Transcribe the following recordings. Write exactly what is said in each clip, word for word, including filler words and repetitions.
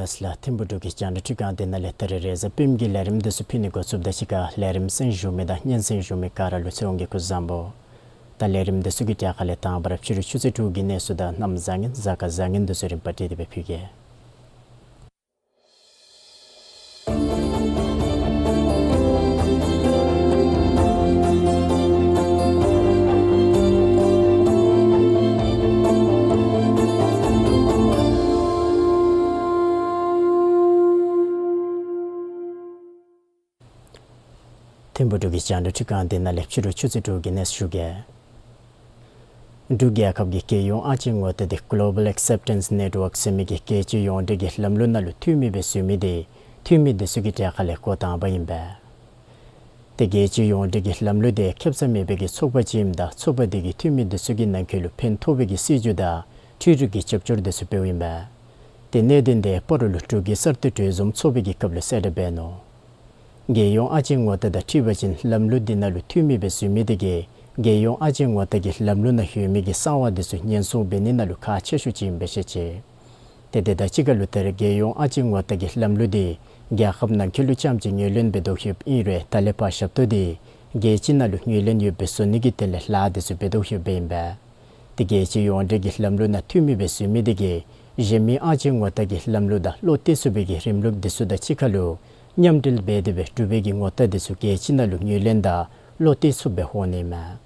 ལགས་ལགས། ཐིམ་ཕུག་འབྲུག་གི་རྒྱང་བསྒྲགས་ཁང་འདི་ནང་ལས་ད་རིས་རེས་གཟའ་སྤེནམ་གྱི་ལས་རིམ་འདི་ཚུ་ཕུལ་ནི་འགོ་བཙུགསཔ་ད་གཅིག་ཁར་ལས་རིམ་གསན་བཞུགས་མི་དང་སྙན་གསན་བཞུགས་མི་ག་ར་ལུ་ཚེ་དབང་གི་སྐུ་གཟུགས་བཟང་པོ། ད་ལས་རིམ་འདི་ཚུ་གི་གྲས་ཁ་ལས་དང་པ་ར་ཕྱི་རུ་ཆུ་ཚོད་དྲུག་གི་གནས་ཚུལ་དང་གནམ་བཟང་ངན་གཟའ་སྐར་བཟང་ངན་འདི་ཚུ་རིམ་པ་བསྒྲིགས་ཏེ་སྦེ་ཕུལ་གེ། ཐིམ་ཕུག་འབྲུག་གི་རྒྱང་བསྒྲགས་ཁང་འདི་ནང་ལས་ཕྱི་རུ་ཆུ་ཚོད་དྲུག་གི་གནས་ཚུལ་ཞུ་གེ། འབྲུག་རྒྱལ་ཁབ་ཀྱི་རྒྱལ་ཡོངས་ཨ་ཅེ་ངོ་རྟགས་འདི་Global Acceptance Network ཟེར་མི་གི་རྒྱལ་སྤྱི་ཡོངས་འབྲེལ་གྱི་ལམ་ལུགས་ནང་ལུ་འཐུས་མི་སྦེ་བཟོ་མི་འདི་འཐུས་མི་འདི་ཚུ་གི་གྲས་ཁ་ལས་འགོ་དང་པ་ཨིན་པས། ཏེ་རྒྱལ་སྤྱི་ཡོངས་འབྲེལ་གྱི་ལམ་ལུགས་འདི་ཁེ་ས་མེད་པའི་གི་ཚོགས་པ་ཅིག་ཨིནམ་ད་ཚོགས་པ་འདི་གིས་འཐུས་མི་འདི་ཚུ་གི་ནང་འཁོད་ལུ་ཕན་ཐོགས་པའི་གི་སྲིད་བྱུས་དང་འཕྲུལ་རིག་གི་རྒྱབ་སྐྱོར་འདི་ཚུ་འབདཝ་ཨིན་པས། ཏེ་གནད་དོན་འདི་སྤ་རོ་ལུ་འབྲུག་གི་གསར་གཏོད་གྲོས་འཛོམས་ཚོགས་པའི་གི་སྐབས་ལུ་གསལ་བསྒྲགས་འབད་ནུག། རྒྱལ་ཡོངས་ཨ་ཅེ་ངོ་རྟགས་དང་འཁྲིལ་བ་ཅིན་ལམ་ལུགས་འདི་ནང་ལུ་འཐུས་མི་སྦེ་བཟོ་མི་འདི་གིས་རྒྱལ་ཡོངས་ཨ་ཅེ་ངོ་རྟགས་ཀྱི་ལམ་ལུགས་ནང་ཡོད་མི་གི་གསང་བ་འདི་ཚུ་ཉེན་སྲུང་འབད་ནི་ནང་ལུ་ཁག་ཆེ་ཤོས་ཅིག་ཨིན་པའི་ཤེས་ཅི། ཏེ་དེ་དང་གཅིག་ཁར་ལུ་ད་རེས་རྒྱལ་ཡོངས་ཨ་ཅེ་ངོ་རྟགས་ཀྱི་ལམ་ལུགས་འདི་རྒྱལ་ཁབ་ནང་འཁོད་ལུ་རྐྱངམ་ཅིག་ངོས་ལེན་འབད་དོ་ཡོདཔ་ཨིན་རུང་ད་ལས་ཕར་ཞབས་ཏོག་འདི་རྒྱལ་སྤྱི་ནང་ལུ་ངོས་ལེན་ཡོདཔ་སྦེ་བཟོ་ནི་གི་དོན་ལས་ལཱ་འདི་ཚུ་འབད་དོ་ཡོདཔ་ཨིན་པས། ཏེ་རྒྱལ་སྤྱི་ཡོངས་འབྲེལ་གྱི་ལམ་ལུགས་ནང་འཐུས་མི་སྦེ་བཟོ་མི་འདི་གིས་གཞན་མི་ཨ་ཅེ་ངོ་རྟགས་ཀྱི་ལམ་ལུགས་དང་བློ་གཏད་ཚུགས་པའི་གི་རིམ་ལུགས་འདི་ཚུ་དང་གཅིག་ཁར་ལུ་མཉམ་འབྲེལ་འབད་དེ་སྦེ་འབྲུག་པའི་གི་ངོ་རྟགས་འདི་ཚུ་རྒྱལ་སྤྱི་ནང་ལུ་ངོས་ལེན་དང་བློ་གཏད་ཚུགསཔ་སྦེ་འོང་ནི་མས།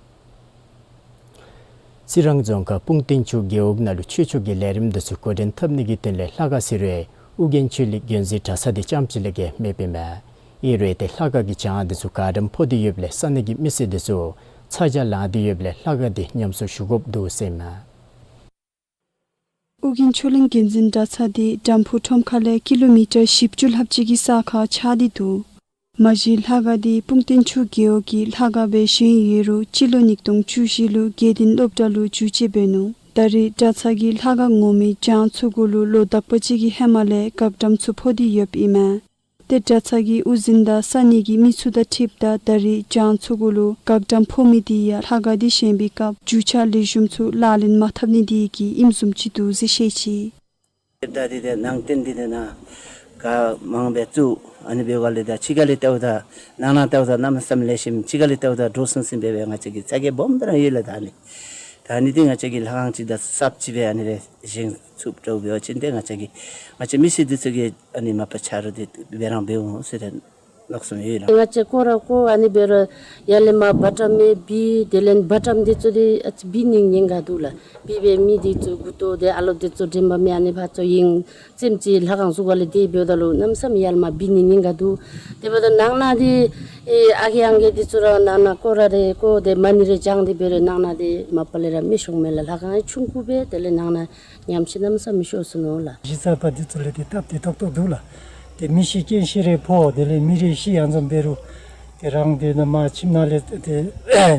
རྩི་རང་རྫོང་ཁག་སྤུངས་སྟེང་ཆུ་རྒེད་འོག་ནང་ལུ་ཆོས་ཕྱོགས་ཀྱི་ལས་རིམ་འདི་ཚུ་འགོ་འདྲེན་འཐབ་ནི་གི་དོན་ལས་ལྷ་ཁང་ཟུར་པ་ཨོ་རྒྱན་ཆོས་གླིང་དགོན་འཛིན་གྲྭ་ཚང་འདི་རྐྱངམ་ཅིག་ལས་བརྒལ་མེདཔ་ཨིན་མས། ཨིན་རུང་ཏེ་ལྷ་ཁང་གི་གྱང་འདི་ཚུ་ག་དམ་ཕོག་སྟེ་ཡོདཔ་ལས་ས་གནས་ཀྱི་མི་སེར་འདི་ཚུ་ཚ་གྱང་ལང་སྟེ་ཡོདཔ་ལས་ལྷ་ཁང་འདི་ཉམས་གསོ་ཞུ་དགོཔ་འདུག་ཟེར་ཨིན་མས། ཨོ་རྒྱན་ཆོས་གླིང་དགོན་འཛིན་གྲྭ་ཚང་འདི་དམ་ཕུ་ཁྲོམ་ཁ་ལས་ཀི་ལོ་མི་ཊར་བཞི་བཅུ་ལྷགཔ་ཅིག་གི་ས་ཁར་ཆགས་ཏེ་འདུག། མ་གཞི་ལྷ་ཁང་འདི་སྤུངས་སྟེང་ཆུ་རྒེད་འོག་གི་ལྷ་ཁང་སྦེ་བཞེངས་ཡོད་རུང་སྤྱི་ལོ་ཉིས་སྟོང་བཅུ་བཞི་ལུ་དགེ་ལྡན་སློབ་གྲྭ་ལུ་བསྒྱུར་བཅོས་འབད་ནུག། ད་རེས་གྲྭ་ཚང་གི་ལྷ་ཁང་ངོ་མའི་གྱང་ཚུ་གུ་ལུ་ལོ་དག་པ་ཅིག་གི་ཧེ་མ་ལས་འགག་དམ་ཚུ་ཕོག་སྟེ་ཡོདཔ་ཨིན་མས། ཏེ་གྲྭ་ཚང་གི་དབུ་འཛིན་དང་ས་གནས་ཀྱི་མི་ཚུ་དང་འཁྲིལཝ་ད་ད་རེས་གྱང་ཚུ་གུ་ལུ་འགག་དམ་ཕོག་མི་འདི་ཡང་ལྷ་ཁང་འདི་བཞེངས་པའི་སྐབས་རྒྱུ་ཆ་ལེགས་ཤོམ་ཚུ་ལག་ལེན་མ་འཐབ་ནི་འདི་གིས་ཨིནམ་བཟུམ་ཅིག་འདུག་ཟེར་བཤད་ཅི། ད་འདི་ཏེ་ནང་རྟེན་འདི་ཏེ་ནཱ་ག་མང་སྦེ་བཙུགས། ཨ་ནི་འབདཝ་ལས་ད་ཕྱི་ཁ་ལས་བལྟཝ་ད་ནང་ན་བལྟཝ་ད་གནམ་མེད་ས་མེད་ལེགས་ཤོམ་ཕྱི་ཁ་ལས་བལྟཝ་ད་འདྲོག་སིང་སིང་སྦེ་སྦེ་ང་བཅས་ཀྱི་ཚ་གྱང་སྦོམ་སྦེ་ར་ཡོད་ལགས། ད་ཨ་ནི་ད་ཨ་ནི་འདི་ང་བཅས་ཀྱིས་ལྷ་ཁང་ཅིག་དང་གསརཔ་ཅིག་སྦེ་ཨ་ནི་སྦེ་བཞེངས་ཚུགསཔ་འདྲཝ་འབད་བ་ཅིན་ཏེ་ང་བཅས་ཀྱི་ང་བཅས་མི་སེར་འདི་ཚུ་གིས་ཨ་ནི་མ་པ་ཆ་རོགས་འདི་འབད་རང་འབད་འོང་ཟེར་ཏེ་མནོ་བསམ་ཡོད་ལགས། ང་བཅས་ཁོ་ར་ཁོ་ཨ་ནི་འབད་རུང་ཡར་ལས་མར་བ་ཀྲམ་མེད་པའི་དེ་ལས་བ་ཀྲམ་འདི་ཚུ་འདི་ཨ་ཙི་འབད་ནི་ཉེན་ཁ་འདུག་ལགས། འབད་བའི་མི་འདི་ཚུ་མགུ་ཏོ་འདི་ཨ་ལོ་འདི་ཚུ་དྲན་པ་མེད། ཨ་ནི་ཕར་ཚུར་ཡེངས་ཙམ་ཅིག་ལྷ་ཁང་ཟུར་ཁ་ལས་འདི་འབདཝ་ད་ལུ་གནམ་མེད་ས་མེད་ཡར་ལས་མར་འབད་ནི་ཉེན་ཁ་འདུག། དེ་འབདཝ་ད་ནང་ན་འདི་ཨེ་ཨ་རྒས་ཨང་རྒས་འདི་ཚུ་ར་ནང་ན་སྐོར་ར་རེ་སྐོར་ཏེ་མ་ཎི་རེ་བགྱང་སྟེ་འབད་རུང་ནང་ན་འདི་མ་པ་ལས་ར་མི་ཤོང་མས་ལགས། ལྷ་ཁང་ཨེ་ཆུང་ཀུ་སྦེ་དེ་ལས་ནང་ན་ཉམས་ཤིང་གནམ་མེད་ས་མེད་ཤོར་སོ་ནུག་ལགས། གཞི་རྩ་པ་འདི་ཚུ་ལས་ཏེ་སྟབས་བདེ་ཏོག་ཏོ་འདུག་ལགས། ཏེ་མི་ཤི་རྐྱེན་ཤི་རེ་ཕོག། དེ་ལས་མི་རེ་ཤི་ཡང་ཙམ་འབད་རུང་ཏེ་རང་འདི་ནང་མར་ཁྱིམ་ནང་ལས་ཏེ་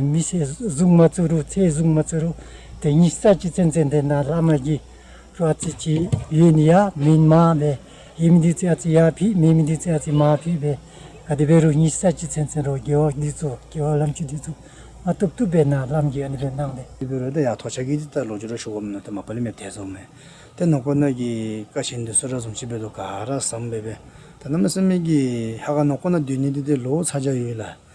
མི་ཚེ་བཟུང་མ་བཅུག་རུང་ཚེ་བཟུང་མ་བཅུག་རུང་ ཏེ་ཉི་ཤུ་རྩ་གཅིག་ཚུན་ཚོད་འདི་ནང་བླ་མ་གིས་རོགས་ཨ་ཙི་ཅིག་ཡོད་ནི་ཡང་མེད་མ་སྦེ་ཡོད་མི་འདི་ཚུ་ཨ་ཙི་ཡར་ཕུད་མེད་མི་འདི་ཚུ་ཨ་ཙི་མར་ཕུད་སྦེ་ག་དེ་འབད་རུང་ཉི་ཤུ་རྩ་གཅིག་ཚུན་ཚོད་རོགས་རྒེད་འོག་འདི་ཚུ་རྒེད་འོག་ལམ་ཕྱོགས་འདི་ཚུ་མ་བཏུབ་བཏུབ་སྦེ་ནཱ་བླམ་གིས་ཨ་ནི་སྦེ་གནང་སྟེ། དེ་འབད་རུང་ད་ཡར་ཐོག་ཆ་གི་འདི་ད་ལོག་འགྱོ་ར་ཞུ་དགོཔ་མེན་ན། ད་མ་པ་ལས་མེདཔ་ཐལ་སོངམ་མས། ཏེ་ནང་འཁོད་ནང་གི་ཀ་ཆེན་འདི་ཚུ་ར་བཟུམ་ཅིག་འབད་དོ་ག་ར་བཟུམ་སྦེ་སྦེ་ད་གནམ་མེད་ས་མེད་ཀྱི་ཧ་ག་ནང་འཁོད་ནང་སྡོད་ནི་འདི་ཏེ་ལོ་ཚ་གྱང་ཡོད་ལགས།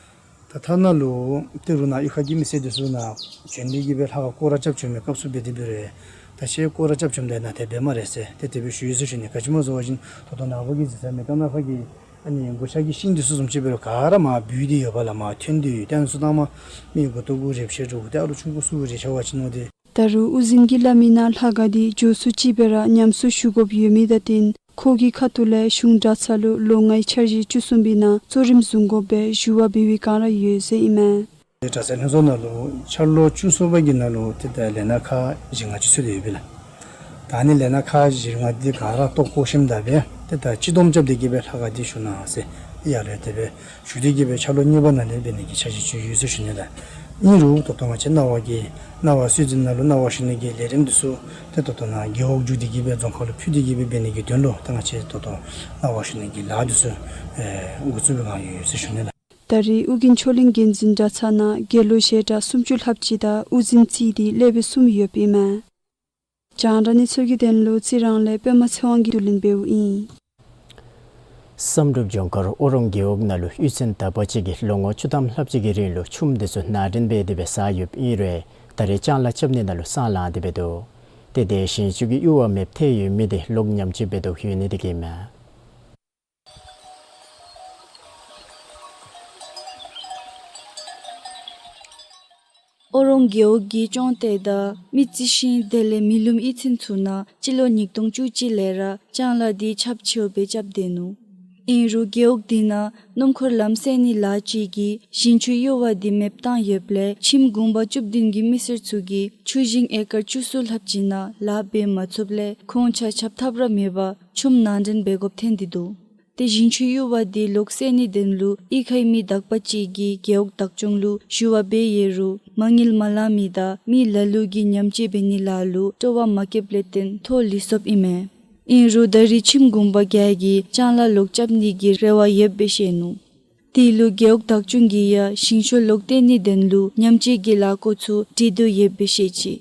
ད་ཐ་ན་ལུ་ཏི་རུ་ནང་གཡུས་ཁ་གི་མི་སེར་འདི་ཚུ་ནཱ་བྱོན་ཏེ་གི་སྦེ་ལྷ་ཁང་སྐོར་ར་རྐྱབ་བྱོན་མི་སྐབས་སུ་འབད་དེ་འབད་རུང་ད་ཁྱེད་སྐོར་ར་རྐྱབ་བྱོནམ་ད་ནཱ་ཏེ་འབད་སྨ་རེ་ཟེར་ཏེ་དེ་སྦེ་ཞུ་ཡི་ཟེར་ཞུ་ནི། ག་ཅི་སྨོ་ཟེར་བ་ཅིན་ད་ལྟོ་ནཱ་ཕར་གྱི་འཛིན་ས་མེ་ཀ་ནཱ་ཕར་གྱི་ཨ་ནི་གུ་ཤ་གི་ཤིང་འདི་ཚུ་བཟུམ་ཅིག་འབད་རུང་ག་ར་མར་བུད་དེ་ཡོདཔ་ལགས། མར་ཐོན་ཏེ་ཡོད། ཏེ་ཨ་ནི་ཚུ་ད་མར་མི་མགུ་ཏོ་གུ་རེག་ཤེས་རུང་ཏེ་ཨ་ལུ་ཆུང་ཀུ་ཚུ་གུ་རེག་ཤེས་པ་ཅིན་འོང་སྟེ། ད་རུང་དབུ་འཛིན་གྱིས་སླབ་མིའི་ནང་ལྷ་ཁང་འདི་མགྱོགས་སུ་ཅིག་སྦེ་ར་ཉམས་གསོ་ཞུ་དགོཔ་ཡོད་མི་དང་བསྟུན་ཁོ་གི་ཁ་ཐུག་ལས་གཞུང་གྲྭ་ཚང་ལུ་ལོ་ལྔའི་འཆར་གཞི་བཅུ་གསུམ་པའི་ནང་གཙོ་རིམ་བཟུང་དགོ་པའི་ཞུ་བ་འབད་བའི་བསྒང་ར་ཡོད་ཟེར་ཨིན་མས། གྲྭ་ཚང་ལྷན་ཚོགས་ནང་ལུ་འཆར་ལོ་བཅུ་གསུམ་པ་གི་ནང་ལུ་ཏེ་ད་ལས་སྣ་ཁག་བཞི་ལྔ་ཅིག་ཚུད་དེ་ཡོད་པས་ལགས། ད་ཨ་ནི་ལས་སྣ་ཁག་བཞི་ལྔ་འདི་ག་ར་ལྟོ་བཀོ་ཞིནམ་ད་སྦེ་ཏེ་ད་སྤྱི་བསྡོམས་རྐྱབ་སྟེ་གི་སྦེ་ལྷ་ཁང་འདི་ཞུ་གནང་ཟེར་ཡར་ལས་དེ་སྦེ་ཞུ་སྟེ་གི་སྦེ་འཆར་ལོ་གཉིས་པ་ནང་ལས་འབད་ནི་གི་འཆར་གཞི་ཅིག་ཡོད་ཟེར་ཞུ་ནི་ལགས། ཨིན་རུང་ད་ལྟོ་ང་བཅས་རྣ་བ་གི་རྣ་བ་སྲོལ་འཛིན་ནང་ལུ་སྣང་བ་ཞུ་ནི་གི་ལས་རིམ་འདི་ཚུ་ཏེ་ད་ལྟོ་ནཱ་རྒེད་འོག་བརྒྱུད་དེ་གི་སྦེ་རྫོང་ཁག་ལུ་ཕུལ་ཏེ་གི་སྦེ་འབད་ནི་གི་དོན་ལུ་ད་ང་བཅས་ད་ལྟོ་སྣང་བ་ཞུ་ནི་གི་ལཱ་འདི་ཚུ་ཨེ་འགོ་བཙུགས་པའི་བསྒང་ཡོད་ཟེར་ཞུ་ནི་ལགས། ད་རེས་ཨོ་རྒྱན་ཆོས་གླིང་དགེ་འདུན་གྲྭ་ཚང་ནང་དགེ་སློང་ཞལ་གྲངས་སུམ་ཅུ་ལྷགཔ་ཅིག་དང་དབུ་འཛིན་རྩིས་ཏེ་སློབ་དཔོན་གསུམ་ཡོདཔ་ཨིན་མས། རྒྱང་བསྒྲགས་གནས་ཚུལ་གྱི་དོན་ལུ་རྩི་རང་ལས་པདྨ་ཚེ་དབང་གིས་བསྡུ་ལེན་འབདཝ་ཨིན། བསམ་གྲུབ་ལྗོངས་མཁར་ཨོ་རོང་རྒེད་འོག་ནང་ལུ་གཡུས་ཚན་དག་པ་ཅིག་གིས་ལོ་ངོ་བཅུ་ཐམ་ལྷགཔ་ཅིག་གི་རིང་ལུ་ཆུམ་འདི་ཚུ་ནང་འདྲེན་འབད་དེ་སྦེ་བཟའ་ཡོདཔ་ཨིན་རུང་ད་རེས་ལྕང་ལཱ་རྐྱབ་ནི་ནང་ལུ་སང་ལངས་ཏེ་འབད་དོ། ཏེ་དེ་ཞིང་ཆུ་གི་གཡུར་བ་མེདཔ་ཐལ་ཡོད་མི་དེ་ལོག་ཉམས་བཅོས་འབད་དོ་ཡོད་ནི་དེ་གིས་མས། ཨོ་རོང་རྒེད་འོག་གི་ཅོང་ཏེ་དང་མི་རྩི་ཤིང་དེ་ལས་མི་ལུམ་གཡུས་ཚན་ཚུ་ནང་སྤྱི་ལོ་ཉིས་སྟོང་བཅུ་གཅིག་ལས་ར་ལྕང་ལཱ་འདི་ཁྱབ་ཆེཝ་སྦེ་རྐྱབ་སྡོད་ནུག། ཨིན་རུང་རྒེད་འོག་འདི་ནང་སྣུམ་འཁོར་ལམ་བསལ་ནི་ལཱ་ཅིག་གིས་ཞིང་ཆུ་གཡུར་བ་འདི་མེདཔ་བཏང་ཡོདཔ་ལས་ཁྱིམ་གུང་པ་བཅུ་བདུན་གྱི་མི་སེར་ཚུ་གིས་ཆུ་ཞིང་ཨེ་ཀར་བཅུ་གསུམ་ལྷགཔ་ཅིག་ནང་ལཱ་འབད་མ་ཚུགསཔ་ལས་ཁོང་ཆ་ཁྱབ་ཐབས་ར་མེད་པར་ཆུམ་ནང་འདྲེན་འབད་དགོཔ་ཐོན་ཏེ་འདུག། ཏེ་ཞིང་ཆུ་གཡུར་བ་འདི་ལོག་སེལ་ནིའི་དོན་ལུ་གཡུས་ཁའི་མི་དག་པ་ཅིག་གིས་རྒེད་འོག་བདག་སྐྱོང་ལུ་ཞུ་བ་འབད་ཡོད་རུང་མ་དངུལ་མ་ལང་མི་དང་མི་ལ་ལུ་གིས་ཉམས་བཅོས་འབད་ནིའི་ལཱ་ལུ་སྤྲོ་བ་མ་བསྐྱེདཔ་ལས་བརྟེན་ཐོག་ལུས་སོཔ་ཨིན་མས། ཨིན་རུང་ད་རེས་ཁྱིམ་གུང་པ་བརྒྱད་ཀྱིས་ལྕང་ལཱ་ལོག་རྐྱབ་ནི་གི་རེ་བ་ཡོདཔ་སྦེ་བཤད་ནུག། དེ་ལུ་རྒེད་འོག་བདག་སྐྱོང་གིས་ཡང་ཞིང་ཆུ་ལོག་སྟེ་ནིའི་དོན་ལུ་ཉམས་བཅོས་ཀྱི་ལཱ་འགོ་བཙུགས་སྟེ་འདུག་ཡོདཔ་སྦེ་བཤད་ཅི།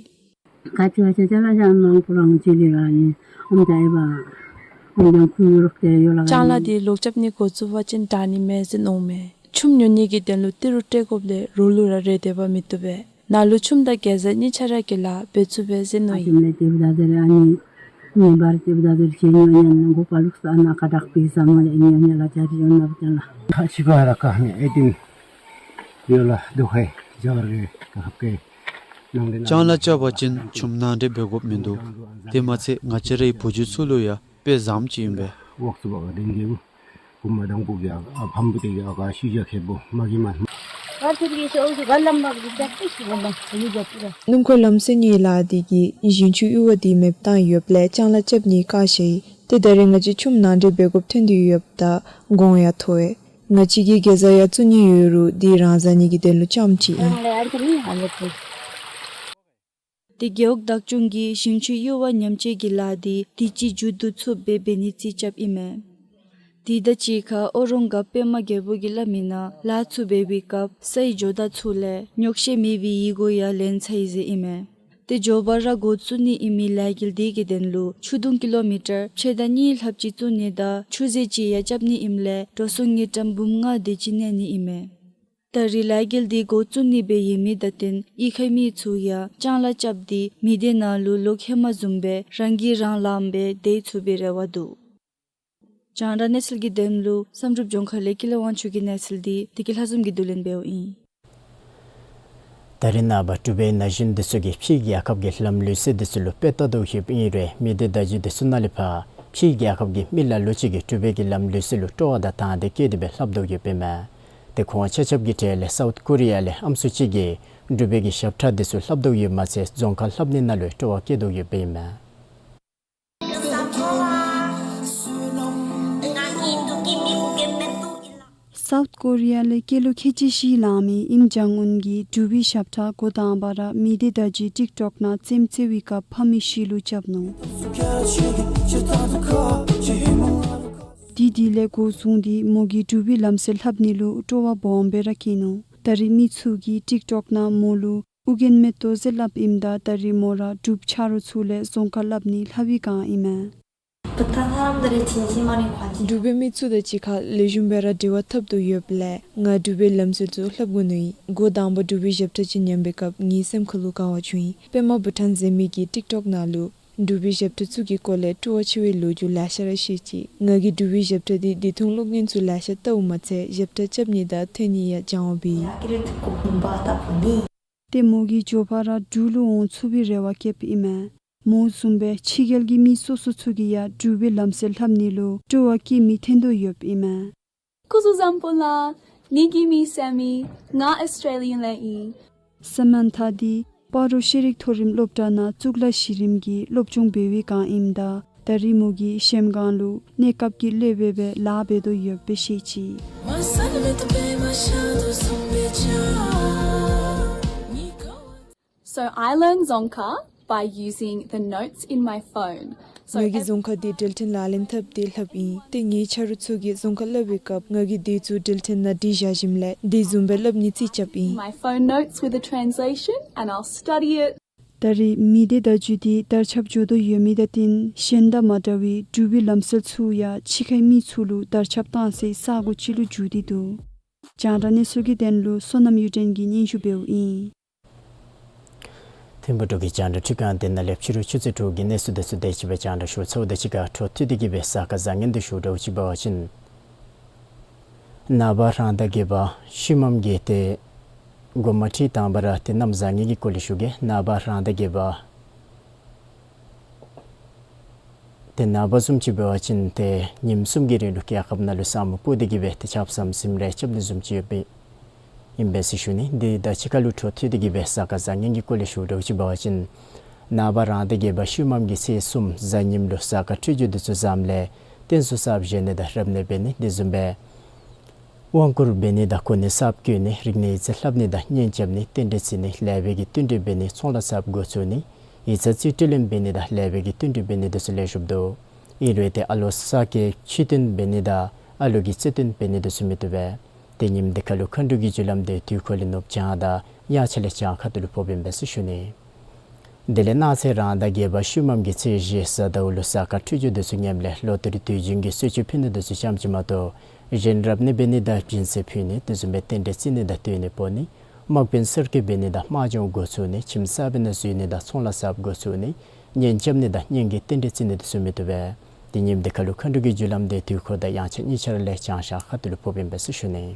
ལྕང་ལཱ་འདི་ལོག་རྐྱབ་ནི་འགོ་བཙུགས་པ་ཅིན་དྲག་ནི་མས་ཟེར་མནོཝ་མས། ཆུམ་ཉོ་ནི་གི་དོན་ལུ་ཏི་རུ་སྤྲོད་དགོཔ་ལས་རོགས་ལུ་ར་རེ་འདོད་པ་མི་བཏུབ་པས། ནཱ་ལུ་ཆུམ་དང་གེ་ཛ་གཉིས་ཆ་ར་གིས་ལཱ་འབད་ཚུགས་པས་ཟེར་མནོ་ཡི། ལྕང་ལཱ་རྐྱབ་པ་ཅིན་ཆུམ་ནང་འདྲེན་འབད་དགོཔ་མིན་འདུག། དེ་མ་ཚད་ང་བཅས་རའི་བུ་བརྒྱུད་ཚུ་ལུ་ཡང་དཔེ་བཟངམ་ཅིག་ཨིན་པས། སྣུམ་འཁོར་ལམ་བསལ་ནིའི་ལཱ་འདི་གིས་ཞིང་ཆུ་གཡུར་བ་འདི་མེདཔ་བཏང་ཡོདཔ་ལས་ལྕང་ལཱ་རྐྱབ་ནི་དཀའ་ཤོས་ཨིན། ཏེ་ད་རེས་ང་བཅས་ཆུམ་ནང་འདྲེན་འབད་དགོཔ་ཐོན་ཏེ་ཡོདཔ་ད་གོང་ཡང་མཐོ་བས། ང་བཅས་ཀྱིས་གེ་ཛ་ཡང་བཙུགས་ནི་ཡོད་རུང་འདི་རང་བཟའ་ནི་གི་དོན་ལུ་རྐྱངམ་ཅིག་ཨིན། ཏེ་རྒེད་འོག་བདག་སྐྱོང་གིས་ཞིང་ཆུ་གཡུར་བ་ཉམས་བཅོས་ཀྱི་ལཱ་འདི་དུས་ཅི་མཇུག་བསྡུ་ཚུགསཔ་སྦེ་འབད་ནིའི་རྩིས་རྐྱབ་ཨིན་མས། དེ་དང་གཅིག་ཁར་ཨོ་རོང་སྒར་པདྨ་རྒྱལ་པོ་གིས་སླབ་མིའི་ནང་ལཱ་ཚུ་འབད་བའི་སྐབས་སའི་ཇོ་བདག་ཚུ་ལས་ཉོགས་བཤད་མེད་པའི་ཡི་གུ་ཡང་ལེན་ཚར་ཡི་ཟེར་ཨིན་མས། ཏེ་མགྱོགས་པ་ར་འགོ་བཙུགས་ནི་ཨིན་མི་ལས་འགུལ་འདི་གི་དོན་ལུ་ཆུ་དུང་ཀི་ལོ་མི་ཊར་ཕྱེད་དང་གཉིས་ལྷགཔ་ཅིག་བཙུགས་ནི་དང་ཆུ་རྫས་ཅིག་ཡང་རྐྱབ་ནི་ཨིནམ་ལས་འགྲོ་སོང་དངུལ་ཀྲམ་འབུམ་ལྔ་དེ་ཅིག་གནས་ནི་ཨིན་མས། ད་རེས་ལས་འགུལ་འདི་འགོ་བཙུགས་ནི་སྦེ་ཡོད་མི་དང་བསྟུན་གཡུས་ཁའི་མི་ཚུ་ཡང་ལྕང་ལཱ་རྐྱབ་སྟེ་མི་སྡེ་ནང་ལུ་ལོག་ཧེ་མ་བཟུམ་སྦེ་རང་གིས་རང་ལངམ་སྦེ་སྡོད་ཚུགས་པའི་རེ་བ་འདུག། རྒྱང་བསྒྲགས་གནས་ཚུལ་གྱི་དོན་ལུ་བསམ་གྲུབ་ལྗོངས་མཁར་ལས་ཀུན་ལེགས་དབང་ཕྱུག་གི་གནས་ཚུལ་འདི་བདེ་སྐྱིད་ལྷ་འཛོམས་ཀྱིས་བསྡུ་ལེན་འབདཝ་ཨིན། ད་རེས་ནངས་པ་འབྲུག་པའི་ན་གཞོན་འདི་ཚུ་གིས་ཕྱིའི་རྒྱལ་ཁབ་ཀྱི་ལམ་ལུགས་སྲོལ་འདི་ཚུ་ལུ་དཔེ་བལྟ་དོ་ཡོདཔ་ཨིན་རུང་མི་སྡེ་བརྡ་བརྒྱུད་འདི་ཚུ་ནང་ལས་ཕར་ཕྱིའི་རྒྱལ་ཁབ་ཀྱི་མི་ལ་ལུ་ཅིག་གིས་འབྲུག་པའི་གི་ལམ་ལུགས་སྲོལ་ལུ་སྤྲོ་བ་དང་དང་འདོད་བསྐྱེད་དེ་སྦེ་ལྷབ་དོ་ཡོདཔ་ཨིན་མས། ཏེ་ཁོང་ཆ་ཁྱབ་ཀྱི་གྲས་ལས་སའུཐ་ཀོ་རི་ཡ་ལས་ཨམ་སྲུ་ཅིག་གིས་འབྲུག་པའི་གི་ཞབས་ཁྲ་འདི་ཚུ་ལྷབ་དོ་ཡོདཔ་མ་ཚད་རྫོང་ཁ་ལྷབ་ནི་ནང་ལུ་སྤྲོ་བ་བསྐྱེད་དོ་ཡོདཔ་ཨིན་མས། སའུཐ་ཀོ་རི་ཡ་ལས་སྐྱེས་ལོ་ཁལ་གཅིག་བཞི་ལང་མི་ཨིམ་ཇང་ཨུན་གྱིས་འབྲུག་པའི་ཞབས་ཁྲ་འགོ་དང་པ་ར་མི་སྡེ་བརྡ་བརྒྱུད་ཊིཀ་ཊོཀ་ནང་རྩེདམོ་རྩེ་བའི་སྐབས་ཕ་མའི་ཤུལ་ལུ་རྐྱབ་ནུག། དུས་དེ་ལས་འགོ་བཟུང་སྟེ་མོ་གིས་འབྲུག་པའི་ལམ་སྲོལ་ལྷབ་ནི་ལུ་སྤྲོ་བ་སྦོམ་སྦེ་ར་སྐྱེས་ནུག། ད་རེས་མི་ཚུ་གིས་ཊིཀ་ཊོཀ་ནང་མོ་ལུ་ཨོ་རྒྱན་མེ་ཏོག་ཟེར་སླབ་ཨིནམ་ད་ད་རེས་མོ་ར་འབྲུགཔ་ཆ་རོགས་ཚུ་ལས་རྫོང་ཁ་སླབ་ནི་ལྷབ་པའི་སྒང་ཨིན་མས། འབྲུག་པའི་མི་ཚུ་དང་གཅིག་ཁར་ལེགས་ཤོམ་སྦེ་ར་འབྲེལ་བ་འཐབ་དོ་ཡོདཔ་ལས་ང་འབྲུག་པའི་ལམ་སྲོལ་ཚུ་ལྷབ་དགོ་ནི་ཨིན། འགོ་དང་པ་འབྲུག་པའི་ཞབས་ཁྲ་ཅིག་ཉན་པའི་སྐབས་ངེའི་སེམས་ཁ་ལུ་དགའ་བ་བྱུང་ཡི། པདྨ་བྷུ་ཊཱན་ཟེར་མི་གི་ཊིཀ་ཊོཀ་ནང་ལུ་འབྲུག་པའི་ཞབས་ཁྲ་ཚུ་གི་སྐོར་ལས་སྤྲོ་བ་ཆེ་བའི་ལོ་རྒྱུས་ལེ་ཤ་ར་བཤད་ཅི། ང་གིས་འབྲུག་པའི་ཞབས་ཁྲ་འདི་དེ་མཐོང་ཀློག་ཉན་ཚུ་ལེ་ཤ་བལྟཝ་མ་ཚད་ཞབས་ཁྲ་རྐྱབ་ནི་དང་འཐེན་ནི་ཡང་སྦྱང་བ་འབད་ཡི། ཏེ་མོ་གིས་མགྱོགས་པ་ར་འབྲུག་ལུ་འོང་ཚུགས་པའི་རེ་བ་བསྐྱེདཔ་ཨིན་མས། མོ་བཟུམ་སྦེ་ཕྱི་རྒྱལ་གྱི་མི་སོ་སོ་ཚུ་གིས་ཡང་འབྲུག་པའི་ལམ་སྲོལ་ལྷབ་ནི་ལུ་སྤྲོ་བ་བསྐྱེད་མི་འཐོན་དོ་ཡོདཔ་ཨིན་མས། སྐུ་གཟུགས་བཟང་པོ་ལགས། ངེ་གི་མིང་སེམ་ཨིན། ང་ཨོསི་ཊྲེ་ལི་ཡ་ལས་ཨིན། སེ་མཱན་ཐ་འདི་སྤ་རོ་ཤེས་རིག་མཐོ་རིམ་སློབ་གྲྭ་ནང་གཙུག་ལག་གཞི་རིམ་གྱི་སློབ་སྦྱོང་འབད་བའི་སྒང་ཨིནམ་ད་ད་རེས་མོ་གིས་གཞལམ་སྒང་ལུ་གནས་སྐབས་ཀྱི་སློབ་དཔོན་སྦེ་ལཱ་འབད་དོ་ཡོདཔ་སྦེ་བཤད་ཅི། So I learn Dzongkha by using the notes in my phone. So ང་གིས་རྫོང་ཁ་འདི་འགྲེལ་ཕྲེང་ལག་ལེན་འཐབ་སྟེ་ལྷབ་ཨིན། ཏེ་ངེའི་ཆ་རོགས་ཚུ་གིས་རྫོང་ཁ་སླབ་པའི་སྐབས་ང་གིས་དེ་ཚུ་འགྲེལ་ཕྲེང་ནང་བྲིས་བཞག་ཞིནམ་ལས་དེ་བཟུམ་སྦེ་སླབ་ནི་རྩིས་རྐྱབ་ཨིན། My phone notes with a translation and I'll study it. ད་རེས་མི་སྡེ་བརྡ་བརྒྱུད་འདི་དར་ཁྱབ་འགྱོ་དོ་ཡོད་མི་དང་བསྟུན་གཞན་དང་མ་འདྲ་བའི་འབྲུག་པའི་ལམ་སྲོལ་ཚུ་ཡང་ཕྱི་ཁའི་མི་ཚུ་ལུ་དར་ཁྱབ་བཏང་སའི་ས་གོ་ཅིག་ལུ་འགྱུར་ཏེ་འདུག། རྒྱང་བསྒྲགས་གནས་ཚུལ་གྱི་དོན་ལུ་བསོད་ནམས་གཡུ་སྒྲོན་གྱིས་སྙན་ཞུ་འབདཝ་ཨིན། ཐིམ་ཕུག་འབྲུག་གི་རྒྱང་བསྒྲགས་ཁྲི་ཁང་འདི་ནང་ལས་ཕྱི་རུ་ཆུ་ཚོད་དྲུག་གི་གནས་ཚུལ་དེ་ཚུ་དེ་ཅིག་སྦེ་རྒྱང་བསྒྲགས་ཞུ་ཚརཝ་དང་གཅིག་ཁར་འཕྲོ་མཐུད་དེ་གི་སྦེ་གཟའ་སྐར་བཟང་ངན་དེ་ཞུ་དོ་ཅིག་འབད་བ་ཅིན། ནངས་པ་རང་ཟླ་བརྒྱད་པ་ཤུལ་མམ་གྱི་ཏེ་འགོ་མ་ཁྲིད་དང་པ་ར་ཏེ་གནམ་བཟང་ངན་གྱི་སྐོར་ལས་ཞུ་གེ། ནངས་པ་རང་ཟླ་བརྒྱད་པ་ཏེ་ནངས་པ་བཟུམ་ཅིག་འབད་བ་ཅིན་ཏེ་ཉིནམ་གསུམ་གྱི་རིང་ལུ་རྒྱལ་ཁབ་ནང་ལུ་ས་སྨུག་སྤུབས་ཏེ་གི་སྦེ་ཏེ་ཆརཔ་ཟམ་ཟིམ་རེ་རྐྱབ་ནི་བཟུམ་ཅིག་ཡོདཔ་ཨིན་པས་ཟེར་ཞུ་ནི། དེ་དང་གཅིག་ཁར་ལུ་འཕྲོ་མཐུད་དེ་གི་སྦེ་གཟའ་སྐར་བཟང་ངན་གྱི་སྐོར་ལས་ཞུ་དོ་ཅིག་འབད་བ་ཅིན། ནངས་པ་རང་ཟླ་བརྒྱད་པ་ཤུལ་མམ་གྱི་ཚེས་གསུམ་གཟའ་ཉིམ་ལུ་གཟའ་སྐར་འཕྲོད་སྦྱོར་དེ་ཚུ་བཟངམ་ལས་རྟེན་གསུམ་གསརཔ་བཞེངས་ནི་དང་རབ་གནས་འབད་ནི་དེ་བཟུམ་སྦེ་དབང་བསྐུར་འབད་ནི་དང་གོ་གནས་གསརཔ་བསྐོ་ནི་རིག་གནས་ཡིག་ཚང་ལྷབ་ནི་དང་གཉེན་རྐྱབ་ནི་རྟེན་འབྲེལ་བརྩི་ནི་ལེགས་པའི་གི་བསྟུན་གྲོས་འབད་ནི་ཚོང་ལཱ་གསརཔ་འགོ་བཙུགས་ནི་ཡིག་ཚང་རྩིས་སྤྲོད་ལེན་འབད་ནི་དང་ལེགས་པའི་གི་བསྟུན་གྲོས་འབད་ནི་དེ་ཚུ་ལེགས་ཤོམ་འདུག། ཨིན་རུང་ཏེ་ཨ་ལོ་གསར་གྱི་ཆོས་སྟོན་འབད་ནི་དང་ཨ་ལོ་གི་རྩེད་སྟོན་འབད་ནི་དེ་ཚུ་མི་བཏུབ་པས། ཏེ་ཉིནམ་དེ་ཁར་ལུ་མཁའ་འགྲོ་གི་རྒྱུ་ལམ་དེ་དུས་འཁོར་ལས་ནུབ་བྱང་དང་དབྱངས་འཆར་ལས་བྱང་ཁ་ཐུག་ལུ་ཕོགཔ་ཨིན་པས་ཟེར་ཞུ་ནི། དེ་ལས་གནངས་ཚེ་རང་ཟླ་བརྒྱད་པ་ཤུལ་མམ་གྱི་ཚེས་བཞི་གཟའ་ཟླཝ་ལུ་གཟའ་སྐར་འཕྲོད་སྦྱོར་དེ་ཚུ་ངནམ་ལས་ལོ་ལྟར་དུས་རྒྱུན་གྱི་གསོལ་མཆོད་ཕུལ་ནི་དེ་ཚུ་ཙམ་ཅིག་མ་གཏོགས་གཞན་རབ་གནས་འབད་ནི་དང་སྦྱིན་སྲེག་ཕུལ་ནི་དེ་བཟུམ་སྦེ་རྟེན་འབྲེལ་བརྩི་ནི་དང་བསྟུན་ནི་སྤོ་ནི་དམག་དཔོན་གསར་བསྐོ་འབད་ནི་དང་དམག་སྦྱོང་འགོ་བཙུགས་ནི་ཁྱིམ་གསར་པའི་ནང་འཛུལ་ནི་དང་ཚོང་ལཱ་གསརཔ་འགོ་བཙུགས་ནི་གཉེན་རྐྱབ་ནི་དང་གཉེན་གྱི་རྟེན་འབྲེལ་བརྩི་ནི་དེ་ཚུ་མི་བཏུབ་པས། ཏེ་ཉིནམ་དེ་ཁར་ལུ་མཁའ་འགྲོ་གི་རྒྱུ་ལམ་དེ་དུས་འཁོར་དང་དབྱངས་འཆར་གཉིས་ཆ་ར་ལས་བྱང་ཤར་ཁ་ཐུག་ལུ་ཕོགཔ་ཨིན་པས་ཟེར་ཞུ་ནི།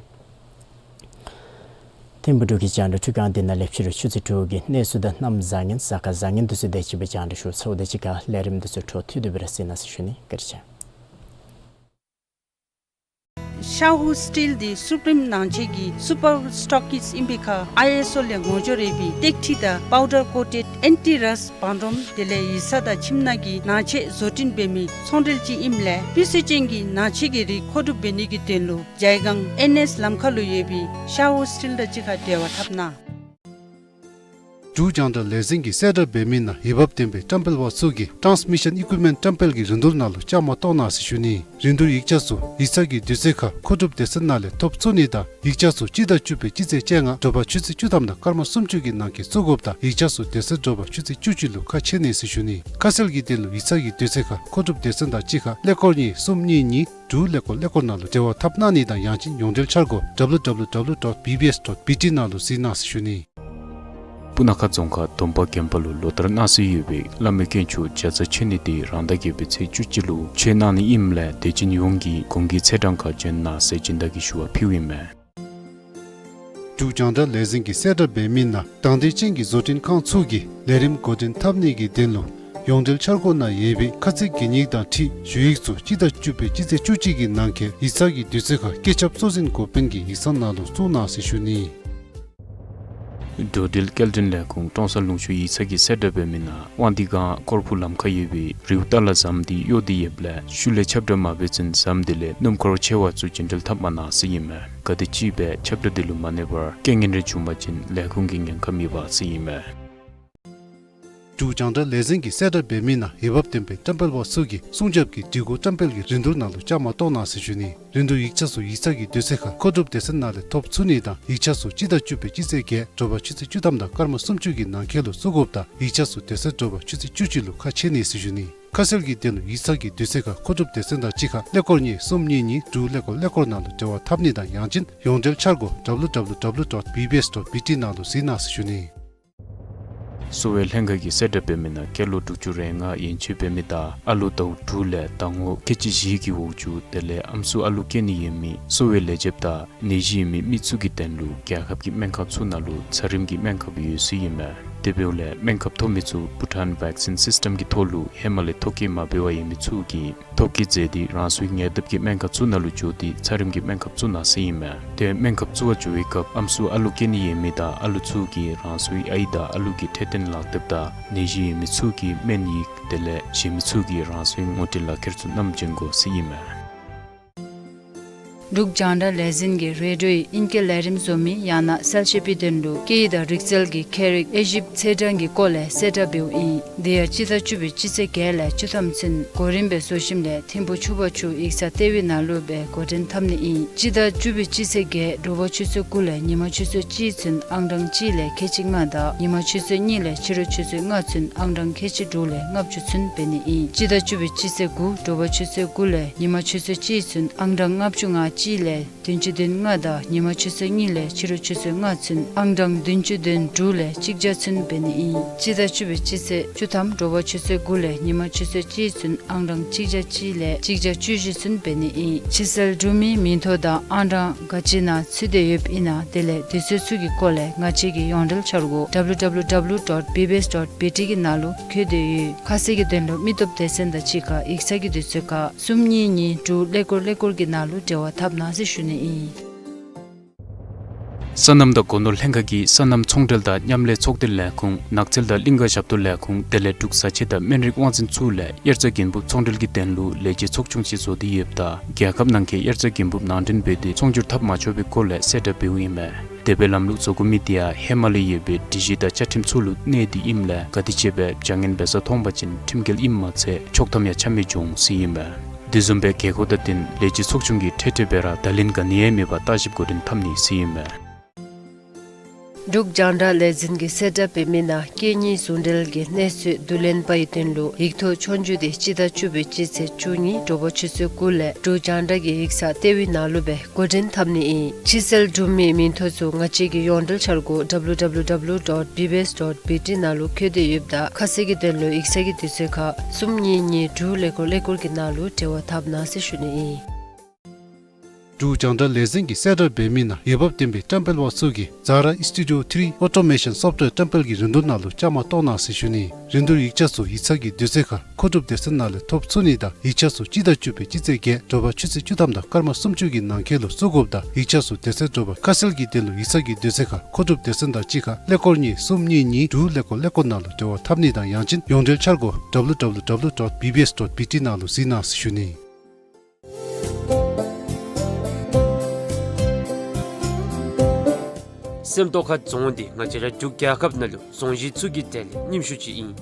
ཐིམ་ཕུག་འབྲུག་གི་རྒྱང་བསྒྲགས་འཕྲུལ་ཁང་འདི་ནང་ལས་ཕྱི་རུ་ཆུ་ཚོད་དྲུག་གི་གནས་ཚུལ་དང་གནམ་བཟང་ངན་གཟའ་སྐར་བཟང་ངན་དེ་ཚུ་དེ་ཅིག་སྦེ་རྒྱང་བསྒྲགས་ཞུ་ཚརཝ་དང་གཅིག་ཁར་ལས་རིམ་དེ་ཚུ་འཕྲོ་མཐུད་དེ་སྦེ་ར་གཟིགས་གནང་ཟེར་ཞུ་ནི། བཀའ་དྲིན་ཆེ། ཤ་ཧུ་སི་ཊིལ་འདི་སུ་པི་རིམ་ནང་ཆས་ཀྱི་སུ་པར་སི་ཊོག་ཀིསཊ་ཨིན་པའི་ཁར་ཨའི་ཨེསི་ཨོ་ལས་ངོ་སྦྱོར་འབད་བའི་ཏེག་ཁྲི་དང་པའུ་ཌར་ཀོ་ཊེཌ་ཨེན་ཊི་རསཊ་བང་རིམ་དེ་ལས་ཡིག་ཚང་དང་ཁྱིམ་ནང་གི་ནང་ཆས་བཟོ་སྐྲུན་འབད་མི་ཚོང་འབྲེལ་ཅིག་ཨིནམ་ལས་སྤུས་ཚད་ཅན་གྱི་ནང་ཆས་ཀྱི་རིགས་མཁོ་སྒྲུབ་འབད་ནི་གི་དོན་ལུ་ཇའི་སྒང་ཨེན་ཨེསི་ལམ་ཁ་ལུ་ཡོད་པའི་ཤ་ཧུ་སི་ཊིལ་དང་གཅིག་ཁར་འབྲེལ་བ་འཐབ་གནང་། འབྲུག་རྒྱང་བསྒྲགས་ལས་འཛིན་གྱིས་གསལ་བསྒྲགས་འབད་མི་ནང་འོས་འབབ་ལྡན་པའི་བཀྲམ་སྤེལ་པ་ཚུ་གིས་ཊཱནསི་མི་ཤཱན་ཨི་ཀུའིཔ་མེནཊ་བཀྲམ་སྤེལ་གྱི་རིན་བསྡུར་ནང་ལུ་བཅའ་མར་གཏོགས་གནང་ཟེར་ཞུ་ནི། རིན་བསྡུར་ཡིག་ཆ་ཚུ་ཡིག་ཚང་གི་དུས་ཚོད་ཁར་མཁོ་སྒྲུབ་སྡེ་ཚན་ནང་ལས་ཐོབ་ཚུགས་ནི་དང་ཡིག་ཆ་ཚུ་སྤྱི་ཟླ་བཅུ་པའི་སྤྱི་ཚེས་བཅོ་ལྔ་དྲོ་པ་ཆུ་ཚོད་བཅུ་ཐམ་དང་སྐར་མ་སུམ་ཅུ་གི་ནང་འཁོད་བཙུགས་དགོཔ་དང་ཡིག་ཆ་ཚུ་དེ་ཚེ་དྲོ་པ་ཆུ་ཚོད་བཅུ་གཅིག་ལུ་ཁ་ཕྱེ་ནི་ཟེར་ཞུ་ནི། ཁ་གསལ་གྱི་དོན་ལུ་ཡིག་ཚང་གི་དུས་ཚོད་ཁར་མཁོ་སྒྲུབ་སྡེ་ཚན་དང་གཅིག་ཁར་ཀླད་ཀོར་གཉིས་གསུམ་གཉིས་གཉིས་དྲུག་ཀླད་ཀོར་ཀླད་ཀོར་ནང་ལུ་འབྲེལ་བ་འཐབ་གནང་ནི་དང་ཡང་ཅིན་ཡོངས་འབྲེལ་འཆར་སྒོ་ཌབ་ལུ་ཌབ་ལུ་ཌབ་ལུ་ཌོཊ་བི་བི་ཨེསི་ཌོཊ་བི་ཊི་ནང་ལུ་གཟིགས་གནང་ཟེར་ཞུ་ནི། སྤུ་ན་ཁ་རྫོང་ཁག་དོམ་པ་དགོན་པ་ལུ་ལོ་ལྟར་གནང་སྲོལ་ཡོད་པའི་བླ་མའི་དཀོན་མཆོག་བརྒྱ་རྩ་མཆོད་གནས་དེ་རང་ཟླ་བརྒྱད་པའི་ཚེས་བཅུ་གཅིག་ལུ་མཆོད་གནང་ནི་ཨིནམ་ལས་དད་ཅན་ཡོངས་ཀྱིས་གུང་གི་ཚེས་གྲངས་ཁར་བྱོན་གནང་ཟེར་སྦྱིན་བདག་གིས་ཞུ་བ་ཕུལཝ་ཨིན་མས། འབྲུག་རྒྱང་བསྒྲགས་ལས་འཛིན་གྱིས་གསལ་བསྒྲགས་འབད་མི་ནང་དང་འདོད་ཅན་གྱི་བཟོ་སྐྲུན་ཁང་ཚུ་གིས་ལས་རིམ་འགོ་འདྲེན་འཐབ་ནི་གི་དོན་ལུ་ཡོངས་འབྲེལ་འཆར་སྒོ་ནང་ཡོད་པའི་ཁ་ཚིག་གན་ཡིག་དང་འཁྲིལ་ཞུ་ཡིག་ཚུ་སྤྱི་ཟླ་བཅུ་པའི་སྤྱི་ཚེས་བཅུ་གཅིག་གི་ནང་འཁོད་ཡིག་ཚང་གི་དུས་ཚོད་ཁར་བཀོད་ཁྱབ་གཙོ་འཛིན་འགོ་དཔོན་གྱི་ཡིག་ཚང་ནང་ལུ་བཙུགས་གནང་ཟེར་ཞུ་ནི། འགྲོ་འགྲུལ་སྐྱེལ་འདྲེན་ལས་ཁུངས་ཀྲོང་གསར་ལུང་ཤུར་ཡིག་ཚང་གིས་གསལ་བསྒྲགས་འབད་མི་ནང་དབང་འདུས་སྒང་སྐོར་ཕུག་ལམ་ཁར་ཡོད་པའི་རིའུ་ཏ་ལ་ཟམ་འདི་གཡོ་སྟེ་ཡོདཔ་ལས་ཤུལ་ལས་ཁྱབ་བསྒྲགས་མ་འབད་ཚུན་ཟམ་འདི་ལས་སྣུམ་འཁོར་ཆེ་བ་ཚུ་རྒྱུན་འགྲུལ་འཐབ་མ་གནང་ཟེར་ཨིན་མས། ག་དེམ་ཅིག་སྦེ་ཁྱབ་བསྒྲགས་འདི་ལུ་མ་གནས་པར་རྐྱེན་ངན་རེ་བྱུང་པ་ཅིན་ལས་ཁུངས་ཀྱི་ཉེན་ཁ་མེད་པ་ཟེར་ཨིན་མས། འབྲུག་རྒྱང་བསྒྲགས་ལས་འཛིན་གྱིས་གསལ་བསྒྲགས་འབད་མི་ནང་འོས་འབབ་ལྡན་པའི་བཀྲམ་སྤེལ་པ་ཚུ་གིས་སྲུང་སྐྱོབ་ཀྱི་སྒྲིག་གོ་བཀྲམ་སྤེལ་གྱི་རིན་བསྡུར་ནང་ལུ་བཅའ་མར་གཏོགས་གནང་ཟེར་ཞུ་ནི། རིན་བསྡུར་ཡིག་ཆ་ཚུ་ཡིག་ཚང་གི་དུས་ཚོད་ཁར་མཁོ་སྒྲུབ་སྡེ་ཚན་ནང་ལས་ཐོབ་ཚུགས་ནི་དང་ཡིག་ཆ་ཚུ་སྤྱི་ཟླ་བཅུ་པའི་སྤྱི་ཚེས་བརྒྱད་དྲོ་པ་ཆུ་ཚོད་བཅུ་ཐམ་དང་སྐར་མ་སུམ་ཅུ་གི་ནང་འཁོད་ལུ་བཙུགས་དགོཔ་དང་ཡིག་ཆ་ཚུ་དེ་ཚེ་དྲོ་པ་ཆུ་ཚོད་བཅུ་གཅིག་ལུ་ཁ་ཕྱེ་ནི་ཟེར་ཞུ་ནི། ཁ་གསལ་གྱི་དོན་ལུ་ཡིག་ཚང་གི་དུས་ཚོད་ཁར་མཁོ་སྒྲུབ་སྡེ་ཚན་དང་གཅིག་ཁར་ཀླད་ཀོར་གཉིས་གསུམ་གཉིས་གཉིས་དྲུག་ཀླད་ཀོར་ཀླད་ཀོར་ནང་ལུ་འབྲེལ་བ་འཐབ་ནི་དང་ཡང་ཅིན་ཡོངས་འབྲེལ་འཆར་སྒོ་W W W dot B B S dot B T ནང་ལུ་གཟིགས་གནང་ཟེར་ཞུ་ནི། གསོ་བའི་ལྷན་ཁག་གིས་གསལ་བསྒྲགས་འབད་མི་ནང་སྐྱེས་ལོ་དྲུག་ཅུ་རེ་ལྔ་ཡན་ཆད་འབད་མི་དང་ཨ་ལོ་ཟླཝ་དྲུག་ལས་ཟླ་ངོ་ཁལ་གཅིག་བཞི་གི་འོག་ཅུ་དེ་ལས་ཨམ་སྲུ་ཨ་ལོ་སྐྱེ་ནི་ཡོད་མི་གསོ་བའི་ལས་བྱེདཔ་དང་ནད་གཞི་ཡོད་མི་མི་ཚུ་གི་དོན་ལུ་རྒྱལ་ཁབ་ཀྱི་སྨན་ཁང་ཚུ་ནང་ལུ་ཚ་རིམས་ཀྱི་སྨན་ཁབ་ཡོད་ཟེར་ཨིན་མས། དེ་འབདཝ་ལས་སྨན་ཁབ་ཐོབ་མི་ཚུ་བྷུ་ཊཱན་ཝེག་སིན་སིསི་ཊེམ་གྱི་ཐོག་ལུ་ཧེ་མ་ལས་ཐོ་བཀོད་མ་འབད་བར་ཡོད་མི་ཚུ་གིས་ཐོ་བཀོད་མཛད་དེ་རང་སོའི་ཉེ་འདབས་ཀྱི་སྨན་ཁང་ཚུ་ནང་ལུ་འགྱོ་སྟེ་ཚ་རིམས་ཀྱི་སྨན་ཁབ་བཙུགས་གནང་ཟེར་ཨིན་མས། དེ་སྨན་ཁབ་བཙུགས་པར་འགྱོ་བའི་སྐབས་ཨམ་སྲུ་ཨ་ལོ་སྐྱེ་ནི་ཡོད་མི་དང་ཨ་ལོ་ཚུ་གིས་རང་སོའི་ཨའི་དང་ཨ་ལོ་གི་འཕྲོད་བསྟེན་ལག་དེབ་དང་ནད་གཞི་ཡོད་མི་ཚུ་གི་སྨན་ཡིག་དེ་ལས་གཞན་མི་ཚུ་གིས་རང་སོའི་ངོ་སྤྲོད་ལག་ཁྱེར་ཚུ་བསྣམས་བྱོན་དགོ་ཟེར་ཨིན་མས། འབྲུག་རྒྱང་བསྒྲགས་ལས་འཛིན་གྱིས་རེ་ཌིའོ་ཡི་ཨིང་སྐད་ལས་རིམ་བཟོ་མི་ཡང་ན་གསལ་བཤད་པའི་དོན་ལུ་སྐད་ཡིག་དང་རིག་རྩལ་གྱི་ཁྱད་རིག་དབྱེ་ཞིབ་ཚེས་གྲངས་ཀྱི་སྐོར་ལས་གསལ་བསྒྲགས་འབདཝ་ཨིན། དེ་ཡང་སྤྱི་ཟླ་བཅུ་པའི་སྤྱི་ཚེས་བརྒྱད་ལས་བཅུ་ཐམ་ཚུན་གོ་རིམ་སྦེ་བཟོ་ཞིནམ་ལས་ཐིམ་ཕུ་ཆུ་བར་ཆུ་ཡིག་ཚང་ལྟེ་བའི་ནང་ལུ་སྦེ་འགོ་འདྲེན་འཐབ་ནི་ཨིན། སྤྱི་ཟླ་བཅུ་པའི་སྤྱི་ཚེས་བརྒྱད་དྲོ་པ་ཆུ་ཚོད་དགུ་ལས་ཉིན་མ་ཆུ་ཚོད་གཅིག་ཚུན་ཨང་གྲངས་གཅིག་ལས་ཁལ་གཅིག་ལྔ་དང་ཉིན་མ་ཆུ་ཚོད་གཉིས་ལས་ཕྱི་རུ་ཆུ་ཚོད་ལྔ་ཚུན་ཨང་གྲངས་ཁལ་གཅིག་དྲུག་ལས་ལྔ་བཅུ་ཚུན་འབད་ནི་ཨིན། སྤྱི་ཟླ་བཅུ་པའི་སྤྱི་ཚེས་དགུ་དྲོ་པ་ཆུ་ཚོད་དགུ་ལས་ཉིན་མ་ཆུ་ཚོད་གཅིག་ཚུན་ཨང་གྲངས་ལྔ་བཅུ་ང་གཅིག་ལས་བདུན་ཅུ་དོན་ལྔ་དང་ཉིན་མ་ཆུ་ཚོད་གཉིས་ལས་ཕྱི་རུ་ཆུ་ཚོད་ལྔ་ཚུན་ཨང་གྲངས་བདུན་ཅུ་དོན་དྲུག་ལས་གཅིག་བརྒྱ་ཚུན་འབད་ནི་ཨིན། སྤྱི་ཟླ་བཅུ་པའི་སྤྱི་ཚེས་བཅུ་ཐམ་དྲོ་པ་ཆུ་ཚོད་དགུ་ལས་ཉིན་མ་ཆུ་ཚོད་གཅིག་ཚུན་ཨང་གྲངས་གཅིག་བརྒྱ་གཅིག་ལས་གཅིག་བརྒྱ་བཅུ་བཞི་ཚུན་འབད་ནི་ཨིན། ཕྱི་སེལ་གྲུབ་མིའི་མིང་ཐོ་དང་ཨང་གྲངས་ག་ཅི་ནང་ཚུད་དེ་ཡོདཔ་ཨིན་ན་དེ་ལས་དུས་ཚོད་ཚུ་གི་སྐོར་ལས་ང་བཅས་ཀྱི་ཡོངས་འབྲེལ་འཆར་སྒོ་W W W dot B B S dot B T གི་ནང་ལུ་བཀོད་དེ་ཡོད། ཁ་གསལ་གྱི་དོན་ལུ་མི་སྟོབས་སྡེ་ཚན་དང་གཅིག་ཁར་ཡིག་ཚང་གི་དུས་ཚོད་ཁར་གསུམ་གཉིས་གཉིས་དྲུག་ཀླད་ཀོར་ཀླད་ཀོར་གྱི་ནང་ལུ་འབྲེལ་བ་འཐབ་གནང་ཟེར་ཞུ་ནི་ཨིན། སོ་ནམ་དང་སྒོ་ནོར་ལྷན་ཁག་གིས་སོ་ནམ་ཚོང་འབྲེལ་དང་མཉམ་ལས་ཚོགས་སྡེ་ལས་ཁུངས་ནགས་ཚལ་དང་གླིང་ག་ཞབས་ཏོག་ལས་ཁུངས་དེ་ལས་འབྲུག་བཟའ་ཆས་དང་སྨན་རིགས་དབང་འཛིན་ཚུ་ལས་དབྱར་རྩྭ་དགུན་འབུབ་ཚོང་འབྲེལ་གྱི་དོན་ལུ་ལས་བྱེད་ཚོགས་ཆུང་ཅིག་བཟོ་སྟེ་ཡོདཔ་ད་རྒྱལ་ཁབ་ནང་འཁོད་དབྱར་རྩྭ་དགུན་འབུབ་ནང་འདྲེན་འབད་དེ་ཚོང་སྒྱུར་འཐབ་མ་ཆོག་པའི་སྐོར་ལས་གསལ་བསྒྲགས་འབདཝ་ཨིན་མས། དེ་སྦེ་ལམ་ལུགས་བཟོ་དགོ་མི་དེ་ཡང་ཧེ་མ་ལས་ཡོད་པའི་སྒྲིག་གཞི་དང་བཅའ་ཁྲིམས་ཚུ་ལུ་གནས་ཏེ་ཨིནམ་ལས་ག་དེ་ཅིག་སྦེ་བྱ་ངན་འབད་ས་མཐོང་པ་ཅིན་ཁྲིམས་འགལ་ཨིནམ་མ་ཚད་ཆོག་ཐམ་ཡང་ཆ་མེད་འགྱོ་འོང་ཟེར་ཨིན་མས། དེ་བཟུམ་སྦེ་དགོས་མཁོ་དང་བསྟུན་ལས་བྱེད་ཚོགས་ཆུང་གིས་འཕྲལ་འཕྲལ་སྦེ་ར་བརྡ་ལན་ག་ནི་ཡང་མེད་པར་བརྟག་ཞིབ་འགོ་འདྲེན་འཐབ་ནི་ཟེར་ཨིན་མས། འབྲུག་རྒྱང་བསྒྲགས་ལས་འཛིན་གྱིས་གསལ་བསྒྲགས་འབད་མི་ནང་སྐད་གཉིས་ཟུང་འབྲེལ་གྱི་གནས་ཚུལ་བསྡུ་ལེན་པའི་དོན་ལུ་ཡིག་ཐོག་ཆོས་རྒྱུགས་དེ་སྤྱི་ཟླ་བཅུ་པའི་སྤྱི་ཚེས་བཅུ་གཉིས་དྲོ་པ་ཆུ་ཚོད་དགུ་ལས་འབྲུག་རྒྱང་བསྒྲགས་ཀྱི་ཡིག་ཚང་ལྟེ་བའི་ནང་ལུ་སྦེ་འགོ་འདྲེན་འཐབ་ནི་ཨིན། ཕྱི་སེལ་གྲུབ་མིའི་མིང་ཐོ་ཚུ་ང་བཅས་ཀྱི་ཡོངས་འབྲེལ་འཆར་སྒོ་W W W dot B B S dot B T ནང་ལུ་བཀོད་དེ་ཡོདཔ་ད་ཁ་གསལ་གྱི་དོན་ལུ་ཡིག་ཚང་གི་དུས་ཚོད་ཁར་གསུམ་གཉིས་གཉིས་དྲུག་ཀླད་ཀོར་ཀླད་ཀོར་གྱི་ནང་ལུ་འབྲེལ་བ་འཐབ་གནང་ཟེར་ཞུ་ནི་ཨིན། འབྲུག་རྒྱང་བསྒྲགས་ལས་འཛིན་གྱིས་གསལ་བསྒྲགས་འབད་མི་ནང་འོས་འབབ་ལྡན་པའི་བཀྲམ་སྤེལ་པ་ཚུ་གིས་Zara Studio three automation software བཀྲམ་སྤེལ་གྱི་རིན་བསྡུར་ནང་ལུ་བཅའ་མར་གཏོགས་གནང་ཟེར་ཞུ་ནི། རིན་བསྡུར་ཡིག་ཆ་ཚུ་ཡིག་ཚང་གི་དུས་ཚོད་ཁར་མཁོ་སྒྲུབ་སྡེ་ཚན་ནང་ལས་ཐོབ་ཚུགས་ནི་དང་ཡིག་ཆ་ཚུ་སྤྱི་ཟླ་བཅུ་པའི་སྤྱི་ཚེས་བརྒྱད་དྲོ་པ་ཆུ་ཚོད་བཅུ་ཐམ་དང་སྐར་མ་སུམ་ཅུ་གི་ནང་འཁོད་ལུ་བཙུགས་དགོཔ་དང་ཡིག་ཆ་ཚུ་དེ་ཚེ་དྲོ་པ་ཁ་གསལ་གྱི་དོན་ལུ་ཡིག་ཚང་གི་དུས་ཚོད་ཁར་མཁོ་སྒྲུབ་སྡེ་ཚན་དང་གཅིག་ཁར་ཀླད་ཀོར་གཉིས་གསུམ་གཉིས་གཉིས་དྲུག་ཀླད་ཀོར་ཀླད་ཀོར་ནང་ལུ་འབྲེལ་བ་འཐབ་ནི་དང་ཡང་ཅིན་ཡོངས་འབྲེལ་འཆར་སྒོ་W W W dot B B S dot B T ནང་ལུ་གཟིགས་གནང་ཟེར་ཞུ་ནི། སེམས་རྟོགས་ཁ་རྫོང་འདི་ང་བཅས་ར་འབྲུག་རྒྱལ་ཁབ་ནང་ལུ་རྫོང་གཞི་ཚུ་གི་གྲས་ལས་རྙིངམ་ཤོས་ཅིག་ཨིན།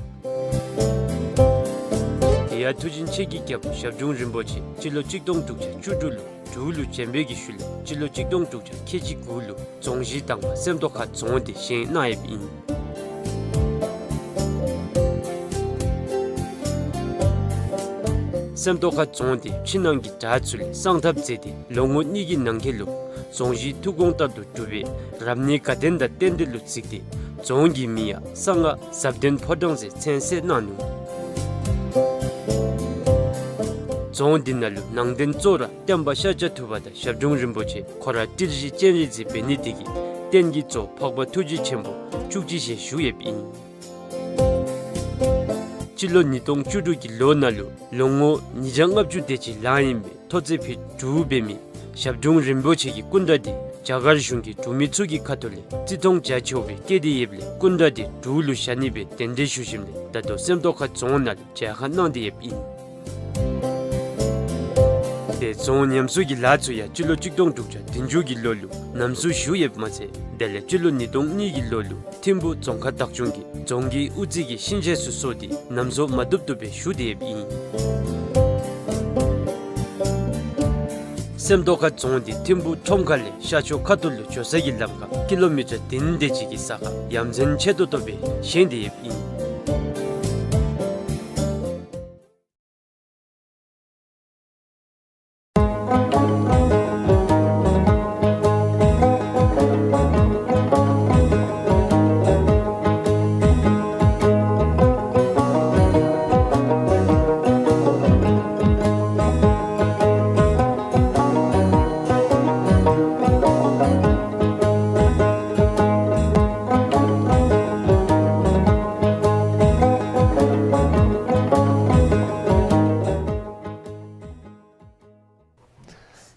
དེ་ཡང་མཐུ་ཆེན་ཆོས་ཀྱི་རྒྱལ་པོ་ཞབས་དྲུང་རིན་པོ་ཆེ་སྤྱི་ལོ་གཅིག་སྟོང་དྲུག་བརྒྱ་བཅུ་དྲུག་ལུ་འབྲུག་ལུ་བྱོན་པའི་གི་ཤུལ་ལས་སྤྱི་ལོ་གཅིག་སྟོང་དྲུག་བརྒྱ་ཁལ་གཅིག་དགུ་ལུ་རྫོང་གཞི་དང་པ་སེམས་རྟོགས་ཁ་རྫོང་འདི་བཞེངས་གནང་ཡོདཔ་ཨིན། སེམས་རྟོགས་ཁ་རྫོང་འདི་ཕྱི་ནང་གི་བྲག་ཚུ་ལས་གསང་ཐབས་མཛད་དེ་ལོ་ངོ་གཉིས་ཀྱི་ནང་འཁོད་ལུ་རྫོང་གཞི་ཐུགས་དགོངས་ལྟར་དུ་གྲུབ་པའི་རབ་གནས་དགའ་ལྡན་དང་རྟེན་འབྲེལ་ལུ་བརྩིས་ཏེ་རྫོང་གི་མིང་ཡང་གསང་སྔགས་ཟབ་དོན་ཕོ་བྲང་ཟེར་མཚན་གསོལ་གནང་ནུག། རྫོང་འདི་ནང་ལུ་ནང་རྟེན་གཙོ་བོ་ར་སྟོན་པ་ཤཱཀྱ་ཐུབ་པ་དང་ཞབས་དྲུང་རིན་པོ་ཆེ་ཁོ་ར་ཏི་ཤྲི་སྤྱན་རས་གཟིགས་འབད་ནི་དེ་གིས་རྟེན་གྱི་གཙོ་བོ་འཕགས་པ་ཐུགས་རྗེ་ཆེན་པོ་བཅུ་གཅིག་ཞལ་བཞུགས་ཡོདཔ་ཨིན། སྤྱི་ལོ་ཉིས་སྟོང་བཅུ་དྲུག་གི་ལོ་ནང་ལུ་ལོ་ངོ་ཉིས་བརྒྱ་ལྔ་བཅུ་དེ་ཅིག་ལང་ཡོད་པའི་ཐོག་བརྩེགས་ཕུད་དྲུག་འབད་མི་ཞབས་དྲུང་རིན་པོ་ཆེ་གི་སྐུ་འདྲ་འདི་ རྒྱ་གར་གཞུང་གིས་འབྲུག་མི་ཚུ་གི་ཁ་ཐུག་ལས་བརྩི་མཐོང་བྱ་ཆོག་པའི་བཀལ་ཏེ་ཡོདཔ་ལས་སྐུ་འདྲ་འདི་འབྲུག་ལུ་བཞག་ནི་སྦེ་གདན་འདྲེན་ཞུ་ཞིནམ་ལས་ད་ལྟོ་སེམས་རྟོགས་ཁ་རྫོང་ནང་ལུ་མཇལ་ཁ་གནང་སྟེ་ཡོདཔ་ཨིན། ཏེ་རྫོང་ཉམས་གསོ་གི་ལཱ་ཚུ་ཡང་སྤྱི་ལོ་གཅིག་སྟོང་དྲུག་བརྒྱ་བདུན་ཅུ་གི་ལོ་ལུ་ཉམས་གསོ་ཞུ་ཡོདཔ་མ་ཚད་དེ་ལས་སྤྱི་ལོ་ཉིས་སྟོང་གཉིས་ཀྱི་ལོ་ལུ་ཐིམ་ཕུག་རྫོང་ཁག་བདག་སྐྱོང་གིས་རྫོང་གི་དབུ་རྩེ་གི་ཤིང་ཆས་ཚུ་བཟོ་སྟེ་ཉམས་གསོ་མ་བཏུབ་བཏུབ་སྦེ་ཞུ་སྟེ་ཡོདཔ་ཨིན། སེམས་རྟོགས་ཁ་རྫོང་འདི་ཐིམ་ཕུག་ཁྲོམ་ཁ་ལས་ཤར་ཕྱོགས་ཁ་ཐུག་ལུ་འགྱོ་ས་གི་ལམ་ཁར་ཀི་ལོ་མི་ཊར་བདུན་དེ་ཅིག་གི་ས་ཁར་ཡ་མཚན་ཆེ་ཏོག་ཏོ་སྦེ་བཞེངས་ཏེ་ཡོདཔ་ཨིན།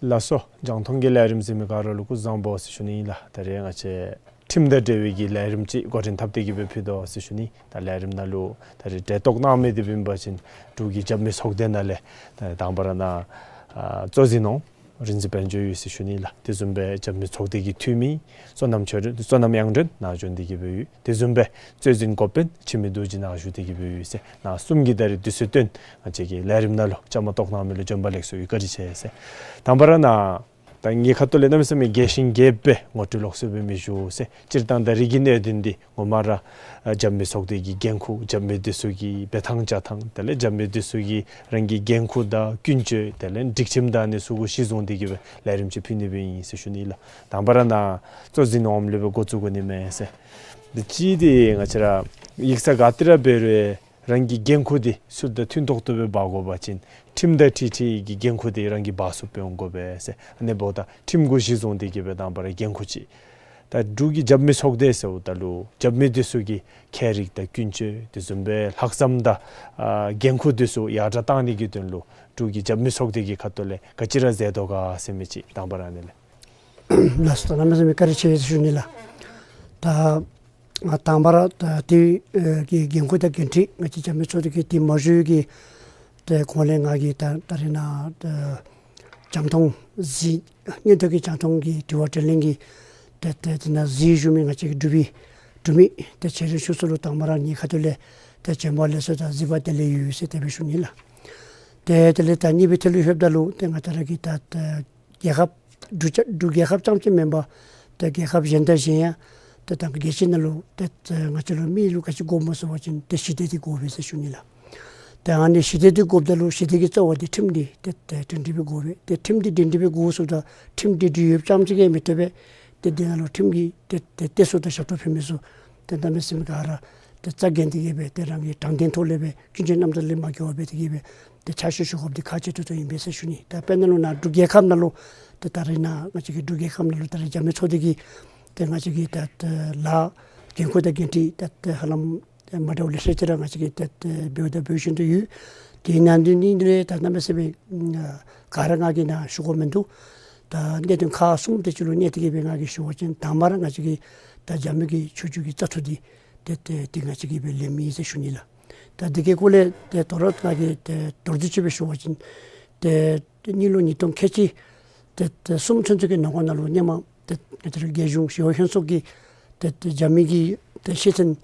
ལགས་སོ། རྒྱང་མཐོང་གི་ལས་རིམ་གཟིགས་མི་ག་ར་ལུ་སྐུ་གཟུགས་བཟང་པོ་ཟེར་ཞུ་ནི་ཨིན་ལགས། ད་རེས་ང་བཅས་ཁྲིམས་དང་འབྲེལ་བའི་གི་ལས་རིམ་ཅིག་འགོ་འདྲེན་འཐབ་སྟེ་གི་སྦེ་ཕུལ་དོ་ཟེར་ཞུ་ནི། ད་ལས་རིམ་ནང་ལུ་ད་རེས་གྲལ་གཏོགས་གནང་མི་འདི་འབད་བ་ཅིན་འབྲུག་གི་རྒྱབ་མི་ཚོགས་སྡེ་ནང་ལས་ད་དང་པ་ར་ནཱ་ཨ་གཙོ་འཛིན་འོགམ་རིག་འཛིན་དཔལ་འབྱོར་ཡོད་ཟེར་ཞུ་ནི་ལགས། དེ་བཟུམ་སྦེ་རྒྱབ་མི་ཚོགས་སྡེ་གི་འཐུས་མི་བསོད་ནམས་ཆོས་སྒྲོན་བསོད་ནམས་དབྱངས་སྒྲོན་ནཱ་བྱོན་ཏེ་གི་སྦེ་ཡོད། དེ་བཟུམ་སྦེ་གཙོ་འཛིན་འགོ་དཔོན་འཆི་མེད་རྡོ་རྗེ་ནཱ་བཞུགས་ཏེ་གི་སྦེ་ཡོད་ཟེར། ནཱ་གསུམ་གྱིས་ད་རེས་དུས་ཚོད་བཏོན་ང་བཅས་ཀྱི་ལས་རིམ་ནང་ལུ་བཅའ་མར་གཏོགས་གནང་མི་ལུ་བྱོན་པ་ལེགས་སོ་ཡོད། བཀའ་དྲིན་ཆེ་ཟེར། དང་པ་ར་ནཱ་ད་ངེའི་ཁ་ཐུག་ལས་གནམ་མེད་ས་མེད་རྒྱས་ཤིང་རྒྱསཔ་སྦེ་ངོ་སྤྲོད་ལོགས་སུ་སྦེ་མི་ཞུ་ཟེར། སྤྱིར་བཏང་ད་རིས་ཀྱི་གནད་དོན་འདི་ངོ་མ་ར་ཨ་རྒྱབ་མི་ཚོགས་སྡེ་གི་འགན་ཁུར་རྒྱབ་མི་འདི་ཚུ་གི་འབད་ཐངས་བྱ་ཐངས་དེ་ལས་རྒྱབ་མི་འདི་ཚུ་གི་རང་གི་འགན་ཁུར་དང་ཀུན་སྤྱོད་དེ་ལས་སྒྲིག་ཁྲིམས་དང་ཨ་ནི་ཚུ་གུ་གཞི་བཟུང་སྟེ་གི་སྦེ་ལས་རིམ་ཅིག་ཕུལ་ནི་སྦེ་ཨིན་ཟེར་ཞུ་ནི་ལགས། དང་པ་ར་ནཱ་གཙོ་འཛིན་འོགམ་ལས་སྦེ་འགོ་བཙུགས་དགོ་ནི་མས་ཟེར། འདི་གཅིག་འདི་ང་བཅས་ར་ཡིག་ཚང་ག་ཏེ་ར་འབད་རུང་རང་གི་འགན་ཁུར་འདི་ཚུ་དང་མཐུན་ཏོག་ཏོ་སྦེ་འབག་དགོ་པ་ཅིན་ཁྲིམས་དང་འཁྲིལ་འཁྲིལ་གྱི་འགན་ཁུར་འདི་རང་གིས་འབག་ཚུགསཔ་སྦེ་འོང་དགོ་པས་ཟེར། ཨ་ནི་འབདཝ་ད་ཁྲིམས་གུ་གཞི་བཟུང་སྟེ་གི་སྦེ་དང་པ་ར་འགན་ཁུར་ཅིག། ད་འབྲུག་གི་རྒྱབ་མི་ཚོགས་སྡེ་ཟེརཝ་ད་ལུ་རྒྱབ་མི་འདི་ཚུ་གི་ཁྱད་རིག་དང་ཀུན་སྤྱོད་དེ་བཟུམ་སྦེ་ལྷག་བསམ་དང་ཨ་འགན་ཁུར་འདི་ཚུ་ཡར་དྲག་གཏང་ནི་གི་དོན་ལུ་འབྲུག་གི་རྒྱབ་མི་ཚོགས་སྡེ་གི་ཁ་ཐུག་ལས་ག་ཅི་ར་མཛད་དོ་ག་ཟེར་མི་ཅིག་དང་པ་ར་ཨ་ནི་ལས། ལགས་སོ། གནམ་མེད་ས་མེད་བཀའ་དྲིན་ཆེ་ཟེར་ཞུ་ནི་ལགས། ད་ང་དང་པ་ར་ད་དེ་ཨེ་གི་འགན་ཁུར་དང་འགན་འཁྲི་ང་བཅས་རྒྱབ་མི་ཚོགས་སྡེ་གི་དེ་མ་ཞུ་གི་ཏེ་གོང་ལས་ང་གིས་ད་ད་རེས་ནཱ་ད་རྒྱང་མཐོང་གཟིགས་སྙན་ཐོ་གི་རྒྱང་མཐོང་གི་དྲི་བ་དྲིས་ལན་གྱི་ཏེ་ཏེ་དེ་ནང་གཟིགས་བཞུགས་མི་ང་བཅས་ཀྱི་འབྲུག་པའི་འབྲུག་མི་ཏེ་ཆེ་འབྲིང་ཆུང་གསུམ་ལུ་དང་པ་ར་ངེའི་ཁ་ཐུག་ལས་ཏེ་བྱོན་པ་ལེགས་སོ་དང་གཟིགས་པ་བདེ་ལེགས་ཡོད་ཟེར་དེ་སྦེ་ཞུ་ནི་ལགས། ཏེ་དེ་ལས་ད་གཉིས་པའི་ཐད་ལུ་ལྷོདཔ་ད་ལུ་ཏེ་ང་བཅས་ར་གི་ད་ད་རྒྱལ་ཁབ་འབྲུག་རྒྱ་འབྲུག་རྒྱལ་ཁབ་རྐྱངམ་ཅིག་མེན་པར་ཏེ་རྒྱལ་ཁབ་གཞན་དང་གཞན་ཡང་ཏེ་ད་རྒྱལ་སྤྱི་ནང་ལུ་ཏེ་ཏེ་ང་བཅས་ལུ་མི་ལུ་ག་ཅི་དགོཔ་སྨོ་ཟེར་བ་ཅིན་ཏེ་ཞི་བདེ་འདི་དགོ་པས་ཟེར་ཞུ་ནི་ལགས། ཏེ་ཨ་ནི་ཞི་བདེ་འདི་དགོཔ་ད་ལུ་ཞི་བདེ་གི་རྩ་བ་འདི་ཁྲིམས་འདི་ཏེ་ཏེ་སྒྲིང་སྒྲི་སྦེ་དགོ་པས། ཏེ་ཁྲིམས་འདི་སྒྲིང་སྒྲི་སྦེ་དགོ་ཟེརཝ་ད་ཁྲིམས་འདི་སྒྲིང་ཡོདཔ་རྐྱངམ་ཅིག་གིས་མི་ཐོབ་པས། ཏེ་འདི་ནང་ལུ་ཁྲིམས་ཀྱི་ཏེ་ཏེ་གཏད་སོ་དང་ཞབས་ཏོག་ཕུལ་མི་ཚུ་ཏེ་གནམ་མེད་ས་མེད་ག་ར་ཏེ་རྩ་འགེངས་ཏེ་གི་སྦེ་ཏེ་རང་གི་དྲང་བདེན་ཐོག་ལས་སྦེ་ཀུན་སྤྱོད་རྣམ་དག་ལས་མ་འགལ་བར་སྦེ་ཏེ་གི་སྦེ་ཏེ་ཕྱག་ཞུ་ཞུ་དགོཔ་འདི་ཁག་ཆེ་ཏོག་ཏོ་ཨིན་པས་ཟེར་ཞུ་ནི། ད་དཔེར་ན་ལུ་ནཱ་འབྲུག་རྒྱལ་ཁབ་ནང་ལུ་ཏེ་ད་རེས་ནཱ་ང་བཅས་ཀྱི་འབྲུག་རྒྱལ་ཁབ་ནང་ལུ་ད་རེས་རྒྱབ་མི་ཚོགས་སྡེ་གི་ཏེ་ང་བཅས་ཀྱི་ད་ད་ལཱ་འགན་ཁུར་དང་འགན་འཁྲི་ད་ད་ཧ་ལམ་ཏེ་མ་འདྲཝ་ལེ་ཤ་ཅིག་ར་ང་བཅས་ཀྱིས་ཏེ་ཏེ་འབདཝ་ད་འབད་བཞིན་དུ་ཡོད། དེ་ནང་དོན་ནི་འདི་ལས་ད་གནམ་མེད་ས་མེད་ག་ར་ང་གིས་ནཱ་ཞུ་དགོཔ་མིན་འདུག། ད་གནད་དོན་ཁག་གསུམ་དེ་ཅིག་ལུ་གནས་ཏེ་གི་སྦེ་ང་གིས་ཞུ་བ་ཅིན་དང་པ་ར་ང་བཅས་ཀྱི་ད་རྒྱབ་མི་གི་ཆོས་བརྒྱུད་ཀྱི་བཙག་འཐུ་འདི་ཏེ་ཏེ་ཏེ་ང་བཅས་ཀྱིས་སྦེ་ལེན་མི་ཨིན་ཟེར་ཞུ་ནི་ལགས། ད་འདི་གི་སྐོར་ལས་ཏེ་དོ་རུང་ང་གིས་ཏེ་མདོར་བསྡུས་ཅིག་སྦེ་ཞུ་བ་ཅིན་ཏེ་ཏེ་གཉིས་ལོ་ཉིས་སྟོང་ཁལ་གཅིག་ཏེ་ཏེ་གསུམ་ཚུན་ཚོད་ཀྱི་ནང་འཁོད་ནང་ལུ་སྔོན་མ་ཏེ་ཏེ་རྒྱལ་གཞུང་ཞི་གཡོག་ལྷན་ཚོགས་ཀྱི་ཏེ་ཏེ་རྒྱབ་མི་གི་ཏེ་ཤེས་ཚད་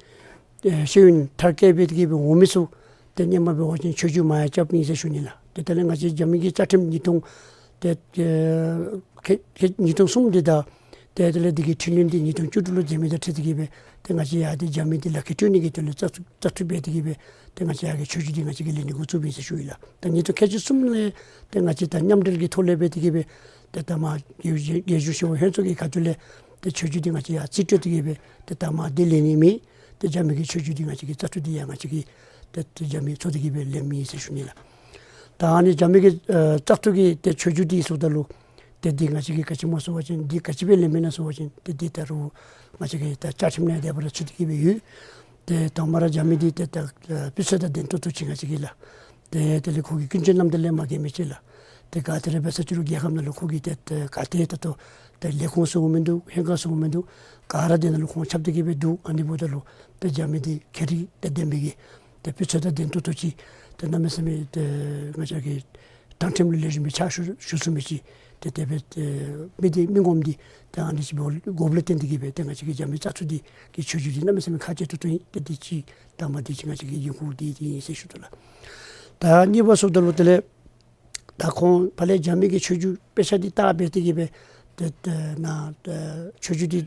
ཨེ་ཤེས་ཡོན་མཐར་སྐྱེལ་འབད་དེ་གི་སྦེ་འོང་མི་ཚུ་ཏེ་སྔོན་མ་འབད་བ་ཅིན་ཆོས་བརྒྱུད་མ་ཡང་རྐྱབ་ཨིན་ཟེར་ཞུ་ནི་ལགས། ཏེ་དེ་ལས་ང་བཅས་རྒྱབ་མི་གི་རྩ་ཁྲིམས་ཉིས་སྟོང་ཏེ་ཨེ་ཁལ་ཁལ་ཉིས་སྟོང་གསུམ་འདི་དང་ཏེ་དེ་ལས་འདི་གི་ཁྲིམས་ལུགས་འདི་ཉིས་སྟོང་བཅུ་དྲུག་ལུ་མཛད་མི་དང་འཁྲིལ་ཏེ་གི་སྦེ་ཏེ་ང་བཅས་ཡང་ཏེ་རྒྱབ་མི་འདི་ལག་ཁྱེར་སྤྲོད་ནི་གི་དོན་ལུ་བཙག་འཐུ་བཙག་འཐུ་འབད་དེ་གི་སྦེ་ཏེ་ང་བཅས་ཡར་གྱི་ཆོས་བརྒྱུད་འདི་ང་བཅས་ཀྱིས་ལེན་ནི་འགོ་བཙུགསཔ་ཨིན་ཟེར་ཞུ་ཡི་ལགས། ད་ཉིས་སྟོང་ཁལ་གཅིག་གསུམ་ལས་ཏེ་ང་བཅས་ད་མཉམ་འབྲེལ་གྱི་ཐོག་ལས་འབད་དེ་གི་སྦེ་ཏེ་ད་མར་རྒྱལ་རྒྱལ་གཞུང་ཞི་གཡོག་ལྷན་ཚོགས་ཀྱི་ཁ་ཐུག་ལས་ཏེ་ཆོས་བརྒྱུད་འདི་ང་བཅས་ཡར་རྩིས་སྤྲོད་དེ་གི་སྦེ་ཏེ་ད་མར་འདི་ལེན་ནི་མེད། ཏེ་རྒྱབ་མི་གི་ཆོས་བརྒྱུད་འདི་ང་བཅས་ཀྱིས་བཙག་འཐུ་འདི་ཡང་ང་བཅས་ཀྱིས་ཏེ་ཏེ་རྒྱབ་མི་ཚོགས་སྡེ་གི་སྦེ་ལེན་མི་ཨིན་ཟེར་ཞུ་ནི་ལགས། ད་ཨ་ནི་རྒྱབ་མི་གི་ཨེ་བཙག་འཐུ་གི་ཏེ་ཆོས་བརྒྱུད་འདི་ཟེརཝ་ད་ལུ་ཏེ་འདི་ང་བཅས་ཀྱིས་ག་ཅི་སྨོ་ཟེར་བ་ཅིན་འདི་ག་ཅི་སྦེ་ལེན་མི་ཨིན་ན་ཟེར་བ་ཅིན་ཏེ་འདི་ད་རུང་ང་བཅས་ཀྱི་ད་བཅའ་ཁྲིམས་ནང་དེ་སྦེ་ར་ཚུད་དེ་གི་སྦེ་ཡོད། ཏེ་དང་པ་ར་རྒྱབ་མི་འདི་ཏེ་ད་ཨེ་སྤུས་ཚད་དང་ལྡན་ཏོག་ཏོ་ཅིག་ང་བཅས་ཀྱིས་ལགས། ཏེ་དེ་ལས་ཁོ་གི་ཀུན་སྤྱོད་རྣམ་དག་ལས་མ་འགལ་མི་ཅིག་ལགས། ཏེ་ག་ཏེ་ར་འབད་ས་ཅི་རུང་རྒྱལ་ཁབ་ནང་ལུ་ཁོ་གིས་ཏེ་ཏེ་ག་ཏེ་ད་ལྟོ་ཏེ་ལས་ཁུངས་ཟེར་མི་འདུག། ལྷན་ཁག་ཟེར་མི་འདུག། ག་ར་དེ་ནང་ལུ་ཁོང་ཁྱབ་སྟེ་གི་སྦེ་འདུག། ཨ་ནི་འབདཝ་ད་ལུ་ཏེ་རྒྱབ་མི་འདི་ཁྱད་རིག་ཏེ་ལྡན་པའི་གི་ཏེ་སྤུས་ཚད་དང་ལྡན་ཏོག་ཏོ་ཅིག་ཏེ་གནམ་མེད་ས་མེད་ཏེ་ང་བཅས་ཀྱི་དྲང་ཁྲིམས་ལུ་ལེགས་ཤོམ་སྦེ་ཕྱག་ཞུ་ཞུ་ཚུགས་མི་ཅིག་ཏེ་དེ་སྦེ་ཏེ་མི་འདི་མི་ངོམ་འདི་ཏེ་ཨ་ནི་ཅིག་འབདཝ་འབདཝ་ལས་བརྟེན་ཏེ་གི་སྦེ་ཏེ་ང་བཅས་ཀྱི་རྒྱབ་མི་རྩ་འཛུགས་འདི་གི་ཆོས་བརྒྱུད་འདི་གནམ་མེད་ས་མེད་ཁག་ཆེ་ཏོག་ཏོ་ཨིན། ཏེ་འདི་གཅིག་དང་པ་འདི་གཅིག་ང་བཅས་ཀྱི་འགན་ཁུར་འདི་འདི་ཨིན་ཟེར་ཞུ་དོ་ལགས། ད་གཉིས་པ་ཟེརཝ་ད་ལུ་དེ་ལས་ད་ཁོང་ཕར་ལས་རྒྱབ་མི་གི་ཆོས་བརྒྱུད་དཔེ་ཆ་འདི་བལྟ་སྦེ་ཏེ་གི་སྦེ་ཏེ་ཏེ་ནཱ་ཏེ་ཆོས་བརྒྱུད་འདི་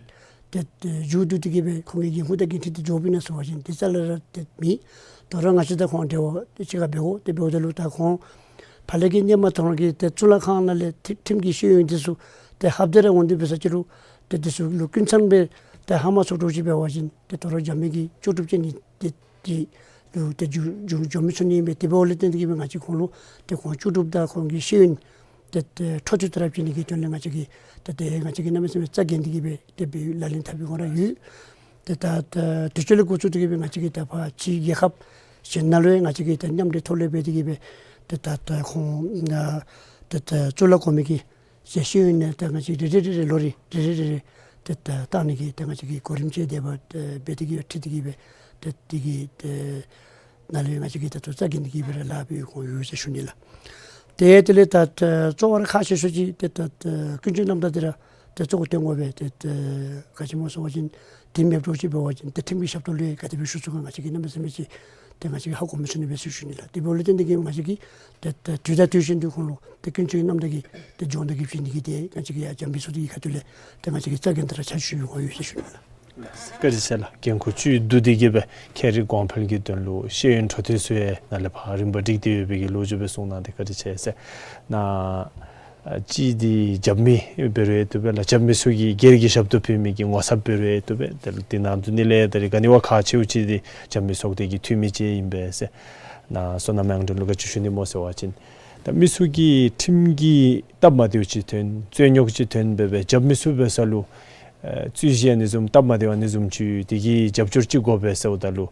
ཏེ་ཏེ་མཇུག་བསྡུ་སྟེ་གི་སྦེ་ཁོང་གི་འགན་ཁུར་དང་འགན་འཁྲི་འདི་འགྱོ་བའི་ན་ཟེར་བ་ཅིན་འདི་རྩ་ལས་ར་ཏེ་མེད། དོ་རུང་ང་བཅས་དང་ཁོང་འབྲེལ་བ་ཏེ་གཅིག་ཁར་འབད་དགོ། ཏེ་འབདཝ་ད་ལུ་ད་ཁོང་ཕར་ལས་ཀྱི་ནེམ་མ་ཐོན་གྱི་ཏེ་གཙུག་ལག་ཁང་ནང་ལས་ཁྲི་ཁྲིམས་ཀྱི་ཤེས་ཡོན་འདི་ཚུ་ཏེ་ལྷབ་སྟེ་ར་འོང་སྟེ་འབད་ས་ཅི་རུང་ཏེ་འདི་ཚུ་ལུ་ཀུན་ཚང་སྦེ་ཏེ་ཧ་མ་སོང་འགྱོ་ཅིག་འབད་བ་ཅིན་ཏེ་དོ་རུང་རྒྱབ་མི་གི་ལྕོགས་གྲུབ་ཅན་འདི་ཏེ་འདི་ལུ་ཏེ་འགྱོ་འགྱོ་འགྱོ་མི་ཚུགས་ནི་ཨིན་པས། དེ་འབདཝ་ལས་བརྟེན་ཏེ་གི་སྦེ་ང་བཅས་ཁོང་ལུ་ཏེ་ཁོང་ལྕོགས་གྲུབ་དང་ཁོང་གི་ཤེས་ཡོན་ཏེ་ཏེ་འཕྲོ་མཐུད་དེ་ར་བྱིན་ནི་གི་དོན་ལས་ང་བཅས་ཀྱིས་ཏེ་ཏེ་ང་བཅས་ཀྱིས་གནམ་མེད་ས་མེད་རྩ་འགེངས་ཏེ་གི་སྦེ་ཏེ་སྦེ་ལག་ལེན་འཐབ་པའི་ངོ་ར་ཡོད། ཏེ་ད་ད་དུས་ཚོད་ལས་འགོ་བཙུགས་ཏེ་གི་སྦེ་ང་བཅས་ཀྱིས་ད་ཕར་ཕྱི་རྒྱལ་ཁབ་གཞན་ནང་ལུ་ཡང་ང་བཅས་ཀྱིས་ད་མཉམ་འབྲེལ་ཐོག་ལས་འབད་དེ་གི་སྦེ་ཏེ་ད་ད་ཁོང་ཏེ་ད་གཙུག་ལག་གོང་མའི་གི་ཞལ་ཤེས་ཡོན་ནི་ད་ང་བཅས་རེ་རེ་རེ་རེ་ལོ་རེ་རེ་རེ་རེ་རེ་ཏེ་ད་བཏང་ནི་གི་ད་ང་བཅས་ཀྱིས་གོ་རིམ་ཅིག་དེ་སྦེ་ཏེ་འབད་དེ་གི་ཁྲིད་དེ་གི་སྦེ་ཏེ་དེ་གི་ཏེ་ནང་ལས་ང་བཅས་ཀྱིས་ད་ལྟོ་རྩ་འགེངས་ཏེ་གི་སྦེ་ར་ལཱ་འབད་དགོཔ་ཡོད་ཟེར་ཞུ་ནི་ལགས། ཏེ་དེ་ལས་ད་ད་གཙོ་བོ་ར་ཁག་ཆེ་ཤོས་ཅིག་ཏེ་ད་ད་ཀུན་སྤྱོད་རྣམ་དག་འདི་ར་ཏེ་གཙོ་བོ་བཏོན་དགོ་པས། ཏེ་ད་ག་ཅི་སྨོ་ཟེར་བ་ཅིན་དེ་མེདཔ་འགྱོ་ཅིག་འབད་བ་ཅིན་ཏེ་ཁྲིམས་ཀྱི་ཞབས་ཏོག་ལུ་ཡང་ག་དེ་སྦེ་ཞུ་ཚུགས་ག། ང་བཅས་ཀྱིས་གནམ་མེད་ས་མེད་ཅིག་ཏེ་ང་བཅས་ཀྱིས་ཧ་གོ་མི་ཚུགས་ནི་སྦེ་ཟེར་ཞུ་ནི་ལགས། དེ་འབདཝ་ལས་བརྟེན་ཏེ་གི་ང་བཅས་ཀྱིས་ཏེ་ད་དུས་དང་དུས་བཞིན་དུ་ཁོང་ལུ་ཏེ་ཀུན་སྤྱོད་རྣམ་དག་གི་ཏེ་སྦྱོང་བརྡར་གྱི་བྱིན་ནི་གི་ཏེ་ང་བཅས་ཀྱི་ཡ་རྒྱབ་མི་ཚུ་དེ་གི་ཁ་ཐུག་ལས་ཏེ་ང་བཅས་ཀྱིས་རྩ་འགེངས་ཏེ་ར་ཕྱག་ཞུ་དགོཔ་ཡོད་ཟེར་ཞུ་ནི་ལགས། བཀའ་དྲིན་ཆེ་ལགས། འགན་ཁུར་བཅུད་བསྡུ་སྟེ་གི་སྦེ་ཁྱད་རིག་གོང་འཕེལ་གྱི་དོན་ལུ་ཤེས་ཡོན་འཕྲོ་མཐུད་ཚུ་ཡང་ནཱ་ལས་ཕར་རིམ་པ་སྒྲིག་སྟེ་ཡོད་པའི་གི་ལོ་རྒྱུས་སྦེ་གསུངས་གནང་སྟེ་བཀའ་དྲིན་ཆེ་ཟེར། ནཱ་ཨ་གཅིག་འདི་རྒྱབ་མི་འབད་རུང་ཡང་བཏུབ་པས་ལགས། རྒྱབ་མི་ཚུ་གིས་སྒེར་གྱི་ཞབས་ཏོག་ཕུལ་མི་གི་ངོ་ཚབ་འབད་རུང་ཡང་བཏུབ་པས། དེ་ལས་དེ་ནང་དུ་ནི་ལས་ད་རིས་ག་ནི་བ་ཁག་ཆེཝ་ཅིག་འདི་རྒྱབ་མི་ཚོགས་སྡེ་གི་འཐུས་མི་ཅིག་ཨིན་པས་ཟེར། ནཱ་སོ་ནམ་དབྱངས་སྒྲོན་ལུ་ག་ཅི་ཞུ་ནི་སྨོ་ཟེར་བ་ཅིན་ད་མི་ཚུ་གིས་ཁྲིམས་ཀྱི་སྟབས་མ་བདེཝ་ཅིག་ཐོན་རྩོད་རྙོགས་ཅིག་ཐོན་འབད་སྦེ་རྒྱབ་མི་ཚུ་འབད་ས་ལུ་ཨེ་རྩོད་གཞི་ཨ་ནི་བཟུམ་སྟབས་མ་བདེཝ་ཨ་ནི་བཟུམ་ཅིག་དེ་གི་རྒྱབ་སྐྱོར་ཅིག་དགོ་པས་ཟེརཝ་ད་ལུ་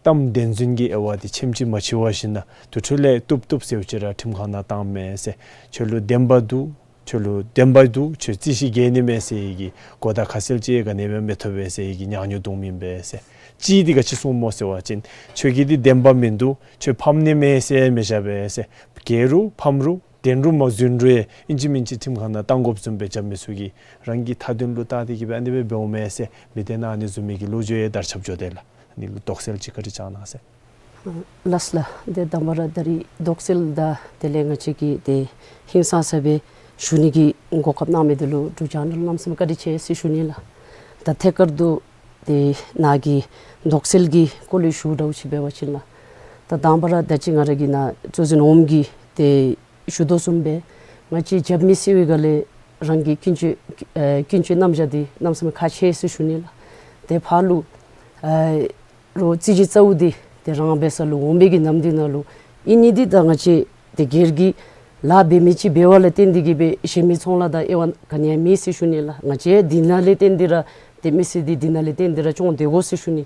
གཏམ་བདེན་རྫུན་གྱི་དབྱེ་བ་དེ་ཆེམ་ཅིག་མ་ཕྱེ་བ་བཞིན་ན་དེ་འཕྲོ་ལས་བཏུབ་བཏུབ་ཟེརཝ་ཅིག་ར་ཁྲིམས་ཁང་ནང་བཏང་མས་ཟེར། ཁྱོད་ལུ་བདེན་པ་འདུག། ཁྱོད་ལུ་བདེན་པ་འདུག། ཁྱོད་རྩོད་གཞི་འགེལ་ནི་མས་ཟེར་བའི་གི་གོ་བརྡ་ཁ་གསལ་ཅིག་ག་ནི་སྦེ་མི་ཐོབ་པས་ཟེར་བའི་གི་ཉག་ཉོག་འདུག་མེན་པས་ཟེར། གཅིག་འདི་ག་ཅི་གསུངས་སྨོ་ཟེར་བ་ཅིན་ཁྱོད་ཀྱི་འདི་བདེན་པ་མིན་འདུག། ཁྱོད་ཕམ་ནི་མས་ཟེར་མི་བཞག་པས་ཟེར། འགལ་རུང་ཕམ་རུང་བདེན་རུང་མ་བརྫུན་རུང་ཡང་ཨིན་ཅི་མིན་ཅི་ཁྲིམས་ཁང་ནང་བཏང་དགོཔ་བཟུམ་སྦེ་རྒྱབ་མི་ཚུ་གིས་རང་གི་མཐའ་དོན་ལུ་བལྟ་སྟེ་གི་སྦེ་ཨ་ནི་སྦེ་འབདཝ་མས་ཟེར་མི་སྡེ་ནང་ཨ་ནི་བཟུམ་མའི་གི་ལོ་རྒྱུས་ཡང་དར་ཁྱབ་འགྱོ་དེས་ལགས། ཨ་ནི་ལུ་དོགས་སེལ་ཅིག་བཀའ་དྲིན་བསྐྱང་གནང་ཟེར། ལགས་ལགས། ཏེ་དང་པ་ར་ད་རིས་དོགས་སེལ་དང་དེ་ལས་ང་བཅས་ཀྱི་ཏེ་ཧིང་སངས་ས་སྦེ་ཞུ་ནི་གི་གོ་སྐབས་གནང་མི་འདི་ལུ་འབྲུག་རྒྱང་བསྒྲགས་ལུ་གནམ་མེད་ས་མེད་བཀའ་དྲིན་ཆེ་ཟེར་ཞུ་ནི་ལགས། ད་ཐད་ཀར་དུ་ཏེ་ནཱ་གི་དོགས་སེལ་གྱི་སྐོར་ལས་ཞུ་འདྲཝ་ཅིག་འབད་བ་ཅིན་ལགས། ད་དང་པ་ར་ད་ཅི་ང་ར་གིས་ནཱ་གཙོ་འཛིན་འོགམ་གིས་ཏེ་ཞུ་དོ་བཟུམ་སྦེ་ང་བཅས་རྒྱབ་མི་ཟེར་བའི་སྒང་ལས་རང་གི་ཀུན་སྤྱོད་ཨེ་ཀུན་སྤྱོད་རྣམ་གཞག་འདི་གནམ་མེད་ས་མེད་ཁག་ཆེ་ཟེར་ཞུ་ནི་ལགས། ཏེ་ཕར་ལུ་ཨེ་རོགས་རྩོད་གཞི་རྩཝ་འདི་ཏེ་རང་འབད་ས་ལུ་འོང་པའི་གི་ནམ་དུས་ནང་ལུ་ཨིན་ནི་འདི་ད་ང་བཅས་ཏེ་སྒེར་གྱི་ལཱ་འབད་མི་ཅིག་འབད་བ་ལས་བརྟེན་ཏེ་གི་སྦེ་གཞན་མི་ཚོང་ལཱ་དང་དབྱེ་བ་ག་ནི་ཡང་མེད་ཟེར་ཞུ་ནི་ལགས། ང་བཅས་འདི་ནང་ལས་བརྟེན་ཏེ་ར་ཏེ་མི་སེར་འདི་འདི་ནང་ལས་བརྟེན་ཏེ་ར་སྐྱོང་སྡོད་དགོ་ཟེར་ཞུ་ནི།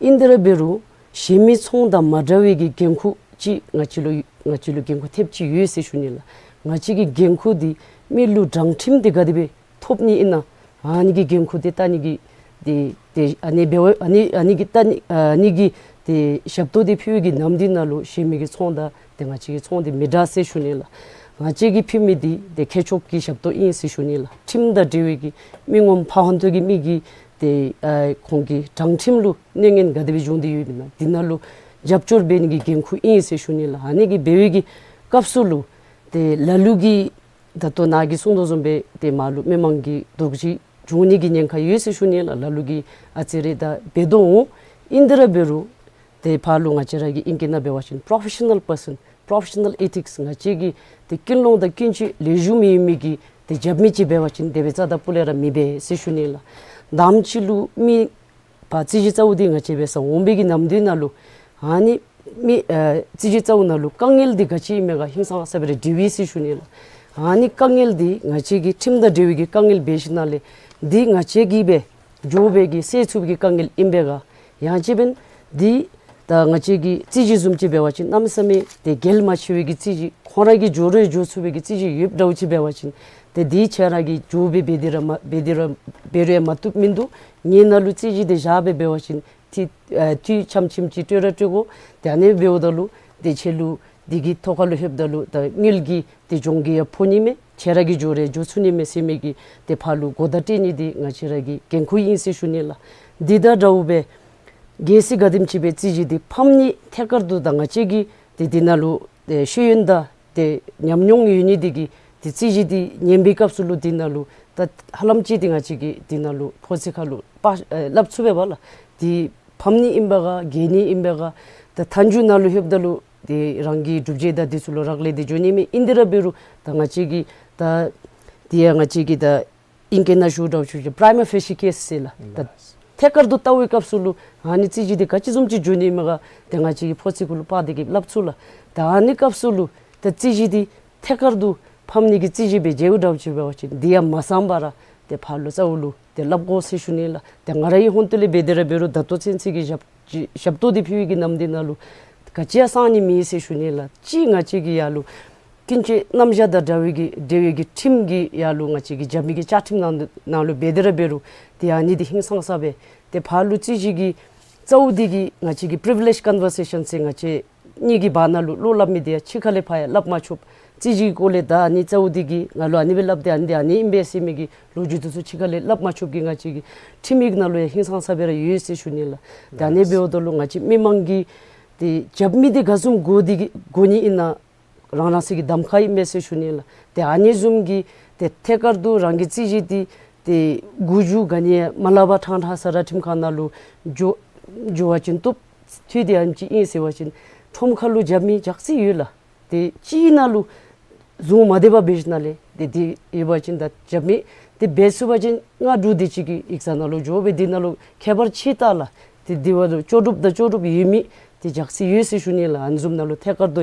ཨིན་ཏེ་ར་འབད་རུང་གཞན་མི་ཚོང་དང་མ་འདྲ་བའི་གི་འགན་ཁུར་ཅིག་ང་བཅས་ལུ་ང་བཅས་ལུ་འགན་ཁུར་ཐེབས་ཅིག་ཡོད་ཟེར་ཞུ་ནི་ལགས། ང་བཅས་ཀྱི་འགན་ཁུར་འདི་མི་ལུ་དྲང་ཁྲིམས་འདི་ག་དེ་སྦེ་ཐོབ་ནི་ཨིན་ན། ཨ་ནི་གི་འགན་ཁུར་འདི་བལྟ་ནི་གི་ཏེ་ཏེ་ཨ་ནི་འབད་བ་ཨ་ནི་ཨ་ནི་གི་བལྟ་ནི་ཨ་ནི་གི་ཏེ་ཞབས་ཏོག་འདི་ཕུལ་བའི་གི་ནམ་དུས་ནང་ལུ་གཞན་མི་གི་ཚོང་དང་ཏེ་ང་བཅས་ཀྱི་ཚོང་འདི་མི་འདྲ་ཟེར་ཞུ་ནི་ལགས། ང་བཅས་ཀྱིས་ཕུལ་མི་འདི་ཏེ་ཁེ་ཕྱོགས་ཀྱི་ཞབས་ཏོག་ཨིན་ཟེར་ཞུ་ནི་ལགས། ཁྲིམས་དང་འབྲེལ་བའི་གི་མི་ངོམ་ཕར་ཧོན་ཏོ་གི་མི་གིས་ཏེ་ཨ་ཁོང་གི་དྲང་ཁྲིམས་ལུ་གནོད་ངན་ག་དེ་སྦེ་འབྱུང་སྟེ་ཡོདཔ་ཨིན་ན་འདི་ནང་ལུ་རྒྱབ་སྐྱོར་འབད་ནི་གི་འགན་ཁུར་ཨིན་ཟེར་ཞུ་ནི་ལགས། ཨ་ནི་གི་འབད་བའི་གི་སྐབས་སུ་ལུ་ཏེ་ལ་ལུ་གིས་ད་ལྟོ་ནཱ་གིས་གསུངས་དོ་བཟུམ་སྦེ་ཏེ་མར་ལུ་མི་མང་གི་དོགས་གཞི་འབྱུང་ནི་གི་ཉེན་ཁ་ཡོད་ཟེར་ཞུ་ནི་ལགས། ལ་ལུ་གིས་ཨ་ཙི་རེ་ད་འབད་དོ་འོང་། ཨིན་ཏེ་ར་འབད་རུང་ཏེ་ཕར་ལུ་ང་བཅས་ར་གི་ཨིང་སྐད་ནང་འབད་བ་ཅིན་པོརོ་ཕེ་ཤ་ནཱལ་པར་སཱན་པོརོ་ཕེ་ཤ་ནཱལ་ཨེ་ཐིགསི་ང་བཅས་ཀྱི་ཏེ་ཀུན་སློང་དང་ཀུན་སྤྱོད་ལེགས་ཤོམ་ཡོད་མི་གི་ཏེ་རྒྱབ་མི་ཅིག་འབད་བ་ཅིན་དེ་སྦེ་རྩ་དང་སྤུ་ལས་ར་མི་འབད་ཟེར་ཞུ་ནི་ལགས། དང་པ་ཅིག་ལུ་མི་ཕར་རྩོད་གཞི་རྩཝ་འདི་ང་བཅས་འབད་སར་འོང་པའི་གི་ནམ་དུས་ནང་ལུ་ཨ་ནི་མི་ཨ་རྩོད་གཞི་རྩཝ་ནང་ལུ་དཀའ་ངལ་འདི་ག་ཅི་ཨིན་མས་ག་ཧིང་སངས་ས་སྦེ་ར་འདྲི་བས་ཟེར་ཞུ་ནི་ལགས། ཨ་ནི་དཀའ་ངལ་འདི་ང་བཅས་ཀྱིས་ཁྲིམས་དང་འབྲེལ་བའི་གི་དཀའ་ངལ་འབད་ཞིནམ་ལས་འདི་ང་བཅས་ཀྱིས་སྦེ་འགྱོ་བའི་གི་སེལ་ཚུགས་པའི་གི་དཀའ་ངལ་ཨིན་པས་ག། ཡང་ཅིན་འབདན་འདི་ ད་ང་བཅས་ཀྱི་རྩོད་གཞི་བཟུམ་ཅིག་འབད་བ་ཅིན་གནམ་མེད་ས་མེད་ཏེ་གལ་མ་ཆེ་བའི་གི་རྩོད་གཞི་ཁོང་ར་གིས་འགྱོ་རུང་འགྱོ་ཚུགས་པའི་གི་རྩོད་གཞི་ཡོདཔ་འདྲཝ་ཅིག་འབད་བ་ཅིན་ཏེ་དེ་ཁྱེད་ར་གིས་འགྱོ་སྦེ་འབད་དེ་ར་མ་འབད་དེ་ར་འབད་རུང་ཡང་མ་བཏུབ་མིན་འདུག། ངེའི་ནང་ལུ་རྩོད་གཞི་དེ་བཞག་སྦེ་འབད་བ་ཅིན་ཏེ་ཨ་འཐུས་ཆམ་ཆིམ་ཅིག་སྤྲོད་ར་སྤྲོད་དགོ། ཏེ་ཨ་ནི་འབདཝ་ད་ལུ་ཏེ་ཁྱེད་ལུ་དེ་གི་ཐོག་ཁ་ལུ་ལྷོདཔ་ད་ལུ་ད་དངུལ་གྱི་ཏེ་གྱོང་གུད་ཡང་ཕོག་ནི་མས། ཁྱེད་ར་གིས་འགྱོ་རུང་འགྱོ་ཚུགས་ནི་མས་ཟེར་མི་གི་ཏེ་ཕར་ལུ་གོ་བརྡ་སྤྲོད་ནི་འདི་ང་བཅས་ར་གི་འགན་ཁུར་ཨིན་ཟེར་ཞུ་ནི་ལགས། འདི་དང་འདྲཝ་སྦེ་གལ་སྲིད་ག་དེམ་ཅིག་སྦེ་རྩོད་གཞི་འདི་ཕམ་ནི་ཐད་ཀར་དུ་ད་ང་བཅས་ཀྱིས་ཏེ་འདི་ནང་ལུ་ཏེ་ཤེས་ཡོན་དང་ཏེ་ཉམས་མྱོང་ཡོད་ནི་འདི་གིས་ཏེ་རྩོད་གཞི་འདི་ཉན་པའི་སྐབས་སུ་ལུ་འདི་ནང་ལུ་ད་ཧ་ལམ་ཅིག་ཏེ་ང་བཅས་ཀྱིས་འདི་ནང་ལུ་ཕོ་ཚོད་ཁ་ལུ་པ་ཨེ་སླབ་ཚུགས་པས་པ་ལགས། ཏེ་ཕམ་ནི་ཨིན་པས་ག་རྒྱལ་ནི་ཨིན་པས་ག། ད་མཐའ་མཇུག་ནང་ལུ་ལྷོདཔ་ད་ལུ་ཏེ་རང་གི་སྒྲུབ་བྱེད་དང་འདི་ཚུ་ལུ་རག་ལས་ཏེ་འགྱོ་ནི་མས། ཨིན་དེ་ར་འབད་རུང་ད་ང་བཅས་ཀྱིས་ད་ཏེ་ཡང་ང་བཅས་ཀྱིས་ད་ཨིང་སྐད་ནང་ཞུཝ་འདྲཝ་ཅིག་པྲའི་མ་ཕེ་ཤི་ཀེསི་ཟེར་ལགས། ད་ཐད་ཀར་དུ་བལྟ་བའི་སྐབས་སུ་ལུ་ཨ་ནི་རྩོད་གཞི་འདི་ག་ཅི་བཟུམ་ཅིག་འགྱོ་ནི་མས་ག། ཏེ་ང་བཅས་ཀྱིས་ཕོ་ཚོད་ཁ་ལུ་པ་འདི་གིས་སླབ་ཚུགས་ལགས། ད་ཨ་ནི་སྐབས་སུ་ལུ་ད་རྩོད་གཞི་འདི་ཐད་ཀར་དུ་ཕམ་ནི་གི་རྩོད་གཞི་སྦེ་མཇལཝ་འདྲཝ་ཅིག་འབད་བ་ཅིན་འདི་ཡང་མ་གསང་པར་ར་ཏེ་ཕར་ལུ་རྩ་བ་ལུ་ཏེ་སླབ་དགོ་ཟེར་ཞུ་ནི་ལགས། ཏེ་ང་རའི་ཧོངས་ཏོ་ལས་འབད་དེ་ར་འབད་རུང་ད་ལྟོ་ཚུན་ཚོད་ཀྱི་ཞབས་ཞབས་ཏོག་འདི་ཕུལ་བའི་གི་ནམ་དུས་ནང་ལུ་ག་ཅི་ཡང་གསང་ནི་མེད་ཟེར་ཞུ་ནི་ལགས། ཅིག་ང་བཅས་ཀྱིས་ཡར་ལུ་ཀུན་སྤྱོད་རྣམ་གཞག་དང་འདྲ་བའི་གི་འབྲེལ་བའི་གི་ཁྲིམས་ཀྱི་ཡར་ལུ་ང་བཅས་ཀྱི་རྒྱབ་མི་གི་བཅའ་ཁྲིམས་ནང་ནང་ལུ་འབད་དེ་ར་འབད་རུང་ཏེ་ཨ་ནི་འདི་ཧིང་སངས་ས་སྦེ་ཏེ་ཕར་ལུ་རྩོད་གཞི་གི་རྩ་བ་འདི་གིས་ང་བཅས་ཀྱིས་པི་རི་ཝི་ལེཇ་ཀོན་བར་སེ་ཤཱན་ཟེར་ང་བཅས་གཉིས་ཀྱི་བར་ན་ལུ་བློ་སླབ་མི་འདི་ཡང་ཕྱི་ཁ་ལས་ཕར་ཡང་སླབ་མ་ཆོགཔ། རྩོད་གཞི་གི་སྐོར་ལས་ད་ཨ་ནི་རྩ་བ་འདི་གིས་ང་ལུ་ཨ་ནི་སྦེ་སླབ་སྟེ་ཨ་ནི་འདི་ཨ་ནི་ཨིན་པས་ཟེར་མི་གི་ལོ་རྒྱུས་འདི་ཚུ་ཕྱི་ཁ་ལས་སླབ་མ་ཆོགཔ་གི་ང་བཅས་ཀྱི་ཁྲིམས་ཡིག་ནང་ལུ་ཡང་ཧིང་སངས་ས་སྦེ་ར་ཡོད་ཟེར་ཞུ་ནི་ལགས། ད་ཨ་ནི་འབདཝ་ད་ལུ་ང་བཅས་མི་མང་གིས་ཏེ་རྒྱབ་མི་འདི་ག་བཟུམ་དགོ་འདི་གི་དགོ་ནི་ཨིན་ན་རང་རང་སོའི་གི་གདམ་ཁ་ཨིན་མས་ཟེར་ཞུ་ནི་ལགས། ཏེ་ཨ་ནི་བཟུམ་གྱི་ཏེ་ཐད་ཀར་དུ་རང་གི་རྩོད་གཞི་འདི་ཏེ་འགོ་མཇུག་ག་ནི་ཡང་མ་སླབ་པར་ཕྲང་ཕྲང་ས་ར་ཁྲིམས་ཁང་ནང་ལུ་འགྱོ་འགྱོ་བ་ཅིན་བཏུབ། འཐུས་འདི་ཨ་ནེམ་ཅིག་ཨིན་ཟེར་བ་ཅིན་ཁྲོམ་ཁ་ལུ་རྒྱབ་མི་ཇག་རྩིས་ཡོད་ལགས། ཏེ་ཅིག་ནང་ལུ་བཟུང་མ་སྡོད་པར་འབད་ཞིནམ་ལས་ཏེ་འདི་ཡོད་པ་ཅིན་ད་རྒྱབ་མི་འདི་འབད་ཚུགས་པ་ཅིན་སྔ་དྲོ་འདི་ཅིག་གི་ཡིག་ཚང་ནང་ལུ་འགྱོ་སྦེ་འདི་ནང་ལུ་ཁྱད་པར་ཅིག་བལྟ་ལགས། ཏེ་འདི་བ་ལུ་ལྕོགས་གྲུབ་དང་ལྕོགས་གྲུབ་ཡོད་མི་འདི་ཇག་རྩིས་ཡོད་ཟེར་ཞུ་ནི་ལགས། ཨ་ནི་བཟུམ་ནང་ལུ་ཐད་ཀར་དུ་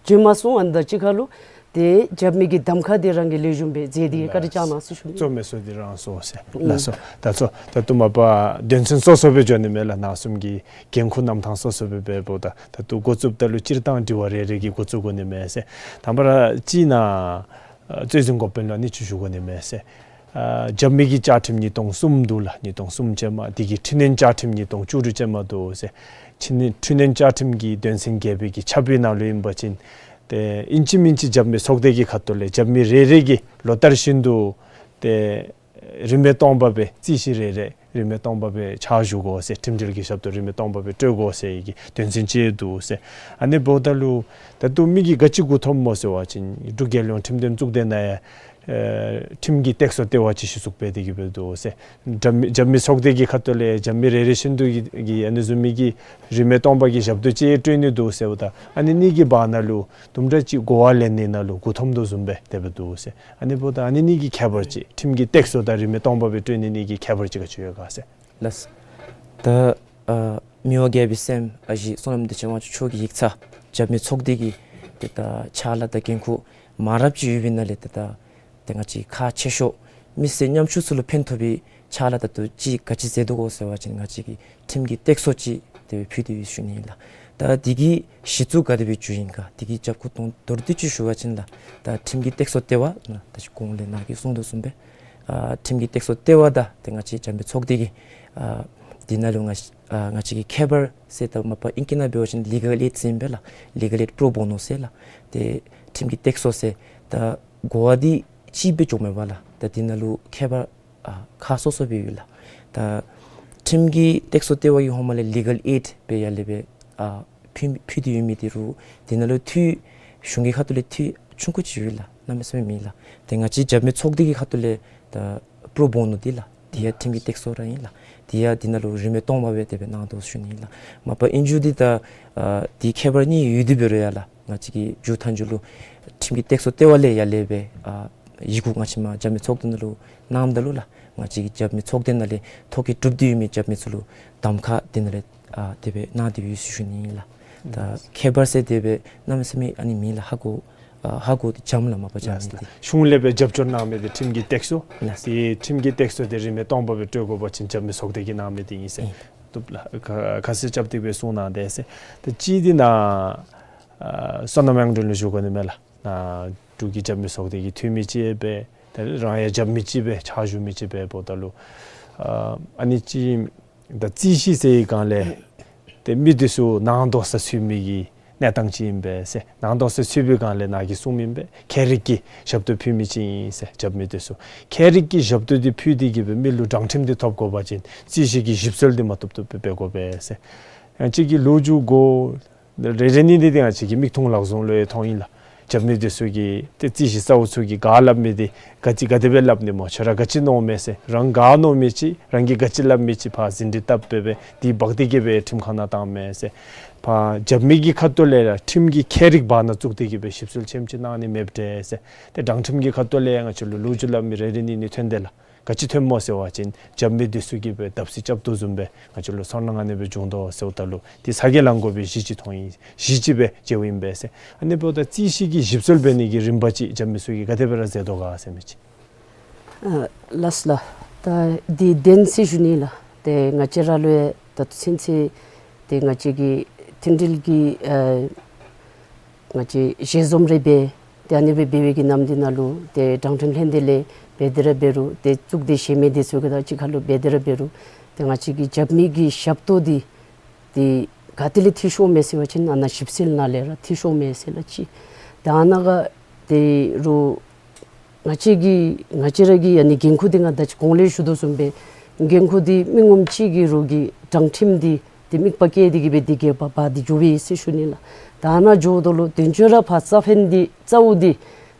བྱོན་མ་སོང་། ཨ་ནི་དང་གཅིག་ཁར་ལུ་ཏེ་རྒྱབ་མི་གི་གདམ་ཁ་འདི་རང་གིས་ལེགས་ཤོམ་སྦེ་མཛད་དེ་བཀའ་དྲིན་བསྐྱང་གནང་ཟེར་ཞུ་ནི། གཙོ་མེན་སོ་འདི་རང་སོ་ཟེར། ལགས་སོ། ད་གཙོ་ད་ལྟོ་མ་པ་དོན་ཚན་སོ་སོ་སྦེ་འགྱོ་ནི་མས་ལགས། ནཱ་གསུམ་གྱི་འགན་ཁུར་གནང་ཐངས་སོ་སོ་སྦེ་འབདཝ་ད་ད་ལྟོ་འགོ་བཙུགསཔ་ད་ལུ་སྤྱིར་བཏང་དྲི་བ་རེ་རེ་གིས་འགོ་བཙུགས་དགོ་ནི་མས་ཟེར། དང་པ་ར་ཅིག་ནཱ་ཨ་རྩོད་འཛིན་འགོ་དཔོན་ལུ་ཨ་ནི་ཅིག་ཞུ་དགོ་ནི་མས་ཟེར། ཨ་རྒྱབ་མི་གི་བཅའ་ཁྲིམས་ཉིས་སྟོང་གསུམ་འདུག་ལགས། ཉིས་སྟོང་གསུམ་ཅན་མ་འདི་གི་འཕྲི་སྣོན་བཅའ་ཁྲིམས་ཉིས་སྟོང་བཅུ་དྲུག་ཅན་མ་འདུག་ཟེར། འཕྲི་སྣོན་འཕྲི་སྣོན་བཅའ་ཁྲིམས་ཀྱི་དོན་ཚན་བརྒྱད་པའི་གི་ཆ་བུའི་ནང་ལུ་ཨིན་པ་ཅིན་ཏེ་ཨིན་ཅི་མིན་ཅི་རྒྱབ་མི་ཚོགས་སྡེ་གི་ཁ་ཐུག་ལས་རྒྱབ་མི་རེ་རེ་གིས་ལོ་ལྟར་བཞིན་དུ་ཏེ་རིན་མེད་སྟོང་པ་སྦེ་རྩོད་གཞི་རེ་རེ་རིན་མེད་སྟོང་པ་སྦེ་ཕྱག་ཞུ་དགོ་ཟེར། ཁྲིམས་འབྲེལ་གྱི་ཞབས་ཏོག་རིན་མེད་སྟོང་པ་སྦེ་སྤྲོད་དགོ་ཟེར་བའི་གི་དོན་ཚན་ཅིག་འདུག་ཟེར། ཨ་ནི་འབདཝ་ད་ལུ་ད་ལྟོ་མི་གིས་ག་ཅི་གུ་མཐོངམ་སྨོ་ཟེར་བ་ཅིན་འབྲུག་རྒྱལ་ཡོངས་ཁྲིམས་དོན་གཙུག་སྡེ་ནང་ཡང་ཨེ་ཁྲིམས་ཀྱི་སྟེགས་གསོ་ལྟེ་བ་ཅིག་གཞི་བཙུགས་འབད་དེ་གི་སྦེ་འདུག་ཟེར། རྒྱབ་མི་རྒྱབ་མི་ཚོགས་སྡེ་གི་ཁ་ཐུག་ལས་རྒྱབ་མི་རེ་རེ་བཞིན་དུ་གི་གི་ཨ་ནི་བཟུམ་མའི་གི་རིན་མེད་སྟོང་པ་གི་ཞབས་ཏོག་ཅིག་སྤྲོད་ནི་འདུག་ཟེརཝ་ད་ཨ་ནི་གཉིས་ཀྱི་བར་ན་ལུ་དུམ་གྲ་ཅིག་གོ་བ་ལེན་ནི་ནང་ལུ་གུ་མཐོངམ་དོ་བཟུམ་སྦེ་དེ་སྦེ་འདུག་ཟེར། ཨ་ནི་འབདཝ་ད་ཨ་ནི་གཉིས་ཀྱི་ཁྱད་པར་ཅིག་ཁྲིམས་ཀྱི་སྟེགས་གསོ་དང་རིན་མེད་སྟོང་པ་སྦེ་སྤྲོད་ནི་གཉིས་ཀྱི་ཁྱད་པར་ཅིག་ག་ཅི་ཡོད་ག་ཟེར། ལགས། ད་ཨ་མི་དབང་རྒྱལ་པོའི་སྲསམོ་ཨ་ཞེ་བསོད་ནམས་བདེ་ཆེན་དབང་ཕྱུག་མཆོག་གི་ཡིག་ཚང་རྒྱབ་མི་ཚོགས་སྡེ་གི་ཏེ་ད་ཕྱག་ལཱ་དང་འགན་ཁུར་མང་རབས་ཅིག་ཡོད་པའི་ནང་ལས་ཏེ་ད་ཏེ་ང་བཅས་ཁག་ཆེ་ཤོས་མི་སེར་ཉམ་ཆུང་ཚུ་ལུ་ཕན་ཐོགས་པའི་ཕྱག་ལཱ་ད་ལྟོ་ཅིག་ག་ཅི་མཛད་དོ་གོ་ཟེར་བ་ཅིན་ང་བཅས་ཀྱིས་ཁྲིམས་ཀྱི་སྟེགས་གསོ་ཅིག་དེ་སྦེ་ཕུལ་ཏེ་ཡོད་ཞུ་ནི་ཨིན་ལགས། ད་འདི་གི་གཞི་བཙུགས་ག་དེ་སྦེ་འགྱོ་ཡི་ག་འདི་གི་རྒྱབ་ཁུངས་དོན་མདོར་བསྡུས་ཅིག་ཞུ་བ་ཅིན་ལགས། ད་ཁྲིམས་ཀྱི་སྟེགས་གསོ་ལྟེ་བ་ད་ཅི་གོང་ལས་ནཱ་གིས་གསུངས་དོ་བཟུམ་སྦེ་ཨ་ཁྲིམས་ཀྱི་སྟེགས་གསོ་ལྟེ་བ་དང་ཏེ་ང་བཅས་རྒྱབ་མི་ཚོགས་སྡེ་གི་ཨ་འདི་ནང་ལུ་ང་ཨ་ང་བཅས་ཀྱི་ཁྱད་པར་ཟེར་ད་མ་པ་ཨིང་སྐད་ནང་འབད་བ་ཅིན་ལི་གལ་ཨེཌ་ཟེར་ཨིན་པས་ལགས། ལི་གལ་ཨེཌ་པྲོ་བོ་ནོ་ཟེར་ལགས། ཏེ་ཁྲིམས་ཀྱི་སྟེགས་གསོ་ཟེར་ད་གོ་བ་འདི་གཅིག་སྦེ་འགྱོཝ་མས་པ་ལགས། ད་འདི་ནང་ལུ་ཁྱད་པར་ཨ་ཁག་སོ་སོ་སྦེ་ཡོད་ལགས། ད་ཁྲིམས་ཀྱི་སྟེགས་གསོ་ལྟེ་བ་གི་ཧོངས་མ་ལས་ལི་གལ་ཨེཌ་སྦེ་ཡར་ལས་སྦེ་ཨ་ཕུལ་ཕུལ་ཏེ་ཡོད་མི་འདི་རུང་འདི་ནང་ལུ་འཐུས་གཞུང་གི་ཁ་ཐུག་ལས་འཐུས་ཆུང་ཀུ་ཅིག་ཡོད་ལགས། གནམ་མེད་ས་མེད་མེད་ལགས། ཏེ་ང་བཅས་རྒྱབ་མི་ཚོགས་སྡེ་གི་ཁ་ཐུག་ལས་ད་པྲོ་བོ་ནོ་འདི་ལགས། འདི་ཡང་ཁྲིམས་ཀྱི་སྟེགས་གསོ་ར་ཨིན་ལགས། འདི་ཡང་འདི་ནང་ལུ་རིན་མེད་སྟོང་པ་སྦེ་དེ་སྦེ་གནང་དོ་ཞུ་ནི་ཨིན་ལགས། མ་པ་ཨིན་རུང་འདི་ད་ཨ་འདི་ཁྱད་པར་གཉིས་ཡོད་དེ་འབད་རུང་ཡང་ལགས། ང་བཅས་ཀྱིས་མཇུག་མཐའ་མཇུག་ལུ་ཁྲིམས་ཀྱི་སྟེགས་གསོ་ལྟེ་བ་ལས་ཡར་ལས་སྦེ་ཨ་ཡི་གུ་ང་བཅས་མ་རྒྱབ་མི་ཚོགས་སྡེ་ནང་ལུ་གནངམ་ད་ལུ་ལགས། ང་བཅས་ཀྱི་རྒྱབ་མི་ཚོགས་སྡེ་ནང་ལས་ཐོ་བཀོད་གྲུབ་སྟེ་ཡོད་མི་རྒྱབ་མི་ཚུ་ལུ་གདམ་ཁ་འདི་ནང་ལས་ཨ་དེ་སྦེ་གནང་སྟེ་ཡོད་ཟེར་ཞུ་ནི་ཨིན་ལགས། ད་ཁྱད་པར་ཟེར་དེ་སྦེ་གནམ་མེད་ས་མེད་ཨ་ནི་མེད་ལགས། ཧ་གོ་ཨ་ཧ་གོ་འདི་འཇམ་ལགས། མ་པ་འཇམ་ལགས་ནི་ལགས། དེ་གཞུང་ལས་སྦེ་རྒྱབ་སྐྱོར་གནང་མི་འདི་ཁྲིམས་ཀྱི་སྟེགས་གསོ། ལགས། དེ་ཁྲིམས་ཀྱི་སྟེགས་གསོ་དེ་རིན་མེད་སྟོང་པ་སྦེ་སྤྲོད་དགོ་པ་ཅིན་རྒྱབ་མི་ཚོགས་སྡེ་གིས་གནང་མི་འདི་ཨིན་ཟེར། ཨིན། བཏུབ་ལགས། ཁ་ཁ་གསལ་རྐྱབ་སྟེ་སྦེ་གསུང་གནང་དེས་ཟེར། ཏེ་གཅིག་འདི་ནཱ་ཨ་བསོད་ནམས་དབྱངས་སྒྲོན་ལུ་ཞུ་དགོ་ནི་མས་ལགས། ནཱ་འབྲུག་གི་རྒྱབ་མི་ཚོགས་སྡེ་གི་འཐུས་མི་ཅིག་སྦེ་ཏེ་རང་ཡང་རྒྱབ་མི་ཅིག་སྦེ་ཕྱག་ཞུ་མི་ཅིག་སྦེ་འབདཝ་ད་ལུ་ཨ་ཨ་ནི་ཅིག་ད་རྩིས་གཞི་ཟེར་བའི་སྒང་ལས་ཏེ་མི་འདི་ཚུ་ནང་དོགས་ས་ཚུད་མི་གི་གནས་སྟངས་ཅིག་ཨིན་པས་ཟེར། ནང་དོགས་ས་ཚུད་པའི་སྒང་ལས་ནཱ་གིས་གསུངམ་ཨིན་པས། ཁྱད་རིག་གི་ཞབས་ཏོག་ཕུལ་མི་ཅིག་ཨིན་ཟེར། རྒྱབ་མི་འདི་ཚུ་ཁྱད་རིག་གི་ཞབས་ཏོག་འདི་ཕུལ་ཏེ་གིས་སྦེ་མི་ལུ་དྲང་ཁྲིམས་འདི་ཐོབ་དགོ་པ་ཅིན་རྩིས་གཞི་གི་ཞིབ་འཚོལ་འདི་མ་བཏུབ་བཏུབ་སྦེ་འབད་དགོ་པས་ཟེར། ཡང་གཅིག་གིས་ལོ་རྒྱུས་གོ་རེ་རེ་ནི་འདི་ཏེ་ང་བཅས་ཀྱི་མིག་མཐོང་ལག་བཟུང་ལུ་ཡང་མཐོང་ཡི་ལགས། རྒྱབ་མི་འདི་ཚུ་གིས་ཏེ་རྩིས་གཞི་རྩ་བོ་ཚུ་གིས་ག་སླབ་མི་འདི་ག་ཅི་ག་དེ་སྦེ་སླབ་ནི་སྨོ། ཁྱོད་ར་ག་ཅི་མནོཝ་མས་ཟེར། རང་ག་མནོ་མི་ཅིག་རང་གིས་ག་ཅི་སླབ་མི་ཅིག་ཕར་ཟིན་བྲིས་བཏབ་སྦེ་སྦེ་འདི་འབག་སྟེ་གིས་སྦེ་ཁྲིམས་ཁང་ནང་བཏངམ་མས་ཟེར། ཕར་རྒྱབ་མི་གི་ཁ་ཐུག་ལས་ར་ཁྲིམས་ཀྱི་ཁྱད་རིག་བར་ན་བཙུགས་ཏེ་གིས་སྦེ་ཞིབ་འཚོལ་ཆེམ་ཅིག་གནང་ནི་མེདཔ་འདྲས་ཟེར། ཏེ་དྲང་ཁྲིམས་ཀྱི་ཁ་ཐུག་ལས་ཡང་ང་བཅས་ལུ་ལོ་རྒྱུས་སླབ་མི་རེ་རེ་ནི་ནི་ཐོན་དེས་ལགས། ག་ཅི་ཐོནམ་སྨོ་ཟེར་བ་ཅིན་རྒྱབ་མི་འདི་ཚུ་གིས་སྦེ་བརྡབ་གསིག་རྐྱབ་དོ་བཟུམ་སྦེ་ང་བཅས་ལུ་ཚོར་སྣང་ཨ་ནི་སྦེ་བྱུང་དོ་ཟེརཝ་ད་ལུ་ཏེ་ཚ་གྱང་ལང་དགོ་པའི་གཞི་ཅིག་མཐོང་ཡི། གཞི་ཅིག་སྦེ་མཇལཝ་ཨིན་པས་ཟེར། ཨ་ནི་འབདཝ་ད་རྩིས་གཞི་གི་ཞིབ་འཚོལ་འབད་ནི་གི་རིམ་པ་ཅིག་རྒྱབ་མི་ཚུ་གིས་ག་དེ་སྦེ་ར་མཛད་དོ་ག་ཟེར་མི་ཅིག། ཨ་ལགས་ལགས། ད་འདི་བདེན་ཟེར་ཞུ་ནི་ལགས། ཏེ་ང་བཅས་ར་ལུ་ཡང་ད་ལྟོ་ཚུན་ཚོད་ཏེ་ང་བཅས་ཀྱི་མཐུན་སྒྲིལ་གྱི་ཨ་ང་བཅས་ཞལ་འཛོམས་རེ་འབད། ཏེ་ཨ་ནི་སྦེ་འབད་བའི་གི་ནམ་འདི་ནང་ལུ་ཏེ་དྲང་ཁྲིམས་ལྷན་སྡེ་ལས་འབད་དེ་ར་འབད་རུང་ཏེ་གཙུག་སྡེ་གཞན་མི་འདི་ཚུ་གི་དང་གཅིག་ཁར་ལུ་འབད་དེ་ར་འབད་རུང་ཏེ་ང་བཅས་ཀྱི་རྒྱབ་མི་གི་ཞབས་ཏོག་འདི་ཏེ་ག་ཏེ་ལས་འཐུས་ཤོརཝ་མས་ཟེར་བ་ཅིན་ཨ་ནཱ་ཞིབ་འཚོལ་ནང་ལས་ར་འཐུས་ཤོརཝ་མས་ཟེར་ལགས་ཅིག། ད་ཨ་ནཱ་ག་ཏེ་རུང་ང་བཅས་ཀྱི་ང་བཅས་ར་གི་ཨ་ནི་འགན་ཁུར་འདི་ང་ད་ཅི་གོང་ལས་ཞུ་དོ་བཟུམ་སྦེ་འགན་ཁུར་འདི་མི་ངོམ་ཅིག་གི་རོགས་ཀྱིས་དྲང་ཁྲིམས་འདི་ཏེ་དམིགས་པ་བསྐྱེད་དེ་གིས་སྦེ་འདི་གི་འབག་འབག་སྟེ་འགྱོ་བས་ཟེར་ཞུ་ནི་ལགས། ད་ཨ་ནཱ་འགྱོཝ་ད་ལུ་དོན་གཅོད་ར་ཕར་རྩ་ཕན་འདི་རྩ་བོ་འདི་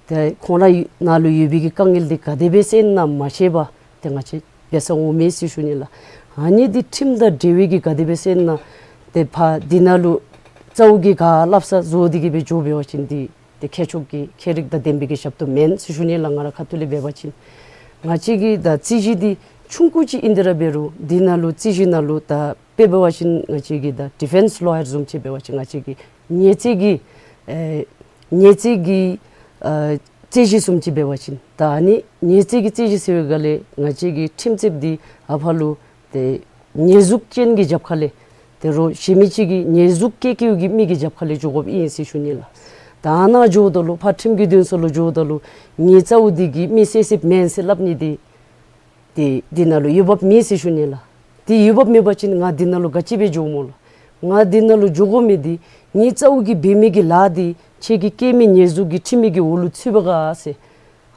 ཏེ་ཁོང་ར་ནང་ལུ་ཡོད་པའི་གི་དཀའ་ངལ་འདི་ག་དེ་སྦེ་སེལ་ན་མ་ཤེས་པར་ཏེ་ང་བཅས་འབད་སར་འོང་མས་ཟེར་ཞུ་ནི་ལགས། ཨ་ནི་འདི་ཁྲིམས་དང་འབྲེལ་བའི་གི་ག་དེ་སྦེ་སེལ་ན་ཏེ་ཕར་འདི་ནང་ལུ་རྩ་བོ་གིས་ག་སླབ་ས་བཟོ་སྟེ་གིས་སྦེ་འགྱོ་འབད་བ་ཅིན་འདི་ཏེ་ཁྱད་ཆོས་ཀྱི་ཁྱད་རིག་དང་ལྡན་པའི་གི་ཞབས་ཏོག་མེན་ཟེར་ཞུ་ནི་ལགས། ང་ར་ཁ་ཐུག་ལས་འབད་བ་ཅིན་ང་བཅས་ཀྱི་ད་རྩིས་གཞི་འདི་ཆུང་ཀུ་ཅིག་ཨིན་ཏེ་ར་འབད་རུང་འདི་ནང་ལུ་རྩིས་གཞི་ནང་ལུ་ད་དཔེ་འབད་བ་ཅིན་ང་བཅས་ཀྱི་ད་ཌི་ཕེནསི་ལོ་ཡར་བཟུམ་ཅིག་འབད་བ་ཅིན་ང་བཅས་ཀྱི་ཉེས་རྩིས་ཀྱི་ཨེ་ཉེས་རྩིས་ཀྱི་ཨ་རྩོད་གཞི་བཟུམ་ཅིག་འབད་བ་ཅིན་ད་ཨ་ནི་ཉེས་རྩིས་ཀྱི་རྩོད་གཞི་ཟེར་བའི་སྒང་ལས་ང་བཅས་ཀྱི་ཁྲིམས་རྩོདཔ་འདི་ཨ་ཕར་ལུ་ཏེ་ཉེས་འཛུགས་ཅན་གྱི་རྒྱབ་ཁ་ལས་ཏེ་རོགས་གཞན་མི་ཅིག་གིས་ཉེས་འཛུགས་བཀལ་བཀལཝ་གི་མི་གི་རྒྱབ་ཁ་ལས་འགྱོ་དགོཔ་ཨིན་ཟེར་ཞུ་ནི་ལགས། ད་ཨ་ནཱ་འགྱོཝ་ད་ལུ་ཕར་ཁྲིམས་ཀྱི་འདུན་ས་ལུ་འགྱོཝ་ད་ལུ་ངེའི་རྩ་བོ་འདི་གིས་མི་བསད་བསདཔ་མེན་ཟེར་སླབ་ནི་འདི་ཏེ་འདི་ནང་ལུ་འོས་འབབ་མེད་ཟེར་ཞུ་ནི་ལགས། ཏེ་འོས་འབབ་མེད་པ་ཅིན་ང་འདི་ནང་ལུ་ག་ཅི་སྦེ་འགྱོཝ་སྨོ་ལགས། ང་འདི་ནང་ལུ་འགྱོ་དགོ་མི་འདི་ངེའི་རྩ་བོ་གིས་འབད་མི་གི་ལཱ་འདི་ཁྱེད་ཀྱིས་བཀལ་མི་ཉེས་འཛུགས་ཀྱི་ཁྲིམས་མི་གི་འོག་ལུ་ཚུད་པས་ག་ཟེར་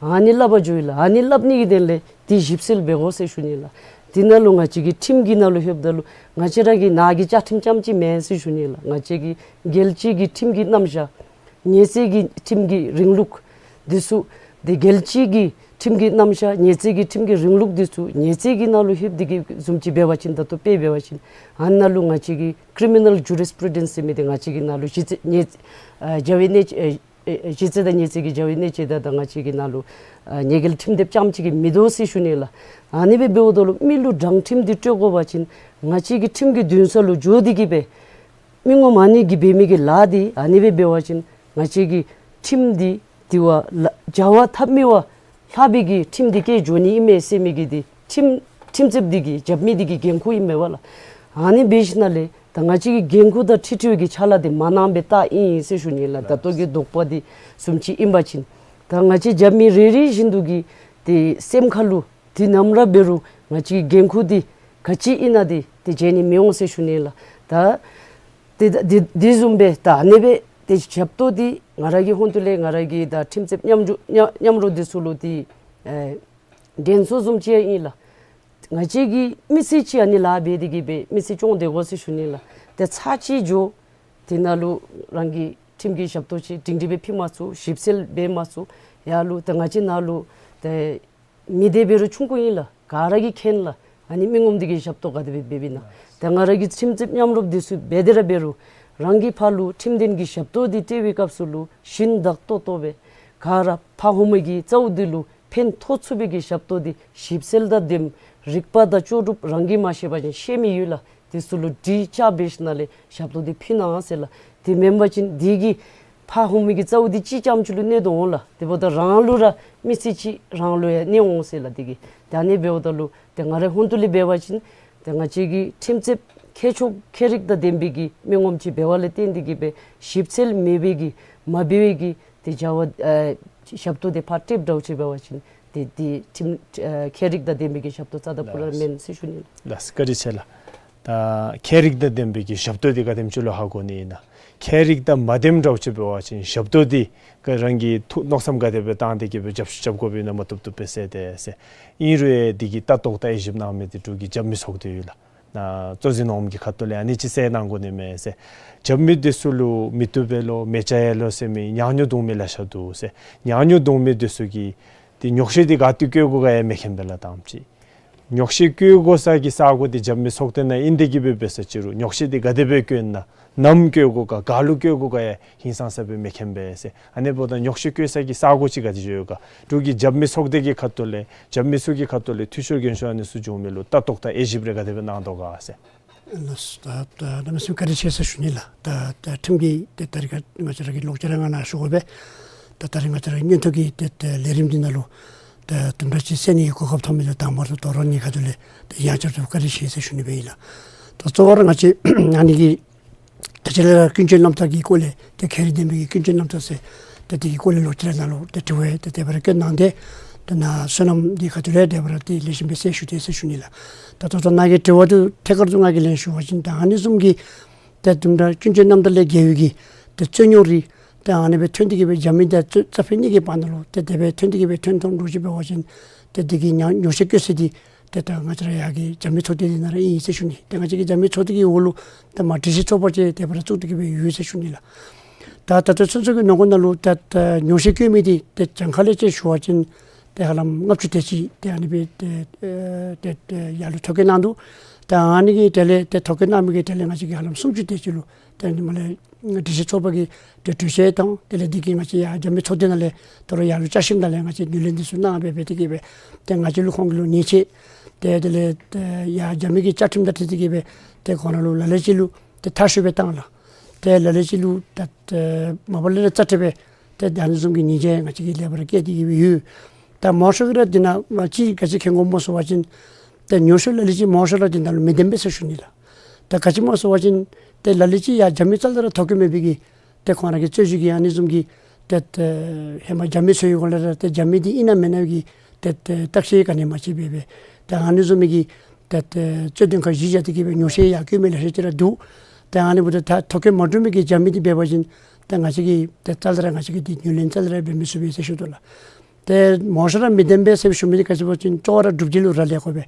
ཨ་ནི་སླབ་པར་འགྱོ་ཡི་ལགས། ཨ་ནི་སླབ་ནི་གི་དོན་ལས་འདི་ཞིབ་འཚོལ་འབད་དགོ་ཟེར་ཞུ་ནི་ལགས། འདི་ནང་ལུ་ང་བཅས་ཀྱི་ཁྲིམས་ཀྱི་ནང་ལུ་ལྷོདཔ་ད་ལུ་ང་བཅས་ར་གི་ནཱ་གི་བཅའ་ཁྲིམས་རྐྱངམ་ཅིག་མེན་ཟེར་ཞུ་ནི་ལགས། ང་བཅས་ཀྱི་རྒྱལ་སྤྱི་གི་ཁྲིམས་ཀྱི་རྣམ་གཞག་ཉེས་རྩིས་ཀྱི་ཁྲིམས་ཀྱི་རིང་ལུགས་འདི་ཚུ་ཏེ་རྒྱལ་སྤྱི་གི་ཁྲིམས་ཀྱི་རྣམ་གཞག་ཉེས་རྩིས་ཀྱི་ཁྲིམས་ཀྱི་རིང་ལུགས་འདི་ཚུ་ཉེས་རྩིས་ཀྱི་ནང་ལུ་ལྷོདཔ་འདི་གི་བཟུམ་ཅིག་འབད་བ་ཅིན་ད་ལྟོ་དཔེ་འབད་བ་ཅིན་ཨ་ནཱ་ལུ་ང་བཅས་ཀྱི་ཀི་རི་མི་ནཱལ་ཇུ་རིས་པུ་རུ་ཌེནསི་ཟེར་མི་འདི་ང་བཅས་ཀྱི་ནང་ལུ་གཞི་རྩའི་ཉེས་ཨ་བྱ་བའི་གནད་ཨེ་ཨེ་གཞི་རྩ་དང་ཉེས་རྩིས་ཀྱི་བྱ་བའི་གནད་དཔྱད་དང་ད་ང་བཅས་ཀྱི་ནང་ལུ་ཨ་ཉེས་འགེལ་ཁྲིམས་དེབ་རྐྱངམ་ཅིག་གིས་མི་དོ་ཟེར་ཞུ་ནི་ལགས། ཨ་ནི་སྦེ་འབདཝ་ད་ལུ་མི་ལུ་དྲང་ཁྲིམས་འདི་སྤྲོད་དགོ་པ་ཅིན་ང་བཅས་ཀྱི་ཁྲིམས་ཀྱི་འདུན་ས་ལུ་འགྱོ་སྟེ་གིས་སྦེ་མི་ངོམ་ཨ་ནི་གིས་འབད་མི་གི་ལཱ་འདི་ཨ་ནི་སྦེ་འབད་བ་ཅིན་ང་བཅས་ཀྱི་ཁྲིམས་འདི་དེ་བ་ལ་བྱ་བ་ཐབས་མེད་པ་ལྷག་པའི་གི་ཁྲིམས་འདི་བཀལ་འགྱོ་ནི་ཨིན་མས་ཟེར་མི་གི་འདི་ཁྲིམས་ཁྲིམས་རྩོདཔ་འདི་གི་རྒྱབ་མི་འདི་གི་འགན་ཁུར་ཨིན་མས་པ་ལགས། ཨ་ནི་འབད་ཞིནམ་ལས་ད་ང་བཅས་ཀྱི་འགན་ཁུར་དང་འཁྲིལ་འཁྲིལ་བའི་གི་ཕྱག་ལཱ་འདི་མ་གནངམ་སྦེ་བལྟ་ཨིན་ཟེར་ཞུ་ནི་ལགས། ད་ལྟོ་གི་དོགས་པ་འདི་བཟུམ་ཅིག་ཨིན་པ་ཅིན་ད་ང་བཅས་རྒྱབ་མི་རེ་རེ་བཞིན་དུ་གི་ཏེ་སེམས་ཁ་ལུ་དུས་ནམ་ར་འབད་རུང་ང་བཅས་ཀྱི་འགན་ཁུར་འདི་ག་ཅི་ཨིན་ན་འདི་ཏེ་བརྗེད་ནི་མི་འོང་ཟེར་ཞུ་ནི་ལགས། ད་ཏེ་ད་འདི་འདི་བཟུམ་སྦེ་ད་ཨ་ནི་སྦེ་ཏེ་ཞབས་ཏོག་འདི་ང་ར་གི་ཧོངས་ཏོ་ལས་ང་ར་གི་ད་ཁྲིམས་རྩོདཔ་མཉམ་འབྲུ་མཉམ་མཉམ་རོགས་འདི་ཚུ་ལུ་ཏེ་ཨེ་དྲན་གསོ་བཟུམ་ཅིག་ཨིན་ལགས། ང་བཅས་ཀྱིས་མི་ཚེ་གཅིག་ཨ་ནི་ལཱ་འབད་དེ་གིས་སྦེ་མི་ཚེ་སྐྱོང་སྡོད་དགོ་ཟེར་ཞུ་ནི་ལགས། ཏེ་ཚར་གཅིག་འགྱོ་དེ་ནང་ལུ་རང་གི་ཁྲིམས་ཀྱི་ཞབས་ཏོག་ཅིག་སྒྲིང་སྒྲི་སྦེ་ཕུལ་མ་ཚུགས། ཞིབ་འཚོལ་འབད་མ་ཚུགས། ཡར་ལུ་ཏེ་ང་བཅས་ནཱ་ལུ་ཏེ་མི་སྡེ་འབད་རུང་ཆུང་ཀུ་ཨིན་ལགས། ག་ར་གིས་མཁྱེན་ལགས། ཨ་ནི་མི་ངོམ་འདི་གིས་ཞབས་ཏོག་ག་དེ་སྦེ་འབདཝ་ཨིན་ན། ཏེ་ང་ར་གི་ཁྲིམས་རྩོདཔ་མཉམ་རོགས་འདི་ཚུ་འབད་དེ་ར་འབད་རུང་རང་གིས་ཕར་ལུ་ཁྲིམས་དོན་གྱི་ཞབས་ཏོག་འདི་སྤྲོད་པའི་སྐབས་སུ་ལུ་ཞིན་བདག་ཏོག་ཏོ་སྦེ་ག་ར་ཕར་ཧོངས་མི་གི་རྩ་བོ་འདི་ལུ་ཕན་ཐོགས་ཚུགས་པའི་གི་ཞབས་ཏོག་འདི་ཞིབ་འཚོལ་དང་ལྡནམ་རིག་པ་དང་ལྕོགས་གྲུབ་རང་གིས་མ་ཤེས་པ་ཅིན་ཤེས་མི་ཡོད་ལགས། དེ་ཚུ་ལུ་དྲི་བཅའ་འབད་ཞིནམ་ལས་ཞབས་ཏོག་འདི་ཕུལ་གནང་ཟེར་ལགས། དེ་མེན་པ་ཅིན་འདི་གིས་ཕར་ཧོངས་མི་གི་རྩ་བོ་འདི་གཅིག་རྐྱངམ་ཅིག་ལུ་གནོད་དོ་འོང་ལགས། དེ་འབདཝ་ད་རང་ལུ་ར་མི་ཚེ་གཅིག་རང་ལུ་ཡང་གནོད་འོང་ཟེར་ལགས། དེ་གིས་ད་ཨ་ནི་འབདཝ་ད་ལུ་ཏེ་ང་རའི་ཧོངས་ཏོ་ལས་འབད་བ་ཅིན་ཏེ་ང་བཅས་ཀྱི་ཁྲིམས་རྩོདཔ་ ཁྱད་ཆོས་ཁྱད་རིག་དང་ལྡན་པའི་གི་མི་ངོམ་ཅིག་འབད་བ་ལས་བརྟེན་ཏེ་གི་སྦེ་ཞིབ་འཚོལ་མེད་པའི་གི་མ་འབད་བའི་གི་ཏེ་བྱ་བ་ཨ་ཞབས་ཏོག་འདི་ཕར་སྤྲོདཔ་འདྲཝ་ཅིག་འབད་བ་ཅིན་ཏེ་འདི་ཁྲིམས་ཨ་ཁྱད་རིག་དང་ལྡན་པའི་གི་ཞབས་ཏོག་རྩ་དང་པོ་ར་མེན་ཟེར་ཞུ་ནི་ལགས། ལགས་བཀའ་དྲིན་ཆེ་ལགས། ད་ཁྱད་རིག་དང་ལྡན་པའི་གི་ཞབས་ཏོག་འདི་ག་དེམ་ཅིག་ལུ་ཧ་གོ་ནི་ཨིན་ན། ཁྱད་རིག་དང་མ་ལྡནམ་འདྲཝ་ཅིག་འབད་བ་ཅིན་ཞབས་ཏོག་འདི་ག་རང་གིས་ཐུགས་མནོ་བསམ་ག་དེ་སྦེ་བཏང་སྟེ་གི་སྦེ་རྒྱབ་ཞུ་རྐྱབ་དགོཔ་ཨིན་ན་མ་བཏུབ་བཏུབ་སྦེ་ཟེར་ཏེ་ཟེར། ཨིན་རུང་འདི་གི་ལྟ་རྟོག་དང་དབྱེ་ཞིབ་གནང་མི་འདི་འབྲུག་གི་རྒྱབ་མི་ཚོགས་སྡེ་ཡོད་ལགས། ནཱ་གཙོ་འཛིན་འོགམ་གྱི་ཁ་ཐུག་ལས་ཨ་ནི་ཅིག་གསལ་གནང་དགོ་ནི་མས་ཟེར། རྒྱབ་མི་འདི་ཚུ་ལུ་མི་བཏུབ་པས་ལོ་མེ་ལྕེ་ཡལ་ལོ་ཟེར་མི་ཉག་ཉོག་བརྡུང་མི་ལེ་ཤ་འདུག་ཟེར། ཉག་ཉོག་བརྡུང་མི་འདི་ཚུ་གིས་ཏེ་ཉོག་བཤད་འདི་ག་ཏེ་བཀོད་དགོ་ག་ཡང་མི་མཁྱེན་པས་ལགས་དང་པ་ཅིག། ཉོག་བཤད་བཀོད་དགོ་ས་གི་ས་གོ་འདི་རྒྱབ་མི་ཚོགས་སྡེ་ནང་ཨིན་ཏེ་གི་སྦེ་འབད་ས་ཅི་རུང་ཉོག་བཤད་འདི་ག་དེ་སྦེ་བཀོད་ན་ནམ་བཀོད་དགོ་ག་ག་ལུ་བཀོད་དགོ་ག་ཡང་ཧིང་སངས་ས་སྦེ་མི་མཁྱེན་པས་ཟེར། ཨ་ནི་འབདཝ་ད་ཉོག་བཤད་བཀོད་ས་གི་ས་གོ་ཅིག་ག་དེ་ཅིག་ཡོད་ག། འབྲུག་གི་རྒྱབ་མི་ཚོགས་སྡེ་གི་ཁ་ཐུག་ལས་རྒྱབ་མི་ཚུ་གི་ཁ་ཐུག་ལས་འཐུས་ཤོར་རྒན་ཤོས་ཨ་ནི་ཚུ་བྱུང་མི་ལུ་ལྟ་རྟོག་དང་དབྱེ་ཞིབ་རེ་ག་དེ་སྦེ་གནང་དོ་ག་ཟེར། ལགས་ད་ད་གནམ་མེད་ས་མེད་བཀའ་དྲིན་ཆེ་ཟེར་ཞུ་ནི་ལགས། ད་ད་ཁྲིམས་ཀྱི་ཏེ་ད་རིས་ཁར་ང་བཅས་ར་གི་ལོག་སྤྱོད་ར་ང་ནཱ་ཞུ་དགོ་པས། ད་ད་རིས་ང་བཅས་ར་གི་མངོན་མཐོ་གི་ཏེ་ཏེ་ལས་རིམ་འདི་ནང་ལུ་ད་དུམ་གྲ་ཅིག་གསན་ནི་གི་གོ་སྐབས་ཐོབ་མི་འདི་དང་པ་ར་དོ་རུང་ངེའི་ཁ་ཐུག་ལས་ཏེ་ཡང་བསྐྱར་དུ་བཀའ་དྲིན་ཆེ་ཟེར་ཞུ་ནི་སྦེ་ཨིན་ལགས། ད་གཙོ་བོ་ར་ང་བཅས་ཨ་ནི་གི་ད་ཅི་ལས་ར་ཀུན་སྤྱོད་རྣམ་ཐར་གྱི་སྐོར་ལས་ཏེ་ཁྱད་རིག་ལྡན་པའི་གི་ཀུན་སྤྱོད་རྣམ་ཐར་ཟེར་ཏེ་དེ་གི་སྐོར་ལས་ལོག་སྤྱོད་ར་ནང་ལུ་ཏེ་དྲི་བ་ཏེ་དེ་སྦེ་ར་བཀོད་གནང་སྟེ་ཏེ་ནཱ་བསོད་ནམས་འདི་ཁ་ཐུག་ལས་དེ་སྦེ་ར་ཏེ་ལེགས་ཤོམ་སྦེ་གསལ་ཞུ་སྟེ་ཟེར་ཞུ་ནི་ལགས། ད་ད་ལྟོ་ནཱ་གི་དྲི་བ་འདི་ཐད་ཀར་དུ་ང་གིས་ལན་ཞུ་བ་ཅིན་ད་ཨ་ནི་བཟུམ་གྱི་ཏེ་དུམ་གྲ་ཀུན་སྤྱོད་རྣམ་ཐར་ལས་འགལ་བའི་གི་ཏེ་རྩོད་རྙོག་རིགས་ཏེ་ཨ་ནི་སྦེ་ཐོན་ཏེ་གི་སྦེ་རྒྱབ་མི་དང་རྩ་རྩ་ཕན་གཉིས་ཀྱི་བར་ན་ལུ་ཏེ་དེ་སྦེ་ཐོན་ཏེ་གི་སྦེ་ཐོན་ཐོན་འདྲཝ་ཅིག་འབད་བ་ཅིན་ཏེ་དེ་གི་ཉོག་ཉོག་བཤད་བཀོད་ས་འདི་ཏེ་ད་ང་བཅས་ར་ཡར་གྱི་རྒྱབ་མི་ཚོགས་སྡེ་འདི་ནང་ར་ཨིན་ཟེར་ཞུ་ནི། ཏེ་ང་བཅས་ཀྱི་རྒྱབ་མི་ཚོགས་སྡེ་གི་འོག་ལུ་ཏེ་མ་སྒྲིག་གཞི་ཚོགས་པ་ཅིག་དེ་སྦེ་ར་བཙུགས་ཏེ་གི་སྦེ་ཡོད་ཟེར་ཞུ་ནི་ལགས། ད་ད་ལྟོ་ཚུན་ཚོད་ཀྱི་ནང་འཁོད་ནང་ལུ་ད་ད་ཉོག་བཤད་བཀོད་མི་འདི་ཏེ་གྱངས་ཁ་ལས་ཅིག་ཞུ་བ་ཅིན་ཏེ་ཧ་ལམ་ལྔ་བཅུ་དེ་ཅིག་ཏེ་ཨ་ནི་སྦེ་ཏེ་ཨེ་ཏེ་ཏེ་ཡར་ལུ་ཐོ་བཀོད་གནང་འདུག། ད་ཨ་ནི་གི་དེ་ལས་ཏེ་ཐོ་བཀོད་གནང་མི་གི་དེ་ལས་ང་བཅས་ཀྱིས་ཧ་ལམ་སུམ་ཅུ་དེ་ཅིག་ལུ་ཏེ་ཨ་ནི་མ་ལས་སྒྲིག་གཞི་ཚོགས་པ་གི་ཏེ་གྲོས་ཆོད་དང་དེ་ལས་འདི་གིས་ང་བཅས་ཡར་རྒྱབ་མི་ཚོགས་སྡེ་ནང་ལས་ད་རུང་ཡར་ལུ་བསྐྱར་ཞིབ་ནང་ལས་ང་བཅས་ངོས་ལེན་འདི་ཚུ་གནང་སྦེ་སྦེ་དེ་གིས་སྦེ་ཏེ་ང་བཅས་ལུ་ཁོང་གི་ལུ་ཉེས་ཆད་ཏེ་དེ་ལས་ཏེ་ཡར་རྒྱབ་མི་གི་བཅའ་ཁྲིམས་དང་འཁྲིལ་ཏེ་གིས་སྦེ་ཏེ་ཁོང་ར་ལུ་ལ་ལུ་ཅིག་ལུ་ཏེ་མཐར་བཤུད་སྦེ་བཏང་ལགས། ཏེ་ལ་ལུ་ཅིག་ལུ་ད་ཏེ་མ་པ་ལས་ར་རྩ་ཁྲིམས་སྦེ་ཏེ་ད་ཨ་ནི་བཟུམ་གྱི་ཉེས་ཆད་ང་བཅས་ཀྱིས་ལེགས་པར་བཀལ་ཏེ་གིས་སྦེ་ཡོད། ད་མང་ཤོས་ཀྱིས་ར་འདི་ནང་མ་ཅིག་ག་ཅི་མཁྱེན་དགོཔ་སྨོ་ཟེར་བ་ཅིན་ཏེ་ཉོག་བཤད་ལ་ལུ་ཅིག་མང་ཤོས་ར་འདི་ནང་ལུ་མི་བདེན་པས་ཟེར་ཞུ་ནི་ལགས། ད་ག་ཅི་སྨོ་ཟེར་བ་ཅིན་ཏེ་ལ་ལུ་ཅིག་ཡར་རྒྱབ་མི་རྩ་ལས་ར་ཐོ་བཀོད་མེད་པའི་གི་ཏེ་ཁོང་ར་གི་རྩོད་གཞི་གི་ཨ་ནི་བཟུམ་གྱི་ཏེ་ཏེ་ཧེ་མ་རྒྱབ་མི་ཚུ་གི་སྐོར་ལས་ར་ཏེ་རྒྱབ་མི་འདི་ཨིན་ན་མེན་ན་གི་ཏེ་ཏེ་བརྟག་དཔྱད་ག་ནི་མ་ཅིག་འབད་སྦེ་ཏེ་ཨ་ནི་བཟུམ་མའི་གི་ཏེ་ཏེ་རྩོད་དོན་ཁག་གཞི་བཞག་སྟེ་གིས་སྦེ་ཉོག་བཤད་ཡར་བཀོད་མི་ལེ་ཤ་ཅིག་ར་འདུག། ཏེ་ཨ་ནི་འབདཝ་ད་ད་ཐོ་བཀོད་མ་གྲུབ་མི་གི་རྒྱབ་མི་འདི་འབད་བ་ཅིན་ཏེ་ང་བཅས་ཀྱིས་ཏེ་རྩ་ལས་ར་ང་བཅས་ཀྱིས་འདི་ངོས་ལེན་རྩ་ལས་ར་འབད་མི་ཚུགས་པས་ཟེར་ཞུ་དོ་ལགས། ཏེ་མང་ཤོས་ར་མི་བདེན་པས་ཟེར་ཞུ་མི་འདི་ག་ཅི་སྨོ་ཟེར་བ་ཅིན་གཙོ་བོ་ར་སྒྲུབ་བྱེད་ལུ་ར་ལས་དགོ་པས།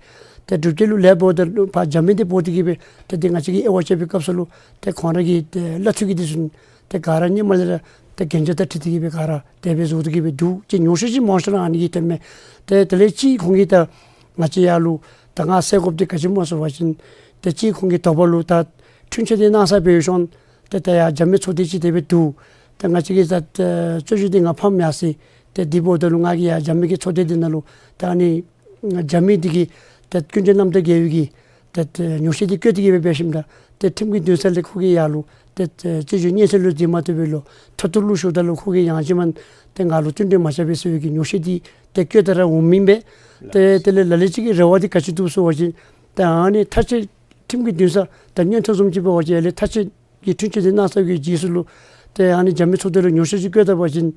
ཏེ་སྒྲུབ་བྱེད་ལུ་ལས་འབདཝ་ད་ལུ་ཕར་རྒྱབ་མི་འདི་འབོ་སྟེ་གིས་སྦེ་ཏེ་འདི་ང་བཅས་ཀྱིས་དབྱེ་བ་དཔྱད་པའི་སྐབས་སུ་ལུ་ཏེ་ཁོང་ར་གི་ཏེ་བླ་འཐུས་ཀྱི་འདི་ཚུ་ཏེ་ག་ར་སྔོན་མ་ལས་ར་ཏེ་གན་རྒྱ་དང་འཁྲིལ་ཏེ་གིས་སྦེ་ག་ར་དེ་སྦེ་བཟོ་སྟེ་གིས་སྦེ་འདུག། ཅིག་ཉོག་བཤད་ཅིག་མང་ཤོས་ར་ཨ་ནི་གི་ཐོནམ་མས། ཏེ་དེ་ལས་ཅིག་ཁོང་གིས་ད་ང་བཅས་ཡར་ལུ་ད་ང་གསལ་དགོཔ་འདི་ག་ཅི་སྨོ་ཟེར་བ་ཅིན་ཏེ་ཅིག་ཁོང་གི་དོགས་པ་ལུ་ད་འཁྲུན་ཆོད་འདི་གནང་ས་འབད་ཞིནམ་ཏེ་ད་ཡར་རྒྱབ་མི་ཚོགས་སྡེ་ཅིག་དེ་སྦེ་འདུག། ད་ང་བཅས་ཀྱིས་ད་ད་རྩོད་གཞི་འདི་ང་ཕམ་ཡར་སོ་ཡི། ཏེ་འདི་འབདཝ་ད་ལུ་ང་གིས་ཡར་རྒྱབ་མི་གི་ཚོགས་སྡེ་འདི་ནང་ལུ་ད་ཨ་ནི་རྒྱབ་མི་འདི་གིས་ད་ཀུན་སྤྱོད་རྣམ་དག་འགལ་བའི་གི་ད་ད་ཉོག་བཤད་འདི་བཀོད་དེ་གིས་སྦེ་འབད་ཞིནམ་ད་ཏེ་ཁྲིམས་ཀྱི་འདུན་ས་ལས་ཁོ་གིས་ཡར་ལུ་ཏེ་ད་རྩོད་གཞི་སྙན་སེང་ལུ་འཛིན་མ་བཏུབ་པས་ལོ། མཐོ་གཏུགས་ལུ་ཞུཝ་ད་ལུ་ཁོ་གིས་ཡང་ཅིན་མ་ཏེ་ང་ལུ་བསྟུན་གྲོས་མ་རྐྱབ་པས་ཟེར་བའི་གི་ཉོག་བཤད་འདི་ཏེ་བཀོད་དེ་ར་འོང་མི་སྦེ། ཏེ་དེ་ལས་ལ་ལུ་ཅིག་གི་རེ་བ་འདི་ག་ཅི་འདུག་ཟེར་བ་ཅིན་ད་ཨ་ནི་ཐག་གཅོད་ཁྲིམས་ཀྱི་འདུན་ས་ད་མངོན་མཐོ་བཟུམ་ཅིག་འབད་བ་ཅིན་ཡར་ལས་ཐག་གཅོད་ཀྱི་འཁྲུན་ཆོད་འདི་གནང་ཚར་བའི་རྗེས་སུ་ལུ་ཏེ་ཨ་ནི་རྒྱབ་མི་ཚོགས་སྡེ་ལུ་ཉོག་བཤད་ཅིག་བཀོད་ད་པ་ཅིན་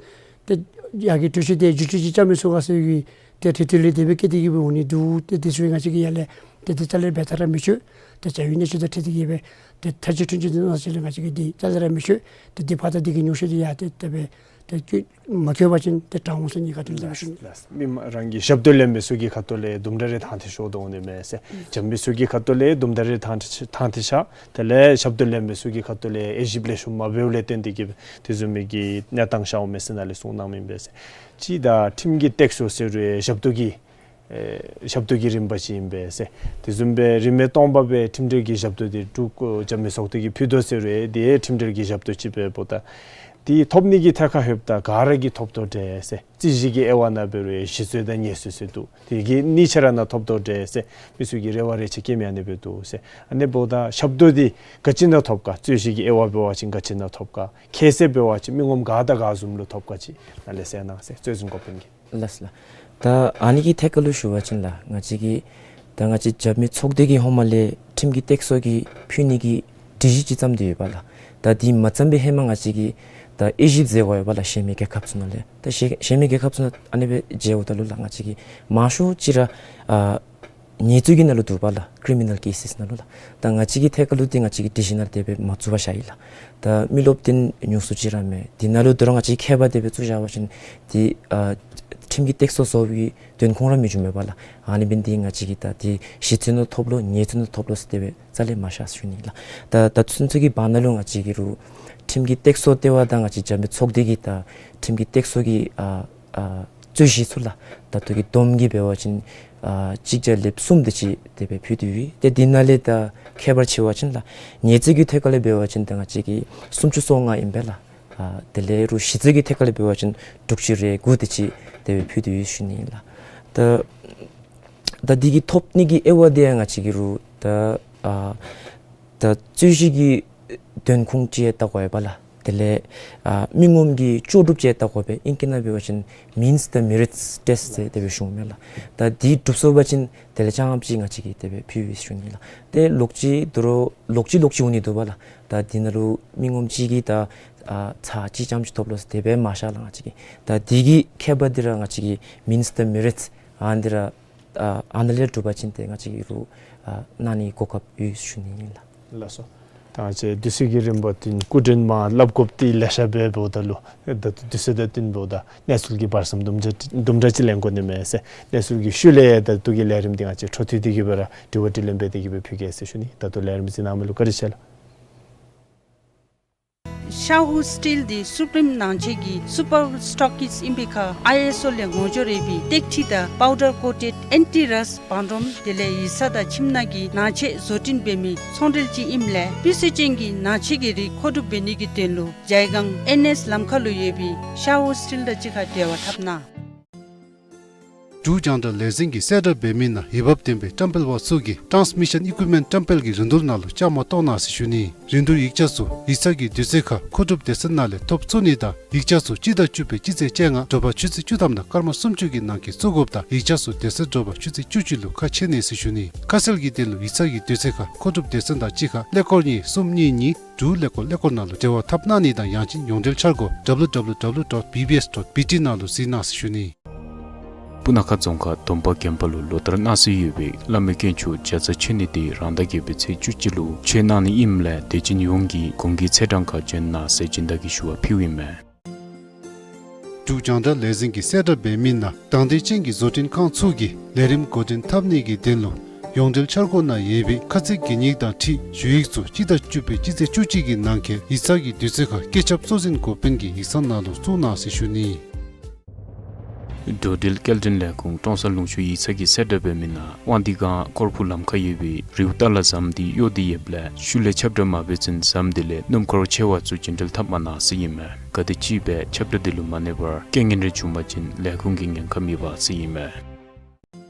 ཏེ་ཡར་གྱི་གྲོས་ཆོད་དེ་བསྒྱུར་བཅོས་ཅིག་རྐྱབ་མི་ཚུགས་ག་ཟེར་བའི་ཏེ་འཕྲོ་མཐུད་ལས་དེ་སྦེ་བཀོད་དེ་གིས་སྦེ་འོང་ནི་འདུག། ཏེ་དེ་ཚུ་ང་བཅས་ཀྱིས་ཡར་ལས་ཏེ་དེ་རྩ་ལས་ར་འབད་ཐབས་ར་མི་ཆོད། ཏེ་བྱ་བའི་གནས་ཚུལ་དང་འཁྲིལ་ཏེ་གིས་སྦེ་ཏེ་ཐག་གཅོད་འཁྲུན་ཆོད་འདི་གནང་ས་ཅིག་ལས་ང་བཅས་ཀྱིས་འདི་རྩ་ལས་ར་མི་ཆོད། ཏེ་འདི་ཕར་ད་འདི་གི་ཉོག་བཤད་འདི་ཡར་ཏེ་དེ་སྦེ་ཏེ་བཀོད་མ་བཀོད་པ་ཅིན་ཏེ་དྲག་འོང་ཟེར་ནི་ག་ཏེ་ལགས་ལགས། མི་མང་རང་གི་ཞབས་ཏོག་ལེན་མི་ཚུ་གི་ཁ་ཐུག་ལས་དུམ་གྲ་རེ་ཐང་ཐད་ཤོར་དོ་འོང་ནི་མས་ཟེར། རྒྱབ་མི་ཚུ་གི་ཁ་ཐུག་ལས་དུམ་གྲ་རེ་ཐང་ཐད་ཐང་ཐད་ཤོར། དེ་ལས་ཞབས་ཏོག་ལེན་མི་ཚུ་གི་ཁ་ཐུག་ལས་དབྱེ་ཞིབ་ལེགས་ཤོམ་མ་འབདཝ་ལས་བརྟེན་ཏེ་གིས་སྦེ་དེ་བཟུམ་མའི་གི་གནས་སྟངས་ཤར་འོང་མས་ཟེར་ནཱ་ལས་གསུངས་གནང་མི་ཨིན་པས་ཟེར། ཅིག་ད་ཁྲིམས་ཀྱི་སྟེགས་སུ་ཟེར་རུང་ཞབས་ཏོག་གི་ཨེ་ཞབས་ཏོག་གི་རིམ་པ་ཅིག་ཨིན་པས་ཟེར། དེ་བཟུམ་སྦེ་རིན་མེད་སྟོང་པ་སྦེ་ཁྲིམས་འབྲེལ་གྱི་ཞབས་ཏོག་འདི་འབྲུག་རྒྱབ་མི་ཚོགས་སྡེ་གིས་ཕུལ་དོ་ཟེར་རུང་དེ་ཁྲིམས་འབྲེལ་གྱི་ཞབས་ཏོག་ཅིག་འབདཝ་ད་དེ་ཐོབ་ནི་གི་ཐད་ཁར་ལྷོདཔ་ད་ག་ར་གིས་ཐོབ་དོ་འདྲས་ཟེར། རྩོད་གཞི་གི་དབྱེ་བ་ནང་འབད་རུང་ཞི་རྩོད་དང་ཉེས་རྩོད་ཟེར་འདུག། དེ་གི་གཉིས་ཆ་ར་ནང་ཐོབ་དོ་འདྲས་ཟེར་མི་ཚུ་གིས་རེ་བ་རེ་ཆེ་བསྐྱེད་མི་ཨ་ནི་སྦེ་འདུག་ཟེར། ཨ་ནི་འབདཝ་ད་ཞབས་ཏོག་འདི་ག་ཅི་ནང་ཐོབ་ག། རྩོད་གཞི་གི་དབྱེ་བ་འབད་བ་ཅིན་ག་ཅི་ནང་ཐོབ་ག། ཁྱད་གསོད་འབད་བ་ཅིན་མི་ངོམ་ག་དང་ག་བཟུམ་ལུ་ཐོབ་ག་ཅིག་ནཱ་ལས་གསལ་གནང་ཟེར། རྩོད་འཛིན་འགོ་དཔོན་གྱིས། ལགས་ལགས། ད་ཨ་ནི་གི་ཐད་ཁར་ལུ་ཞུ་བ་ཅིན་ལགས་ང་བཅས་ཀྱིས་ ད་ང་བཅས་རྒྱབ་མི་ཚོགས་སྡེ་གི་ཧོངས་མ་ལས་ཁྲིམས་ཀྱི་སྟེགས་གསོ་གི་ཕུལ་ནི་གི་སྒྲིག་གཞི་ཅིག་བརྩམས་ཏེ་ཡོད་པ་ལགས། ད་འདི་མ་བརྩམས་པའི་ཧེ་མ་ང་བཅས་ཀྱིས་ད་དབྱེ་ཞིབ་མཛད་དགོ་ཡོད་པ་ལགས། གཞན་མི་རྒྱལ་ཁབ་ཚུ་ནང་ལས་ད་གཞན་གཞན་མི་རྒྱལ་ཁབ་ཚུ་ནང་ཨ་ནི་སྦེ་མཇལཝ་ད་ལུ་ལགས། ང་བཅས་ཀྱི་མང་ཤོས་ཅིག་ར་ཨ་ཉེས་རྩོད་ཀྱི་ནང་ལུ་འདུག་པ་ལགས། ཀི་རི་མི་ནཱལ་ཀེ་སིས་ནང་ལུ་ལགས། ད་ང་བཅས་ཀྱི་ཐད་ཁར་ལུ་འདི་ང་བཅས་ཀྱི་སྒྲིག་གཞི་ནང་ལུ་དེ་སྦེ་མ་བཙུགས་པར་བཞག་ཡི་ལགས། ད་མི་རློབས་འཐེན་ཉུང་སུ་ཅིག་ར་མས། འདི་ནང་ལུ་དོ་རུང་ང་བཅས་ཀྱིས་ཁྱད་པར་དེ་སྦེ་བཙུགས་བཞག་པ་ཅིན་འདི་ཨ་ཁྲིམས་ཀྱི་སྟེགས་གསོ་བཟོ་བའི་དོན་ཁུངས་ར་མི་འབྱུང་མས་པ་ལགས། ཨ་ནི་འབདན་འདི་ང་བཅས་ཀྱིས་ད་འདི་ཞི་རྩོད་ནང་ཐོབ་ལོ་ཉེས་རྩོད་ནང་ཐོབ་ལོ་ཟེར་དེ་སྦེ་རྩ་ལས་མ་བཞག་ཟེར་ཞུ་ནི་ལགས། ད་ད་ཚུན་ཚོད་ཀྱི་བར་ན་ལུ་ང་བཅས་ཀྱིས་རུང་ཁྲིམས་ཀྱི་སྟེགས་གསོ་ལྟེ་བ་དང་ང་བཅས་རྒྱབ་མི་ཚོགས་སྡེ་གིས་ད་ཁྲིམས་ཀྱི་སྟེགས་གསོ་གི་ཨ་ཨ་རྩོད་གཞི་ཚུ་ལགས། ད་ལྟོ་གི་བསྡོམས་ཀྱིས་འབད་བ་ཅིན་ཨ་གཅིག་བརྒྱ་ལེབ་གསུམ་དེ་ཅིག་དེ་སྦེ་ཕུལ་ཏེ་ཡོད། ཏེ་འདི་ནང་ལས་ད་ཁྱད་པར་ཕྱེ་བ་ཅིན་ལགས། ཉེས་རྩོད་ཀྱི་ཐད་ཁར་ལས་འབད་བ་ཅིན་ད་ང་བཅས་ཀྱིས་སུམ་ཅུ་སོ་ལྔ་ཨིན་པས་ལགས། ཨ་དེ་ལས་རུང་ཞི་རྩོད་ཀྱི་ཐད་ཁར་ལས་འབད་བ་ཅིན་དྲུག་ཅུ་རེ་དགུ་དེ་ཅིག་དེ་སྦེ་ཕུལ་ཏེ་ཡོད་ཟེར་ཞུ་ནི་ལགས། ད་ད་འདི་གི་ཐོབ་ནི་གི་དབྱེ་བ་དེ་ཡང་ང་བཅས་ཀྱིས་རུང་ད་ཨ་ད་རྩོད་གཞི་གི་དོན་ཁུངས་ཅིག་ཡང་བལྟ་དགོ་ཡོད་པ་ལགས། དེ་ལས་ཨ་མི་ངོམ་གྱི་ལྕོགས་གྲུབ་ཅིག་ཡང་བལྟ་དགོ་པས། ཨིང་སྐད་ནང་འབད་བ་ཅིན་means the merits test ཟེར་དེ་སྦེ་ཞུཝ་མས་ལགས། ད་འདི་གྲུབ་སོང་པ་ཅིན་དེ་ལས་ཙམ་ཅིག་ང་བཅས་ཀྱིས་དེ་སྦེ་ཕུལ་ཡི་ཟེར་ཞུ་ནི་ལགས། ཏེ་ལོག་ཅི་དོ་རུང་ལོག་ཅི་ལོག་ཅི་འོང་ནི་འདུག་པ་ལགས། ད་འདི་ནང་ལུ་མི་ངོམ་ཅིག་གིས་ད་ཨ་ཚར་གཅིག་ཙམ་ཅིག་ཐོབ་ལོ་ཟེར་དེ་སྦེ་མ་བཞག་ལགས། ང་བཅས་ཀྱིས་ད་འདི་གི་ཁྱད་པར་འདི་ར་ང་བཅས་ཀྱིས་means the merits ཨ་འདི་ར་ཨ་ཨ་ནཱ་ལས་གྲུབ་པ་ཅིན་ཏེ་ང་བཅས་ཀྱིས་རུང་ཨ་གནང་ནི་གོ་སྐབས་ཡོད་ཟེར་ཞུ་ནི་ཨིན་ལགས། ལགས་སོ། ད་ང་བཅས་དུས་ཚོད་ཀྱི་རིམ་པ་འདི་སྐུ་མགྲོན་མ་སླབ་དགོཔ་འདི་ལེ་ཤ་སྦེ་འབདཝ་ད་ལུ་ད་དུས་ཚོད་དང་བསྟུན་འབདཝ་ད་གནས་ཚུལ་གྱི་བར་མཚམས་དུམ་གྲ་དུམ་གྲ་ཅིག་ལེན་དགོ་ནི་མས་ཟེར། གནས་ཚུལ་གྱི་ཤུལ་ལས་ད་ལྟོ་གི་ལས་རིམ་འདི་ང་བཅས་འཕྲོ་མཐུད་དེ་གི་སྦེ་ར་དྲི་བ་དྲིས་ལན་འབད་དེ་གི་སྦེ་ཕུལ་གེ་ཟེར་ཞུ་ནི། ད་ལྟོ་ལས་རིམ་གཟིགས་གནང་མི་ལུ་བཀའ་དྲིན་ཆེ་ལགས། ཤ་ཧུ་སི་ཊིལ་འདི་སུ་པི་རིམ་ནང་ཆེན་གྱི་སུ་པར་སི་ཊོག་ཀིསཊ་ཨིན་པའི་ཁར་ཨའི་ཨེསི་ཨོ་ལས་ངོ་སྦྱོར་ཡོད་པའི་ཏེག་ཁྲི་དང་པའུ་ཌར་ཀོ་ཊེཌ་ཨེན་ཊི་རསཊ་བང་སྒྲོམ་དེ་ལས་ཡིག་ཚང་དང་ཁྱིམ་ནང་གི་ནང་ཆས་བཟོ་སྐྲུན་འབད་མི་ཚོང་འབྲེལ་ཅིག་ཨིནམ་ལས་སྤུས་ཚད་ཅན་གྱི་ནང་ཆས་ཀྱི་རིགས་མཁོ་སྒྲུབ་འབད་ནི་གི་དོན་ལུ་ཇའི་སྒང་ཨེན་ཨེསི་ལམ་ཁ་ལུ་ཡོད་པའི་ཤ་ཧུ་སི་ཊིལ་དང་གཅིག་ཁར་འབྲེལ་བ་འཐབ་གནང་། འབྲུག་རྒྱང་བསྒྲགས་ལས་འཛིན་གྱི་གསལ་བསྒྲགས་འབད་མི་ནང་འོས་འབབ་ལྡན་པའི་བཀྲམ་སྤེལ་པ་ཚུ་གིས་ཊཱནསི་མི་ཤཱན་ཨི་ཀུའིཔ་མེནཊ་བཀྲམ་སྤེལ་གྱི་རིན་བསྡུར་ནང་ལུ་བཅའ་མར་གཏོགས་གནང་ཟེར་ཞུ་ནི། རིན་བསྡུར་ཡིག་ཆ་ཚུ་ཡིག་ཚང་གི་དུས་ཚོད་ཁར་མཁོ་སྒྲུབ་སྡེ་ཚན་ནང་ལས་ཐོབ་ཚུགས་ནི་དང་ཡིག་ཆ་ཚུ་སྤྱི་ཟླ་བཅུ་པའི་སྤྱི་ཚེས་བཅོ་ལྔ་དྲོ་པ་ཆུ་ཚོད་བཅུ་ཐམ་དང་སྐར་མ་སུམ་ཅུ་གི་ནང་འཁོད་བཙུགས་དགོཔ་དང་ཡིག་ཆ་ཚུ་དེ་ཚེ་དྲོ་པ་ཆུ་ཚོད་བཅུ་གཅིག་ལུ་ཁ་ཕྱེ་ནི་ཟེར་ཞུ་ནི། ཁ་གསལ་གྱི་དོན་ལུ་ཡིག་ཚང་གི་དུས་ཚོད་ཁར་མཁོ་སྒྲུབ་སྡེ་ཚན་དང་གཅིག་ཁར་ཀླད་ཀོར་གཉིས་གསུམ་གཉིས་གཉིས་དྲུག་ཀླད་ཀོར་ཀླད་ཀོར་ནང་ལུ་འབྲེལ་བ་འཐབ་གནང་ནི་དང་ཡང་ཅིན་ཡོངས་འབྲེལ་འཆར་སྒོ་ཌབ་ལུ་ཌབ་ལུ་ཌབ་ལུ་ཌོཊ་བི་བི་ཨེསི་ཌོཊ་བི་ཊི་ནང་ལུ་གཟིགས་གནང་ཟེར་ཞུ་ནི། སྤུ་ན་ཁ་རྫོང་ཁག་དོམ་པ་དགོན་པ་ལུ་ལོ་ལྟར་གནང་སྲོལ་ཡོད་པའི་བླ་མའི་དཀོན་མཆོག་བརྒྱ་རྩ་མཆོད་གནས་འདི་རང་ཟླ་བརྒྱད་པའི་ཚེས་བཅུ་གཅིག་ལུ་མཆོད་གནང་ནི་ཨིནམ་ལས་དད་ཅན་ཡོངས་ཀྱིས་གུང་གི་ཚེས་གྲངས་ཁར་བྱོན་གནང་ཟེར་སྦྱིན་བདག་གིས་ཞུ་བ་ཕུལཝ་ཨིན་མས། འབྲུག་རྒྱང་བསྒྲགས་ལས་འཛིན་གྱི་གསལ་བསྒྲགས་འབད་མི་ནང་དང་འདོད་ཅན་གྱི་བཟོ་སྐྲུན་ཁང་ཚུ་གིས་ལས་རིམ་འགོ་འདྲེན་འཐབ་ནི་གི་དོན་ལུ་ཡོངས་འབྲེལ་འཆར་སྒོ་ནང་ཡོད་པའི་ཁ་ཚིག་གི་ཉིག་དང་འཁྲིལ་ཞུ་ཡིག་ཚུ་སྤྱི་ཟླ་བཅུ་པའི་སྤྱི་ཚེས་བཅུ་གཅིག་གི་ནང་འཁོད་ཡིག་ཚང་གི་དུས་ཚོད་ཁར་བཀོད་ཁྱབ་གཙོ་འཛིན་འགོ་དཔོན་གྱི་ཡིག་ཚང་ནང་ལུ་བཙུགས་གནང་ཟེར་ཞུ་ནི། འགྲོ་འགྲུལ་སྐྱེལ་འདྲེན་ལས་ཁུངས་ཀྲོང་གསར་ལུང་ཤུར་ཡིག་ཚང་གི་གསལ་བསྒྲགས་འབད་མི་ནང་དབང་འདུས་སྒང་ཀོར་ཕུ་ལམ་ཁར་ཡོད་པའི་རིའུ་ཏ་ལ་ཟམ་འདི་གཡོག་སྟེ་ཡོདཔ་ལས་ཤུལ་ལས་ཁྱབ་བསྒྲགས་མ་འབད་ཚུན་ཟམ་འདི་ལས་སྣུམ་འཁོར་ཆེ་བ་ཚུ་རྒྱུན་འགྲུལ་འཐབ་མ་གནང་ཟེར་ཨིན་མས། གལ་ཏེ་ཅིག་སྦེ་ཁྱབ་བསྒྲགས་འདི་ལུ་མ་གནས་པར་རྐྱེན་ངན་རེ་བྱུང་པ་ཅིན་ལས་ཁུངས་ཀྱི་ཉེན་ཁ་མེད་པ་ཟེར་ཨིན་མས།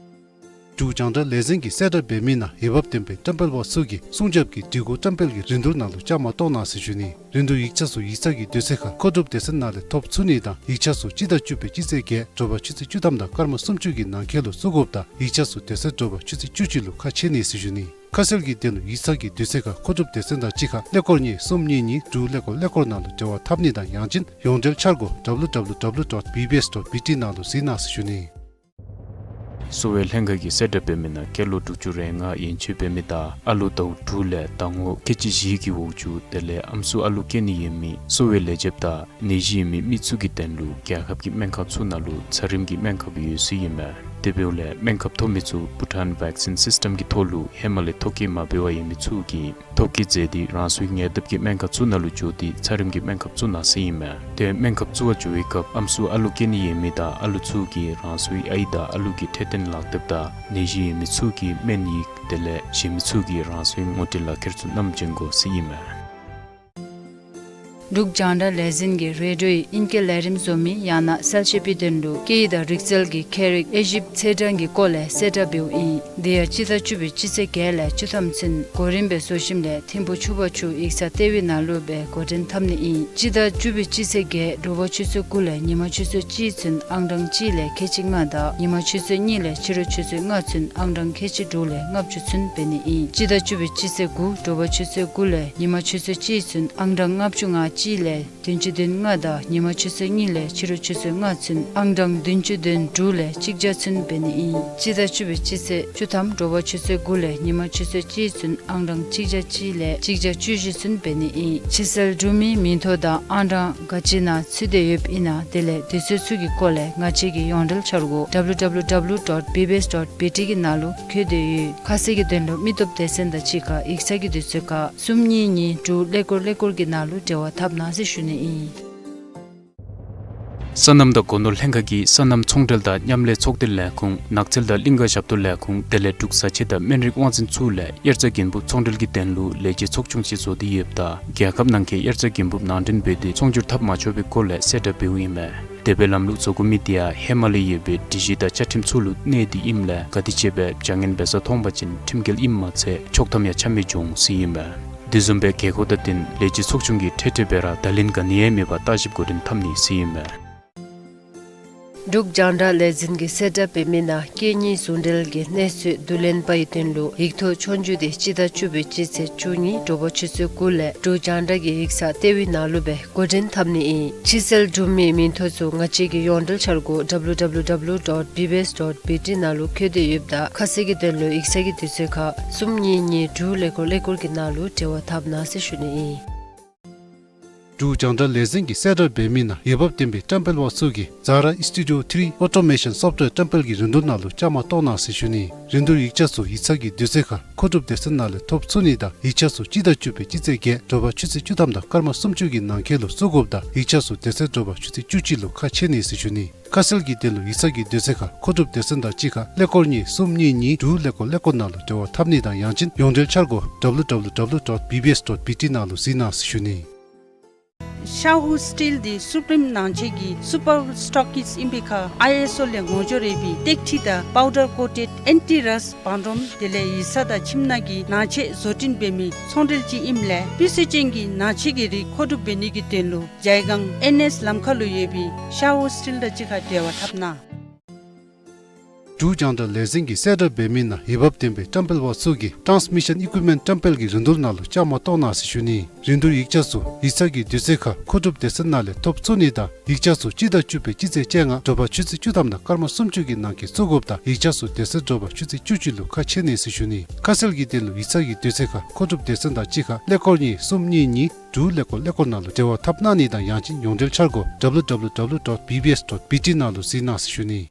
འབྲུག་རྒྱང་བསྒྲགས་ལས་འཛིན་གྱི་གསལ་བསྒྲགས་འབད་མི་ནང་འོས་འབབ་ལྡན་པའི་བཀྲམ་སྤེལ་པ་ཚུ་གིས་སྲུང་སྐྱོབ་ཀྱི་སྒྲིག་གོ་བཀྲམ་སྤེལ་གྱི་རིན་བསྡུར་ནང་ལུ་བཅའ་མར་གཏོགས་གནང་ཟེར་ཞུ་ནི། རིན་བསྡུར་ཡིག་ཆ་ཚུ་ཡིག་ཚང་གི་དུས་ཚོད་ཁར་མཁོ་སྒྲུབ་སྡེ་ཚན་ནང་ལས་ཐོབ་ཚུགས་ནི་དང་ཡིག་ཆ་ཚུ་སྤྱི་ཟླ་བཅུ་པའི་སྤྱི་ཚེས་བརྒྱད་དྲོ་པ་ཆུ་ཚོད་བཅུ་ཐམ་དང་སྐར་མ་སུམ་ཅུ་གི་ནང་འཁོད་ལུ་བཙུགས་དགོཔ་དང་ཡིག་ཆ་ཚུ་དེ་ཚེ་དྲོ་པ་ཆུ་ཚོད་བཅུ་གཅིག་ལུ་ཁ་ཕྱེ་ནི་ཟེར་ཞུ་ནི། ཁ་གསལ་གྱི་དོན་ལུ་ཡིག་ཚང་གི་དུས་ཚོད་ཁར་མཁོ་སྒྲུབ་སྡེ་ཚན་དང་གཅིག་ཁར་ཀླད་ཀོར་གཉིས་གསུམ་གཉིས་གཉིས་དྲུག་ཀླད་ཀོར་ཀླད་ཀོར་ནང་ལུ་འབྲེལ་བ་འཐབ་ནི་དང་ཡང་ཅིན་ཡོངས་འབྲེལ་འཆར་སྒོ་ཌབ་ལུ་ཌབ་ལུ་ཌབ་ལུ་ཌོཊ་བི་བི་ཨེསི་ཌོཊ་བི་ཊི་ནང་ལུ་གཟིགས་གནང་ཟེར་ཞུ་ནི། གསོ་བའི་ལྷན་ཁག་གི་གསལ་བསྒྲགས་འབད་མི་ནང་སྐྱེས་ལོ་དྲུག་ཅུ་རེ་ལྔ་ཡན་ཆད་འབད་མི་དང་ཨ་ལུ་ཟླཝ་དྲུག་ལས་ཟླ་ངོ་ཁལ་གཅིག་བཞི་གི་འོག་ཅུག་དེ་ལས་ཨམ་སྲུ་ཨ་ལུ་སྐྱེ་ནི་ཡོད་མི་གསོ་བའི་ལས་བྱེདཔ་དང་ནད་གཞི་ཡོད་མི་མི་ཚུ་གི་དོན་ལུ་རྒྱལ་ཁབ་ཀྱི་སྨན་ཁབ་ཚུ་ནང་ལུ་ཚད་རིམས་ཀྱི་སྨན་ཁབ་ཡོད་ཟེར་ཨིན་མས། དེ་འབདཝ་ལས་སྨན་ཁབ་ཐོབ་མི་ཚུ་བྷུ་ཊཱན་བེག་སིན་སིསི་ཊམ་གྱི་ཐོག་ལུ་ཧེ་མ་ལས་ཐོ་བཀོད་མ་འབད་བར་ཡོད་མི་ཚུ་གིས་ཐོ་བཀོད་མཛད་དེ་རང་སོའི་ཉེ་འདབས་ཀྱི་སྨན་ཁང་ཚུ་ནང་ལུ་འགྱོ་སྟེ་ཚད་རིམས་ཀྱི་སྨན་ཁབ་བཙུགས་གནང་ཟེར་ཨིན་མས། དེ་སྨན་ཁབ་བཙུགས་པར་འགྱོ་བའི་སྐབས་ཨམ་སྲུ་ཨ་ལུ་སྐྱེ་ནི་ཡོད་མི་དང་ཨ་ལུ་ཚུ་གིས་རང་སོའི་ཨའི་དང་ཨ་ལུ་གི་འཕྲོད་བསྟེན་ལག་དེབ་དང་ནད་གཞི་ཡོད་མི་ཚུ་གི་སྨན་ཡིག་དེ་ལས་གཞན་མི་ཚུ་གིས་རང་སོའི་ངོ་སྤྲོད་ལག་ཁྱེར་ཚུ་བསྣམས་བྱོན་དགོ་ཟེར་ཨིན་མས། འབྲུག་རྒྱང་བསྒྲགས་ལས་འཛིན་གྱིས་རེ་ཌིའོ་ཡི་ཨིང་སྐད་ལས་རིམ་བཟོ་མི་ཡང་ན་གསལ་བཤད་པའི་དོན་ལུ་སྐད་ཡིག་དང་རིག་རྩལ་གྱི་ཁྱད་རིག་དབྱེ་ཞིབ་ཚེས་གྲངས་ཀྱི་སྐོར་ལས་གསལ་བསྒྲགས་འབདཝ་ཨིན། དེ་ཡང་སྤྱི་ཟླ་བཅུ་པའི་སྤྱི་ཚེས་བརྒྱད་ལས་བཅུ་ཐམ་ཚུན་གོ་རིམ་སྦེ་བཟོ་ཞིནམ་ལས་ཐིམ་ཕུ་ཆུ་བར་ཆུ་ཡིག་ཚང་ལྟེ་བའི་ནང་ལུ་སྦེ་འགོ་འདྲེན་འཐབ་ནི་ཨིན། སྤྱི་ཟླ་བཅུ་པའི་སྤྱི་ཚེས་བརྒྱད་དྲོ་པ་ཆུ་ཚོད་དགུ་ལས་ཉིན་མ་ཆུ་ཚོད་གཅིག་ཚུན་ཨང་གྲངས་གཅིག་ལས་ཁལ་གཅིག་ལྔ་དང་ཉིན་མ་ཆུ་ཚོད་གཉིས་ལས་ཕྱི་རུ་ཆུ་ཚོད་ལྔ་ཚུན་ཨང་གྲངས་ཁལ་གཅིག་དྲུག་ལས་ལྔ་བཅུ་ཚུན་འབད་ནི་ཨིན། སྤྱི་ཟླ་བཅུ་པའི་སྤྱི་ཚེས་དགུ་དྲོ་པ་ཆུ་ཚོད་དགུ་ལས་ཉིན་མ་ཆུ་ཚོད་གཅིག་ཚུན་ཨང་གྲངས་ལྔ་བཅུ་ང་གཅིག་ལས་བདུན་ཅུ་དོན་ལྔ་དང་ཉིན་མ་ཆུ་ཚོད་གཉིས་ལས་ཕྱི་རུ་ཆུ་ཚོད་ལྔ་ཚུན་ཨང་གྲངས་བདུན་ཅུ་དོན་དྲུག་ལས་གཅིག་བརྒྱ་ཚུན་འབད་ནི་ཨིན། སྤྱི་ཟླ་བཅུ་པའི་སྤྱི་ཚེས་བཅུ་ཐམ་དྲོ་པ་ཆུ་ཚོད་དགུ་ལས་ཉིན་མ་ཆུ་ཚོད་གཅིག་ཚུན་ཨང་གྲངས་གཅིག་བརྒྱ་གཅིག་ལས་གཅིག་བརྒྱ་བཅུ་བཞི་ཚུན་འབད་ནི་ཨིན། ཕྱིར་སེལ་གྲུབ་མིའི་མིང་ཐོ་དང་ཨང་གྲངས་ག་ཅི་ནང་ཚུད་དེ་ཡོདཔ་ཨིན་ན་དེ་ལས་དུས་ཚོད་ཚུ་གི་སྐོར་ལས་ང་བཅས་ཀྱི་ཡོངས་འབྲེལ་འཆར་སྒོ་W W W dot B B S dot B T གི་ནང་ལུ་བཀོད་དེ་ཡོད། ཁ་གསལ་གྱི་དོན་ལུ་མི་སྟོབས་སྡེ་ཚན་དང་གཅིག་ཁར་ཡིག་ཚང་གི་དུས་ཚོད་ཁར་གསུམ་གཉིས་གཉིས་དྲུག་ཀླད་ཀོར་ཀླད་ཀོར་གྱི་ནང་ལུ་འབྲེལ་བ་འཐབ་གནང་ཟེར་ཞུ་ནི་ཨིན། སོ་ནམ་དང་སྒོ་ནོར་ལྷན་ཁག་གིས་སོ་ནམ་ཚོང་འབྲེལ་དང་མཉམ་ལས་ཚོགས་སྡེ་ལས་ཁུངས་ནགས་ཚལ་དང་གླིང་ག་ཞབས་ཏོག་ལས་ཁུངས་དེ་ལས་འབྲུག་བཟའ་ཆས་དང་སྨན་རིགས་དབང་འཛིན་ཚུ་ལས་དབྱར་རྩྭ་དགུན་འབུབ་ཚོང་འབྲེལ་གྱི་དོན་ལུ་ལས་བྱེད་ཚོགས་ཆུང་ཅིག་བཟོ་སྟེ་ཡོདཔ་ད་རྒྱལ་ཁབ་ནང་འཁོད་དབྱར་རྩྭ་དགུན་འབུབ་ནང་འདྲེན་འབད་དེ་ཚོང་སྒྱུར་འཐབ་མ་ཆོག་པའི་སྐོར་ལས་གསལ་བསྒྲགས་འབདཝ་ཨིན་མས། དེ་སྦེ་ལམ་ལུགས་བཟོ་དགོ་མི་དེ་ཡང་ཧེ་མ་ལས་ཡོད་པའི་སྒྲིག་གཞི་དང་བཅའ་ཁྲིམས་ཚུ་ལུ་གནས་ཏེ་ཨིནམ་ལས་ག་དེ་ཅིག་སྦེ་བྱ་ངན་འབད་ས་མཐོང་པ་ཅིན་ཁྲིམས་འགལ་ཨིནམ་མ་ཚད་ཆོག་ཐམ་ཡང་ཆ་མི་འབྱུང་ཟེར་ཨིན་མས། དེ་བཟུམ་སྦེ་དགོས་མཁོ་དང་བསྟུན་ལས་བྱེད་ཚོགས་ཆུང་གིས་འཕྲལ་འཕྲལ་སྦེ་ར་བརྡ་ལན་ག་ནི་ཡང་མེད་པར་བརྟག་ཞིབ་འགོ་འདྲེན་འཐབ་ནི་ཟེར་ཨིན་མས། འབྲུག་རྒྱང་བསྒྲགས་ལས་འཛིན་གྱིས་གསལ་བསྒྲགས་འབད་མི་ནང་སྐད་གཉིས་ཟུང་འབྲེལ་གྱི་གནས་ཚུལ་བསྡུ་ལེན་པའི་དོན་ལུ་ཡིག་ཐོག་ཆོས་རྒྱུགས་དེ་སྤྱི་ཟླ་བཅུ་པའི་སྤྱི་ཚེས་བཅུ་གཉིས་དྲོ་པ་ཆུ་ཚོད་དགུ་ལས་འབྲུག་རྒྱང་བསྒྲགས་ཀྱི་ཡིག་ཚང་ལྟེ་བའི་ནང་ལུ་སྦེ་འགོ་འདྲེན་འཐབ་ནི་ཨིན། ཕྱིར་སེལ་གྲུབ་མིའི་མིང་ཐོ་ཚུ་ང་བཅས་ཀྱི་ཡོངས་འབྲེལ་འཆར་སྒོ་W W W dot B B S dot B T ནང་ལུ་བཀོད་དེ་ཡོདཔ་ད་ཁ་གསལ་གྱི་དོན་ལུ་ཡིག་ཚང་གི་དུས་ཚོད་ཁར་གསུམ་གཉིས་གཉིས་དྲུག་ཀླད་ཀོར་ཀླད་ཀོར་གྱི་ནང་ལུ་འབྲེལ་བ་འཐབ་གནང་ཟེར་ཞུ་ནི་ཨིན། འབྲུག་རྒྱང་བསྒྲགས་ལས་འཛིན་གྱིས་གསལ་བསྒྲགས་འབད་མི་ནང་འོས་འབབ་ལྡན་པའི་བཀྲམ་སྤེལ་པ་ཚུ་གིས་Zara Studio three Automation Software བཀྲམ་སྤེལ་གྱི་རིན་བསྡུར་ནང་ལུ་བཅའ་མར་གཏོགས་གནང་ཟེར་ཞུ་ནི། རིན་བསྡུར་ཡིག་ཆ་ཚུ་ཡིག་ཚང་གི་དུས་ཚོད་ཁར་མཁོ་སྒྲུབ་སྡེ་ཚན་ནང་ལས་ཐོབ་ཚུགས་ནི་དང་ཡིག་ཆ་ཚུ་སྤྱི་ཟླ་བཅུ་པའི་སྤྱི་ཚེས་བརྒྱད་དྲོ་པ་ཆུ་ཚོད་བཅུ་ཐམ་དང་སྐར་མ་སུམ་ཅུ་གི་ནང་འཁོད་ལུ་བཙུགས་དགོཔ་ད་ཡིག་ཆ་ཚུ་དེ་ཚེ་དྲོ་པ་ཆུ་ཚོད་བཅུ་གཅིག་ལུ་ཁ་ཕྱེ་ནི་ཟེར་ཞུ་ནི། ཁ་གསལ་གྱི་དོན་ལུ་ཡིག་ཚང་གི་དུས་ཚོད་ཁར་མཁོ་སྒྲུབ་སྡེ་ཚན་དང་གཅིག་ཁར་ཀླད་ཀོར་གཉིས་གསུམ་གཉིས་གཉིས་དྲུག་ཀླད་ཀོར་ཀླད་ཀོར་ནང་ལུ་འབྲེལ་བ་འཐབ་ནི་དང་ཡང་ཅིན་ཡོངས་འབྲེལ་འཆར་སྒོ་W W W dot B B S dot B T ནང་ལུ་གཟིགས་གནང་ཟེར་ཞུ་ནི། Shahu Steel འདི་སུ་པྲིམ་ནང་ཆེན་གྱི་སུ་པར་སི་ཊོག་ཀིསཊ་ཨིན་པའི་ཁར་ཨའི་ཨེསི་ཨོ་ལས་ངོ་སྦྱོར་ཡོད་པའི་ཏེག་ཁྲི་དང་པའུ་ཌར་ཀོ་ཊེཌ་ཨེན་ཊི་རསཊ་བང་རིམ་དེ་ལས་ཡིག་ཚང་དང་ཁྱིམ་ནང་གི་ནང་ཆས་བཟོ་སྐྲུན་འབད་མི་ཚོང་འབྲེལ་ཅིག་ཨིནམ་ལས་སྤུས་ཚད་ཅན་གྱི་ནང་ཆས་ཀྱི་རིགས་མཁོ་སྒྲུབ་འབད་ནི་གི་དོན་ལུ་ཇའི་སྒང་ཨེན་ཨེསི་ལམ་ཁ་ལུ་ཡོད་པའི་ཤ་ཝུ་སི་ཊིལ་དང་གཅིག་ཁར་འབྲེལ་བ་འཐབ་གནང་། འབྲུག་རྒྱང་བསྒྲགས་ལས་འཛིན་གྱིས་གསལ་བསྒྲགས་འབད་མི་ནང་འོས་འབབ་ལྡན་པའི་བཀྲམ་སྤེལ་པ་ཚུ་གིས་ཊཱནས་མི་ཤཱན་ཨི་ཀུའིབ་མེནཊ་བཀྲམ་སྤེལ་གྱི་རིན་བསྡུར་ནང་ལུ་བཅའ་མར་གཏོགས་གནང་ཟེར་ཞུ་ནི། རིན་བསྡུར་ཡིག་ཆ་ཚུ་ཡིག་ཚང་གི་དུས་ཚོད་ཁར་མཁོ་སྒྲུབ་སྡེ་ཚན་ནང་ལས་ཐོབ་ཚུགས་ནི་དང་ཡིག་ཆ་ཚུ་སྤྱི་ཟླ་བཅུ་པའི་སྤྱི་ཚེས་བཅོ་ལྔ་དྲོ་པ་ཆུ་ཚོད་བཅུ་ཐམ་དང་སྐར་མ་སུམ་ཅུ་གི་ནང་འཁོད་བཙུགས་དགོཔ་ད་ཡིག་ཆ་ཚུ་དེ་ཚེ་དྲོ་པ་ཆུ་ཚོད་བཅུ་གཅིག་ལུ་ཁ་ཕྱེ་ནི་ཟེར་ཞུ་ནི། ཁ་གསལ་གྱི་དོན་ལུ་ཡིག་ཚང་གི་དུས་ཚོད་ཁར་མཁོ་སྒྲུབ་སྡེ་ཚན་དང་གཅིག་ཁར་ཀླད་ཀོར་གཉིས་གསུམ་གཉིས་གཉིས་དྲུག་ཀླད་ཀོར་ཀླད་ཀོར་ནང་ལུ་འབྲེལ་བ་འཐབ་གནང་ནི་དང་ཡང་ཅིན་ཡོངས་འབྲེལ་འཆར་སྒོ་W W W dot B B S dot B T ནང་ལུ་གཟིགས་གནང་ཟེར་ཞུ་ནི།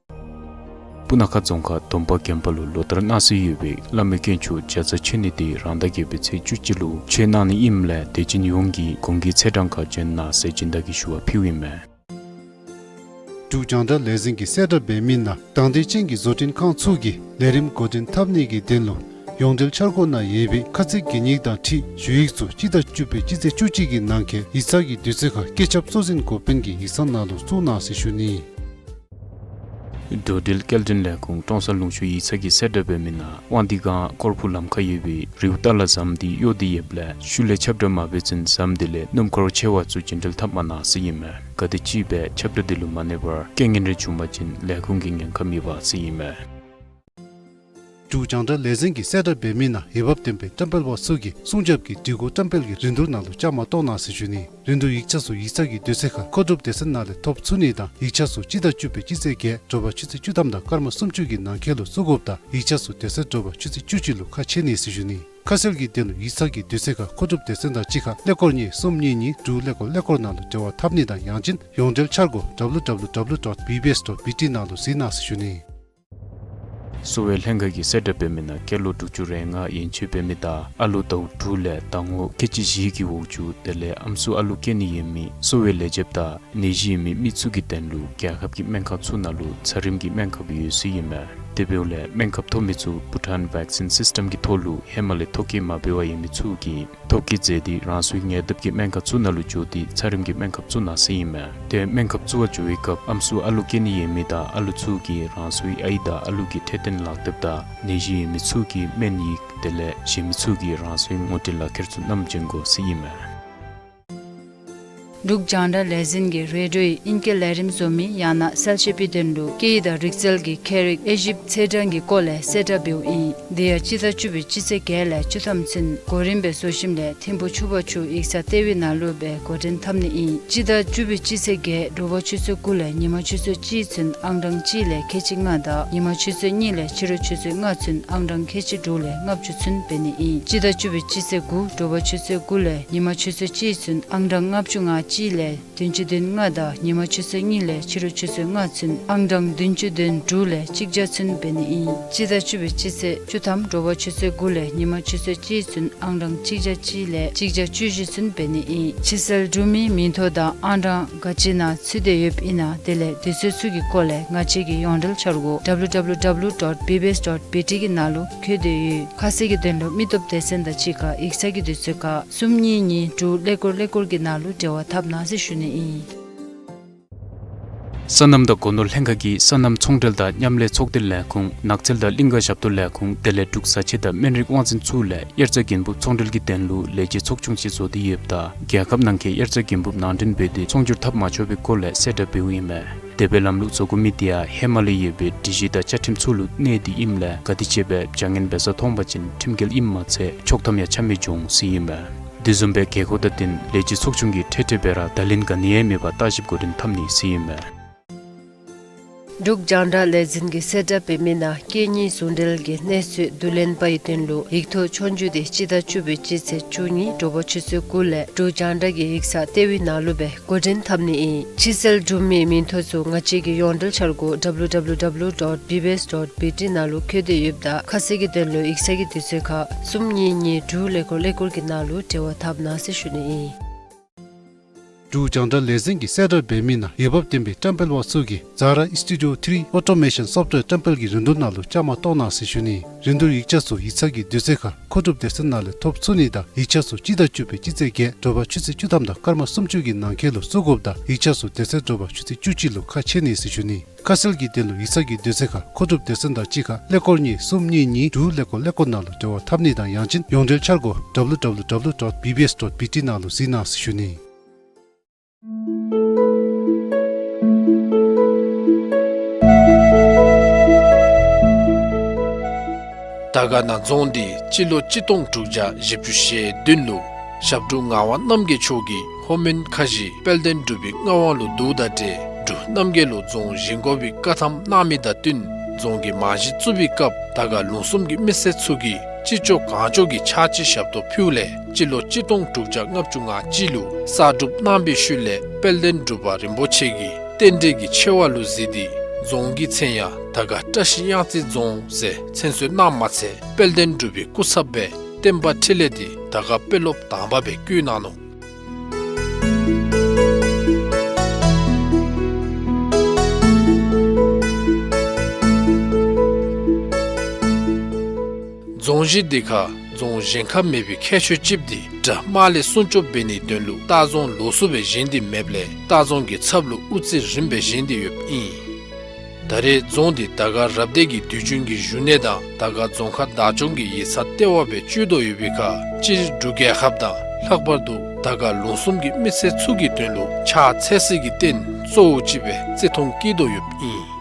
སྤུ་ན་ཁ་རྫོང་ཁག་དོམ་པ་དགོན་པ་ལུ་ལོ་ལྟར་གནང་སྲོལ་ཡོད་པའི་བླ་མའི་དཀོན་མཆོག་བརྒྱ་རྩ་མཆོད་གནས་དེ་རང་ཟླ་བརྒྱད་པའི་ཚེས་བཅུ་གཅིག་ལུ་མཆོད་གནང་ནི་ཨིནམ་ལས་དད་ཅན་ཡོངས་ཀྱིས་གུང་གི་ཚེས་གྲངས་ཁར་བྱོན་གནང་ཟེར་སྦྱིན་བདག་གིས་ཞུ་བ་ཕུལཝ་ཨིན་མས། འབྲུག་རྒྱང་བསྒྲགས་ལས་འཛིན་གྱིས་གསལ་བསྒྲགས་འབད་མི་ནང་དང་འདོད་ཅན་གྱི་བཟོ་སྐྲུན་ཁང་ཚུ་གིས་ལས་རིམ་འགོ་འདྲེན་འཐབ་ནི་གི་དོན་ལུ་ཡོངས་འབྲེལ་འཆར་སྒོ་ནང་ཡོད་པའི་ཁ་ཚིག་གན་ཡིག་དང་འཁྲིལ་ཞུ་ཡིག་ཚུ་སྤྱི་ཟླ་བཅུ་པའི་སྤྱི་ཚེས་བཅུ་གཅིག་གི་ནང་འཁོད་ཡིག་ཚང་གི་དུས་ཚོད་ཁར་བཀོད་ཁྱབ་གཙོ་འཛིན་འགོ་དཔོན་གྱི་ཡིག་ཚང་ནང་ལུ་བཙུགས་གནང་ཟེར་ཞུ་ནི། འགྲོ་འགྲུལ་སྐྱེལ་འདྲེན་ལས་ཁུངས་ཀྲོང་གསར་ལུང་ཕྱོགས་ཡིག་ཚང་གིས་གསལ་བསྒྲགས་འབད་མི་ནང་དབང་འདུས་སྒང་ཀོར་ཕུ་ལམ་ཁར་ཡོད་པའི་རིའུ་ཏ་ལ་ཟམ་འདི་གཡོ་སྟེ་ཡོདཔ་ལས་ཤུལ་ལས་ཁྱབ་བསྒྲགས་མ་འབད་ཚུན་ཟམ་འདི་ལས་སྣུམ་འཁོར་ཆེ་བ་ཚུ་རྒྱུན་འགྲུལ་འཐབ་མ་གནང་ཟེར་ཨིན་མས། ག་དེ་ཅིག་སྦེ་ཁྱབ་བསྒྲགས་འདི་ལུ་མ་གནས་པར་རྐྱེན་ངན་རེ་བྱུང་པ་ཅིན་ལས་ཁུངས་ཀྱི་ཉེན་ཁ་མེད་པ་ཟེར་ཨིན་མས། འབྲུག་རྒྱང་བསྒྲགས་ལས་འཛིན་གྱིས་གསལ་བསྒྲགས་འབད་མི་ནང་འོས་འབབ་ལྡན་པའི་བཀྲམ་སྤེལ་པ་ཚུ་གིས་སྲུང་སྐྱོབ་ཀྱི་སྒྲིག་གོ་བཀྲམ་སྤེལ་གྱི་རིན་བསྡུར་ནང་ལུ་བཅའ་མར་གཏོགས་གནང་ཟེར་ཞུ་ནི། རིན་བསྡུར་ཡིག་ཆ་ཚུ་ཡིག་ཚང་གི་དུས་ཚོད་ཁར་མཁོ་སྒྲུབ་སྡེ་ཚན་ནང་ལས་ཐོབ་ཚུགས་ནི་དང་ཡིག་ཆ་ཚུ་སྤྱི་ཟླ་བཅུ་པའི་སྤྱི་ཚེས་བརྒྱད་དྲོ་པ་ཆུ་ཚོད་བཅུ་ཐམ་དང་སྐར་མ་སུམ་ཅུ་གི་ནང་འཁོད་ལུ་བཙུགས་དགོཔ་ད་ཡིག་ཆ་ཚུ་དེ་ཚེ་དྲོ་པ་ཆུ་ཚོད་བཅུ་གཅིག་ལུ་ཁ་ཕྱེ་ནི་ཟེར་ཞུ་ནི། ཁ་གསལ་གྱི་དོན་ལུ་ཡིག་ཚང་གི་དུས་ཚོད་ཁར་མཁོ་སྒྲུབ་སྡེ་ཚན་དང་གཅིག་ཁར་ཀླད་ཀོར་གཉིས་གསུམ་གཉིས་གཉིས་དྲུག་ཀླད་ཀོར་ཀླད་ཀོར་ནང་ལུ་འབྲེལ་བ་འཐབ་ནི་དང་ཡང་ཅིན་ཡོངས་འབྲེལ་འཆར་སྒོ་W W W dot B B S dot B T ནང་ལུ་གཟིགས་གནང་ཟེར་ཞུ་ནི། གསོ་བའི་ལྷན་ཁག་གིས་གསལ་བསྒྲགས་འབད་མི་ནང་སྐྱེས་ལོ་དྲུག་ཅུ་རེ་ལྔ་ཡན་ཆད་འབད་མི་དང་ཨ་ལོ་ཟླཝ་དྲུག་ལས་ཟླ་ངོ་ཁལ་གཅིག་བཞི་གི་འོག་ཅུ་དེ་ལས་ཨམ་སྲུ་ཨ་ལོ་སྐྱེ་ནི་ཡོད་མི་གསོ་བའི་ལས་བྱེདཔ་དང་ནད་གཞི་ཡོད་མི་མི་ཚུ་གི་དོན་ལུ་རྒྱལ་ཁབ་ཀྱི་སྨན་ཁང་ཚུ་ནང་ལུ་ཚད་རིམས་ཀྱི་སྨན་ཁབ་ཡོད་ཟེར་ཨིན་མས། དེ་འབདཝ་ལས་སྨན་ཁབ་ཐོབ་མི་ཚུ་བྷུ་ཊཱན་ཝེཀ་སིན་སིསི་ཊམ་གྱི་ཐོག་ལུ་ཧེ་མ་ལས་ཐོ་བཀོད་མ་འབད་བར་ཡོད་མི་ཚུ་གིས་ཐོ་བཀོད་མཛད་དེ་རང་སོའི་ཉེ་འདབས་ཀྱི་སྨན་ཁང་ཚུ་ནང་ལུ་འགྱོ་སྟེ་ཚད་རིམས་ཀྱི་སྨན་ཁབ་ཚུ་ནང་ཟ་ཨིན་མས། ཏེ་སྨན་ཁབ་བཙུགས་པར་འགྱོ་བའི་སྐབས་ཨམ་སྲུ་ཨ་ལོ་སྐྱེ་ནི་ཡོད་མི་དང་ཨ་ལོ་ཚུ་གིས་རང་སོའི་ཨའི་དང་ཨ་ལོ་གི་འཕྲོད་བསྟེན་ལག་དེབ་དང་ནད་གཞི་ཡོད་མི་ཚུ་གི་སྨན་ཡིག་དེ་ལས་གཞན་མི་ཚུ་གིས་རང་སོའི་ངོ་སྤྲོད་ལག་ཁྱེར་ཚུ་བསྣམས་བྱོན་དགོ་ཟེར་ཨིན་མས། འབྲུག་རྒྱང་བསྒྲགས་ལས་འཛིན་གྱིས་རེ་ཌིའོ་ཡི་ཨིང་སྐད་ལས་རིམ་བཟོ་མི་ཡང་ན་གསལ་བཤད་པའི་དོན་ལུ་སྐད་ཡིག་དང་རིག་རྩལ་གྱི་ཁྱད་རིག་དབྱེ་ཞིབ་ཚེས་གྲངས་ཀྱི་སྐོར་ལས་གསལ་བསྒྲགས་འབདཝ་ཨིན། དེ་ཡང་སྤྱི་ཟླ་བཅུ་པའི་སྤྱི་ཚེས་བརྒྱད་ལས་བཅུ་ཐམ་ཚུན་གོ་རིམ་སྦེ་བཟོ་ཞིནམ་ལས་ཐིམ་ཕུ་ཆུ་བར་ཆུ་ཡིག་ཚང་ལྟེ་བའི་ནང་ལུ་སྦེ་འགོ་འདྲེན་འཐབ་ནི་ཨིན། སྤྱི་ཟླ་བཅུ་པའི་སྤྱི་ཚེས་བརྒྱད་དྲོ་པ་ཆུ་ཚོད་དགུ་ལས་ཉིན་མ་ཆུ་ཚོད་གཅིག་ཚུན་ཨང་གྲངས་གཅིག་ལས་ཁལ་གཅིག་ལྔ་དང་ཉིན་མ་ཆུ་ཚོད་གཉིས་ལས་ཕྱི་རུ་ཆུ་ཚོད་ལྔ་ཚུན་ཨང་གྲངས་ཁལ་གཅིག་དྲུག་ལས་ལྔ་བཅུ་ཚུན་འབད་ནི་ཨིན། སྤྱི་ཟླ་བཅུ་པའི་སྤྱི་ཚེས་དགུ་དྲོ་པ་ཆུ་ཚོད་དགུ་ལས་ཉིན་མ་ཆུ་ཚོད་གཅིག་ཚུན་ཨང་གྲངས་ལྔ་བཅུ་ང་གཅིག་ལས་བདུན་ཅུ་དོན་ལྔ་དང་ཉིན་མ་ཆུ་ཚོད་གཉིས་ལས་ཕྱི་རུ་ཆུ་ཚོད་ལྔ་ཚུན་ཨང་གྲངས་བདུན་ཅུ་དོན་དྲུག་ལས་གཅིག་བརྒྱ་ཚུན་འབད་ནི་ཨིན། སྤྱི་ཟླ་བཅུ་པའི་སྤྱི་ཚེས་བཅུ་ཐམ་དྲོ་པ་ཆུ་ཚོད་དགུ་ལས་ཉིན་མ་ཆུ་ཚོད་གཅིག་ཚུན་ཨང་གྲངས་གཅིག་བརྒྱ་གཅིག་ལས་གཅིག་བརྒྱ་བཅུ་བཞི་ཚུན་འབད་ནི་ཨིན། ཕྱིར་སེལ་གྲུབ་མིའི་མིང་ཐོ་དང་ཨང་གྲངས་ག་ཅི་ནང་ཚུད་དེ་ཡོདཔ་ཨིན་ན་དེ་ལས་དུས་ཚོད་ཚུ་གི་སྐོར་ལས་ང་བཅས་ཀྱི་ཡོངས་འབྲེལ་འཆར་སྒོ་W W W dot B B S dot B T གི་ནང་ལུ་བཀོད་དེ་ཡོད། ཁ་གསལ་གྱི་དོན་ལུ་མི་སྟོབས་སྡེ་ཚན་དང་གཅིག་ཁར་ཡིག་ཚང་གི་དུས་ཚོད་ཁར་གསུམ་གཉིས་གཉིས་དྲུག་ཀླད་ཀོར་ཀླད་ཀོར་གྱི་ནང་ལུ་འབྲེལ་བ་འཐབ་གནང་ཟེར་ཞུ་ནི་ཨིན། སོ་ནམ་དང་སྒོ་ནོར་ལྷན་ཁག་གིས་སོ་ནམ་ཚོང་འབྲེལ་དང་མཉམ་ལས་ཚོགས་སྡེ་ལས་ཁུངས་ནགས་ཚལ་དང་གླིང་ག་ཞབས་ཏོག་ལས་ཁུངས་དེ་ལས་འབྲུག་བཟའ་ཆས་དང་སྨན་རིགས་དབང་འཛིན་ཚུ་ལས་དབྱར་རྩྭ་དགུན་འབུབ་ཚོང་འབྲེལ་གྱི་དོན་ལུ་ལས་བྱེད་ཚོགས་ཆུང་ཅིག་བཟོ་སྟེ་ཡོདཔ་ད་རྒྱལ་ཁབ་ནང་འཁོད་དབྱར་རྩྭ་དགུན་འབུབ་ནང་འདྲེན་འབད་དེ་ཚོང་སྒྱུར་འཐབ་མ་ཆོག་པའི་སྐོར་ལས་གསལ་བསྒྲགས་འབདཝ་ཨིན་མས། དེ་སྦེ་ལམ་ལུགས་བཟོ་དགོ་མི་དེ་ཡང་ཧེ་མ་ལས་ཡོད་པའི་སྒྲིག་གཞི་དང་བཅའ་ཁྲིམས་ཚུ་ལུ་གནས་ཏེ་ཨིནམ་ལས་ག་དེ་ཅིག་སྦེ་བྱ་ངན་འབད་ས་མཐོང་པ་ཅིན་ཁྲིམས་འགལ་ཨིནམ་མ་ཚད་ཆོག་ཐམ་ཡང་ཆ་མི་འབྱུང་ཟེར་ཨིན་མས། དེ་བཟུམ་སྦེ་དགོས་མཁོ་དང་བསྟུན་ལས་བྱེད་ཚོགས་ཆུང་གིས་འཕྲལ་འཕྲལ་སྦེ་ར་བརྡ་ལན་ག་ནི་ཡང་མེད་པར་བརྟག་ཞིབ་འགོ་འདྲེན་འཐབ་ནི་ཟེར་ཨིན་མས། འབྲུག་རྒྱང་བསྒྲགས་ལས་འཛིན་གྱིས་གསལ་བསྒྲགས་འབད་མི་ནང་སྐད་གཉིས་ཟུང་འབྲེལ་གྱི་གནས་ཚུལ་བསྡུ་ལེན་པ་ཡི་དོན་ལུ་ཡིག་ཐོག་ཆོས་རྒྱུགས་དེ་སྤྱི་ཟླ་བཅུ་པའི་སྤྱི་ཚེས་བཅུ་གཉིས་དྲོ་པ་ཆུ་ཚོད་དགུ་ལས་འབྲུག་རྒྱང་བསྒྲགས་ཀྱི་ཡིག་ཚང་ལྟེ་བའི་ནང་ལུ་སྦེ་འགོ་འདྲེན་འཐབ་ནི་ཨིན། ཕྱིར་སེལ་གྲུབ་མིའི་མིང་ཐོ་ཚུ་ང་བཅས་ཀྱི་ཡོངས་འབྲེལ་འཆར་སྒོ་W W W dot B B S dot B T ནང་ལུ་བཀོད་དེ་ཡོདཔ་ད་ཁ་གསལ་གྱི་དོན་ལུ་ཡིག་ཚང་གི་དུས་ཚོད་ཁར་གསུམ་གཉིས་གཉིས་དྲུག་ཀླད་ཀོར་ཀླད་ཀོར་གྱི་ནང་ལུ་འབྲེལ་བ་འཐབ་གནང་ཟེར་ཞུ་ནི་ཨིན། འབྲུག་རྒྱང་བསྒྲགས་ལས་འཛིན་གྱིས་གསལ་བསྒྲགས་འབད་མི་ནང་འོས་འབབ་ལྡན་པའི་བཀྲམ་སྤེལ་པ་ཚུ་གིས་Zara Studio three Automation Software བཀྲམ་སྤེལ་གྱི་རིན་བསྡུར་ནང་ལུ་བཅའ་མར་གཏོགས་གནང་ཟེར་ཞུ་ནི། རིན་བསྡུར་ཡིག་ཆ་ཚུ་ཡིག་ཚང་གི་དུས་ཚོད་ཁར་མཁོ་སྒྲུབ་སྡེ་ཚན་ནང་ལས་ཐོབ་ཚུགས་ནི་དང་ཡིག་ཆ་ཚུ་སྤྱི་ཟླ་བཅུ་པའི་སྤྱི་ཚེས་བརྒྱད་དྲོ་པ་ཆུ་ཚོད་བཅུ་ཐམ་དང་སྐར་མ་སུམ་ཅུ་གི་ནང་འཁོད་ལུ་བཙུགས་དགོཔ་དང་ཡིག་ཆ་ཚུ་དེ་ཚེ་དྲོ་པ་ཆུ་ཚོད་བཅུ་གཅིག་ལུ་ཁ་ཕྱེ་ནི་ཟེར་ཞུ་ནི། ཁ་གསལ་གྱི་དོན་ལུ་ཡིག་ཚང་གི་དུས་ཚོད་ཁར་མཁོ་སྒྲུབ་སྡེ་ཚན་དང་གཅིག་ཁར་ཀླད་ཀོར་གཉིས་གསུམ་གཉིས་གཉིས་དྲུག་ཀླད་ཀོར་ཀླད་ཀོར་ནང་ལུ་འབྲེལ་བ་འཐབ་ནི་དང་ཡང་ཅིན་ཡོངས་འབྲེལ་འཆར་སྒོ་W W W dot B B S dot B T ནང་ལུ་གཟིགས་གནང་ཟེར་ཞུ་ནི། དར་དཀར་ན་རྫོང་འདི་སྤྱི་ལོ་གཅིག་སྟོང་དྲུག་བརྒྱ་བཞི་བཅུ་ཞེ་བདུན་ལུ་ཞབས་དྲུང་ངག་དབང་རྣམ་རྒྱལ་མཆོག་གིས་ལྷོ་མོན་ཁ་བཞི་དཔལ་ལྡན་འབྲུག་པའི་མངའ་དབང་ལུ་བསྡུཝ་དང་འབྲེལ་འབྲུག་རྣམ་རྒྱལ་ལུ་རྫོང་བཞེངས་དགོ་པའི་བཀའ་ཐམ་གནང་མི་དང་བསྟུན་རྫོང་གི་རྨང་གཞི་བཙུགས་པའི་སྐབས་དར་དཀར་ལུང་གསུམ་གྱི་མི་སེར་ཚུ་གིས་ཅི་ལྕོགས་གང་ལྕོགས་ཀྱི་ཕྱག་ཕྱི་ཞབས་ཏོག་ཕུལཝ་ལས་སྤྱི་ལོ་གཅིག་སྟོང་དྲུག་བརྒྱ་ལྔ་བཅུ་ང་གཅིག་ལུ་གསར་སྒྲུབ་གནང་བའི་ཤུལ་ལས་དཔལ་ལྡན་འབྲུག་པ་རིན་པོ་ཆེ་གིས་རྟེན་འབྲེལ་གྱི་ཆེ་བ་ལུ་གཟིགས་ཏེ་རྫོང་གི་མཚན་ཡང་དར་དཀར་བཀྲ་ཤིས་གཡང་རྩེ་རྫོང་ཟེར་མཚན་གསོལ་གནངམ་མ་ཚད་དཔལ་ལྡན་འབྲུག་པའི་སྐུ་ཚབ་སྦེ་བསྟན་པ་འཕྲིན་ལས་འདི་དར་དཀར་དཔོན་སློབ་དང་པ་སྦེ་བསྐོས་གནང་ནུག། རྫོང་གཞི་འདི་ཁར་རྫོང་གཞན་ཁར་མེད་པའི་ཁྱད་ཆོས་ཅིག་འདི་དགྲ་དམག་ལས་སྲུང་སྐྱོབ་འབད་ནིའི་དོན་ལུ་ལྟ་རྫོང་ལོགས་སུ་སྦེ་བཞེངས་ཏེ་མེདཔ་ལས་ལྟ་རྫོང་གི་ཚབ་ལུ་དབུ་རྩེ་རིམ་སྦེ་བཞེངས་ཏེ་ཡོདཔ་ཨིན། ད་རེས་རྫོང་འདི་དར་དཀར་རབ་སྡེ་གི་དུས་རྒྱུན་གྱི་བཞུགས་གནས་དང་དར་དཀར་རྫོང་ཁག་བདག་སྐྱོང་གི་ཡིག་ཚང་ལྟེ་བ་སྦེ་སྤྱོད་དོ་ཡོད་པའི་ཁར་སྤྱིར་འབྲུག་རྒྱལ་ཁབ་དང་ལྷག་པར་དུ་དར་དཀར་ལུང་གསུམ་གྱི་མི་སེར་ཚུ་གི་དོན་ལུ་ཕྱག་འཚལ་སྲིད་ཀྱི་རྟེན་གཙོ་བོ་ཅིག་སྦེ་བརྩི་མཐོང་བསྐྱེད་དོ་ཡོདཔ་ཨིན།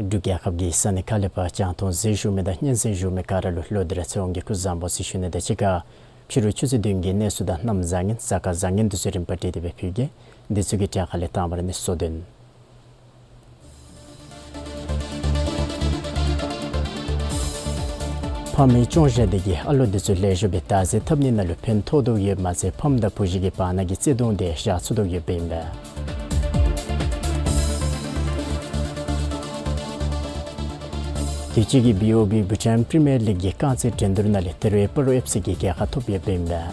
འབྲུག་རྒྱལ་ཁབ་ཀྱི་ས་གནས་ཁག་ལས་ཕར་རྒྱང་མཐོང་གཟིགས་བཞུགས་མི་དང་སྙན་གསན་བཞུགས་མི་ག་ར་ལུ་ལོག་སྟེ་ར་ཚེ་དབང་གིས་སྐུ་གཟུགས་བཟང་པོ་ཟེར་ཞུ་ནི་དང་གཅིག་ཁར་ཕྱི་རུ་ཆུ་ཚོད་བདུན་གྱི་གནས་ཚུལ་དང་གནམ་བཟང་ངན་གཟའ་སྐར་བཟང་ངན་འདི་ཚུ་རིམ་པ་བསྒྲིགས་ཏེ་སྦེ་ཕུལ་གེ། འདི་ཚུ་གི་གྲས་ཁ་ལས་དང་པ་ར་ནི་གཙོ་དོན། ཕམ་གི་སྐྱོང་བཞག་འདི་གིས་ཨ་ལོ་འདི་ཚུ་ལེགས་ཤོམ་སྦེ་བདག་འཛིན་འཐབ་ནི་ནང་ལུ་ཕན་ཐོགས་དོ་ཡོདཔ་མ་ཚད་ཕམ་དང་བུ་གཞི་གི་བར་ན་གི་བརྩེ་གདུང་འདི་ཡང་ཤར་ཚུགས་དོ་ཡོདཔ་ཨིན་པས། དུས་ཅི་གི་བི་ཨོ་བི་བྷུ་ཊཱན་པི་རི་མི་ཡར་ལིག་གི་རྐང་རྩེད་འགྲན་བསྡུར་ནང་ལས་ཐེ་རེ་པ་རོ་ཨེཕ་སི་གིས་རྒྱལ་ཁ་ཐོབ་ཡོདཔ་ཨིན་པས།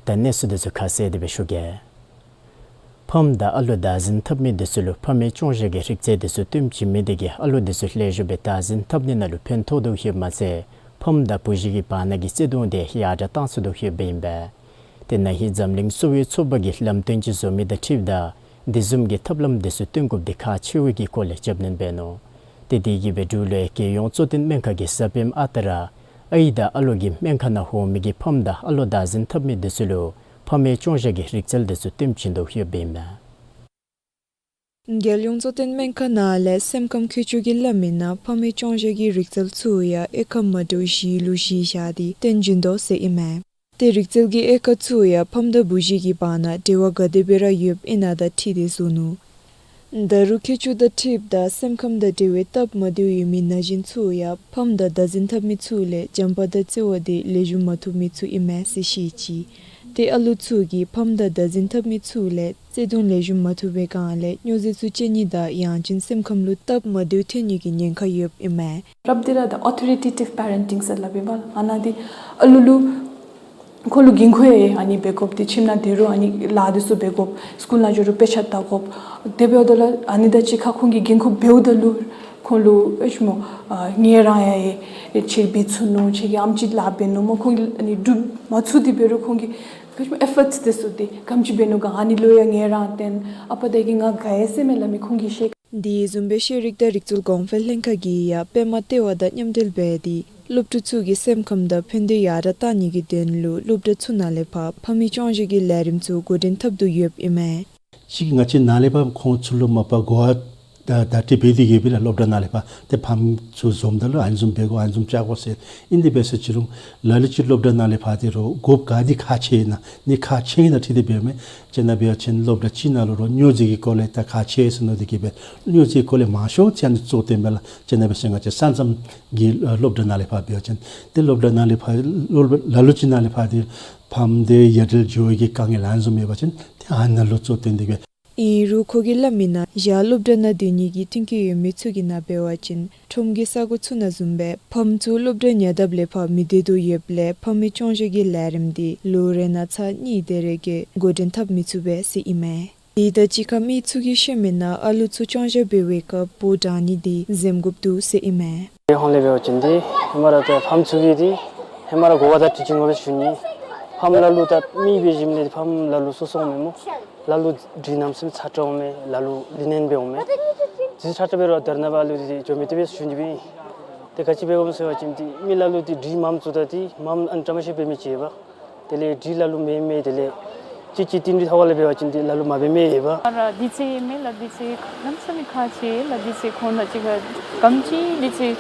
ད་གནས་ཚུལ་འདི་ཚུ་ཁ་གསལ་ཏེ་སྦེ་ཞུ་གེ། ཕམ་དང་ཨ་ལོ་བདག་འཛིན་འཐབ་མི་འདི་ཚུ་ལུ་ཕམ་གི་སྐྱོང་བཞག་གི་རིག་རྩལ་འདི་ཚུ་སྟོན་བྱིན་མི་འདི་གིས་ཨ་ལོ་འདི་ཚུ་ལེགས་ཤོམ་སྦེ་བདག་འཛིན་འཐབ་ནི་ནང་ལུ་ཕན་ཐོགས་དོ་ཡོདཔ་མ་ཚད་ཕམ་དང་བུ་གཞི་གི་བར་ན་གི་བརྩེ་གདུང་འདི་ཡར་དྲགས་བཏང་ཚུགས་དོ་ཡོདཔ་ཨིན་པས། དེ་ན་ཧིང་འཛམ་གླིང་གསོ་བའི་ཚོགས་པ་གིས་ལམ་སྟོན་ཅིག་བཟོ་མི་དང་འཁྲིལཝ་ད་འདི་བཟུམ་གྱི་ཐབས་ལམ་འདི་ཚུ་སྟོན་དགོཔ་འདི་ཁག་ཆེ་བའི་གི་སྐོར་ལས་རྒྱབ་སྣོན་འབད་ནུག། དེ་དེ་གིས་སྦེ་འབྲུག་ལུ་ཡང་རྒྱལ་ཡོངས་གཙོ་བསྟེན་སྨན་ཁང་གི་གཟའ་སྤེནམ་ཨ་རྟག་ར་ཨའི་དང་ཨ་ལོ་གི་སྨན་ཁང་ནང་འོང་མི་གི་ཕམ་དང་ཨ་ལོ་བདག་འཛིན་འཐབ་མི་འདི་ཚུ་ལུ་ཕམ་གི་སྐྱོང་བཞག་གི་རིག་རྩལ་འདི་ཚུ་སྟོན་བྱིན་དོ་ཡོདཔ་ཨིན་མས། རྒྱལ་ཡོངས་གཙོ་བསྟེན་སྨན་ཁང་ནང་ལས་སེམས་ཁམས་མཁས་མཆོག་གིས་སླབ་མིའི་ནང་ཕམ་གི་སྐྱོང་བཞག་གི་རིག་རྩལ་ཚུ་ཡང་དབྱེ་ཁག་མ་འདྲཝ་བཞི་ལུ་གཞི་བཞག་སྟེ་སྟོན་བྱིན་དོ་ཟེར་ཨིན་མས། ཏེ་རིག་རྩལ་གྱི་དབྱེ་ཁག་ཚུ་ཡང་ཕམ་དང་བུ་གཞི་གི་བར་ན་འབྲེལ་བ་ག་དེ་སྦེ་ར་ཡོདཔ་ཨིན་ན་དང་འཁྲིལ་ཏེ་བཟོ་ནུག། ད་རུང་མཁས་མཆོག་དང་འཁྲིལཝ་ད་སེམས་ཁམས་དང་འབྲེལ་བའི་སྟབས་མ་བདེཝ་ཡོད་མི་ན་གཞོན་ཚུ་ཡང་ཕམ་དང་བདག་འཛིན་འཐབ་མི་ཚུ་ལས་བྱམས་པ་དང་བརྩེ་བ་འདི་ལེགས་ཤོམ་མ་ཐོབ་མི་ཚུ་ཨིན་མས་ཟེར་བཤད་ཅི། ཏེ་ཨ་ལོ་ཚུ་གིས་ཕམ་དང་བདག་འཛིན་འཐབ་མི་ཚུ་ལས་བརྩེ་གདུང་ལེགས་ཤོམ་མ་ཐོབ་པའི་སྒང་ལས་སྨྱོ་རྫས་ཚུ་སྤྱོད་ནི་དང་ཡང་ཅིན་སེམས་ཁམས་ལུ་སྟབས་མ་བདེཝ་ཐོན་ནི་གི་ཉེན་ཁ་ཡོདཔ་ཨིན་མས། རབ་འདི་ར་ད་ཨོ་ཐོ་རི་ཊེ་ཊིབ་པེ་རེན་ཊིང་ཟེར་སླབ་ཨིན་པས། ཨ་ནཱ་འདི་ཨ་ལུ་ལུ་ཁོང་ལུ་འགན་ཁུར་ཡང་ཨ་ནི་འབད་དགོཔ་འདི་ཁྱིམ་ནང་སྡོད་རུང་ཨ་ནི་ལཱ་འདི་ཚུ་འབད་དགོཔ། སི་ཀུལ་ནང་འགྱོ་རུང་དཔེ་ཆ་ལྟ་དགོཔ། དེ་འབདཝ་ད་ལུ་ཨ་ནི་དང་གཅིག་ཁར་ཁོང་གིས་འགན་ཁུར་འབདཝ་ད་ལུ་ཁོང་ལུ་ཨེ་ཞུ་སྨོ། ཨ་ངེ་རང་ཡང་ཁྱེད་འབད་ཚུགས་ནུག། ཁྱེད་ཀྱིས་ཨེམ་ཅིག་ལཱ་འབད་ནུག་སྨོ། ཁོང་གིས་ཨ་ནི་སྒྲུབ་མ་ཚུགས་ཏེ་འབད་རུང་ཁོང་གིས་ཨེ་ཞུ་སྨོ་ཨེ་ཕོརཊསི་འདི་ཚུ་འདི་ག་དེམ་ཅིག་འབད་ནུག་ག་ཨ་ནི་ལུ་ཡང་ངེ་རང་བརྟེན་ཨ་པ་དེ་གིས་ང་དགའ་ཡི་ཟེར་མས་སླབ་མི་ཁོང་གིས་ཤེས། དེ་བཟུམ་སྦེ་ཤེས་རིག་དང་རིག་རྩལ་གོང་འཕེལ་ལྷན་ཁག་གིས་ཡང་པདྨ་ལྟེ་བ་དང་མཉམ་འབྲེལ་འབད་དེ་སློབ་ཕྲུག་ཚུ་གི་སེམས་ཁམས་དང་ཕན་བདེ་ཡར་དྲགས་གཏང་ནི་གི་དོན་ལུ་སློབ་གྲྭ་ཚུ་ནང་ལས་ཕར་ཕམ་གི་སྐྱོང་བཞག་གི་ལས་རིམ་ཚུ་འགོ་འདྲེན་འཐབ་དོ་ཡོདཔ་ཨིན་མས། གཅིག་ང་བཅས་ནཱ་ལས་ཕར་ཁོང་ཚུ་ལུ་མ་པ་གོ་བ་བརྡ་བརྡ་སྤྲོད་འབད་དེ་གིས་སྦེ་ལགས། སློབ་གྲྭ་ནང་ལས་ཕར་ཏེ་ཕམ་ཚུ་འཛོམས་ད་ལུ་ཨ་ནི་བཟུམ་འབད་དགོ་ཨ་ནི་བཟུམ་བཅའ་དགོ་ཟེར་ཨིན། དེ་འབད་ཟེར་ཅི་རུང་ལ་ལུ་ཅིག་སློབ་གྲྭ་ནང་ལས་ཕར་ཏེ་རོགས་དགོཔ་ག་དེ་ཁག་ཆེ་ཨིན་ན་ཨ་ནི་ཁག་ཆེ་ཨིན་ན་འཁྲིལ་ཏེ་འབདཝ་མས། ཅིག་ནཱ་འབད་བ་ཅིན་སློབ་གྲྭ་ཅིག་ནང་ལུ་རོགས་སྨྱོ་རྫས་ཀྱི་སྐོར་ལས་ད་ཁག་ཆེ་ཟེར་མནོ་སྟེ་གིས་སྦེ་སྨྱོ་རྫས་སྐོར་ལས་མང་ཤོས་ཅིག་ཨ་ནི་གཙོ་བོ་བཏོན་པས་ལགས། ཅིག་ནཱ་འབད་ཟེར་ང་བཅས་ས་མཚམས་ཀྱི་སློབ་གྲྭ་ནང་ལས་ཕར་འབད་བ་ཅིན་ཏེ་སློབ་གྲྭ་ནང་ལས་ཕར་སློབ་ལ་ལུ་ཅིག་ནང་ལས་ཕར་ཏེ་ཕམ་དང་ཡ་བྲལ་འགྱོ་བའི་གི་དཀའ་ངལ་ཨ་ནི་བཟུམ་ཡོད་པ་ཅིན་ཏེ་ཨ་ནཱ་ལུ་གཙོ་བོ་བཏོན་ཏེ་གིས་སྦེ། ཨིན་རུང་ཁོ་གིས་སླབ་མིའི་ནང་བཞག་སློབ་གྲྭ་ནང་སྡོད་ནི་གི་མཐུན་རྐྱེན་ཡོད་མི་ཚུ་གི་ནང་འབད་བ་ཅིན་ཁྲོམ་གྱི་ས་གོ་ཚུ་ནང་བཟུམ་སྦེ་ཕམ་ཚུ་སློབ་གྲྭ་ཉར་དཝ་ལས་ཕར་མི་སྡོད་དོ་ཡོདཔ་ལས་ཕམ་གི་སྐྱོང་བཞག་གི་ལས་རིམ་འདི་ལོ་རེ་ནང་ཚར་གཉིས་དེ་རེ་གིས་འགོ་འདྲེན་འཐབ་མི་ཚུགས་པས་ཟེར་ཨིན་མས། དེ་དང་གཅིག་ཁར་མི་ཚུ་གིས་ཤེས་མིའི་ནང་ཨ་ལུ་ཚུ་སྐྱོང་བཞག་འབད་བའི་སྐབས་འབོ་དྲང་ནི་འདི་འཛེམ་དགོཔ་འདུག་ཟེར་ཨིན་མས། དེ་ཧོང་ལས་འབད་བ་ཅིན་འདི་ཧེ་མ་ར་ད་ཕམ་ཚུ་གིས་འདི་ཧེ་མ་ར་གོ་བ་བརྡ་སྤྲོད་བྱིན་དགོ་པས་ཞུ་ནི། ཕམ་ལ་ལུ་ད་མི་འབད་ཞིནམ་ལས་ཕམ་ལ་ལུ་སོ་སོ་འོང་མས་སྨོ། ལ་ལུ་འདི་གནམ་མེད་ས་མེད་ཚ་དྲགས་འོང་མས། ལ་ལུ་ལི་ནན་སྦེ་འོང་མས། འདི་ཚ་དྲགས་འབད་རུང་དར་ནང་ཕར་ལུ་འདི་འགྱོ་མི་བཏུབ་པས་ཞུ་ནི་སྦེ་ཨིན། ཏེ་ག་ཅི་འབད་དགོཔ་སྨོ་ཟེར་བ་ཅིན་འདི་མི་ལ་ལུ་འདི་འདི་མངམ་བཙུགས་ད་འདི་མངམ་ཨ་ནི་བཀྲ་མ་ཤིས་འབད་མི་ཅིག་ཡོད་པ། དེ་ལས་འདི་ལ་ལུ་མེད་མེད་དེ་ལས་ཅིག་ཅིག་ཏིང་འདི་ཐོག་ཁ་ལས་འབད་བ་ཅིན་འདི་ལ་ལུ་མ་འབད་མི་ཡོད་པ། ཨ་ར་དུས་ཚོད་མེད་ལགས། དུས་ཚོད་གནམ་མེད་ས་མེད་ཁག་ཆེ་ལགས། དུས་ཚོད་ཁོང་དང་གཅིག་ཁར་ག་དེམ་ཅིག་དུས་ཚོད་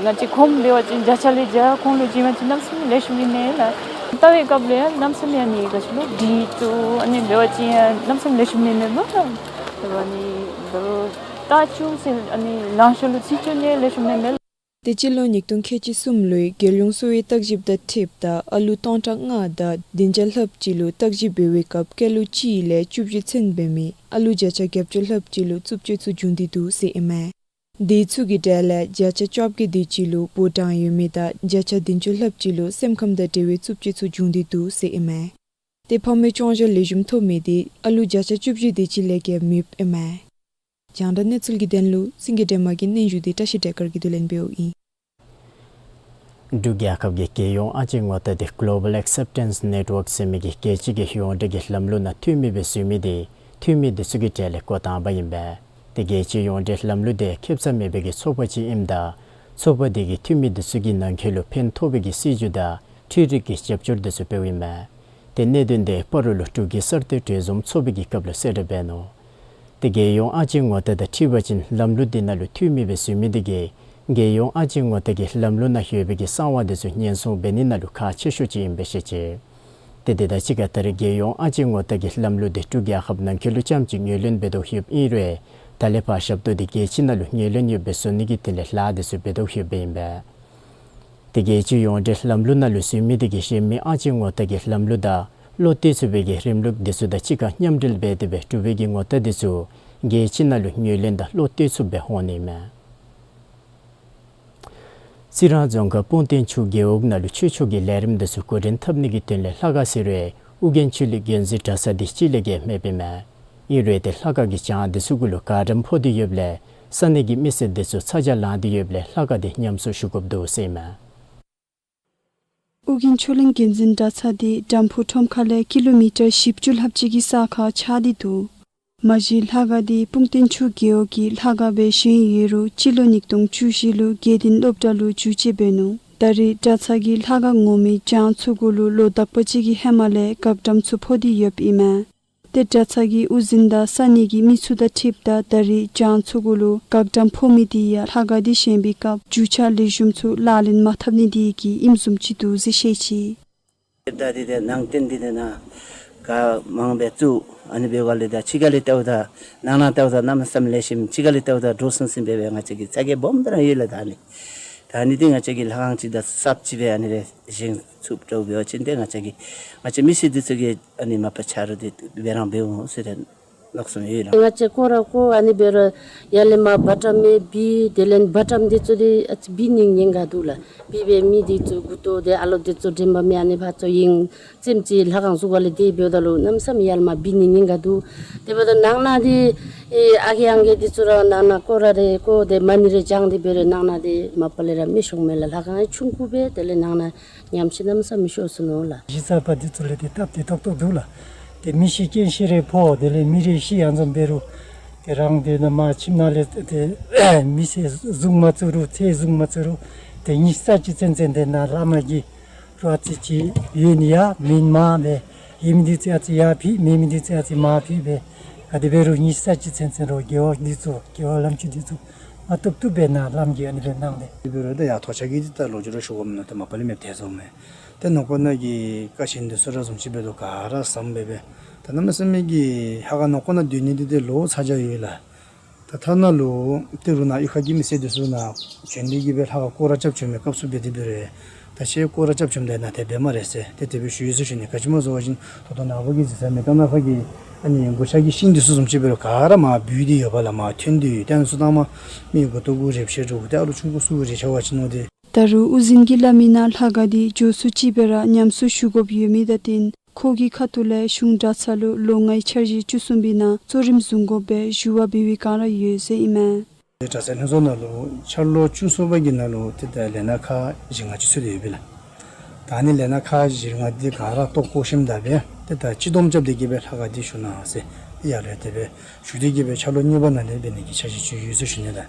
ང་བཅས་ཁོམ་འབད་བ་ཅིན་བརྒྱ་ཆ་ལས་བརྒྱ་ཁོང་ལུ་བྱིན་པ་ཅིན་གནམ་མེད་ས་མེད་ལེགས་ཤོམ་ཨིན་མས་ལགས། ལྟ་བའི་སྐབས་ལུ་ཡང་གནམ་མེད་ས་མེད་ཨ་ནི་ག་ཅི་ལོ་འདི་ཚུ་ཨ་ནི་འབད་བ་ཅིན་ཡང་གནམ་མེད་ས་མེད་ལེགས་ཤོམ་ཨིན་མས་ལགས། ཨ་ནི་ད་རུང་ལྟ་བཅུག་ཟེར་ཨ་ནི་ལང་ཤོར་ལུ་ཚིག་བཅུག་ནི་ལེགས་ཤོམ་ཨིན་མས་ལགས། ཏེ་སྤྱི་ལོ་ཉིས་སྟོང་ཁལ་གཅིག་གསུམ་ལོའི་རྒྱལ་ཡོངས་གསོ་བའི་བརྟག་ཞིབ་དང་འཁྲིལཝ་ད་ཨ་ལུ་སྟོང་ཕྲག་ལྔ་དང་བདུན་བརྒྱ་ལྷགཔ་ཅིག་ལུ་བརྟག་ཞིབ་འབད་བའི་སྐབས་སྐྱེས་ལོ་གཅིག་ལས་བཅུ་བཞི་ཚུན་འབད་མི་ཨ་ལུ་བརྒྱ་ཆ་བརྒྱད་ཅུ་ལྷགཔ་ཅིག་ལུ་རྩུབ་སྤྱོད་ཚུ་བྱུང་སྟེ་འདུག་ཟེར་ཨིན་མས། དེ་ཚུ་གི་གྲས་ལས་བརྒྱ་ཆ་བཅོ་བརྒྱད་དེ་ཅིག་ལུ་འབོ་དྲང་ཡོད་མི་དང་བརྒྱ་ཆ་བདུན་ཅུ་ལྷགཔ་ཅིག་ལུ་སེམས་ཁམས་དང་འབྲེལ་བའི་རྩུབ་སྤྱོད་ཚུ་བྱུང་སྟེ་འདུག་ཟེར་ཨིན་མས། ཏེ་ཕམ་གི་སྐྱོང་བཞག་ལེགས་ཤོམ་ཐོབ་མི་འདི་ཨ་ལུ་བརྒྱ་ཆ་བཅུ་བཞི་དེ་ཅིག་ལས་བརྒལ་མེདཔ་ཨིན་མས། རྒྱང་བསྒྲགས་གནས་ཚུལ་གྱི་དོན་ལུ་སེང་གེ་སྒྲོལ་མ་གི་སྙན་ཞུ་འདི་བཀྲ་ཤིས་བདེ་དཀར་གྱིས་བསྡུ་ལེན་འབདཝ་ཨིན། འབྲུག་རྒྱལ་ཁབ་ཀྱི་རྒྱལ་ཡོངས་ཨ་ཅེ་ངོ་རྟགས་འདི་གོ་ལོ་བཱལ་ཨེག་སེབ་ཊེནསི་ནེཊ་ཝརཀ་ཟེར་མི་གི་རྒྱལ་སྤྱི་གི་ཡོངས་འབྲེལ་གྱི་ལམ་ལུགས་ནང་འཐུས་མི་སྦེ་བཟོ་མི་འདི་འཐུས་མི་འདི་ཚུ་གི་གྲས་ལས་འགོ་དང་པ་ཨིན་པས། ཏེ་རྒྱལ་སྤྱིའི་ཡོངས་འབྲེལ་ལམ་ལུགས་འདི་ཁེབ་ས་མེད་པའི་གི་ཚོགས་པ་ཅིག་ཨིནམ་ད་ཚོགས་པ་འདི་གིས་འཐུས་མི་འདི་ཚུ་གི་ནང་འཁོད་ལུ་ཕན་ཐོགས་པའི་གི་སྲིད་བྱུས་དང་འཕྲུལ་རིག་གི་རྒྱབ་སྐྱོར་འདི་ཚུ་སྤེལཝ་ཨིན་མས། ཏེ་གནད་དོན་དེ་སྤ་རོ་ལུ་འབྲུག་གི་གསར་གཏོད་གྲོས་འཛོམས་ཚོགས་པའི་གི་སྐབས་ལུ་གསལ་བསྒྲགས་འབད་ནུག། ཏེ་རྒྱལ་ཡོངས་ཨ་ཅེ་ངོ་རྟགས་དང་འཁྲིལ་བ་ཅིན་ལམ་ལུགས་འདི་ནང་ལུ་འཐུས་མེད་སྦེ་བཟོ་མི་འདི་གིས་རྒྱལ་ཡོངས་ཨ་ཅེ་ངོ་རྟགས་ཀྱི་ལམ་ལུགས་ནང་ཡོད་པའི་གི་གསང་བ་འདི་ཚུ་ཉེན་སྲུང་འབད་ནི་ནང་ལུ་ཁག་ཆེ་ཤོས་ཅིག་ཨིན་པས་ཟེར་བཤད་ཅི། ཏེ་དེ་དང་གཅིག་ཁར་ད་རེས་རྒྱལ་ཡོངས་ཨ་ཅེ་ངོ་རྟགས་ཀྱི་ལམ་ལུགས་འདི་འབྲུག་རྒྱལ་ཁབ་ནང་འཁོད་ལུ་རྐྱངམ་གཅིག་ངོས་ལེན་འབད་དོ་ཡོདཔ་ཨིན་རུང་ད་ལས་ཕར་ཞབས་ཏོག་འདི་རྒྱལ་སྤྱི་ནང་ལུ་ངོས་ལེན་ཡོདཔ་སྦེ་བཟོ་ནི་གི་དོན་ལས་ལཱ་འདི་ཚུ་འབད་དོ་ཡོདཔ་ཨིན་པས། ཏེ་རྒྱལ་སྤྱི་ཡོངས་འབྲེལ་ལམ་ལུགས་ནང་ལུ་བཟོ་མི་འདི་གིས་གཞན་མི་ཨ་ཅེ་ངོ་རྟགས་ཀྱི་ལམ་ལུགས་དང་བློ་གཏད་ཚུགས་པའི་གི་རིམ་ལུགས་འདི་ཚུ་དང་གཅིག་ཁར་མཉམ་འབྲེལ་འབད་དེ་སྦེ་འབྲུག་པའི་གི་ངོ་རྟགས་འདི་ཚུ་རྒྱལ་སྤྱི་ནང་ལུ་ངོས་ལེན་དང་བློ་གཏད་ཚུགསཔ་སྦེ་འོང་ནི་མས། རྩི་རང་རྫོང་ཁག་སྤུངས་སྟེང་ཆུ་རྒེད་འོག་ནང་ལུ་ཆོས་ཕྱོགས་ཀྱི་ལས་རིམ་འདི་ཚུ་འགོ་འདྲེན་འཐབ་ནི་གི་དོན་ལས་ལྷ་ཁང་ཟེར་བའི་ཨོ་རྒྱན་ཆོས་གླིང་དགོན་འཛིན་གྲྭ་ཚང་འདི་གཅིག་ལས་བརྒལ་མེདཔ་ཨིན་མས། ཨིན་རུང་ཏེ་ལྷ་ཁང་གི་གྱང་འདི་ཚུ་གུ་ལུ་བཀག་དམ་ཕོག་སྟེ་ཡོདཔ་ལས་ས་གནས་ཀྱི་མི་སེར་འདི་ཚུ་ཚ་གྱང་ལང་སྟེ་ཡོདཔ་ལས་ལྷ་ཁང་འདི་ཉམས་གསོ་ཞུ་དགོཔ་འདུག་ཟེར་ཨིན་མས། ཨོ་རྒྱན་ཆོས་གླིང་དགོན་འཛིན་གྲྭ་ཚང་འདི་དམ་ཕུ་ཁྲོམ་ཁ་ལས་ཀི་ལོ་མི་ཊར་བཞི་བཅུ་ལྷགཔ་ཅིག་གི་ས་ཁར་ཆགས་ཏེ་འདུག། མ་གཞི་ལྷ་ཁང་འདི་སྤུངས་སྟེང་ཆུ་རྒེད་འོག་གི་ལྷ་ཁང་སྦེ་བཞེངས་ཡོད་རུང་སྤྱི་ལོ་ཉིས་སྟོང་བཅུ་བཞི་ལུ་དགེ་ལྡན་སློབ་གྲྭ་ལུ་འགྱུར་བཅོས་འབད་ནུག། ད་རེས་གྲྭ་ཚང་གི་ལྷ་ཁང་ངོ་མའི་གྱང་ཚུ་གུ་ལུ་ལོ་དག་པ་ཅིག་གི་ཧེ་མ་ལས་བཀག་དམ་ཚུ་ཕོག་སྟེ་ཡོདཔ་ཨིན་མས། ཏེ་གྲྭ་ཚང་གི་དབུ་འཛིན་དང་ས་གནས་ཀྱི་མི་ཚུ་དང་འཁྲིལཝ་ད་ད་རེས་གྱང་ཚུ་གུ་ལུ་བཀག་དམ་ཕོག་མི་འདི་ཡང་ལྷ་ཁང་འདི་བཞེངས་པའི་སྐབས་རྒྱུ་ཆ་ལེགས་ཤོམ་ཚུ་ལག་ལེན་མ་འཐབ་ནི་འདི་གིས་ཨིནམ་བཟུམ་ཅིག་འདུག་ཟེར་བཤད་ཅི། ད་འདི་དེ་ནང་རྟེན་འདི་དེ་ནང་ག་མང་སྦེ་བཙུགས། ཨ་ནི་འབདཝ་ལས་ད་ཕྱི་ཁ་ལས་བལྟཝ་ད་ནང་ན་བལྟཝ་ད་གནམ་མེད་ས་མེད་ལེགས་ཤོམ། ཕྱི་ཁ་ལས་བལྟཝ་ད་འདྲོག་སིང་སིང་སྦེ་སྦེ་ང་བཅས་ཀྱི་ཚ་གྱང་སྦོམ་སྦེ་ར་ཡོད་ལགས། ད་ཨ་ནི་ད་ཨ་ནི་འདི་ང་བཅས་ཀྱིས་ལྷ་ཁང་ཅིག་དང་གསརཔ་ཅིག་སྦེ་ཨ་ནི་རེ་བཞེངས་ཚུགསཔ་འདྲཝ་འབད་བ་ཅིན་ཏེ་ང་བཅས་ཀྱི་ང་བཅས་མི་སེར་འདི་ཚུ་གིས་ཨ་ནི་མ་པ་ཆ་རོགས་འདི་འབད་རང་འབདཝ་འོང་ཟེར་ཏེ་ལགས་སོ་ཡོད་ལགས། ང་བཅས་ཁོ་ར་ཁོ་ཨ་ནི་འབད་རུང་ཡར་ལས་མར་བ་ཀྲམ་མེད་བི་དེ་ལས་བ་ཀྲམ་འདི་ཚུ་འདི་ཨ་ཙི་བི་ནི་ཉེན་ཁ་འདུག་ལགས། བི་སྦེ་མི་འདི་ཚུ་མགུ་ཏོ་འདི་ཨ་ལོ་འདི་ཚུ་དྲན་པ་མེད། ཨ་ནི་ཕར་ཚུར་ཡེངས་ཙམ་ཅིག་ལྷ་ཁང་བཟོ་བ་ལས་དེ་འབདཝ་ད་ལུ་གནམ་མེད་ས་མེད་ཡར་ལས་མར་བི་ནི་ཉེན་ཁ་འདུག། དེ་འབདཝ་ད་ནང་ན་འདི་ཨེ་ཨ་རྒས་ཨང་རྒས་འདི་ཚུ་ར་ནང་ན་སྐོར་ར་རེ་སྐོར་ཏེ་མ་ཎི་རེ་བགྱང་སྟེ་འབད་རུང་ནང་ན་འདི་མ་པ་ལས་ར་མི་ཤོང་མས་ལགས། ལྷ་ཁང་ཨེ་ཆུང་ཀུ་སྦེ་དེ་ལས་ནང་ན་ཉམས་ཤིང་གནམ་མེད་ས་མེད་ཤོར་སོ་ནུག་ལགས། གཞི་རྩ་པ་འདི་ཚུ་ལས་ཏེ་སྟབས་བདེ་ཏོག་ཏོ་འདུག་ལགས། ཏེ་མི་ཤི་རྐྱེན་ཤི་རེ་ཕོག། དེ་ལས་མི་རེ་ཤི་ཡང་ཙམ་འབད་རུང་ཏེ་རང་དེ་ནང་མར་ཁྱིམ་ནང་ལས་ཏེ་མི་ཚེ་བཟུང་མ་ཚུགས་རུང་ཚེ་བཟུང་མ་ཚུགས་རུང་ཏེ་ཉི་ཤུ་རྩ་གཅིག་ཚུན་ཚོད་དེ་ནང་བླ་མ་གི་རོ་ཨ་ཙི་ཅིག་ཡོད་ནི་ཡང་མེན་མས་སྦེ། ཡོད་མི་འདི་ཚུ་ཨ་ཙི་ཡར་ཕུད། མེད་མི་འདི་ཚུ་ཨ་ཙི་མར་ཕུད་སྦེ། ག་དེ་འབད་རུང་ཉི་ཤུ་རྩ་གཅིག་ཚུན་ཚོད་རོགས་རྒེད་འོག་འདི་ཚུ་རྒེད་འོག་ལམ་ཆུ་འདི་ཚུ་མ་བཏུབ་བཏུབ་སྦེ་ནཱ་ལམ་གྱི་ཨ་ནི་སྦེ་གནང་སྟེ། དེ་འབད་རུང་ད་ཡར་ཐོག་ཆ་གི་འདི་ད་ལོག་ཅི་རུང་ཞུ་དགོཔ་མིན་ནུག། ད་མ་པ་ལས་མེདཔ་ཐལ་སོངམ་མས། ད་ནང་འཁོད་ནང་གི་ཀ་ཆེན་འདི་ཚུ་ར་བཟུམ་ཅིག་འབད་དོ་ག་ར་བཟུམ་སྦེ་སྦེ། ད་གནམ་མེད་ས་མེད་ཀྱི་ལྷ་ཁང་ནང་འཁོད་ནང་སྡོད་ནི་འདི་ཏེ་ལོ་ཚ་གྱང་ཡོད་ལགས། ད་ཐ་ན་ལུ་ཏི་རུ་ནང་གཡུས་ཁ་གི་མི་སེར་འདི་ཚུ་ནཱ་བྱོན་ཏེ་གི་སྦེ་ལྷ་ཁང་སྐོར་ར་རྐྱབ་བྱོན་མི་སྐབས་སུ་འབད་དེ་འབད་རུང་ད་ཅི་སྐོར་ར་རྐྱབ་བྱོནམ་ད་ནཱ་དེ་སྦེ་སྨ་རེ་ཟེར་ཏེ་དེ་སྦེ་ཞུ་ཡི་ཟེར་ཞུ་ནི། ག་ཅི་སྨོ་ཟེར་བ་ཅིན་ད་ལྟོ་ནཱ་བུ་གིས་གཟིགས་ས་མི་རྐང་ནང་ཕར་གྱི་ཨ་ནི་མགུ་ཆ་གི་ཤིང་འདི་ཚུ་བཟུམ་ཅིག་འབད་རུང་ག་ར་མར་བུད་དེ་ཡོདཔ་ལགས། མར་ཐོན་ཏེ་ཡོད། ཏེ་ཨ་ནི་ཚུ་ད་མར་མི་མགུ་ཏོ་གུ་རེག་ཤེས་འདྲཝ་ཏེ་ཨ་ལུ་ཆུང་ཀུ་ཚུ་གུ་རེག་ཤེས་པ་ཅིན་མནོ་སྟེ། ད་རུང་དབུ་འཛིན་གྱིས་སླབ་མིའི་ནང་ལྷ་ཁང་འདི་མགྱོགས་སུ་ཅིག་སྦེ་ར་ཉམས་གསོ་ཞུ་དགོཔ་ཡོད་མི་དང་བསྟུན་ཁོ་གི་ཁ་ཐུག་ལས་གཞུང་གྲྭ་ཚང་ལུ་ལོ་ལྔའི་འཆར་གཞི་བཅུ་གསུམ་པའི་ནང་གཙོ་རིམ་བཟུང་དགོ་པའི་ཞུ་བ་འབད་བའི་བསྒང་ར་ཡོད་ཟེར་ཨིན་མས། ཏེ་གྲྭ་ཚང་ལྷན་ཚོགས་ནང་ལུ་འཆར་ལོ་བཅུ་གསུམ་པ་གི་ནང་ལུ་ཏེ་ད་ལས་སྣ་ཁག་བཞི་ལྔ་ཅིག་ཚུད་དེ་ཡོད་པས་ལགས། ད་ཨ་ནི་ལས་སྣ་ཁག་བཞི་ལྔ་འདི་ག་ར་ལྟོ་བཀོ་ཞིནམ་ད་སྦེ་ཏེ་ད་སྤྱི་སྡོམ་རྐྱབ་སྟེ་གི་སྦེ་ལྷ་ཁང་འདི་ཞུ་གནང་ཟེར་ཡར་ལས་དེ་སྦེ་ཞུ་སྟེ་གི་སྦེ་འཆར་ལོ་གཉིས་པ་ནང་ལས་འབད་ནི་གི་འཆར་གཞི་ཅིག་ཡོད་ཟེར་ཞུ་ནི་ལགས།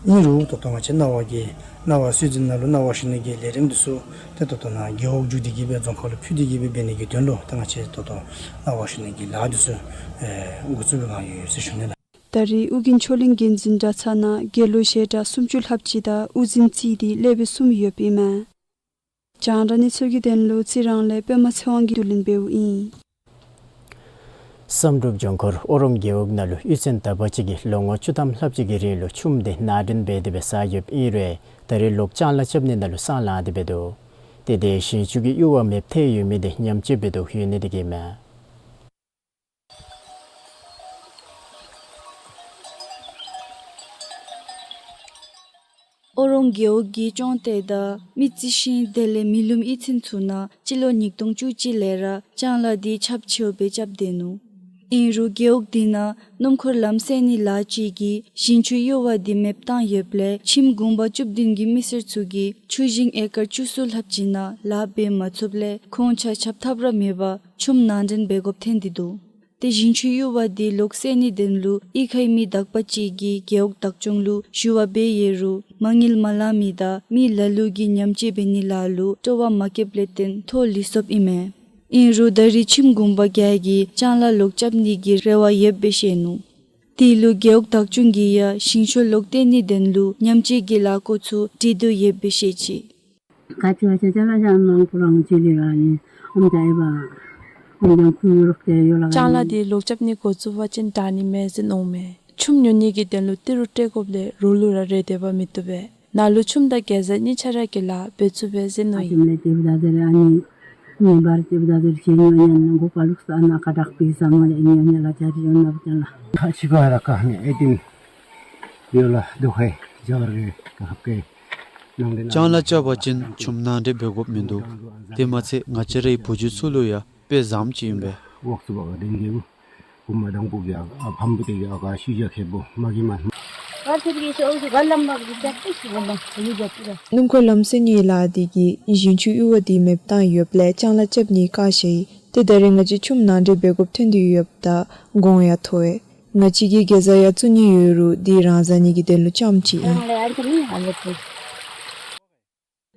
ཨིན་རུང་ད་ལྟོ་ང་བཅས་རྣ་བ་གི་རྣ་བ་སྲོལ་འཛིན་ནང་ལུ་རྣ་བ་ཞུ་ནི་གི་ལས་རིམ་འདི་ཚུ་ཏེ་ད་ལྟོ་ནཱ་རྒེད་འོག་བརྒྱུད་དེ་གི་སྦེ་རྫོང་ཁག་ལུ་ཕུལ་ཏེ་གི་སྦེ་འབད་ནི་གི་དོན་ལུ་ད་ང་བཅས་ད་ལྟོ་རྣ་བ་ཞུ་ནི་གི་ལཱ་འདི་ཚུ་ཨེ་འགོ་བཙུགས་པའི་བསྒང་ཡོད་ཟེར་ཞུ་ནི་ལགས། ད་རེས་ཨོ་རྒྱན་ཆོས་གླིང་དགོན་འཛིན་གྲྭ་ཚང་ནང་དགེ་སློང་ཞལ་གྲངས་སུམ་ཅུ་ལྷགཔ་ཅིག་དང་དབུ་འཛིན་རྩིས་ཏེ་སློབ་དཔོན་གསུམ་ཡོདཔ་ཨིན་མས། རྒྱང་བསྒྲགས་གནས་ཚུལ་གྱི་དོན་ལུ་རྩི་རང་ལས་པདྨ་ཚེ་དབང་གིས་བསྡུ་ལེན་འབདཝ་ཨིན། བསམ་གྲུབ་ལྗོངས་མཁར་ཨོ་རོང་རྒེད་འོག་ནང་ལུ་གཡུས་ཚན་དག་པ་ཅིག་གིས་ལོ་ངོ་བཅུ་ཐམ་ལྷགཔ་ཅིག་གི་རིང་ལུ་ཆུམ་འདི་ནང་འདྲེན་འབད་དེ་སྦེ་བཟའ་ཡོདཔ་ཨིན་རུང་ད་རེས་ལོག་ལྕང་ལཱ་རྐྱབ་ནི་ནང་ལུ་སང་ལང་སྟེ་འབད་དོ། ཏེ་དེ་ཞིང་ཆུ་གི་གཡུར་བ་མེདཔ་ཐལ་ཡོད་མི་འདི་ཉམས་བཅོས་འབད་དོ་ཡོད་ནི་འདི་གིས་མས། ཨོ་རོང་རྒེད་འོག་གི་ཅོང་ཏེ་དང་མི་རྩི་ཤིང་དེ་ལས་མི་ལུམ་གཡུས་ཚན་ཚུ་ནང་སྤྱི་ལོ་ཉིས་སྟོང་བཅུ་གཅིག་ལས་ར་ལྕང་ལཱ་འདི་ཁྱབ་ཆེཝ་སྦེ་རྐྱབ་སྡོད་ནུག། ཨིན་རུང་རྒེད་འོག་འདི་ནང་སྣུམ་འཁོར་ལམ་བསལ་ནི་ལཱ་ཅིག་གིས་ཞིང་ཆུའི་གཡུར་བ་འདི་མེདཔ་བཏང་ཡོདཔ་ལས་ཁྱིམ་གུང་པ་བཅུ་བདུན་གྱི་མི་སེར་ཚུ་གིས་ཆུ་ཞིང་ཨེ་ཀར་བཅུ་གསུམ་ལྷགཔ་ཅིག་ནང་ལཱ་འབད་མ་ཚུགསཔ་ལས་ཁོང་ཆ་ཁྱབ་ཐབས་ར་མེད་པར་ཆུམ་ནང་འདྲེན་འབད་དགོཔ་ཐོན་ཏེ་འདུག། ཏེ་ཞིང་ཆུའི་གཡུར་བ་འདི་ལོག་བསལ་ནིའི་དོན་ལུ་གཡུས་ཁའི་མི་དག་པ་ཅིག་གིས་རྒེད་འོག་བདག་སྐྱོང་ལུ་ཞུ་བ་འབད་ཡོད་རུང་མ་དངུལ་མ་ལང་མི་དང་མི་ལ་ལུ་གིས་ཉམས་བཅོས་འབད་ནི་ལཱ་ལུ་སྤྲོ་བ་མ་བསྐྱེདཔ་ལས་བརྟེན་ཐོག་ལུས་སོཔ་ཨིན་མས། ཨིན་རུང་ད་རིས་ཁྱིམ་གུང་པ་བརྒྱད་ཀྱིས་ལྕང་ལཱ་ལོག་རྐྱབ་ནི་གི་རེ་བ་ཡོདཔ་སྦེ་བཤད་ནུག། དེ་ལུ་རྒེད་འོག་བདག་སྐྱོང་གིས་ཡང་ཞིང་ཆུ་ལོག་སྟེ་ནི་དོན་ལུ་ཉམས་བཅོས་ཀྱི་ལཱ་འགོ་བཙུགས་སྒྲིག་སྡོད་ཡོདཔ་སྦེ་བཤད་ཅི། ལྕང་ལཱ་འདི་ལོག་རྐྱབ་ནི་འགོ་བཙུགས་པ་ཅིན་དྲག་ནི་མས་ཟེར་མནོཝ་མས། ཆུམ་ཉོ་ནི་གི་དོན་ལུ་ཏི་རུ་སྤྲོད་དགོཔ་ལས་རོགས་ལུ་ར་རེ་འདོད་པ་མི་བཏུབ་པས། ནཱ་ལུ་ཆུམ་དང་གེ་ཛ་གཉིས་ཆ་ར་གི་ལཱ་འབད་ཚུགས་པས་ཟེར་མནོ་ཡི། ལྕང་ལཱ་རྐྱབ་པ་ཅིན་ཆུམ་ནང་འདྲེན་འབད་དགོཔ་མིན་འདུག། དེ་མ་ཚད་ང་བཅས་རའི་བུ་རྒྱུད་ཚུ་ལུ་ཡང་དཔེ་བཟངམ་ཅིག་ཨིན་པས། སྣུམ་འཁོར་ལམ་སེལ་ནིའི་ལཱ་འདི་གིས་ཞིང་ཆུ་གཡུར་བ་འདི་མེདཔ་བཏང་ཡོདཔ་ལས་ལྕང་ལཱ་རྐྱབ་ནི་དཀའ་ཤོས་ཨིན། ཏེ་ད་རིས་ང་བཅས་ཆུམ་ནང་འདྲེན་འབད་དགོཔ་ཐོན་ཏེ་ཡོདཔ་ད་གོང་ཡང་མཐོ་བས། ང་བཅས་ཀྱིས་གེ་ཛ་ཡང་བཙུགས་ནི་ཡོད་རུང་འདི་རང་བཟའ་ནི་གི་དོན་ལུ་རྐྱངམ་ཅིག་ཨིན།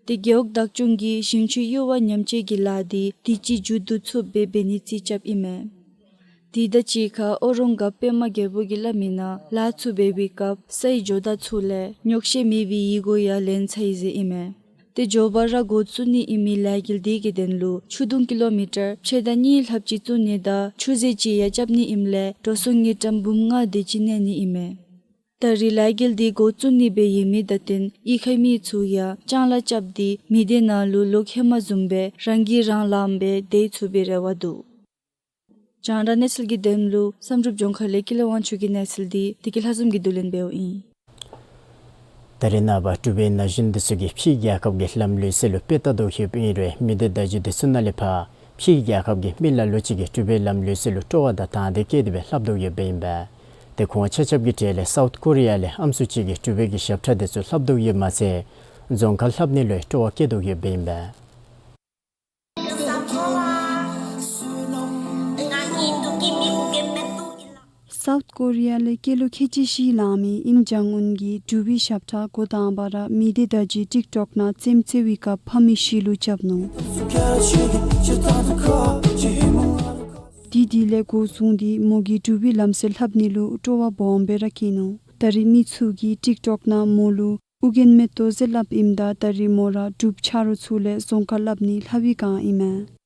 ཏེ་རྒེད་འོག་བདག་སྐྱོང་གིས་ཞིང་ཆུ་གཡུར་བ་ཉམས་བཅོས་ཀྱི་ལཱ་འདི་དུས་ཅི་མཇུག་བསྡུ་ཚུགསཔ་སྦེ་འབད་ནི་རྩིས་རྐྱབ་ཨིན་མས། དེ་དང་གཅིག་ཁར་ཨོ་རོང་སྒརཔ་པདྨ་རྒྱལ་པོ་གིས་སླབ་མི་ནང་ལཱ་ཚུ་འབད་བའི་སྐབས་སའི་ཇོ་བདག་ཚུ་ལས་ཉོགས་བཤད་མེད་པའི་ཡི་གུ་ཡང་ལེན་ཚར་ཡི་ཟེར་ཨིན་མས། ཏེ་མགྱོགས་པ་ར་འགོ་བཙུགས་ནི་ཨིན་མི་ལས་འགུལ་འདི་གི་དོན་ལུ་ཆུ་དུང་ཀི་ལོ་མི་ཊར་ཕྱེད་དང་གཉིས་ལྷགཔ་ཅིག་བཙུགས་ནི་དང་ཆུ་རྫས་ཅིག་ཡང་རྐྱབ་ནི་ཨིནམ་ལས་འགྲོ་སོང་དངུལ་ཀྲམ་འབུམ་ལྔ་དེ་ཅིག་གནས་ནི་ཨིན་མས། ད་རིས་ལས་འགུལ་འདི་འགོ་བཙུགས་ནི་སྦེ་ཡོད་མི་དང་བསྟུན་གཡུས་ཁའི་མི་ཚུ་ཡང་ལྕང་ལཱ་རྐྱབ་སྟེ་མི་སྡེ་ནང་ལུ་ལོག་ཧེ་མ་བཟུམ་སྦེ་རང་གིས་རང་ལངམ་སྦེ་སྡོད་ཚུགས་པའི་རེ་བ་འདུག། རྒྱང་བསྒྲགས་གནས་ཚུལ་གྱི་དོན་ལུ་བསམ་གྲུབ་ལྗོངས་མཁར་ལས་ཀུན་ལེགས་དབང་ཕྱུག་གི་གནས་ཚུལ་འདི་བདེ་སྐྱིད་ལྷ་འཛོམས་ཀྱིས་བསྡུ་ལེན་འབདཝ་ཨིན། ད་རེས་ནངས་པ་འབྲུག་པའི་ན་གཞོན་འདི་ཚུ་གིས་ཕྱིའི་རྒྱལ་ཁབ་ཀྱི་ལམ་ལུགས་ཚུ་ལུ་དཔེ་བལྟ་དོ་ཡོདཔ་ཨིན་རུང་མི་སྡེ་བརྡ་བརྒྱུད་འདི་ཚུ་ནང་ལས་ཕར་ཕྱིའི་རྒྱལ་ཁབ་ཀྱི་མི་ལ་ལུ་ཅིག་གིས་འབྲུག་པའི་ལམ་ལུགས་ཚུ་ལུ་སྤྲོ་བ་དང་དང་འདོད་བསྐྱེད་དེ་སྦེ་ལྷབ་དོ་ཡོདཔ་ཨིན་པས། ཏེ་ཁོང་ཆ་ཁྱབ་ཀྱི་གྲས་ལས་སའུཐ་ཀོ་རི་ཡ་ལས་ཨམ་སྲུ་ཅིག་གིས་འབྲུག་པའི་གི་ཞབས་ཁྲ་འདི་ཚུ་ལྷབ་དོ་ཡོདཔ་མ་ཚད་རྫོང་ཁ་ལྷབ་ནི་ལུ་སྤྲོ་བ་བསྐྱེད་དོ་ཡོདཔ་ཨིན་པས། སའུཐ་ཀོ་རི་ཡ་ལས་སྐྱེས་ལོ་ཁལ་གཅིག་བཞི་ལང་མི་ཨིམ་ཇང་ཨུན་གྱིས་འབྲུག་པའི་ཞབས་ཁྲ་འགོ་དང་པ་ར་མི་སྡེ་བརྡ་བརྒྱུད་ཊིཀ་ཊོཀ་ནང་རྩེདམོ་རྩེ་བའི་སྐབས་ཕ་མའི་ཤུལ་ལུ་རྐྱབ་ནུག། དུས་དེ་ལས་འགོ་བཟུང་སྟེ་མོ་གིས་འབྲུག་པའི་ལམ་སྲོལ་ལྷབ་ནི་ལུ་སྤྲོ་བ་སྦོམ་སྦེ་ར་བསྐྱེད་ནུག། ད་རིས་མི་ཚུ་གིས་ཊིཀ་ཊོཀ་ནང་མོ་ལུ་ཨོ་རྒྱན་མེ་ཏོག་ཟེར་སླབ་ཨིནམ་ད་ད་རིས་མོ་ར་འབྲུགཔ་ཆ་རོགས་ཚུ་ལས་རྫོང་ཁ་སླབ་ནི་ལྷབ་པའི་བསྒང་ཨིན་མས།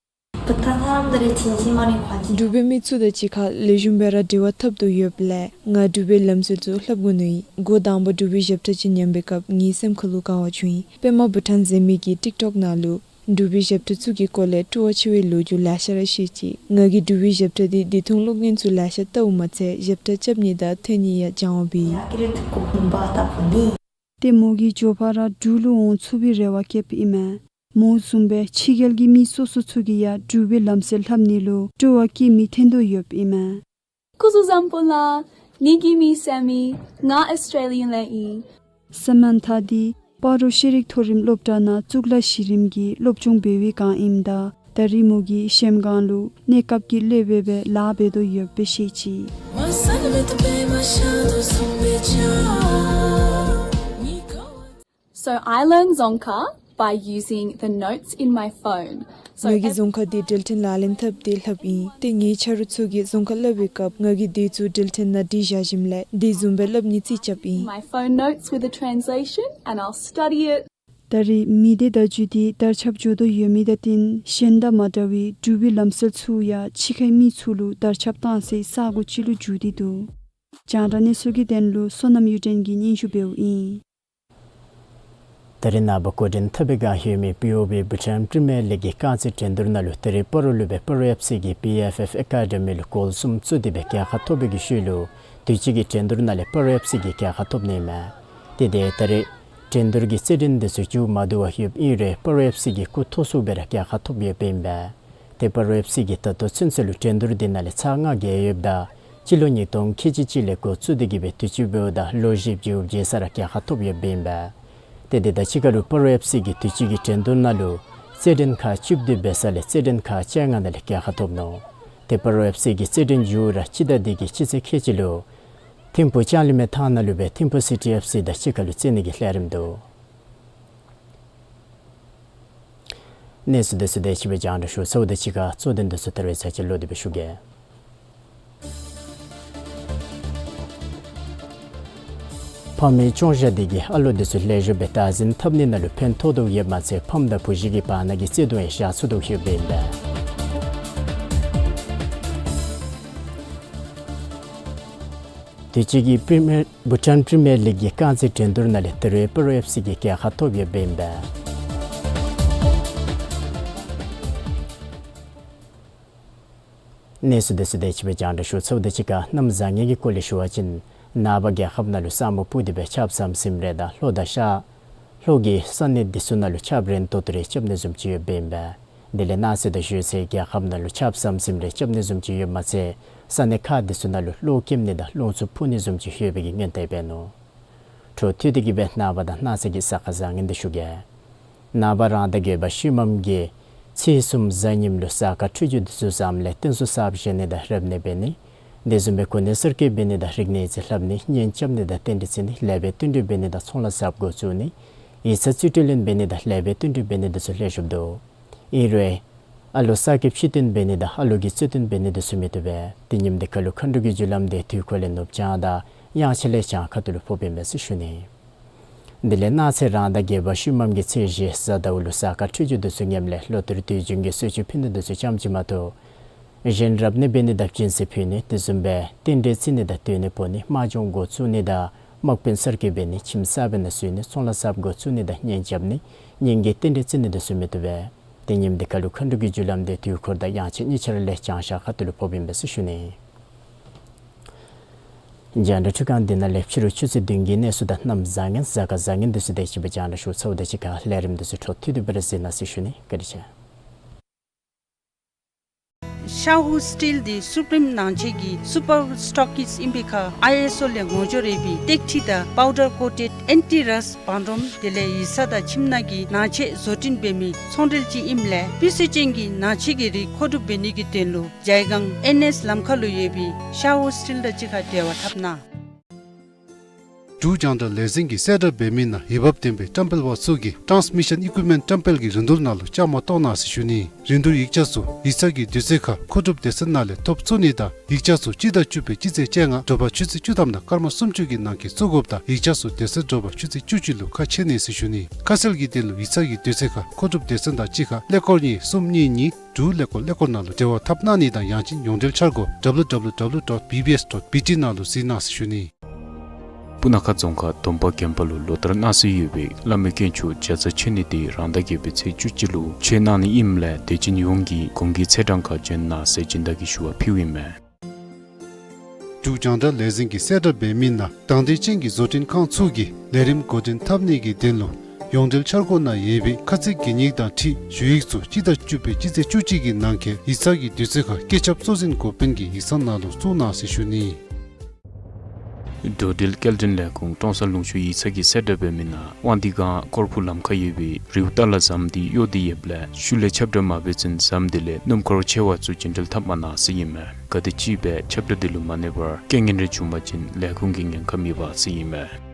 འབྲུག་པའི་མི་ཚུ་དང་གཅིག་ཁར་ལེགས་ཤོམ་སྦེ་ར་འབྲེལ་བ་འཐབ་དོ་ཡོདཔ་ལས་ང་འབྲུག་པའི་ལམ་སྲོལ་ཚུ་ལྷབ་དགོ་མནོ་ཡི། འགོ་དང་པ་འབྲུག་པའི་ཞབས་ཁྲ་ཅིག་ཉན་པའི་སྐབས་ངེའི་སེམས་ཁ་ལུ་དགའ་བ་བྱུང་ཡི། པདྨ་བྷུ་ཊཱན་ཟེར་མི་གི་ཊིཀ་ཊོཀ་ནང་ལུ་འབྲུག་པའི་ཞབས་ཁྲ་ཚུ་གི་སྐོར་ལས་སྤྲོ་བ་ཆེ་བའི་ལོ་རྒྱུས་ལེ་ཤ་ར་བཤད་ཅི། ང་གིས་འབྲུག་པའི་ཞབས་ཁྲ་འདི་དེ་མཐོང་ཀློག་ཉན་ཚུ་ལེ་ཤ་བལྟཝ་མ་ཚད་ཞབས་ཁྲ་རྐྱབ་ནི་དང་ཐོན་ནི་ཡང་སྦྱང་བ་འབད་ཡི། ཏེ་མོ་གིས་མགྱོགས་པ་ར་འབྲུག་ལུ་འོང་ཚུགས་པའི་རེ་བ་བསྐྱེདཔ་ཨིན་མས། མོ་བཟུམ་སྦེ་ཕྱི་རྒྱལ་གྱི་མི་སོ་སོ་ཚུ་གིས་ཡང་འབྲུག་པའི་ལམ་སྲོལ་ལྷབ་ནི་ལུ་སྤྲོ་བ་བསྐྱེད་མི་ཐོན་དོ་ཡོདཔ་ཨིན་མས། སྐུ་གཟུགས་བཟང་པོ་ལགས། ངེ་གི་མིང་སེམ་ཨིན། ང་ཨོསི་ཊྲེ་ལི་ཡ་ལས་ཨིན། སེ་མཱན་ཐ་འདི་སྤ་རོ་ཤེས་རིག་མཐོ་རིམ་སློབ་གྲྭ་ནང་གཙུག་ལག་གཞི་རིམ་གྱི་སློབ་སྦྱོང་འབད་བའི་བསྒང་ཨིནམ་ད་ད་རིས་མོ་གིས་གཞན་བསྒང་ལུ་གནས་སྐབས་ཀྱི་སློབ་དཔོན་སྦེ་ལཱ་འབད་དོ་ཡོདཔ་སྦེ་བཤད་ཅི། So I learn Dzongkha by using the notes in my phone. So ང་གིས་རྫོང་ཁ་འདི་འགྲེལ་ཕྲེང་ལག་ལེན་འཐབ་སྟེ་ལྷབ་ཨིན། ཏེ་ངེའི་ཆ་རོགས་ཚུ་གིས་རྫོང་ཁ་སླབ་པའི་སྐབས་ང་གིས་དེ་ཚུ་འགྲེལ་ཕྲེང་ནང་བྲི་བཞག་ཞིནམ་ལས་དེ་བཟུམ་སྦེ་སླབ་ནི་རྩིས་རྐྱབ་ཨིན། My phone notes with a translation and I'll study it. ད་རིས་མི་སྡེ་བརྡ་བརྒྱུད་འདི་དར་ཁྱབ་འགྱོ་དོ་ཡོད་མི་དང་བསྟུན་གཞན་དང་མ་འདྲ་བའི་འབྲུག་པའི་ལམ་སྲོལ་ཚུ་ཡང་ཕྱི་ཁའི་མི་ཚུ་ལུ་དར་ཁྱབ་བཏང་སའི་ས་སྒོ་ཅིག་ལུ་འགྱུར་ཏེ་འདུག། རྒྱང་བསྒྲགས་གནས་ཚུལ་གྱི་དོན་ལུ་བསོད་ནམས་གཡུ་སྒྲོན་གྱིས་སྙན་ཞུ་འབདཝ་ཨིན། ད་རེས་ནངས་པ་འགོ་འདྲེན་འཐབ་པའི་བསྒང་ཡོད་མི་བི་ཨོ་བི་བྷུ་ཊཱན་པི་རི་མི་ཡར་ལིག་གི་རྐང་རྩེད་འགྲན་བསྡུར་ནང་ལུ་ད་རེས་སྤ་རོ་ལུ་སྦེ་སྤ་རོ་ཨེཕ་སི་གིས་བི་ཨེཕ་ཨེཕ་ཨེ་ཀ་ཌི་མི་ལུ་གོལ་གསུམ་བཙུགས་ཏེ་སྦེ་རྒྱལ་ཁ་ཐོབ་པའི་གི་ཤུལ་ལུ་དུས་ཅི་གི་འགྲན་བསྡུར་ནང་ལས་སྤ་རོ་ཨེཕ་སི་གིས་རྒྱལ་ཁ་ཐོབ་ནི་ཨིན་མས། ཏེ་དེ་ད་རེས་འགྲན་བསྡུར་གྱི་རྩེད་འགྲན་འདི་ཚུ་མཇུག་མ་བསྡུ་བར་ཡོདཔ་ཨིན་རུང་སྤ་རོ་ཨེཕ་སི་གིས་སྐུ་ཐོག་ཚུགས་སྦེ་ར་རྒྱལ་ཁ་ཐོབ་ཡོདཔ་ཨིན་པས། ཏེ་སྤ་རོ་ཨེཕ་སི་གིས་ད་ལྟོ་ཚུན་ཚོད་ལུ་འགྲན་བསྡུར་འདི་ནང་ལས་ཚར་ལྔ་རྒྱལ་ཡོདཔ་ད་སྤྱི་ལོ་ཉིས་སྟོང་ཁལ་གཅིག་གཅིག་ལས་འགོ་བཙུགས་ཏེ་གི་སྦེ་དུས་ཅི་འབདཝ་ད་ལོ་བཞི་བརྒྱད་རྩ་ར་རྒྱལ་ཁ་ཐོབ་ཡོདཔ་ཨིན་པས། ཏེ་དེ་དང་གཅིག་ཁར་ལུ་སྤ་རོ་ཨེཕ་སི་གིས་དུས་ཅི་གི་འགྲན་བསྡུར་ནང་ལུ་རྩེད་འགྲན་ཁག་བཅུ་བདུན་འབད་ས་ལས་རྩེད་འགྲན་ཁག་བཅོ་ལྔ་ནང་ལས་རྒྱལ་ཁ་ཐོབ་ནུག། ཏེ་སྤ་རོ་ཨེཕ་སི་གི་རྩེད་འགྲན་མཇུག་ར་སྤྱི་ཟླ་འདི་གི་སྤྱི་ཚེས་ཁལ་གཅིག་ལུ་ཐིམ་ཕུ་ལྕང་གླིང་མའི་ཐང་ནང་ལུ་སྦེ་ཐིམ་ཕུ་སི་ཊི་ཨེཕ་སི་དང་གཅིག་ཁར་ལུ་རྩེད་ནི་གི་ལས་རིམ་འདུག། གནས་ཚུལ་འདི་ཚུ་དེ་ཅིག་སྦེ་རྒྱང་བསྒྲགས་ཞུ་ཚརཝ་ད་གཅིག་ཁར་གཙོ་དོན་འདི་ཚུ་དེ་རེ་ཚར་ཅིག་ལོག་སྟེ་སྦེ་ཞུ་གེ། ཕམ་གྱི་སྐྱོང་བཞག་འདི་གིས་ཨ་ལོ་འདི་ཚུ་ལེགས་ཤོམ་སྦེ་བདག་འཛིན་འཐབ་ནི་ནང་ལུ་ཕན་ཐོགས་དོ་ཡོདཔ་མ་ཚད་ཕམ་དང་བུ་གཞི་གི་བར་ན་གི་བརྩེ་གདུང་ཡང་ཤར་ཚུགས་དོ་ཡོདཔ་ཨིན་པས། དུས་ཅི་གི་པི་རི་མི་ཡར་བྷུ་ཊཱན་པི་རི་མི་ཡར་ལིག་གི་རྐང་རྩེད་འགྲན་བསྡུར་ནང་ལས་ཏི་རུ་ཨེ་པོ་རོ་ཨེཕ་སི་གིས་རྒྱལ་ཁ་ཐོབ་ཡོདཔ་ཨིན་པས། གནས་ཚུལ་འདི་ཚུ་དེ་ཅིག་སྦེ་རྒྱང་བསྒྲགས་ཞུ་ཚརཝ་ད་གཅིག་ཁར་གནམ་བཟང་ངན་གྱི་སྐོར་ལས་ཞུ་བ་ཅིན་ནངས་པ་རྒྱལ་ཁབ་ནང་ལུ་ས་སྨུག་སྤུབས་ཏེ་སྦེ་ཆརཔ་ཟམ་ཟིམ་རེ་དང་ལྷོ་དང་ཤར་ལྷོ་གི་ས་གནས་འདི་ཚུ་ནང་ལུ་ཆརཔ་རན་ཏོག་ཏོ་རེ་རྐྱབ་ནི་བཟུམ་ཅིག་ཡོདཔ་ཨིན་པས། དེ་ལས་གནངས་ཚེ་དང་ཞོགས་ཚེ་རྒྱལ་ཁབ་ནང་ལུ་ཆརཔ་ཟམ་ཟིམ་རེ་རྐྱབ་ནི་བཟུམ་ཅིག་ཡོདཔ་མ་ཚད་ས་གནས་ཁག་འདི་ཚུ་ནང་ལུ་གློག་ཀེམ་ནི་དང་རླུང་འཚུབ་འཕུ་ནི་བཟུམ་ཅིག་ཡོད་པའི་གི་སྔོན་བརྡ་འབད་ནུག། འཕྲོ་མཐུད་དེ་གི་སྦེ་ནངས་པ་དང་གནངས་ཚེ་གི་གཟའ་སྐར་བཟང་ངན་འདི་ཞུ་གེ། ནངས་པ་རང་ཟླ་བརྒྱད་པ་ཤུལ་མམ་གྱི་ཚེས་གསུམ་གཟའ་ཉིམ་ལུ་གཟའ་སྐར་འཕྲོད་སྦྱོར་འདི་ཚུ་བཟངམ་ལས་རྟེན་གསུམ་གསརཔ་བཞེངས་ནི་དང་རབ་གནས་འབད་ནི། དེ་བཟུམ་སྦེ་གོ་གནས་གསར་བསྐོ་འབད་ནི་དང་རིག་གནས་རྩིས་ལྷབ་ནི་གཉེན་རྐྱབ་ནི་དང་རྟེན་འབྲེལ་བརྩི་ནི་ལེགས་པའི་བསྟུན་གྲོས་འབད་ནི་དང་ཚོང་ལཱ་གསརཔ་འགོ་བཙུགས་ནི། ཡིག་ཚང་རྩིས་སྤྲོད་ལེན་འབད་ནི་དང་ལེགས་པའི་བསྟུན་གྲོས་འབད་ནི་འདི་ཚུ་ལེགས་ཤོམ་འདུག། ཨིན་རུང་ཨ་ལོ་གསར་བསྐོ་ཕྱིར་བཏོན་འབད་ནི་དང་ཨ་ལོ་གི་རྩིས་སྟོན་འབད་ནི་འདི་ཚུ་མི་བཏུབ་པས། དེ་ཉིནམ་འདི་ཁར་ལུ་མཁའ་འགྲོ་གི་རྒྱུ་ལམ་འདི་དུས་འཁོར་ལས་ནུབ་བྱང་དང་དབྱངས་འཆར་ལས་བྱང་ཁ་ཐུག་ལུ་ཕོགཔ་ཨིན་པས་ཟེར་ཞུ་ནི། དེ་ལས་གནངས་ཚེ་རང་ཟླ་བརྒྱད་པ་ཤུལ་མམ་གྱི་ཚེས་བཞི་གཟའ་ཟླཝ་ལུ་གཟའ་སྐར་འཕྲོད་སྦྱོར་འདི་ཚུ་ངནམ་ལས་ལོ་ལྟར་དུས་རྒྱུན་གྱི་གསོལ་མཆོད་ཕུལ་ནི་འདི་ཚུ་ཙམ་ཅིག་མ་གཏོགས་གཞན་རབ་གནས་འབད་ནི་དང་སྦྱིན་སྲེག་ཕུལ་ནི་དེ་བཟུམ་སྦེ་རྟེན་འབྲེལ་བརྩི་ནི་དང་སྡོད་གནས་སྤོ་ནི་དམག་སྦྱོང་འགོ་བཙུགས་ནི་དང་དམག་དཔོན་གསར་བསྐོ་འབད་ནི་ཁྱིམ་གསར་པའི་ནང་བཞུགས་ནི་ཚོང་ལཱ་གསརཔ་འགོ་བཙུགས་ནི་དང་གཉེན་རྐྱབ་ནི་གཉེན་གྱི་རྟེན་འབྲེལ་བརྩི་ནི་འདི་ཚུ་མི་བཏུབ་པས། དེ་ཉིནམ་འདི་ཁར་ལུ་མཁའ་འགྲོ་གི་རྒྱུ་ལམ་འདི་དུས་འཁོར་དང་དབྱངས་འཆར་གཉིས་ཆ་ར་ལས་བྱང་ཤར་ཁ་ཐུག་ལུ་ཕོགཔ་ཨིན་པས་ཟེར་ཞུ་ནི། རྒྱང་བསྒྲགས་འཕྲུལ་ཁང་འདི་ནང་ལས་ཕྱི་རུ་ཆུ་ཚོད་བདུན་གྱི་གནས་ཚུལ་དང་གནམ་བཟང་ངན་གཟའ་སྐར་བཟང་ངན་འདི་ཚུ་དེ་ཅིག་སྦེ་རྒྱང་བསྒྲགས་ཞུ་ཚརཝ་ད་གཅིག་ཁར་ལས་རིམ་འདི་ཚུ་འཕྲོ་མཐུད་དེ་སྦེ་ར་གཟིགས་གནང་ཟེར་ཞུ་ནི། བཀའ་དྲིན་ཆེ། ཤ་ཧུ་སི་ཊིལ་འདི་སུ་པི་རིམ་ནང་ཆས་ཀྱི་སུ་པར་སི་ཊོག་ཀིསཊ་ཨིན་པའི་ཁར་ཨའི་ཨེསི་ཨོ་ལས་ངོ་སྦྱོར་འབད་བའི་ཏེག་ཁྲི་དང་པའུ་ཌར་ཀོ་ཊེཌ་ཨེན་ཊི་རསཊ་བང་རིམ་དེ་ལས་ཡིག་ཚང་དང་ཁྱིམ་ནང་གི་ནང་ཆས་བཟོ་སྐྲུན་འབད་མི་ཚོང་འབྲེལ་ཅིག་ཨིནམ་ལས་སྤུས་ཚད་ཅན་གྱི་ནང་ཆས་ཀྱི་རིགས་མཁོ་སྒྲུབ་འབད་ནི་གི་དོན་ལུ་ཇའི་སྒང་ཨེན་ཨེསི་ལམ་ཁ་ལུ་ཡོད་པའི་ཤ་ཧུ་སི་ཊིལ་དང་གཅིག་ཁར་འབྲེལ་བ་འཐབ་གནང་། འབྲུག་རྒྱང་བསྒྲགས་ལས་འཛིན་གྱིས་གསལ་བསྒྲགས་འབད་མི་ནང་འོས་འབབ་ལྡན་པའི་བཀྲམ་སྤེལ་པ་ཚུ་གིས་ཊཱནསི་མི་ཤཱན་ཨི་ཀུའིཔ་མེནཊ་བཀྲམ་སྤེལ་གྱི་རིན་བསྡུར་ནང་ལུ་བཅའ་མར་གཏོགས་གནང་ཟེར་ཞུ་ནི། རིན་བསྡུར་ཡིག་ཆ་ཚུ་ཡིག་ཚང་གི་དུས་ཚོད་ཁར་མཁོ་སྒྲུབ་སྡེ་ཚན་ནང་ལས་ཐོབ་ཚུགས་ནི་དང་ཡིག་ཆ་ཚུ་སྤྱི་ཟླ་བཅུ་པའི་སྤྱི་ཚེས་བཅོ་ལྔ་དྲོ་པ་ཆུ་ཚོད་བཅུ་ཐམ་དང་སྐར་མ་སུམ་ཅུ་གི་ནང་འཁོད་བཙུགས་དགོཔ་དང་ཡིག་ཆ་ཚུ་དེ་ཚེ་དྲོ་པ་ཆུ་ཚོད་བཅུ་གཅིག་ལུ་ཁ་ཕྱེ་ནི་ཟེར་ཞུ་ནི། ཁ་གསལ་གྱི་དོན་ལུ་ཡིག་ཚང་གི་དུས་ཚོད་ཁར་མཁོ་སྒྲུབ་སྡེ་ཚན་དང་གཅིག་ཁར་ཀླད་ཀོར་གཉིས་གསུམ་གཉིས་གཉིས་དྲུག་ཀླད་ཀོར་ཀླད་ཀོར་ནང་ལུ་འབྲེལ་བ་འཐབ་གནང་ནི་དང་ཡང་ཅིན་ཡོངས་འབྲེལ་འཆར་སྒོ་ཌབ་ལུ་ཌབ་ལུ་ཌབ་ལུ་ཌོཊ་བི་བི་ཨེསི་ཌོཊ་བི་ཊི་ནང་ལུ་གཟིགས་གནང་ཟེར་ཞུ་ནི། སྤུ་ན་ཁ་རྫོང་ཁག་དོམ་པ་དགོན་པ་ལུ་ལོ་ལྟར་གནང་སྲོལ་ཡོད་པའི་བླ་མའི་དཀོན་མཆོག་བརྒྱ་རྩ་མཆོད་གནས་འདི་རང་ཟླ་བརྒྱད་པའི་ཚེས་བཅུ་གཅིག་ལུ་མཆོད་གནང་ནི་ཨིནམ་ལས་དད་ཅན་ཡོངས་ཀྱིས་གུང་གི་ཚེས་གྲངས་ཁར་འབྱོན་གནང་ཟེར་སྦྱིན་བདག་གིས་ཞུ་བ་ཕུལཝ་ཨིན་མས། འབྲུག་རྒྱང་བསྒྲགས་ལས་འཛིན་གྱིས་གསལ་བསྒྲགས་འབད་མི་ནང་དང་འདོད་ཅན་གྱི་བཟོ་སྐྲུན་ཁང་ཚུ་གིས་ལས་རིམ་འགོ་འདྲེན་འཐབ་ནི་གི་དོན་ལུ་ཡོངས་འབྲེལ་འཆར་སྒོ་ནང་ཡོད་པའི་ཁ་ཚིག་གན་ཡིག་དང་འཁྲིལ་ཞུ་ཡིག་ཚུ་སྤྱི་ཟླ་བཅུ་པའི་སྤྱི་ཚེས་བཅུ་གཅིག་གི་ནང་འཁོད་ཡིག་ཚང་གི་དུས་ཚོད་ཁར་བཀོད་ཁྱབ་གཙོ་འཛིན་འགོ་དཔོན་གྱི་ཡིག་ཚང་ནང་ལུ་བཙུགས་གནང་ཟེར་ཞུ་ནི། འགྲོ་འགྲུལ་སྐྱེལ་འདྲེན་ལས་ཁུངས་ཀྲོང་གསར་ལུང་ཕྱོགས་ཡིག་ཚང་གིས་གསལ་བསྒྲགས་འབད་མི་ནང་དབང་འདུས་སྒང་ཀོར་ཕུ་ལམ་ཁར་ཡོད་པའི་རིའུ་ཏ་ལ་ཟམ་འདི་གཡོག་སྟེ་ཡོདཔ་ལས་ཤུལ་ལས་ཁྱབ་བསྒྲགས་མ་འབད་བརྩོན་ཟམ་འདི་ལས་སྣུམ་འཁོར་ཆེ་བ་ཚུ་རྒྱུན་འགྲུལ་འཐབ་མ་གནང་ཟེར་ཨིན་མས། ག་དེམ་ཅིག་སྦེ་ཁྱབ་བསྒྲགས་འདི་ལུ་མ་གནས་པར་རྐྱེན་ངན་རེ་བྱུང་པ་ཅིན་ལས་ཁུངས་ཀྱིས་ཉེན་ཁ་མེད་པ་ཟེར་ཨིན་མས།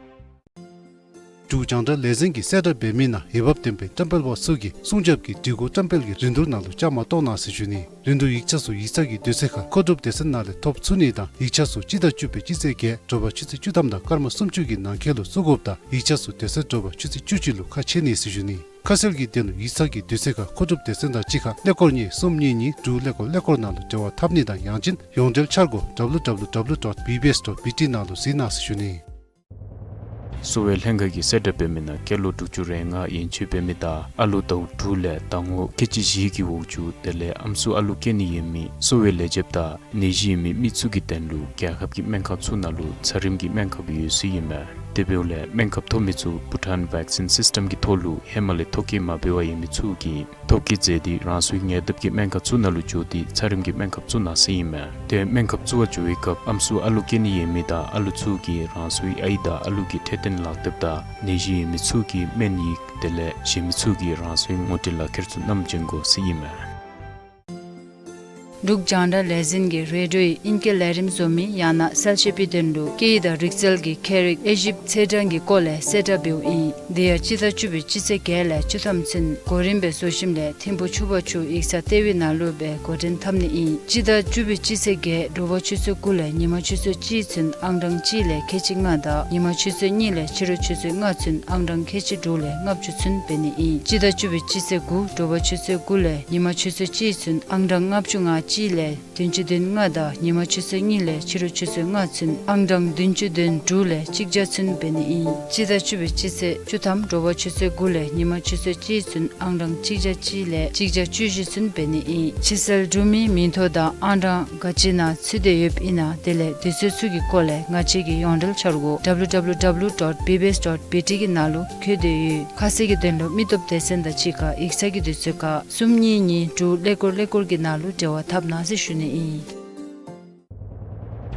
འབྲུག་རྒྱང་བསྒྲགས་ལས་འཛིན་གྱིས་གསལ་བསྒྲགས་འབད་མི་ནང་འོས་འབབ་ལྡན་པའི་བཀྲམ་སྤེལ་པ་ཚུ་གིས་སྲུང་སྐྱོབ་ཀྱི་སྒྲིག་གོ་བཀྲམ་སྤེལ་གྱི་རིན་བསྡུར་ནང་ལུ་བཅའ་མར་གཏོགས་གནང་ཟེར་ཞུ་ནི། རིན་བསྡུར་ཡིག་ཆ་ཚུ་ཡིག་ཚང་གི་དུས་ཚོད་ཁར་མཁོ་སྒྲུབ་སྡེ་ཚན་ནང་ལས་ཐོབ་ཚུགས་ནི་དང་ཡིག་ཆ་ཚུ་སྤྱི་ཟླ་བཅུ་པའི་སྤྱི་ཚེས་བརྒྱད་དྲོ་པ་ཆུ་ཚོད་བཅུ་ཐམ་དང་སྐར་མ་སུམ་ཅུ་གི་ནང་འཁོད་ལུ་བཙུགས་དགོཔ་དང་ཡིག་ཆ་ཚུ་དེ་ཚེ་དྲོ་པ་ཆུ་ཚོད་བཅུ་གཅིག་ལུ་ཁ་ཕྱེ་ནི་ཟེར་ཞུ་ནི། ཁ་གསལ་གྱི་དོན་ལུ་ཡིག་ཚང་གི་དུས་ཚོད་ཁར་མཁོ་སྒྲུབ་སྡེ་ཚན་དང་གཅིག་ཁར་ཀླད་ཀོར་གཉིས་གསུམ་གཉིས་གཉིས་དྲུག་ཀླད་ཀོར་ཀླད་ཀོར་ནང་ལུ་འབྲེལ་བ་འཐབ་ནི་དང་ཡང་ཅིན་ཡོངས་འབྲེལ་འཆར་སྒོ་ཌབ་ལུ་ཌབ་ལུ་ཌབ་ལུ་ཌོཊ་བི་བི་ཨེསི་ཌོཊ་བི་ཊི་ནང་ལུ་གཟིགས་གནང་ཟེར་ཞུ་ནི། གསོ་བའི་ལྷན་ཁག་གིས་གསལ་བསྒྲགས་འབད་མི་ནང་སྐྱེས་ལོ་དྲུག་ཅུ་རེ་ལྔ་ཡན་ཆད་འབད་མི་དང་ཨ་ལོ་ཟླཝ་དྲུག་ལས་ཟླ་ངོ་ཁལ་གཅིག་བཞི་གི་འོག་ཅུག་དེ་ལས་ཨམ་སྲུ་ཨ་ལུ་སྐྱེ་ནི་ཡོད་མི་གསོ་བའི་ལས་བྱེདཔ་དང་ནད་གཞི་ཡོད་མི་མི་ཚུ་གི་དོན་ལུ་རྒྱལ་ཁབ་ཀྱི་སྨན་ཁང་ཚུ་ནང་ལུ་འཚར་རིམ་གྱི་སྨན་ཁབ་ཡོད་ཟེར་ཨིན་མས། དེ་འབདཝ་ལས་སྨན་ཁབ་ཐོབ་མི་ཚུ་བྷུ་ཊཱན་བེག་སིན་སིསི་ཊམ་གྱི་ཐོག་ལུ་ཧེ་མ་ལས་ཐོ་བཀོད་མ་འབད་བར་ཡོད་མི་ཚུ་གིས་ཐོ་བཀོད་མཛད་དེ་རང་སོའི་ཉེ་འདབས་ཀྱི་སྨན་ཁང་ཚུ་ནང་ལུ་འགྱོ་སྟེ་འཚར་རིམ་གྱི་སྨན་ཁབ་བཙུགས་གནང་ཟེར་ཨིན་མས། ཏེ་སྨན་ཁབ་བཙུགས་པར་འགྱོ་བའི་སྐབས་ཨམ་སྲུ་ཨ་ལུ་སྐྱེ་ནི་ཡོད་མི་དང་ཨ་ལུ་ཚུ་གིས་རང་སོའི་ཨའི་དང་ཨ་ལུ་གི་འཕྲོད་བསྟེན་ལག་དེབ་དང་ནད་གཞི་ཡོད་མི་ཚུ་གིས་སྨན་ཡིག་དེ་ལས་གཞན་མི་ཚུ་གིས་རང་སོའི་ངོ་སྤྲོད་ལག་ཁྱེར་ཚུ་བསྣམས་འབྱོན་དགོ་ཟེར་ཨིན་མས། འབྲུག་རྒྱང་བསྒྲགས་ལས་འཛིན་གྱིས་རེ་ཌིའོ་ཡི་ཨིང་སྐད་ལས་རིམ་བཟོ་མི་ཡང་ན་གསལ་བཤད་པའི་དོན་ལུ་སྐད་ཡིག་དང་རིག་རྩལ་གྱི་ཁྱད་རིག་དབྱེ་ཞིབ་ཚེས་གྲངས་ཀྱི་སྐོར་ལས་གསལ་བསྒྲགས་འབདཝ་ཨིན། དེ་ཡང་སྤྱི་ཟླ་བཅུ་པའི་སྤྱི་ཚེས་བརྒྱད་ལས་བཅུ་ཐམ་ཚུན་གོ་རིམ་སྦེ་བཟོ་ཞིནམ་ལས་ཐིམ་ཕུ་ཆུ་བར་ཆུ་ཡིག་ཚང་ལྟེ་བའི་ནང་ལུ་སྦེ་འགོ་འདྲེན་འཐབ་ནི་ཨིན། སྤྱི་ཟླ་བཅུ་པའི་སྤྱི་ཚེས་བརྒྱད་དྲོ་པ་ཆུ་ཚོད་དགུ་ལས་ཉིན་མ་ཆུ་ཚོད་གཅིག་ཚུན་ཨང་གྲངས་གཅིག་ལས་ཁལ་གཅིག་ལྔ་དང་ཉིན་མ་ཆུ་ཚོད་གཉིས་ལས་ཕྱི་རུ་ཆུ་ཚོད་ལྔ་ཚུན་ཨང་གྲངས་ཁལ་གཅིག་དྲུག་ལས་ལྔ་བཅུ་ཚུན་འབད་ནི་ཨིན། སྤྱི་ཟླ་བཅུ་པའི་སྤྱི་ཚེས་དགུ་དྲོ་པ་ཆུ་ཚོད་དགུ་ལས་ཉིན་མ་ཆུ་ཚོད་གཅིག་ཚུན་ཨང་གྲངས་ལྔ་བཅུ་ང་གཅིག་ལས་བདུན་ཅུ་དོན་ལྔ་དང་ཉིན་མ་ཆུ་ཚོད་གཉིས་ལས་ཕྱི་རུ་ཆུ་ཚོད་ལྔ་ཚུན་ཨང་གྲངས་བདུན་ཅུ་དོན་དྲུག་ལས་གཅིག་བརྒྱ་ཚུན་འབད་ནི་ཨིན། སྤྱི་ཟླ་བཅུ་པའི་སྤྱི་ཚེས་བཅུ་ཐམ་དྲོ་པ་ཆུ་ཚོད་དགུ་ལས་ཉིན་མ་ཆུ་ཚོད་གཅིག་ཚུན་ཨང་གྲངས་གཅིག་བརྒྱ་གཅིག་ལས་གཅིག་བརྒྱ་བཅུ་བཞི་ཚུན་འབད་ནི་ཨིན། ཕྱི་སེལ་གྲུབ་མིའི་མིང་ཐོ་དང་ཨང་གྲངས་ག་ཅི་ནང་ཚུད་དེ་ཡོདཔ་ཨིན་ན་དེ་ལས་དུས་ཚོད་ཚུ་གི་སྐོར་ལས་ང་བཅས་ཀྱི་ཡོངས་འབྲེལ་འཆར་སྒོ་W W W dot B B S dot B T གི་ནང་ལུ་བཀོད་དེ་ཡོད། ཁ་གསལ་གྱི་དོན་ལུ་མི་སྟོབས་སྡེ་ཚན་དང་གཅིག་ཁར་ཡིག་ཚང་གི་དུས་ཚོད་ཁར་གསུམ་གཉིས་གཉིས་དྲུག་ཀླད་ཀོར་ཀླད་ཀོར་གྱི་ནང་ལུ་འབྲེལ་བ་འཐབ་གནང་ཟེར་ཞུ་ནི་ཨིན།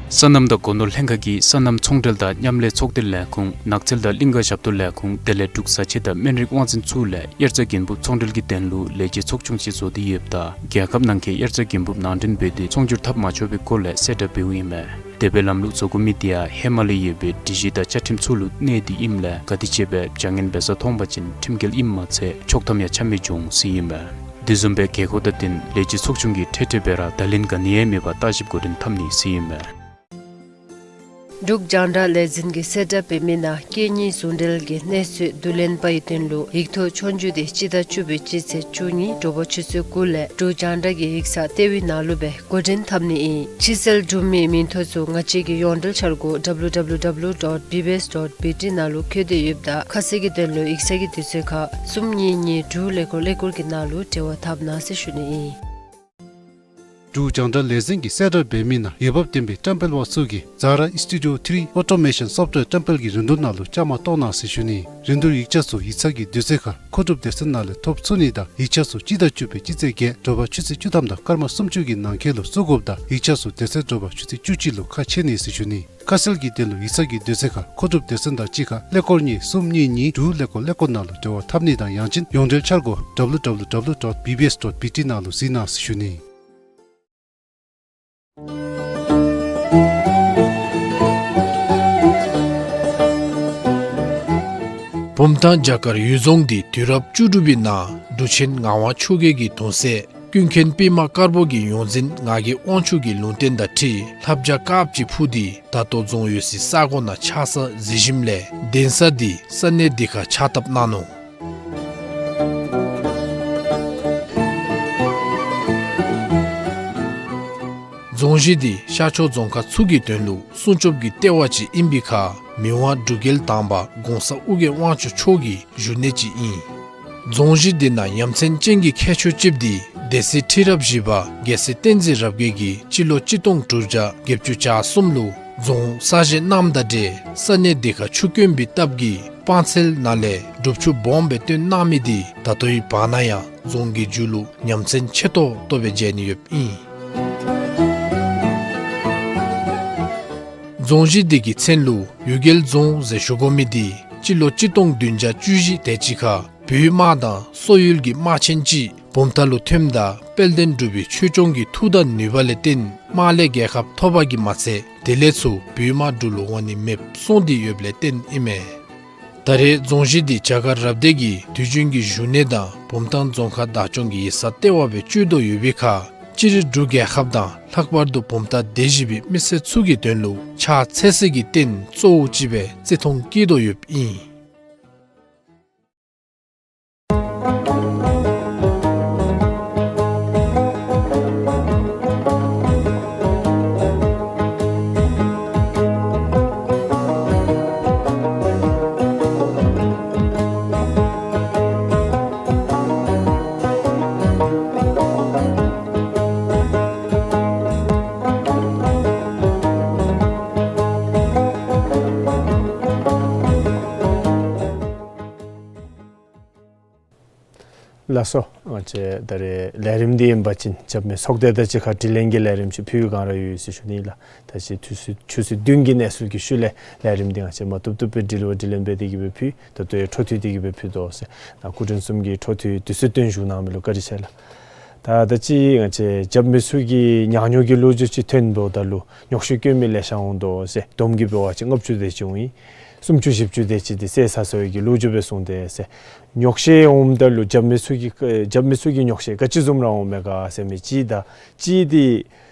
སོ་ནམ་དང་སྒོ་ནོར་ལྷན་ཁག་གིས་སོ་ནམ་ཚོང་འབྲེལ་དང་མཉམ་ལས་ཚོགས་སྡེ་ལས་ཁུངས་ནགས་ཚལ་དང་གླིང་ག་ཞབས་ཏོག་ལས་ཁུངས་དེ་ལས་འབྲུག་བཟའ་ཆས་དང་སྨན་རིགས་དབང་འཛིན་ཚུ་ལས་དབྱར་རྩྭ་དགུན་འབུབ་ཚོང་འབྲེལ་གྱི་དོན་ལུ་ལས་བྱེད་ཚོགས་ཆུང་ཅིག་བཟོ་སྟེ་ཡོདཔ་ད་རྒྱལ་ཁབ་ནང་འཁོད་དབྱར་རྩྭ་དགུན་འབུབ་ནང་འདྲེན་འབད་དེ་ཚོང་སྒྱུར་འཐབ་མ་ཆོག་པའི་སྐོར་ལས་གསལ་བསྒྲགས་འབདཝ་ཨིན་མས། དེ་སྦེ་ལམ་ལུགས་བཟོ་དགོ་མི་དེ་ཡང་ཧེ་མ་ལས་ཡོད་པའི་སྒྲིག་གཞི་དང་བཅའ་ཁྲིམས་ཚུ་ལུ་གནས་ཏེ་ཨིནམ་ལས་ག་དེ་ཅིག་སྦེ་བྱ་ངན་འབད་ས་མཐོང་པ་ཅིན་ཁྲིམས་འགལ་ཨིནམ་མ་ཚད་ཆོག་ཐམ་ཡང་ཆ་མི་འབྱུང་ཟེར་ཨིན་མས། དེ་བཟུམ་སྦེ་དགོས་མཁོ་དང་བསྟུན་ལས་བྱེད་ཚོགས་ཆུང་གིས་འཕྲལ་འཕྲལ་སྦེ་ར་བརྡ་ལན་ག་ནི་ཡང་མེད་པར་བརྟག་ཞིབ་འགོ་འདྲེན་འཐབ་ནི་ཟེར་ཨིན་མས། འབྲུག་རྒྱང་བསྒྲགས་ལས་འཛིན་གྱིས་གསལ་བསྒྲགས་འབད་མི་ནང་སྐད་གཉིས་ཟུང་འབྲེལ་གྱི་གནས་ཚུལ་བསྡུ་ལེན་པའི་དོན་ལུ་ཡིག་ཐོག་ཆོས་རྒྱུགས་དེ་སྤྱི་ཟླ་བཅུ་པའི་སྤྱི་ཚེས་བཅུ་གཉིས་དྲོ་པ་ཆུ་ཚོད་དགུ་ལས་འབྲུག་རྒྱང་བསྒྲགས་ཀྱི་ཡིག་ཚང་ལྟེ་བའི་ནང་ལུ་སྦེ་འགོ་འདྲེན་འཐབ་ནི་ཨིན། ཕྱི་སེལ་གྲུབ་མིའི་མིང་ཐོ་ཚུ་ང་བཅས་ཀྱི་ཡོངས་འབྲེལ་འཆར་སྒོ་W W W dot B B S dot B T ནང་ལུ་བཀོད་དེ་ཡོདཔ་ད་ཁ་གསལ་གྱི་དོན་ལུ་ཡིག་ཚང་གི་དུས་ཚོད་ཁར་གསུམ་གཉིས་གཉིས་དྲུག་ཀླད་ཀོར་ཀླད་ཀོར་གྱི་ནང་ལུ་འབྲེལ་བ་འཐབ་གནང་ཟེར་ཞུ་ནི་ཨིན། འབྲུག་རྒྱང་བསྒྲགས་ལས་འཛིན་གྱིས་གསལ་བསྒྲགས་འབད་མི་ནང་འོས་འབབ་ལྡན་པའི་བཀྲམ་སྤེལ་པ་ཚུ་གིས་Zara Studio three Automation Software བཀྲམ་སྤེལ་གྱི་རིན་བསྡུར་ནང་ལུ་བཅའ་མར་གཏོགས་གནང་ཟེར་ཞུ་ནི། རིན་བསྡུར་ཡིག་ཆ་ཚུ་ཡིག་ཚང་གི་དུས་ཚོད་ཁར་མཁོ་སྒྲུབ་སྡེ་ཚན་ནང་ལས་ཐོབ་ཚུགས་ནི་དང་ཡིག་ཆ་ཚུ་སྤྱི་ཟླ་བཅུ་པའི་སྤྱི་ཚེས་བརྒྱད་དྲོ་པ་ཆུ་ཚོད་བཅུ་ཐམ་དང་སྐར་མ་སུམ་ཅུ་གི་ནང་འཁོད་ལུ་བཙུགས་དགོཔ་ད་ཡིག་ཆ་ཚུ་དེ་ཚེ་དྲོ་པ་ཆུ་ཚོད་བཅུ་གཅིག་ལུ་ཁ་ཕྱེ་ནི་ཟེར་ཞུ་ནི། ཁ་གསལ་གྱི་དོན་ལུ་ཡིག་ཚང་གི་དུས་ཚོད་ཁར་མཁོ་སྒྲུབ་སྡེ་ཚན་དང་གཅིག་ཁར་ཀླད་ཀོར་གཉིས་གསུམ་གཉིས་གཉིས་དྲུག་ཀླད་ཀོར་ཀླད་ཀོར་ནང་ལུ་འབྲེལ་བ་འཐབ་ནི་དང་ཡང་ཅིན་ཡོངས་འབྲེལ་འཆར་སྒོ་W W W dot B B S dot B T ནང་ལུ་གཟིགས་གནང་ཟེར་ཞུ་ནི། བུམ་ཐང་བྱ་དཀར་གཡུལ་རྫོང་འདི་དུས་རབས་བཅུ་དྲུག་པའི་ནང་འབྲུག་ཆེན་ངག་དབང་ཆོས་རྒྱལ་གྱི་གདུང་སྲས་ཀུན་མཁྱེན་པདྨ་དཀར་པོ་གི་ཡོངས་འཛིན་ངག་གི་དབང་ཕྱུག་གི་ལུང་བསྟན་དང་འཁྲིལ་ལྷ་བྱ་དཀརཔོ་ཅིག་འཕུར་ཏེ་ད་ལྟོ་རྫོང་ཡོད་སའི་ས་གོ་ནང་ཆགས་ས་གཟིགས་ཞིནམ་ལས་གདན་ས་འདི་ས་གནས་འདི་ཁར་ཕྱག་བཏབ་གནང་ནུག། རྫོང་གཞི་འདི་ཤར་ཕྱོགས་རྫོང་ཁག་ཚུ་གི་དོན་ལུ་སྲུང་སྐྱོབ་ཀྱི་ལྟེ་བ་ཅིག་ཨིན་པའི་ཁར་མི་དབང་འབྲུག་རྒྱལ་དང་པ་གོང་ས་ཨོ་རྒྱན་དབང་ཕྱུག་མཆོག་གི་བཞུགས་གནས་ཅིག་ཨིན། རྫོང་གཞི་འདི་ནང་ཡ་མཚན་ཅན་གྱི་ཁྱད་ཆོས་ཅིག་འདི་སྡེ་སྲིད་ཁྲི་རབས་བཞི་པ་རྒྱལ་སྲས་བསྟན་འཛིན་རབ་རྒྱས་ཀྱིས་སྤྱི་ལོ་གཅིག་སྟོང་དྲུག་བརྒྱ་བརྒྱད་ཅུ་གྱ་གསུམ་ལུ་རྫོང་གསར་བཞེངས་གནངམ་དང་འབྲེལ་ས་གནས་འདི་ཁར་ཆུ་དཀོན་པའི་སྟབས་ཀྱིས་སྤང་ཚལ་ནང་ལས་སྒྲུབ་ཆུ་སྦོམ་སྦེ་བཏོན་གནང་མི་འདི་ད་ལྟོའི་བར་ན་ཡང་རྫོང་གི་མཇུག་ལུ་ཡ་མཚན་ཆེ་ཏོག་ཏོ་སྦེ་མཇལ་ནི་ཡོདཔ་ཨིན། རྫོང་གཞི་འདི་གི་མཚན་ལུ་གཡུལ་རྒྱལ་རྫོང་ཟེར་ཞུ་དགོ་མི་འདི་སྤྱི་ལོ་གཅིག་སྟོང་བདུན་བརྒྱ་བཅུ་བཞི་དེ་ཅིག་ཁར་བོད་དམག་དང་སོག་ཡུལ་གྱི་དམག་ཆེན་ཅིག་བུམ་ཐང་ལུ་ཐོནམ་ད་དཔལ་ལྡན་འབྲུག་པའི་ཆོས་སྐྱོང་གི་མཐུ་དང་ནུས་པ་ལས་བརྟེན་དམག་ལས་རྒྱལ་ཁ་ཐོབ་པ་གིས་མ་ཚད་དེ་ལས་ཚུར་བོད་དམག་འབྲུག་ལུ་འོང་ནི་མེདཔ་སོང་སྟེ་ཡོདཔ་ལས་བརྟེན་ཨིན་མས། ད་རེས་རྫོང་གཞི་འདི་བྱ་དཀར་རབ་སྡེ་གི་དུས་རྒྱུན་གྱི་བཞུགས་གནས་དང་བུམ་ཐང་རྫོང་ཁག་བདག་སྐྱོང་གི་ཡིག་ཚང་ལྟེ་བ་སྦེ་སྤྱོད་དོ་ཡོད་པའི་ཁར་སྤྱིར་འབྲུག་རྒྱལ་ཁབ་དང་ལྷག་པར་དུ་བུམ་ཐང་སྡེ་བཞི་པའི་མི་སེར་ཚུ་གི་དོན་ལུ་ཕྱག་འཚལ་སའི་རྟེན་གཙོ་བོ་ཅིག་སྦེ་བརྩི་མཐོང་བསྐྱེད་དོ་ཡོདཔ་ཨིན། ལགས་སོ། ང་བཅས་ད་རེས་ལས་རིམ་འདི་ཨིན་པ་ཅིན་རྒྱབ་མི་ཚོགས་སྡེ་དང་གཅིག་ཁར་དྲི་ལན་གྱི་ལས་རིམ་ཅིག་ཕུལ་བའི་བསྒང་ར་ཡོད་ཟེར་ཞུ་ནི་ལགས། ད་ཅི་ཆུ་ཚོད་ཆུ་ཚོད་བདུན་གྱི་གནས་ཚུལ་གྱི་ཤུལ་ལས་ལས་རིམ་འདི་ང་བཅས་མ་བཏུབ་བཏུབ་སྦེ་དྲི་ལན་དྲི་ལན་འབད་དེ་གི་སྦེ་ཕུལ། ད་ལྟོ་ཡང་འཕྲོ་མཐུད་དེ་གི་སྦེ་ཕུལ་དོ་ཟེར། ནཱ་སྐུ་མགྲོན་གསུམ་གྱིས་འཕྲོ་མཐུད་དུས་ཚོད་བཏོན་བཞུགས་གནང་མི་ལུ་བཀའ་དྲིན་ཆེ་ལགས། ད་ད་ཅི་ང་བཅས་རྒྱབ་མི་ཚུ་གིས་ཉག་ཉོག་གི་ལོ་རྒྱུས་ཅིག་ཐོན་འབདཝ་ད་ལུ་ཉོག་བཤད་བཀོད་མི་ལེ་ཤ་འོང་དོ་ཟེར། བསྡོམས་ཀྱིས་འབད་བ་ཅིན་ལྔ་བཅུ་དེ་ཅིག་འོང་ཡི། སུམ་ཅུ་བཞི་བཅུ་དེ་ཅིག་འདི་བསད་ཚར་སོ་ཡི་གི་ལོ་རྒྱུས་སྦེ་གསུངས་ཏེ་ཟེར། ཉོག་བཤད་འོངམ་ད་ལུ་རྒྱབ་མི་ཚུ་གིས་རྒྱབ་མི་ཚུ་གིས་ཉོག་བཤད་ག་ཅི་བཟུམ་ར་འོང་མས་ག་ཟེར་མི་ཅིག་དང་གཅིག་འདི་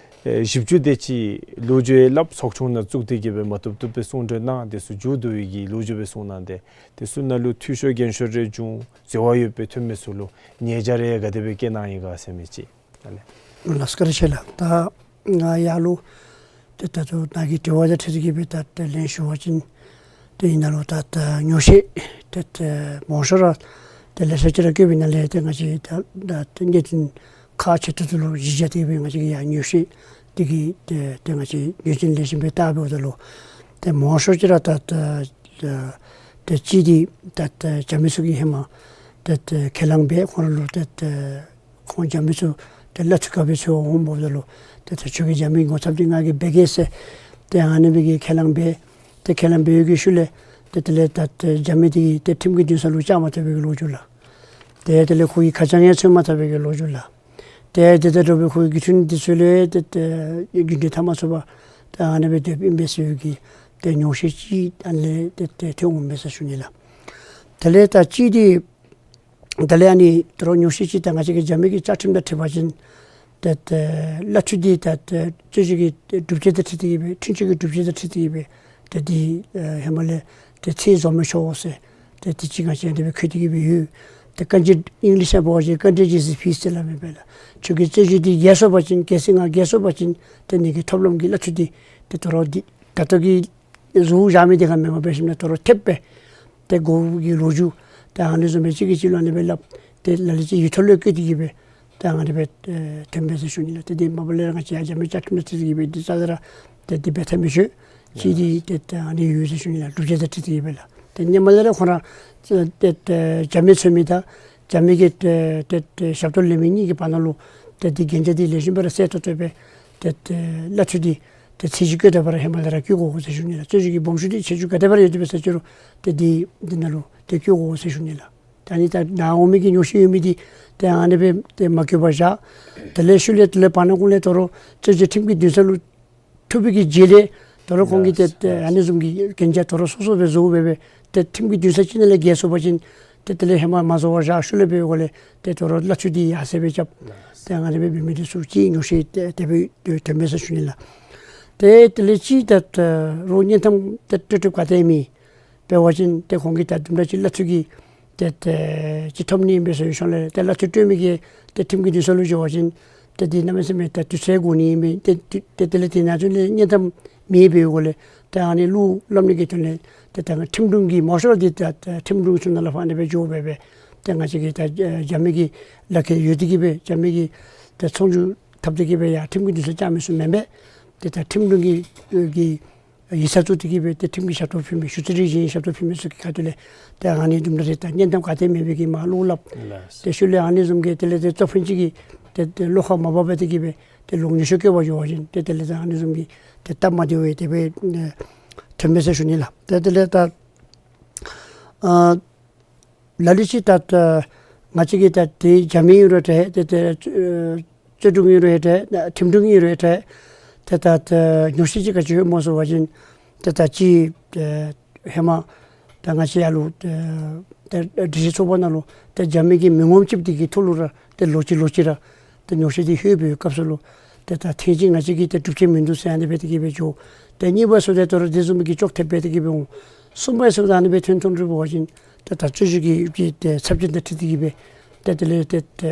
ཨེ་བཞི་བཅུ་དེ་ཅིག་ལོ་རྒྱུས་སླབ། ཚོགས་ཆུང་ནང་བཙུགས་ཏེ་གི་སྦེ་མ་བཏུབ་བཏུབ་སྦེ་གསུང་གྲོས་གནང་། དེ་ཚུ་མཇུག་བསྡུ་བའི་གི་ལོ་རྒྱུས་སྦེ་གསུངས་གནང་སྟེ། དེ་ཚུ་ནང་ལུ་འཐུས་ཤོར་འགན་ཤོར་རེ་བྱུང་འཛོལ་བ་ཡོདཔ་སྦེ་ཐོན་མི་ཚུ་ལུ་ཉེས་བྱ་རེ་ག་དེ་སྦེ་བཀལ་གནང་ཡི་ག་ཟེར་མི་ཅིག། ཨ་ལས། ལགས་སོ། བཀའ་དྲིན་ཆེ་ལགས། ད་ང་ཡར་ལུ་ཏེ་ད་ལྟོ་ནཱ་གི་དྲི་བ་དང་འཁྲིལ་ཏེ་གི་སྦེ་ད་ད་ལན་ཞུ་བ་ཅིན་ཏེ་ཨིན་ན་ལུ་ད་ད་ཉོག་བཤད་ཏེ་ད་མང་ཤོས་ར་ཏེ་ལེ་ཤ་ཅིག་ར་བཀོད་པའི་ནང་ལས་ཏེ་ང་བཅས་ད་ད་ཏེ་གནད་དོན་ཁག་ཆེ་ཏོག་ཏོ་ལུ་གཞི་བཞག་སྟེ་གི་སྦེ་ང་བཅས་ཀྱིས་ཡར་ཉོག་བཤད་འདི་གི་ཏེ་ཏེ་ང་བཅས་ཉོག་བཤད་ལེགས་ཤོམ་སྦེ་བལྟ་འབདཝ་ད་ལུ་ཏེ་མང་ཤོས་ཅིག་ར་ད་ད་ད་ཏེ་གཅིག་འདི་ད་ད་རྒྱབ་མི་ཚུ་གིས་ཧེ་མ་ད་ད་ཁས་བླངས་འབད་ཁོང་ར་ལུ་ད་ད་ཁོང་རྒྱབ་མི་ཚུ་ཏེ་གླ་འཐུས་ག་འབད་ཚུགས་འོང་འབདཝ་ད་ལུ་ཏེ་ད་ཁྱོད་ཀྱིས་རྒྱབ་མི་ངོ་ཚབ་འདི་ང་གིས་འབད་གེ་ཟེར་ཏེ་ཨ་ནི་སྦེ་གི་ཁས་བླངས་འབད། ཏེ་ཁས་བླངས་འབད་བའི་གི་ཤུལ་ལས་ཏེ་དེ་ལས་ད་ཏེ་རྒྱབ་མི་འདི་གིས་ཏེ་ཁྲིམས་ཀྱི་འདུན་ས་ལུ་བཅར་མ་ཚུགས་པའི་གི་ལོ་རྒྱུས་ལགས། ཏེ་དེ་ལས་ཁོ་གི་ཁ་བྱང་ཡང་འཚོལ་མ་ཚུགས་པའི་གི་ལོ་རྒྱུས་ལགས། ཏེ་དེ་དང་འདྲ་བའི་ཁོ་གི་རྒྱུ་མཚན་འདི་ཚུ་ལས་ཏེ་ཏེ་རྒྱུ་འབྲས་ཐོན་མ་ཚུགས་པར་ཏེ་ཨ་ནི་སྦེ་སྡོདཔ་ཨིན་པས་ཟེར་བའི་གི་ཏེ་ཉོག་བཤད་ཅིག་ཨ་ནི་ལས་ཏེ་ཏེ་ཐོན་འོང་མས་ཟེར་ཞུ་ནི་ལགས། དེ་ལས་ད་གཅིག་འདི་ད་ལས་ཨ་ནི་དོ་རུང་ཉོག་བཤད་ཅིག་ད་ང་བཅས་ཀྱི་རྒྱབ་མི་གི་བཅའ་ཁྲིམས་དང་འཁྲིལ་བ་ཅིན་ཏེ་ཏེ་གླ་འཐུས་འདི་ད་ཏེ་རྩོད་གཞི་གི་སྒྲུབ་བྱེད་དང་འཁྲིལ་ཏེ་གི་སྦེ་འཁྲུན་ཆོད་ཀྱི་སྒྲུབ་བྱེད་དང་འཁྲིལ་ཏེ་གི་སྦེ་ཏེ་འདི་ཨེ་ཧེ་མ་ལས་ཏེ་ཚད་བཟོ་མི་ཆོག་ཟེར་ཏེ་དེ་ཅིག་ང་བཅས་འདི་སྦེ་འཁོད་དེ་གི་སྦེ་ཡོད། ཏེ་བཀའ་འགྱུར་ཨིང་ལིཤ་ནང་འབད་བ་ཅིན་བཀའ་འགྱུར་ཇི་ཟེར་ཕིས་ཟེར་སླབ་མི་སྦེ་ལགས། ཁྱོད་ཀྱི་རྩོད་གཞི་འདི་འགལ་སོང་པ་ཅིན་གལ་སྲིད་ང་འགལ་སོང་པ་ཅིན་ཏེ་ངེ་གི་ཐོབ་ལམ་གྱི་གླ་འཐུས་འདི་ཏེ་དོ་རུང་འདི་ད་ལྟོ་གི་གཟུགས་བཞག་མི་འདི་ག་མེན་པར་འབད་ཞིནམ་ལས་དོ་རུང་ཐེབས་སྦེ་ཏེ་དགོ་གི་ལོ་རྒྱུས་ཏེ་ཨ་ནི་བཟུམ་སྦེ་གཅིག་གིས་གཅིག་ལུ་ཨ་ནི་སྦེ་སླབ་སྟེ་ལ་ལུ་ཅིག་ཡིག་ཐོག་ལུ་བཀོད་དེ་གི་སྦེ་ཏེ་ཨ་ནི་སྦེ་ཨེ་ཐོན་པས་ཟེར་ཞུ་ནི་ལགས། ཏེ་འདི་མ་པ་ལས་ར་ང་བཅས་ཡར་རྒྱབ་མི་བཅའ་ཁྲིམས་དང་འཁྲིལ་ཏེ་གི་སྦེ་འདི་རྩ་ལས་ར་ཏེ་འདི་འབད་ཐབས་མི་ཆོག། གཅིག་འདི་ཏེ་ཏེ་ཨ་ནི་ཡོད་ཟེར་ཞུ་ནི་ལགས། སྒྲུབ་བྱེད་དང་འཁྲིལ་ཏེ་གི་སྦེ་ལགས། ཏེ་ཧེ་མ་ལས་ར་ཁོང་ར་ཏེ་ཏེ་རྒྱབ་མི་འཚོལ་མི་དང་རྒྱབ་མི་གི་ཏེ་ཏེ་ཏེ་ཞབས་ཏོག་ལེན་མི་གཉིས་ཀྱི་བར་ན་ལུ་ཏེ་འདི་གན་རྒྱ་འདི་ལེགས་ཤོམ་སྦེ་ར་གསལ་ཏོག་ཏོ་སྦེ་ཏེ་ཏེ་གླ་འཐུས་འདི་ཏེ་ཚད་གཞི་བཀོད་དེ་འབད་ར་ཧེ་མ་ལས་ར་བཀོད་དགོ་ཟེར་ཞུ་ནི་ལགས། རྩོད་གཞི་གི་སྦོམ་ཆུང་འདི་ཁྱད་ཆོས་ག་དེ་འབད་ར་ཡོད་དེ་འབད་ས་ཅི་རུང་ཏེ་འདི་འདི་ནང་ལུ་ཏེ་བཀོད་དགོ་ཟེར་ཞུ་ནི་ལགས། ད་ནི་ད་ནཱ་འོང་མི་གི་ཉོག་བཤད་ཡོད་མི་འདི་ཏེ་ཨ་ནི་སྦེ་ཏེ་མ་བཀོད་པར་བཞག། དེ་ལས་ཤུལ་ལས་དེ་ལས་བར་ན་ཁོང་ལས་དོ་རུང་རྩོད་གཞི་ཁྲིམས་ཀྱི་འདུན་ས་ལུ་ཐུག་པའི་གི་རྗེས་ལས་དོ་རུང་ཁོང་གིས་ཏེ་ཏེ་ཨ་ནི་བཟུམ་གྱི་གན་རྒྱ་དོ་རུང་སོ་སོ་སྦེ་བཟོ་སྦེ་སྦེ་ཏེ་ཁྲིམས་ཀྱི་འདུན་ས་ཅིག་ནང་ལས་འགལ་སོང་པ་ཅིན་ཏེ་དེ་ལས་ཧེ་མ་མ་བཟོ་བར་བཞག། ཤུལ་ལས་འབད་བའི་སྒོ་ལས་ཏེ་དོ་རུང་གླ་འཐུས་འདི་ཡར་སེང་སྦེ་རྐྱབ། ཏེ་ཨ་ནི་སྦེ་འབད་མི་འདི་ཚུ་ཅིག་ཉོག་བཤད་ཏེ་དེ་སྦེ་ཐོན་པས་ཟེར་ཞུ་ནི་ལགས། ཏེ་དེ་ལས་ཅིག་ཏེ་ད་རུང་སྙན་ཐམ་ཏེ་སྤྲོད་སྤྲོདཔ་ག་ཏེ་མེད། འབད་བ་ཅིན་ཏེ་ཁོང་གིས་ད་དུམ་གྲ་ཅིག་གླ་འཐུས་ཀྱི་ཏེ་ཏེ་ཅིག་ཐོབ་ནི་ཨིན་པས་ཟེར་ཞུ་ལས་ཏེ་གླ་འཐུས་སྤྲོད་མི་གིས་ཏེ་ཁྲིམས་ཀྱི་འདུན་ས་ལུ་འགྱོ་བ་ཅིན་ཏེ་འདི་གནམ་མེད་ས་མེད་ད་དུས་ཚོད་འགོར་ནི་ཨིན་པས། ཏེ་ཏེ་ཏེ་དེ་ལས་ཏེ་ནཱ་ཚུ་ལས་སྙན་ཐམ་མེད་པའི་སྒོ་ལས་ཏེ་ཨ་ནི་གླུ་སླབ་ནི་གི་དོན་ལས་ཏེ་ད་ཁྲིམས་དྲུང་གིས་མང་ཤོས་ར་འདི་ད་ད་ཁྲིམས་དྲུང་ཚུ་ནང་ལུ་ཕར་ཨ་ནི་སྦེ་འགྱོ་སྦེ་སྦེ་ཏེ་ང་བཅས་ཀྱི་ད་རྒྱབ་མི་གི་ལག་ཁྱེར་ཡོད་དེ་གི་སྦེ་རྒྱབ་མི་གི་ད་ཚོང་བསྒྱུར་འཐབ་སྟེ་གི་སྦེ་ཡར་ཁྲིམས་ཀྱི་འདུན་ས་བཅར་མི་ཚུ་མེན་པས། ཏེ་ད་ཁྲིམས་དྲུང་གི་གི་ཡིག་ཚང་བཙུགས་ཏེ་གི་སྦེ་ཏེ་ཁྲིམས་ཀྱི་ཞབས་ཏོག་ཕུལ་མི་ཞུ་རྩིས་རིག་གཞན་ཞབས་ཏོག་ཕུལ་མི་ཚུ་གི་ཁ་ཐུག་ལས་ཏེ་ཨ་ནི་དུམ་གྲ་རེ་ད་སྙན་ཐམ་ག་ཏེ་མེད་པའི་གི་མར་གླུ་སླབ། ལགས། ཏེ་ཤུལ་ལས་ཨ་ནི་བཟུམ་གྱི་དེ་ལས་ཏེ་གཙོ་ཕུད་ཅིག་གིས་ཏེ་ཏེ་བློ་ཁ་མ་བབས་པར་ཏེ་གི་སྦེ་ཏེ་ལོག་ཉོག་བཤད་བཀོད་པར་འགྱོ་བ་ཅིན་ཏེ་དེ་ལས་ད་ཨ་ནི་བཟུམ་གྱི་ཏེ་སྟབས་མ་བདེཝ་སྦེ་དེ་སྦེ་ཨེ་ཐོན་པས་ཟེར་ཞུ་ནི་ལགས། ཏེ་དེ་ལས་ད་ཨ་ལ་ལུ་ཅིག་ད་ད་ང་བཅས་ཀྱི་ད་ཏེ་རྒྱབ་མི་ཨིན་རུང་འདྲ་ཏེ་ཏེ་ཨེ་རྩོད་དྲུང་ཨིན་རུང་འདྲ་ཁྲིམས་དྲུང་ཨིན་རུང་འདྲ་ཏེ་ད་ད་ཉོག་བཤད་ཅིག་ག་ཅི་ཡོད་སྨོ་ཟེར་བ་ཅིན་ཏེ་ད་ཅི་ཨེ་ཧེ་མ་ད་ང་བཅས་ཡར་ལུ་ཏེ་ཏེ་སྒྲིག་གཞི་ཚོགས་པ་ནང་ལུ་ཏེ་རྒྱབ་མི་གི་མི་ངོམ་ཅིག་འདི་གི་ཐོག་ལུ་ར་ཏེ་ལོ་གཅིག་ལོ་གཅིག་ར་ཏེ་ཉོག་བཤད་འདི་ལྷོད་པའི་སྐབས་སུ་ལུ་ཏེ་ད་ཐེངས་ཅིག་ང་བཅས་ཀྱིས་ཏེ་སྒྲུབ་བྱེད་མིན་འདུག་ཟེར་ཨ་ནི་སྦེ་ཏེ་གི་སྦེ་འགྱོ། ཏེ་གཉིས་པ་ཚུ་ཏེ་དོ་རུང་དེ་བཟུམ་མའི་གི་ཅོག་འཐདཔ་སྦེ་ཏེ་གི་སྦེ་འོང་། གསུམ་པ་ཚུ་ད་ཨ་ནི་སྦེ་ཐོན་ཐོན་རུང་འབད་བ་ཅིན་ཏེ་ད་རྩོད་གཞི་གི་གི་ཏེ་ཚབས་ཆེན་དང་འཁྲིལ་ཏེ་གི་སྦེ་ཏེ་དེ་ལས་ཏེ་ཏེ་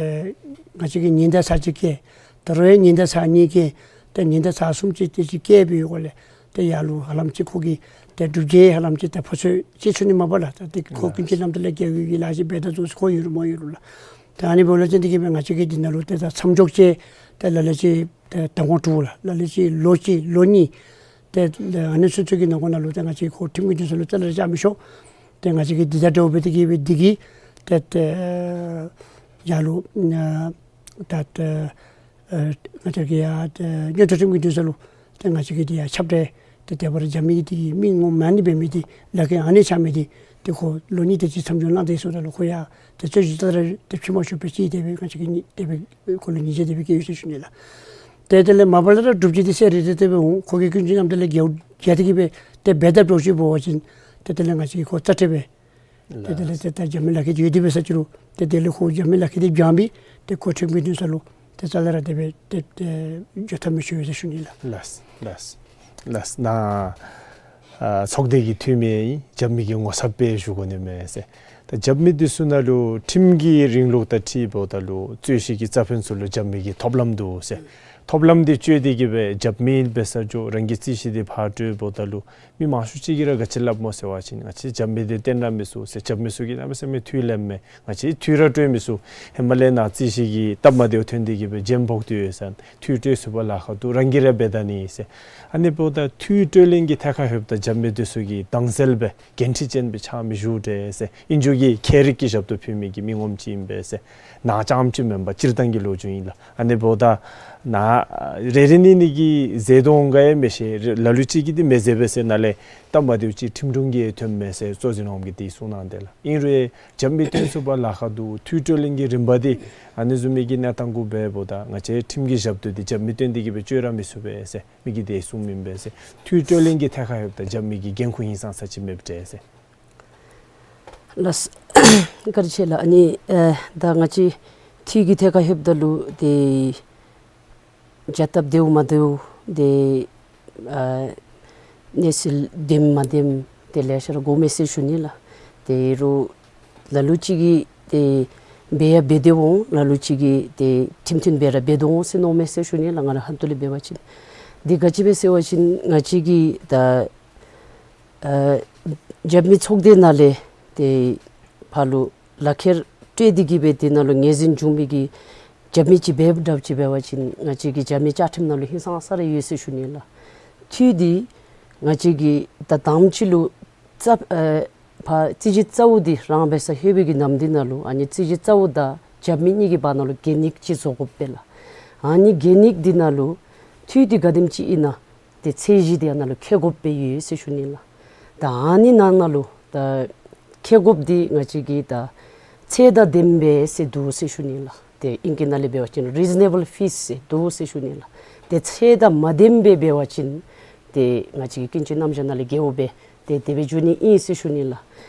ང་བཅས་ཀྱིས་ཉིན་དང་ཚར་གཅིག་བསྐྱལ། དོ་རུང་ཡང་ཉིན་དང་ཚར་གཉིས་བསྐྱལ། ཏེ་ཉིན་དང་ཚར་གསུམ་ཅིག་དེ་ཅིག་བསྐྱལ་བའི་སྒོ་ལས་ཏེ་ཡར་ལུ་ཧ་ལམ་ཅིག་ཁོ་གིས་ཏེ་སྒྲུབ་བྱེད་ཧ་ལམ་ཅིག་ཏེ་ཕོ་ཚོད་ཅིག་ཚུད་ནི་མས་པ་ལགས། ད་ཏེ་ཁོ་ཀུན་མཁྱེན་རྣམ་དག་ལས་རྒྱལ་བའི་གི་ལཱ་ཅིག་འབད་ད་ཚུགས་ཁོ་ཡོད་རུང་མ་ཡོད་རུང་ལགས། ད་ཨ་ནི་འབདཝ་ལས་བརྟེན་ཏེ་གི་སྦེ་ང་བཅས་ཀྱིས་འདི་ནང་ལུ་ཏེ་ད་མཚམས་འཇོག་བྱས་ཏེ་ལ་ལུ་ཅིག་ཏེ་ཟླ་ངོ་དྲུག་ལགས། ལ་ལུ་ཅིག་ལོ་གཅིག་ལོ་གཉིས། ཏེ་ཨ་ནི་ཚུན་ཚོད་ཀྱི་ནང་འཁོད་ནང་ལུ་ཏེ་ང་བཅས་ཁོ་ཁྲིམས་ཀྱི་འདུན་ས་ལུ་རྩ་ལས་བཅར་མི་ཆོག། ཏེ་ང་བཅས་ཀྱིས་འདི་དང་འདྲཝ་སྦེ་ཏེ་གི་སྦེ་འདི་གིས་ཏེ་ཏེ་ཡར་ལུ་ཨ་ད་ཏེ་ཨེ་ང་བཅས་ཀྱིས་ཡར་ཏེ་མངོན་མཐོ་ཁྲིམས་ཀྱི་འདུན་ས་ལུ་ཏེ་ང་བཅས་ཀྱིས་འདི་ཡར་ཁྱབ་བསྒྲགས་ ཏེ་དེ་སྦེ་ར་རྒྱབ་མི་འདི་གི་མི་ངོམ་ཨ་ནི་འབད་མི་འདི་ལག་ཁྱེར་ཨ་ནི་ཆགས་མི་འདི་ཏེ་ཁོ་ལོ་གཉིས་དེ་ཅིག་མཚམས་སྦྱོར་གནང་སྟེ་ཡར་སོངམ་ད་ལུ་ཁོ་ཡང་ཏེ་རྩོད་གཞི་ཏེ་ར་ཏེ་ཕྱེ་མ་ཆོགཔ་སྦེ་ཅིག་དེ་སྦེ་ང་བཅས་ཀྱིས་ནི་དེ་སྦེ་ཁོ་ལུ་ཉེས་ཆད་དེ་སྦེ་བཀལ་ཡོད་ཟེར་ཞུ་ནི་ལགས། ཏེ་དེ་ལས་མ་པ་ལས་ར་སྒྲུབ་བྱེད་འདི་གསལ་རི་རི་དེ་སྦེ་འོང་། ཁོ་གིས་ཀུན་སྤྱོད་རྣམ་དག་ལས་རྒྱལཝ་རྒྱལ་ཏེ་གི་སྦེ་ཏེ་འབད་དཔ་འདྲཝ་ཅིག་འབད་བ་ཅིན་ཏེ་དེ་ལས་ང་བཅས་ཀྱིས་ཁོ་རྩ་ཁྲལ་སྦེ་ཏེ་དེ་ལས་ཏེ་ད་རྒྱབ་མི་ལག་ཁྱེར་འདི་ཡོད་དེ་འབད་ས་ཅི་རུང་ཏེ་དེ་ལས་ཁོ་རྒྱབ་མི་ལག་ཁྱེར་འདི་བྱང་སྦེ་ཏེ་ཁོ་ཁྲིམས་ཀྱི་འདུན་ས་ལུ་ཏེ་རྩ་ལས་ར་དེ་སྦེ་ཏེ་ཏེ་འགྱོ་ཐབས་མི་ཆོག་ཟེར་ཞུ་ནི་ལགས། ལགས་ལགས་ལགས། ནཱ་ཨ་ཚོགས་སྡེ་གི་འཐུས་མི་ཨིན། རྒྱབ་མི་གི་ངོ་ཚབ་སྦེ་ཞུ་དགོ་ནི་མས་ཟེར། ད་རྒྱབ་མི་འདི་ཚུ་ནང་ལུ་ཁྲིམས་ཀྱི་རིང་ལུགས་དང་འཁྲིལ་འབདཝ་ད་ལུ་རྩོད་གཞི་གི་རྩ་ཕན་ཚུ་ལུ་རྒྱབ་མི་གི་ཐོབ་ལམ་འདུག་ཟེར། ཐོབ་ལམ་འདི་སྤྱོད་དེ་གི་སྦེ་རྒྱབ་མི་འབད་ས་ཅི་རུང་རང་གི་རྩོད་གཞི་འདི་ཕར་སྤྲོད་འབདཝ་ད་ལུ་མི་མང་ཤོས་ཅིག་གིས་ར་ག་ཅི་སླབ་སྨོ་ཟེར་བ་ཅིན་ང་བཅས་རྒྱབ་མི་འདི་བཏོན་ར་མི་ཚུགས་ཟེར། རྒྱབ་མི་ཚུ་གིས་གནམ་མེད་ས་མེད་འཐུས་ལེན་མས། ང་བཅས་འཐུས་ར་སྤྲོད་མི་ཚུགས། ཧེ་མ་ལས་ནཱ་རྩོད་གཞི་གི་སྟབས་མ་བདེཝ་ཐོན་ཏེ་གི་སྦེ་རྒྱན་ཕོག་སྟེ་ཡོད་ཟེར། འཐུས་སྤྲོད་ཚུགས་པར་ལཱ་ཁག་འདུག། རང་གིས་ར་འབད་ད་ནི་ཟེར། ཨ་ནི་འབདཝ་ད་འཐུས་སྤྲོད་ལེན་གྱི་ཐད་ཁར་ལྷོདཔ་ད་རྒྱབ་མི་འདི་ཚུ་གིས་དྭངས་གསལ་སྦེ་འགན་འཁྲི་ཅན་སྦེ་ཆགས་མི་བཞུགས་ཏེ་ཟེར། ཨིན་ཅི་གི་ཁྱད་རིག་གི་ཞབས་ཏོག་ཕུལ་མི་གི་མི་ངོམ་ཅིག་ཨིན་པས་ཟེར། ནཱ་རྐྱངམ་ཅིག་མེན་པར་སྤྱིར་བཏང་གི་ལོ་རྒྱུས་ཨིན་ལགས། ཨ་ནི་འབདཝ་ད་ནཱ་རེ་རེ་གཉིས་གཉིས་ཀྱིས་མཛད་དོ་འོང་ག་ཡང་མི་ཤེས། ལ་ལུ་ཅིག་གིས་འདི་མི་མཛད་པས་ཟེར། ནཱ་ལས་སྟབས་མ་བདེཝ་ཅིག་ཁྲིམས་དྲུང་གིས་ཐོནམ་མས་ཟེར་གཙོ་འཛིན་འོགམ་གིས་འདི་གསུངས་གནང་དེས་ལགས། ཨིན་རུང་རྒྱབ་མི་བཏོན་ཚུགས་པར་ལཱ་ཁག་འདུག། འཐུས་སྤྲོད་ལེན་གྱི་རིམ་པ་འདི་ཨ་ནི་བཟུམ་མའི་གི་གནས་སྟངས་གུ་འབདཝ་ད་ང་བཅས་ཁྲིམས་ཀྱི་ཞབས་ཏོག་འདི་རྒྱབ་མི་བཏོན་ཏེ་གི་སྦེ་སྤྱོད་ར་མི་ཚུགས་པས་ཟེར་མི་གིས་འདི་གསུངམ་ཨིན་པས་ཟེར། འཐུས་སྤྲོད་ལེན་གྱི་ཐད་ཁར་ལྷོདཔ་ད་རྒྱབ་མི་གི་འགན་ཁུར་ཧིང་སངས་ས་ཅིག་མེདཔ་འདྲས་ཟེར། ལགས། བཀའ་དྲིན་ཆེ་ལགས། ཨ་ནི་ཨེ་ད་ང་བཅས་འཐུས་ཀྱི་ཐད་ཁར་ལྷོདཔ་ད་ལུ་ཏེ་བྱ་སྟབས་བདེཝ་མ་བདེཝ་ཏེ་ཨ་གནས་ཚུལ་བདེནམ་མ་བདེནམ་ཏེ་ལེ་ཤ་ར་གོཝ་མས་ཟེར་ཞུ་ནི་ལགས། ཏེ་རུང་ལ་ལུ་ཅིག་གིས་ཏེ་འབད་ཡང་འབད་དེ་འོང་། ལ་ལུ་ཅིག་གིས་ཏེ་ཁྲིམས་མཐུན་སྦེ་ར་འབད་དོ་འོང་ཟེར་མནོཝ་མས་ཟེར་ཞུ་ནི་ལགས། ང་ར་ཧོངས་ཏོ་ལས་འབད་བ་ཅིན་འདི་ག་ཅི་སྦེ་ཟེར་བ་ཅིན་ང་བཅས་ཀྱི་ད་ཨ་རྒྱབ་མི་ཚོགས་སྡེ་ནང་ལས་ཏེ་ཕར་ལུ་ལག་ཁྱེར་སྤྲོད་དེ་གི་སྦེ་དེ་ནང་ལུ་ངོས་འཛིན་འབྱུང་མི་གི་རྒྱབ་མི་ཅིག་འབད་འདྲཝ་ཅིག་འབད་བ་ཅིན་ང་བཅས་ཀྱི་རྒྱབ་མི་བཅའ་ཁྲིམས་ནང་ལུ་ཧིང་སངས་ས་ར་ཡོད་ཟེར་ཞུ་ནི་ལགས། འཐུས་འདི་ང་བཅས་ཀྱིས་ད་དང་པ་ཅིག་ལུ་རྩ་ཨེ་ཕར་རྩོད་གཞི་གཙོ་བོ་འདི་རང་འབད་སར་ལྷོད་པའི་གི་ནམ་འདི་ནང་ལུ་ཨ་ནི་རྩོད་གཞི་གཙོ་བོ་དང་རྒྱབ་མི་གཉིས་ཀྱི་བར་ན་ལུ་གན་ཡིག་ཅིག་བཟོ་དགོ་པས་ལགས། ཨ་ནི་གན་ཡིག་འདི་ནང་ལུ་འཐུས་འདི་ག་དེམ་ཅིག་ཨིན་ན་ཏེ་ཚད་གཞི་འདི་ཨ་ནཱ་ལུ་འཁོད་དགོཔ་སྦེ་ཡོད་ཟེར་ཞུ་ནི་ལགས། ད་ཨ་ནི་ནང་ན་ལུ་ད་འཁོད་དགོཔ་འདི་ང་བཅས་ཀྱིས་ད་ཚད་དང་ལྡནམ་སྦེ་ཟེར་འདུག་ཟེར་ཞུ་ནི་ལགས། ཏེ་ཨིང་སྐད་ནང་ལས་འབད་བ་ཅིན་རི་ཛི་ནེ་བཱལ་ཕིས་ཟེར་འདུག་ཟེར་ཞུ་ནི་ལགས། ཏེ་ཚད་དང་མ་ལྡནམ་སྦེ་འབད་བ་ཅིན་ཏེ་ང་བཅས་ཀྱི་ཀུན་སྤྱོད་རྣམ་གཞག་ནང་ལས་འགལཝ་སྦེ་ཏེ་དེ་སྦེ་འགྱོ་ནི་ཨིན་ཟེར་ཞུ་ནི་ལགས།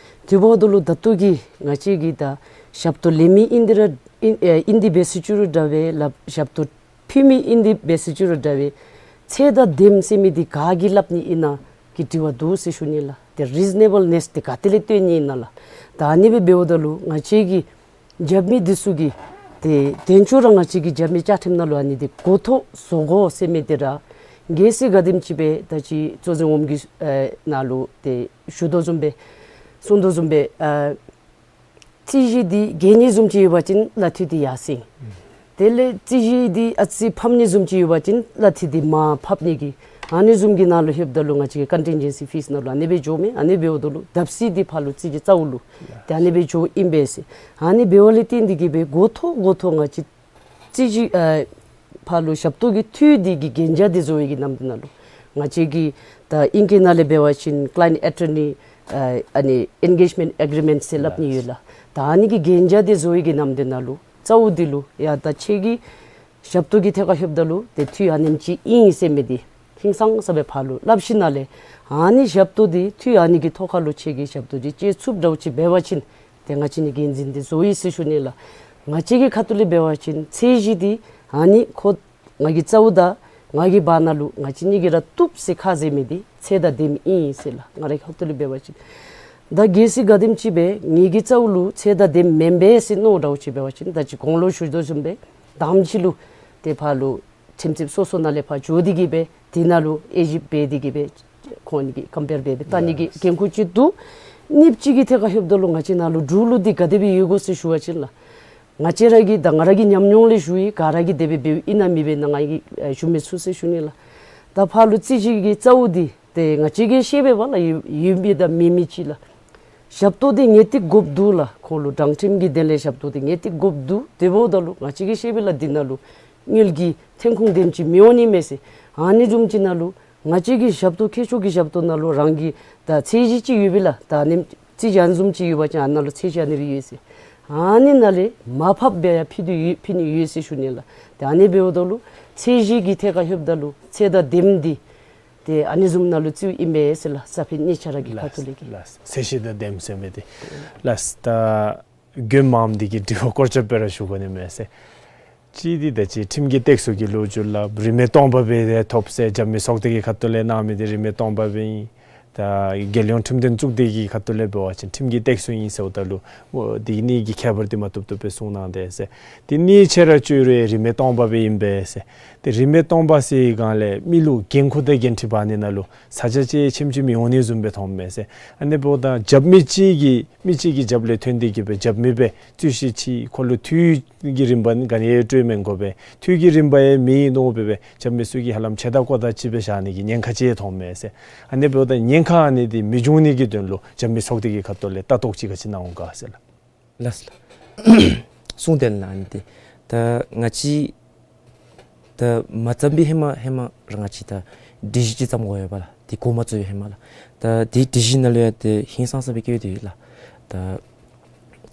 དེ་འབདཝ་ད་ལུ་ད་ལྟོ་གི་ང་བཅས་ཀྱིས་ད་ཞབས་ཏོག་ལེན་མི་ཨིན་ཏེ་ར་ཨིན་ཨེ་ཨིན་ཏེ་འབད་ཟེར་ཅི་རུང་འདྲ་བས་ལགས། ཞབས་ཏོག་ཕུལ་མི་ཨིན་ཏེ་འབད་ཟེར་ཅི་རུང་འདྲ་བས་ཚད་དང་ལྡནམ་ཟེར་མི་འདི་ག་གིས་སླབ་ནི་ཨིན་ན་གི་དྲི་བ་འདུག་ཟེར་ཞུ་ནི་ལགས། ཏེ་རི་ཛི་ནེ་བཱལ་ནེས་འདི་ག་ཏེ་ལས་སྟོན་ནི་ཨིན་ན་ལགས། ད་ཨ་ནི་སྦེ་འབདཝ་ད་ལུ་ང་བཅས་ཀྱི་རྒྱབ་མི་འདི་ཚུ་གིས་ཏེ་དེ་ཚུ་ར་ང་བཅས་ཀྱི་རྒྱབ་མི་བཅའ་ཁྲིམས་ནང་ལུ་ཨ་ནི་འདི་གོ་ཐོག་བཟོ་དགོ་ཟེར་མི་འདི་ར་གལ་སྲིད་ག་དེམ་ཅིག་སྦེ་ད་ཅི་གཙོ་འཛིན་འོགམ་གིས་ཨེ་ནཱ་ལུ་ཏེ་ཞུ་དོ་བཟུམ་སྦེ་གསུང་དོ་བཟུམ་སྦེ་ཨ་རྩོད་གཞི་འདི་རྒྱས་ནི་བཟུམ་ཅིག་ཡོད་པ་ཅིན་གླ་འཐུས་འདི་ཡར་སེང་། དེ་ལས་རྩོད་གཞི་འདི་ཨ་ཙི་ཕམ་ནི་བཟུམ་ཅིག་ཡོད་པ་ཅིན་གླ་འཐུས་འདི་མར་ཕབ་ནི་གི་ཨ་ནི་བཟུམ་གྱི་ནང་ལུ་ལྷོདཔ་ད་ལུ་ང་བཅས་ཀྱི་ཀོན་ཊིན་ཇེན་སི་ཕིས་ནང་ལུ་ཨ་ནི་སྦེ་འགྱོཝ་མས། ཨ་ནི་འབདཝ་ད་ལུ་བརྡབ་གསིག་འདི་ཕར་ལུ་རྩོད་གཞི་གཙོ་བོ་ལུ་ཏེ་ཨ་ནི་སྦེ་འགྱོཝ་ཨིན་པས་ཟེར། ཨ་ནི་འབདཝ་ལས་བརྟེན་ཏེ་གི་སྦེ་འགོ་ཐོག་འགོ་ཐོག་ང་བཅས་རྩོད་གཞི་ཨ་ཕར་ལུ་ཞབས་ཏོག་གི་འཐུས་འདི་གི་གན་རྒྱ་འདི་བཟོ་བའི་གི་ནམ་འདི་ནང་ལུ་ང་བཅས་ཀྱི་ད་ཨིང་སྐད་ནང་ལས་འབད་བ་ཅིན་ཀ་ལའིནཊ་ཨེ་ཊོར་ནི་ཨ་ཨ་ནི་ཨེན་གེཇ་མེནཊ་ཨེ་གི་རི་མེནཊ་ཟེར་སླབ་ནི་ཡོད་ལགས། ད་ཨ་ནི་གི་གན་རྒྱ་འདི་བཟོ་བའི་གི་ནམ་འདི་ནང་ལུ་གཙོ་བོ་འདི་ལུ་ཡ་ད་ཁྱེད་ཀྱི་ཞབས་ཏོག་གི་ཐད་ཁར་ལྷོདཔ་ད་ལུ་ཏེ་འཐུས་ཨ་ནེམ་ཅིག་ཨིན་ཟེར་མི་འདི་ཧིང་སངས་ས་སྦེ་ཕར་ལུ་སླབ་ཞིནམ་ལས་ཨ་ནི་ཞབས་ཏོག་འདི་འཐུས་ཨ་ནི་གི་ཐོག་ཁར་ལུ་ཁྱེད་ཀྱི་ཞབས་ཏོག་འདི་སྤྱོད་ཚུགསཔ་འདྲཝ་ཅིག་འབད་བ་ཅིན་ཏེ་ང་བཅས་ནི་འགན་འཛིན་འདི་བཟོ་ཡི་ཟེར་ཞུ་ནི་ལགས། ང་བཅས་ཀྱི་ཁ་ཐུག་ལས་འབད་བ་ཅིན་ཚད་གཞི་འདི་ཨ་ནི་ཁོ་ང་གི་གཙོ་བོ་དང་ང་གི་བར་ན་ལུ་ང་བཅས་གཉིས་ཀྱིས་ར་བཏུབ་ཟེར་ཁ་བཟེད་མི་འདི་ཚད་དང་ལྡནམ་ཨིན་ཟེར་ལགས། ང་རའི་ཁ་ཐུག་ལས་འབད་བ་ཅིན་ད་གལ་སྲིད་ག་དེམ་ཅིག་སྦེ་ངེ་གི་གཙོ་བོ་ལུ་ཚད་དང་ལྡནམ་མེན་པས་ཟེར་མནོ་འདྲཝ་ཅིག་འབད་བ་ཅིན་ད་ཅི་གོང་ལུ་ཞུ་དོ་བཟུམ་སྦེ་དང་པ་ཅིག་ལུ་ཏེ་ཕར་ལུ་ཁྲིམས་རྩོདཔ་སོ་སོ་ནང་ལས་ཕར་འགྱོ་སྟེ་གི་སྦེ་དེ་ནང་ལུ་དབྱེ་ཞིབ་འབད་དེ་གི་སྦེ་ཁོང་གཉིས་ཀྱི་ཀམ་པེར་འབད་སྦེ་བལྟ་ནི་གི་འགན་ཁུར་ཅིག་འདུག། གཉིས་པ་ཅིག་གི་ཐད་ཁར་ལྷོདཔ་ད་ལུ་ང་བཅས་ནང་ལུ་འབྲུག་ལུ་འདི་ག་དེ་སྦེ་ཡོད་གོ་ཟེར་ཞུ་བ་ཅིན་ལགས། ང་བཅས་ར་གི་ད་ང་ར་གི་ཉམས་མྱོང་ལས་ཞུ་ཡི། ག་ར་གིས་དེ་སྦེ་འབདཝ་ཨིན་ན་མེན་པས་ན་ང་གིས་ཨེ་ཞུ་མི་ཚུགས་ཟེར་ཞུ་ནི་ལགས། ད་ཕར་ལུ་རྩོད་གཞི་གི་གཙོ་བོ་འདི་ཏེ་ང་བཅས་ཀྱིས་ཤེས་པས་པ་ལགས། ཡོད་ཡོད་མི་དང་མེད་མི་ཅིག་ལགས། ཞབས་ཏོག་འདི་ངེས་ཏིག་དགོཔ་འདུག་ལགས། ཁོང་ལུ་དྲང་ཁྲིམས་ཀྱི་དོན་ལས་ཞབས་ཏོག་འདི་ངེས་ཏིག་དགོཔ་འདུག། དེ་འབདཝ་ད་ལུ་ང་བཅས་ཀྱིས་ཤེས་པས་ལགས། འདི་ནང་ལུ་དངུལ་གྱི་ཐོན་ཁུངས་དེམ་ཅིག་མི་འོང་ནི་མས་ཟེར། ཨ་ནི་བཟུམ་ཅིག་ནང་ལུ་ ང་བཅས་ཀྱི་ཞབས་ཏོག་མཁས་མཆོག་གི་ཞབས་ཏོག་ནང་ལུ་རང་གི་ད་ཚད་གཞི་ཅིག་ཡོད་པས་ལགས། ད་ཨ་ནི་རྩིས་གཞི་ཨ་ནི་བཟུམ་ཅིག་ཡོད་པ་ཅིན་ཨ་ནཱ་ལུ་ཚད་གཞི་ཨ་ནི་སྦེ་ཡོད་ཟེར། ཨ་ནི་ནང་ལས་མར་ཕབ་སྦེ་ཡར་ཕུལ་དོ་ཡོད་ཕུལ་ནི་ཡོད་ཟེར་ཞུ་ནི་ལགས། ཏེ་ཨ་ནི་འབདཝ་ད་ལུ་ཚད་གཞི་གི་ཐད་ཁར་ལྷོདཔ་ད་ལུ་ཚད་དང་ལྡནམ་འདི་ཏེ་ཨ་ནི་བཟུམ་ནང་ལུ་བརྩིཝ་ཨིན་པས་ཟེར་ལགས། ས་ཕྱོགས་གཉིས་ཆ་ར་གི་ཁ་ཐུག་ལས་ཀྱི། ལགས། ཚད་གཞི་དང་ལྡནམ་ཟེར་མི་འདི། ལགས། ད་དགོནམ་འདི་གི་དྲི་བ་སྐོར་ཅིག་སྦེ་ར་ཞུ་དགོ་ནི་མས་ཟེར། གཅིག་འདི་ད་ཅི་ཁྲིམས་ཀྱི་སྟེགས་གསོ་གི་ལོ་རྒྱུས་ལགས། རིན་མེད་སྟོང་པ་སྦེ་ཐོབ་ཟེར་རྒྱབ་མི་ཚོགས་སྡེ་གི་ཁ་ཐུག་ལས་གནང་མི་འདི་རིན་མེད་སྟོང་པ་སྦེ་ཨིན། ད་རྒྱལ་ཡོངས་ཁྲིམས་དོན་གཙུག་སྡེ་གི་ཁ་ཐུག་ལས་འབད་བ་ཅིན་ཁྲིམས་ཀྱི་སྟེགས་གསོ་ཨིན་ཟེརཝ་ད་ལུ་འོ་འདི་གཉིས་ཀྱི་ཁྱད་པར་འདི་མ་བཏུབ་བཏུབ་སྦེ་གསུངས་གནང་དེས་ཟེར། འདི་གཉིས་ཆ་ར་བཅོས་རུང་རིན་མེད་སྟོང་པ་སྦེ་ཨིན་པས་ཟེར། ཏེ་རིན་མེད་སྟོང་པ་ཟེར་བའི་སྒང་ལས་མི་ལུ་འགན་ཁུར་དང་འགན་འཁྲི་འབག་ནི་ནང་ལུ་ས་ཆ་ཅིག་ཆེམ་ཆེམ་ཡོང་ནི་བཟུམ་སྦེ་མཐོངམ་མས་ཟེར། ཨ་ནི་འབདཝ་ད་རྒྱབ་མི་གཅིག་གིས་མི་གཅིག་གི་རྒྱབ་ལས་ཐོན་ཏེ་གི་སྦེ་རྒྱབ་མི་སྦེ་རྩོད་གཞི་ཅིག་ཁོ་ལུ་འཐུས་ཀྱི་རིམ་པ་ག་ནི་ཡང་སྤྲོད་མི་དགོ་པས། འཐུས་ཀྱི་རིམ་པ་ཡང་མེད་མནོ་སྦེ་སྦེ་རྒྱབ་མི་ཚུ་གིས་ཧ་ལམ་ཆེ་ད་ཀོ་ད་ཅིག་སྦེ་བཞག་ནི་གི་ཉེན་ཁ་ཅིག་མཐོངམ་མས་ཟེར། ཨ་ནི་འབདཝ་ད་ཉེན་ཁ་ཨ་ནི་འདི་མི་འབྱུང་ནི་གི་དོན་ལུ་རྒྱབ་མི་ཚོགས་སྡེ་གི་ཁ་ཐུག་ལས་ལྟ་རྟོག་ཅིག་ག་ཅི་གནང་འོང་ག་ཟེར་ལགས། ལགས་ལགས། གསུངས་ཏེ་ལགས། ཨ་ནི་འདི་ད་ང་བཅས་ད་མ་བརྩམས་པའི་ཧེ་མ་ཧེ་མ་ར་ང་བཅས་ད་སྒྲིག་གཞི་ཅིག་བརྩམ་དགོ་ཡོད་པས་ལགས། འདི་འགོ་མ་བཙུགས་པའི་ཧེ་མ་ལགས། ད་འདི་སྒྲིག་གཞི་ནང་ལུ་ཡང་ཏེ་ཧིང་སངས་ས་སྦེ་བཀོད་དེ་ཡོད་ལགས། ད་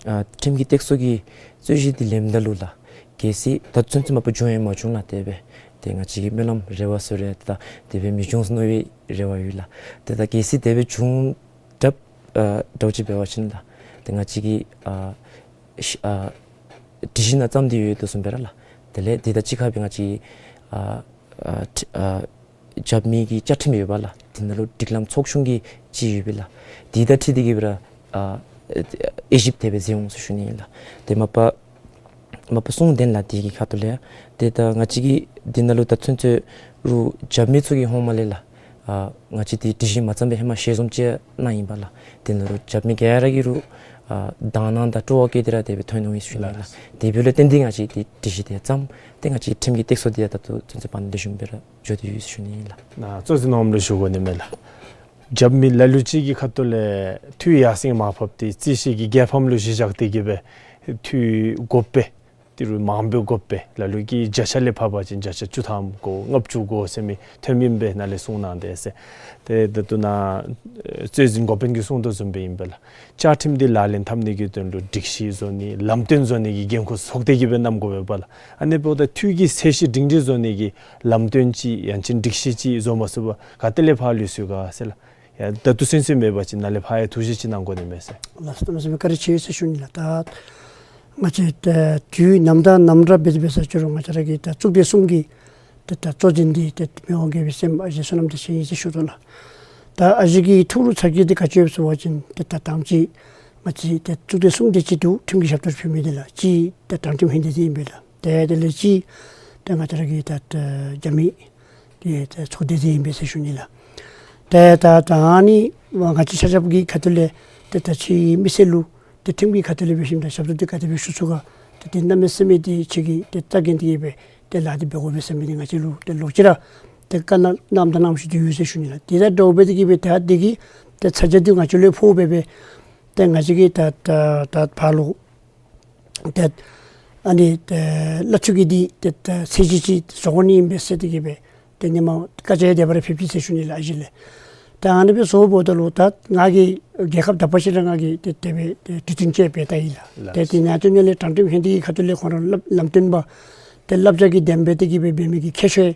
ཨ་ཁྲིམས་ཀྱི་སྟེགས་གསོ་གི་རྩོད་གཞི་འདི་ལེནམ་ད་ལུ་ལགས། གལ་སྲིད་ད་ཚུན་ཚོད་མ་པ་བྱུང་ཡང་མ་བྱུང་ལགས། དེ་སྦེ་ཏེ་ང་བཅས་ཀྱིས་སྨོན་ལམ་རེ་བ་ཟེར་རུང་ད་དེ་སྦེ་མི་འབྱུང་ཟེར་མནོ་བའི་རེ་བ་ཡོད་ལགས། ཏེ་ད་གལ་སྲིད་དེ་སྦེ་བྱུང་དྲགས་ཨ་འདྲཝ་ཅིག་འབད་བ་ཅིན་ལགས། ཏེ་ང་བཅས་ཀྱིས་ཨ་ཤ་ཨ་སྒྲིག་གཞི་ནང་བརྩམས་ཏེ་ཡོད་དོ་བཟུམ་སྦེ་ར་ལགས། དེ་ལས་དེ་དང་གཅིག་ཁར་སྦེ་ང་བཅས་ཨ་ཨ་ཁྲི་ཨ་རྒྱབ་མི་གི་བཅའ་ཁྲིམས་ཡོད་པས་ལགས། དེ་ནང་ལུ་སྒྲིག་ལམ་ཚོགས་ཆུང་གི་ཅིག་ཡོད་པས་ལགས། དེ་དང་འཁྲིལ་ཏེ་གི་སྦེ་ར་ཨ་དབྱེ་ཞིབ་དེ་སྦེ་མཛད་འོང་ཟེར་ཞུ་ནི་ཨིན་ལགས། ཏེ་མ་པ་མ་པ་གསུངས་ཏེ་ལགས། དེ་གི་ཁ་ཐུག་ལས་ཏེ་ད་ང་བཅས་ཀྱིས་འདི་ནང་ལུ་ད་ཚུན་ཚོད་རུང་རྒྱབ་མི་ཚུ་གི་ཧོངས་མ་ལས་ལགས། ཨ་ང་བཅས་འདི་སྒྲིག་གཞི་མ་བརྩམས་པའི་ཧེ་མ་ཞལ་འཛོམས་ཅིག་གནང་ཡི་པས་ལགས། དེ་ནང་ལུ་རྒྱབ་མི་ག་ར་གིས་རུང་ཨ་དག་སྣང་དང་སྤྲོ་བ་བསྐྱེད་དེ་ར་དེ་སྦེ་ཐོན་འོང་ཡི་ཟེར་ཞུ་ནི་ལགས། དེ་འབདཝ་ལས་བརྟེན་ཏེ་ང་བཅས་འདི་སྒྲིག་གཞི་དེ་བརྩམས། ཏེ་ང་བཅས་ཁྲིམས་ཀྱི་སྟེགས་གསོ་འདི་ཡང་ད་ལྟོ་ཚུན་ཚོད་བར་ན་ལེགས་ཤོམ་སྦེ་ར་འགྱོ་དོ་ཡོད་ཟེར་ཞུ་ནི་ཨིན་ལགས། ནཱ་གཙོ་འཛིན་ནོར་བུ་ལུ་ཞུ་དགོ་ནི་མས་ལགས། རྒྱབ་མི་ལ་ལུ་ཅིག་གི་ཁ་ཐུག་ལས་འཐུས་ཡར་སེང་མར་ཕབ་སྟེ་རྩོད་གཞི་གི་རྒྱལ་ཕམ་ལུ་གཞི་བཞག་སྟེ་གི་སྦེ་འཐུས་དགོ་པས། ཏི་རུ་མང་པོ་དགོ་པས། ལ་ལུ་གིས་བརྒྱ་ཆ་ལས་ཕབ་པ་ཅིན་བརྒྱ་ཆ་བཅུ་ཐམ་དགོ་ལྔ་བཅུ་དགོ་ཟེར་མི་ཐོནམ་ཨིན་པས་ནཱ་ལས་གསུངས་གནང་དེས་ཟེར། ཏེ་ད་ལྟོ་ནཱ་ཨེ་གཙོ་འཛིན་འགོ་དཔོན་གྱིས་གསུངས་དོ་བཟུམ་སྦེ་ཨིན་པས་ལགས། བཅའ་ཁྲིམས་འདི་ལག་ལེན་འཐབ་ནི་གི་དོན་ལུ་སྒྲིག་གཞི་བཟོ་ནི་ལམ་སྟོན་བཟོ་ནི་གི་འགན་ཁུར་ཚོགས་སྡེ་གིས་སྦེ་བསྣམ་དགོ་པས་པ་ལགས། ཨ་ནི་འབདཝ་ད་འཐུས་ཀྱི་ཚད་གཞི་སྒྲིང་སྒྲིང་བཟོ་ནི་གི་ལམ་སྟོན་ཅིག་ཡང་ཅིན་སྒྲིག་གཞི་ཅིག་བཟོ་མ་ཚུགས་པར་ག་ཏེ་ལས་ཕར་ལུས་སོང་ག་ཟེར་ལགས། ཡ་ད་ལྟོ་ཚུན་ཚོད་མེད་པ་ཅིན་ནཱ་ལས་ཕར་ཡང་ཐུགས་བཞེད་ཅིག་གནང་དགོ་ནི་མས་ཟེར། ལགས་སོ། གནམ་མེད་ས་མེད་བཀའ་དྲིན་ཆེ་ཟེར་ཞུ་ནི་ལགས། ད་ང་བཅས་ད་དུས་ནམ་ད་ནམ་ར་འབད་དེ་འབད་ས་ཅིག་རུང་ང་བཅས་ར་གི་ད་གཙུག་སྡེ་གསུམ་གྱི་ད་ད་གཙོ་འཛིན་འདི་ད་མི་དབང་རྒྱལ་པོའི་སྲསམོ་ཨ་ཞེ་བསོད་ནམས་བདེ་ཆེན་ཨིན་ཟེར་ཞུ་དོ་ལགས། ད་ཨ་ཞེ་གི་ཐུགས་ལུ་ཚ་གྱང་འདི་ག་ཅི་ཡོདཔ་ཟེར་བ་ཅིན་ད་ད་དང་པ་ཅིག་ང་བཅས་ད་གཙུག་སྡེ་གསུམ་དེ་ཅིག་འདུག། ཁྲིམས་ཀྱི་ཞབས་ཏོག་ཕུལ་མི་དེ་ལགས། གཅིག་ད་དྲང་ཁྲིམས་ཧིང་སྡེ་འདི་ཨིན་པས་ལགས། ཏེ་དེ་ལས་གཅིག་ད་ང་བཅས་ར་གི་ད་ད་རྒྱབ་མི་ཏེ་ད་ཚོགས་སྡེ་འདི་ཨིན་པས་ཟེར་ཞུ་ནི་ལགས། ཏེ་ད་ད་ཨ་ནི་ང་བཅས་ཆ་ཁྱབ་ཀྱི་ཁ་ཐུག་ལས་ཏེ་ད་ཁྱེད་མི་སེར་ལུ་ཏེ་ཁྲིམས་ཀྱི་ཁ་ཐུག་ལས་འབད་ཞིནམ་ད་ཞབས་ཏོག་འདི་ག་དེ་སྦེ་ཞུ་ཚུགས་ག། ཏེ་ཏེ་གནམ་མེད་ས་མེད་ཏེ་ཁྱེད་ཀྱིས་ཏེ་རྩ་འགེངས་ཏེ་གི་སྦེ་ཏེ་ལཱ་འདི་འབད་དགོ་པས་ཟེར་མི་འདི་ང་བཅས་ལུ་ཏེ་ལོག་ཅི་ར་ཏེ་བཀའ་གནང་གནངམ་དང་གནང་བཞིན་དུ་ཡོད་ཟེར་ཞུ་ནི་ལགས། ཏེ་ད་འདྲཝ་འབད་དེ་གི་སྦེ་ད་འདི་གིས་ཏེ་ཚ་གྱང་འདི་ང་བཅས་ལུ་ཕོག་སྦེ་སྦེ་ཏེ་ང་བཅས་ཀྱིས་ད་ད་ད་ཕར་ལུ་ཏེ་ཨ་ནི་ཏེ་ལ་ལུ་ཅིག་གིས་འདི་ཏེ་ཏེ་ཚད་གཞི་ཅིག་བཟོ་དགོ་ནི་ཨིན་པས་ཟེར་ཏེ་གི་སྦེ་ཏེ་ནི་མ་བཀའ་རྒྱ་དེ་སྦེ་ར་ཕེབས་ཅི་ཟེར་ཞུ་ནི་ལགས། ཨ་ཞེ་ལས་ད་ཨ་ནི་སྦེ་བཟོཝ་ད་ལུ་ད་ང་གིས་རྒྱལ་ཁབ་དག་པ་ཅིག་ར་ང་གིས་ཏེ་དེ་སྦེ་ཏེ་གྲོས་བསྟུན་ཅིག་འབད་ད་ཡི་ལགས། ལགས། ཏེ་དེ་ནང་དོན་ལས་དྲང་ཁྲིམས་ཧིང་སྡེ་གི་ཁ་ཐུག་ལས་ཁོང་ར་ལམ་ལམ་སྟོན་པ་ཏེ་བསླབ་བྱ་གི་དེ་སྦེ་ཏེ་གི་སྦེ་འབད་མི་གི་ཁྱད་ཆོས་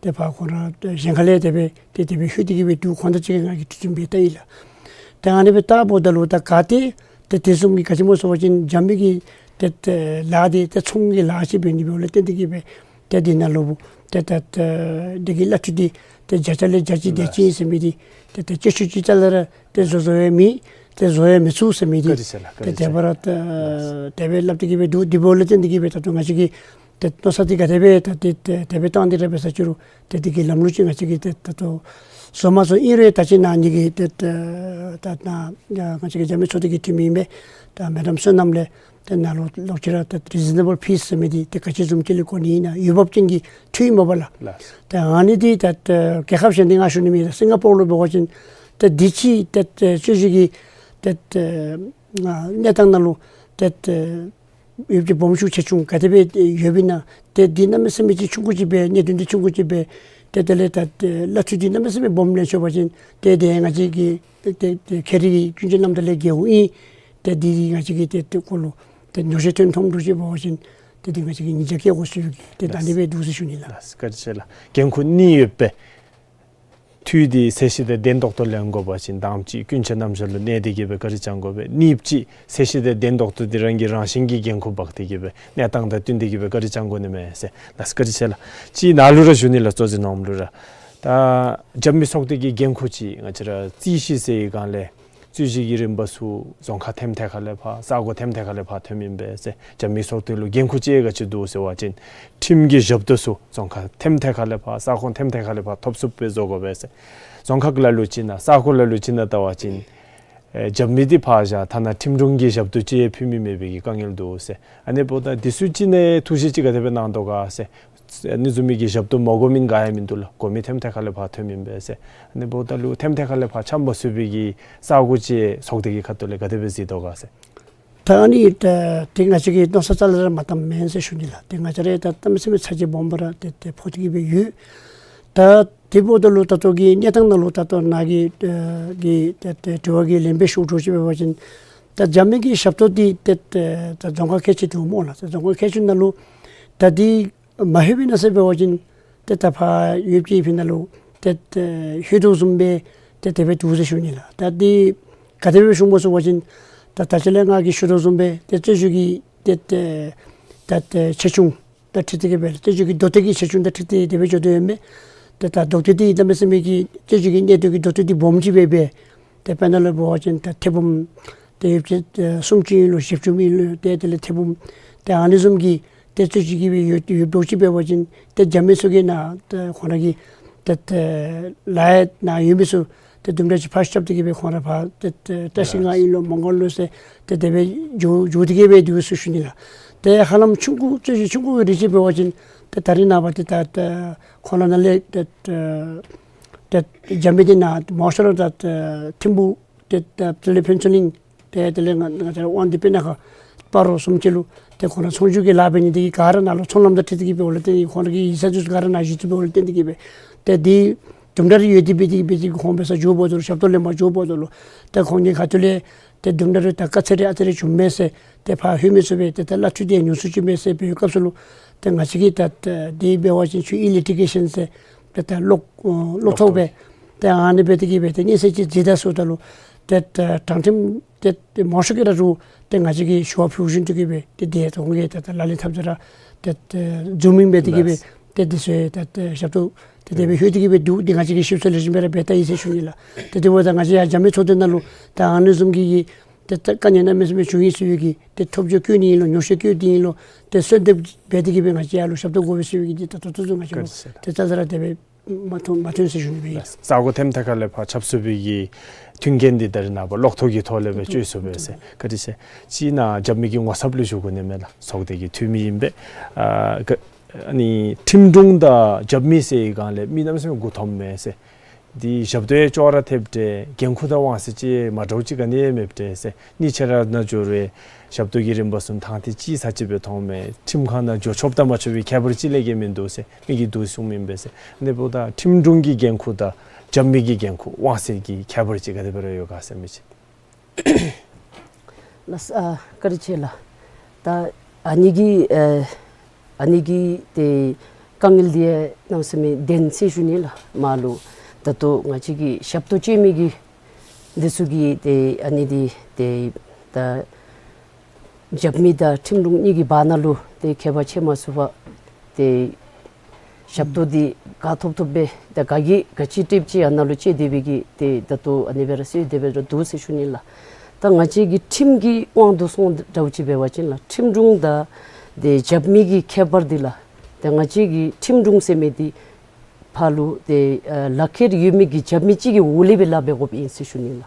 ཏེ་ཕར་ཁོང་ར་ཏེ་གཞན་ཁ་ལས་དེ་སྦེ་ཏེ་དེ་སྦེ་ལྷོད་དེ་གི་སྦེ་འདུག། ཁོང་དང་གཅིག་ཁར་ང་གིས་གྲོས་བསྟུན་འབད་ད་ཡི་ལགས། ཏེ་ཨ་ནི་སྦེ་བལྟཝ་ད་ལུ་ད་ག་ཏེ་ཏེ་དེ་བཟུམ་གྱི་ག་ཅི་སྨོ་ཟེར་བ་ཅིན་རྒྱབ་མི་གི་ཏེ་ཏེ་ལཱ་འདི་ཏེ་ཚོང་གི་ལཱ་ཅིག་འབད་ནི་འབདཝ་ལས་བརྟེན་ཏེ་གི་སྦེ་ཏེ་འདི་ནང་ལུ་ཏེ་ཏེ་ཏེ་འདི་གི་གླ་འཕྲུལ་འདི་ཏེ་བརྒྱ་ཆ་ལས་བརྒྱ་ཅིག་དེ་ཅིག་ཟེར་མི་འདི་ཏེ་ཏེ་སྤྱོད་ཆས་ཅིག་རྩ་ལས་ར་ཏེ་བཟོ་བཟོ་ཡང་མེད། ཏེ་བཟོ་ཡང་མི་ཚུགས་ཟེར་མི་འདི་བཀའ་དྲིན་ཆེ་ལགས། ཏེ་བཀའ་དྲིན་ཆེ། དེ་སྦེ་ར་ཏེ་དེ་སྦེ་སླབ་སྟེ་གི་སྦེ་འདུག། འདི་འབདཝ་ལས་བརྟེན་ཏེ་གི་སྦེ་ད་ལྟོ་ང་བཅས་ཀྱིས་ཏེ་མནོ་བསམ་འདི་ག་དེ་སྦེ་ད་ཏེ་ཏེ་དེ་སྦེ་བཏང་སྟེ་ར་འབད་ས་ཅིག་རུང་ཏེ་འདི་གི་ལམ་ལུགས་ཅིག་ང་བཅས་ཀྱིས་ཏེ་ད་ལྟོ་བཟོ་མ་བཟོ་ཨིན་རུང་ད་ཅི་ནཱ་ངེ་གི་ཏེ་ཏེ་ད་ནཱ་ང་བཅས་ཀྱི་རྒྱབ་མི་ཚོགས་སྡེ་གི་འཐུས་མི་ཨིན་པས། ད་མེ་ཌམ་བསོད་ནམས་ལས་ཏེ་ནཱ་ལུ་ལོག་ཅི་ར་ཏེ་རི་ཛི་ནེ་བཱལ་ཕི་ཟེར་མི་འདི་ཏེ་ག་ཅི་བཟུམ་ཅིག་ལས་གོ་ནི་ཨིན་ན་ཡོདཔ་ཅིག་གི་འཐུས་མ་པ་ལགས། ལགས། ཏེ་ཨ་ནི་འདི་ད་ཏེ་རྒྱལ་ཁབ་གཞན་འདི་ང་ཞུ་ནི་མེད། སིང་ག་པོར་ལུ་འབད་བ་ཅིན་ཏེ་འདི་ཅིག་ཏེ་ཏེ་ཅོ་ཅིག་གི་ཏེ་ཏེ་གནས་སྟངས་ནང་ལུ་ཏེ་ཏེ་ཡོདཔ་ཅིག་སྦོམ་ཆུང་ཆེ་ཆུང་ག་དེ་སྦེ་ཡོདཔ་ཨིན་ན། ཏེ་འདི་གནམ་མེད་ས་མེད་ཅིག་ཆུང་ཀུ་ཅིག་སྦེ་གནད་དོན་འདི་ཆུང་ཀུ་ཅིག་སྦེ་ ཏེ་དེ་ལས་ད་ཏེ་གླ་འཐུས་འདི་གནམ་མེད་ས་མེད་སྦོམ་ལེན་ཆོག་པ་ཅིན་ཏེ་དེ་ང་བཅས་ཀྱི་ཏེ་ཏེ་ཁྱེད་རའི་གི་ཀུན་སྤྱོད་རྣམ་དག་ལས་འགལཝ་ཨིན། ཏེ་འདི་ང་བཅས་ཀྱི་ཏེ་ཏེ་སྐོར་ལུ་ཏེ་ཉོགས་བཤད་ཐོན་ཐོནམ་འདྲཝ་ཅིག་འབད་བ་ཅིན་ཏེ་འདི་ང་བཅས་ཀྱིས་ཉེས་བྱ་བཀལ་དགོ་ཟེར་བའི་གི་ཏེ་ད་ཨ་ནི་སྦེ་འདུག་ཟེར་ཞུ་ནི་ལགས། ལགས་སོ། བཀའ་དྲིན་ཆེ་ལགས། འགན་ཁུར་གཉིས་ཡོད་པས། འཐུས་འདི་གསལ་བཤད་འདི་བདེན་ཏོག་ཏོ་ལེན་དགོ་པ་ཅིན་དང་པ་ཅིག་ཀུན་སྤྱོད་རྣམ་གཞག་ལུ་གནས་ཏེ་གི་སྦེ་བཀའ་དྲིན་བསྐྱང་དགོ་པས། གཉིས་པ་ཅིག་གསལ་བཤད་འདི་བདེན་ཏོག་ཏོ་འདི་རང་གི་རང་བཞིན་གྱི་འགན་ཁུར་འབག་སྟེ་གི་སྦེ་གནས་སྟངས་དང་བསྟུན་ཏེ་གི་སྦེ་བཀའ་དྲིན་བསྐྱང་དགོ་ནི་མས་ཟེར། ལགས་སོ། བཀའ་དྲིན་ཆེ་ལགས། ཅིག་ནཱ་ལུ་ར་ཞུ་ནི་ལགས། གཙོ་འཛིན་ནོར་བུ་ལུ་ར། ད་རྒྱབ་མི་ཚོགས་སྡེ་གི་འགན་ཁུར་ཅིག་ང་བཅས་ར་རྩོད་གཞི་ཟེར་བའི་སྒང་ལས་རྩོད་གཞི་གི་རིམ་པ་ཚུ་རྫོང་ཁག་ཐེམ་ཐེ་ཁ་ལས་ཕར་ས་གོ་ཐེམ་ཐེ་ཁ་ལས་ཕར་ཐོནམ་ཨིན་པས་ཟེར། རྒྱབ་མི་ཚོགས་སྡེ་ལུ་འགན་ཁུར་ཅིག་ག་ཅི་འདུག་ཟེར་བ་ཅིན་ཁྲིམས་ཀྱི་ཞབས་ཏོག་ཚུ་རྫོང་ཁག་ཐེམ་ཐེ་ཁ་ལས་ཕར་ས་ཁོངས་ཐེམ་ཐེ་ཁ་ལས་ཕར་ཐོབ་ཚུགསཔ་སྦེ་བཟོ་དགོ་པས་ཟེར། རྫོང་ཁག་ལ་ལུ་ཅིག་ནང་ས་ཁོངས་ལ་ལུ་ཅིག་ནང་བལྟ་བ་ཅིན་ཨེ་རྒྱབ་མི་འདི་ཕར་བཞག་ཐ་ན་ཁྲིམས་དྲུང་གི་ཞབས་ཏོག་ཅིག་ཕུལ་མི་མེད་པའི་གི་དཀའ་ངལ་འདུག་ཟེར། ཨ་ནི་འབདཝ་ད་འདི་ཚུ་ཅིག་ནང་ཐུགས་བཞེད་ཅིག་ག་དེ་སྦེ་གནང་དོ་ག་ཟེར། ཨ་ནི་བཟུམ་མའི་གི་ཞབས་ཏོག་མ་དགོ་མི་ག་ཡང་མིན་འདུག་ལགས། དགོ་མི་ཐེམ་ཐེ་ཁ་ལས་ཕར་ཐོནམ་ཨིན་པས་ཟེར། ཨ་ནི་འབདཝ་ད་ལུ་ཐེམ་ཐེ་ཁ་ལས་ཕར་ཆ་མ་སོང་བའི་གི་ས་གོ་ཅིག་ཚོགས་སྡེ་གི་ཁ་ཐུག་ལས་ག་དེ་སྦེ་གཟིགས་དོ་ག་ཟེར། ད་ཨ་ནི་ད་ཏེ་ང་བཅས་ཀྱིས་མནོ་བསམ་རྩ་ལས་ར་མ་བཏངམ་མེན་ཟེར་ཞུ་ནི་ལགས། ཏེ་ང་བཅས་ར་ད་གནམ་མེད་ས་མེད་ཚ་གྱང་སྦོམ་སྦེ་ར་ཏེ་ཏེ་ཕོག་སྟེ་གི་སྦེ་ཡོད། ད་དེ་འབདཝ་ད་ལུ་ད་ལྟོ་གི་གནས་སྟངས་ནང་ལུ་ད་ལྟོ་ནཱ་གི་ཨེ་གི་ཏེ་ཏེ་དྲི་བ་གི་ལན་སྦེ་ཞུ་འགྱོ་ཅིག་འབད་བ་ཅིན་ད་རྒྱབ་མི་གི་ཞབས་ཏོག་འདི་ཏེ་ཏེ་ད་རྫོང་ཁག་ཁལ་གཅིག་འདུག་སྨོ་ལགས། ད་རྫོང་ཁག་ཁལ་གཅིག་ནང་ལུ་ད་འདི་མ་ལྷོད་པའི་ནང་ཟེར་འབད་བ་ཅིན་ཏེ་ད་ཕར་ཡོདཔ་ཅིག་ཕི་ནང་ལུ་ཏེ་ཏེ་ལྷོད་དོ་བཟུམ་སྦེ་ཏེ་དེ་སྦེ་འདུག་ཟེར་ཞུ་ནི་ལགས། ད་འདི་ག་དེ་སྦེ་ཞུཝ་སྨོ་ཟེར་བ་ཅིན་ད་ད་ཅི་ལས་ང་གིས་ཞུ་དོ་བཟུམ་སྦེ་ཏེ་རྩོད་གཞི་གི་ཏེ་ཏེ་ད་ཏེ་ཆེ་ཆུང་དང་འཁྲིལ་ཏེ་གི་སྦེ་རྩོད་གཞི་གི་མདོ་སྟོད་ཀྱི་ཆེ་ཆུང་དང་འཁྲིལ་ཏེ་དེ་སྦེ་འགྱོ་དོ་ཡོད་མས། ཏེ་ད་མདོ་སྟོད་འདི་གནམ་མེད་ས་མེད་ཀྱི་རྩོད་གཞི་གི་གནད་དོན་གྱི་མདོ་སྟོད་འདི་སྦོམ་ཅིག་སྦེ་སྦེ་ཏེ་དཔེར་ན་ལུ་འབད་བ་ཅིན་ད་ཐེར་འབུམ་ཏེ་ཡོདཔ་ཅིག་ཨེ་སུམ་ཅུ་ཨིན་ལོ་བཞི་བཅུ་ཨིན་ལོ་ཏེ་དེ་ལས་ཐེར་འབུམ་ཏེ་ཨ་ནི་བཟུམ་གྱི་ཏེ་རྩོད་གཞི་གི་སྦེ་ཡོད་ཡོདཔ་འདྲཝ་ཅིག་འབད་བ་ཅིན་ཏེ་རྒྱབ་མི་ཚུ་གིས་ནཱ་ཏེ་ཁོང་ར་གི་ཏེ་ཏེ་ལཱ་ཡང་ནཱ་ཡོད་མི་ཚུ་ཏེ་དུམ་གྲ་ཅིག་ཕར་རྐྱབ་སྟེ་གི་སྦེ་ཁོང་ར་ཕར་ཏེ་ཏེ་བཀྲིས་སྒང་ཨིན་ལོ་མོང་སྒར་ལོ་ཟེར་ཏེ་དེ་སྦེ་འགྱོ་འགྱོ་སྟེ་གི་སྦེ་འདུག་ཟེར་ཞུ་ནི་ལགས། ཏེ་ཧ་ལམ་ཆུང་ཀུ་རྩོད་གཞི་ཆུང་ཀུ་གི་རིགས་ཅིག་འབད་བ་ཅིན་ཏེ་ད་རིས་ནངས་པ་ཏེ་ད་ཏེ་ཁོང་ར་ནང་ལས་ཏེ་ཏེ་ཏེ་རྒྱབ་མི་འདི་ནཱ་མང་ཤོས་ར་ད་ཏེ་ཐིམ་ཕུག་ཏེ་ད་དེ་ལས་ཕུན་ཚོགས་གླིང་ཏེ་དེ་ལས་ང་ང་བཅས་ར་དབང་འདུས་སྤུ་ན་ཁ་སྤ་རོ་བཟུམ་ཅིག་ལུ་ཏེ་ཁོང་ར་ཚོང་སྒྱུར་གྱི་ལཱ་འབད་ནི་འདི་གིས་ག་ར་ནཱ་ལུ་ཚོང་ལམ་དང་འཁྲིལ་ཏེ་གི་སྦེ་འོང་ལས་བརྟེན་ཏེ་ཁོང་ར་གི་ཡིག་ཚང་འདི་ཚུ་ག་ར་ནཱ་བཞུགས་ཏེ་སྦེ་འོང་ལས་བརྟེན་ཏེ་གི་སྦེ་ཏེ་འདི་དུམ་གྲ་རེ་ཡོད་དེ་འབད་དེ་འབད་དེ་ཁོང་འབད་སར་འགྱོཝ་ད་ལུ་ཞབས་ཏོག་ལེན་པར་འགྱོཝ་ད་ལུ་ཏེ་ཁོང་གི་ཁ་ཐུག་ལས་ཏེ་དུམ་གྲ་རེ་ད་དཀའ་ཚེགས་རེ་ཨ་ཙི་རེ་བྱུངམ་མས་ཟེར་ཏེ་ཕར་ལྷོད་མི་ཚུ་སྦེ་ཏེ་ད་གླ་འཐུས་འདི་ཉུང་སུ་ཅིག་མས་ཟེར་འབད་བའི་སྐབས་སུ་ལུ་ཏེ་ང་བཅས་ཀྱིས་ད་ད་འདི་འབད་བ་ཅིན་ཆུ་ཡི་ལི་ཊི་གེ་ཤཱན་ཟེར་ཏེ་ད་གློག་ཨ་གློག་ཐོག་སྦེ་ཏེ་ཨ་ནི་འབད་དེ་གི་སྦེ་ཏེ་སྙན་སེང་ཅིག་བྱིན་ད་ཟེརཝ་ད་ལུ་ཏེ་ད་དྲང་ཁྲིམས་ཏེ་ཏེ་མང་ཤོས་ཀྱིས་ར་རུང་ཏེ་ང་བཅས་ཀྱིས་ཞུ་བ་ཕུལ་བཞིན་དུ་གི་སྦེ་ཏེ་དེ་ད་ཁོང་གིས་ད་ད་ལག་ལེན་འཐབ་ད་ར་ཏེ་ཏེ་འཛུལ་མི་འབད་དེ་གི་སྦེ་ལགས། ཏེ་འདི་ཚུ་ད་ཏེ་ཞབས་ཏོག་ཏེ་དེ་སྦེ་ལྷོད་དེ་གི་སྦེ་འདུག། འདི་ང་བཅས་ཀྱིས་ཞིབ་འཚོལ་ལེགས་ཤོམ་སྦེ་ར་འབད་བལྟ་ཡི་ཟེར་ཞུ་ནི་ལགས། ཏེ་དེ་འབདཝ་ད་ང་བཅས་ཡར་རྒྱབ་མི་ཚོགས་སྡེ་ནང་ལུ་ད་ཨ་ནི་བཟུམ་གྱི་ཏེ་ད་དཀའ་ངལ་གནམ་མེད་ས་མེད་བྱུང་ཡི་ཟེར་བའི་གི་ཏེ་ཐོབ་བརྗོད་བཀོད་ནི་ཨིན་ལོ་ཉོགས་བཤད་བཀོད་ནི་ཨིན་ལོ་ཏེ་གསོལ་འདེབས་འབད་དེ་གི་སྦེ་ང་བཅས་ཡར་ལུ་ཞབས་ཏོག་དགོ་པས་ཟེར་བའི་གི་ཏེ་ད་ད་ལྟོ་ཚུན་ང་བཅས་ལུ་བཀའ་དྲིན་ཆེ་ལགས། ཏེ་ད་ད་ར་དེ་སྦེ་མ་ཐོན་མ་ཐོན་ཟེར་ཞུ་ནི་སྦེ་ཨིན། ས་གོ་ཐེམ་ཐེ་ཁ་ལས་ཕར་ཆབ་སྲིད་པའི་གི་མཐུན་རྐྱེན་འདི་ད་རེས་ནངས་པ་གློག་ཐོག་གི་ཐོག་ལས་སྦེ་སྤྱོད་ཚུགས་པས་ཟེར། བཀའ་དྲིན་ཆེ། ཅིག་ནཱ་རྒྱབ་མི་གི་ངོ་ཚབ་ལུ་ཞུ་དགོ་ནི་མས་ལགས། ཚོགས་སྡེ་གི་འཐུས་མི་ཨིན་པས། ཨ་ག་ཨ་ནི་ཁྲིམས་དྲུང་དང་རྒྱབ་མི་ཟེར་བའི་སྒང་ལས་མི་གནམ་མེད་ས་མེད་མགུ་འཐོམ་མས་ཟེར། འདི་ཞབས་ཏོག་ཡང་ཅོག་ར་འཐདཔ་འདྲས། འགན་ཁུར་དང་དབང་ཚད་ཅིག་མ་འདྲཝ་ཅིག་ག་ནི་ཡང་མེདཔ་འདྲས་ཟེར། གཉིས་ཆ་ར་ནང་འགྱོ་རུང་ཞབས་ཏོག་གི་རིམ་པ་ཚུ་ཐང་ཐིག་ཅིག་ཚར་གཅིག་སྦེ་མཐོངམ་མས། ཁྲིམས་ཁང་ནང་འགྱོ་ཆོགཔ་དང་མ་ཆོག་པའི་ཁྱད་པར་ཅིག་ལས་བརྒལ་མིན་འདུག་ཟེར་མི་གིས་འདུག་གསུངམ་ཨིན་པས་ཟེར། ཨ་ནི་འབདཝ་ད་ཁྲིམས་དྲུང་གི་འགན་ཁུར་དང་རྒྱབ་མི་གི་འགན་ཁུར་དབང་ཚད་ཀྱི་ཁྱད་པར་ཅིག་ག་དེ་སྦེ་ར་ཡོད་ག་ཟེར་མི་ཅིག། ལགས་སོ། ཨ་བཀའ་དྲིན་ཆེ་ལགས། ད་ཨ་ནི་གི་ཨ་ཨ་ནི་གི་ཏེ་དཀའ་ངལ་འདི་ཡང་གནམ་མེད་ས་མེད་བདེན་ཟེར་ཞུ་ནི་ལགས། མ་ལུ་ད་ལྟོ་ང་བཅས་ཀྱི་ཞབས་ཏོག་སྤྱོད་མི་གི་འདི་ཚུ་གི་ཏེ་ཨ་ནི་འདི་ཏེ་ད་རྒྱབ་མི་དང་ཁྲིམས་དྲུང་གཉིས་ཀྱི་བར་ན་ལུ་ཏེ་ཁྱད་པར་ཕྱེ་མ་ཚུགས་པར་ཏེ་ཞབས་ཏོག་འདི་ག་ཐོབ་ཐོབ་སྦེ་ད་ག་གིས་ག་ཅི་སྤྲོདཔ་ཅིག་ཨ་ནཱ་ལུ་སྤྱོད་དེ་སྦེ་གི་ཏེ་ད་ལྟོ་ཨ་ནི་སྦེ་ར་སོང་སྟེ་སྦེ་ར་འདུག་ཟེར་ཞུ་ནི་ལགས། ད་ང་བཅས་ཀྱི་ཁྲིམས་ཀྱི་དབང་དུ་སོང་འདྲཝ་ཅིག་འབད་བ་ཅིན་ལགས། ཁྲིམས་དྲུང་དང་ཏེ་རྒྱབ་མི་གི་ཁྱད་པར་འདི་ལགས། ཏེ་ང་བཅས་ཀྱི་ཁྲིམས་དྲུང་ཟེར་མི་འདི་ཕར་ལུ་ཏེ་ཨ་ལག་ཁྱེར་ཡོད་མི་གི་རྒྱབ་མི་ཅིག་གི་འོག་ལས་སྦེ་ལཱ་འབད་དགོཔ་ཨིན་ཟེར་ཞུ་ནི་ལགས།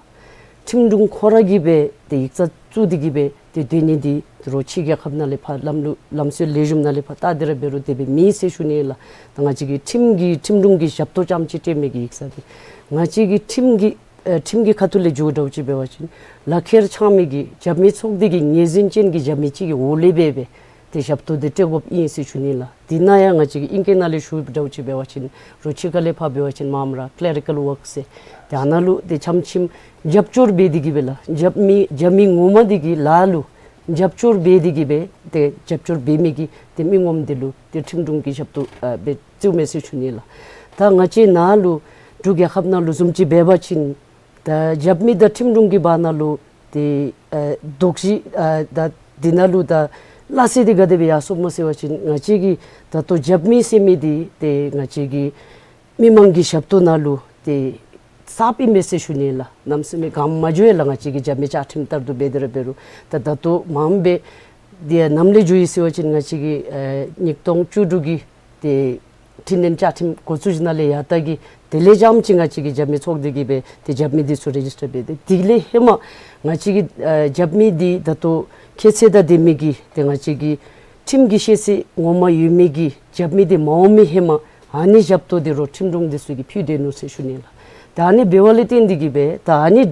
ཁྲིམས་དྲུང་ཁོ་ར་གིས་སྦེ་ཏེ་ཡིག་ཚང་བཙུགས་ཏེ་གི་སྦེ་ཏེ་སྡོད་ནི་འདི་རོགས་ཕྱི་རྒྱལ་ཁབ་ནང་ལས་ཕར་ལམ་ལུགས་ལམ་སྲོལ་ལེགས་ཤོམ་ནང་ལས་ཕར་བལྟ་སྟེ་ར་འབད་རུང་དེ་སྦེ་མེད་ཟེར་ཞུ་ནི་ལགས། ད་ང་བཅས་ཀྱི་ཁྲིམས་ཀྱི་ཁྲིམས་དྲུང་གི་ཞབས་ཏོག་རྐྱངམ་ཅིག་སྤྲོད་མི་གི་ཡིག་ཚང་འདི་ང་བཅས་ཀྱི་ཁྲིམས་ཀྱི་ཨེ་ཁྲིམས་ཀྱི་ཁ་ཐུག་ལས་འགྱོ་འདྲཝ་ཅིག་འབད་བ་ཅིན་ལག་ཁྱེར་འཆང་མི་གི་རྒྱབ་མི་ཚོགས་སྡེ་གི་ངོས་འཛིན་ཅན་གྱི་རྒྱབ་མི་ཅིག་གི་འོག་ལས་སྦེ་སྦེ་ ཏེ་ཞབས་ཏོག་འདི་སྤྲོད་དགོཔ་ཨིན་ཟེར་ཞུ་ནི་ལགས། དེ་ནང་ཡང་ང་བཅས་ཀྱིས་ཨིང་སྐད་ནང་ལས་ཞུ་བ་ཅིན་འབད་བ་ཅིན་རོགས་ཕྱི་ཁ་ལས་ཕར་འབད་བ་ཅིན་མངམ་ར་ཀི་ལེ་རི་ཀཱལ་ཝརཀ་ཟེར། ཏེ་ཨ་ནཱ་ལུ་ཏེ་ཆམ་ཆིམ་རྒྱབ་སྐྱོར་འབད་དེ་གིས་སྦེ་ལགས། རྒྱབ་མི་རྒྱབ་མི་ངོ་མ་འདི་གི་ལཱ་ལུ་རྒྱབ་སྐྱོར་འབད་དེ་གིས་སྦེ་ཏེ་རྒྱབ་སྐྱོར་འབད་མི་གི་ཏེ་མི་ངོམ་འདི་ལུ་ཏེ་ཁྲིམས་དྲུང་གི་ཞབས་ཏོག་ཨ་སྦེ་བརྩིཝ་མས་ཟེར་ཞུ་ནི་ལགས། ད་ང་བཅས་ནཱ་ལུ་འབྲུག་རྒྱལ་ཁབ་ནང་ལུ་བཟུམ་ཅིག་འབད་བ་ཅིན་ད་རྒྱབ་མི་དང་ཁྲིམས་དྲུང་གི་བར་ན་ལུ་ཏེ་ཨ་དོགས་གཞི་ཨ་ད་འདི་ནང་ལུ་ད་སླ་བསྲེ་འདི་ག་དེ་སྦེ་ཡར་སོངམ་སྨོ་ཟེར་བ་ཅིན་ང་བཅས་ཀྱི་ད་ལྟོ་རྒྱབ་མི་ཟེར་མི་འདི་ཏེ་ང་བཅས་ཀྱི་མི་མང་གི་ཞབས་ཏོག་ནང་ལུ་ཏེ་གསརཔ་ཨིན་མས་ཟེར་ཞུ་ནི་ལགས། གནམ་མེད་ས་མེད་གང་མ་འགྱོ་ཡ་ལགས། ང་བཅས་ཀྱི་རྒྱབ་མི་བཅའ་ཁྲིམས་ལྟར་དུ་འབད་དེ་ར་འབད་རུང་ད་ད་ལྟོ་མངམ་སྦེ་འདི་ཡང་ནམ་ལས་འགྱོ་ཡི་ཟེར་བ་ཅིན་ང་བཅས་ཀྱི་ཨེ་ཉིས་སྟོང་བཅུ་དྲུག་གི་ཏེ་འཕྲི་སྣོན་བཅའ་ཁྲིམས་འགོ་བཙུགས་ཞིནམ་ལས་ཡར་ད་གི་དེ་ལས་རྐྱངམ་ཅིག་ང་བཅས་ཀྱི་རྒྱབ་མི་ཚོགས་འདི་གིས་སྦེ་ཏེ་རྒྱབ་མི་འདི་ཚུ་རེ་ཇིས་ཊར་འབད་དེ་དེ་ལས་ཧེ་མ་ང་བཅས་ཀྱི་ཨེ་རྒྱབ་མི་འདི་ད་ལྟོ་ཁྱད་ཚད་དང་ལྡན་མི་གི་ཏེ་ང་བཅས་ཀྱི་ཁྲིམས་ཀྱི་ཤེས་ཚད་ངོ་མ་ཡོད་མི་གི་རྒྱབ་མི་འདི་མ་འོང་མི་ཧེ་མ་ཨ་ནི་ཞབས་ཏོག་འདི་རོགས་ཁྲིམས་དྲུང་འདི་ཚུ་གིས་ཕུལ་སྡོད་ནུག་ཟེར་ཞུ་ནི་ལགས། ད་ཨ་ནི་འབདཝ་ལས་བརྟེན་འདི་གིས་སྦེ་ད་ཨ་ནི་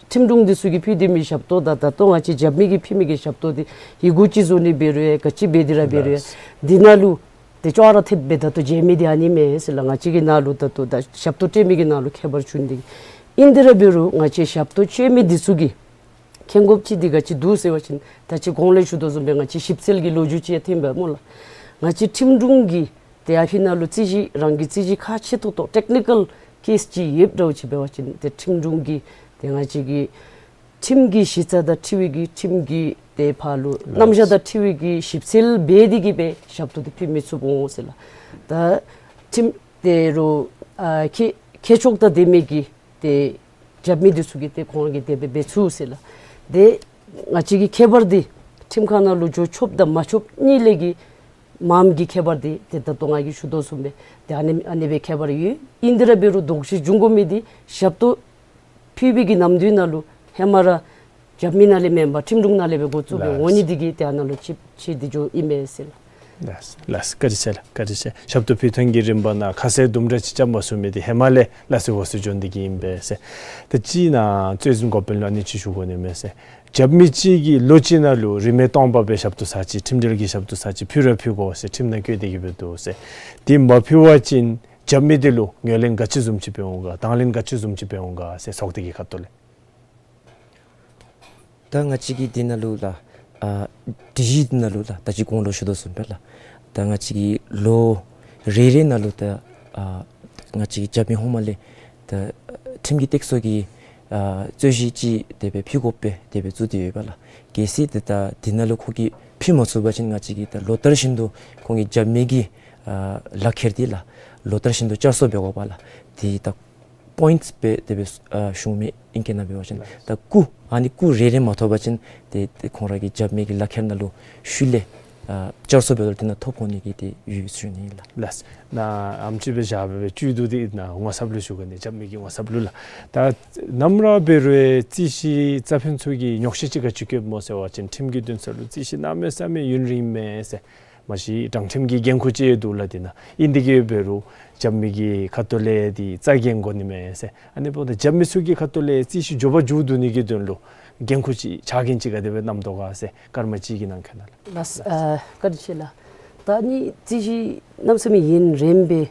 ཁྲིམས་དྲུང་འདི་ཚུ་གིས་ཕུལ་སྡོད་མི་ཞབས་ཏོག་དང་ད་ལྟོ་ང་བཅས་རྒྱབ་མི་གིས་ཕུལ་མི་གི་ཞབས་ཏོག་འདི་ཡི་གུ་ཅིག་བཟོ་ནི་འབད་རུང་ཡང་ག་ཅི་འབད་དེ་ར་འབད་རུང་ཡང་འདི་ནང་ལུ་ཏེ་ཅོག་ར་འཐདཔ་སྦེ་ད་ལྟོ་མཇལ་མི་འདི་ཨ་ནི་མས་ཟེར་ལགས། ང་བཅས་ཀྱི་ནང་ལུ་ད་ལྟོ་ད་ཞབས་ཏོག་སྤྲོད་མི་གི་ནང་ལུ་ཁྱད་པར་ཆུང་འདི་ཨིན། དེ་ར་འབད་རུང་ང་བཅས་ཞབས་ཏོག་སྤྲོད་མི་འདི་ཚུ་གིས་མཁྱེན་དགོཔ་ཅིག་འདི་ག་ཅི་འདུག་ཟེར་བ་ཅིན་ད་ཅི་གོང་ལས་ཞུ་དོ་བཟུམ་སྦེ་ང་བཅས་ཞིབ་འཚོལ་གྱི་ལོ་རྒྱུས་ཅིག་ཡང་ཐོན་པས་སྨོ་ལགས། ང་བཅས་ཁྲིམས་དྲུང་གིས་ཏེ་ཨ་ཕི་ནང་ལུ་རྩོད་གཞི་རང་གི་རྩོད་གཞི་ཁག་ཆེ་ཏོག་ཏོ་ཊེཀ་ནི་ཀཱལ་ཀེསི་ཅིག་ཡོདཔ་འདྲཝ་ཅིག་འབད་བ་ཅིན་ཏེ་ཁྲིམས་དྲུང་གིས་ཏེ་ང་བཅས་ཀྱི་ཁྲིམས་ཀྱི་གཞི་རྩ་དང་འཁྲིལ་བའི་གི་ཁྲིམས་ཀྱི་ཏེ་ཕར་ལུ་རྣམ་གཞག་དང་འཁྲིལ་བའི་གི་ཞིབ་འཚོལ་འབད་དེ་གིས་སྦེ་ཞབས་ཏོག་འདི་ཕུལ་མི་ཚུགས་འོང་ཟེར་ལགས། ད་ཁྲིམས་ཏེ་རོགས་ཨ་ཁྱད་ཁྱད་ཆོས་དང་ལྡན་མི་གི་ཏེ་རྒྱབ་མི་འདི་ཚུ་གིས་ཏེ་ཁོང་གིས་དེ་སྦེ་འབད་ཚུགས་ཟེར་ལགས། ཏེ་ང་བཅས་ཀྱི་ཁྱད་པར་འདི་ཁྲིམས་ཁང་ནང་ལུ་འགྱོ་ཆོགཔ་དང་མ་ཆོགཔ་གཉིས་ལས་ཀྱི་མངམ་གྱི་ཁྱད་པར་འདི་ཏེ་ད་ལྟོ་ང་གིས་ཞུ་དོ་བཟུམ་སྦེ་ཏེ་ཨ་ནི་ཨ་ནི་སྦེ་ཁྱད་པར་ཡོད། ཨིན་དེ་ར་འབད་རུང་དོགས་གཞི་འབྱུང་དགོ་མི་འདི་ཞབས་ཏོག་ཕུལ་བའི་གི་ནམ་དུས་ནང་ལུ་ཧེ་མ་ར་རྒྱབ་མི་ནང་ལས་མེན་པར་ཁྲིམས་དྲུང་ནང་ལས་སྦེ་འགོ་བཙུགས་སྦེ་འོང་ནི་འདི་གིས་ཏེ་ཨ་ནཱ་ལུ་ཅིག་ཅིག་འདི་འགྱོཝ་ཨིན་མས་ཟེར་ལགས། ལགས་ལགས། བཀའ་དྲིན་ཆེ་ལགས། བཀའ་དྲིན་ཆེ། ཞབས་ཏོག་ཕུལ་ཐངས་ཀྱི་རིམ་པ་ནང་ཁ་གསལ་དུམ་གྲ་ཅིག་རྐྱབ་མ་ཚུགས་མི་འདི་ཧེ་མ་ལས་ལ་སོ་ལ་སོ་འགྱོ་ནི་འདི་གིས་ཨིན་པས་ཟེར། ད་ཅི་ནཱ་རྩོད་འཛིན་འགོ་དཔོན་ལུ་ཨ་ནི་ཅིག་ཞུ་དགོ་ནི་མས་ཟེར། རྒྱབ་མི་ཅིག་གིས་ལོ་གཅིག་ནང་ལུ་རིན་མེད་སྟོང་པ་སྦེ་ཞབས་ཏོག་ཟ་ཅི། ཁྲིམས་འབྲེལ་གྱི་ཞབས་ཏོག་ཟ་ཅི། ཕུལ་ར་ཕུལ་དགོ་ཟེར་ཁྲིམས་ནང་བཀོད་དེ་གིས་སྦེ་འདུག་ཟེར། དེ་མ་ཕུལ་བ་ཅིན་རྒྱབ་མི་འདི་ལུ་ངོས་ལེན་ག་ཅི་བཟུམ་ཅིག་འབད་འོང་ག་དང་ལེན་ག་ཅི་བཟུམ་ཅིག་འབད་འོང་ག་ཟེར་ཚོགས་སྡེ་གི་ཁ་ཐུག་ལས། ད་ང་བཅས་ཀྱི་འདི་ནང་ལུ་ལགས་ཨ་སྒྲིག་གཞི་འདི་ནང་ལུ་ལགས་ད་ཅི་གོང་ལུ་ཞུ་དོ་བཟུམ་སྦེ་ལགས་ད་ང་བཅས་ཀྱི་ལོ་རེ་རེ་ནང་ལུ་ད་ཨ་ང་བཅས་ཀྱི་རྒྱབ་མི་ཧོངས་མ་ལས་ད་ཁྲིམས་ཀྱི་སྟེགས་གསོ་གི་ཨ་རྩོད་གཞི་ཅིག་དེ་སྦེ་ཕུལ་དགོཔ་སྦེ་དེ་སྦེ་བཙུགས་ཏེ་ཡོདཔ་ལགས། གལ་སྲིད་ཏེ་ད་འདི་ནང་ལུ་ཁོ་གིས་ཕུལ་མ་ཚུགས་པ་ཅིན་ང་བཅས་ཀྱིས་ད་ལོ་ལྟར་བཞིན་དུ་ཁོང་གི་རྒྱབ་མི་གི་ཨ་ལག་ཁྱེར་འདི་ལགས་ལོ་ལྟར་བཞིན་དུ་བསྐྱར་གསོ་འབད་དགོཔ་ལགས། དེ་ད་པོའིནཊསི་སྦེ་དེ་སྦེ་ཨ་ཞུཝ་མས། ཨིང་སྐད་ནང་འབད་བ་ཅིན་ད་སྐུ་ཨ་ནི་སྐུ་རེ་རེ་མ་ཐོབ་པ་ཅིན་ཏེ་ཏེ་ཁོང་ར་གི་རྒྱབ་མི་གི་ལག་ཁྱེར་ནང་ལུ་ཤུལ་ལས་ཨ་བསྐྱར་གསོ་འབད་དོ་དེ་ནང་ཐོབ་འོང་ནི་གི་ཏེ་ཡོད་ཟེར་ཞུ་ནི་ལགས། ལགས། ནཱ་ཨེམ་ཅིག་སྦེ་བཞག་སྦེ་སྦེ་བཅུད་བསྡུ་སྟེ་ནཱ་ངོ་ཚབ་ལུ་ཞུ་གེ་ནི། རྒྱབ་མི་གི་ངོ་ཚབ་ལུ་ལགས། ད་ནམ་ར་འབད་རུང་རྩོད་གཞི་རྩ་ཕན་ཚུ་གིས་ཉོགས་བཤད་ཅིག་ག་ཅི་བཀོདཔ་སྨོ་ཟེར་བ་ཅིན་ཁྲིམས་ཀྱི་འདུན་ས་ལུ་རྩོད་གཞི་གནམ་མེད་ས་མེད་ཡུན་རིང་མས་ཟེར། མ་གཞི་དྲང་ཁྲིམས་ཀྱི་འགན་ཁུར་ཅིག་ཡང་འདུག་ལགས། དེ་ནང་ཨིན་དེ་གིས་འབད་རུང་རྒྱབ་མི་གི་ཁ་ཐུག་ལས་འདི་རྩ་འགེངས་དགོ་ནི་མས་ཟེར། ཨ་ནི་འབདཝ་ད་རྒྱབ་མི་ཚུ་གི་ཁ་ཐུག་ལས་རྩོད་གཞི་མགྱོགས་པ་མཇུག་བསྡུ་ནི་གི་དོན་ལུ་འགན་ཁུར་ཅིག་ཕྱག་འགན་ཅིག་ག་དེ་སྦེ་བསྣམས་དོ་ག་ཟེར་སྐར་མ་གཅིག་གི་ནང་འཁོད་ནང་ལགས། ལགས། ཨ་བཀའ་དྲིན་ཆེ་ལགས། ད་ཨ་ནི་རྩོད་གཞི་གནམ་མེད་ས་མེད་ཡུན་རིངམོ་སྦེ་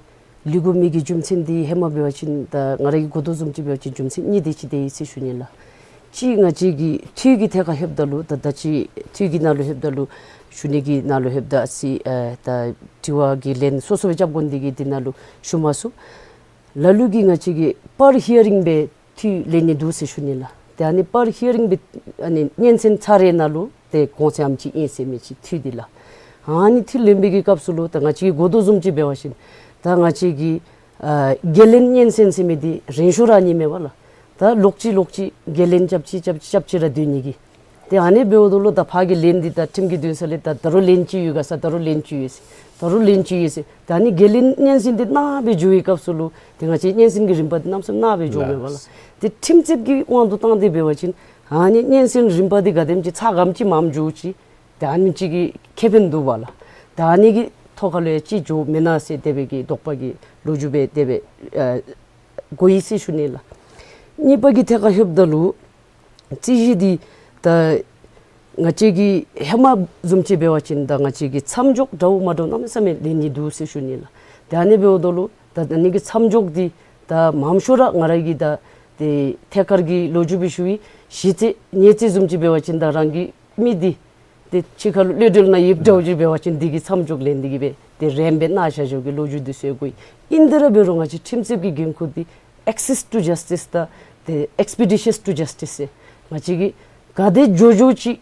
ལུས་དགོ་མི་གི་རྒྱུ་མཚན་འདི་ཧེ་མ་འབད་བ་ཅིན་ད་ང་ར་གིས་གོ་དོ་བཟུམ་ཅིག་འབད་བ་ཅིན་རྒྱུ་མཚན་གཉིས་དེ་ཅིག་དེ་ཨིན་ཟེར་ཞུ་ནི་ལགས། གཅིག་ང་བཅས་ཀྱི་འཐུས་ཀྱི་ཐད་ཁར་ལྷོདཔ་ད་ལུ་ད་ད་ཅི་འཐུས་ཀྱི་ནང་ལུ་ལྷོདཔ་ད་ལུ་ཞུ་ནི་གི་ནང་ལུ་ལྷོདཔ་ད་ཨ་ཙི་ཨེ་ད་དྲི་བ་གི་ལན་སོ་སོ་སྦེ་རྐྱབ་དགོ་ནི་དེ་གིས་འདི་ནང་ལུ་ཞུ་མ་ཚུགས། ལ་ལུ་གིས་ང་བཅས་ཀྱིས་པར་ཧི་ཡ་རིང་སྦེ་འཐུས་ལེན་ནི་འདུག་ཟེར་ཞུ་ནི་ལགས། ཏེ་ཨ་ནི་པར་ཧི་ཡ་རིང་སྦེ་ཨ་ནི་སྙན་གསན་ཚར་རེ་ནང་ལུ་ཏེ་གོང་ཚད་ཨེམ་ཅིག་ཨིན་ཟེར་མི་ཅིག་འཐུས་འདི་ལགས། ཨ་ནི་འཐུས་ལེན་པའི་གི་སྐབས་སུ་ལུ་ད་ང་བཅས་ཀྱིས་གོ་དོ་བཟུམ་ཅིག་འབད་བ་ཅིན་ད་ང་བཅས་ཀྱི་ཨ་འགན་ལེན་སྙན་གསན་ཟེར་མི་འདི་རན་ཤོས་ར་ཨ་ནི་མས་པ་ལགས། ད་ལོག་ཅི་ལོག་ཅི་འགན་ལེན་རྐྱབ་ཅི་རྐྱབ་ཅི་རྐྱབ་ཅི་ར་སྡོད་ནི་གི། ཏེ་ཨ་ནི་འབདཝ་ད་ལུ་ད་ཕར་གྱི་ལན་འདི་ད་ཁྲིམས་ཀྱི་འདུན་ས་ལས་ད་ད་རུང་ལན་ཅིག་ཡོད་ག་ཟེར། ད་རུང་ལན་ཅིག་ཡོད་ཟེར། ད་རུང་ལན་ཅིག་ཡོད་ཟེར། ད་ཨ་ནི་འགན་ལེན་སྙན་གསན་འདི་གནང་སྦེ་འགྱོ་བའི་སྐབས་སུ་ལུ་ཏེ་ང་བཅས་སྙན་གསན་གྱི་རིམ་པ་འདི་གནམ་མེད་ས་མེད་གནང་སྦེ་འགྱོཝ་མས་པ་ལགས། ལགས། ཏེ་ཁྲིམས་རྩོདཔ་གི་དབང་དུ་བཏང་སྟེ་འབད་བ་ཅིན་ཨ་ནི་སྙན་གསན་རིམ་པ་འདི་ག་དེམ་ཅིག་ཚ་ག་དེམ་ཅིག་མངམ་འགྱོ་ཅི། ཏེ་ཨ་ནི་ཅིག་གི་ཁེ་ཕན་འདུག་པ་ལགས། ད་ཨ་ནི་གི་ཐོག་ཁ་ལུ་ཡང་ཅིག་འགྱོཝ་མེན་ན་ཟེར་དེ་སྦེ་གི་དོགས་པ་གི་ལོ་རྒྱུས་སྦེ་དེ་སྦེ་ཨ་གོ་ཡི་ཟེར་ཞུ་ནི་ལགས། གཉིས་པ་གི་ཐད་ཁར་ལྷོདཔ་ད་ལུ་རྩོད་གཞི་འདི་ད་ ང་བཅས་ཀྱིས་ཧེ་མ་བཟུམ་ཅིག་འབད་བ་ཅིན་ད་ང་བཅས་ཀྱིས་མཚམས་འཇོག་འདྲཝ་མ་འདྲཝ་གནམ་མེད་ས་མེད་ལེན་ནི་འདུག་ཟེར་ཞུ་ནི་ལགས། ཏེ་ཨ་ནི་འབདཝ་ད་ལུ་ད་ཨ་ནི་གི་མཚམས་འཇོག་འདི་ད་མངམ་ཤོས་ར་ང་ར་གིས་ད་ཏེ་ཐད་ཀར་གྱི་ལོ་རྒྱུས་སྦེ་ཞུ་ཡི། གཞི་རྩའི་གནས་ཚད་བཟུམ་ཅིག་འབད་བ་ཅིན་ད་རང་གི་མི་འདི་ཏེ་ཕྱི་ཁ་ལུ་གློད་གྲོལ་ནང་ཡོདཔ་འདྲཝ་ཅིག་འབད་བ་ཅིན་འདི་གི་མཚམས་འཇོག་ལེན་ཏེ་གི་སྦེ་ཏེ་རནམ་སྦེ་གནང་བཞག་བཞགཔ་གི་ལོ་རྒྱུས་འདི་ཚུ་ཡང་གོ་ཡི། ཨིན་ཏེ་ར་འབད་རུང་ང་བཅས་ཁྲིམས་རྩོདཔ་གི་འགན་ཁུར་འདི་access to justice དང་ཏེ་expeditious to justice ཟེར་ང་བཅས་ཀྱིས་ག་དེ་མགྱོགས་མགྱོགས་ཅིག་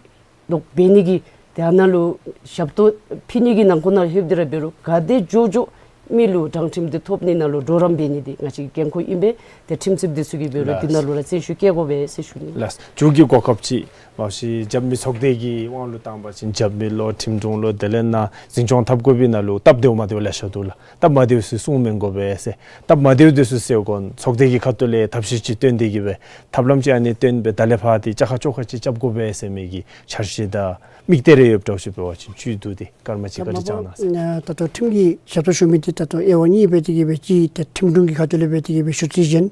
ལོག་འབད་ནི་གི་ཏེ་ཨ་ནཱ་ལུ་ཞབས་ཏོག་ཕུལ་ནི་གི་ནང་འཁོད་ནང་ལྷོདཔ་འདི་ར་འབད་རུང་ག་དེ་མགྱོགས་མགྱོགས་མི་ལུ་དྲང་ཁྲིམས་འདི་ཐོབ་ནི་ནང་ལུ་གྲོགས་རམ་འབད་ནི་འདི་ང་བཅས་ཀྱི་འགན་ཁུར་ཨིན་པས། ཏེ་ཁྲིམས་རྩོདཔ་འདི་ཚུ་གིས་འབད་རུང་འདི་ནང་ལུ་ར་བརྩོན་ཤུགས་བསྐྱེད་དགོ་པས་ཟེར་ཞུ་ནི། ལགས། མཇུག་གི་གོ་སྐབས་ཅིག་མ་གཞི་རྒྱབ་མི་ཚོགས་སྡེ་གི་དབང་ལུ་བཏང་པ་ཅིན་རྒྱབ་མི་ལོ་ཁྲིམས་དྲུང་ལོ་དེ་ལས་ནཱ་འཛིན་སྐྱོང་འཐབ་དགོ་པའི་ནང་ལུ་སྟབས་བདེཝ་མ་བདེཝ་ལེ་ཤ་འདུག་ལགས། སྟབས་མ་བདེཝ་ཚུ་གསུང་མི་དགོ་པས་ཟེར། སྟབས་མ་བདེཝ་འདི་ཚུ་སེལ་དགོ་ཚོགས་སྡེ་གི་ཁ་ཐུག་ལས་ཐབས་ཤེས་ཅིག་བཏོན་ཏེ་གི་སྦེ་ཐབས་ལམ་ཅིག་ཨ་ནི་བཏོན་སྦེ་ད་ལས་ཕར་འདི་བཅའ་ཁ་བཅོ་ཁ་ཅིག་རྐྱབ་དགོ་པས་ཟེར་མི་གི་འཆར་གཞི་དང་དམིགས་གཏད་རེ་ཡོདཔ་འདྲཝ་ཅིག་འབད་བ་ཅིན་ཅིག་འདུག་སྟེ་སྐར་མ་ཅིག་བཀའ་དྲིན་བསྐྱང་གནང་ཟེར། ད་ལྟོ་ཁྲིམས་ཀྱི་ཞབས་ཏོག་ཞུ་མི་འདི་ད་ལྟོ་དབྱེ་བ་གཉིས་སྦེ་དེ་གི་སྦེ་གཅིག་ཏེ་ཁྲིམས་དྲུང་གི་ཁ་ཐུག་ལས་སྦེ་དེ་གི་སྦེ་ཞུ་རྩིས་གཞན།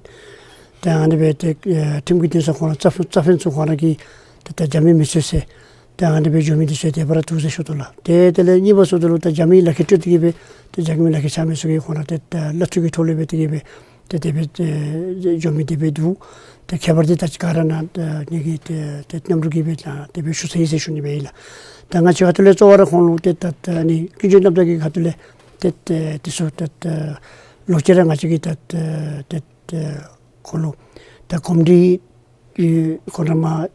ཏེ་ཨ་ནི་སྦེ་ཏེ་ཁྲིམས་ཀྱི་འདུན་ས་ཁོང་ར་རྩ་ཁྲིམས་ཁོང་ར་གིས་ཏེ་ད་རྒྱབ་མི་མི་བཟོད་ཟེར། ཏེ་ཨ་ནི་སྦེ་འགྱོ་མི་འདི་ཚུ་དེ་སྦེ་ར་འདུག་ཟེར་ཞུ་དོ་ལགས། ཏེ་དེ་ལས་གཉིས་པ་ཟེརཝ་ད་ལུ་ད་རྒྱབ་མི་ལག་ཁྱེར་སྤྲོད་དེ་གི་སྦེ་ཏེ་རྒྱབ་མི་ལག་ཁྱེར་ཆགས་མི་ཚུ་གིས་ཁོང་ར་ཏེ་ད་གླ་འཐུས་ཀྱི་ཐོག་ལས་སྦེ་དེ་གི་སྦེ་ཏེ་དེ་སྦེ་ཏེ་འགྱོ་མི་དེ་སྦེ་འདུག། ཏེ་ཁྱད་པར་འདི་ད་ཅི་ག་ར་ནཱ་ཏེ་ངེ་གི་ཏེ་ཏེ་མཉམ་རུབ་ཀྱིས་སྦེ་ད་དེ་སྦེ་ཞུ་ཚར་ཡི་ཟེར་ཞུ་ནི་སྦེ་ཨིན་ལགས། ད་ང་བཅས་ཁ་ཐུག་ལས་གཙོ་བོ་ར་ཁོང་ལུ་ཏེ་ད་ཨ་ནི་ཀུན་སྤྱོད་རྣམ་དག་གི་ཁ་ཐུག་ལས་ཏེ་ཏེ་དེ་ཚུ་ཏེ་ལོག་ཅི་ར་ང་བཅས་ཀྱིས་ད་ཏེ་ཏེ་ཁོང་ལུ་ད་གོམས་འདྲིས་ཁོང་ར་མར་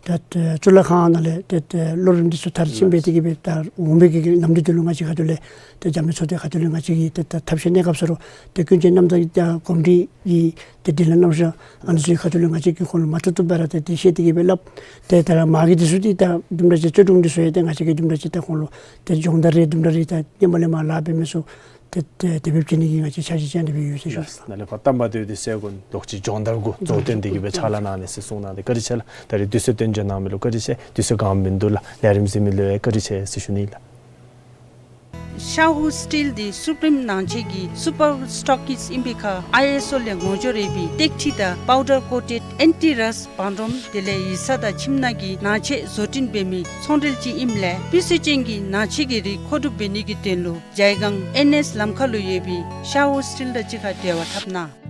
ད་གཙུག་ལག་ཁང་ནང་ལས་ཏེ་ཏེ་ལོ་རིམ་འདི་ཚུ་མཐར་ཕྱིན་སྦེ་དེ་གི་སྦེ་ད་འོང་བའི་གི་ནམ་དུས་འདི་ལུ་ང་བཅས་ཁ་ཐུག་ལས་ཏེ་རྒྱབ་མི་ཚོགས་སྡེ་ཁ་ཐུག་ལས་ང་བཅས་ཀྱིས་ཏེ་ད་ཐབས་ཤེས་གནས་སྐབས་སུ་རུང་ཏེ་ཀུན་སྤྱོད་རྣམ་དག་གི་ད་གོམས་འདྲིས་ཀྱི་ཏེ་དྲིན་ལན་རྣམ་གཞག་ཨ་ནི་ཚུ་གི་ཁ་ཐུག་ལས་ང་བཅས་ཀྱིས་ཁོང་ལུ་མ་བཏུབ་བཏུབ་སྦེ་ར་ཏེ་ཏེ་བཤད་དེ་གི་སྦེ་སླབ། ཏེ་ད་ར་མ་གི་འདི་ཚུ་འདི་ད་དུམ་གྲ་ཅིག་རྩོད་དྲུང་འདི་ཚུ་ཡང་ཏེ་ང་བཅས་ཀྱིས་དུམ་གྲ་ཅིག་ད་ཁོང་ལུ་ཏེ་སྦྱོང་བརྡར་རེ་དུམ་གྲ་རེ་ད་ཧེ་མ་ལས་མར་ལཱ་འབད་མི་ཚུ་ཏེ་ཏེ་དེ་སྦེ་བྱིན་ནི་གི་ང་བཅས་འཆར་གཞི་ཅིག་ཨ་ནི་སྦེ་ཡོད་ཟེར་ཞུ་ནི་ལགས། ནཱ་ལས་ཕར་སྟབས་མ་བདེཝ་འདི་སེལ་དགོ་ལོག་ཅི་སྦྱོང་བརྡར་གུ་གཙོ་བོ་བཏོན་ཏེ་གི་སྦེ་ཕྱག་ལཱ་གནང་ནི་ཟེར་གསུངས་གནང་སྟེ་བཀའ་དྲིན་ཆེ་ལགས། ད་རེས་དུས་ཚོད་བཏོན་འཇོག་གནང་མི་ལུ་བཀའ་དྲིན་ཆེ། དུས་ཚོད་གང་མིན་འདུག་ལགས། ལས་རིམ་གཟིགས་མི་ལུ་ཡང་བཀའ་དྲིན་ཆེ་ཟེར་ཞུ་ནི་ལགས། ཤཱ་ཧུ་སི་ཊིལ་འདི་སུ་པིརིམ་ནང་ཆས་ཀྱི་སུ་པར་སི་ཊོག་ཀིསཊ་ཨིན་པའི་ཁར་ཨའི་ཨེསི་ཨོ་ལས་ངོ་སྦྱོར་ཡོད་པའི་སྟེགས་ཁྲི་དང་པའུ་ཌར་ཀོ་ཊེཌ་ཨེན་ཊི་རསཊ་བང་རིམ་དེ་ལས་ཡིག་ཚང་དང་ཁྱིམ་ནང་གི་ནང་ཆས་བཟོ་སྐྲུན་འབད་མི་ཚོང་འབྲེལ་ཅིག་ཨིནམ་ལས་སྤུས་ཚད་ཅན་གྱི་ནང་ཆས་ཀྱི་རིགས་མཁོ་སྒྲུབ་འབད་ནི་གི་དོན་ལུ་ཇའི་སྒང་ཨེན་ཨེསི་ལམ་ཁ་ལུ་ཡོད་པའི་ཤཱ་ཧུ་སི་ཊིལ་དང་གཅིག་ཁར་འབྲེལ་བ་འཐབ་གནང་།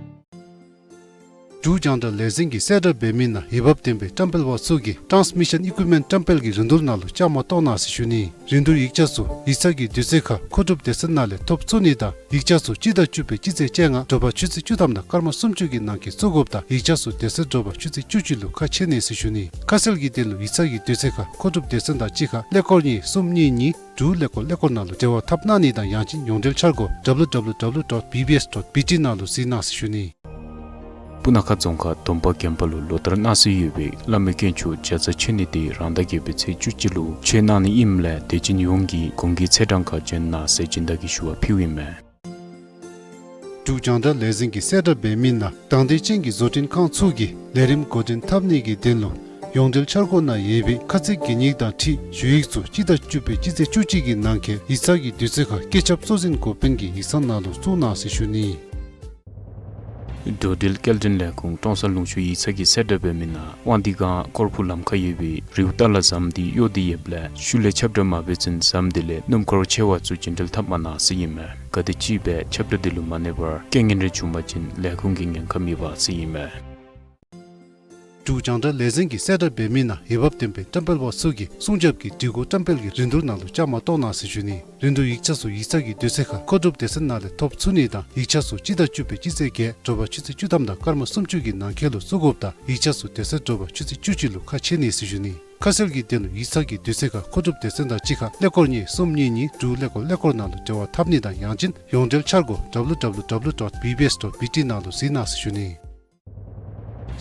འབྲུག་རྒྱང་བསྒྲགས་ལས་འཛིན་གྱིས་གསལ་བསྒྲགས་འབད་མི་ནང་འོས་འབབ་ལྡན་པའི་བཀྲམ་སྤེལ་པ་ཚུ་གིས་ཊཱནསི་མི་ཤཱན་ཨི་ཀུའིཔ་མེནཊ་བཀྲམ་སྤེལ་གྱི་རིན་བསྡུར་ནང་ལུ་བཅའ་མར་གཏོགས་གནང་ཟེར་ཞུ་ནི། རིན་བསྡུར་ཡིག་ཆ་ཚུ་ཡིག་ཚང་གི་དུས་ཚོད་ཁར་མཁོ་སྒྲུབ་སྡེ་ཚན་ནང་ལས་ཐོབ་ཚུགས་ནི་དང་ཡིག་ཆ་ཚུ་སྤྱི་ཟླ་བཅུ་པའི་སྤྱི་ཚེས་བཅོ་ལྔ་དྲོ་པ་ཆུ་ཚོད་བཅུ་ཐམ་དང་སྐར་མ་སུམ་ཅུ་གི་ནང་འཁོད་བཙུགས་དགོཔ་དང་ཡིག་ཆ་ཚུ་དེ་ཚེ་དྲོ་པ་ཆུ་ཚོད་བཅུ་གཅིག་ལུ་ཁ་ཕྱེ་ནི་ཟེར་ཞུ་ནི། ཁ་གསལ་གྱི་དོན་ལུ་ཡིག་ཚང་གི་དུས་ཚོད་ཁར་མཁོ་སྒྲུབ་སྡེ་ཚན་དང་གཅིག་ཁར་ཀླད་ཀོར་གཉིས་གསུམ་གཉིས་གཉིས་དྲུག་ཀླད་ཀོར་ཀླད་ཀོར་ནང་ལུ་འབྲེལ་བ་འཐབ་གནང་ནི་དང་ཡང་ཅིན་ཡོངས་འབྲེལ་འཆར་སྒོ་ཌབ་ལུ་ཌབ་ལུ་ཌབ་ལུ་ཌོཊ་བི་བི་ཨེསི་ཌོཊ་བི་ཊི་ནང་ལུ་གཟིགས་གནང་ཟེར་ཞུ་ནི། སྤུ་ན་ཁ་རྫོང་ཁག་དོམ་པ་དགོན་པ་ལུ་ལོ་ལྟར་གནང་སྲོལ་ཡོད་པའི་བླ་མའི་དཀོན་མཆོག་ལྕགས་རྩ་མཆོད་གནས་འདི་རང་ཟླ་བརྒྱད་པའི་ཚེས་བཅུ་གཅིག་ལུ་མཆོད་གནང་ནི་ཨིནམ་ལས་དད་ཅན་ཡོངས་ཀྱིས་གུང་གི་ཚེས་གྲངས་ཁར་འབྱོན་གནང་ཟེར་སྦྱིན་བདག་གིས་ཞུ་བ་ཕུལཝ་ཨིན་མས། འབྲུག་རྒྱང་བསྒྲགས་ལས་འཛིན་གྱིས་གསལ་བསྒྲགས་འབད་མི་ནང་དང་འདོད་ཅན་གྱི་བཟོ་སྐྲུན་ཁང་ཚུ་གིས་ལས་རིམ་འགོ་འདྲེན་འཐབ་ནི་གི་དོན་ལུ་ཡོངས་འབྲེལ་འཆར་སྒོ་ནང་ཡོད་པའི་ཁ་ཚིག་གན་ཡིག་དང་འཁྲིལ་ཞུ་ཡིག་ཚུ་སྤྱི་ཟླ་བཅུ་པའི་སྤྱི་ཚེས་བཅུ་གཅིག་གི་ནང་འཁོད་ཡིག་ཚང་གི་དུས་ཚོད་ཁར་བཀོད་ཁྱབ་གཙོ་འཛིན་འགོ་དཔོན་གྱི་ཡིག་ཚང་ནང་ལུ་བཙུགས་གནང་ཟེར་ཞུ་ནི། འགྲོ་འགྲུལ་སྐྱེལ་འདྲེན་ལས་ཁུངས་ཀྲོང་གསར་ལུང་ཕྱོགས་ཡིག་ཚང་གིས་གསལ་བསྒྲགས་འབད་མི་ནང་དབང་འདུས་སྒང་ཀོར་ཕུ་ལམ་ཁར་ཡོད་པའི་རིའུ་ཏ་ལ་ཟམ་འདི་གཡོ་སྟེ་ཡོདཔ་ལས་ཤུལ་ལས་ཁྱབ་བསྒྲགས་མ་འབད་ཚུན་ཟམ་འདི་ལས་སྣུམ་འཁོར་ཆེ་བ་ཚུ་རྒྱུན་འགྲུལ་འཐབ་མ་གནང་ཟེར་ཨིན་མས། གལ་ཏེ་ཅིག་སྦེ་ཁྱབ་བསྒྲགས་འདི་ལུ་མ་གནས་པར་རྐྱེན་ངན་རེ་བྱུང་པ་ཅིན་ལས་ཁུངས་ཀྱི་ཉེན་ཁ་མེད་པ་ཟེར་ཨིན་མས། འབྲུག་རྒྱང་བསྒྲགས་ལས་འཛིན་གྱིས་གསལ་བསྒྲགས་འབད་མི་ནང་འོས་འབབ་ལྡན་པའི་བཀྲམ་སྤེལ་པ་ཚུ་གིས་སྲུང་སྐྱོབ་ཀྱི་སྒྲིག་གོ་བཀྲམ་སྤེལ་གྱི་རིན་བསྡུར་ནང་ལུ་བཅའ་མར་གཏོགས་གནང་ཟེར་ཞུ་ནི། རིན་བསྡུར་ཡིག་ཆ་ཚུ་ཡིག་ཚང་གི་དུས་ཚོད་ཁར་མཁོ་སྒྲུབ་སྡེ་ཚན་ནང་ལས་ཐོབ་ཚུགས་ནི་དང་ཡིག་ཆ་ཚུ་སྤྱི་ཟླ་བཅུ་པའི་སྤྱི་ཚེས་བརྒྱད་དྲོ་པ་ཆུ་ཚོད་བཅུ་ཐམ་དང་སྐར་མ་སུམ་ཅུ་གི་ནང་འཁོད་ལུ་བཙུགས་དགོཔ་དང་ཡིག་ཆ་ཚུ་དེ་ཚེ་དྲོ་པ་ཆུ་ཚོད་བཅུ་གཅིག་ལུ་ཁ་ཕྱེ་ནི་ཟེར་ཞུ་ནི། ཁ་གསལ་གྱི་དོན་ལུ་ཡིག་ཚང་གི་དུས་ཚོད་ཁར་མཁོ་སྒྲུབ་སྡེ་ཚན་དང་གཅིག་ཁར་ཀླད་ཀོར་གཉིས་གསུམ་གཉིས་གཉིས་དྲུག་ཀླད་ཀོར་ཀླད་ཀོར་ནང་ལུ་འབྲེལ་བ་འཐབ་ནི་དང་ཡང་ཅིན་ཡོངས་འབྲེལ་འཆར་སྒོ་ཌབ་ལུ་ཌབ་ལུ་ཌབ་ལུ་ཌོཊ་བི་བི་ཨེསི་ཌོཊ་བི་ཊི་ནང་ལུ་གཟིགས་གནང་ཟེར་ཞུ་ནི།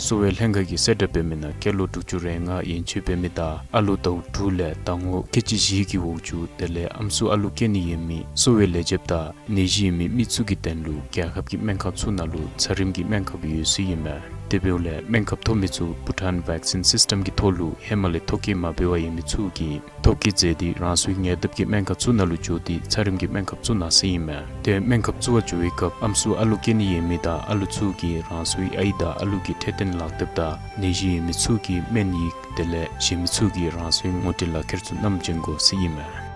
གསོ་བའི་ལྷན་ཁག་གིས་གསལ་བསྒྲགས་འབད་མི་ནང་སྐྱེས་ལོ་དྲུག་ཅུ་རེ་ལྔ་ཡན་ཆད་འབད་མི་དང་ཨ་ལུ་ཟླཝ་དྲུག་ལས་ཟླ་ངོ་ཁལ་གཅིག་བཞི་གི་འོག་ཅུག་དེ་ལས་ཨམ་སྲུ་ཨ་ལུ་སྐྱེ་ནི་ཡོད་མི་གསོ་བའི་ལས་བྱེདཔ་དང་ནད་གཞི་ཡོད་མི་མི་ཚུ་གི་དོན་ལུ་རྒྱལ་ཁབ་ཀྱི་སྨན་ཁང་ཚུ་ནང་ལུ་ཚད་རིམས་ཀྱི་སྨན་ཁབ་ཡོད་ཟེར་ཨིན་མས། དེ་འབདཝ་ལས་སྨན་ཁབ་ཐོབ་མི་ཚུ་བྷུ་ཊཱན་བེག་སིན་སིསི་ཊམ་གྱི་ཐོག་ལུ་ཧེ་མ་ལས་ཐོ་བཀོད་མ་འབད་བར་ཡོད་མི་ཚུ་གིས་ཐོ་བཀོད་མཛད་དེ་རང་སོའི་ཉེ་འདབས་ཀྱི་སྨན་ཁང་ཚུ་ནང་ལུ་འགྱོ་སྟེ་ཚད་རིམས་ཀྱི་སྨན་ཁབ་ཚུ་གནང་ཟེར་ཨིན་མས། ཏེ་སྨན་ཁབ་བཙུགས་པར་འགྱོ་བའི་སྐབས་ཨམ་སྲུ་ཨ་ལོ་སྐྱེ་ནི་ཡོད་མི་དང་ཨ་ལོ་ཚུ་གིས་རང་སོའི་ཨའི་དང་ཨ་ལོ་གི་འཕྲོད་བསྟེན་ལག་དེབ་དང་ནད་གཞི་ཡོད་མི་ཚུ་གི་སྨན་ཡིག་དེ་ལས་གཞན་མི་ཚུ་གིས་རང་སོའི་ངོ་སྤྲོད་ལག་ཁྱེར་ཚུ་བསྣམས་བྱོན་དགོ་ཟེར་ཨིན་མས།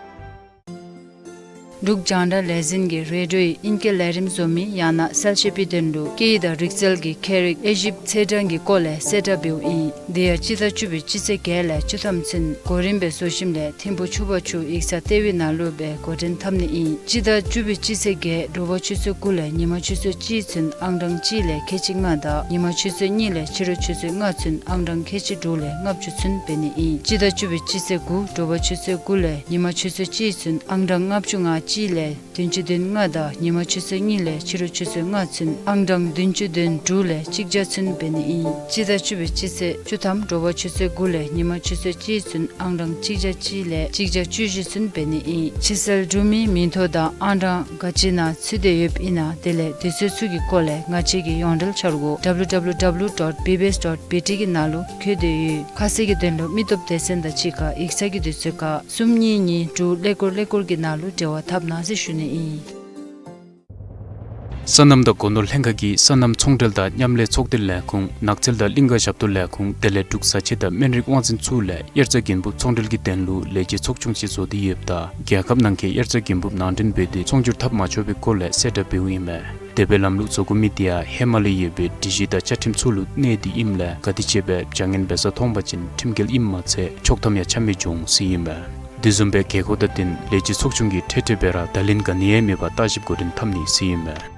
འབྲུག་རྒྱང་བསྒྲགས་ལས་འཛིན་གྱིས་རེ་ཌིའོ་ཡི་ཨིང་སྐད་ལས་རིམ་བཟོ་མི་ཡང་ན་གསལ་བཤད་པའི་དོན་ལུ་སྐད་ཡིག་དང་རིག་རྩལ་གྱི་མཁས་རིག་དབྱེ་ཞིབ་ཚེས་གྲངས་ཀྱི་སྐོར་ལས་གསལ་བསྒྲགས་འབདཝ་ཨིན། དེ་ཡང་སྤྱི་ཟླ་བཅུ་པའི་སྤྱི་ཚེས་བརྒྱད་ལས་བཅུ་ཐམ་ཚུན་གོ་རིམ་སྦེ་བཟོ་ཞིནམ་ལས་ཐིམ་ཕུ་ཆུ་བར་ཆུ་ཡིག་ཚང་ལྟེ་བའི་ནང་ལུ་སྦེ་འགོ་འདྲེན་འཐབ་ནི་ཨིན། སྤྱི་ཟླ་བཅུ་པའི་སྤྱི་ཚེས་བརྒྱད་དྲོ་པ་ཆུ་ཚོད་དགུ་ལས་ཉི་མ་ཆུ་ཚོད་གཅིག་ཚུན་ཨང་གྲངས་གཅིག་ལས་ཁལ་གཅིག་ལྔ་དང་ཉི་མ་ཆུ་ཚོད་གཉིས་ལས་ཕྱི་རུ་ཆུ་ཚོད་ལྔ་ཚུན་ཨང་གྲངས་ཁལ་གཅིག་དྲུག་ལས་ལྔ་བཅུ་ཚུན་འབད་ནི་ཨིན། སྤྱི་ཟླ་བཅུ་པའི་སྤྱི་ཚེས་དགུ་དྲོ་པ་ཆུ་ཚོད་དགུ་ལས་ཉི་མ་ཆུ་ཚོད་གཅིག་ཚུན་ཨང་གྲངས་ལྔ་བཅུ་ང་གཅིག་ལས་བདུན་ཅུ་དོན་ལྔ་དང་ཉི་མ་ཆུ་ཚོད་གཉིས་ལས་ཕྱི་རུ་ཆུ་ཚོད་ལྔ་ཚུན་ཨང་གྲངས་བདུན་ཅུ་དོན་དྲུག་ལས་གཅིག་བརྒྱ་ཚུན་འབད་ནི་ཨིན། སྤྱི་ཟླ་བཅུ་པའི་སྤྱི་ཚེས་བཅུ་ཐམ་དྲོ་པ་ཆུ་ཚོད་དགུ་ལས་ཉི་མ་ཆུ་ཚོད་གཅིག་ཚུན་ཨང་གྲངས་གཅིག་བརྒྱ་གཅིག་ལས་གཅིག་བརྒྱ་བཅུ་བཞི་ཚུན་འབད་ནི་ཨིན། ཕྱིར་སེལ་གྲུབ་མིའི་མིང་ཐོ་དང་ཨང་གྲངས་ག་ཅི་ནང་ཚུད་དེ་ཡོདཔ་ཨིན་ན་དེ་ལས་དུས་ཚོད་ཚུ་གི་སྐོར་ལས་ང་བཅས་ཀྱི་ཡོངས་འབྲེལ་འཆར་སྒོ་ཌབ་ལུ་ཌབ་ལུ་ཌབ་ལུ་ཌོཊ་བི་བི་ཨེསི་ཌོཊ་བི་ཊི་གི་ནང་ལུ་བཀོད་དེ་ཡོད། ཁ་གསལ་གྱི་དོན་ལུ་མི་སྟོབས་སྡེ་ཚན་དང་གཅིག་ཁར་ཡིག་ཚང་གི་དུས་ཚོད་ཁར་གསུམ་གཉིས་གཉིས་དྲུག་ཀླད་ཀོར་ཀླད་ཀོར་གྱི་ནང་ལུ་འབྲེལ་བ་འཐབ་གནང་ཟེར་ཞུ་ནི་ཨིན། སོ་ནམ་དང་སྒོ་ནོར་ལྷན་ཁག་གིས་སོ་ནམ་ཚོང་འབྲེལ་དང་མཉམ་ལས་ཚོགས་སྡེ་ལས་ཁུངས་ནགས་ཚལ་དང་གླིང་ག་ཞབས་ཏོག་ལས་ཁུངས་དེ་ལས་འབྲུག་བཟའ་ཆས་དང་སྨན་རིགས་དབང་འཛིན་ཚུ་ལས་དབྱར་རྩྭ་དགུན་འབུབ་ཚོང་འབྲེལ་གྱི་དོན་ལུ་ལས་བྱེད་ཚོགས་ཆུང་ཅིག་བཟོ་སྟེ་ཡོདཔ་ད་རྒྱལ་ཁབ་ནང་འཁོད་དབྱར་རྩྭ་དགུན་འབུབ་ནང་འདྲེན་འབད་དེ་ཚོང་སྒྱུར་འཐབ་མ་ཆོག་པའི་སྐོར་ལས་གསལ་བསྒྲགས་འབདཝ་ཨིན་མས། དེ་སྦེ་ལམ་ལུགས་བཟོ་དགོ་མི་དེ་ཡང་ཧེ་མ་ལས་ཡོད་པའི་སྒྲིག་གཞི་དང་བཅའ་ཁྲིམས་ཚུ་ལུ་གནས་ཏེ་ཨིནམ་ལས་ག་དེ་ཅིག་སྦེ་བྱ་ངན་འབད་ས་མཐོང་པ་ཅིན་ཁྲིམས་འགལ་ཨིནམ་མ་ཚད་ཆོག་ཐམ་ཡང་ཆ་མེད་འགྱོ་འོང་ཟེར་ཨིན་མས། དེ་བཟུམ་སྦེ་དགོས་མཁོ་དང་ལྡན་ལས་བྱེད་ཚོགས་ཆུང་གིས་འཕྲལ་འཕྲལ་སྦེ་ར་བརྡ་ལན་ག་ནི་ཡང་མེད་པར་བརྟག་ཞིབ་འགོ་འདྲེན་འཐབ་ནི་ཟེར་ཨིན་མས།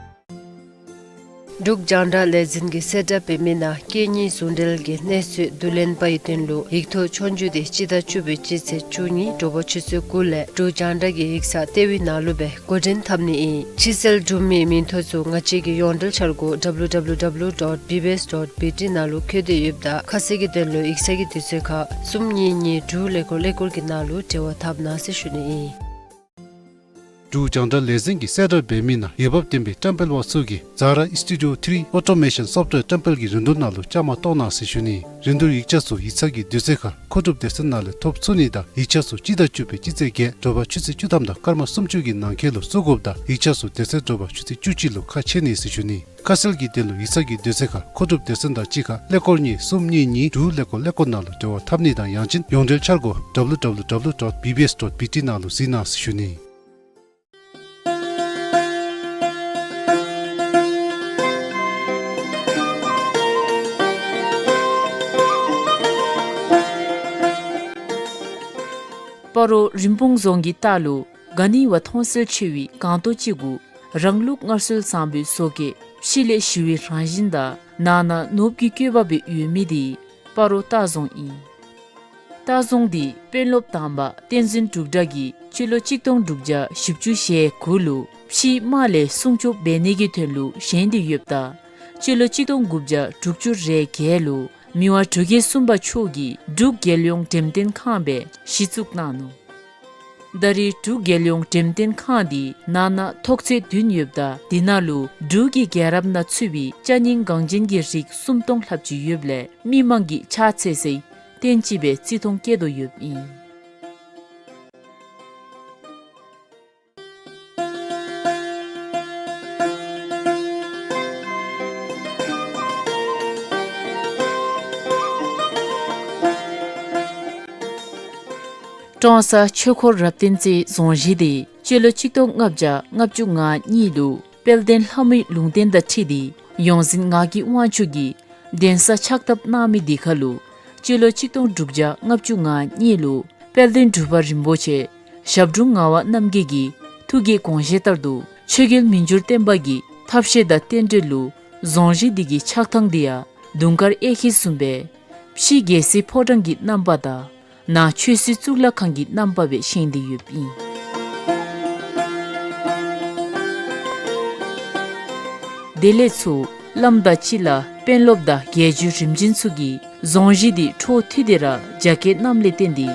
འབྲུག་རྒྱང་བསྒྲགས་ལས་འཛིན་གྱིས་གསལ་བསྒྲགས་འབད་མི་ནང་སྐད་གཉིས་ཟུང་འབྲེལ་གྱི་གནས་ཚུལ་བསྡུ་ལེན་པའི་དོན་ལུ་ཡིག་ཐོག་ཆོས་རྒྱུགས་དེ་སྤྱི་ཟླ་བཅུ་པའི་སྤྱི་ཚེས་བཅུ་གཉིས་དྲོ་པ་ཆུ་ཚོད་དགུ་ལས་འབྲུག་རྒྱང་བསྒྲགས་ཀྱི་ཡིག་ཚང་ལྟེ་བའི་ནང་ལུ་སྦེ་འགོ་འདྲེན་འཐབ་ནི་ཨིན། ཕྱིར་སེལ་གྲུབ་མིའི་མིང་ཐོ་ཚུ་ང་བཅས་ཀྱི་ཡོངས་འབྲེལ་འཆར་སྒོ་ཌབ་ལུ་ཌབ་ལུ་ཌབ་ལུ་ཌོཊ་བི་བི་ཨེསི་ཌོཊ་བི་ཊི་ནང་ལུ་བཀོད་དེ་ཡོདཔ་ད་ཁ་གསལ་གྱི་དོན་ལུ་ཡིག་ཚང་གི་དུས་ཚོད་ཁར་གསུམ་གཉིས་གཉིས་དྲུག་ཀླད་ཀོར་ཀླད་ཀོར་གྱི་ནང་ལུ་འབྲེལ་བ་འཐབ་གནང་ཟེར་ཞུ་ནི་ཨིན། འབྲུག་རྒྱང་བསྒྲགས་ལས་འཛིན་གྱིས་གསལ་བསྒྲགས་འབད་མི་ནང་འོས་འབབ་ལྡན་པའི་བཀྲམ་སྤེལ་པ་ཚུ་གིས་ཛ་ར་ཨིསི་ཊུ་ཌི་ཡོ་ཐི་རི་ཨོ་ཊོ་མེ་ཤཱན་སོཕཊ་ཝེར་བཀྲམ་སྤེལ་གྱི་རིན་བསྡུར་ནང་ལུ་བཅའ་མར་གཏོགས་གནང་ཟེར་ཞུ་ནི། རིན་བསྡུར་ཡིག་ཆ་ཚུ་ཡིག་ཚང་གི་དུས་ཚོད་ཁར་མཁོ་སྒྲུབ་སྡེ་ཚན་ནང་ལས་ཐོབ་ཚུགས་ནི་དང་ཡིག་ཆ་ཚུ་སྤྱི་ཟླ་བཅུ་པའི་སྤྱི་ཚེས་བརྒྱད་དྲོ་པ་ཆུ་ཚོད་བཅུ་ཐམ་དང་སྐར་མ་སུམ་ཅུ་གི་ནང་འཁོད་ལུ་བཙུགས་དགོཔ་དང་ཡིག་ཆ་ཚུ་དེ་ཚེ་དྲོ་པ་ཆུ་ཚོད་བཅུ་གཅིག་ལུ་ཁ་ཕྱེ་ནི་ཟེར་ཞུ་ནི། ཁ་གསལ་གྱི་དོན་ལུ་ཡིག་ཚང་གི་དུས་ཚོད་ཁར་མཁོ་སྒྲུབ་སྡེ་ཚན་དང་གཅིག་ཁར་ཀླད་ཀོར་གཉིས་གསུམ་གཉིས་གཉིས་དྲུག་ཀླད་ཀོར་ཀླད་ཀོར་ནང་ལུ་འབྲེལ་བ་འཐབ་ནི་དང་ཡང་ཅིན་ཡོངས་འབྲེལ་འཆར་སྒོ་ཌབ་ལུ་ཌབ་ལུ་ཌབ་ལུ་ཌོཊ་བི་བི་ཨེསི་ཌོཊ་བི་ཊི་ནང་ལུ་གཟིགས་གནང་ཟེར་ཞུ་ནི། སྤ་རོ་རིན་སྤུངས་རྫོང་གི་ལྟག་ལུ་ག་ནི་བ་མཐོང་གསལ་ཆེ་བའི་སྒང་ཏོག་ཅིག་གུ་རང་ལུགས་སྔར་སྲོལ་བཟང་པོའི་བཟོ་བཀོད་ཕྱི་ལས་ཞི་བའི་རང་བཞིན་དང་ནང་ན་ནོར་བུ་གི་བཀོད་པ་སྦེ་ཡོད་མི་དེ་སྤ་རོ་ལྟ་རྫོང་ཨིན། ལྟ་རྫོང་འདི་དཔོན་སློབ་དང་པ་བསྟན་འཛིན་འབྲུག་གྲགས་ཀྱིས་སྤྱི་ལོ་གཅིག་སྟོང་དྲུག་བརྒྱ་བཞི་བཅུ་ཞེ་དགུ་ལུ་ཕྱིའི་དམག་ལས་སྲུང་སྐྱོབ་འབད་ནི་གི་དོན་ལུ་བཞེངས་ཏེ་ཡོདཔ་ད་སྤྱི་ལོ་གཅིག་སྟོང་དགུ་བརྒྱ་དྲུག་ཅུ་རེ་བརྒྱད་ལུ་མི་དབང་འབྲུག་རྒྱལ་གསུམ་པ་མཆོག་གིས་འབྲུག་རྒྱལ་ཡོངས་འགྲེམས་སྟོན་ཁང་སྦེ་གཞི་བཙུགས་གནང་ནུག། ད་རེས་འབྲུག་རྒྱལ་ཡོངས་འགྲེམས་སྟོན་ཁང་འདི་ནང་ན་ཐོག་ཚད་བདུན་ཡོདཔ་ད་དེ་ནང་ལུ་འབྲུག་གི་རྒྱལ་རབས་ནང་ཚུད་པའི་ཅ་རྙིང་འགངས་ཅན་གྱི་རིགས་སུམ་སྟོང་ལྷགཔ་ཅིག་ཡོདཔ་ལས་མི་མང་གིས་ཕྱག་འཚལ་སའི་རྟེན་ཅིག་སྦེ་བརྩི་མཐོང་བསྐྱེད་དོ་ཡོདཔ་ཨིན། ཀྲོང་གསར་ཆོས་འཁོར་རབ་བརྟན་རྩེའི་རྫོང་གཞིས་དེ་སྤྱི་ལོ་གཅིག་སྟོང་ལྔ་བརྒྱ་ལྔ་བཅུ་ང་གཉིས་ལུ་དཔལ་ལྡན་ལྷ་མོའི་ལུང་བསྟན་དང་འཁྲིལ་ཏེ་ཡོངས་འཛིན་ངག་གི་དབང་ཕྱུག་གིས་གདན་ས་ཕྱག་བཏབ་གནང་མི་དེ་ཁར་ལུ་སྤྱི་ལོ་གཅིག་སྟོང་དྲུག་བརྒྱ་ལྔ་བཅུ་ང་གཉིས་ལུ་དཔལ་ལྡན་འབྲུག་པ་རིན་པོ་ཆེ་ཞབས་དྲུང་ངག་དབང་རྣམ་རྒྱལ་གྱི་ཐུགས་ཀྱི་དགོངས་བཞེད་ལྟར་དུ་ཆོས་རྒྱལ་མི་འགྱུར་བརྟན་པ་གི་ཐབས་ཤེས་དང་རྟེན་འབྲེལ་ལུ་རྫོང་གཞིས་འདི་གི་ཆགས་ཐངས་འདི་ཡང་དུང་དཀར་གཡས་འཁྱིལ་བཟུམ་སྦེ་ཕྱི་རྒྱལ་སྲིད་ཕོ་བྲང་གི་རྣམ་པ་དང་ནང་ཆོས་སྲིད་གཙུག་ལག་ཁང་གི་རྣམ་པ་སྦེ་བཞེངས་ཏེ་ཡོདཔ་ཨིན། དེ་ལས་ཚུར་བླམ་དང་སྤྱི་བླ་དཔོན་སློབ་དང་རྒྱལ་བརྒྱུད་རིམ་བྱོན་ཚུ་གིས་རྫོང་གཞིས་འདི་འཕྲོ་མཐུད་དེ་ར་རྒྱ་སྐྱེད་གནངམ་ལས་བརྟེན་ཏེ་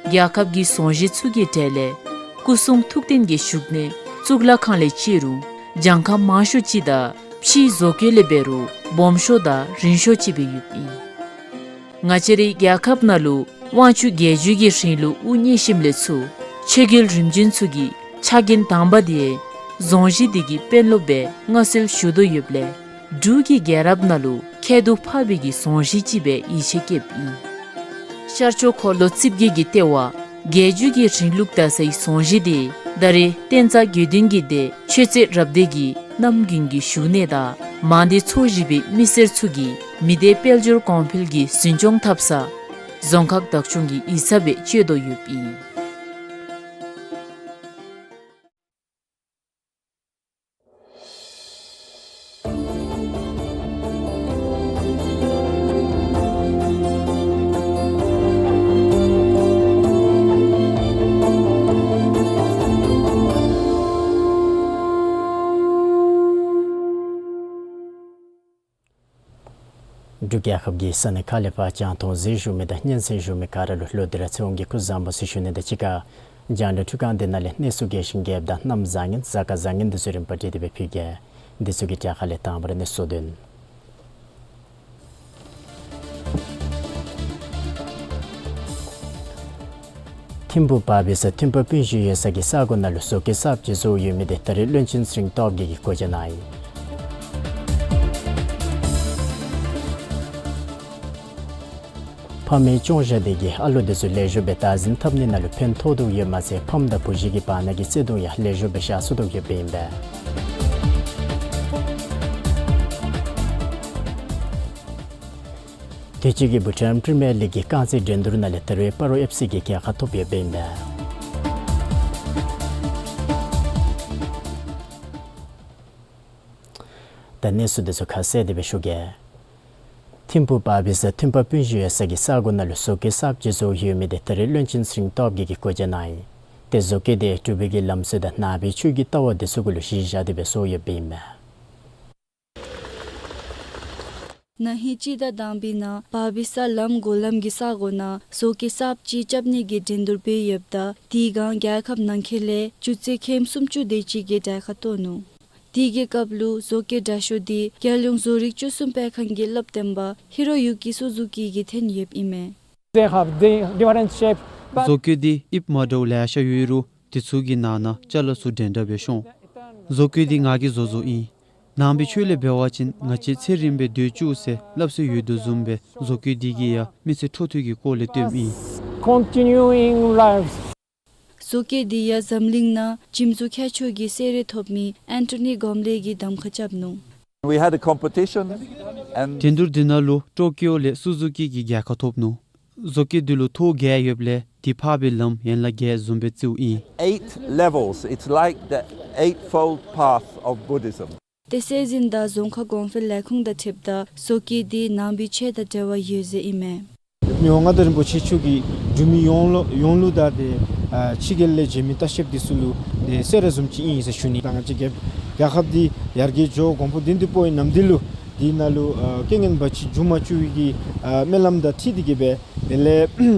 རྒྱལ་ཁབ་ཀྱི་རྫོང་གཞིས་ཚུ་གི་གྲས་ལས་སྐུ་གསུང་ཐུགས་རྟེན་གྱི་བཞུགས་གནས་གཙུག་ལག་ཁང་ལས་བརྩི་རུང་གྱངས་ཁ་མང་ཤོས་ཅིག་དང་ ཕྱིའི་བཟོ་བཀོད་ལས་འབད་རུང་སྦོམ་ཤོས་དང་རིང་ཤོས་ཅིག་སྦེ་ཡོདཔ་ཨིན། ང་བཅས་རའི་རྒྱལ་ཁབ་ནང་ལུ་དབང་ཕྱུག་རྒྱལ་བརྒྱུད་ཀྱི་རིང་ལུགས་དབུ་བརྙེས་ཞིནམ་ལས་ཚུར་ཆོས་རྒྱལ་རིམ་བྱོན་ཚུ་གི་ཕྱག་འགན་དང་པ་དེ་རྫོང་གཞི་དེ་གི་དཔོན་སློབ་སྦེ་མངའ་གསོལ་ཞུ་དོ་ཡོདཔ་ལས་འབྲུག་གི་རྒྱལ་རབས་ནང་ལུ་ཁྱད་དུ་འཕགས་པའི་གི་རྫོང་གཞི་ཅིག་སྦེ་ཡིད་ཆེས་བསྐྱེདཔ་ཨིན། ཤར་ཕྱོགས་འཁོར་ལོ་རྩིབས་བརྒྱད་ཀྱི་ལྟེ་བ་རྒྱལ་བརྒྱུད་ཀྱི་རིང་ལུགས་དར་སའི་རྫོང་གཞི་དེ་ད་རེས་བསྟན་རྩ་དགེ་འདུན་གྱི་སྡེ་ཆོས་རྩེ་རབ་སྡེ་གི་རྣམ་རྒྱུན་གྱི་བཞུགས་གནས་དང་མང་སྡེ་ཚོ་བཞི་པའི་མི་སེར་ཚུ་གིས་མི་སྡེ་དཔལ་འབྱོར་གོང་འཕེལ་གྱི་འཛིན་སྐྱོང་འཐབ་ས་རྫོང་ཁག་བདག་སྐྱོང་གི་ཡིག་ཚང་སྦེ་སྤྱོད་དོ་ཡོདཔ་ཨིན། འབྲུག་རྒྱལ་ཁབ་ཀྱི་ས་གནས་ཁག་ལས་ཕར་རྒྱང་མཐོང་གཟིགས་བཞུགས་མི་དང་སྙན་གསན་བཞུགས་མི་ག་ར་ལུ་ལོག་སྟེ་ར་ཚེ་དབང་གིས་སྐུ་གཟུགས་བཟང་པོ་ཟེར་ཞུ་ནི་དང་གཅིག་ཁར་རྒྱང་བསྒྲགས་འཕྲུལ་ཁང་འདི་ནང་ལས་གནས་ཚུལ་རྒྱས་ཤིང་རྒྱསཔ་དང་གནམ་བཟང་ངན་གཟའ་སྐར་བཟང་ངན་འདི་ཚུ་རིམ་པ་བསྒྲིགས་ཏེ་སྦེ་ཕུལ་གེ། འདི་ཚུ་གི་གྲས་ཁ་ལས་དང་པ་ར་གནས་ཚུལ་དོན། ཐིམ་ཕུག་བ་བི་ས་ཐིམ་ཕུག་སྤུན་བཞི་ཡོད་ས་གི་ས་གོ་ནང་ལུ་བཟོ་བཀོད་གསརཔ་ཅིག་བཟོ་ཡོད་མི་དེ་ད་རེས་བློན་ཆེན་ཚེ་རིང་སྟོབས་རྒྱས་ཀྱིས་སྒོ་འབྱེད་གནང་ཡི། ཕ་མའི་སྐྱོང་བཞག་དེ་གིས་ཨ་ལོ་དེ་ཚུ་ལེགས་ཤོམ་སྦེ་བདག་འཛིན་འཐབ་ནི་ནང་ལུ་ཕན་ཐོགས་དོ་ཡོདཔ་མ་ཚད་ཕམ་དང་བུ་གཞི་གི་བར་ན་གི་བརྩེ་གདུང་ཡང་ལེགས་ཤོམ་སྦེ་བཞག་ཚུགས་དོ་ཡོདཔ་ཨིན་པས། དུས་ཅི་གི་བྷུ་ཊཱན་པི་རི་མི་ཡར་ལིག་གི་རྐང་རྩེད་འགྲན་བསྡུར་ནང་ལས་ད་རེས་སྤ་རོ་ཨེཕ་སི་གིས་རྒྱལ་ཁ་ཐོབ་ཡོདཔ་ཨིན་པས། ད་གནས་ཚུལ་དེ་ཚུ་ཁ་གསལ་དེ་སྦེ་ཞུ་གེ། ཐིམ་ཕུག་བ་བི་ས་ཐིམ་ཕུག་སྤུན་བཞི་ཡོད་ས་གི་ས་གོ་ནང་ལུ་བཟོ་བཀོད་གསརཔ་ཅིག་བཟོ་ཡོད་མི་དེ་ད་རེས་བློན་ཆེན་ཚེ་རིང་སྟོབས་རྒྱས་ཀྱིས་སྒོ་འབྱེད་གནང་ཡི། དེ་བཟོ་བཀོད་དེ་འབྲུག་པའི་གི་ལམ་སྲོལ་དང་ནང་པའི་ཆོས་ཀྱི་ལྟ་བ་དེ་ཚུ་གུ་ལུ་གཞི་བཞག་སྟེ་སྦེ་བཟོ་ཡོདཔ་ཨིན་མས། ན་ཧིང་སྤྱི་ཟླ་དང་པའི་ནང་བ་བི་ས་ལམ་སྒོ་ལམ་གྱི་ས་གོ་ནང་བཟོ་བཀོད་གསརཔ་ཅིག་རྐྱབ་ནི་གི་འགྲན་བསྡུར་འབད་ཡོདཔ་ད་དེའི་སྒང་རྒྱལ་ཁབ་ནང་འཁོད་ལས་ཅུ་ཚེག་ཁལ་སུམ་ཅུ་དེ་ཅིག་གིས་གྲལ་ཁར་གཏོགས་ནུག། དེ་གི་སྐབས་ལུ་བཟོ་བཀོད་དྲག་ཤོས་དེ་རྒྱལ་ཡོངས་བཟོ་རིག་བཅུ་གསུམ་སྤེལ་ཁང་གི་སློབ་སྟོན་པ་ཧི་རོ་ཡུ་ཀི་སུ་ཛུ་ཀི་གིས་འཐེན་ཡོདཔ་ཨིན་མས། They have the different shape, but བཟོ་བཀོད་དེ་དབྱིབས་མ་འདྲཝ་ལེ་ཤ་ཡོད་རུང་དེ་ཚུ་གི་ནང་ན་ཅ་ལ་ཚུ་འདྲན་འདྲ་སྦེ་ཤོང་། བཟོ་བཀོད་དེ་ང་གིས་བཟོ་བཟོཝ་ཨིན། ནང་པའི་ཆོས་ལས་འབད་བ་ཅིན་ང་བཅས་ཚེ་རིངམོ་སྦེ་སྡོད་བཅུག་ཟེར་སླབ་སྲོལ་ཡོད་དོ་བཟུམ་སྦེ་བཟོ་བཀོད་དེ་གིས་ཡང་མི་ཚེ་འཕྲོ་མཐུད་ཀྱི་སྐོར་ལས་སྟོནམ་ཨིན། Continuing lives. བཟོ་བཀོད་དེ་ཡང་འཛམ་གླིང་ནང་འཇིམ་བཟོ་ཁྱད་ཆོས་ཀྱི་གསོལ་རས་ཐོབ་མི་ཨན་ཊོ་ནི་གོམ་ལེ་གིས་གདམ་ཁ་རྐྱབ་ནུག། We had a competition and འགྲན་བསྡུར་དེ་ནང་ལུ་ཊོ་ཀིའོ་ལས་སུ་ཛུ་ཀི་གིས་རྒྱལ་ཁ་ཐོབ་ནུག། བཟོ་བཀོད་དེ་ལུ་ཐོག་བརྒྱད་ཡོདཔ་ལས་དེ་འཕགས་པའི་ལམ་ཡན་ལག་བརྒྱད་བཟུམ་སྦེ་བརྩིཝ་ཨིན། Eight levels. It's like the Eightfold Path of Buddhism. ཏེ་སྲོལ་འཛིན་དང་རྫོང་ཁ་གོང་འཕེལ་ལས་ཁུངས་དང་འཁྲིལཝ་ད་བཟོ་བཀོད་དེ་ནང་པའི་ཆོས་དང་འབྲེལ་བ་ཡོད་ཟེར་ཨིན་མས། མི་དབང་མངའ་བདག་རིན་པོ་ཆེ་མཆོག་གིས་འབྲུག་མི་ཡོངས་ལུ་ཡོངས་ལུ་དང་ཏེ་ཨ་ཕྱི་རྒྱལ་ལས་བྱོན་མི་ལྟ་བཤལཔ་དེ་ཚུ་ལུ་ཏེ་གསོལ་རས་བཟུམ་ཅིག་ཨིན་ཟེར་ཞུ་ནི། ད་ང་བཅས་རྒྱལ་རྒྱལ་ཁབ་འདི་ཡར་རྒྱས་འགྱོ་གོང་འཕེལ་ཏན་ཏིག་སྤོ་བའི་ནམ་དུས་ལུ་དེ་ནང་ལུ་ཨ་རྐྱེན་ངན་འབད་བ་ཅིན་འབྱུང་མ་བཅུག་པའི་གི་ཨ་སྨོན་ལམ་དང་འཁྲིལ་ཏེ་གི་སྦེ་དེ་ལས་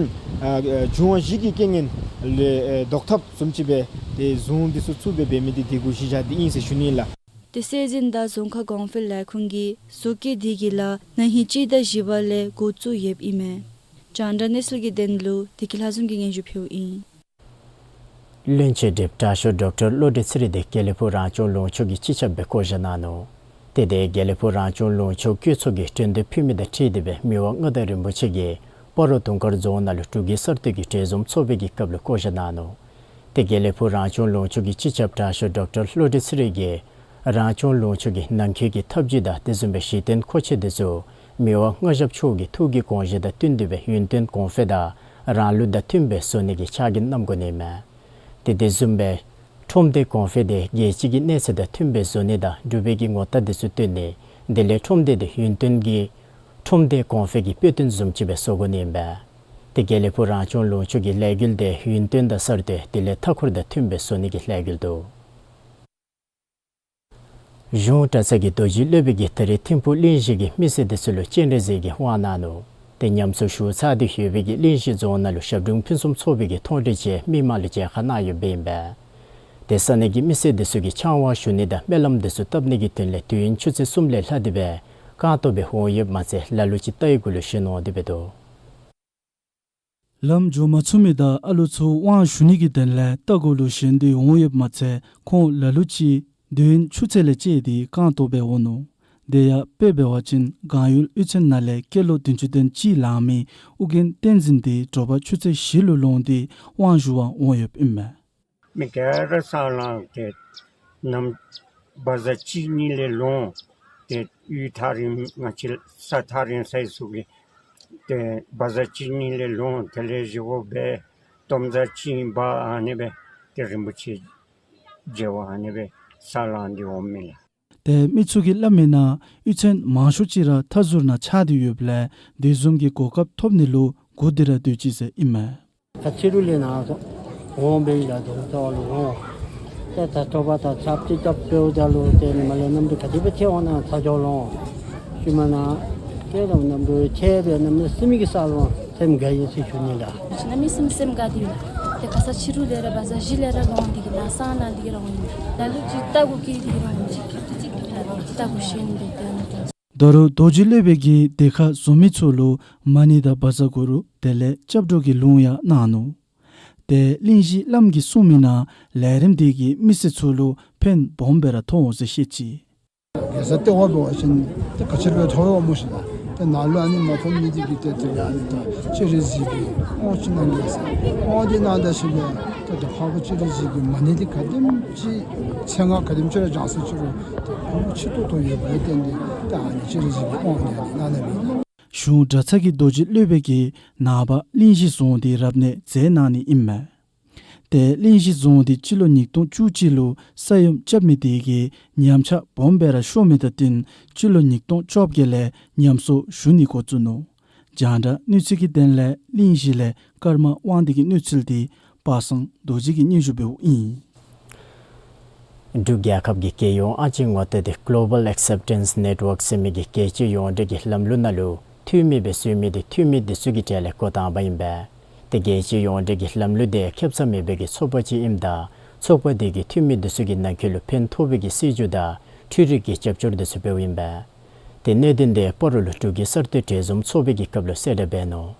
ཨ་འབྱུང་བ་བཞི་གི་རྐྱེན་ངན་ལས་ཨེ་བཟློག་ཐབས་བཟུམ་ཅིག་སྦེ་ཏེ་གཟུངས་འདི་ཚུ་བཙུགས་སྦེ་འབད་མི་འདི་དེ་གུ་གཞི་བཞག་སྟེ་ཨིན་ཟེར་ཞུ་ནི་ལགས། ཏེ་སྲོལ་འཛིན་དང་རྫོང་ཁ་གོང་འཕེལ་ལས་ཁུངས་ཀྱིས་བཟོ་བཀོད་དེ་གི་ལཱ་ན་ཧིང་སྤྱི་ཟླ་བཞི་པ་ལས་འགོ་བཙུགས་ཡོདཔ་ཨིན་མས། རྒྱང་བསྒྲགས་གནས་ཚུལ་གྱི་དོན་ལུ་བདེ་སྐྱིད་ལྷ་འཛོམས་ཀྱིས་སྙན་ཞུ་ཕུལཝ་ཨིན། བློན་ཆེན་ཌིབ་དྲག་ཤོས་ཌོག་ཊར་བློ་གྲོས་ཚེ་རིང་དེ་དགེ་ལེགས་ཕུག་རང་སྐྱོང་ལུང་ཕྱོགས་ཀྱི་སྤྱི་ཁྱབ་སྦེ་བསྐོ་བཞག་གནང་ནུག། ཏེ་དེ་དགེ་ལེགས་ཕུག་རང་སྐྱོང་ལུང་ཕྱོགས་བཀོད་ཚོགས་ཀྱིས་གྲོས་འདེབས་ཕུལ་མི་དང་འཁྲིལ་ཏེ་སྦེ་མི་དབང་མངའ་བདག་རིན་པོ་ཆེ་གིས་སྤ་རོ་དུང་དཀར་རྫོང་ནང་ལུ་འབྲུག་གི་གསར་གཏོད་ཀྱི་གྲོས་འཛོམས་ཚོགས་པའི་གི་སྐབས་ལུ་བསྐོ་བཞག་གནང་ནུག། ཏེ་དགེ་ལེགས་ཕུག་རང་སྐྱོང་ལུང་ཕྱོགས་ཀྱི་སྤྱི་ཁྱབ་དྲག་ཤོས་ཌོག་ཊར་བློ་གྲོས་ཚེ་རིང་གིས་རང་སྐྱོང་ལུང་ཕྱོགས་ཀྱི་ནང་འཁོད་ཀྱི་ཐབས་ཇུས་དང་དེ་བཟུམ་སྦེ་གཞི་རྟེན་མཁོ་ཆས་དེ་ཚུ་མི་དབང་མངའ་ཞབས་མཆོག་གི་ཐུགས་ཀྱི་དགོངས་བཞེད་དང་བསྟུན་ཏེ་སྦེ་ཡུན་བརྟན་གོང་འཕེལ་དང་རང་ལུགས་དང་མཐུན་པའི་བཟོ་ནི་གི་ཕྱག་འགན་བསྣམ་དགོ་ནི་མས། ཏེ་དེ་བཟུམ་སྦེ་ཁྲོམ་སྡེ་གོང་འཕེལ་དེ་རྒྱལ་སྤྱི་གི་གནས་ཚད་དང་མཐུན་པའི་བཟོ་ནི་དང་འབྲུག་པའི་གི་ངོ་རྟགས་དེ་ཚུ་བཏོན་ནི་དེ་ལས་ཁྲོམ་སྡེ་དེ་ཡུན་བརྟན་གྱི་ཁྲོམ་སྡེ་གོང་འཕེལ་གྱི་དཔེ་སྟོན་བཟུམ་ཅིག་སྦེ་བཟོ་དགོ་ནི་ཨིན་པས། ཏེ་དགེ་ལེགས་ཕུག་རང་སྐྱོང་ལུང་ཕྱོགས་ཀྱི་ལས་འགུལ་དེ་ཡུན་བརྟན་དང་གསར་གཏོད་དེ་ལས་མཐའ་འཁོར་དང་མཐུན་པའི་བཟོ་ནི་གི་ལས་འགུལ་འདུག། གཞུང་གྲྭ་ཚང་གི་རྡོ་རྗེ་སློབ་དཔོན་གྱིས་ད་རེས་ཐིམ་ཕུག་གླིང་བཞི་གི་མི་སེར་དེ་ཚུ་ལུ་སྤྱན་རས་གཟིགས་ཀྱི་དབང་གནང་ནུག། ཏེ་ཉམས་གསོ་ཞུ་ཚར་ཏེ་ཡོད་པའི་གི་གླིང་བཞི་རྫོང་ནང་ལུ་ཞབས་དྲུང་ཕུན་སུམ་ཚོགས་པའི་གི་མཐོང་གྲོལ་ཅིག་མི་མང་ལུ་མཇལ་ཁ་གནང་ཡོདཔ་ཨིན་པས། ཏེ་ས་གནས་ཀྱི་མི་སེར་དེ་ཚུ་གིས་ཕྱག་དབང་ཞུ་ནི་དང་སྨོན་ལམ་དེ་ཚུ་བཏབ་ནི་གི་དོན་ལས་དུས་ཡུན་ཆུ་ཚོད་གསུམ་ལས་ལྷག་སྟེ་སྦེ་རྐང་སྟོང་སྦེ་འོང་ཡོདཔ་མ་ཚད་ལ་ལུ་ཅིག་རྟའི་གུ་ལུ་ཞོན་འོང་སྟེ་སྦེ་འདུག། ལམ་འགྱོ་མ་ཚུགས་མི་དང་ཨ་ལུ་ཚུ་དབང་ཞུ་ནི་གི་དོན་ལས་རྟ་གུ་ལུ་ཞོན་ཏེ་འོང་ཡོདཔ་མ་ཚད་ཁོང་ལ་ལུ་ཅིག་དུས་ཡུན་ཆུ་ཚོད་ལས་བཅད་དེ་རྐང་སྟོང་སྦེ་འོང་ནུག། དེ་ཡང་དཔེ་འབད་བ་ཅིན་གངས་ཡུལ་གཡུས་ཚན་ནང་ལས་སྐྱེས་ལོ་བདུན་ཅུ་དོན་གཅིག་ལང་མི་ཨོ་རྒྱན་བསྟན་འཛིན་དེ་དྲོ་པ་ཆུ་ཚོད་བཞི་ལུ་ལོང་སྟེ་དབང་ཞུ་བར་འོང་ཡོདཔ་ཨིན་མས། མི་ག་ར་ས་ལང་ཏེ་ནམ་བ་ཟ་གཅིག་གཉིས་ལས་ལོང་། ཏེ་གཡུས་ཐག་རིང་ང་བཅས་ས་ཐག་རིང་ས་ཡི་ཚུ་གིས་ཏེ་བ་ཟ་གཅིག་གཉིས་ལས་ལོང་། དེ་ལས་བཞེས་སྒོ་འབད་སྟོང་བ་ཟ་གཅིག་འབག་ཨ་ནི་སྦེ་ཏེ་རིན་པོ་ཆེ་མཇལ་བར་ཨ་ནི་སྦེ་ས་ལང་སྟེ་འོངམ་ཨིན་ལགས། ཏེ་མི་ཚུ་གིས་སླབ་མིའི་ནང་གཡུས་ཚན་མང་ཤོས་ཅིག་ར་མཐའ་ཟུར་ནང་ཆགས་ཏེ་ཡོདཔ་ལས་དེ་བཟུམ་གྱི་གོ་སྐབས་ཐོབ་ནི་ལུ་སྒུག་སྟེ་ར་སྡོད་ཅི་ཟེར་ཨིན་མས། ཁ་ཕྱི་རུ་ལས་ནཱ་སོང་འོང་སྦེ་ཡར་དོང་རྩ་བ་ལུ་འོང་། ཏེ་ད་དྲོ་པ་ད་ཆརཔ་ཅིག་རྐྱབ་འབདཝ་ད་ལུ་ཏེ་ནི་མ་ལས་གནམ་གྲུ་ག་དེ་སྦེ་ཐལ་འོང་ན་ཚ་གྱང་ལོང་། ཤུལ་མ་ནཱ་ཏེ་ད་གནམ་གྲུ་ཐལ་སྦེ་གནམ་མེད་ས་མེད་ཀྱི་ས་ལོང་སེམས་དགའ་ཡི་ཟེར་ཞུ་ནི་ལགས། གནམ་མེད་ས་མེད་སེམས་དགའ་སྟེ་ཡོད། ཏེ་ཁ་ས་ཕྱི་རུ་ལས་ར་བ་ཟ་བཞི་ལས་ར་ལོང་སྟེ་གིས་ནཱ་སང་ལང་སྟེ་གིས་ར་འོང་ཡི། ལ་ལུ་ཅིག་རྟ་གུ་བཀལ་ཏེ་གིས་ར་འོང་ཡི། རྟ་གུ་ཞོན་སྦེ་ཏེ་ཨ་ནི་ད་རུང་རྡོ་རྗེ་སློབ་དཔལ་གྱིས་དེ་ཁར་འཛོམས་མི་ཚུ་ལུ་མ་ཎི་དང་བཛྲ་གུ་རུ་དེ་ལས་སྐྱབས་འགྲོ་གི་ལུང་ཡང་གནང་ནུག། ཏེ་གླིང་བཞི་བླམ་གིས་གསུངས་མིའི་ནང་ལས་རིམ་དེ་གིས་མི་སེར་ཚུ་ལུ་ཕན་སྦོམ་སྦེ་ར་ཐོགས་འོང་ཟེར་བཤད་ཅི། རྒྱལ་ས་ལྟེ་བ་འབད་བ་ཅིན་ཏེ་ག་ཅི་ར་སྦེ་ཐོགས་ཡོདཔ་སྨོ་ཤིག་ལགས། ཏེ་ནཱ་ལུ་ཨ་ནི་མ་ཐོབ་ནི་དེ་གིས་ཏེ་དེ་ལས་ཨ་ནི་ད་སྤྱན་རས་གཟིགས་ཀྱི་དབང་ཅིག་གནང་ཡི་ཟེར། དབང་དེ་གནང་ད་ཞིནམ་ལས་ཏེ་ད་འཕགས་པ་སྤྱན་རས་གཟིགས་ཀྱི་མ་ཎི་དེ་ག་དེམ་ཅིག་མཚན་སྔགས་ག་དེམ་ཅིག་ར་བགྱང་ས་ཅི་རུང་ཏེ་ཕན་ཆེ་ཏོག་ཏོ་ཡོདཔ་ལས་བརྟེན་ཏེ་ད་ཨ་ནི་སྤྱན་རས་གཟིགས་ཀྱི་དབང་དེ་ཨ་ནི་གནང་ནི་ཨིན། གཞུང་གྲྭ་ཚང་གི་རྡོ་རྗེ་སློབ་དཔལ་གྱིས་ནངས་པ་གླིང་བཞི་རྫོང་དེ་རབ་གནས་མཛད་གནང་ནི་ཨིན་མས། ཏེ་གླིང་བཞི་རྫོང་དེ་སྤྱི་ལོ་ཉིས་སྟོང་བཅུ་གཅིག་ལུ་ས་ཡོམ་རྐྱབ་མི་དེ་གིས་ཉམས་ཆག་སྦོམ་སྦེ་ར་ཤོར་མི་དང་བསྟུན་སྤྱི་ལོ་ཉིས་སྟོང་བཅོ་བརྒྱད་ལས་ཉམས་གསོ་ཞུ་ནི་འགོ་བཙུགས་ནུག། རྒྱང་བསྒྲགས་གནས་ཚུལ་གྱི་དོན་ལས་གླིང་བཞི་ལས་ཀརྨ་དབང་འདུས་ཀྱི་གནས་ཚུལ་དེ་པ་སངས་རྡོ་རྗེ་གིས་སྙན་ཞུ་འབདཝ་ཨིན། འབྲུག་རྒྱལ་ཁབ་ཀྱི་རྒྱལ་ཡོངས་ཨ་ཅེ་ངོ་རྟགས་དེ་Global Acceptance Network ཟེར་མི་གི་རྒྱལ་སྤྱི་ཡོངས་འབྲེལ་གྱི་ལམ་ལུགས་ནང་ལུ་འཐུས་མི་སྦེ་བཟོ་མི་དེ་འཐུས་མི་དེ་ཚུ་གི་གྲས་ལས་འགོ་དང་པ་ཨིན་པས། ཏེ་རྒྱལ་སྤྱི་ཡོངས་འབྲེལ་གྱི་ལམ་ལུགས་དེ་ཁེ་སང་མེད་པའི་གི་ཚོགས་པ་ཅིག་ཨིནམ་ད་ཚོགས་པ་དེ་གི་འཐུས་མི་དེ་ཚུ་གི་ནང་འཁོད་ལུ་ཕན་ཐོགས་པའི་གི་སྲིད་བྱུས་དང་འཕྲུལ་རིག་གི་རྒྱབ་སྐྱོར་དེ་ཚུ་འབདཝ་ཨིན་པས། ཏེ་གནད་དོན་དེ་སྤ་རོ་ལུ་འབྲུག་གི་གསར་གཏོད་གྲོས་འཛོམས་ཚོགས་པའི་གི་སྐབས་ལུ་གསལ་བསྒྲགས་འབད་ནུག།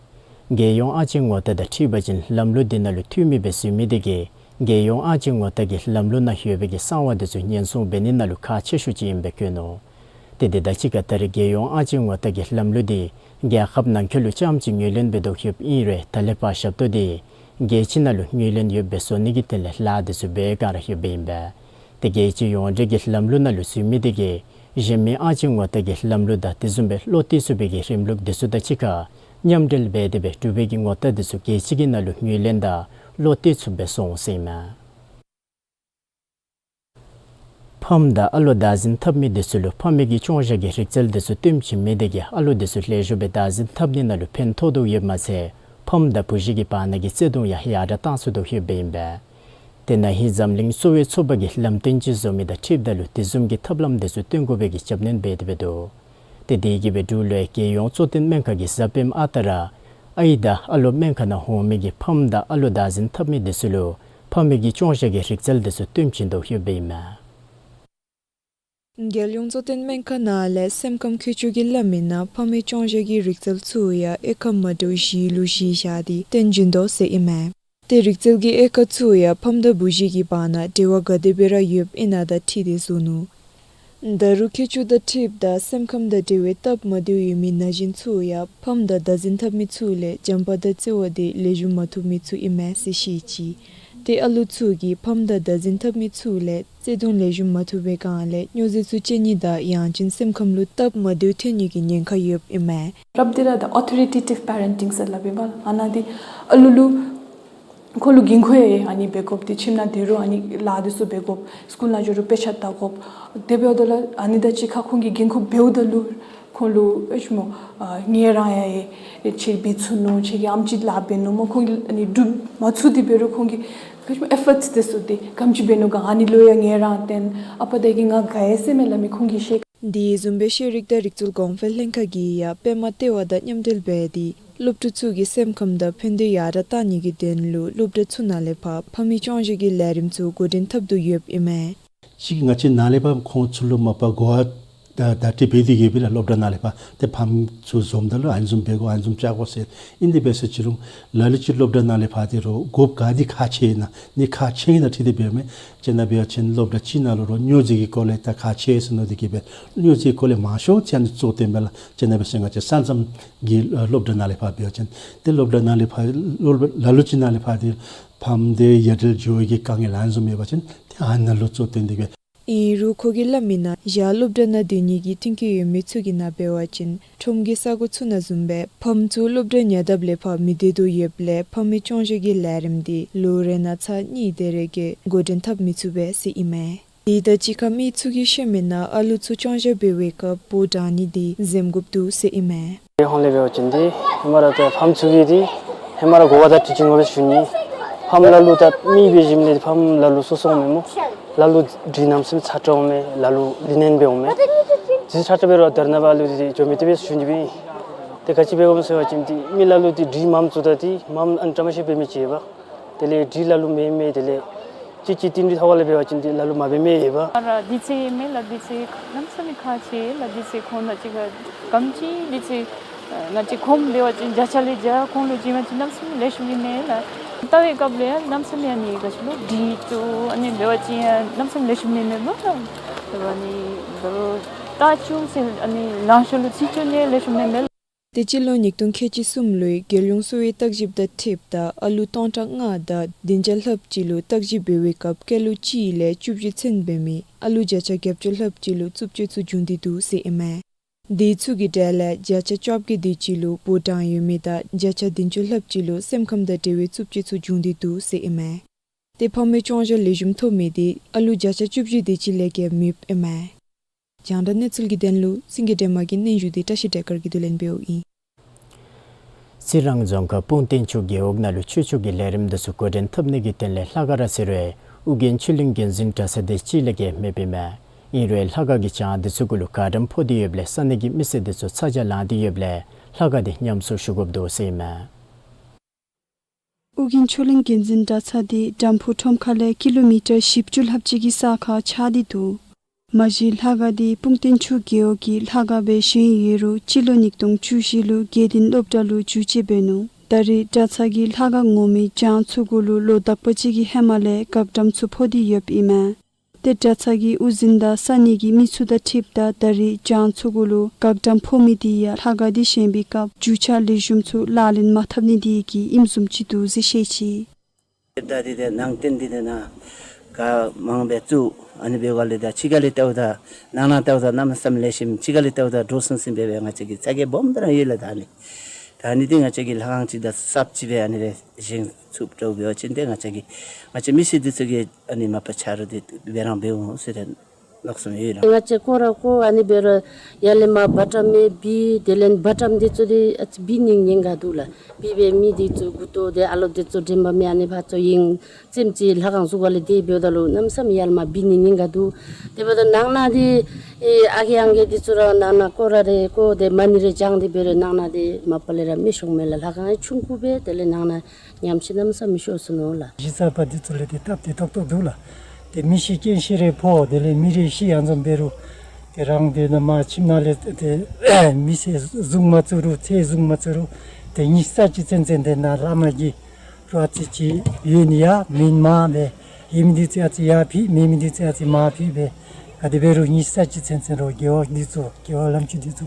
རྒྱལ་ཡོངས་ཨ་ཅེ་ངོ་རྟགས་དང་འཁྲིལ་བ་ཅིན་ལམ་ལུགས་དེ་ནང་ལུ་འཐུས་མི་སྦེ་བཟོ་མི་དེ་གིས་རྒྱལ་ཡོངས་ཨ་ཅེ་ངོ་རྟགས་ཀྱི་ལམ་ལུགས་ནང་ཡོད་པའི་གི་གསང་བ་དེ་ཚུ་ཉེན་སྲུང་འབད་ནི་ནང་ལུ་ཁག་ཆེ་ཤོས་ཅིག་ཨིན་པའི་བཀོད་ནུག། ཏེ་དེ་དང་གཅིག་ཁར་ད་རེས་རྒྱལ་ཡོངས་ཨ་ཅེ་ངོ་རྟགས་ཀྱི་ལམ་ལུགས་དེ་རྒྱལ་ཁབ་ནང་འཁོད་ལུ་རྐྱངམ་གཅིག་ངོས་ལེན་འབད་དོ་ཡོདཔ་ཨིན་རུང་ད་ལས་ཕར་ཞབས་ཏོག་དེ་རྒྱལ་སྤྱི་ནང་ལུ་ངོས་ལེན་ཡོདཔ་སྦེ་བཟོ་ནི་གི་དོན་ལས་ལཱ་དེ་ཚུ་འབད་ག་ར་ཡོདཔ་ཨིན་པས། ཏེ་རྒྱལ་སྤྱི་ཡོངས་འབྲེལ་གྱི་ལམ་ལུགས་ནང་ལུ་བཟོ་མི་དེ་གིས་གཞན་མི་ཨ་ཅེ་ངོ་རྟགས་ཀྱི་ལམ་ལུགས་དང་དེ་བཟུམ་སྦེ་བློ་གཏད་ཚུགས་པའི་གི་རིམ་ལུགས་དེ་ཚུ་དང་གཅིག་ཁར་མཉམ་འབྲེལ་འབད་དེ་སྦེ་འབྲུག་པའི་གི་ངོ་རྟགས་དེ་ཚུ་རྒྱལ་སྤྱི་གི་ནང་ལུ་ངོས་ལེན་དང་བློ་གཏད་ཚུགསཔ་སྦེ་བཟོ་འོང་ཟེར་ཨིན་མས། ཕམ་དང་ཨ་ལོ་བདག་འཛིན་འཐབ་མི་དེ་ཚུ་ལུ་ཕམ་གི་ཅོང་ཞྭ་གི་རིག་རྩལ་དེ་ཚུ་སྟོན་བྱིན་མི་དེ་གིས་ཨ་ལོ་དེ་ཚུ་ལེགས་ཤོམ་སྦེ་བདག་འཛིན་འཐབ་ནི་ནང་ལུ་ཕན་ཐོགས་དོ་ཡོདཔ་མ་ཚད་ཕམ་དང་བུ་གཞི་གི་བར་ན་གི་བརྩེ་གདུང་ཡང་ཡར་དྲག་བཏང་ཚུགས་དོ་ཡོདཔ་ཨིན་པས། དེ་ན་ཧིང་འཛམ་གླིང་གསོ་བའི་ཚོགས་པ་གིས་ལམ་སྟོན་ཅིག་བཟོ་མི་དང་འཁྲིལཝ་ད་ལུ་དེ་བཟུམ་གྱི་ཐབས་ལམ་དེ་ཚུ་སྟོན་དགོ་པའི་གི་རྒྱབ་སྣོན་འབད་དེ་འབད་དོ། ཏེ་དེ་གིས་སྦེ་འབྲུག་ལུ་རྒྱལ་ཡོངས་གཙོ་བསྟེན་སྨན་ཁང་གི་གཟའ་སྤེནམ་ཨ་རྟག་ར་ཨའི་དང་ཨ་ལོ་སྨན་ཁང་ནང་འོང་མི་གི་ཕམ་དང་ཨ་ལོ་བདག་འཛིན་འཐབ་མི་དེ་ཚུ་ལུ་ཕམ་གི་ཅོང་ཞྭ་གི་རིག་རྩལ་དེ་ཚུ་སྟོན་བྱིན་དོ་ཡོདཔ་ཨིན་མས། རྒྱལ་ཡོངས་གཙོ་བསྟེན་སྨན་ཁང་ནང་ལས་སེམས་ཁམས་མཁས་མཆོག་གིས་སླབ་མིའི་ནང་ཕམ་གི་ཅོང་ཞྭ་གི་རིག་རྩལ་ཚུ་ཡང་དབྱེ་ཁག་མ་འདྲཝ་བཞི་ལུ་གཞི་བཞག་སྟེ་སྟོན་བྱིན་དོ་ཟེར་ཨིན་མས། ཏེ་རིག་རྩལ་གྱི་དབྱེ་ཁག་ཚུ་ཡང་ཕམ་དང་བུ་གཞི་གི་བར་ན་འབྲེལ་བ་ག་དེ་སྦེ་ར་ཡོདཔ་ཨིན་ན་དང་འཁྲིལ་ཏེ་བཟོ་ནུག། ད་རུང་མཁས་མཆོག་དང་འཁྲིལཝ་ད་སེམས་ཁམས་དང་འབྲེལ་བའི་སྟབས་མ་བདེཝ་ཡོད་མི་ན་གཞོན་ཚུ་ཡང་ཕམ་དང་བདག་འཛིན་འཐབ་མི་ཚུ་ལས་བྱམས་པ་དང་བརྩེ་བ་དེ་ལེགས་ཤོམ་མ་ཐོབ་མི་ཚུ་ཨིན་མས་ཟེར་བཤད་ཅི། ཏེ་ཨ་ལོ་ཚུ་གིས་ཕམ་དང་བདག་འཛིན་འཐབ་མི་ཚུ་ལས་བརྩེ་གདུང་ལེགས་ཤོམ་མ་ཐོབ་པའི་སྒང་ལས་སྨྱོ་རྫས་ཚུ་སྤྱོད་ནི་དང་ཡང་ཅིན་སེམས་ཁམས་ལུ་སྟབས་མ་བདེཝ་ཐོན་ནི་གི་ཉེན་ཁ་ཡོདཔ་ཨིན་མས། རབ་འདི་ར་ད་ཨོ་ཐོ་རི་ཊེ་ཊིབ་པེ་རེན་ཊིང་ཟེར་སླབ་ཨིན་པས། ཨ་ནཱ་འདི་ཨ་ལོ་ལུ་ཁོ་ལུ་འགན་ཁུར་ཡང་ཨ་ནི་འབད་དགོཔ་འདི་ཁྱིམ་ནང་སྡོད་རུང་ཨ་ནི་ལཱ་འདི་ཚུ་འབད་དགོཔ། སི་ཀུལ་ནང་འགྱོ་རུང་དཔེ་ཆ་ལྟ་དགོཔ། དེ་འབདཝ་ད་ལུ་ཨ་ནི་དང་གཅིག་ཁར་ཁོང་གིས་འགན་ཁུར་འབདཝ་ད་ལུ་ཁོང་ལུ་ཨེ་ཞུ་སྨོ་ཨ་ངལ་རངས་ཡང་ཨེ་ཁྱེད་འབད་ཚུགས་ནུག། ཁྱེད་ཀྱིས་ཨེམ་ཅིག་ལཱ་འབད་ནུག་སྨོ། ཁོང་གིས་ཨ་ནི་སྒྲུབ་མ་ཚུགས་ཏེ་འབད་རུང་ཁོང་གིས་ཨེ་ཞུ་སྨོ་ཨེ་ཕོརཊསི་དེ་ཚུ་འདི་ག་དེམ་ཅིག་འབད་ནུག་ག། ཨ་ནི་ལུ་ཡང་ངལ་རངས་བསྟན་ཨ་པ་ད་གིས་ང་དགའ་ཡི་ཟེར་མས་སླབ་མི་ཁོང་གིས་ཤེས། དེ་བཟུམ་སྦེ་ཤེས་རིག་དང་རིག་རྩལ་གོང་འཕེལ་ལྷན་ཁག་གིས་ཡང་པདྨ་ལྟེ་བ་དང་མཉམ་འབྲེལ་འབད་དེ་ སློབ་ཕྲུག་ཚུ་གི་སེམས་ཁམས་དང་ཕན་བདེ་ཡར་དྲག་གཏང་ནི་གི་དོན་ལུ་སློབ་གྲྭ་ཚུ་ནང་ལས་ཕར་ཕམ་གྱི་སྐྱོན་བརྗེ་གི་ལས་རིམ་ཚུ་འགོ་འདྲེན་འཐབ་དོ་ཡོདཔ་ཨིན་མས། གཅིག་ང་བཅས་ནཱ་ལས་ཕར་ཁོང་ཚུ་ལུ་མ་པ་གོ་བ་ད་བརྡ་སྤྲོད་འབད་དེ་གིས་སྦེ་ལགས། སློབ་གྲྭ་ནང་ལས་ཕར་ཏེ་ཕམ་ཚུ་འཛོམས་ད་ལུ་ཨ་ནི་བཟུམ་འབད་དགོ་ཨ་ནི་བཟུམ་བཅའ་དགོ་ཟེར་ཨིན། དེ་འབད་ཟེར་ཅི་རུང་ལ་ལུ་ཅིག་སློབ་གྲྭ་ནང་ལས་ཕར་ཏེ་རོགས་དགོཔ་ག་དེ་ཁག་ཆེ་ན་ནི་ཁག་ཆེ་ན་འཁྲིལ་ཏེ་འབདཝ་མས། ཅིག་ནང་འབད་བ་ཅིན་སློབ་གྲྭ་ཅིག་ནང་ལུ་རོགས་སྨྱོ་རྫས་ཀྱི་སྐོར་ལས་ད་ཁག་ཆེ་ཟེར་མནོ་སྟེ་གིས་སྦེ་སྨྱོ་རྫས་སྐོར་ལས་མང་ཤོས་ཅིག་ཨ་ནི་གཙོ་བཏོན་སྦེ་ལགས། ཅིག་ནང་འབད་ཟེར་ང་བཅས་ས་མཚམས་ཀྱི་སློབ་གྲྭ་ནང་ལས་ཕར་འབད་བ་ཅིན་ཏེ་སློབ་གྲྭ་ནང་ལས་ཕར་སློབ་ལ་ལུ་ཅིག་ནང་ལས་ཕར་ཏེ་ཕམ་དེ་ཡ་བྲལ་འགྱོ་བའི་གི་དཀའ་ངལ་ཨ་ནི་བཟུམ་ཡོད་པ་ཅིན་ཏེ་ཨ་ནཱ་ལུ་གཙོ་བཏོན་ཏེ་སྦེ། ཨིན་རུང་ཁོ་གིས་སླབ་མི་ནང་ཡར་སློབ་གྲྭ་ནང་སྡོད་ནི་གི་མཐུན་རྐྱེན་ཡོད་མི་ཚུ་གི་ནང་འབད་བ་ཅིན་ཁྲོམ་གྱི་ས་གོ་ཚུ་ནང་བཟུམ་སྦེ་ཕམ་ཚུ་སློབ་གྲྭ་ཉེ་འདབས་ལས་ཕར་མི་སྡོད་དོ་ཡོདཔ་ལས་ཕམ་གྱི་སྐྱོན་བརྗེ་གི་ལས་རིམ་འདི་ལོ་རེ་ནང་ཚར་གཉིས་དེ་རེ་གིས་འགོ་འདྲེན་འཐབ་མི་ཚུགས་པས་ཟེར་ཨིན་མས། དེ་དང་གཅིག་ཁར་མི་ཚུ་གིས་བཤད་མི་ནང་ཨ་ལུ་ཚུ་སྐྱོན་བརྗེ་འབད་བའི་སྐབས་བོ་དྲང་ནི་འདི་འཛེམ་དགོཔ་འདུག་ཟེར་ཨིན་མས། ཧོང་ལས་འབད་བ་ཅིན་འདི་ཧེ་མ་ར་ད་ཕམ་ཚུ་གིས་འདི་ཧེ་མ་ར་གོ་བ་ད་ཁྲིད་ཅི་འོང་པས་ཞུ་ནི། ཕམ་ལ་ལུ་ད་མི་འབད་ཞིནམ་ལས་ཕམ་ལ་ལུ་སོ་སོ་འོང་མས་སྨོ། ལ་ལུ་འདི་གནམ་མེད་ས་མེད་ཚ་དྲགས་འོང་མས། ལ་ལུ་ལི་ནན་སྦེ་འོང་མས། འདི་ཚ་དྲགས་འབད་རུང་ད་རེས་ནངས་པ་ལུ་འདི་འགྱོ་མི་བཏུབ་པས་ཞུ་ནི་སྦེ། ཏེ་ག་ཅི་འབད་འོང་ཟེར་བ་ཅིན་འདི་མི་ལ་ལུ་འདི་འདི་མངམ་བཙུགས་ད་འདི་མངམ་ཨ་ནི་བཀྲ་མ་ཤིས་འབད་མི་ཅིག་ཡོད་པ། དེ་ལས་འདི་ལ་ལུ་མེད་མེད་དེ་ལས་ཅིག་ཅིག་ཏིང་འདི་ཐོག་ལས་འབད་བ་ཅིན་འདི་ལ་ལུ་མ་འབད་མི་ཡོད་པ། ཨ་ར་དུས་ཚོད་མེད་ལགས། དུས་ཚོད་གནམ་མེད་ས་མེད་ཁག་ཆེ་ལགས། དུས་ཚོད་ཁོང་དང་གཅིག་ཁར་གམ་ཅིག་དུས་ཚོད་ང་བཅས་ཁོམ་འབད་བ་ཅིན་བརྒྱ་ཆ་ལས་བརྒྱ་ཁོང་ལུ་བྱིན་པ་ཅིན་གནམ་མེད་ས་མེད་ལེགས་ཤོམ་ཨིན་མས་ལགས། ལྟ་བའི་སྐབས་ལས་ཡང་གནམ་མེད་ས་མེད་ཨ་ནི་ག་ཅི་ལོ་འདི་ཚུ་ཨ་ནི་འབད་བ་ཅིན་ཡང་གནམ་མེད་ས་མེད་ལེགས་ཤོམ་ཨིན་མས་སྨོ་ལགས། དེ་འབདཝ་ཨ་ནི་ད་རུང་ལྟ་བཅུག་ཟེར་ཨ་ནི་ལང་ཤོར་ལུ་ཚིག་བཅུག་ནི་ལེགས་ཤོམ་ཨིན་མས་ལགས། ཏེ་སྤྱི་ལོ་ཉིས་སྟོང་ཁལ་གཅིག་གསུམ་ལོའི་རྒྱལ་ཡོངས་གསོ་བའི་བརྟག་ཞིབ་དང་འཁྲིལཝ་ད་ཨ་ལུ་སྟོང་ཕྲག་ལྔ་དང་བདུན་བརྒྱ་ལྷགཔ་ཅིག་ལུ་བརྟག་ཞིབ་འབད་བའི་སྐབས་སྐྱེས་ལོ་གཅིག་ལས་བཅུ་བཞི་ཚུན་འབད་མི་ཨ་ལུ་བརྒྱ་ཆ་བརྒྱད་ཅུ་ལྷགཔ་ཅིག་ལུ་རྩུབ་སྤྱོད་ཚུ་བྱུང་སྟེ་འདུག་ཟེར་ཨིན་མས། དེ་ཚུ་གི་གྲས་ལས་བརྒྱ་ཆ་བཅོ་བརྒྱད་དེ་ཅིག་ལུ་བོ་དྲང་ཡོད་མི་དང་བརྒྱ་ཆ་བདུན་ཅུ་ལྷགཔ་ཅིག་ལུ་སེམས་ཁམས་དང་འབྲེལ་བའི་རྩུབ་སྤྱོད་ཚུ་བྱུང་སྟེ་འདུག་ཟེར་ཨིན་མས། ཏེ་ཕམ་གྱི་སྐྱོན་བརྗེ་ལེགས་ཤོམ་ཐོབ་མི་འདི་ཨ་ལུ་བརྒྱ་ཆ་བཅུ་བཞི་དེ་ཅིག་ལས་བརྒལ་མེདཔ་ཨིན་མས། རྒྱང་བསྒྲགས་གནས་ཚུལ་གྱི་དོན་ལུ་སེང་གེ་སྒྲོལ་མ་གི་སྙན་ཞུ་འདི་བཀྲ་ཤིས་བདེ་དཀར་གྱིས་བསྡུ་ལེན་འབདཝ་ཨིན། རྩི་རང་རྫོང་ཁག་སྤུངས་སྟེང་ཆུ་རྒེད་འོག་ནང་ལུ་ཆོས་ཕྱོགས་ཀྱི་ལས་རིམ་དེ་ཚུ་འགོ་འདྲེན་འཐབ་ནི་གི་དོན་ལས་ལྷ་ཁང་ར་ཟེར་རུང་ཨོ་རྒྱན་ཆོས་གླིང་དགོན་འཛིན་གྲྭ་ཚང་དེ་ཅིག་ལས་བརྒལ་མེདཔ་ཨིན་མས། ཨིན་རུང་ལྷ་ཁང་གི་གྱང་དེ་ཚུ་གུ་ལུ་གར་ཌམ་ཕོག་སྟེ་ཡོདཔ་ལས་ས་གནས་ཀྱི་མི་སེར་དེ་ཚུ་ཚ་གྱང་ལང་སྟེ་ཡོདཔ་ལས་ལྷ་ཁང་དེ་ཉམས་གསོ་ཞུ་དགོཔ་འདུག་ཟེར་ཨིན་མས། ཨོ་རྒྱན་ཆོས་གླིང་དགོན་འཛིན་གྲྭ་ཚང་དེ་ཌམ་ཕུག་ཁྲོམ་ཁ་ལས་ཀི་ལོ་མི་ཊར་བཞི་བཅུ་ལྷགཔ་ཅིག་གི་ས་ཁར་ཆགས་ཏེ་འདུག། མ་གཞི་ལྷ་ཁང་དེ་སྤུངས་སྟེང་ཆུ་རྒེད་འོག་གི་ལྷ་ཁང་སྦེ་བཞེངས་ཡོད་རུང་སྤྱི་ལོ་ཉིས་སྟོང་བཅུ་བཞི་ལུ་དགེ་ལྡན་སློབ་གྲྭ་ལུ་འགྱུར་བཅོས་འབད་ནུག། ད་རེས་གྲྭ་ཚང་གིས་ལྷ་ཁང་ངོ་མའི་གྱང་ཚུ་གུ་ལུ་ལོ་དག་པ་ཅིག་གི་ཧེ་མ་ལས་གར་ཌམ་ཚུ་ཕོག་སྟེ་ཡོདཔ་ཨིན་མས། ཏེ་གྲྭ་ཚང་གི་དབུ་འཛིན་དང་ས་གནས་ཀྱི་མི་ཚུ་དང་འཁྲིལཝ་ད་ད་རེས་གྱང་ཚུ་གུ་ལུ་གར་ཌམ་ཕོག་མི་དེ་ཡང་ལྷ་ཁང་དེ་བཞེངས་པའི་སྐབས་རྒྱུ་ཆ་ལེགས་ཤོམ་ཚུ་ལག་ལེན་མ་འཐབ་ནི་དེ་གིས་ཨིནམ་བཟུམ་ཅིག་འདུག་ཟེར་བཤད་ཅི། ད་དེ་དེ་ནང་རྟེན་དེ་དེ་ནང་ག་མང་སྦེ་བཙུགས། ཨ་ནི་འབདཝ་ལས་ད་ཕྱི་ཁ་ལས་བལྟཝ་ད་ནང་ན་བལྟཝ་ད་གནམ་མེད་ས་མེད་ལེགས་ཤོམ་ཕྱི་ཁ་ལས་བལྟཝ་ད་འདྲོག་སིང་སིང་སྦེ་སྦེ་ང་བཅས་ཀྱི་ཚ་གྱང་སྦོམ་སྦེ་ར་ཡོད་ལགས། ད་ཨ་ནི་ད་ཨ་ནི་དེ་ང་བཅས་ཀྱིས་ལྷ་ཁང་ཅིག་དང་གསརཔ་ཅིག་སྦེ་ཨ་ནི་སྦེ་བཞེངས་ཚུགསཔ་འདྲཝ་འབད་བ་ཅིན་ཏེ་ང་བཅས་ཀྱི་ང་བཅས་མི་སེར་འདི་ཚུ་གིས་ཨ་ནི་མ་པ་ཆ་རོགས་འདི་འབད་རང་འབད་འོང་ཟེར་ཏེ་མནོ་བསམ་ཡོད་ལགས། ང་བཅས་ཁོ་ར་ཁོ་ཨ་ནི་འབད་རུང་ཡར་ལས་མར་བ་ཊམ་མེད་བི་དེ་ལས་བ་ཊམ་འདི་ཚུ་འདི་ཨ་ཙི་བི་ནི་ཉེན་ཁ་འདུག་ལགས། བི་སྦེ་མི་འདི་ཚུ་མགུ་ཏོ་འདི་ཨ་ལོ་འདི་ཚུ་དྲན་པ་མེད། ཨ་ནི་ཕར་ཚུར་ཡེངས་ཙམ་ཅིག་ལྷ་ཁང་ཟུར་ཁ་ལས་དེ་འབདཝ་ད་ལུ་གནམ་མེད་ས་མེད་ཡར་ལས་མར་བི་ནི་ཉེན་ཁ་འདུག། དེ་འབདཝ་ད་ནང་ན་འདི་ཨེ་ཨ་རྒས་ཨང་རྒས་འདི་ཚུ་ར་ནང་ན་སྐོར་ར་རེ་སྐོར་ཏེ་མ་ཎི་རེ་བགྱང་སྟེ་འབད་རུང་ནང་ན་འདི་མ་པ་ལས་ར་མི་ཤོང་མས་ལགས། ལྷ་ཁང་ཡང་ཆུང་ཀུ་སྦེ་དེ་ལས་ནང་ན་ཉམས་ཆག་གནམ་མེད་ས་མེད་ཤོར་སོ་ནུག་ལགས། གཞི་རྩ་པ་འདི་ཚུ་ལས་ཏེ་སྟབས་བདེ་ཏོག་ཏོ་འདུག་ལགས། ཏེ་མི་ཤི་རྐྱེན་ཤི་རེ་ཕོག་དེ་ལས་མི་རེ་ཤི་ཡང་ཚང་འབད་རུང་ཏེ་རང་དེ་ནང་མར་ཁྱིམ་ནང་ལས་ཏེ་མི་ཚེ་བཟུང་མ་བཅུག་རུང་ཚེ་བཟུང་མ་བཅུག་རུང་ཏེ་ཉི་ཤུ་རྩ་གཅིག་ཚུན་ཚོད་དེ་ནང་བླ་མ་གིས་རོགས་ཨ་ཙི་ཅིག་ཡོད་ནི་ཡང་མེན་མ་སྦེ་ཡོད་མི་འདི་ཚུ་ཨ་ཙི་ཡར་ཕུལ་མེད་མི་འདི་ཚུ་ཨ་ཙི་མར་ཕུལ་སྦེ་ག་དེ་འབད་རུང་ཉི་ཤུ་རྩ་གཅིག་ཚུན་ཚོད་རོགས་རྒེད་འོག་འདི་ཚུ་རྒེད་འོག་ལམ་ཕྱོགས་འདི་ཚུ་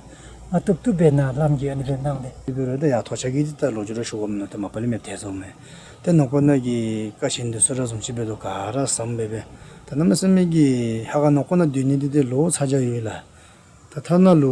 མ་བཏུབ་བཏུབ་སྦེ་ནཱ་ལམ་གྱི་ཨ་ནི་སྦེ་གནང་སྟེ། དེ་འབད་རུང་ད་ཡར་ཐོག་ཆ་གི་འདི་ད་ལོ་རྒྱུས་ར་ཞུ་དགོཔ་མིན་ནུག། ད་མ་པ་ལས་མེདཔ་ཐལ་སོང་མས། ཏེ་ནང་འཁོད་ནང་གི་ཀ་ཆེན་འདི་ཚུ་ར་བཟུམ་ཅིག་འབད་དོ་ག་ར་བཟུམ་སྦེ་སྦེ་ད་གནམ་མེད་ས་མེད་ཀྱི་ཧ་ག་ནང་འཁོད་ནང་སྡོད་ནི་འདི་ཏེ་ལོ་ཚ་གྱང་ཡོད་ལགས། ད་ཐ་ན་ལུ་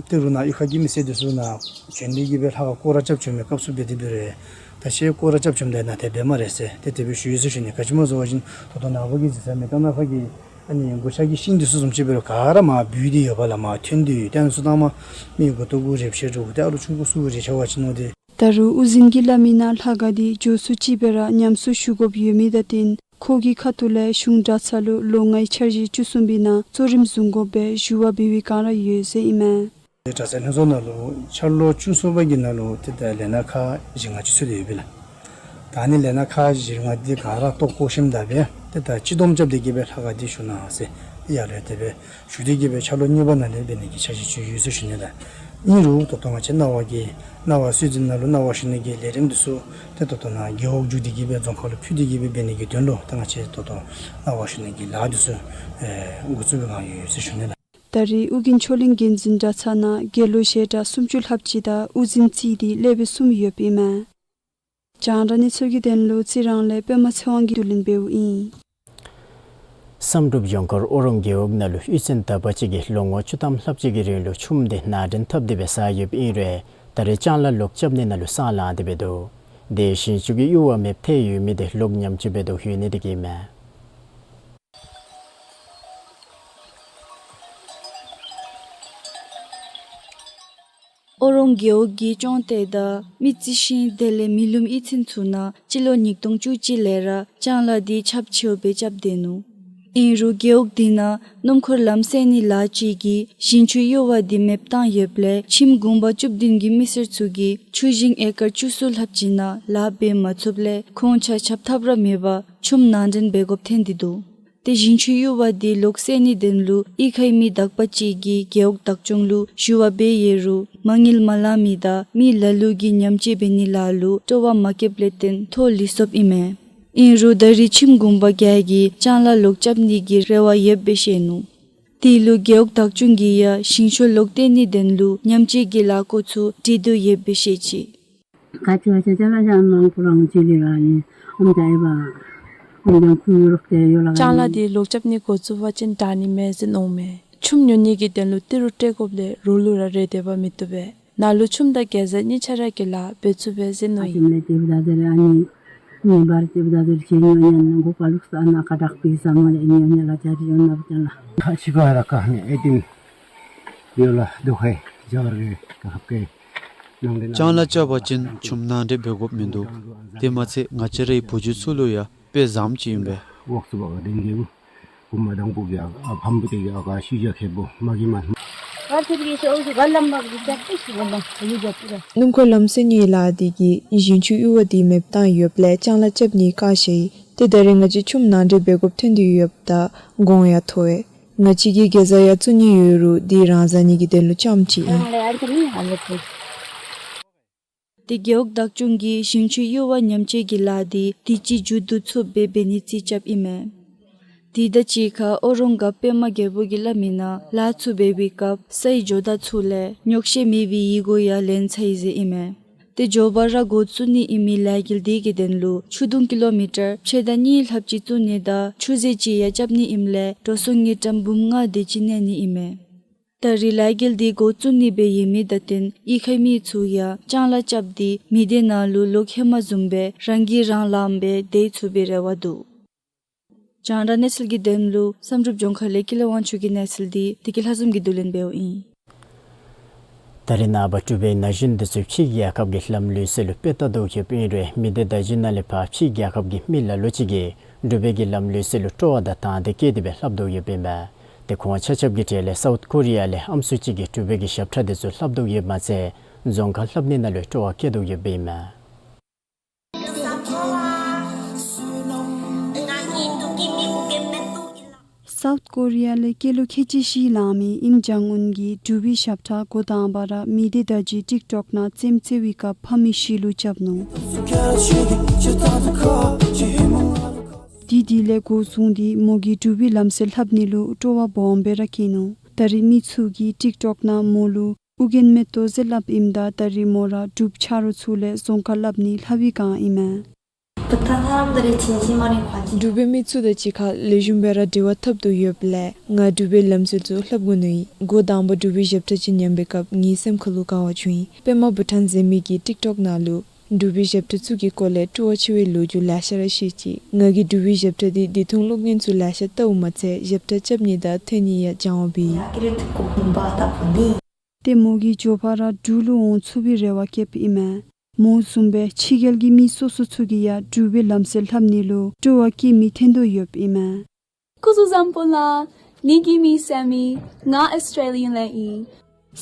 ཏེ་རུང་ནཱ་གཡུས་ཁ་གི་མི་སེར་འདི་ཚུ་ནཱ་བྱོན་ཏེ་གིས་སྦེ་ལྷ་ཁང་སྐོར་ར་རྐྱབ་བྱོན་མི་སྐབས་སུ་འབད་དེ་འབད་རུང་ད་ཤེས་སྐོར་ར་རྐྱབ་བྱོནམ་ད་ནཱ་ཏེ་འབད་སྨ་རེ་ཟེར་ཏེ་དེ་སྦེ་ཞུ་ཡི་ཟེར་ཞུ་ནི། ག་ཅི་སྨོ་ཟེར་བ་ཅིན་ད་ལྟོ་ནངས་པ་གི་འཛིན་ས་མེ་རྐང་ནག་ཁ་གི་ཨ་ནི་མགུ་ཆ་གི་ཤིང་འདི་ཚུ་བཟུམ་ཅིག་འབད་རུང་ག་ར་མར་བུད་དེ་ཡོདཔ་ལགས། མར་ཐོན་ཏེ་ཡོད། ཏེ་ཨ་ནི་ཚུ་ད་མར་མི་མགུ་ཏོ་གུ་རེག་ཤེས་འདྲཝ་ཏེ་ཨ་ལུ་ཆུང་ཀུ་ཚུ་གུ་རེག་ཤེས་པ་ཅིན་མནོ་སྟེ། ད་རུང་དབུ་འཛིན་གྱིས་སླབ་མི་ནང་ལྷ་ཁང་འདི་མགྱོགས་སུ་ཅིག་སྦེ་ར་ཉམས་གསོ་ཞུ་དགོཔ་ཡོད་མི་དང་བསྟུན་ཁོ་གི་ཁ་ཐུག་ལས་གཞུང་གྲྭ་ཚང་ལུ་ལོ་ལྔའི་འཆར་གཞི་བཅུ་གསུམ་པའི་ནང་གཙོ་རིམ་བཟུང་དགོ་པའི་ཞུ་བ་འབད་བའི་བསྒང་ར་ཡོད་ཟེར་ཨིན་མས། ཏེ་དྲག་ཆས་ལྷན་ཚོགས་ནང་ལུ་འཆར་ལོ་བཅུ་གསུམ་པ་གི་ནང་ལུ་ཏེ་ད་ལས་སྣ་ཁག་བཞི་ལྔ་ཅིག་ཚུད་དེ་ཡོད་པས་ལགས། ད་ཨ་ནི་ལས་སྣ་ཁག་བཞི་ལྔ་འདི་ག་ར་ལྟོ་བཀོ་ཞིནམ་ད་སྦེ་ཏེ་ད་སྤྱི་བསྡོམས་རྐྱབ་སྟེ་གི་སྦེ་ལྷག་ག་འདི་ཞུ་གནང་ཟེར་ཡར་ལས་དེ་སྦེ་ཞུ་སྟེ་གི་སྦེ་འཆར་ལོ་གཉིས་པ་ནང་ལས་འབད་ནི་གི་འཆར་གཞི་ཅིག་ཡོད་ཟེར་ཞུ་ནི་ལགས། ཨིན་རུང་ད་ལྟོ་ང་བཅས་རྣ་བ་གི་རྣ་བ་སྲོལ་འཛིན་ནང་ལུ་རྣ་བ་ཞུ་ནི་གི་ལས་རིམ་འདི་ཚུ་ཏེ་ད་ལྟོ་ནཱ་རྒེད་འོག་བརྒྱུད་དེ་གི་སྦེ་རྫོང་ཁག་ལུ་ཕུལ་ཏེ་གི་སྦེ་འབད་ནི་གི་དོན་ལུ་ད་ང་བཅས་ད་ལྟོ་རྣ་བ་ཞུ་ནི་གི་ལཱ་འདི་ཚུ་ཨེ་འགོ་བཙུགས་པའི་བསྒང་ཡོད་ཟེར་ཞུ་ནི་ལགས། ད་རེས་ཨོ་རྒྱན་ཕྱོགས་གླིང་འགན་འཛིན་གྲྭ་ཚང་ནང་དགེ་སློང་ཞལ་གྲངས་སུམ་ཅུ་ལྷགཔ་ཅིག་དང་དབུ་འཛིན་རྩིས་ཏེ་སློབ་དཔོན་གསུམ་ཡོདཔ་ཨིན་མས། རྒྱང་བསྒྲགས་གནས་ཚུལ་གྱི་དོན་ལུ་རྩི་རང་ལས་པདྨ་ཚེ་དབང་གིས་བསྡུ་ལེན་འབདཝ་ཨིན། བསམ་གྲུབ་ལྗོངས་མཁར་ཨོ་རོང་རྒེད་འོག་ནང་ལུ་གཡུས་ཚན་དག་པ་ཅིག་གིས་ལོ་ངོ་བཅུ་ཐམ་ལྷགཔ་ཅིག་གི་རིང་ལུ་ཆུམ་འདི་ནང་འདྲེན་འཐབ་སྟེ་སྦེ་བཟའ་ཡོདཔ་ཨིན་རུང་ད་རེས་ལྕང་ལཱ་ལོག་རྐྱབ་ནི་ནང་ལུ་སང་ལང་སྟེ་སྦེ་འདུག། དེ་ཞིང་ཆུ་གི་གཡུར་བ་མེདཔ་ཐལ་ཡོད་མི་འདི་ལོག་ཉམས་བཅོས་འབད་དོ་ཡོད་ནི་འདི་གིས་མས། ཨོ་རོང་རྒེད་འོག་གི་ཅོང་ཏེ་དང་མི་རྩི་ཤིང་དེ་ལས་མི་ལུམ་གཡུས་ཚན་ཚུ་ནང་སྤྱི་ལོ་ཉིས་སྟོང་བཅུ་གཅིག་ལས་ར་ལྕང་ལཱ་འདི་ཁྱབ་ཆེཝ་སྦེ་རྐྱབ་སྡོད་ནུག། ཨིན་རུང་རྒེད་འོག་འདི་ནང་སྣུམ་འཁོར་ལམ་བསལ་ནི་ལཱ་ཅིག་གིས་ཞིང་ཆུ་གཡུར་བ་འདི་མེདཔ་བཏང་ཡོདཔ་ལས་ཁྱིམ་གུང་པ་བཅུ་བདུན་གྱི་མི་སེར་ཚུ་གིས་ཆུ་ཞིང་ཨེ་ཀར་བཅུ་གསུམ་ལྷགཔ་ཅིག་ནང་ལཱ་འབད་མ་ཚུགསཔ་ལས་ཁོང་ཆ་ཁྱབ་ཐབས་ར་མེད་པར་ཆུམ་ནང་འདྲེན་འབད་དགོཔ་ཐོན་ཏེ་འདུག། ཏེ་ཞིང་ཆུ་གཡུར་བ་འདི་ལོག་བསལ་ནིའི་དོན་ལུ་གཡུས་ཁའི་མི་དག་པ་ཅིག་གིས་རྒེད་འོག་བདག་སྐྱོང་ལུ་ཞུ་བ་འབད་ཡོད་རུང་མ་དངུལ་མ་ལང་མི་དང་མི་ལ་ལུ་གིས་ཉམས་བཅོས་འབད་ནི་ལཱ་ལུ་སྤྲོ་བ་མ་བསྐྱེདཔ་ལས་བརྟེན་ཐོག་ལུས་སོཔ་ཨིན་མས། ཨིན་རུང་ད་རེས་ཁྱིམ་གུང་པ་བརྒྱད་ཀྱིས་ལྕང་ལཱ་ལོག་རྐྱབ་ནི་གི་རེ་བ་ཡོདཔ་སྦེ་བཤད་ནུག། དེ་ལུ་རྒེད་འོག་བདག་སྐྱོང་གིས་ཡང་ཞིང་ཆུ་ལོག་སྟེ་ནིའི་དོན་ལུ་ཉམས་བཅོས་ཀྱི་ལཱ་བཀོད་ཚུགས་འདྲི་དོ་ཡོདཔ་སྦེ་བཤད་ཅི། ལྕང་ལཱ་འདི་ལོག་རྐྱབ་ནི་འགོ་བཙུགས་པ་ཅིན་དྲག་ནི་མས་ཟེར་མནོཝ་མས། ཆུམ་ཉོ་ནི་གི་དོན་ལུ་ཏི་རུ་སྤྲོད་དགོཔ་ལས་རོགས་ལུ་ར་རེ་འདོད་པ་མི་བཏུབ་པས། ནཱ་ལུ་ཆུམ་དང་གེ་ཛ་གཉིས་ཆ་ར་གི་ལཱ་འབད་ཚུགས་པས་ཟེར་མནོ་ཡི། ལྕང་ལཱ་རྐྱབ་པ་ཅིན་ཆུམ་ནང་འདྲེན་འབད་དགོཔ་མིན་འདུག། དེ་མ་ཚད་ང་བཅས་རའི་བུ་རྒྱུད་ཚུ་ལུ་ཡང་དཔེ་བཟངམ་ཅིག་ཨིན་པས། སྣུམ་འཁོར་ལམ་བསལ་ནིའི་ལཱ་འདི་གིས་ཞིང་ཆུ་གཡུར་བ་འདི་མེདཔ་བཏང་ཡོདཔ་ལས་ལྕང་ལཱ་རྐྱབ་ནི་དཀའ་ཤོས་ཨིན། ཏེ་ད་རེས་ང་བཅས་ཆུམ་ནང་འདྲེན་འབད་དགོཔ་ཐོན་ཏེ་ཡོདཔ་ད་གོང་ཡང་མཐོ་བས། ང་བཅས་ཀྱིས་གེ་ཛ་ཡང་བཙུགས་ནི་ཡོད་རུང་འདི་རང་བཟའ་ནི་གི་དོན་ལུ་རྐྱངམ་ཅིག་ཨིན། ཏེ་རྒེད་འོག་བདག་སྐྱོང་གིས་ཞིང་ཆུ་གཡུར་བ་ཉམས་བཅོས་ཀྱི་ལཱ་འདི་དུས་ཅི་མཇུག་བསྡུ་ཚུགསཔ་སྦེ་འབད་ནིའི་རྩིས་རྐྱབ་ཨིན་མས། དེ་དང་གཅིག་ཁར་ཨོ་རོང་སྒར་པདྨ་རྒྱལ་པོ་གིས་སླབ་མིའི་ནང་ལཱ་ཚུ་འབད་བའི་སྐབས་སའི་ཇོ་བདག་ཚུ་ལས་ཉོགས་བཤད་མེད་པའི་ཡི་གུ་ཡང་ལེན་ཚར་ཡི་ཟེར་ཨིན་མས། ཏེ་མགྱོགས་པ་ར་འགོ་བཙུགས་ནི་ཨིན་མི་ལས་འགུལ་འདི་གི་དོན་ལུ་ཆུ་དུང་ཀི་ལོ་མི་ཊར་ཕྱེད་དང་གཉིས་ལྷགཔ་ཅིག་བཙུགས་ནི་དང་ཆུ་རྫས་ཅིག་ཡང་རྐྱབ་ནི་ཨིནམ་ལས་འགྲོ་སོང་དངུལ་ཀྲམ་འབུམ་ལྔ་དེ་ཅིག་གནས་ནི་ཨིན་མས། ད་རེས་ལས་འགུལ་འདི་འགོ་བཙུགས་ནི་སྦེ་ཡོད་མི་དང་བསྟུན་གཡུས་ཁའི་མི་ཚུ་ཡང་ལྕང་ལཱ་རྐྱབ་སྟེ་མི་སྡེ་ནང་ལུ་ལོག་ཧེ་མ་བཟུམ་སྦེ་རང་གིས་རང་ལངམ་སྦེ་སྡོད་ཚུགས་པའི་རེ་བ་འདུག། རྒྱང་བསྒྲགས་གནས་ཚུལ་གྱི་དོན་ལུ་བསམ་གྲུབ་ལྗོངས་མཁར་ལས་ཀུན་ལེགས་དབང་ཕྱུག་གི་གནས་ཚུལ་འདི་བདེ་སྐྱིད་ལྷ་འཛོམས་ཀྱིས་བསྡུ་ལེན་འབདཝ་ཨིན། ད་རེས་ནངས་པ་འབྲུག་པའི་ན་གཞོན་འདི་ཚུ་ཕྱི་རྒྱལ་ཁབ་ཀྱི་ལམ་ལུགས་སྲོལ་ལུ་དཔེ་བལྟ་དོ་ཡོདཔ་ཨིན་རུང་མི་སྡེ་བརྡ་བརྒྱུད་ནང་ལས་ཕར་ཕྱི་རྒྱལ་ཁབ་ཀྱི་མི་ལ་ལུ་ཅིག་གིས་འབྲུག་པའི་གི་ལམ་ལུགས་སྲོལ་ལུ་སྤྲོ་བ་དང་དང་འདོད་བསྐྱེད་དེ་སྦེ་ལྷབ་དོ་ཡོདཔ་ཨིན་མས། ཏེ་ཁོང་ཆ་ཁྱབ་ཀྱི་གྲས་ལས་སའུཐ་ཀོ་རི་ཡ་ལས་ཨམ་སྲུ་ཅིག་གིས་འབྲུག་པའི་གི་ཞབས་ཁྲ་འདི་ཚུ་ལྷབ་དོ་ཡོདཔ་མ་ཚད་རྫོང་ཁ་ལྷབ་ནི་ནང་ལུ་སྤྲོ་བ་བསྐྱེད་དོ་ཡོདཔ་ཨིན་མས། སའུཐ་ཀོ་རི་ཡ་ལས་སྐྱེས་ལོ་ཁལ་གཅིག་བཞི་ལང་མི་ཨིམ་ཇཱོང་ཨུན་གྱིས་འབྲུག་པའི་ཞབས་ཁྲ་འགོ་དང་པ་ར་མི་སྡེ་བརྡ་བརྒྱུད་ཊིཀ་ཊོཀ་ནང་རྩེདམོ་རྩེ་བའི་སྐབས་ཕམ་མི་ཤུལ་ལུ་རྐྱབ་ནུག། དུས་དེ་ལས་འགོ་བཟུང་སྟེ་མོ་གིས་འབྲུག་པའི་ལམ་སྲོལ་ལྷབ་ནི་ལུ་སྤྲོ་བ་སྦོམ་སྦེ་ར་བསྐྱེད་ནུག། ད་རེས་མི་ཚུ་གིས་ཊིཀ་ཊོཀ་ནང་མོ་ལུ་ཨོ་རྒྱན་མེ་ཏོག་ཟེར་སླབ་ཨིནམ་ད་ད་རེས་མོ་ར་འབྲུགཔ་ཆ་རོགས་ཚུ་ལས་རྫོང་ཁ་ལྷབ་ནི་ལྷབ་པའི་བསྒང་ཨིན་མས། འབྲུག་པའི་མི་ཚུ་དང་གཅིག་ཁར་ལེགས་ཤོམ་སྦེ་ར་འབྲེལ་བ་འཐབ་དོ་ཡོདཔ་ལས་ང་འབྲུག་པའི་ལམ་སྲོལ་ཚུ་ལྷབ་དགོ་མནོ་ཡི། འགོ་དང་པ་འབྲུག་པའི་ཞབས་ཁྲ་ཅིག་ཉན་པའི་སྐབས་ངེའི་སེམས་ཁ་ལུ་དགའ་བ་བྱུང་ཡི། པདྨ་བྷུ་ཊཱན་ཟེར་མི་གིས་ཊིཀ་ཊོཀ་ནང་ལུ་འབྲུག་པའི་ཞབས་ཁྲ་ཚུ་གི་སྐོར་ལས་སྤྲོ་བ་ཆེ་བའི་ལོ་རྒྱུས་ལེ་ཤ་ར་བཤད་ཅི། ང་གིས་འབྲུག་པའི་ཞབས་ཁྲ་འདི་བདེ་ཐང་སློབ་གཉེར་ཚུ་ལེ་ཤ་བལྟཝ་མ་ཚད་ཞབས་ཁྲ་རྐྱབ་ནི་དང་ཐོན་ནི་ཡང་སྦྱང་བ་འབད་ཡི། ཏེ་མོ་གིས་མགྱོགས་པ་ར་འབྲུག་ལུ་འོང་ཚུགས་པའི་རེ་བ་བསྐྱེདཔ་ཨིན་མས། མོ་བཟུམ་སྦེ་ཕྱི་རྒྱལ་གྱི་མི་སོ་སོ་ཚུ་གིས་ཡང་འབྲུག་པའི་ལམ་སྲོལ་ལྷབ་ནི་ལུ་སྤྲོ་བ་བསྐྱེད་མི་ཐོན་དོ་ཡོདཔ་ཨིན་མས། སྐུ་གཟུགས་བཟང་པོ་ལགས། ངེའི་མིང་སེམ་ཨིན། ང་ཨོསི་ཊྲེ་ལི་ཡ་ལས་ཨིན།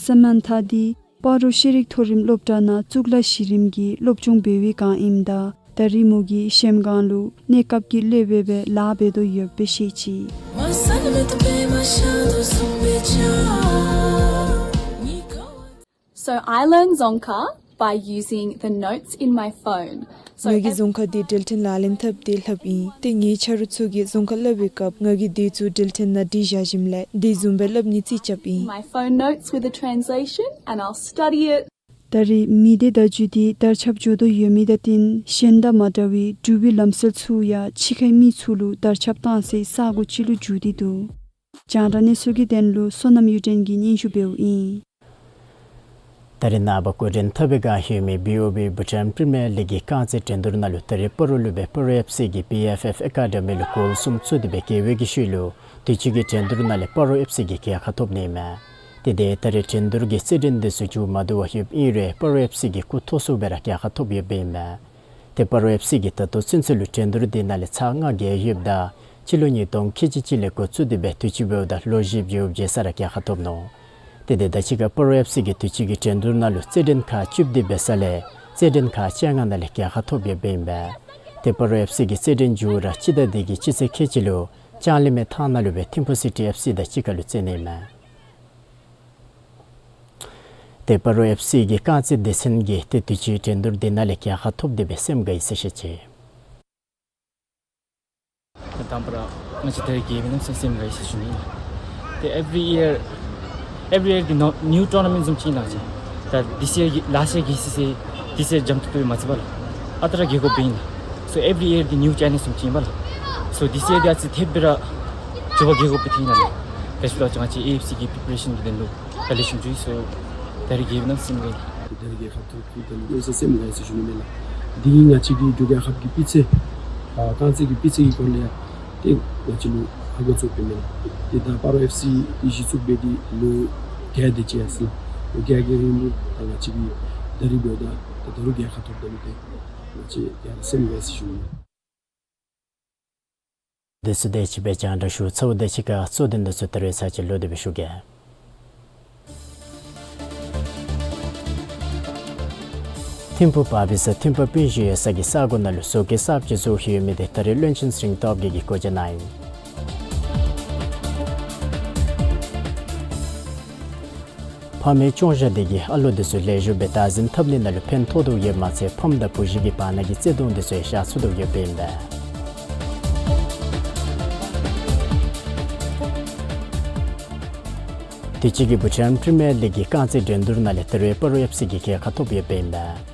སེ་མཱན་ཐ་འདི་སྤ་རོ་ཤེས་རིག་མཐོ་རིམ་སློབ་གྲྭ་ནང་གཙུག་ལག་གཞི་རིམ་གྱི་སློབ་སྦྱོང་འབད་བའི་སྒང་ཨིནམ་ད་ད་རིས་མོ་གིས་གཞལམ་སྒང་ལུ་གནས་སྐབས་ཀྱི་སློབ་དཔོན་སྦེ་ལཱ་འབད་དོ་ཡོདཔ་སྦེ་བཤད་ཅི། So I learn Dzongkha by using the notes in my phone. So ང་གིས་རྫོང་ཁ་འདི་འགྲེལ་བརྟེན་ལག་ལེན་འཐབ་སྟེ་ལྷབ་ཨིན། ཏེ་ངེའི་ཆ་རོགས་ཚུ་གིས་རྫོང་ཁ་ལྷབ་པའི་སྐབས་ང་གིས་དེ་ཚུ་འགྲེལ་བརྟེན་ནང་བྲིས་བཞག་ཞིནམ་ལས་དེ་བཟུམ་སྦེ་ལྷབ་ནི་རྩིས་རྐྱབ་ཨིན། My phone notes with a translation and I'll study it. ད་རིས་མི་སྡེ་བརྡ་བརྒྱུད་འདི་དར་ཁྱབ་འགྱོ་དོ་ཡོད་མི་དང་བསྟུན་གཞན་དང་མ་འདྲ་བའི་འབྲུག་པའི་ལམ་སྲོལ་ཚུ་ཡང་ཕྱི་ཁའི་མི་ཚུ་ལུ་དར་ཁྱབ་བཏང་སའི་ས་སྒོ་ཅིག་ལུ་འགྱུར་ཏེ་འདུག། རྒྱང་བསྒྲགས་གནས་ཚུལ་གྱི་དོན་ལུ་བསོད་ནམས་གཡུ་སྒྲོན་གྱིས་སྙན་ཞུ་འབདཝ་ཨིན། ད་རིས་ནངས་པ་སྐུ་མགྲོན་འཐབ་པའི་བསྒང་ཡོད་མི་བི་ཨོ་བི་བྷུ་ཊཱན་པི་རི་མི་ཡར་ལིག་གི་རྐང་རྩེད་འགྲན་བསྡུར་ནང་ལུ་ད་རིས་སྤ་རོ་ལུ་སྦེ་སྤ་རོ་ཨེཕ་སི་གིས་བི་ཨེཕ་ཨེཕ་ཨེ་ཀ་ཌི་མི་ལུ་གོལ་གསུམ་བཙུགས་ཏེ་སྦེ་རྒྱལ་བའི་གི་ཤུལ་ལུ་དུས་ཅི་གི་འགྲན་བསྡུར་ནང་ལས་སྤ་རོ་ཨེཕ་སི་གིས་རྒྱལ་ཁ་ཐོབ་ནི་མས། ཏེ་དེ་ད་རིས་འགྲན་བསྡུར་གྱི་རྩེད་འགྲན་འདི་ཚུ་མཇུག་མ་བསྡུ་བར་ཡོདཔ་ཨིན་རུང་སྤ་རོ་ཨེཕ་སི་གིས་སྐུ་ཐོག་སུ་སྦེ་ར་རྒྱལ་ཁ་ཐོབ་ཡོདཔ་ཨིན་མས། ཏེ་སྤ་རོ་ཨེཕ་སི་གིས་ད་ལྟོ་ཚུན་ཚོད་ལུ་འགྲན་བསྡུར་འདི་ནང་ལས་ཚར་ལྔ་རྒྱལ་ཡོདཔ་ད་སྤྱི་ལོ་ཉིས་སྟོང་ཁལ་གཅིག་གཅིག་ལས་འགོ་བཙུགས་ཏེ་སྦེ་དུས་ཅི་འབདཝ་ད་ལོ་བཞི་བརྒྱད་རྩ་ར་རྒྱལ་ཁ་ཐོབ་ནུག། ཏེ་དེ་དང་གཅིག་ཁར་སྤ་རོ་ཨེཕ་སི་གིས་དུས་ཅི་གི་འགྲན་བསྡུར་ནང་ལུ་རྩེད་འགྲན་ཁག་བཅུ་བདུན་འབད་ས་ལས་རྩེད་འགྲན་ཁག་བཅོ་ལྔ་ནང་ལས་རྒྱལ་ཁ་ཐོབ་ཡོདཔ་ཨིན་པས། ཏེ་སྤ་རོ་ཨེཕ་སི་གི་རྩེད་འགྲན་མཇུག་ར་སྤྱི་ཟླ་འདི་གི་སྤྱི་ཚེས་ཁལ་གཅིག་ལུ་ལྕང་གླིང་མའི་ཐང་ནང་ལུ་སྦེ་ཐིམ་ཕུ་སི་ཊི་ཨེཕ་སི་དང་གཅིག་ཁར་ལུ་རྩེད་ནི་མས། ཏེ་སྤ་རོ་ཨེཕ་སི་གི་རྐང་རྩེད་སྡེ་ཚན་གྱིས་ཏེ་དུས་ཅི་འགྲན་བསྡུར་འདི་ནང་ལས་རྒྱལ་ཁ་ཐོབ་སྟེ་སྦེ་སེམས་དགའ་ཡི་ཟེར་བཤད་ཅི། དང་པ་ར་ང་བཅས་ད་རིས་རྒྱལ་བའི་ནང་སེམས་དགའ་ཡི་ཟེར་ཞུ་ནི་ཨིན། ཏེ་every year, every year གི་ནོ་new tournament བཟུམ་ཅིག་ཨིན་ལགས་ཅི། ད་this year གི་last year གི་སི་སི་this year འཇམ་ཏོག་ཏོ་མ་ཚད་པར་ལགས་ཨ་རྟག་ར་རྒྱལ་དགོཔ་ཨིན་ལགས། So every year གི་new challenge བཟུམ་ཅིག་ཨིན་པས་ལགས། So this year འདི་ཨ་ཙི་ཐེབས་སྦེ་ར་མགྱོགས་པ་རྒྱལ་དགོཔ་ཨིན་ལགས། That's why ང་བཅས་ཨེ་ཨེཕ་སི་གི་པི་པི་རེ་ཤཱན་གྱི་དོན་ལུ་ད་ལེགས་ཤོམ་འགྱོ་ཡི། So ད་རིས་རྒྱལ་བའི་ནང་སེམས་དགའ་ཡི། ད་རིས་རྒྱལ་ཁ་ཐོབ་ཐོབ་ད་ནི་སེམས་དགའ་ཡི་ཟེར་ཞུ་ནི་མས་ལགས། འདི་ང་བཅས་ཀྱི་འབྲུག་རྒྱལ་ཁབ་ཀྱི་སྤུས་ཚད་ཨ་རྐང་རྩེད་ཀྱི་སྤུས་ཚད་ཀྱི་སྐོར་ལས་ཡང་ཏེ་ང་བཅས་ལུ་ཧ་གོ་ཚུགསཔ་ཨིན་མས་ལགས། ཏེ་ད་སྤ་རོ་ཨེཕ་སི་གཞི་བཙུགས་འབད་དེ་ལོ་བརྒྱད་དེ་ཅིག་ཡར་སོང་ལགས། ལོ་བརྒྱད་ཀྱི་རིང་ལུ་ད་ང་བཅས་ཀྱིས་ད་རིས་འབདཝ་ད་ད་རུང་རྒྱལ་ཁ་ཐོབ་ད་ནི་ཏེ་ང་བཅས་ཡང་སེམས་དགའ་ཡི་ཟེར་ཞུ་ནི་མས། དེ་ཚུ་དེ་ཅིག་སྦེ་རྒྱང་བསྒྲགས་ཞུ་ཚརཝ་དེ་ཅིག་ཁར་གཙོ་དོན་དེ་ཚུ་ད་རེས་ཚར་གཅིག་ལོག་སྟེ་སྦེ་ཞུ་གེ། ཐིམ་ཕུག་བ་བི་ས་ཐིམ་ཕུག་སྤུན་བཞི་ཡོད་ས་གི་ས་གོ་ནང་ལུ་བཟོ་བཀོད་གསརཔ་ཅིག་བཟོ་ཡོད་མི་དེ་ད་རིས་བློན་ཆེན་ཚེ་རིང་སྟོབས་རྒྱས་ཀྱིས་སྒོ་འབྱེད་གནང་ཡི། ཕ་མའི་སྐྱོང་བཞག་དེ་གིས་ཨ་ལོ་དེ་ཚུ་ལེགས་ཤོམ་སྦེ་བདག་འཛིན་འཐབ་ནི་ནང་ལུ་ཕན་ཐོགས་དོ་ཡོདཔ་མ་ཚད་ཕམ་དང་བུ་གཞི་གི་བར་ན་གི་བརྩེ་གདུང་དེ་ཚུ་ཡང་ཤར་ཚུགས་དོ་ཡོདཔ་ཨིན་པས། དུས་ཅི་གི་བྷུ་ཊཱན་པི་རི་མི་ཡར་ལིག་གི་རྐང་རྩེད་འགྲན་བསྡུར་ནང་ལས་ད་རིས་སྤ་རོ་ཨེཕ་སི་གིས་རྒྱལ་ཁ་ཐོབ་ཡོདཔ་ཨིན་པས།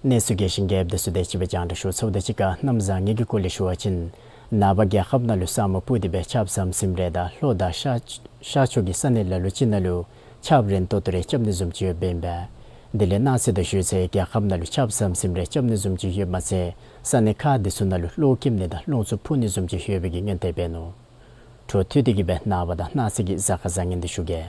གནས་ཚུལ་རྒྱས་ཤིང་རྒྱསཔ་དེ་ཚུ་དེ་ཅིག་སྦེ་རྒྱང་བསྒྲགས་ཞུ་ཚརཝ་དེ་ཅིག་ཁར་གནམ་བཟང་ངན་གྱི་སྐོར་ལས་ཞུ་བ་ཅིན་ནངས་པ་རྒྱལ་ཁབ་ནང་ལུ་ས་སྨུག་སྤུབས་ཏེ་སྦེ་ཆརཔ་ཟམ་ཟིམ་རེ་དང་ལྷོ་དང་ཤར་ཤར་ཕྱོགས་ཀྱི་ས་གནས་ལ་ལུ་ཅིག་ནང་ལུ་ཆརཔ་རན་ཏོག་ཏོ་རེ་རྐྱབ་ནི་བཟུམ་ཅིག་ཡོདཔ་ཨིན་པས། དེ་ལས་གནངས་ཚེ་དང་ཞུ་ཚེ་རྒྱལ་ཁབ་ནང་ལུ་ཆརཔ་ཟམ་ཟིམ་རེ་རྐྱབ་ནི་བཟུམ་ཅིག་ཡོདཔ་མ་ཚད་ས་གནས་ཁག་དེ་ཚུ་ནང་ལུ་གློག་འཁྱིམ་ནི་དང་རླུང་འཚུབ་འཕུ་ནི་བཟུམ་ཅིག་ཡོད་པའི་གི་སྔོན་དེ་འབད་ནུག། འཕྲོ་མཐུད་དེ་གི་སྦེ་ནངས་པ་དང་གནངས་ཚེ་གི་གཟའ་སྐར་བཟང་ངན་དེ་ཞུ་གེ།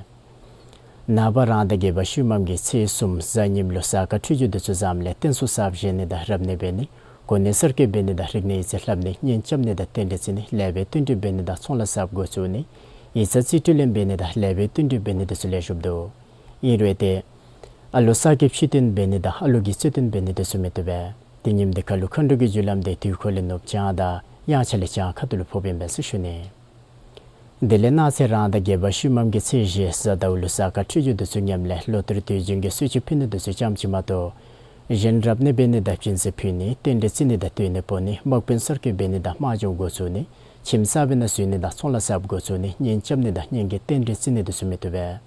ནངས་པ་རང་ཟླ་བརྒྱད་པ་ཤུལ་མམ་གི་ཚེས་གསུམ་གཟའ་ཉིམ་ལུ་གཟའ་སྐར་འཕྲོད་སྦྱོར་དེ་ཚུ་བཟངམ་ལས་རྟེན་གསུམ་གསརཔ་བཞེངས་ནི་དང་རབ་གནས་འབད་ནི། གོ་གནས་གསར་བསྐོ་འབད་ནི་དང་རིག་གནས་ཡིག་ཚད་ལྷབ་ནི། གཉེན་རྐྱབ་ནི་དང་རྟེན་འབྲེལ་བརྩི་ནི། ལེགས་པའི་བསྟུན་གྲོས་འབད་ནི་དང་ཚོང་ལཱ་གསརཔ་འགོ་བཙུགས་ནི། ཡིག་ཚང་རྩིས་སྤྲོད་ལེན་འབད་ནི་དང་ལེགས་པའི་བསྟུན་གྲོས་འབད་ནི་དེ་ཚུ་ལེགས་ཤོམ་འདུག། ཨིན་རུང་ཏེ་ཨ་ལོ་གསར་གྱི་ཕྱི་བསྟན་འབད་ནི་དང་ཨ་ལོ་གི་རྩིས་བསྟན་འབད་ནི་དེ་ཚུ་མི་བཏུབ་པས། དེ་ཉིནམ་དེ་ཁར་ལུ་མཁའ་འགྲོ་གི་རྒྱུ་ལམ་དེ་དུས་འཁོར་ལས་ནུབ་བྱང་དང་དབྱངས་འཆར་ལས་བྱང་ཁ་ཐུག་ལུ་ཕོགཔ་ཨིན་པས་ཟེར་ཞུ་ནི། དེ་ལས་གནངས་ཚེ་རང་ཟླ་བརྒྱད་པ་ཤུལ་མམ་གི་ཚེས་བཞི་གཟའ་ཟླཝ་ལུ་གཟའ་སྐར་འཕྲོད་སྦྱོར་དེ་ཚུ་ཉམས་ལས་ལོ་ལྟར་དུས་རྒྱུན་གྱི་གསོལ་མཆོད་ཕུལ་ནི་དེ་ཚུ་ཙམ་ཅིག་མ་གཏོགས་གཞན་རབ་གནས་འབད་ནི་དང་སྦྱིན་སྲེག་ཕུལ་ནི། རྟེན་འབྲེལ་བརྩི་ནི་དང་སྟོན་ནི་སྤོ་ནི། དམག་དཔོན་གསར་བསྐོ་འབད་ནི་དང་དམག་སྦྱོང་འགོ་བཙུགས་ནི། ཁྱིམ་གསར་པའི་ནང་འཛུལ་ནི་དང་ཚོང་ལཱ་གསརཔ་འགོ་བཙུགས་ནི། གཉེན་རྐྱབ་ནི་དང་གཉེན་གྱི་རྟེན་འབྲེལ་བརྩི་ནི་དེ་ཚུ་མི་བཏུབ་པས།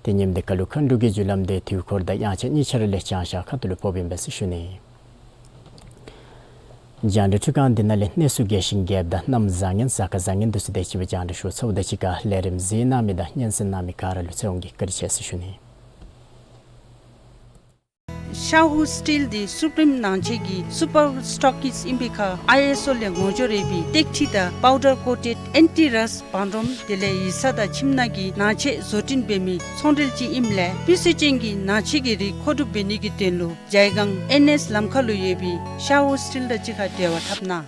དེ་ཉིནམ་དེ་ཁར་ལུ་མཁའ་འགྲོ་གི་རྒྱུ་ལམ་དེ་དུས་འཁོར་དང་དབྱངས་འཆར་གཉིས་ཆ་ར་ལས་བྱང་ཤར་ཁ་ཐུག་ལུ་ཕོགཔ་ཨིན་པས་ཟེར་ཞུ་ནི། རྒྱང་བསྒྲགས་འཕྲུལ་ཁང་འདི་ནང་ལས་གནས་ཚུལ་རྒྱས་ཤིང་རྒྱསཔ་དང་གནམ་བཟང་ངན་གཟའ་སྐར་བཟང་ངན་དེ་ཚུ་དེ་ཅིག་སྦེ་རྒྱང་བསྒྲགས་ཞུ་ཚརཝ་དེ་ཅིག་ཁར་ལས་རིམ་གཟིགས་གནང་མི་དང་སྙན་གསན་གནང་མི་ག་ར་ལུ་ཚེ་དབང་གིས་བཀའ་དྲིན་ཆེ་ཟེར་ཞུ་ནི། ཤ་ཧུ་སི་ཊིལ་འདི་སུ་པིམ་ནང་ཆས་ཀྱི་སུ་པར་སི་ཊོག་གིསཊ་ཨིན་པའི་ཁར་ཨའི་ཨེསི་ཨོ་ལས་ངོ་སྦྱོར་ཡོད་པའི་ཏེག་ཁྲི་དང་པའུ་ཌར་ཀོ་ཊེཌ་ཨེན་ཊི་རསཊ་བང་རིམ་དེ་ལས་ཡིག་ཚང་དང་ཁྱིམ་ནང་གི་ནང་ཆས་བཟོ་སྐྲུན་འབད་མི་ཚོང་འབྲེལ་ཅིག་ཨིནམ་ལས་སྤུས་ཚད་ཅན་གྱི་ནང་ཆས་ཀྱི་རིགས་མཁོ་སྒྲུབ་འབད་ནི་གི་དོན་ལུ་ཇའི་སྒང་ཨེན་ཨེསི་ལམ་ཁ་ལུ་ཡོད་པའི་ཤ་ཧུ་སི་ཊིལ་དང་གཅིག་ཁར་འབྲེལ་བ་འཐབ་གནང་།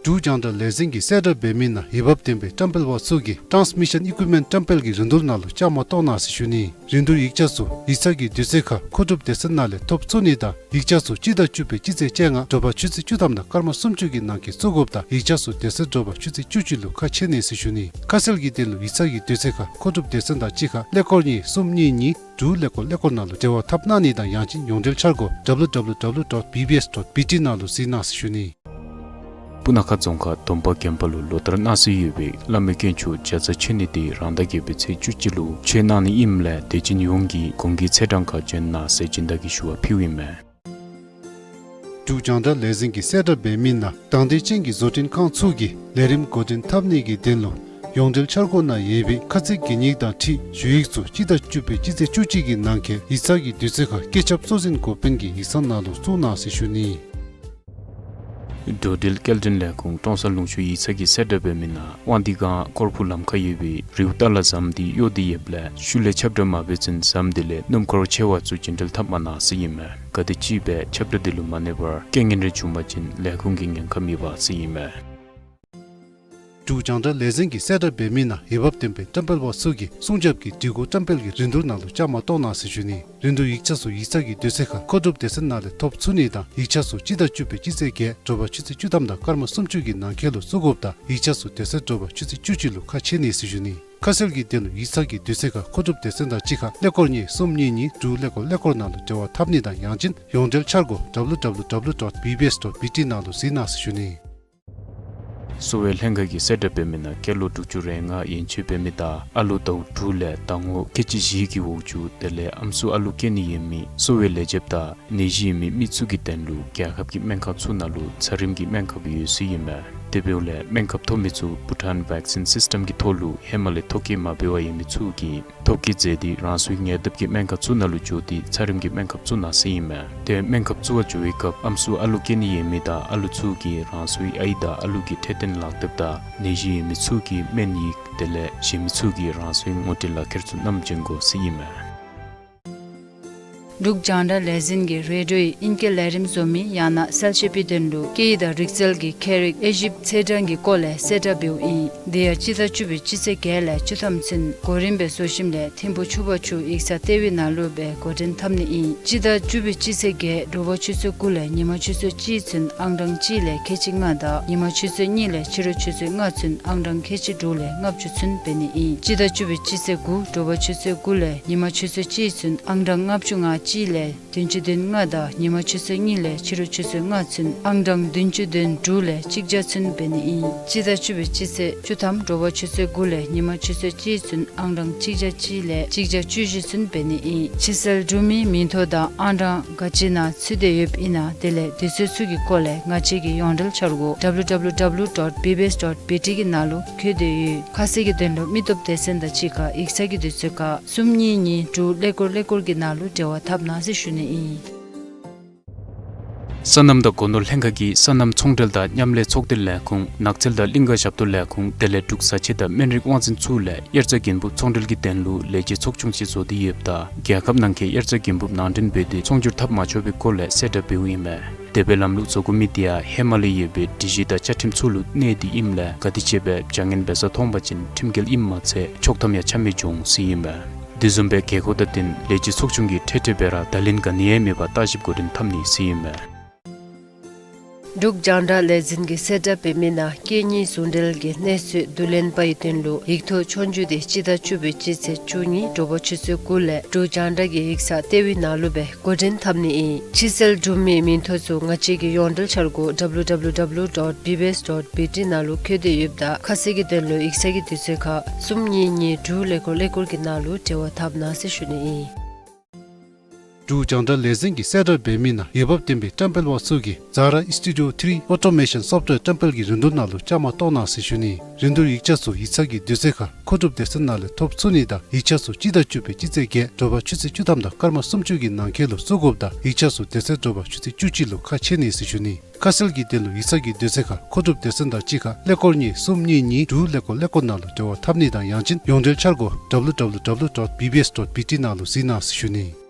འབྲུག་རྒྱང་བསྒྲགས་ལས་འཛིན་གྱི་གསལ་བསྒྲགས་འབད་མི་ནང་འོས་འབབ་ལྡན་པའི་བཀྲམ་སྤེལ་པ་ཚུ་གིས་transmission equipment བཀྲམ་སྤེལ་གྱི་རིན་བསྡུར་ནང་ལུ་བཅའ་མར་གཏོགས་གནང་ཟེར་ཞུ་ནི། རིན་བསྡུར་ཡིག་ཆ་ཚུ་ཡིག་ཚང་གི་དུས་ཚོད་ཁར་མཁོ་སྒྲུབ་སྡེ་ཚན་ནང་ལས་ཐོབ་ཚུགས་ནི་དང་ཡིག་ཆ་ཚུ་སྤྱི་ཟླ་བཅུ་པའི་སྤྱི་ཚེས་བཅོ་ལྔ་དྲོ་པ་ཆུ་ཚོད་བཅུ་ཐམ་དང་སྐར་མ་སུམ་ཅུ་གི་ནང་འཁོད་བཙུགས་དགོཔ་དང་ཡིག་ཆ་ཚུ་དེ་ཚེ་དྲོ་པ་ཆུ་ཚོད་བཅུ་གཅིག་ལུ་ཁ་ཕྱེ་ནི་ཟེར་ཞུ་ནི། ཁ་གསལ་གྱི་དོན་ལུ་ཡིག་ཚང་གི་དུས་ཚོད་ཁར་མཁོ་སྒྲུབ་སྡེ་ཚན་དང་གཅིག་ཁར་ཀླད་ཀོར་གཉིས་གསུམ་གཉིས་གཉིས་དྲུག་ཀླད་ཀོར་ཀླད་ཀོར་ནང་ལུ་འབྲེལ་བ་འཐབ་གནང་ནི་དང་ཡང་ཅིན་ཡོངས་འབྲེལ་འཆར་སྒོ་W W W dot B B S dot B T ནང་ལུ་གཟིགས་གནང་ཟེར་ཞུ་ནི། སྤུ་ན་ཁ་རྫོང་ཁག་སྡོམ་པ་དགོན་པ་ལུ་ལོ་ལྟར་གནང་སྲོལ་ཡོད་པའི་བླ་མའི་དཀོན་མཆོག་ལྕགས་རྩ་མཆོད་གནས་དེ་རང་ཟླ་བརྒྱད་པའི་ཚེས་བཅུ་གཅིག་ལུ་མཆོད་གནང་ནི་ཨིནམ་ལས་དད་ཅན་ཡོངས་ཀྱིས་གུང་གི་ཚེས་གྲངས་ཁར་བྱོན་གནང་ཟེར་སྦྱིན་བདག་གིས་ཞུ་བ་ཕུལཝ་ཨིན་མས། འབྲུག་རྒྱང་བསྒྲགས་ལས་འཛིན་གྱི་གསལ་བསྒྲགས་འབད་མི་ནང་དང་འདོད་ཅན་གྱི་བཟོ་སྐྲུན་ཁང་ཚུ་གིས་ལས་རིམ་འགོ་འདྲེན་འཐབ་ནི་གི་དོན་ལུ་ཡོངས་འབྲེལ་འཆར་སྒོ་ནང་ཡོད་པའི་ཁ་ཚིག་གི་ཉིག་དང་འཁྲིལ་ཞུ་ཡིག་ཚུ་སྤྱི་ཟླ་བཅུ་པའི་སྤྱི་ཚེས་བཅུ་གཅིག་གི་ནང་འཁོད་ཡིག་ཚང་གི་དུས་ཚོད་ཁར་བཀོད་ཁྱབ་གཙོ་འཛིན་འགོ་དཔོན་གྱི་ཡིག་ཚང་ནང་ལུ་བཙུགས་གནང་ཟེར་ཞུ་ནི། འགྲོ་འགྲུལ་སྐྱེལ་འདྲེན་ལས་ཁུངས་ཀྲོང་གསར་ལུང་ཕྱོགས་ཡིག་ཚང་གི་གསལ་བསྒྲགས་འབད་མི་ནང་དབང་འདུས་སྒང་སྐོར་ཕུ་ལམ་ཁར་ཡོད་པའི་རིའུ་ཏ་ལ་ཟམ་དེ་གཡོ་སྟེ་ཡོདཔ་ལས་ཤུལ་ལས་ཁྱབ་བསྒྲགས་མ་འབད་ཚུན་ཟམ་དེ་ལས་སྣུམ་འཁོར་ཆེ་བ་ཚུ་རྒྱུན་འགྲུལ་འཐབ་མ་གནང་ཟེར་ཨིན་མས། གལ་ཏེ་ཅིག་སྦེ་ཁྱབ་བསྒྲགས་དེ་ལུ་མ་གནས་པར་རྐྱེན་ངན་རེ་བྱུང་པ་ཅིན་ལས་ཁུངས་ཀྱི་ཉེན་ཁ་མེད་པ་ཟེར་ཨིན་མས། འབྲུག་རྒྱང་བསྒྲགས་ལས་འཛིན་གྱི་གསལ་བསྒྲགས་འབད་མི་ནང་འོས་འབབ་ལྡན་པའི་བཀྲམ་སྤེལ་པ་ཚུ་གིས་སྲུང་སྐྱོབ་ཀྱི་སྒྲིག་གོ་བཀྲམ་སྤེལ་གྱི་རིན་བསྡུར་ནང་ལུ་བཅའ་མར་གཏོགས་གནང་ཟེར་ཞུ་ནི། རིན་བསྡུར་ཡིག་ཆ་ཚུ་ཡིག་ཚང་གི་དུས་ཚོད་ཁར་མཁོ་སྒྲུབ་སྡེ་ཚན་ནང་ལས་ཐོབ་ཚུགས་ནི་དང་ཡིག་ཆ་ཚུ་སྤྱི་ཟླ་བཅུ་པའི་སྤྱི་ཚེས་བརྒྱད་དྲོ་པ་ཆུ་ཚོད་བཅུ་ཐམ་དང་སྐར་མ་སུམ་ཅུ་གི་ནང་འཁོད་ལུ་བཙུགས་དགོཔ་དང་ཡིག་ཆ་ཚུ་དེ་ཚེ་དྲོ་པ་ཆུ་ཚོད་བཅུ་གཅིག་ལུ་ཁ་ཕྱེ་ནི་ཟེར་ཞུ་ནི། ཁ་གསལ་གྱི་དོན་ལུ་ཡིག་ཚང་གི་དུས་ཚོད་ཁར་མཁོ་སྒྲུབ་སྡེ་ཚན་དང་གཅིག་ཁར་ཀླད་ཀོར་གཉིས་གསུམ་གཉིས་གཉིས་དྲུག་ཀླད་ཀོར་ཀླད་ཀོར་ནང་ལུ་འབྲེལ་བ་འཐབ་ནི་དང་ཡང་ཅིན་ཡོངས་འབྲེལ་འཆར་སྒོ་W W W dot B B S dot B T ནང་ལུ་གཟིགས་གནང་ཟེར་ཞུ་ནི། གསོ་བའི་ལྷན་ཁག་གི་གསལ་བསྒྲགས་འབད་མི་ནང་སྐྱེས་ལོ་དྲུག་ཅུ་རེ་ལྔ་ཡན་ཆད་འབད་མི་དང་ཨ་ལོ་ཟླཝ་དྲུག་ལས་ཟླ་ངོ་ཁལ་གཅིག་བཞི་གི་འོག་ཅུ་དེ་ལས་ཨམ་སྲུ་ཨ་ལུ་སྐྱེ་ནི་ཡོད་མི་གསོ་བའི་ལས་བྱེདཔ་དང་ནད་གཞི་ཡོད་མི་མི་ཚུ་གི་དོན་ལུ་རྒྱལ་ཁབ་ཀྱི་སྨན་ཁང་ཚུ་ནང་ལུ་ཚད་རིམས་ཀྱི་སྨན་ཁབ་ཡོད་ཟེར་ཨིན་མས། དེ་འབདཝ་ལས་སྨན་ཁབ་ཐོབ་མི་ཚུ་བྷུ་ཊཱན་བེག་སིན་སིསི་ཊེམ་གྱི་ཐོག་ལུ་ཧེ་མ་ལས་ཐོ་བཀོད་མ་འབད་བར་ཡོད་མི་ཚུ་གིས་ཐོ་བཀོད་མཛད་དེ་རང་སོའི་ཉེ་འདབས་ཀྱི་སྨན་ཁང་ཚུ་ནང་ལུ་འགྱོ་སྟེ་ཚད་རིམས་ཀྱི་སྨན་ཁབ་ཚུ་གནང་ཟེར་ཨིན་མས། དེ་སྨན་ཁབ་བཙུགས་པར་འགྱོ་བའི་སྐབས་ཨམ་སྲུ་ཨ་ལུ་སྐྱེ་ནི་ཡོད་མི་དང་ཨ་ལུ་ཚུ་གིས་རང་སོའི་ཨའི་དང་ཨ་ལུ་གི་འཕྲོད་བསྟེན་ལག་དེབ་དང་ནད་གཞི་ཡོད་མི་ཚུ་གི་སྨན་ཡིག་དེ་ལས་གཞན་མི་ཚུ་གིས་རང་སོའི་ངོ་སྤྲོད་ལག་ཁྱེར་ཚུ་བསྣམས་བྱོན་དགོ་ཟེར་ཨིན་མས། འབྲུག་རྒྱང་བསྒྲགས་ལས་འཛིན་གྱིས་རེ་ཌིའོ་ཡི་ཨིང་སྐད་ལས་རིམ་བཟོ་མི་ཡང་ན་གསལ་བཤད་པའི་དོན་ལུ་སྐད་ཡིག་དང་རིག་རྩལ་གྱི་ཁྱད་རིག་དབྱེ་ཞིབ་ཚེས་གྲངས་ཀྱི་སྐོར་ལས་གསལ་བསྒྲགས་འབདཝ་ཨིན། དེ་ཡང་སྤྱི་ཟླ་བཅུ་པའི་སྤྱི་ཚེས་བརྒྱད་ལས་བཅུ་ཐམ་ཚུན་གོ་རིམ་སྦེ་བཟོ་ཞིནམ་ལས་ཐིམ་ཕུ་ཆུ་བར་ཆུ་ཡིག་ཚང་ལྟེ་བའི་ནང་ལུ་སྦེ་འགོ་འདྲེན་འཐབ་ནི་ཨིན། སྤྱི་ཟླ་བཅུ་པའི་སྤྱི་ཚེས་བརྒྱད་དྲོ་པ་ཆུ་ཚོད་དགུ་ལས་ཉིན་མ་ཆུ་ཚོད་གཅིག་ཚུན་ཨང་གྲངས་གཅིག་ལས་ཁལ་གཅིག་ལྔ་དང་ཉིན་མ་ཆུ་ཚོད་གཉིས་ལས་ཕྱི་རུ་ཆུ་ཚོད་ལྔ་ཚུན་ཨང་གྲངས་ཁལ་གཅིག་དྲུག་ལས་ལྔ་བཅུ་ཚུན་འབད་ནི་ཨིན། སྤྱི་ཟླ་བཅུ་པའི་སྤྱི་ཚེས་དགུ་དྲོ་པ་ཆུ་ཚོད་དགུ་ལས་ཉིན་མ་ཆུ་ཚོད་གཅིག་ཚུན་ཨང་གྲངས་ལྔ་བཅུ་ང་གཅིག་ལས་བདུན་ཅུ་དོན་ལྔ་དང་ཉིན་མ་ཆུ་ཚོད་གཉིས་ལས་ཕྱི་རུ་ཆུ་ཚོད་ལྔ་ཚུན་ཨང་གྲངས་བདུན་ཅུ་དོན་དྲུག་ལས་གཅིག་བརྒྱ་ཚུན་འབད་ནི་ཨིན། སྤྱི་ཟླ་བཅུ་པའི་སྤྱི་ཚེས་བཅུ་ཐམ་དྲོ་པ་ཆུ་ཚོད་དགུ་ལས་ཉིན་མ་ཆུ་ཚོད་གཅིག་ཚུན་ཨང་གྲངས་གཅིག་བརྒྱ་གཅིག་ལས་གཅིག་བརྒྱ་བཅུ་བཞི་ཚུན་འབད་ནི་ཨིན། ཕྱི་སེལ་གྲུབ་མིའི་མིང་ཐོ་དང་ཨང་གྲངས་ག་ཅི་ནང་ཚུད་དེ་ཡོདཔ་ཨིན་ན་དེ་ལས་དུས་ཚོད་ཚུ་གི་སྐོར་ལས་ང་བཅས་ཀྱི་ཡོངས་འབྲེལ་འཆར་སྒོ་W W W dot B B S dot B T གི་ནང་ལུ་བཀོད་དེ་ཡོད། ཁ་གསལ་གྱི་དོན་ལུ་མི་སྟོབས་སྡེ་ཚན་དང་གཅིག་ཁར་ཡིག་ཚང་གི་དུས་ཚོད་ཁར་གསུམ་གཉིས་གཉིས་དྲུག་ཀླད་ཀོར་ཀླད་ཀོར་གྱི་ནང་ལུ་འབྲེལ་བ་འཐབ་གནང་ཟེར་ཞུ་ནི་ཨིན། སོ་ནམ་དང་སྒོ་ནོར་ལྷན་ཁག་གིས་སོ་ནམ་ཚོང་འབྲེལ་དང་མཉམ་ལས་ཚོགས་སྡེ་ལས་ཁུངས་ནགས་ཚལ་དང་གླིང་ག་ཞབས་ཏོག་ལས་ཁུངས་དེ་ལས་འབྲུག་བཟའ་ཆས་དང་སྨན་རིགས་དབང་འཛིན་ཚུ་ལས་དབྱར་རྩྭ་དགུན་འབུབ་ཚོང་འབྲེལ་གྱི་དོན་ལུ་ལས་བྱེད་ཚོགས་ཆུང་ཅིག་བཟོ་སྟེ་ཡོདཔ་ད་རྒྱལ་ཁབ་ནང་འཁོད་དབྱར་རྩྭ་དགུན་འབུབ་ནང་འདྲེན་འབད་དེ་ཚོང་སྒྱུར་འཐབ་མ་ཆོག་པའི་སྐོར་ལས་གསལ་བསྒྲགས་འབདཝ་ཨིན་མས། དེ་སྦེ་ལམ་ལུགས་བཟོ་དགོ་མི་དེ་ཡང་ཧེ་མ་ལས་ཡོད་པའི་སྒྲིག་གཞི་དང་བཅའ་ཁྲིམས་ཚུ་ལུ་གནས་ཏེ་ཨིནམ་ལས་ག་དེ་ཅིག་སྦེ་བྱ་ངན་འབད་ས་མཐོང་པ་ཅིན་ཁྲིམས་འགལ་ཨིནམ་མ་ཚད་ཆོག་ཐམ་ཡང་ཆ་མེད་འགྱོ་འོང་ཟེར་ཨིན་མས། དེ་བཟུམ་སྦེ་དགོས་མཁོ་དང་བསྟུན་ལས་བྱེད་ཚོགས་ཆུང་གིས་འཕྲལ་འཕྲལ་སྦེ་ར་བརྡ་ལན་ག་ནི་ཡང་མེད་པར་བརྟག་ཞིབ་འགོ་འདྲེན་འཐབ་ནི་ཟེར་ཨིན་མས། འབྲུག་རྒྱང་བསྒྲགས་ལས་འཛིན་གྱི་གསལ་བསྒྲགས་འབད་མི་ནང་སྐད་གཉིས་ཟུང་འབྲེལ་གྱི་གནས་ཚུལ་བསྡུ་ལེན་པའི་དོན་ལུ་ཡིག་ཐོག་ཆོས་རྒྱུགས་དེ་སྤྱི་ཟླ་བཅུ་པའི་སྤྱི་ཚེས་བཅུ་གཉིས་དྲོ་པ་ཆུ་ཚོད་དགུ་ལས་འབྲུག་རྒྱང་བསྒྲགས་ཀྱི་ཡིག་ཚང་ལྟེ་བའི་ནང་ལུ་སྦེ་འགོ་འདྲེན་འཐབ་ནི་ཨིན། ཕྱི་སེལ་གྲུབ་མིའི་མིང་ཐོ་ཚུ་ང་བཅས་ཀྱི་ཡོངས་འབྲེལ་འཆར་སྒོ་W W W dot B B S dot B T ནང་ལུ་བཀོད་དེ་ཡོདཔ་ད་ཁ་གསལ་གྱི་དོན་ལུ་ཡིག་ཚང་གི་དུས་ཚོད་ཁར་གསུམ་གཉིས་གཉིས་དྲུག་ཀླད་ཀོར་ཀླད་ཀོར་གྱི་ནང་ལུ་འབྲེལ་བ་འཐབ་གནང་ཟེར་ཞུ་ནི་ཨིན། འབྲུག་རྒྱང་བསྒྲགས་ལས་འཛིན་གྱི་གསལ་བསྒྲགས་འབད་མི་ནང་འོས་འབབ་ལྡན་པའི་བཀྲམ་སྤེལ་པ་ཚུ་གིས་Zara Studio three Automation Software བཀྲམ་སྤེལ་གྱི་རིན་བསྡུར་ནང་ལུ་བཅའ་མར་གཏོགས་གནང་ཟེར་ཞུ་ནི། རིན་བསྡུར་ཡིག་ཆ་ཚུ་ཡིག་ཚང་གི་དུས་ཚོད་ཁར་མཁོ་སྒྲུབ་སྡེ་ཚན་ནང་ལས་ཐོབ་ཚུགས་ནི་དང་ཡིག་ཆ་ཚུ་སྤྱི་ཟླ་བཅུ་པའི་སྤྱི་ཚེས་བརྒྱད་དྲོ་པ་ཆུ་ཚོད་བཅུ་ཐམ་དང་སྐར་མ་སུམ་ཅུ་གི་ནང་འཁོད་ལུ་བཙུགས་དགོཔ་དང་ཡིག་ཆ་ཚུ་དེ་ཚེ་དྲོ་པ་ཆུ་ཚོད་བཅུ་གཅིག་ལུ་ཁ་ཕྱེ་ནི་ཟེར་ཞུ་ནི། ཁ་གསལ་གྱི་དོན་ལུ་ཡིག་ཚང་གི་དུས་ཚོད་ཁར་མཁོ་སྒྲུབ་སྡེ་ཚན་དང་གཅིག་ཁར་ཀླད་ཀོར་གཉིས་གསུམ་གཉིས་གཉིས་དྲུག་ཀླད་ཀོར་ཀླད་ཀོར་ནང་ལུ་འབྲེལ་བ་འཐབ་ནི་དང་ཡང་ཅིན་ཡོངས་འབྲེལ་འཆར་སྒོ་W W W dot B B S dot B T ནང་ལུ་གཟིགས་གནང་ཟེར་ཞུ་ནི།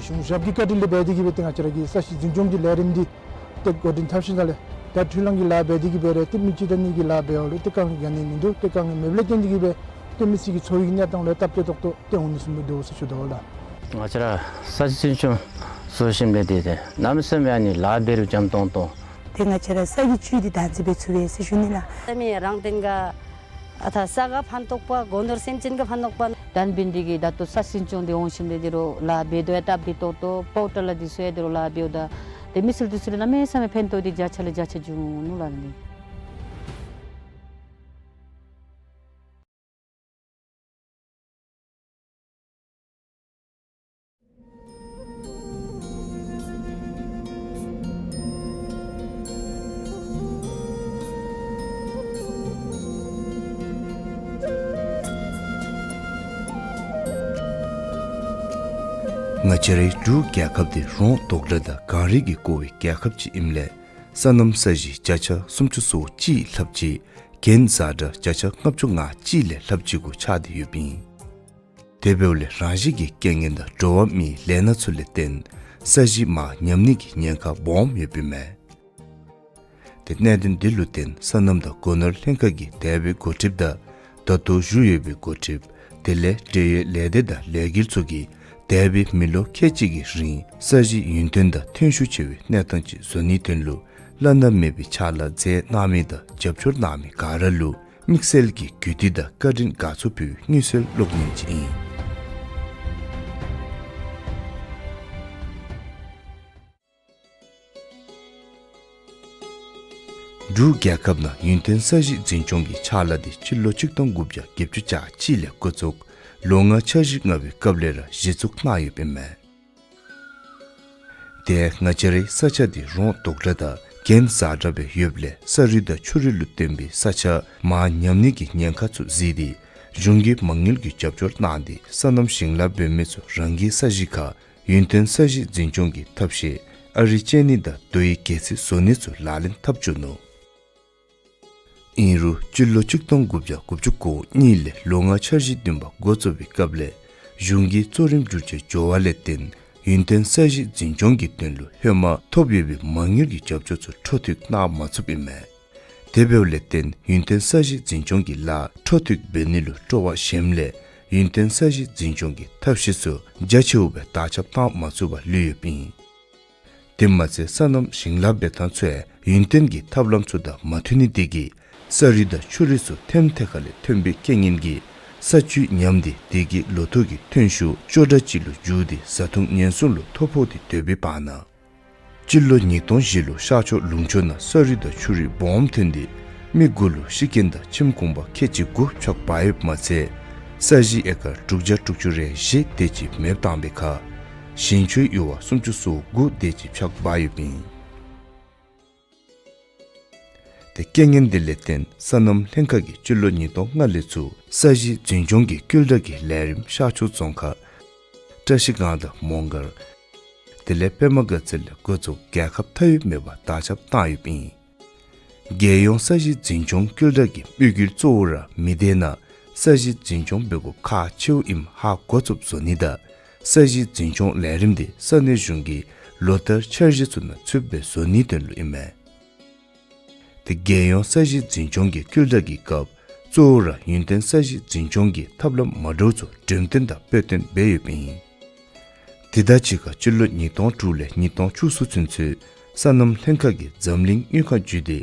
གཞུང་ཞབས་ཀྱི་བཀའ་དྲིན་ལས་འབད་དེ་གིས་སྦེ་ཏེ་ང་བཅས་ར་གི་ས་གཞི་འཛིན་སྐྱོང་གི་ལས་རིམ་འདི་ཏེ་འགོ་འདྲེན་འཐབ་ཞིནམ་ལས་ད་འཕྲུལ་གླང་གི་ལཱ་འབད་དེ་གིས་སྦེ་ར་ཏེ་མི་གཅིག་དང་གཉིས་ཀྱི་ལཱ་འབདཝ་ལུ་ཏེ་དཀའ་ངལ་ག་ནི་མིན་འདུག། ཏེ་དཀའ་ངལ་མེདཔ་ལས་བརྟེན་ཏེ་གིས་སྦེ་ཏེ་མི་སེར་གྱི་འཚོ་བའི་གནས་སྟངས་ལུ་སྟབས་བདེ་ཏོག་ཏོ་ཏེ་འོང་ནི་བཟུམ་སྦེ་འདུག་ཟེར་ཞུ་དོ་ལགས། ང་བཅས་ར་ས་གཞི་འཛིན་སྐྱོང་བཟོ་ཞིནམ་ལས་ཏེ་ཏེ་གནམ་མེད་ས་མེད་ཨ་ནི་ལཱ་འབད་རུང་འཇམ་ཏོང་ཏོ། ཏེ་ང་བཅས་ར་ས་གི་བཅུད་འདི་བདག་འཛིན་འབད་ཚུགས་པས་ཟེར་ཞུ་ནི་ལགས། ས་མེད་རང་བརྟེན་ག་ཨ་ཐ་ས་ག་ཕན་ཐོགས་པ་སྒོ་ནོར་སེམས་ཅན་ག་ཕན་ཐོགས་པ། དང་འབད་ནི་དེ་གིས་ད་ལྟོ་ས་གཞི་འཛིན་སྐྱོང་འདི་འོང་ཞིནམ་ལས་ཏེ་རོགས་ལཱ་འབད་དོ་ཡང་སྟབས་བདེ་ཏོག་ཏོ། པའོ་ཊར་ལ་འདི་ཚུ་ཡང་ཏེ་རོགས་ལཱ་འབདཝ་ད་ཏེ་མི་སེར་འདི་ཚུ་ལུ་གནམ་མེད་ས་མེད་ཕན་ཐོགས་འདི་བརྒྱ་ཆ་ལས་བརྒྱ་ཆ་འབྱུང་ནུག་ལགས་ནི། ང་བཅས་རའི་འབྲུག་རྒྱལ་ཁབ་འདི་རོང་དོག་ར་དང་གངས་རི་གིས་བསྐོར་བའི་རྒྱལ་ཁབ་ཅིག་ཨིནམ་ལས་སོ་ནམ་ས་གཞི་བརྒྱ་ཆ་སུམ་ཅུ་སོ་གཅིག་ལྷགཔ་ཅིག་གྱེན་བཟའ་དྲགས་བརྒྱ་ཆ་ལྔ་བཅུ་ང་གཅིག་ལས་ལྷགཔ་ཅིག་གུ་ཆགས་ཏེ་ཡོདཔ་ཨིན། དེ་འབདཝ་ལས་རང་བཞིན་གྱི་རྐྱེན་ངན་དང་འགྲོ་བ་མིའི་ལས་སྣ་ཚུ་ལས་བརྟེན་ས་གཞི་མར་ཉམས་ནི་གི་ཉེན་ཁ་སྦོམ་ཡོདཔ་ཨིན་མས། ཏེ་གནད་དོན་འདི་ལུ་བརྟེན་སོ་ནམ་དང་སྒོ་ནོར་ལྷན་ཁག་གི་འདས་པའི་འགོ་ཁྲིདཔ་དང་ད་ལྟོ་བཞུགས་ཡོད་པའི་འགོ་ཁྲིདཔ་དེ་ལས་འབྲེལ་ཡོད་ལས་སྡེ་དང་ལས་འགུལ་ཚུ་གིས་འདས་པའི་མི་ལོ་ཁལ་གཅིག་གི་རིང་ས་གཞི་ཡུན་བརྟན་དང་ཐོན་ཤུགས་ཆེ་བའི་གནས་སྟངས་ཅིག་བཟོ་ནིའི་དོན་ལུ་བླ་ན་མེད་པའི་ཕྱག་ལཱ་མཛད་གནང་མི་དང་རྒྱབ་སྐྱོར་གནང་མི་ག་ར་ལུ་དམིགས་བསལ་གྱི་གུས་བཏུད་དང་བཀའ་དྲིན་དགའ་ཚོར་ཕུལ་བའི་མངོན་གསལ་གློག་བརྙན་ཅིག་ཨིན། འབྲུག་རྒྱལ་ཁབ་ནང་ཡུན་བརྟན་ས་གཞི་འཛིན་སྐྱོང་གི་ཕྱག་ལཱ་འདི་སྤྱི་ལོ་ཆིག་སྟོང་དགུ་བརྒྱ་བརྒྱད་ཅུ་གྱ་གཅིག་ལས་འགོ་བཙུགས་ལོ་ལྔ་འཆར་གཞི་ལྔ་པའི་སྐབས་ལས་ར་གཞི་བཙུགས་གནང་ཡོདཔ་ཨིན་མས། ཏེ་ང་བཅས་རའི་ས་ཆ་འདི་རོང་དོག་ར་དང་གྱེན་བཟའ་དྲགས་སྦེ་ཡོདཔ་ལས་ས་རུད་དང་ཆུ་རུད་ལུ་བརྟེན་པའི་ས་ཆ་མར་ཉམས་ནི་གི་ཉེན་ཁ་ཚུ་གཟིགས་ཏེ་གཞུང་གིས་མ་དངུལ་གྱི་རྒྱབ་སྐྱོར་གནང་སྟེ་སོ་ནམ་ཞིང་ལཱ་འབད་མི་ཚུ་རང་གི་ས་གཞི་ཁར་ཡུན་བརྟན་ས་གཞི་འཛིན་སྐྱོང་གི་ཐབས་ཤེས་ཨ་རི་ཅན་ནི་དང་རྡོ་ཡི་སྒལ་ཚིགས་བཟོ་ནི་ཚུ་ལག་ལེན་འཐབ་བཅུག་ནུག། ཨིན་རུང་སྤྱི་ལོ་ཆིག་སྟོང་དགུ་བརྒྱ་དགུ་བཅུ་གོ་གཉིས་ལས་ལོ་ལྔ་འཆར་གཞི་བདུན་པ་འགོ་བཙུགས་པའི་སྐབས་ལས་གཞུང་གི་གཙོ་རིམ་བསྒྱུར་བཅོས་འགྱོ་བ་ལས་བརྟེན་ཡུན་བརྟན་ས་གཞི་འཛིན་སྐྱོང་གི་དོན་ལུ་ཧེ་མ་ཐོབ་ཡོད་པའི་མ་དངུལ་གྱི་རྒྱབ་སྐྱོར་ཚུ་འཕྲོ་མཐུད་གནང་མ་ཚུགསཔ་ཨིན་མས། དེ་འབདཝ་ལས་བརྟེན་ཡུན་བརྟན་ས་གཞི་འཛིན་སྐྱོང་གི་ལཱ་འཕྲོ་མཐུད་འབད་ནི་ལུ་སྤྲོ་བ་ཞནམ་ལས་ཡུན་བརྟན་ས་གཞི་འཛིན་སྐྱོང་གི་ཐབས་ཤེས་ཚུ་རྒྱ་ཆེཝ་སྦེ་དར་ཁྱབ་བཏང་མ་ཚུགས་པར་ལུས་ཡོདཔ་ཨིན། དེ་མ་ཚད་སོ་ནམ་ཞིང་ལཱ་འབད་ཐངས་ཚུ་ཡང་ཡུན་བརྟན་གྱི་ཐབས་ལམ་ཚུ་དང་མ་མཐུན་ནི་དེ་གིས་ས་རུད་དང་ཆུ་རུད་ཚུ་ཐེམ་ཐེ་ཁ་ལས་ཐོན་པའི་རྐྱེན་ངན་གྱིས་ས་བཅུད་ཉམས་ཏེ་དེ་གིས་ལོ་ཐོག་གི་ཐོན་ཤུགས་སྐྱོ་དྲགས་ཅིག་ལུ་འགྱུར་ཏེ་བཟའ་འཐུང་ཉེན་སྲུང་ལུ་ཐོ་ཕོག་སྟེ་སྡོད་པའི་བར་ན། སྤྱི་ལོ་ཉིས་སྟོང་བཞི་ལུ་ཤར་ཕྱོགས་ལུང་ཕྱོགས་ནང་ས་རུད་དང་ཆུ་རུད་སྦོམ་ཐོན་ཏེ་མི་དགུ་ལུ་ཤི་རྐྱེན་དང་ཁྱིམ་གུང་པ་ཁལ་གཅིག་གུ་ཕྱག་འབག་ཡོདཔ་མ་ཚད་ས་གཞི་ཨེ་ཀར་དྲུག་བརྒྱ་དྲུག་ཅུ་རེ་བཞི་དེ་ཅིག་མེདཔ་བཏང་པའི་ཁར་ཞིང་ཆུའི་ཡུར་བ་སུམ་ཅུ་སོ་དགུ་དེ་ཅིག་ཕྱག་འབག་ཡོདཔ་ཨིན། ཏེ་རྐྱེན་ངན་འདི་ལས་བརྟེན་སོ་ནམ་ལྷན་ཁག་གིས་སྤྱི་ལོ་ཉིས་སྟོང་ལྔ་ལས་ཚུར་ས་གཞི་འཛིན་སྐྱོང་གི་སྐུལ་དྲགས་ཀྱི་ལས་རིམ་ཤར་ཕྱོགས་རྫོང་ཁག་བཀྲ་ཤིས་སྒང་དང་མོང་སྒར་དེ་ལས་པདྨ་དགའ་ཚལ་ལས་འགོ་བཙུགས་རྒྱལ་ཁབ་མཐའ་དབུས་མེད་པར་དར་ཁྱབ་བཏང་ཡོདཔ་ཨིན། རྒྱལ་ཡོངས་ས་གཞི་འཛིན་སྐྱོང་སྐུལ་དྲགས་ཀྱི་དམིགས་ཡུལ་གཙོ་བོ་ར་མི་སྡེ་ནང་ས་གཞི་འཛིན་སྐྱོང་འབད་དགོཔ་ཁག་ཆེཝ་ཨིནམ་ཧ་གོ་ཚུགསཔ་བཟོ་ནི་དང་ས་གཞི་འཛིན་སྐྱོང་ལས་རིམ་འདི་ས་གནས་གཞུང་གི་ལོ་བསྟར་འཆར་གཞི་ཚུ་ནང་ཚུདཔ་སྦེ་བཟོ་ནིའི་དོན་ལུ་ཨིན་མས། ཏེ་རྒྱལ་ཡོངས་ས་གཞི་འཛིན་སྐྱོང་གི་སྐུལ་དྲགས་ཀྱི་སྐབས་གཙོ་བོ་ར་ཡུན་བརྟན་ས་གཞི་འཛིན་སྐྱོང་གི་ཐབས་ལམ་མ་འདྲཝ་ཚུ་འགྲེམས་སྟོན་དང་དཔེ་སྟོན་འབད་ཡོདཔ་ཨིན། དེ་དང་གཅིག་ཁར་སྤྱི་ལོ་ཉིས་སྟོང་དྲུག་ལས་ཉིས་སྟོང་བཅུ་གསུམ་ཚུན་ཚོད་སོ་ནམ་ལྷན་ཁག་གིས་འཛམ་གླིང་དངུལ་ཁང་བརྒྱུད་དེ་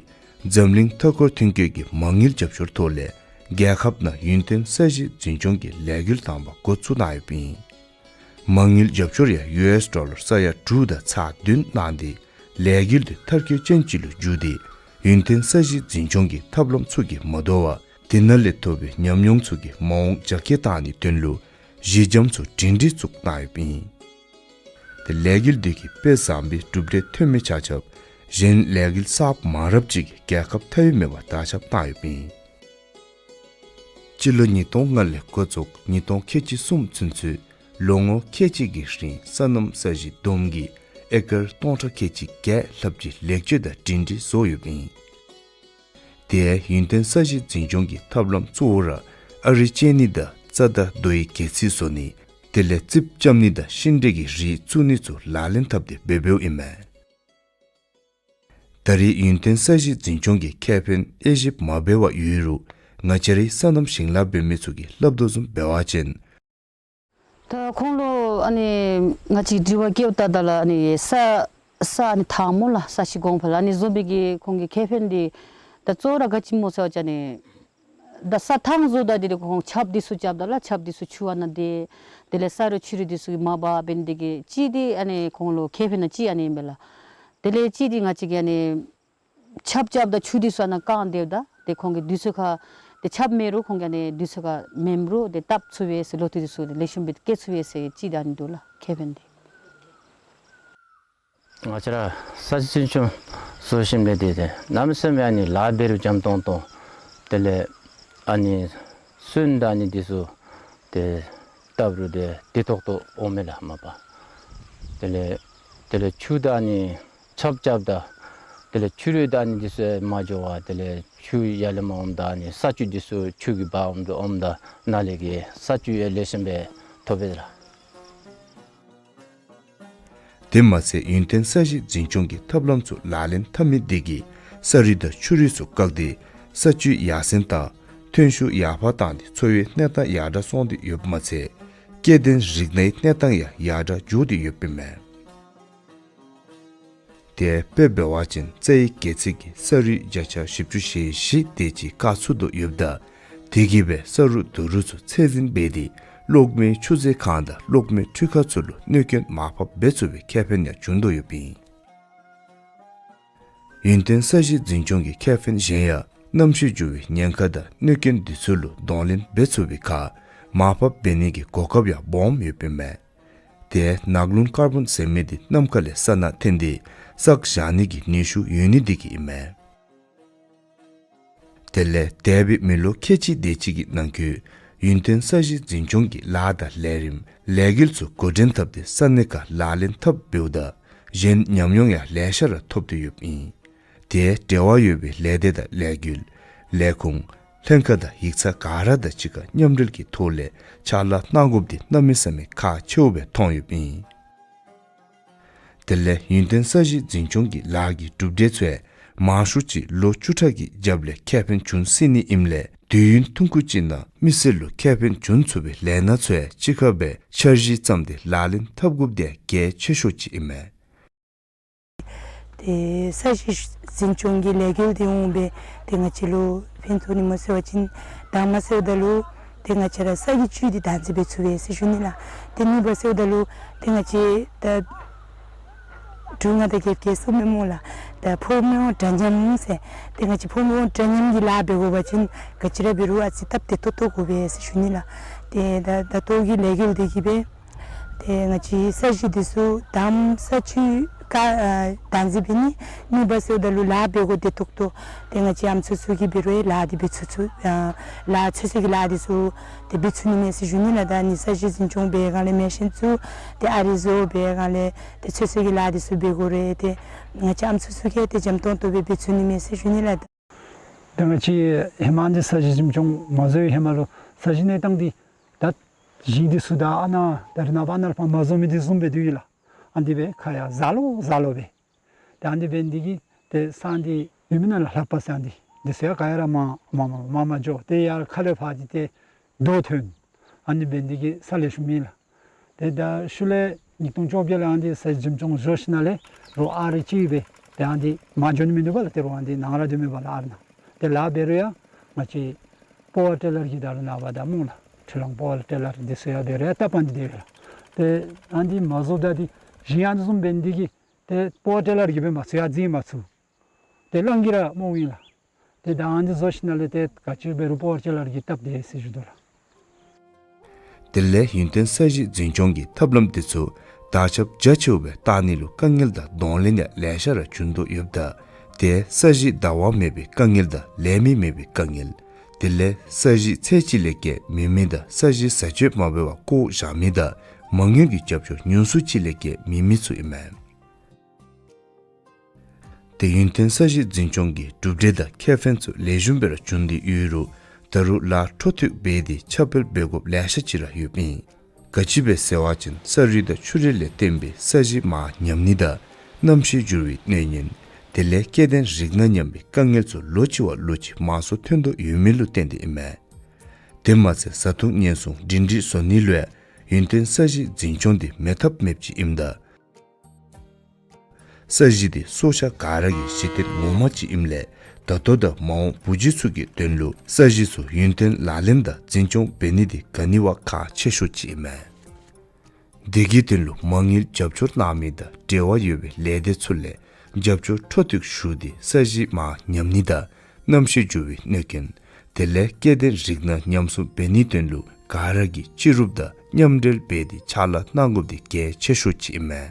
འཛམ་གླིང་མཐའ་འཁོར་ཐོན་སྐྱེད་ཀྱི་མ་དངུལ་རྒྱབ་སྐྱོར་ཐོག་ལས་རྒྱལ་ཁབ་ནང་ཡུན་བརྟན་ས་གཞི་འཛིན་སྐྱོང་གི་ལས་འགུལ་དང་པ་འགོ་བཙུགས་གནང་ཡོདཔ་ཨིན། མ་དངུལ་རྒྱབ་སྐྱོར་ཡང་ཡུ་ཨེསི་ཌོ་ལར་ས་ཡ་དྲུག་དང་ཚག་བདུན་གནང་སྟེ་ལས་འགུལ་འདི་མཐར་འཁྱོལ་ཅན་ཅིག་ལུ་འགྱུར་ཏེ་ཡུན་བརྟན་ས་གཞི་འཛིན་སྐྱོང་གི་ཐབས་ལམ་ཚུ་གིས་མ་དོ་བར་དེ་ནང་ལས་ཐོབ་པའི་ཉམས་མྱོང་ཚུ་གིས་མ་འོངས་རྒྱ་སྐྱེད་གཏང་ནིའི་དོན་ལུ་གཞི་འགྱམ་ཚུ་སྒྲིང་སྒྲིང་བཙུགས་གནང་ཡོདཔ་ཨིན། ཏེ་ལས་འགུལ་འདི་གིས་དཔེ་བཟང་པོའི་གྲུབ་འབྲས་ཐོན་མི་ཆ་ཁྱབ་གཞན་ལས་འགུལ་གསརཔ་མང་རབས་ཅིག་གིས་རྒྱལ་ཁབ་མཐའ་དབུས་མེད་པར་དར་ཁྱབ་བཏང་ཡོདཔ་ཨིན། སྤྱི་ལོ་ཉིས་སྟོང་ལྔ་ལས་འགོ་བཙུགས་ཉིས་སྟོང་ཁལ་གཅིག་གསུམ་ཚུན་ཚོད་ལོ་ངོ་ཁལ་གཅིག་གི་རིང་སོ་ནམ་ས་གཞི་བསྡོམས་ཀྱིས་ཨེ་ཀར་སྟོང་ཕྲག་ཁལ་གཅིག་བརྒྱད་ལྷགཔ་ཅིག་ལེགས་བཅོས་དང་སྒྲིང་སྒྲིང་བཟོ་ཡོདཔ་ཨིན། དེ་ཡང་ཡུན་བརྟན་ས་གཞི་འཛིན་སྐྱོང་གི་ཐབས་ལམ་གཙོ་བོ་ར་ཨ་རི་ཅན་ནི་དང་རྩྭ་དང་རྡོ་ཡི་སྒལ་ཚིགས་བཟོ་ནི། དེ་ལས་རྩིགཔ་རྐྱབ་ནི་དང་ཤིང་འབྲས་ཀྱི་རིགས་བཙུགས་ནི་ཚུ་ལག་ལེན་འཐབ་སྟེ་འབད་འབདཝ་ཨིན་མས། ད་རེས་ཡུན་བརྟན་ས་གཞི་འཛིན་སྐྱོང་གིས་ཁེ་ཕན་དབྱེ་ཞིབ་མ་འབད་བར་ཡོད་རུང་ང་བཅས་རའི་སོ་ནམ་ཞིང་ལཱ་འབད་མི་ཚུ་གིས་སླབ་དོ་བཟུམ་འབད་བ་ཅིན། ད་ཁོང་ལུ་ཨ་ནི་ང་བཅས་དྲི་བ་བཀོདཔ་ད་ད་ལུ་ཨ་ནི་ས་ས་ཨ་ནི་ཐང་སྨོ་ལགས། ས་གཞི་གོང་འཕེལ་ཨ་ནི་བཟུམ་སྦེ་གི་ཁོང་གི་ཁེ་ཕན་འདི་ད་གཙོ་བོ་ར་ག་ཅི་སྨོ་ཟེར་བ་ཅིན་ཨ་ནི་ད་ས་ཐང་བཟོཝ་ད་འདི་ཁོང་ཆརཔ་འདི་ཚུ་རྐྱབ་ད་ལགས། ཆརཔ་འདི་ཚུ་ཆུ་ཨ་ནཱ་སྟེར། དེ་ལས་ས་རུད་ཆུ་རུད་འདི་ཚུ་གིས་མ་འབག་འབད་ནི་དེ་གིས་གཅིག་འདི་ཨ་ནི་ཁོང་ལུ་ཁེ་ཕན་ནང་གཅིག་ཨ་ནི་ཨིན་པས་ལགས། དེ་ལས་གཅིག་འདི་ང་བཅས་ཀྱིས་ཨ་ནི་ཆརཔ་རྐྱབ་ད་ཆུ་འདི་ཚུ་ཨ་ནཱ་བཀང་སྡོདཔ་ད་ཏེ་ཁོང་གི་དུས་ཚོད་ཁར་ཏེ་ཆརཔ་མེད་རུང་ཁོང་གིས་ཨ་ནི་དུས་ཚོད་ཁར་མེནམ་རུང་ཏེ་བཏབ་ཚུགས་པས་ཟེར། ལོ་ཐོག་འདི་ཚུ་ལེགས་ཤོམ་སྦེ་སྐྱེ་ཚུགས་པས་ཟེར་གཅིག་ད་ཨ་ནི་འདུག་ལགས་ཁེ་ཕན་འདི། ང་བཅས་ར་ས་གཞི་འཛིན་སྐྱོང་བཟོ་ཞིནམ་ལས་ཏེ་ཏེ་གནམ་མེད་ས་མེད་ཨ་ནི་ལཱ་འབད་རུང་འཇམ་ཏོང་ཏོ། དེ་ལས་ཨ་ནི་སོན་དང་ཨ་ནི་འདི་ཚུ་ཏེ་བཏབ་རུང་ཏེ་བདེ་ཏོག་ཏོ་འོང་མས་ལགས་མ་པ། དེ་ལས་དེ་ལས་ཆུ་དང་ཨ་ནི་ཆརཔ་རྐྱབ་ད་དེ་ལས་ཆུ་རུད་དང་ཨ་ནི་འདི་ཚུ་མ་འགྱོ་བར་དེ་ལས་ཆུ་ཡར་ལས་མར་འོངམ་ད་ཨ་ནི་ས་བཅུད་འདི་ཚུ་ཆུ་གིས་འབག་འོངམ་ད་འོངམ་ད་ནཱ་ལས་ཀྱི་ས་བཅུད་ཡང་ལེགས་ཤོམ་སྦེ་ཐོབ་པས་ལགས། དེ་མ་ཚད་ཡུན་བརྟན་ས་གཞི་འཛིན་སྐྱོང་གི་ཐབས་ལམ་ཚུ་ལག་ལེན་འཐབ་མི་དེ་གིས་ས་རུད་དང་ཆུ་རུད་ཚུ་བཀག་སྟེ་ས་བཅུད་ཡར་སེང་དང་ཐོན་ཤུགས་ཡར་འཕར་བཏང་སྟེ་འཚོ་བའི་གནས་སྟངས་ཡར་དྲག་སོང་སྟེ་ཡོདཔ་མ་ཚད་སྐྱེ་ལྡན་རིགས་སྣའི་གནས་སྟངས་ཡང་ཡར་དྲག་འགྱོ་སྟེ་ཡོདཔ་ཨིན་མས། དེ་སྦེ་འབད་བ་ཅིན་རྩྭའི་སྒལ་ཚིགས་ཀྱི་ས་རུད་བརྒྱ་ཆ་བཞི་བཅུ་ཞེ་བཞི་དེ་ཅིག་བཀག་ཚུགས་དོ་ཡོདཔ་ད་དེ་གིས་སྦེ་ས་རུད་དུག་རུད་ཚུ་ཚད་འཛིན་འབད་དེ་གློག་མེའི་ཆུ་མཛོད་ཁང་དང་གློག་མེའི་འཕྲུལ་ཁང་ཚུ་ལུ་གནོད་སྐྱོན་མར་ཕབ་འབད་ཚུགས་པའི་ཁེ་ཕན་ཡང་བྱུང་དོ་ཡོདཔ་ཨིན། ཡུན་བརྟན་ས་གཞི་འཛིན་སྐྱོང་གི་ཁེ་ཕན་གཞན་ཡང་གནམ་གཤིས་འགྱུར་བའི་ཉེན་ཁ་དང་གནོད་སྐྱོན་འདི་ཚུ་ལུ་གདོང་ལེན་འབད་ཚུགས་པའི་ཁར་མར་ཕབ་འབད་ནི་གི་གོ་སྐབས་ཡང་སྦོམ་ཡོདཔ་ཨིན་མས། དེ་ནགས་རླུང་ཀར་བོན་ཟེར་མི་འདི་ནམ་མཁའ་ལས་ས་ནང་འཐེན་ཏེ་བསགས་བཞག་ནི་གི་ནུས་ཤུགས་ཡོད་ནི་དེ་གིས་ཨིན་མས། དེ་ལས་འདས་པའི་མི་ལོ་ཁལ་གཅིག་དེ་ཅིག་གི་ནང་འཁོད་ཡུན་བརྟན་ས་གཞི་འཛིན་སྐྱོང་གི་ལཱ་དང་ལས་རིམ་ལས་འགུལ་ཚུ་འགོ་འདྲེན་འཐབ་སྟེ་ས་གནས་ཁར་ལག་ལེན་འཐབ་འབདཝ་ད་གཞན་ཉམས་མྱོང་ཡང་ལེ་ཤ་ར་ཐོབ་སྟེ་ཡོདཔ་ཨིན། དེ་འབྲེལ་བ་ཡོད་པའི་ལས་སྡེ་དང་ལས་འགུལ་ལས་ཁུངས་ལྷན་ཁག་དང་ཡིག་ཚང་ག་ར་དང་གཅིག་ཁར་མཉམ་འབྲེལ་གྱི་ཐོག་ལས་ཕྱག་ལཱ་གནང་དགོཔ་འདི་གནམ་མེད་ས་མེད་ཁག་ཆེཝ་སྦེ་མཐོང་ཡོདཔ་ཨིན། དེ་ལས་ཡུན་བརྟན་ས་གཞི་འཛིན་སྐྱོང་གི་ལཱ་གི་གྲུབ་འབྲས་ཚུ་ཡང་མང་ཤོས་ཅིག་ལོ་བཅུ་ཕྲག་གི་རྒྱབ་ལས་ཁེ་ཕན་བྱུང་སྲིད་ནི་ཨིནམ་ལས་དུས་ཡུན་ཐུང་ཀུ་ཅིག་ནང་མི་སེར་ལུ་ཁེ་ཕན་བྱུང་ཚུགས་པའི་ལས་སྣ་ཚུ་ཡང་གཅིག་ཁར་སྦེ་འཆར་གཞི་བརྩམས་ཏེ་ལག་ལེན་འཐབ་དགོཔ་འདི་ཡང་གལ་ཆེ་ཤོས་ཅིག་ཨིན་མས། ཏེ་ས་གཞི་འཛིན་སྐྱོང་གི་ལས་འགུལ་འདི་འོང་སྦེ་ཏེ་ང་བཅས་ལུ་ཕན་ཐོགས་ནི་སྨོ་ཟེར་བ་ཅིན་དང་པ་ཟེརཝ་ད་ལུ་ཏེ་ང་བཅས་ར་ས་གི་བཅུད་འདི་བདག་འཛིན་འབད་ཚུགས་པས་ཟེར་ཞུ་ནི་ལགས། ཏེ་གཉིས་པ་ཟེརཝ་ད་ལུ་ཏེ་ང་བཅས་ད་འབྲུག་ནང་ད་རྒྱབ་ཀྱི་སྲོལ་མེད་སྨོ་ལགས། ད་ཕོ་མོ་འདྲ་མཉམ་ཟེར། ཏེ་ང་བཅས་ཕོ་མོ་འདྲ་མཉམ་གྱི་ལཱ་འབད་དགོ་པ་ཅིན་ག་ཅི་ར་འབད་རུང་ཨ་ཙི་སྟབས་བདེ་ཏོག་ཏོ་དགོ་པས་ཟེར་ཞུ་ནི་ལགས། ཏེ་ད་ད་ལྟོ་གི་ལས་འགུལ་འདི་གིས་སྦེ་ཏེ་ང་བཅས་ས་གཞི་འདི་ཚུ་དང་ས་བཅུད་བཀག་ཨ་བདག་འཛིན་འབད་ནི། གཉིས་པ་ཟེརཝ་ད་ལུ་ལཱ་འབད་དགོཔ་བདེ་ཏོག་ཏོ། ཏེ་ང་བཅས་ཨམ་སྲུ་ཚུ་གིས་འབད་རུང་ལཱ་འདི་འབད་ཚུགས་ཚུགས་ཨ་ལཱ་ཚོད་བསྲེ་གི་ལཱ་འདི་ཚུ་ཏེ་འབད་ཚུགས་ནི་མས་ཟེར་ཞུ་ནི་ལགས། ད་ནི་ས་གཞི་འཛིན་སྐྱོང་འབད་སྒང་ལས་མེ་ཤིན་ཚུ་ཏེ་ཨ་རི་བཟོ་འབད་སྒང་ལས་ཏེ་ཚོད་བསྲེ་གི་ལཱ་འདི་ཚུ་འབད་དགོ་རུང་ཏེ་ང་བཅས་ཨམ་སྲུ་ཚུ་གིས་ཏེ་འཇམ་ཏོང་ཏོ་སྦེ་འབད་ཚུགས་ནི་མས་ཟེར་ཞུ་ནི་ལགས། ད་ང་བཅས་ཧེ་མ་འདི་ས་གཞི་འཛིན་སྐྱོང་མ་བཟོ་བའི་ཧེ་མ་ལུ་ས་གཞི་གནས་སྟངས་འདི་ད་ཞིང་འདི་ཚུ་ད་ཨ་ནཱ་ད་རེས་ནངས་པ་ཨ་ནཱ་ལས་ཕར་མ་བཟོ་མི་འདི་བཟུམ་སྦེ་འདུག་ཡི་ལགས། ཨ་ནི་སྦེ་ཁ་ཡར་གཟར་ལོ་གཟར་ལོ་སྦེ། ཏེ་ཨ་ནི་འབད་ནི་འདི་གིས་ཏེ་ས་འདི་ཡུལ་མི་ནང་ལུ་ལྷག་པ་ས་འདི་འདི་ཚུ་ཡང་ག་ཡང་ར་མ་མ་མ་མ་མ་འགྱོ། ཏེ་ཡར་ཁ་ལས་ཕར་འདི་ཏེ་རྡོ་ཐོན། ཨ་ནི་འབད་ནི་འདི་གིས་ས་ལེགས་ཤོམ་མེད་ལགས། ཏེ་ད་ཤུལ་ལས་ཉིས་སྟོང་བཅོ་བརྒྱད་ལས་ཨ་ནི་འདི་ས་གཞི་འཛིན་སྐྱོང་བཟོ་ཞིནམ་ལས་རོགས་ཨ་རི་ཅིག་སྦེ་ཏེ་ཨ་ནི་འདི་མ་འགྱོ་ནི་མིན་འདུག་པ་ལགས། ཏེ་རོགས་ཨ་ནི་འདི་ནང་ར་སྡོད་མི་པ་ལགས་ཨ་རི་ནང་། ཏེ་ལཱ་འབད་རུང་ཡང་ང་བཅས་པ་ཝར་ཊི་ལར་གྱི་ད་རེས་ནངས་པ་ད་སྨོ་ལགས། འཕྲུལ་གླང་པ་ཝར་ཊི་ལར་འདི་ཚུ་ཡང་འབད་རུང་ཡང་སྟབས་ཨ་ནི་འདི་སྦེ་ལགས། ཏེ་ཨ་ནི་འདི་མ་བཟོཝ་ད་འདི་ཞིང་ཨ་ནི་བཟུམ་འབད་ནི་འདི་གིས་ཏེ་པ་ཝར་ཊི་ལར་གྱིས་སྦེ་མ་ཚུགས་ཡར་འཛིང་མ་ཚུགས། ཏེ་གླང་གིས་ར་རྨོ་ཡི་ལགས། ཏེ་ད་ཨ་ནི་འདི་བཟོ་ཞིནམ་ལས་ཏེ་ག་ཅི་འབད་རུང་པ་ཝར་ཊི་ལར་གྱི་སྟབས་བདེ་ཟེར་ཞུ་དོ་ལགས། དེ་ལས་ཡུན་བརྟན་ས་གཞི་འཛིན་སྐྱོང་གི་ཐབས་ལམ་འདི་ཚུ་དར་ཁྱབ་རྒྱ་ཆེཝ་སྦེ་བཏང་ནི་ལུ་དཀའ་ངལ་དང་གདོང་ལེན་ཡང་ལེ་ཤ་ར་བྱུང་དོ་ཡོདཔ་ད་ཏེ་ས་གཞི་བདའ་བ་མེད་པའི་དཀའ་ངལ་དང་ལས་མི་མེད་པའི་དཀའ་ངལ། དེ་ལས་ས་གཞི་ཚད་ཅིག་ལས་བརྒལ་མེད་མི་དང་ས་གཞི་བཟའ་སྤྱོད་མ་འབད་བར་བཀོ་བཞག་མི་དང་མ་དངུལ་གྱི་རྒྱབ་སྐྱོར་ཉུང་སུ་ཅིག་ལས་བརྒལ་མེད་མི་ཚུ་ཨིན་མས། ཏེ་ཡུན་བརྟན་ས་གཞི་འཛིན་སྐྱོང་གི་གྲུབ་འབྲས་དང་ཁེ་ཕན་ཚུ་ལེགས་ཤོམ་སྦེ་ར་བྱུང་སྟེ་ཡོད་རུང་ད་རུང་ལཱ་འཕྲོ་མཐུད་འབད་དེ་ཁྱབ་སྤེལ་འབད་དགོཔ་ལེ་ཤ་ཅིག་ར་ཡོདཔ་ཨིན། ག་ཅི་སྦེ་ཟེར་བ་ཅིན་ས་རུད་དང་ཆུ་རུད་ལས་བརྟེན་པའི་ས་གཞི་མར་ཉམས་ནི་དང་གནམ་གཤིས་འགྱུར་བའི་གནོད་ཉེན་དེ་ལས་སྐྱེ་ལྡན་རིགས་སྣ་ཉམས་པའི་དཀའ་ངལ་ཚུ་ལོ་གཅིག་བ་ལོ་གཅིག་མང་སུ་ཐོན་དོ་ཡོད་མི་ལུ་བརྟེན་ཏེ་ཨིན་མས། དེ་མ་ཚད་བཟའ་འཐུང་ཉེན་སྲུང་སྒྲིང་སྒྲིང་བཟོ་ནི་ལུ་ཡང་ཡུན་བརྟན་ས་གཞི་འཛིན་སྐྱོང་འདི་མེད་ཐབས་མེདཔ་ཅིག་ཨིནམ་ད་ས་གཞི་འདི་སྲོག་ཆགས་ག་ར་གི་གཞི་རྟེན་ངོ་མ་ཅིག་ཨིནམ་ལས་ད་ལྟོ་དང་མ་འོངས་བུ་རྒྱུད་ཚུ་གི་དོན་ལུ་ས་གཞི་ཚུ་ཡུན་བརྟན་ལག་ལེན་དང་འཛིན་སྐྱོང་འབད་ནི་འདི་ག་ནི་བ་ཁག་ཆེ་ཤོས་ཅིག་ཨིན་མས། དེ་གི་དོན་ལུ་མ་དངུལ་རྒྱབ་སྐྱོར་གནང་མི་དང་འབྲེལ་བ་ཡོད་པའི་ལས་སྡེ་ཚུ་ལས་རྒྱབ་སྐྱོར་འཕྲོ་མཐུད་ཞུ་སྟེ་ས་གཞི་མར་ཉམས་ནི་དང་གནམ་གཤིས་འགྱུར་བའི་གནོད་རྐྱེན་དེ་ལས་སྐྱེ་ལྡན་རིགས་སྣ་ཉམས་སྲུང་འབད་ནིའི་དོན་ལུ་ག་ར་གིས་སྤྱི་རུབ་དང་མཉམ་འབྲེལ་འབད་དེ་ཕྱག་ལཱ་གནང་དགོཔ་འདི་གལ་ཆེ་ཤོས་ཅིག་ཨིན་མས།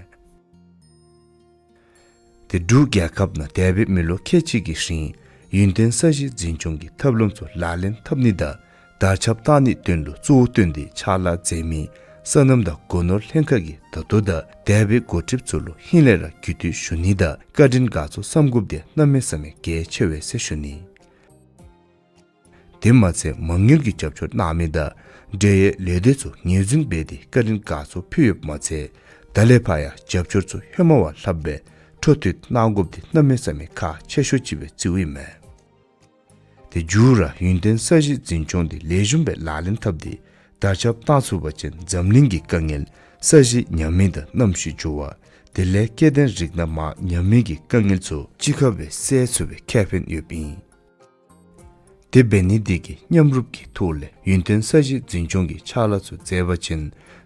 ཏེ་འབྲུག་རྒྱལ་ཁབ་ནང་འདས་པའི་མི་ལོ་ཁལ་གཅིག་གི་རིང་ཡུན་བརྟན་ས་གཞི་འཛིན་སྐྱོང་གི་ཐབས་ལམ་ཚུ་ལག་ལེན་འཐབ་ནི་དང་དར་ཁྱབ་བཏང་ནིའི་དོན་ལུ་གཙོ་བོ་བཏོན་ཏེ་ཕྱག་ལཱ་མཛད་མི་སོ་ནམ་དང་སྒོ་ནོར་ལྷན་ཁག་གིས་ད་ལྟོ་དང་འདས་པའི་འགོ་ཁྲིདཔ་ཚུ་ལུ་ཧིང་ལས་ར་གུས་བཏུད་ཞུ་ནི་དང་བཀའ་དྲིན་དགའ་ཚོར་བསམ་དགོཔ་འདི་གནམ་མེད་ས་མེད་གལ་ཆེ་བས་ཟེར་ཞུ་ནི། དེ་མ་ཚད་མ་དངུལ་གྱི་རྒྱབ་སྐྱོར་གནང་མི་དང་འབྲེལ་ཡོད་ལས་སྡེ་ཚུ་ངོས་འཛིན་འབད་དེ་བཀའ་དྲིན་དགའ་ཚོར་ཕུལ་ཡོདཔ་མ་ཚད་ད་ལས་ཕར་ཡང་རྒྱབ་སྐྱོར་ཚུ་ཧེ་མ་བ་ལྷགཔ་སྦེ་འཕྲོ་མཐུད་གནང་དགོཔ་འདི་གནམ་མེད་ས་མེད་ཁག་ཆེ་ཤོས་ཅིག་སྦེ་བརྩིཝ་ཨིན་མས། ཏེ་མཇུག་ར་ཡུན་བརྟན་ས་གཞི་འཛིན་སྐྱོང་འདི་ལེགས་ཤོམ་སྦེ་ལག་ལེན་འཐབ་སྟེ་དར་ཁྱབ་བཏང་ཚུགས་པ་ཅིན་འཛམ་གླིང་གི་དཀའ་ངལ་ས་གཞི་ཉམས་མི་དང་གནམ་གཤིས་འགྱུར་བ་དེ་ལས་སྐྱེ་ལྡན་རིགས་སྣ་མར་ཉམས་མི་གི་དཀའ་ངལ་ཚུ་གཅིག་ཁར་སྦེ་བསལ་ཚུགས་པའི་ཁེ་ཕན་ཡོདཔ་ཨིན། དེ་འབད་ནི་འདི་གིས་མཉམ་རུབ་ཀྱི་ཐོག་ལས་ཡུན་བརྟན་ས་གཞི་འཛིན་སྐྱོང་གི་ཕྱག་ལཱ་ཚུ་མཛད་པ་ཅིན་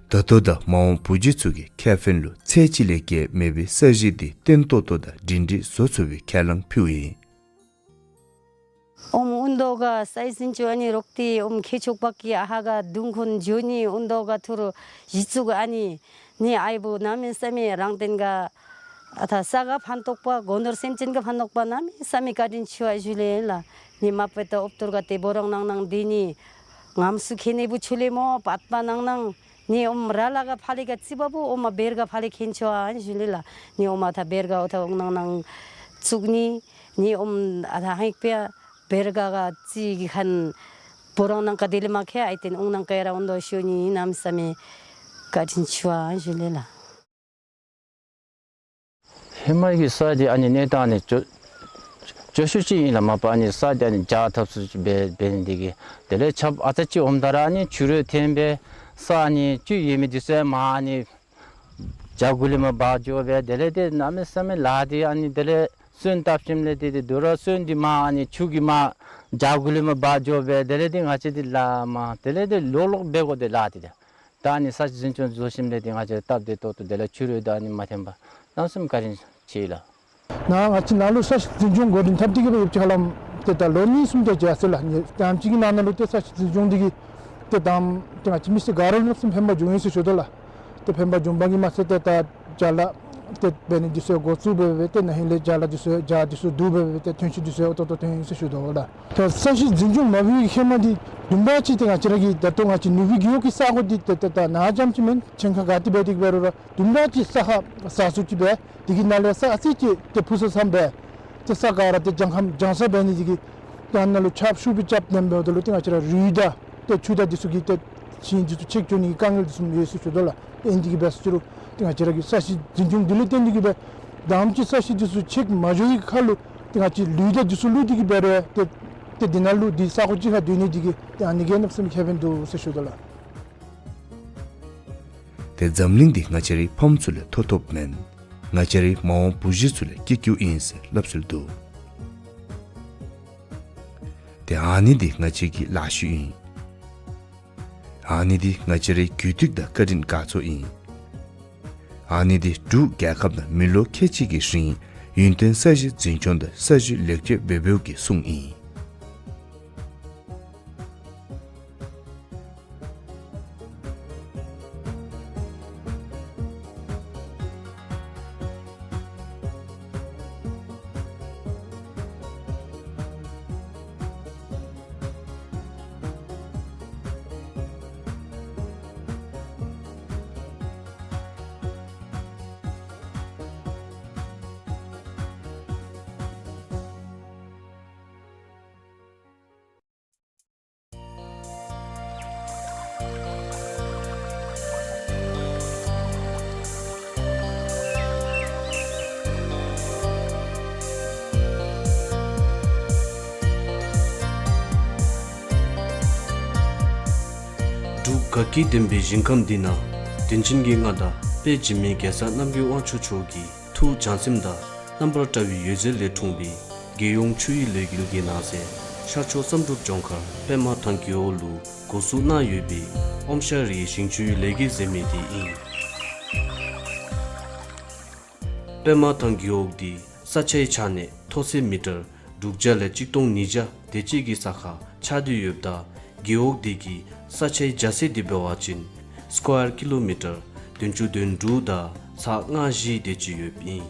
ད་ལྟོ་དང་མ་འོངས་བུ་རྒྱུད་ཚུ་གི་ཁེ་ཕན་ལུ་ཚད་གཅིག་ལས་བརྒལ་མེད་པའི་ས་གཞི་འདི་བརྟན་ཏོག་ཏོ་དང་སྒྲིང་སྒྲིང་བཟོ་ཚུགས་པའི་ཁས་བླངས་ཕུལཝ་ཨིན། ཨོམ་ཨུན་ཏོ་ག་སའི་སིན་ཅུ་ཨ་ནི་རོག་ཏེ་ཨོམ་ཁེ་ཆོག་པ་ཀི་ཨ་ཧ་ག་དུང་ཁོན་ཇོ་ནི་ཨུན་ཏོ་ག་ཐུར་ཞི་ཚུགས་ཨ་ནི་ནི་ཨའི་བུ་གནམ་མེད་ས་མེད་རང་བརྟེན་ག་ཨ་ཐ་ས་ག་ཕན་ཐོགས་པ་སྒོ་ནོར་སེམས་ཅན་ག་ཕན་ཐོགས་པ་གནམ་མེད་ས་མེད་བཀའ་དྲིན་ཆེ་བ་ཞུ་ལེ་ལགས། ནི་མ་པེ་ཏོ་ཨོབ་ཏོར་ག་ཏེ་བོ་རང་ནང་ནང་དེ་ནི་ངམ་སུ་ཁེ་ནི་བུ་ཆུ་ལེ་མོ་པད་པ་ནང་ནང་ནི་ཨོམ་ར་ལ་ག་ཕ་ལེ་ག་ཙི་བ་བུ་ཨོམ་མ་བེར་ག་ཕ་ལེ་ཁེན་ཆོ་ཨན་ཞུ་ལེ་ལགས། ནི་ཨོམ་མ་ཐ་བེར་ག་ཨོ་ཐ་ཨོང་ནང་ནང་བཙུགས་ནི་ནི་ཨོམ་ཨ་ཐ་ཧེག་པེ་བེར་ག་ག་ཙི་གི་ཁན་བོ་རང་ནང་ག་དེ་ལེ་མ་ཁེ་ཨའི་ཏེན་ཨོང་ནང་ག་ཡ་ར་ཨོང་དོ་ཤོ་ནི་གནམ་མེད་ས་མེད་བཀའ་དྲིན་ཆེ་བ་ཨན་ཞུ་ལེ་ལགས། ཧེ་མ་གི་ས་འདི་ཨ་ནི་གནས་སྟངས་ནི་སྐྱོ་སྐྱོ་ཤོས་ཅིག་ཨིན་ལགས། མ་པ་ཨ་ནི་ས་འདི་ཨ་ནི་རྒྱགས་ཐབས་སུ་ཅིག་འབད་འབད་ནི་འདི་གིས་དེ་ལས་ཆརཔ་ཨ་ཙི་ཅིག་འོངམ་ད་ར་ཨ་ནི་ཆུ་རུད་འཐེན་སྦེ་ས་ཨ་ནི་ཅིག་ཡོད་མི་འདི་ཚུ་མར་ཨ་ནི་བྱག་གུ་ལས་མར་འབག་འགྱོ་སྦེ་དེ་ལས་ཏེ་གནམ་མེད་ས་མེད་ལཱ་འདི་ཨ་ནི་དེ་ལས་སོན་བཏབ་ཞིནམ་ལས་ཏེ་ཏེ་དོ་རུང་སོན་འདི་མར་ཨ་ནི་ཆུ་གིས་མར་བྱག་གུ་ལས་མར་འབག་འགྱོ་སྦེ་དེ་ལས་ཏེ་ང་བཅས་འདི་ལཱ་མར་དེ་ལས་ཏེ་ལོག་ལོག་འབད་དགོ་དེ་ལཱ་འདི་ཏེ། ད་ཨ་ནི་ས་གཞི་འཛིན་སྐྱོང་བཟོ་ཞིནམ་ལས་ཏེ་ང་བཅས་སྟབས་བདེ་ཏོག་ཏོ་དེ་ལས་ཆུ་རུད་དང་ཨ་ནི་མ་འཐེན་པར་གནམ་མེད་ས་མེད་བཀའ་དྲིན་ཆེ་ལགས། ནཱ་ང་བཅས་ནཱ་ལུ་ས་གཞི་འཛིན་སྐྱོང་འགོ་འདྲེན་འཐབ་སྟེ་གི་སྦེ་ཡོདཔ་ཅིག་ཧ་ལམ་ཏེ་ད་ལོ་གཉིས་གསུམ་དེ་ཅིག་ཡར་སོང་ཡི་ལགས། ནི་དེམ་ཅིག་གི་ནང་ན་ལུ་ཏེ་ས་གཞི་འཛིན་སྐྱོང་འདི་གིས་ཏེ་དང་ཏེ་ང་བཅས་མི་སེར་ག་ར་ལུ་གནམ་མེད་ས་མེད་ཕན་པ་བྱུང་ཡི་ཟེར་ཞུ་དོ་ལགས། ཏེ་ཕན་པ་བྱུང་པ་གིས་མ་ཚད་ཏེ་ད་ཅ་ལ་ཏེ་འབད་ནི་འདི་ཚུ་འགོ་བཙུགས་འབད་འབད་ཏེ་ན་ཧིང་ལས་ཅ་ལ་འདི་ཚུ་ཇ་འདི་ཚུ་བསྡུ་འབད་འབད་ཏེ་ཐོན་སྐྱེད་འདི་ཚུ་ཏོག་ཏོ་ཐོན་ཡི་ཟེར་ཞུ་དོ་ལགས། ད་ས་གཞི་འཛིན་སྐྱོང་མ་འབད་བའི་ཧེ་མ་འདི་བདུན་པ་ཅིག་ཏེ་ང་བཅས་ར་གི་ད་ལྟོ་ང་བཅས་ནུབ་སྦིས་རྒེད་འོག་གི་ས་གོ་འདི་ཏེ་ཏེ་ད་ནཱ་རྐྱངམ་ཅིག་མེན་ཆེན་ཁག་ག་ཏེ་འབད་དེ་གི་འབད་རུང་ར་བདུན་པ་ཅིག་ས་ཁར་ཟ་སུ་ཅིག་འབད་དེ་གི་ནང་ལས་ས་ཨ་ཙི་ཅིག་ཏེ་ཕུ་སུ་སམ་འབད་ཏེ་ས་ག་ར་ཏེ་ལྗང་ཁམ་ལྗང་ས་འབད་ནི་འདི་གིས་ཏེ་ཨ་ནཱ་ལུ་ཆརཔ་ཤུགས་སྦེ་རྐྱབ་ནེམ་འབདཝ་ད་ལུ་ཏེ་ང་བཅས་ར་རུད་དང་ཏེ་ཆུ་དང་འདི་ཚུ་གིས་ཏེ་ཞིང་འདི་ཚུ་ཆད་འགྱོ་ནི་གི་དཀའ་ངལ་འདི་ཚུ་ཡོད་ཟེར་ཞུ་དོ་ལགས། ཏེ་ཨིན་འདི་གིས་འབད་ཟེར་རུང་ཏེ་ང་བཅས་ར་གི་ས་གཞི་འཛིན་སྐྱོང་འདི་ལས་བརྟེན་ཏེ་གི་སྦེ་དེམ་ཅིག་ས་གཞི་འདི་ཚུ་ཆད་མ་འགྱོ་བའི་ཁར་ལུ་ཏེ་ང་བཅས་ལུད་དང་འདི་ཚུ་བླུགས་ཏེ་གི་འབད་རུང་ཏེ་ཏེ་འདི་ནང་ལུ་འདི་ས་གོ་གཅིག་ཁར་སྡོད་ནི་འདི་གིས་ཏེ་ཨ་ནི་གིས་གནམ་མེད་ས་མེད་ཁེ་ཕན་འདུག་ཟེར་ཞུ་དོ་ལགས། ཏེ་འཛམ་གླིང་འདི་ང་བཅས་རའི་ཕམ་ཚུ་ལས་ཐོབ་ཐོབཔ་མེན། ང་བཅས་རའི་མ་འོངས་བུ་གཞི་ཚུ་ལས་སྐྱིད་སྐྱིདཔ་ཨིན་ཟེར་སླབ་སྲོལ་འདུག། ཏེ་ཨ་ནི་འདི་ང་བཅས་ཀྱི་ལཱ་ཤུལ་ཨིན། ཨ་ནི་འདི་ང་བཅས་རའི་གུས་བཏུད་དང་བཀའ་དྲིན་དགའ་ཚོར་ཨིན། ཨ་ནི་འདི་འབྲུག་རྒྱལ་ཁབ་ནང་མི་ལོ་ཁལ་གཅིག་གི་རིང་ཡུན་བརྟན་ས་གཞི་འཛིན་སྐྱོང་དང་ས་གཞི་ལེགས་བཅོས་འབད་འབདཝ་གི་སྲུང་ཨིན། དགའ་སྐྱིད་ལྡན་པའི་ཞིང་ཁམས་འདི་ན་དྲིན་ཅན་གྱི་མངའ་བདག་དཔལ་འཇིགས་མེད་རྒྱལ་ས་རྣམ་རྒྱལ་དབང་ཕྱུག་མཆོག་གི་ཐུགས་བྱམས་སེམས་དང་རྣམ་པར་བཀྲ་བའི་འོད་ཟེར་ལས་འཁྲུངས་པའི་རྒྱལ་ཡོངས་ཆུ་ཡུར་ལས་འགུལ་གྱི་ནང་གསེས་ཤར་ཕྱོགས་བསམ་གྲུབ་ལྗོངས་མཁར་པདྨ་ཐང་རྒེད་འོག་ལུ་འགོ་བཙུགས་གནང་ཡོད་པའི་ཨོམ་ཤ་རིའི་ཞིང་ཆུའི་ལས་འགུལ་ཟེར་མི་འདི་ཨིན། པདྨ་ཐང་རྒེད་འོག་འདི་ས་ཆའི་ཆ་གནས་མཐོ་ཚད་མི་ཊར་དྲུག་བརྒྱ་ལས་གཅིག་སྟོང་ཉིས་བརྒྱ་དེ་ཅིག་གི་ས་ཁར་ཆགས་ཏེ་ཡོདཔ་ད་རྒེད་འོག་འདི་གི་ས་ཆའི་རྒྱ་ཚད་འདི་འབད་བ་ཅིན་སི་ཀོ་ཡར་ཀི་ལོ་མི་ཊར་བདུན་ཅུ་དོན་དྲུག་དང་ཚག་ལྔ་བཞི་དེ་ཅིག་ཡོདཔ་ཨིན།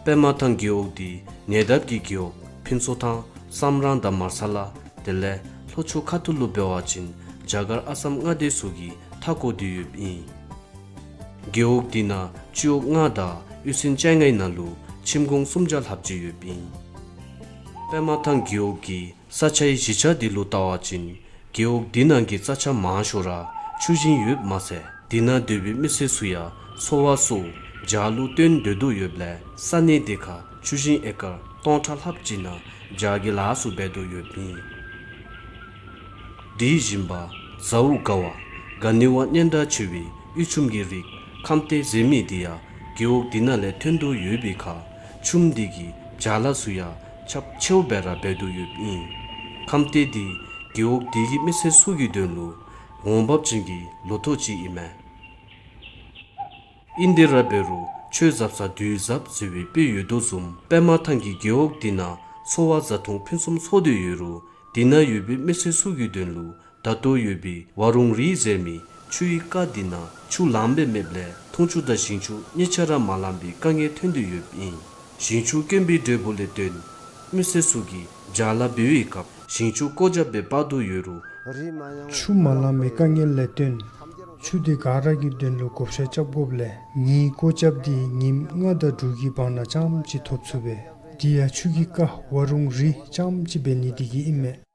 པདྨ་ཐང་རྒེད་འོག་འདི་ཉེ་འདབས་ཀྱི་རྒེད་འོག་ཕུན་ཚོགས་ཐང་བསམ་རང་དང་མར་ས་ལ་དེ་ལས་ལྷོ་ཕྱོགས་ཁ་ཐུག་ལུ་འབད་བ་ཅིན་རྒྱ་གར་ཨ་སམ་མངའ་སྡེ་ཚུ་གིས་མཐའ་བསྐོར་ཏེ་ཡོདཔ་ཨིན། རྒེད་འོག་འདི་ནང་སྤྱི་འོག་ལྔ་དང་གཡུས་ཚན་བཅོ་ལྔའི་ནང་ལུ་ཁྱིམ་གུང་སུམ་བརྒྱ་ལྷགཔ་ཅིག་ཡོདཔ་ཨིན། པདྨ་ཐང་རྒེད་འོག་གི་ས་ཆའི་གཞི་ཆགས་འདི་ལུ་བལྟ་བ་ཅིན་རྒེད་འོག་འདི་ནང་གི་རྩྭ་ཆང་མང་ཤོས་ར་ཆུ་ཞིང་ཡོདཔ་མ་ཚད་འདི་ནང་སྡོད་པའི་མི་སེར་ཚུ་ཡང་འཚོ་བ་སོར་བརྒྱ་ལུ་བཏོན་སྡོད་དོ་ཡོདཔ་ལས་ས་གནས་འདི་ཁར་ཆུ་ཞིང་ཨེ་ཀར་སྟོང་ཕྲག་ལྷགཔ་ཅིག་ནང་བརྒྱ་གི་ལཱ་ཚུ་འབད་དོ་ཡོདཔ་ཨིན། དེ་བཞིན་པ་ཟའུ་དགའ་བ་ག་ནི་བ་སྙན་གྲགས་ཆེ་བའི་གཡུ་ཆུམ་གྱི་རིགས་ཁམས་ཏེ་ཟེར་མི་འདི་ཡང་རྒེད་འོག་འདི་ནང་ལས་ཐོན་དོ་ཡོད་པའི་ཁར་ཆུམ་འདི་གི་བྱཱ་ལཱ་ཚུ་ཡང་ཁྱབ་ཆེཝ་སྦེ་ར་འབད་དོ་ཡོདཔ་ཨིན། ཁམས་ཏེ་འདི་རྒེད་འོག་འདི་གི་མི་སེར་ཚུ་གི་དོན་ལུ་འོང་འབབ་ཅན་གྱི་ལོ་ཐོག་ཅིག་ཨིན་མས། ཨིན་ཏེ་ར་འབད་རུང་ཆོས་ཟབ་ས་དུས་ཟབ་ཟེར་བའི་དཔེ་ཡོད་དོ་བཟུམ་པདྨ་ཐང་གི་རྒེད་འོག་འདི་ནང་འཚོ་བ་བཟའ་འཐུང་ཕུན་སུམ་ཚོགས་ཏེ་ཡོད་རུང་འདི་ནང་ཡོད་པའི་མི་སེར་ཚུ་གི་དོན་ལུ་ད་ལྟོ་ཡོད་པའི་ཝ་རུང་རི་ཟེར་མི་ཆུའི་རྐ་འདི་ནང་ཆུ་ལངམ་སྦེ་མེདཔ་ལས་འཐུང་ཆུ་དང་ཞིང་ཆུ་གཉིས་ཆ་ར་མ་ལང་པའི་དཀའ་ངལ་ཐོན་ཏེ་ཡོདཔ་ཨིན། ཞིང་ཆུ་དཀོན་པའི་འབྲས་བུ་ལས་བརྟེན་མི་སེར་ཚུ་གིས་བྱཱ་ལཱ་འབད་བའི་སྐབས་ཞིང་ཆུ་བཀོ་བྱབ་སྦེ་འབག་དོ་ཡོད་རུང་ཆུ་མ་ལང་པའི་དཀའ་ངལ་ལས་བརྟེན་ཆུ་འདི་ག་ར་གི་དོན་ལུ་བགོ་བཤའ་རྐྱབ་དགོཔ་ལས་ངེའི་བཀོ་བྱབ་འདི་ཉིནམ་ལྔ་དང་དྲུག་གི་བར་ན་རྐྱངམ་ཅིག་ཐོབ་ཚུགས་པས། དེ་ཡང་ཆུ་གི་རྐ་ཝ་རུང་རི་རྐྱངམ་ཅིག་འབད་ནི་འདི་གིས་ཨིན་མས།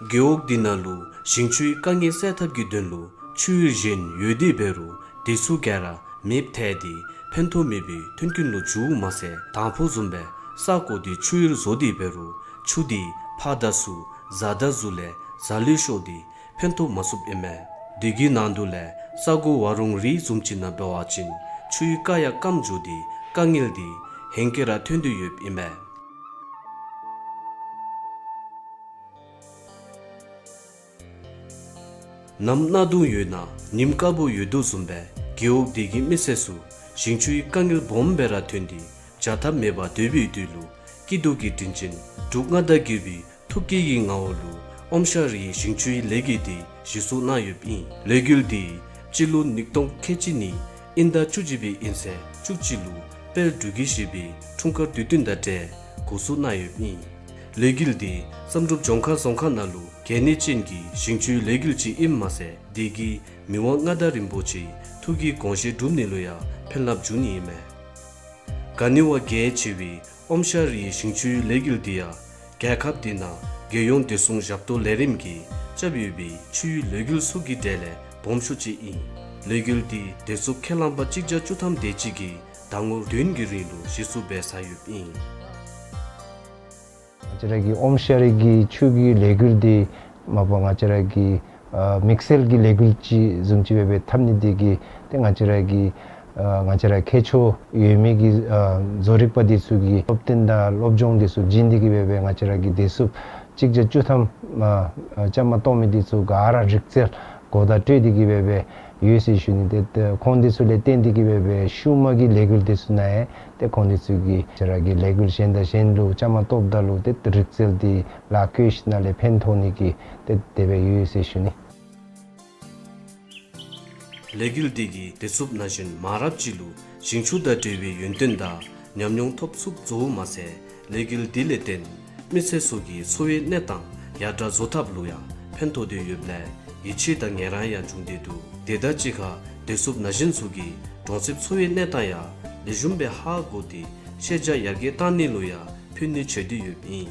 རྒེད་འོག་འདི་ནང་ལུ་ཞིང་ཆུའི་དཀའ་ངལ་སེལ་ཐབས་ཀྱི་དོན་ལུ་ཆུ་ཡུར་གཞན་ཡོད་དེ་འབད་རུང་དེ་ཚུ་ག་ར་མེདཔ་ཐལ་ཏེ་ཕན་ཐོགས་མེད་པའི་མཐུན་རྐྱེན་ལུ་གྱུརཝ་མ་ཚད་དང་ཕུ་བཟུམ་སྦེ་ས་བརྐོ་སྟེ་ཆུ་ཡུར་བཟོ་སྟེ་འབད་རུང་ཆུ་འདི་ཕར་དང་ཚུར་བཟའ་ཟླ་ཚུ་ལས་བཟའ་ལུ་ཤོར་ཏེ་ཕན་ཐོགས་མ་ཚུགསཔ་ཨིན་མས། དེ་གི་ནང་དུ་ལས་ས་གོ་ཝ་རུང་རི་བཟུམ་ཅིག་ནང་འབད་བ་ཅིན་ཆུའི་རྐ་ཡང་སྐམ་འགྱོ་སྟེ་དཀའ་ངལ་འདི་ཧེང་སྐལ་ར་ཐོན་ཏེ་ཡོདཔ་ཨིན་མས། ནམ་གནག་དུང་ཡོད་ན་ཉིམ་དཀརཔོ་ཡོད་དོ་བཟུམ་སྦེ་རྒེད་འོག་འདི་གི་མི་སེར་ཚུ་ཞིང་ཆུའི་དཀའ་ངལ་སྦོམ་སྦེ་ར་ཐོན་ཏེ་བྱ་ཐབས་མེད་པར་སྡོད་པའི་དུས་ལུ་སྐྱིད་སྡུག་གི་དྲིན་ཅན་འབྲུག་མངའ་བདག་རྒྱལ་པོའི་ཐུགས་བསྐྱེད་ཀྱི་ངོ་བོ་ལུ་ཨོམ་ཤ་རིའི་ཞིང་ཆུའི་ལས་འགུལ་འདི་གཞི་བཙུགས་གནང་ཡོདཔ་ཨིན། ལས་འགུལ་འདི་སྤྱི་ལོ་ཉིས་སྟོང་ཁལ་གཅིག་གཉིས་དབྱིན་ཟླ་བཅུ་གཅིག་པའི་དབྱིན་ཚེས་བཅུ་གཅིག་ལུ་དཔལ་འབྲུག་རྒྱལ་བཞི་པའི་འཁྲུངས་སྐར་དུས་སྟོན་དང་འབྲེལ་འགོ་བཙུགས་གནང་ཡོདཔ་ཨིན། ལས་འགུལ་འདི་བསམ་གྲུབ་ལྗོངས་མཁར་རྫོང་ཁག་ནང་ལུ་གལ་གནད་ཅན་གྱི་ཞིང་ཆུའི་ལས་འགུལ་ཅིག་ཨིནམ་མ་ཚད་དེ་གིས་མི་དབང་མངའ་བདག་རིན་པོ་ཆེའི་ཐུགས་ཀྱི་དགོངས་བཞེད་སྒྲུབ་ནི་ལུ་ཡང་ཕན་རླབས་འབྱུང་ནི་ཨིན་མས། ག་ནི་བ་གལ་ཆེ་བའི་ཨོམ་ཤ་རིའི་ཞིང་ཆུའི་ལས་འགུལ་འདི་ཡང་རྒྱལ་ཁབ་འདི་ནང་རྒྱལ་ཡོངས་བདེ་སྲུང་ཞབས་ཏོག་ལས་རིམ་གྱིས་རྐྱབ་ཡོད་པའི་ཆུའི་ལས་འགུལ་ཚུ་གི་གྲས་ལས་སྦོམ་ཤོས་ཅིག་ཨིན། ལས་འགུལ་འདི་བདེ་སྲུངཔ་ཁས་བླངས་པ་གཅིག་བརྒྱ་བཅུ་ཐམ་དེ་ཅིག་གིས་ཟླ་ངོ་བདུན་གྱི་རིང་ལུ་གཞི་བཙུགས་འབད་ཚར་ཡོདཔ་ཨིན། ང་བཅས་ར་གི་ཨོམ་ཤ་རི་གི་ཆུ་གི་ལས་འགུལ་འདི་མ་པ་ང་བཅས་ར་གི་ཨ་དམིགས་བསལ་གྱི་ལས་འགུལ་ཅིག་བཟུམ་ཅིག་སྦེ་འབད་འཐབ་ནི་འདི་གིས་ཏེ་ང་བཅས་ར་གི་ཨ་ང་བཅས་ར་ཁྱད་ཆོས་ཡོད་མི་གི་ཨ་བཟོ་རིག་པ་འདི་ཚུ་གི་སློབ་སྟོན་དང་སློབ་སྦྱོང་འདི་ཚུ་བྱིན་ཏེ་གིས་སྦེ་ང་བཅས་ར་གི་བདེ་སྲུངཔ་གཅིག་བརྒྱ་བཅུ་ཐམ་ཨ་ཨ་བཅའ་མར་གཏོགས་མི་འདི་ཚུ་ག་ར་རིག་རྩལ་གོ་བརྡ་སྤྲོད་དེ་གིས་སྦེ་ཡོད་ཟེར་ཞུ་ནི། ཏེ་ཁོང་འདི་ཚུ་ལས་བརྟེན་ཏེ་གིས་སྦེ་ཤུལ་མ་གི་ལས་འགུལ་འདི་ཚུ་ནང་ཡང་ཏེ་ཁོང་འདི་ཚུ་གིས་ང་བཅས་ར་གི་ལས་འགུལ་གཞན་དང་གཞན་ལུ་བཅའ་མར་གཏོགསཔ་ད་ལུ་ཏེ་རིག་རྩལ་འདི་ལཱ་བཀོལ་ཞིནམ་ལས་ཕན་ཐོགས་ནི་གི་ཏེ་དེ་སྦེ་ཡོད་ཟེར་ཞུ་ནི། ལས་འགུལ་འདི་གིས་བདེ་སྲུངཔ་ན་གཞོན་མང་རབས་ཅིག་ལུ་ཞིང་ཆུ་དང་འབྲེལ་བའི་ཡོན་ཏན་དང་ཉམས་མྱོང་ཐོབ་ཚུགསཔ་བཟོཝ་མ་ཚད་ལས་འགུལ་འདི་ལས་བརྟེན་མི་སེར་ཚུ་གི་འཚོ་བའི་གནས་སྟངས་ཡར་དྲག་བཟོ་ཐབས་ལུ་ཡང་ཕན་ཐོགས་ཏེ་ཡོདཔ་ལས་ཡིད་ཆེས་དང་ངལ་རངས་ཡང་བྱུང་སྟེ་འདུག། དེ་དང་གཅིག་ཁར་བདེ་སྲུངཔ་ན་གཞོན་ཚུ་གིས་གྲོང་གསེབ་འཚོ་བའི་གནས་སྟངས་ཡང་ལེགས་ཤོམ་སྦེ་ཧ་གོ་སྟེ་ཤེས་བྱ་ཡར་རྒྱས་གཏང་ནི་ལུ་ཡང་ཕན་ནུས་ཆེ་སྟེ་ཡོདཔ་ཨིན།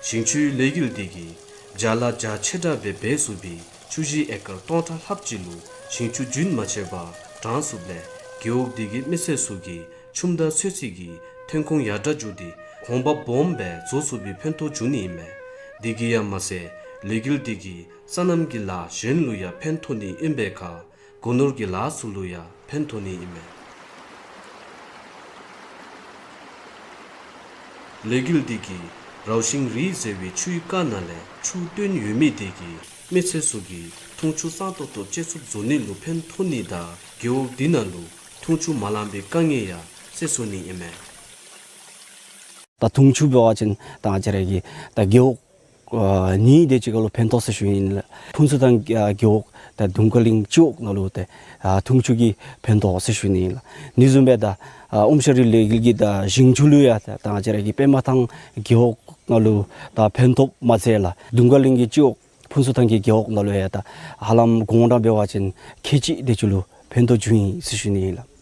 ཞིང་ཆུའི་ལས་འགུལ་འདི་གིས་བྱཱ་ལཱ་རྒྱ་ཆེ་དྲགས་སྦེ་འབད་ཚུགས་པའི་ཆུ་ཞིང་ཨེ་ཀར་སྟོང་ཕྲག་ལྷགཔ་ཅིག་ལུ་ཞིང་ཆུ་རྒྱུན་མ་ཆད་པར་དྲང་ཚུགསཔ་ལས་རྒེད་འོག་འདི་གི་མི་སེར་ཚུ་གི་ཆུམ་དང་ཚོད་བསྲེ་གི་ཐོན་ཁུངས་ཡར་དྲག་འགྱོ་སྟེ་ གོང་འཕེལ་སྦོམ་སྦེ་བཟོ་ཚུགས་པའི་ཕན་ཐོགས་འབྱུང་ནི་ཨིན་མས། དེ་གིས་ཡང་མ་ཚད་ལས་འགུལ་དེ་གིས་སོ་ནམ་གྱི་ལཱ་གཞན་ལུ་ཡང་ཕན་ཐོགས་ནི་ཨིན་པའི་ཁར་སྒོ་ནོར་གྱི་ལཱ་ཚུ་ལུ་ཡང་ཕན་ཐོགས་ནི་ཨིན་མས། ལས་འགུལ་དེ་གིས་རའུ་ཤིང་རི་ཟེར་བའི་ཆུའི་རྐ་ནང་ལས་ཆུ་བཏོན་ཡོད་མི་དེ་གིས་མི་སེར་ཚུ་གིས་འཐུང་ཆུ་གཙང་ཏོག་ཏོ་སྤྱོད་ཚུགསཔ་བཟོ་ནི་ལུ་ཕན་ཐོགས་ནི་དང་རྒེད་འོག་དེ་ནང་ལུ་འཐུང་ཆུ་མ་ལང་པའི་དཀའ་ངལ་ཡང་སེལ་ཚུགས་ནི་ཨིན་མས། ད་འཐུང་ཆུ་འབད་བ་ཅིན་ད་ང་བཅས་ར་གི་ད་རྒེད་འོག་ཨ་གཉིས་དེ་ཅིག་ཁར་ལུ་ཕན་ཐོགས་ཟེར་ཞུ་ནི་ཨིན་ལགས། ཕུན་ཚོགས་ཐང་གི་ཨ་རྒེད་འོག་དང་དུང་དཀར་གླིང་སྤྱི་འོག་ནང་ལུ་ཏེ་ཨ་འཐུང་ཆུ་གི་ཕན་ཐོགས་ཟེར་ཞུ་ནི་ཨིན་ལགས། ཨ་ནི་བཟུམ་སྦེ་ད་ཨ་ཨོམ་ཤ་རི་ལས་འགུལ་གྱིས་ད་ཞིང་ཆུ་ལུ་ཡང་ད་ད་ང་བཅས་ར་གི་པདྨ་ཐང་རྒེད་འོག་ནང་ལུ་ད་ཕན་ཐོགས་མ་ཚད་ལགས། དུང་དཀར་གླིང་གི་སྤྱི་འོག་ཕུན་ཚོགས་ཐང་གི་རྒེད་འོག་ནང་ལུ་ཡང་ད་ཧ་ལམ་དགོངས་དག་འབད་བ་ཅིན་ཁལ་གཅིག་དེ་ཅིག་ལུ་ཕན་ཐོགས་འབྱུང་ཡི་ཟེར་ཞུ་ནི་ཨིན་ལགས།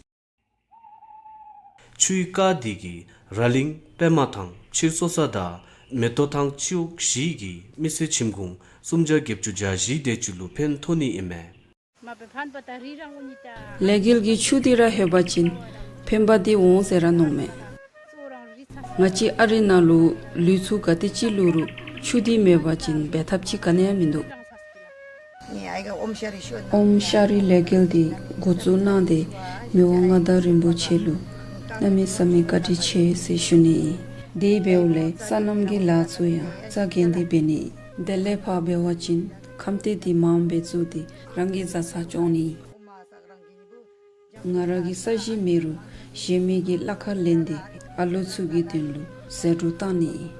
ཆུའི་རྐ་དེ་གིས་ར་གླིང་པདྨ་ཐང་ཕྱིར་གསོ་ས་དང་མེ་ཏོག་ཐང་སྤྱི་འོག་བཞི་གི་མི་སེར་ཁྱིམ་གུང་སུམ་བརྒྱ་བརྒྱད་ཅུ་གྱ་བཞི་དེ་ཅིག་ལུ་ཕན་ཐོགས་ནི་ཨིན་མས། ལས་འགུལ་གྱིས་ཆུ་དེ་ར་ལྷོད་པ་ཅིན་ཕན་པ་དེ་འོང་ཟེར་ར་མནོཝ་མས། ང་བཅས་ཨ་རི་ནང་ལུ་ལུས་ཚུ་ག་དེ་ཅིག་བླུག་རུང་ཆུ་དེ་མེད་པ་ཅིན་འབད་ཐབས་ཅིག་ག་ནི་ཡང་མིན་འདུག། ཨོམ་ཤ་རི་ལས་འགུལ་དེ་འགོ་བཙུགས་གནང་སྟེ་མི་དབང་མངའ་བདག་རིན་པོ་ཆེ་ལུ་གནམ་མེད་ས་མེད་བཀའ་དྲིན་ཆེ་ཟེར་ཞུ་ནི་ཨིན། དེ་འབདཝ་ལས་སོ་ནམ་གྱི་ལཱ་ཚུ་ཡང་རྩ་འགེངས་ཏེ་འབད་ནི་ཨིན། དེ་ལས་ཕར་འབད་བ་ཅིན་ཁམས་སྡེ་དེ་མངམ་སྦེ་བཙུགས་ཏེ་རང་གི་བཟའ་ཚང་སྐྱོང་ནི་ཨིན། ང་ར་གི་ས་གཞི་མེད་རུང་གཞན་མི་གི་གླ་ཁར་ལེན་ཏེ་ཨ་ལོ་ཚུ་གི་དོན་ལུ་ཟད་འགྲོ་བཏང་ནི་ཨིན།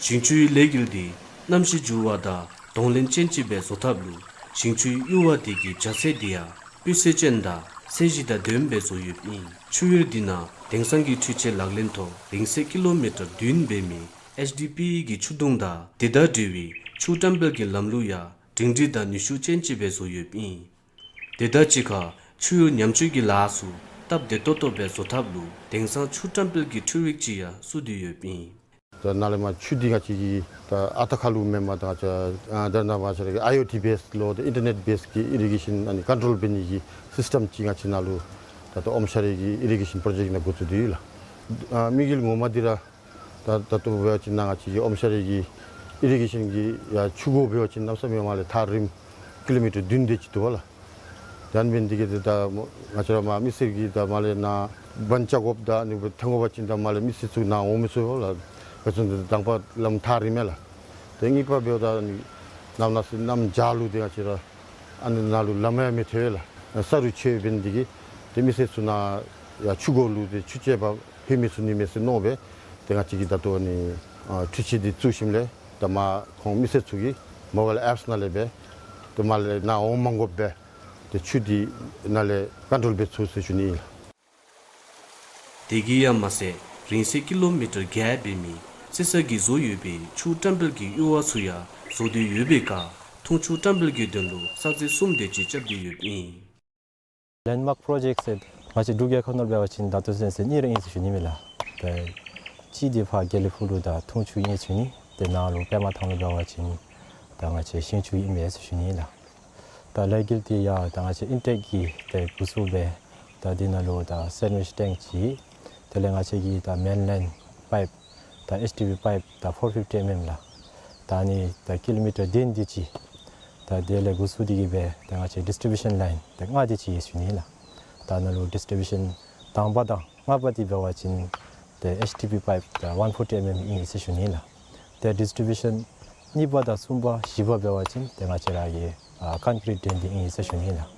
ཞིང་ཆུའི་ལས་འགུལ་འདི་གནམ་གཤིས་འགྱུར་བ་དང་གདོང་ལེན་ཅན་ཅིག་སྦེ་བཟོ་ཐབས་ལུ་ཞིང་ཆུའི་གཡུར་བ་དེ་གི་རྒྱ་ཚད་འདི་ཡང་སྤུས་ཚད་ཅན་དང་ཚད་གཞི་དང་ལྡནམ་སྦེ་བཟོ་ཡོདཔ་ཨིན། ཆུ་གཡུར་འདི་ནང་དེང་སང་གི་འཕྲུལ་ཆས་ལག་ལེན་ཐོག་རིང་ཚད་ཀི་ལོ་མི་ཊར་བདུན་འབད་མི་ཨེཆ་ཌི་པི་ཨི་གི་ཆུ་དུང་དང་དེ་དང་འབྲེལ་བའི་ཆུ་བཀྲམ་སྤེལ་གྱི་ལམ་ལུགས་ཡང་སྒྲིང་སྒྲི་དང་ནུས་ཤུགས་ཅན་ཅིག་སྦེ་བཟོ་ཡོདཔ་ཨིན། དེ་དང་གཅིག་ཁར་ཆུ་གཡུར་ཉམས་བཅོས་ཀྱི་ལཱ་ཚུ་སྟབས་བདེ་ཏོག་ཏོ་སྦེ་བཟོ་ཐབས་ལུ་དེང་སང་ཆུ་བཀྲམ་སྤེལ་གྱི་འཕྲུལ་རིག་ཅིག་ཡང་བཙུགས་ཏེ་ཡོདཔ་ཨིན། ད་ནཱ་ལས་མར་ཆུ་འདི་ང་བཅས་ཀྱིས་ད་ཨ་རྟག་ཁ་ལུ་མེན་པར་ད་ང་བཅས་ཨ་ད་ནཱ་མར་ཆ་ར་གི་ཨའི་ཨོ་ཊི་བེསི་ལོ་ད་ཨིན་ཊར་ནེཊ་བེསི་གི་ཨི་རི་གེ་ཤཱན་ཨ་ནི་ཀོན་ཊོལ་འབད་ནི་གི་སིསི་ཊེམ་ཅིག་ང་བཅས་ནཱ་ལུ་ད་ད་ཨོམ་ཤ་རི་གི་ཨི་རི་གེ་ཤཱན་པྲོ་ཇེཀཊ་ནང་འགོ་བཙུགས་ཏེ་ཡོད་ལགས། ཨ་དམིགས་ཡུལ་ངོ་མ་འདི་ར་ད་ད་ལྟོ་འབད་བ་ཅིན་ནཱ་ང་བཅས་ཀྱི་ཨོམ་ཤ་རི་གི་ཨི་རི་གེ་ཤཱན་གྱི་ཡ་ཆུ་འགོ་འབད་བ་ཅིན་གནམ་མེད་ས་མེད་མར་ལས་ཐག་རིངམ་ཀི་ལོ་མི་ཊར་བདུན་དེ་ཅིག་འདུག་པ་ལགས། ད་ཨ་ནི་འབད་ནི་འདི་གིས་ད་ང་བཅས་ར་མར་མི་སེར་གྱིས་ད་མར་ལས་ནཱ་བཱན་རྐྱབ་དགོཔ་ད་ཨ་ནི་འཐོན་དགོ་པ་ཅིན་ད་མར་ལས་མི་སེར་ཚུ་ནཱ་འོང་མི་ཚུགས་པ་ལགས། ག་ཅི་འདི་དང་པ་ལམ་ཐག་རིངམ་མས་ལགས། ཏེ་གཉིས་པ་འབདཝ་ད་ཨ་ནི་གནམ་ནས་གནམ་བྱཱར་ལུ་ཏེ་ང་བཅས་ར་ཨ་ནི་ནཱ་ལུ་ལམ་ཡང་མི་ཐོབ་པས་ལགས། ས་རུད་ཆད་འབད་ནི་འདི་གིས་ཏེ་མི་སེར་ཚུ་ནཱ་ཡར་ཆུ་འགོ་ལུ་ཏེ་ཆུ་རྐྱབ་པར་ལྷོད་མི་ཚུགས་ནི་མས་ཟེར་མནོ་སྦེ་ཏེ་ང་བཅས་ཀྱིས་ད་ལྟོ་ཨ་ནི་ཨ་འཕྲུལ་ཆས་འདི་བཙུགས་ཞིནམ་ལས་ད་མར་ཁོང་མི་སེར་ཚུ་གིས་མོ་བཱའིལ་ཨེཔསི་ནང་ལས་སྦེ་ཏེ་མར་ལས་ནཱ་འོང་མ་དགོཔ་སྦེ་ཏེ་ཆུ་འདི་ནཱ་ལས་ཀོན་ཊོལ་འབད་ཚུགས་ཟེར་ཞུ་ནི་ཨིན་ལགས། དེ་གིས་ཡང་མ་ཚད་རིང་ཚད་ཀི་ལོ་མི་ཊར་བརྒྱད་འབད་མི་རྩེ་ས་གིས་བཟོ་ཡོད་པའི་ཆུ་བཀྲམ་སྤེལ་གྱི་གཡུར་བ་ཚུ་ཡང་བཟོ་སྟེ་ཡོད་པའི་ཁར་འཐུང་ཆུ་བཀྲམ་སྤེལ་གྱི་དོན་ལུ་ས་ཚིགས་གསུམ་དེ་ཅིག་རྐྱབ་སྟེ་ཡོདཔ་ཨིན། ལེནཌ་མཱརཀ་པྲོ་ཇེཀཊ་ཟེར་ང་བཅས་འབྲུག་རྒྱལ་ཁབ་ནང་འབད་བ་ཅིན་ད་ལྟོ་ཚུན་ཚོད་གཉིས་ར་ཨིན་ཟེར་ཞུ་ནི་མས་ལགས། ཏེ་གཅིག་འདི་ཕར་དགེ་ལེགས་ཕུག་ལུ་ད་འཐུང་ཆུ་ཨིན་ཟེར་ཞུ་ནི། ཏེ་ནཱ་ལུ་པདྨ་ཐང་ལུ་འབད་བ་ཅིན་ད་ང་བཅས་ཤིང་ཆུ་ཨིན་མས་ཟེར་ཞུ་ནི་ལགས། ད་ལས་འགུལ་འདི་ཡང་ད་ང་བཅས་ཨིན་ཊེཀ་གིས་ཏེ་འགོ་བཙུགས་སྦེ་ད་འདི་ནང་ལུ་ད་སེན་ཝིཆ་ཊེངཀ་ཅིག་དེ་ལས་ང་བཅས་ཀྱི་ད་མེན་ལེན་པའིཔ་ད་ཨེཆ་ཌི་པི་པའིཔ་ད་ཕོར་ཕིཕ་ཊི་ཨེམ་ཨེམ་ལགས། ད་ཨ་ནི་ད་ཀི་ལོ་མི་ཊར་བདུན་དེ་ཅིག་ད་དེ་ལས་འགོ་བཙུགས་ཏེ་གིས་སྦེ་ད་ང་བཅས་ཌིསི་ཊི་བིའུ་ཤཱན་ལའིན་ད་ལྔ་དེ་ཅིག་ཨིན་ཟེར་ཞུ་ནི་ལགས། ད་ནཱ་ལུ་ཌིསི་ཊི་བིའུ་ཤཱན་དང་པ་དང་ལྔ་པ་འདི་འབད་བ་ཅིན་ཏེ་ཨེཆ་ཌི་པི་པའིཔ་ད་ཝན་ཕོར་ཊི་ཨེམ་ཨེམ་ཨིན་ཟེར་ཞུ་ནི་ལགས། ཏེ་ཌིསི་ཊི་བིའུ་ཤཱན་གཉིས་པ་དང་གསུམ་པ་བཞི་པ་འབད་བ་ཅིན་ཏེ་ང་བཅས་ར་གི་ཨ་ཀོན་ཀི་རིཊ་ཌེན་འདི་ཨིན་ཟེར་ཞུ་ནི་ལགས།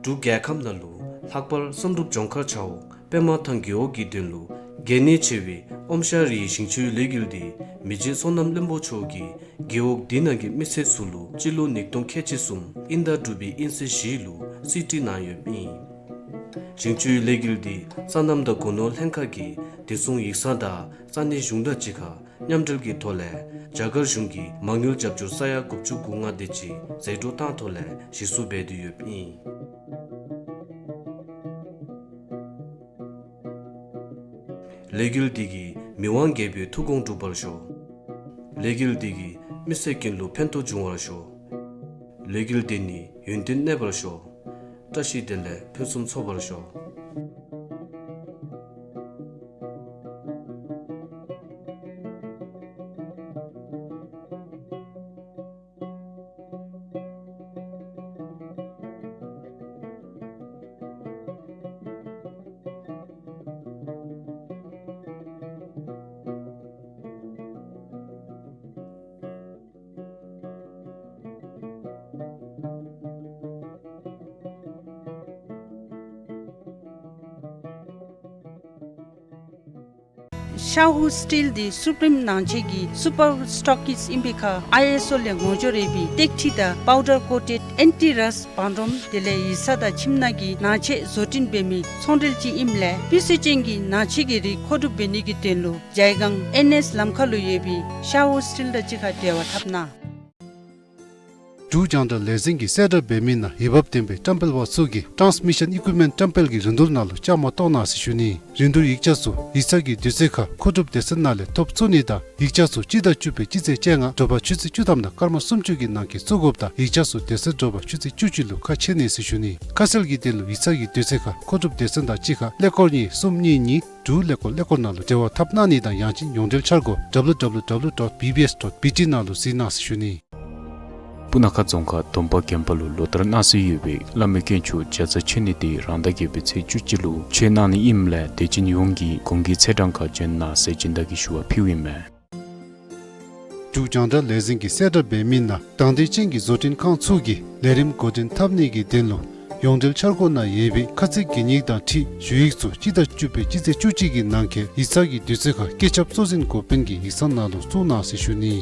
འབྲུག་རྒྱལ་ཁབ་ནང་ལུ་ལྷག་པར་བསམ་གྲུབ་ལྗོངས་མཁར་ཆ་འོག་པདྨ་ཐང་རྒེད་འོག་གི་དོན་ལུ་གལ་གནད་ཆེ་བའི་ཨོམ་ཤ་རིའི་ཞིང་ཆུའི་ལས་འགུལ་འདི་མི་རྗེ་བསོད་ནམས་བློན་པོ་མཆོག་གིས་རྒེད་འོག་འདི་ནང་གི་མི་སེར་ཚུ་ལུ་སྤྱི་ལོ་ཉིས་སྟོང་ཁལ་གཅིག་གསུམ་དབྱིན་ཟླ་དྲུག་པའི་དབྱིན་ཚེས་བཞི་ལུ་གཟིགས་སྐྲུན་གནང་ཡོདཔ་ཨིན། ཞིང་ཆུའི་ལས་འགུལ་འདི་སོ་ནམ་དང་སྒོ་ནོར་ལྷན་ཁག་གིས་བདེ་སྲུང་ཡིག་ཚང་དང་ས་གནས་གཞུང་དང་གཅིག་ཁར་མཉམ་འབྲེལ་གྱི་ཐོག་ལས་རྒྱ་གར་གཞུང་གི་མ་དངུལ་རྒྱབ་སྐྱོར་ས་ཡ་དགུ་བཅུ་གོ་ལྔ་དེ་ཅིག་ཟད་འགྲོ་བཏང་ཐོག་ལས་གཞི་བཙུགས་འབད་དེ་ཡོདཔ་ཨིན། ལས་འགུལ་འདི་གིས་མི་དབང་རྒྱལ་པོའི་ཐུགས་དགོངས་འགྲུབ་པར་ཤོག། ལས་འགུལ་འདི་གིས་མི་སེར་ཀུན་ལུ་ཕན་ཐོགས་འབྱུང་བར་ཤོག། ལས་འགུལ་འདི་ནི་ཡུན་བརྟན་གནས་པར་ཤོག། བཀྲ་ཤིས་བདེ་ལེགས། ཕུན་སུམ་ཚོགས་པར་ཤོག། ཤ་ཧུ་སི་ཊིལ་འདི་སུ་པིརིམ་ནང་ཆས་ཀྱི་སུ་པར་སི་ཊོག་ཀིསཊ་ཨིན་པའི་ཁར་ཨའི་ཨེསི་ཨོ་ལས་ངོ་སྦྱོར་ཡོད་པའི་ཏེག་ཁྲི་དང་པའུ་ཌར་ཀོ་ཊེཌ་ཨེན་ཊི་རསཊ་བང་སྒྲོམ་དེ་ལས་ཡིག་ཚང་དང་ཁྱིམ་ནང་གི་ནང་ཆས་བཟོ་སྐྲུན་འབད་མི་ཚོང་འབྲེལ་ཅིག་ཨིནམ་ལས་སྤུས་ཚད་ཅན་གྱི་ནང་ཆས་ཀྱི་རིགས་མཁོ་སྒྲུབ་འབད་ནི་གི་དོན་ལུ་ཇའི་སྒང་ཨེན་ཨེསི་ལམ་ཁ་ལུ་ཡོད་པའི་ཤ་ཧུ་སི་ཊིལ་དང་གཅིག་ཁར་འབྲེལ་བ་འཐབ་གནང་། འབྲུག་རྒྱང་བསྒྲགས་ལས་འཛིན་གྱིས་གསལ་བསྒྲགས་འབད་མི་ནང་འོས་འབབ་ལྡན་པའི་བཀྲམ་སྤེལ་པ་ཚུ་གིས་ཊཱནསི་མི་ཤཱན་ཨི་ཀུའིབ་མེནཊ་བཀྲམ་སྤེལ་གྱི་རིན་བསྡུར་ནང་ལུ་བཅའ་མར་གཏོགས་གནང་ཟེར་ཞུ་ནི། རིན་བསྡུར་ཡིག་ཆ་ཚུ་ཡིག་ཚང་གི་དུས་ཚོད་ཁར་མཁོ་སྒྲུབ་སྡེ་ཚན་ནང་ལས་ཐོབ་ཚུགས་ནི་དང་ཡིག་ཆ་ཚུ་སྤྱི་ཟླ་བཅུ་པའི་སྤྱི་ཚེས་བཅོ་ལྔ་དྲོ་པ་ཆུ་ཚོད་བཅུ་ཐམ་དང་སྐར་མ་སུམ་ཅུ་གི་ནང་འཁོད་བཙུགས་དགོཔ་དང་ཡིག་ཆ་ཚུ་དེ་ཚེ་དྲོ་པ་ཆུ་ཚོད་བཅུ་གཅིག་ལུ་ཁ་ཕྱེ་ནི་ཟེར་ཞུ་ནི། ཁ་གསལ་གྱི་དོན་ལུ་ཡིག་ཚང་གི་དུས་ཚོད་ཁར་མཁོ་སྒྲུབ་སྡེ་ཚན་དང་གཅིག་ཁར་ཀླད་ཀོར་གཉིས་གསུམ་གཉིས་གཉིས་དྲུག་ཀླད་ཀོར་ཀླད་ཀོར་ནང་ལུ་འབྲེལ་བ་འཐབ་གནང་ནི་དང་ཡང་ཅིན་ཡོངས་འབྲེལ་འཆར་སྒོ་ཌབ་ལུ་ཌབ་ལུ་ཌབ་ལུ་ཌོཊ་བི་བི་ཨེསི་ཌོཊ་བི་ཊི་ནང་ལུ་གཟིགས་གནང་ཟེར་ཞུ་ནི། སྤུ་ན་ཁ་རྫོང་ཁག་སྡོམ་པ་དགོན་པ་ལུ་ལོ་ལྟར་གནང་སྲོལ་ཡོད་པའི་བླ་མའི་དཀོན་མཆོག་བྱ་ཚ་མཆོད་གནས་འདི་རང་ཟླ་བརྒྱད་པའི་ཚེས་བཅུ་གཅིག་ལུ་མཆོད་གནང་ནི་ཨིནམ་ལས་དད་ཅན་ཡོངས་ཀྱིས་གུང་གི་ཚེས་གྲངས་ཁར་འབྱོན་གནང་ཟེར་སྦྱིན་བདག་གིས་ཞུ་བ་ཕུལཝ་ཨིན་མས། འབྲུག་རྒྱང་བསྒྲགས་ལས་འཛིན་གྱིས་གསལ་བསྒྲགས་འབད་མི་ནང་དང་འདོད་ཅན་གྱི་བཟོ་སྐྲུན་ཁང་ཚུ་གིས་ལས་རིམ་འགོ་འདྲེན་འཐབ་ནི་གི་དོན་ལུ་ཡོངས་འབྲེལ་འཆར་སྒོ་ནང་ཡོད་པའི་ཁ་ཚིག་གི་ཉིག་དང་འཁྲིལ་ཞུ་ཡིག་ཚུ་སྤྱི་ཟླ་བཅུ་པའི་སྤྱི་ཚེས་བཅུ་གཅིག་གི་ནང་འཁོད་ཡིག་ཚང་གི་དུས་ཚོད་ཁར་བཀོད་ཁྱབ་གཙོ་འཛིན་འགོ་དཔོན་གྱི་ཡིག་ཚང་ནང་ལུ་བཙུགས་གནང་ཟེར་ཞུ་ནི།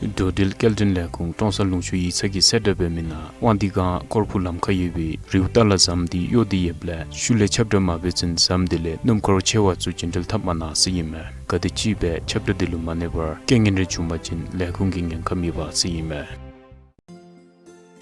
འགྲོ་འགྲུལ་སྐྱེལ་འདྲེན་ལས་ཁུངས་ཀྲོང་གསར་ལུང་ཤུར་ཡིག་ཚང་གིས་གསལ་བསྒྲགས་འབད་མི་ནང་དབང་འདུས་སྒང་སྐོར་ཕུ་ལམ་ཁར་ཡོད་པའི་རིའུ་ཏ་ལ་ཟམ་འདི་གཡོ་སྟེ་ཡོདཔ་ལས་ཤུལ་ལས་ཁྱབ་བསྒྲགས་མ་འབད་ཚུན་ཟམ་དེ་ལས་སྣུམ་འཁོར་ཆེ་བ་ཚུ་རྒྱུན་འགྲུལ་འཐབ་མ་གནང་ཟེར་ཨིན་མས། གལ་ཏེ་ཅིག་སྦེ་ཁྱབ་བསྒྲགས་འདི་ལུ་མ་གནས་པར་རྐྱེན་ངན་རེ་བྱུང་པ་ཅིན་ལས་ཁུངས་ཀྱི་ཉེན་ཁ་མེད་པ་ཟེར་ཨིན་མས།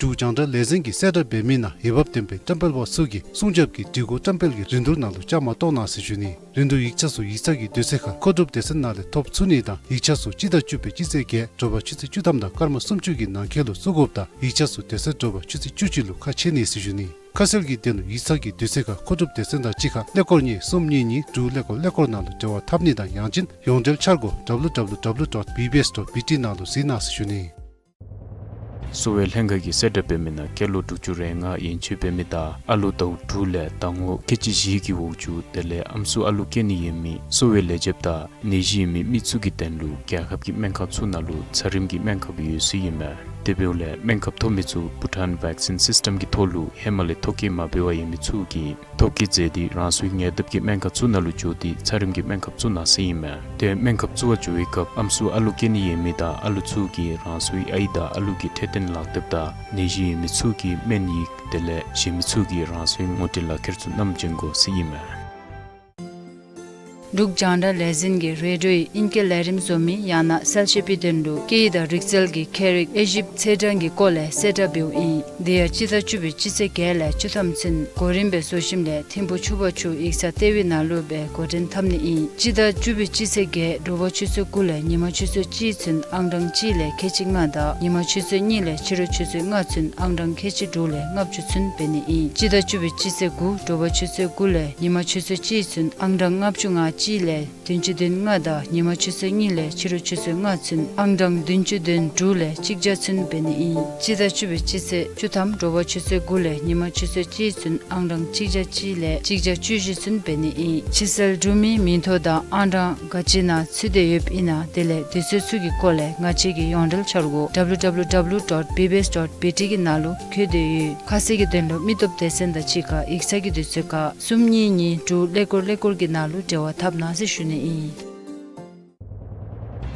འབྲུག་རྒྱང་བསྒྲགས་ལས་འཛིན་གྱིས་གསལ་བསྒྲགས་འབད་མི་ནང་འོས་འབབ་ལྡན་པའི་བཀྲམ་སྤེལ་པ་ཚུ་གིས་སྲུང་སྐྱོབ་ཀྱི་སྒྲིག་གོ་བཀྲམ་སྤེལ་གྱི་རིན་བསྡུར་ནང་ལུ་བཅའ་མར་གཏོགས་གནང་ཟེར་ཞུ་ནི། རིན་བསྡུར་ཡིག་ཆ་ཚུ་ཡིག་ཚང་གི་དུས་ཚོད་ཁར་མཁོ་སྒྲུབ་སྡེ་ཚན་ནང་ལས་ཐོབ་ཚུགས་ནི་དང་ཡིག་ཆ་ཚུ་སྤྱི་ཟླ་བཅུ་པའི་སྤྱི་ཚེས་བརྒྱད་དྲོ་པ་ཆུ་ཚོད་བཅུ་ཐམ་དང་སྐར་མ་སུམ་ཅུ་གི་ནང་འཁོད་ལུ་བཙུགས་དགོཔ་དང་ཡིག་ཆ་ཚུ་དེ་ཚེ་དྲོ་པ་ཆུ་ཚོད་བཅུ་གཅིག་ལུ་ཁ་ཕྱེ་ནི་ཟེར་ཞུ་ནི། ཁ་གསལ་གྱི་དོན་ལུ་ཡིག་ཚང་གི་དུས་ཚོད་ཁར་མཁོ་སྒྲུབ་སྡེ་ཚན་དང་གཅིག་ཁར་ཀླད་ཀོར་གཉིས་གསུམ་གཉིས་གཉིས་དྲུག་ཀླད་ཀོར་ཀླད་ཀོར་ནང་ལུ་འབྲེལ་བ་འཐབ་ནི་དང་ཡང་ཅིན་ཡོངས་འབྲེལ་འཆར་སྒོ་ཌབ་ལུ་ཌབ་ལུ་ཌབ་ལུ་ཌོཊ་བི་བི་ཨེསི་ཌོཊ་བི་ཊི་ནང་ལུ་གཟིགས་གནང་ཟེར་ཞུ་ནི། གསོ་བའི་ལྷན་ཁག་གིས་གསལ་བསྒྲགས་འབད་མི་ནང་སྐྱེས་ལོ་དྲུག་ཅུ་རེ་ལྔ་ཡན་ཆད་འབད་མི་དང་ཨ་ལུ་ཟླཝ་དྲུག་ལས་ཟླ་ངོ་ཁལ་གཅིག་བཞི་གི་འོག་ཅུ་དེ་ལས་ཨམ་སྲུ་ཨ་ལུ་སྐྱེ་ནི་ཡོད་མི་གསོ་བའི་ལས་བྱེདཔ་དང་ནད་གཞི་ཡོད་མི་མི་ཚུ་གི་དོན་ལུ་རྒྱལ་ཁབ་ཀྱི་སྨན་ཁང་ཚུ་ནང་ལུ་ཚད་རིམས་ཀྱི་སྨན་ཁབ་ཡོད་ཟེར་ཨིན་མས། དེ་འབདཝ་ལས་སྨན་ཁབ་ཐོབ་མི་ཚུ་བྷུ་ཊཱན་བེག་སིན་སིསི་ཊམ་གྱི་ཐོག་ལུ་ཧེ་མ་ལས་ཐོ་བཀོད་མ་འབད་བར་ཡོད་མི་ཚུ་གིས་ཐོ་བཀོད་མཛད་དེ་རང་སོའི་ཉེ་འདབས་ཀྱི་སྨན་ཁང་ཚུ་ནང་ལུ་འགྱོ་སྟེ་ཚད་རིམས་ཀྱི་སྨན་ཁབ་བཙུགས་གནང་ཟེར་ཨིན་མས། ཏེ་སྨན་ཁབ་བཙུགས་པར་འགྱོ་བའི་སྐབས་ཨམ་སྲུ་ཨ་ལུ་སྐྱེ་ནི་ཡོད་མི་དང་ཨ་ལུ་ཚུ་གིས་རང་སོའི་ཨའི་དང་ཨ་ལུ་གི་འཕྲོད་བསྟེན་ལག་དེབ་དང་ནད་གཞི་ཡོད་མི་ཚུ་གི་སྨན་ཡིག་དེ་ལས་གཞན་མི་ཚུ་གིས་རང་སོའི་ངོ་སྤྲོད་ལག་ཁྱེར་ཚུ་བསྣམས་བྱོན་དགོ་ཟེར་ཨིན་མས། འབྲུག་རྒྱང་བསྒྲགས་ལས་འཛིན་གྱིས་རེ་ཌིའོ་ཡི་ཨིང་སྐད་ལས་རིམ་བཟོ་མི་ཡང་ན་གསལ་བཤད་པའི་དོན་ལུ་སྐད་ཡིག་དང་རིག་རྩལ་གྱི་ཁྱད་རིག་དབྱེ་ཞིབ་ཚེས་གྲངས་ཀྱི་སྐོར་ལས་གསལ་བསྒྲགས་འབདཝ་ཨིན། དེ་ཡང་སྤྱི་ཟླ་བཅུ་པའི་སྤྱི་ཚེས་བརྒྱད་ལས་བཅུ་ཐམ་ཚུན་གོ་རིམ་སྦེ་བཟོ་ཞིནམ་ལས་ཐིམ་ཕུ་ཆུ་བར་ཆུ་ཡིག་ཚང་ལྟེ་བའི་ནང་ལུ་སྦེ་འགོ་འདྲེན་འཐབ་ནི་ཨིན། སྤྱི་ཟླ་བཅུ་པའི་སྤྱི་ཚེས་བརྒྱད་དྲོ་པ་ཆུ་ཚོད་དགུ་ལས་ཉིན་མ་ཆུ་ཚོད་གཅིག་ཚུན་ཨང་གྲངས་གཅིག་ལས་ཁལ་གཅིག་ལྔ་དང་ཉིན་མ་ཆུ་ཚོད་གཉིས་ལས་ཕྱི་རུ་ཆུ་ཚོད་ལྔ་ཚུན་ཨང་གྲངས་ཁལ་གཅིག་དྲུག་ལས་ལྔ་བཅུ་ཚུན་འབད་ནི་ཨིན། སྤྱི་ཟླ་བཅུ་པའི་སྤྱི་ཚེས་དགུ་དྲོ་པ་ཆུ་ཚོད་དགུ་ལས་ཉིན་མ་ཆུ་ཚོད་གཅིག་ཚུན་ཨང་གྲངས་ལྔ་བཅུ་ང་གཅིག་ལས་བདུན་ཅུ་དོན་ལྔ་དང་ཉིན་མ་ཆུ་ཚོད་གཉིས་ལས་ཕྱི་རུ་ཆུ་ཚོད་ལྔ་ཚུན་ཨང་གྲངས་བདུན་ཅུ་དོན་དྲུག་ལས་གཅིག་བརྒྱ་ཚུན་འབད་ནི་ཨིན། སྤྱི་ཟླ་བཅུ་པའི་སྤྱི་ཚེས་བཅུ་ཐམ་དྲོ་པ་ཆུ་ཚོད་དགུ་ལས་ཉིན་མ་ཆུ་ཚོད་གཅིག་ཚུན་ཨང་གྲངས་གཅིག་བརྒྱ་གཅིག་ལས་གཅིག་བརྒྱ་བཅུ་བཞི་ཚུན་འབད་ནི་ཨིན། ཕྱིར་བསལ་གྲུབ་མིའི་མིང་ཐོ་དང་ཨང་གྲངས་ག་ཅི་ནང་ཚུད་དེ་ཡོདཔ་ཨིན་ན་དེ་ལས་དུས་ཚོད་ཚུ་གི་སྐོར་ལས་ང་བཅས་ཀྱི་ཡོངས་འབྲེལ་འཆར་སྒོ་ཌབ་ལུ་ཌབ་ལུ་ཌབ་ལུ་ཌོཊ་བི་བི་ཨེསི་ཌོཊ་བི་ཊི་གི་ནང་ལུ་བཀོད་དེ་ཡོད། ཁ་གསལ་གྱི་དོན་ལུ་མི་སྟོབས་སྡེ་ཚན་དང་གཅིག་ཁར་ཡིག་ཚང་གི་དུས་ཚོད་ཁར་གསུམ་གཉིས་གཉིས་དྲུག་ཀླད་ཀོར་ཀླད་ཀོར་གྱི་ནང་ལུ་འབྲེལ་བ་འཐབ་གནང་ཟེར་ཞུ་ནི་ཨིན།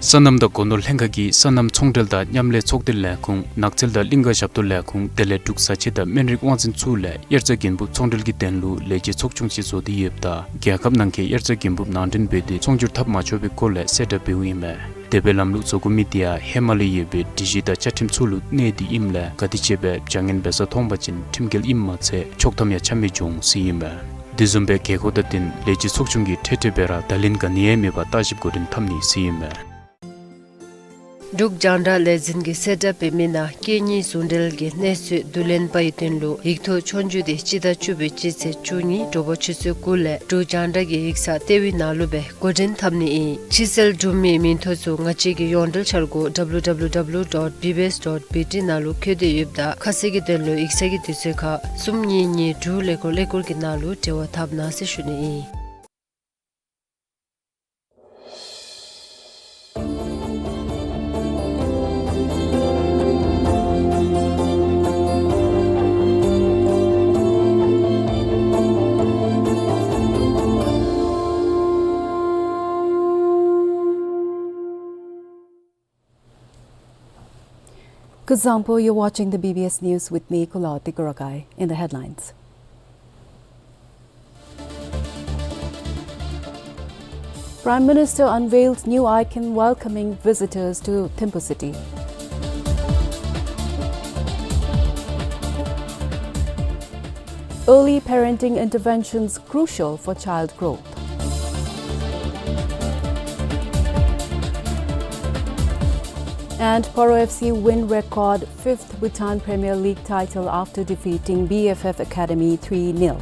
སོ་ནམ་དང་སྒོ་ནོར་ལྷན་ཁག་གིས་སོ་ནམ་ཚོང་འབྲེལ་དང་མཉམ་ལས་ཚོགས་སྡེ་ལས་ཁུངས་ནགས་ཚལ་དང་གླིང་ག་ཞབས་ཏོག་ལས་ཁུངས་དེ་ལས་འབྲུག་བཟའ་ཆས་དང་སྨན་རིགས་དབང་འཛིན་ཚུ་ལས་དབྱར་རྩྭ་དགུན་འབུབ་ཚོང་འབྲེལ་གྱི་དོན་ལུ་ལས་བྱེད་ཚོགས་ཆུང་ཅིག་བཟོ་སྟེ་ཡོདཔ་ད་རྒྱལ་ཁབ་ནང་འཁོད་དབྱར་རྩྭ་དགུན་འབུབ་ནང་འདྲེན་འབད་དེ་ཚོང་སྒྱུར་འཐབ་མ་ཆོག་པའི་སྐོར་ལས་གསལ་བསྒྲགས་འབདཝ་ཨིན་མས། དེ་སྦེ་ལམ་ལུགས་བཟོ་དགོ་མི་དེ་ཡང་ཧེ་མ་ལས་ཡོད་པའི་སྒྲིག་གཞི་དང་བཅའ་ཁྲིམས་ཚུ་ལུ་གནས་ཏེ་ཨིནམ་ལས་ག་དེ་ཅིག་སྦེ་བྱ་ངན་འབད་ས་མཐོང་པ་ཅིན་ཁྲིམས་འགལ་ཨིནམ་མ་ཚད་ཆོག་ཐམ་ཡང་ཆ་མི་འབྱུང་ཟེར་ཨིན་མས། དེ་བཟུམ་སྦེ་དགོས་མཁོ་དང་བསྟུན་ལས་བྱེད་ཚོགས་ཆུང་གིས་འཕྲལ་འཕྲལ་སྦེ་ར་བརྡ་ལན་ག་ནི་ཡང་མེད་པར་བརྟག་ཞིབ་འགོ་འདྲེན་འཐབ་ནི་ཟེར་ཨིན་མས། འབྲུག་རྒྱང་བསྒྲགས་ལས་འཛིན་གྱིས་གསལ་བསྒྲགས་འབད་མི་ནང་སྐད་གཉིས་ཟུང་འབྲེལ་གྱི་གནས་ཚུལ་བསྡུ་ལེན་པའི་དོན་ལུ་ཡིག་ཐོག་ཆོས་རྒྱུགས་དེ་སྤྱི་ཟླ་བཅུ་པའི་སྤྱི་ཚེས་བཅུ་གཉིས་དྲོ་པ་ཆུ་ཚོད་དགུ་ལས་འབྲུག་རྒྱང་བསྒྲགས་ཀྱི་ཡིག་ཚང་ལྟེ་བའི་ནང་ལུ་སྦེ་འགོ་འདྲེན་འཐབ་ནི་ཨིན། ཕྱིར་སེལ་གྲུབ་མིའི་མིང་ཐོ་ཚུ་ང་བཅས་ཀྱི་ཡོངས་འབྲེལ་འཆར་སྒོ་W W W dot B B S dot B T ནང་ལུ་བཀོད་དེ་ཡོདཔ་ད་ཁ་གསལ་གྱི་དོན་ལུ་ཡིག་ཚང་གི་དུས་ཚོད་ཁར་གསུམ་གཉིས་གཉིས་དྲུག་ཀླད་ཀོར་ཀླད་ཀོར་གྱི་ནང་ལུ་འབྲེལ་བ་འཐབ་གནང་ཟེར་ཞུ་ནི་ཨིན། Kuzuzangpo, you're watching the B B S News with me, Kulawarti Korokai. In the headlines. Prime Minister unveils new icon welcoming visitors to Thimphu City. Early parenting interventions crucial for child growth. And Paro F C win record fifth Bhutan Premier League title after defeating B F F Academy three nil.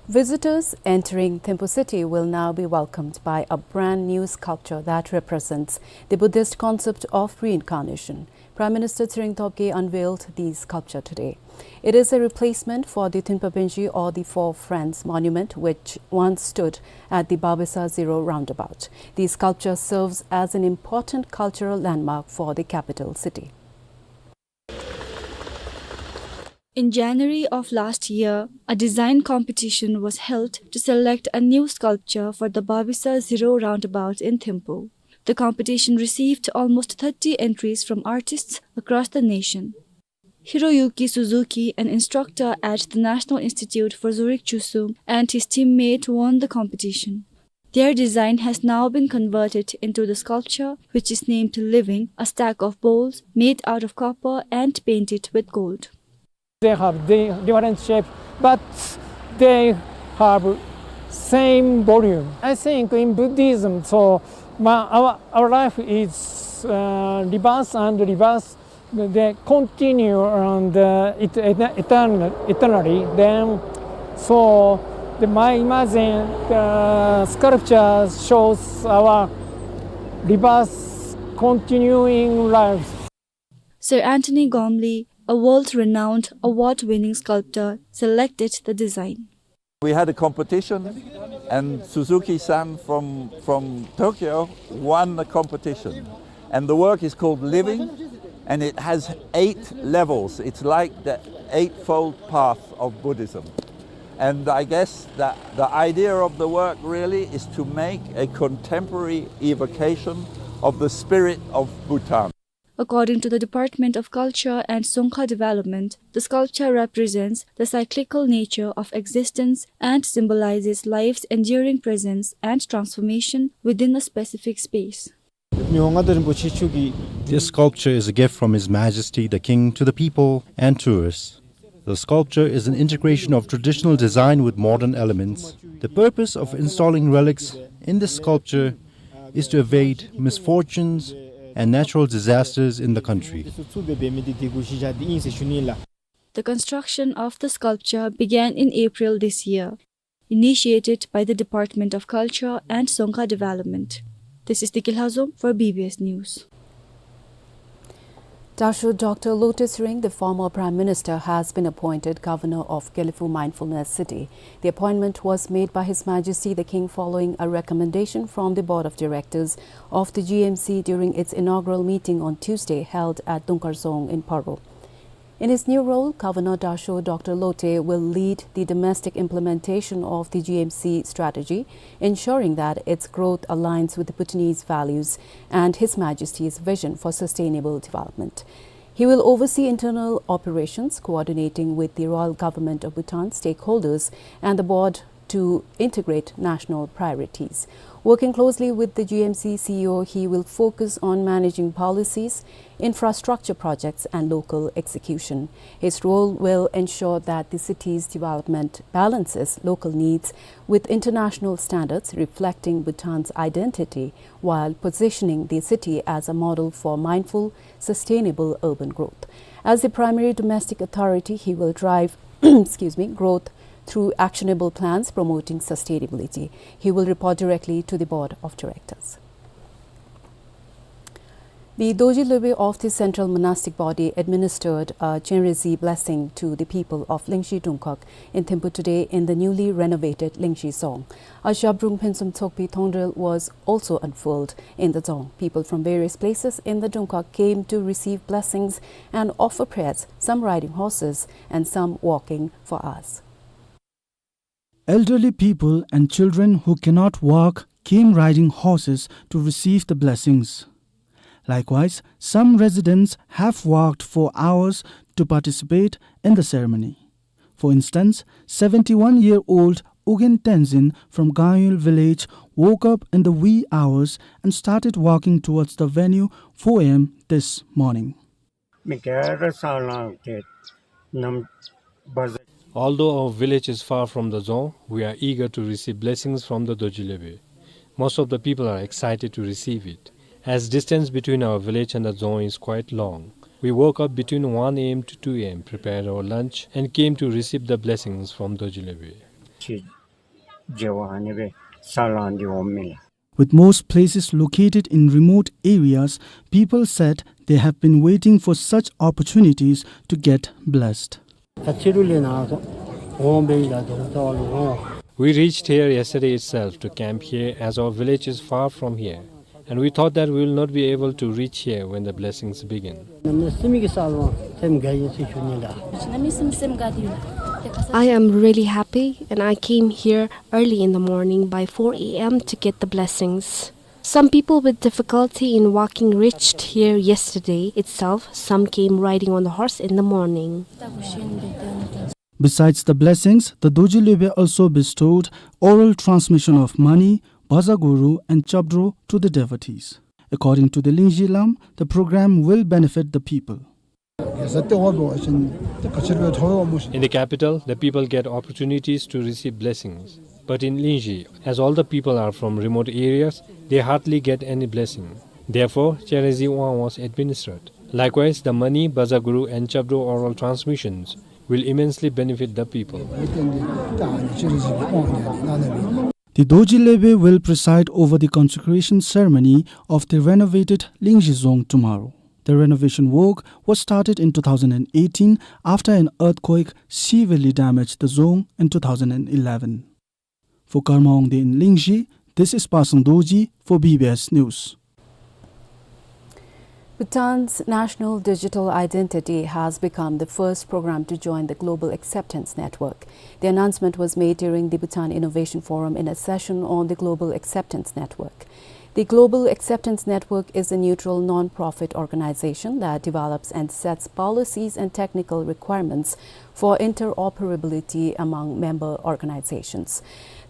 Visitors entering Thimphu city will now be welcomed by a brand new sculpture that represents the Buddhist concept of reincarnation. Prime Minister Tshering Tobgay unveiled the sculpture today. It is a replacement for the Thunpa Benji or the Four Friends monument, which once stood at the Babesa Zero roundabout. The sculpture serves as an important cultural landmark for the capital city. In January of last year, a design competition was held to select a new sculpture for the Babesa Zero roundabout in Thimphu. The competition received almost thirty entries from artists across the nation. Hiroyuki Suzuki, an instructor at the National Institute for Zorig Chushum, and his teammate won the competition. Their design has now been converted into the sculpture, which is named Living, a stack of bowls made out of copper and painted with gold. They have di-, different shape, but they have same volume. I think in Buddhism, so ma-, our, our life is, uh, reverse and reverse. They continue and, uh, it, it, etern-, eternally. Then, so the, my imagine, the sculpture shows our reverse continuing life. Sir Antony Gormley, a world-renowned, award-winning sculptor, selected the design. We had a competition, and Suzuki-san from, from Tokyo won the competition. And the work is called Living, and it has eight levels. It's like the Eightfold Path of Buddhism. And I guess that the idea of the work really is to make a contemporary evocation of the spirit of Bhutan. According to the Department of Culture and Tsongkhar Development, the sculpture represents the cyclical nature of existence and symbolizes life's enduring presence and transformation within a specific space. This sculpture is a gift from His Majesty the King to the people and tourists. The sculpture is an integration of traditional design with modern elements. The purpose of installing relics in this sculpture is to evade misfortunes and natural disasters in the country. The construction of the sculpture began in April this year, initiated by the Department of Culture and Tsongkhar Development. This is Diki Lhazom for B B S News. Dasho Doctor Lotay Tshering, the former Prime Minister, has been appointed Governor of Gelephu Mindfulness City. The appointment was made by His Majesty the King following a recommendation from the Board of Directors of the G M C during its inaugural meeting on Tuesday, held at Dungkar Dzong in Paro. In his new role, Governor Dasho Doctor Lotay will lead the domestic implementation of the G M C strategy, ensuring that its growth aligns with the Bhutanese values and His Majesty's vision for sustainable development. He will oversee internal operations, coordinating with the Royal Government of Bhutan stakeholders and the Board to integrate national priorities. Working closely with the G M C C E O, he will focus on managing policies, infrastructure projects, and local execution. His role will ensure that the city's development balances local needs with international standards, reflecting Bhutan's identity while positioning the city as a model for mindful, sustainable urban growth. As the primary domestic authority, he will drive, excuse me, growth through actionable plans promoting sustainability. He will report directly to the board of directors. The Dorji Lhobe of the Central Monastic Body administered a Chenrezig blessing to the people of Lingzhi Dungkhag in Thimphu today in the newly renovated Lingzhi Dzong. A Zhabdrung Phensum Tsokpi Thongdrel was also unfurled in the Dzong. People from various places in the Dungkhag came to receive blessings and offer prayers, some riding horses and some walking for hours. Elderly people and children who cannot walk came riding horses to receive the blessings. Likewise, some residents have walked for hours to participate in the ceremony. For instance, seventy-one-year-old Ugyen Tenzin from Gayul village woke up in the wee hours and started walking towards the venue four a m this morning. Although our village is far from the Dzong, we are eager to receive blessings from the Dorji Lhobe. Most of the people are excited to receive it, as distance between our village and the Dzong is quite long. We woke up between one a m to two a m, prepared our lunch, and came to receive the blessings from Dorji Lhobe. With most places located in remote areas, people said they have been waiting for such opportunities to get blessed. We reached here yesterday itself to camp here, as our village is far from here, and we thought that we will not be able to reach here when the blessings begin. I am really happy, and I came here early in the morning by four a m to get the blessings. Some people with difficulty in walking reached here yesterday itself. Some came riding on the horse in the morning. Besides the blessings, the Dorji Lhobe also bestowed oral transmission of mani, bazaguru, and chabdro to the devotees. According to the Lingzhi Lam, the program will benefit the people. In the capital, the people get opportunities to receive blessings. But in Lingzhi, as all the people are from remote areas, they hardly get any blessing. Therefore, Chenrezig Wang was administered. Likewise, the mani, bazaguru, and chabdro oral transmissions will immensely benefit the people. The Dorji Lhobe will preside over the consecration ceremony of the renovated Lingzhi Dzong tomorrow. The renovation work was started in two thousand eighteen after an earthquake severely damaged the Dzong in two thousand eleven. For Karma Wangde in Lingzhi, this is Pasang Dorji for B B S News. Bhutan's national digital identity has become the first program to join the Global Acceptance Network. The announcement was made during the Bhutan Innovation Forum in a session on the Global Acceptance Network. The Global Acceptance Network is a neutral non-profit organization that develops and sets policies and technical requirements for interoperability among member organizations.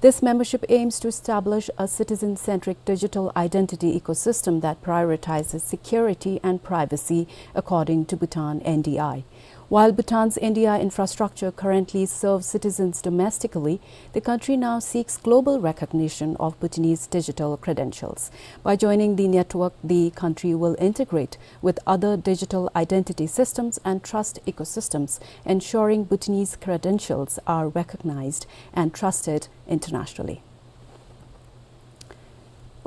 This membership aims to establish a citizen-centric digital identity ecosystem that prioritizes security and privacy, according to Bhutan N D I. While Bhutan's N D I infrastructure currently serves citizens domestically, the country now seeks global recognition of Bhutanese digital credentials. By joining the network, the country will integrate with other digital identity systems and trust ecosystems, ensuring Bhutanese credentials are recognized and trusted internationally.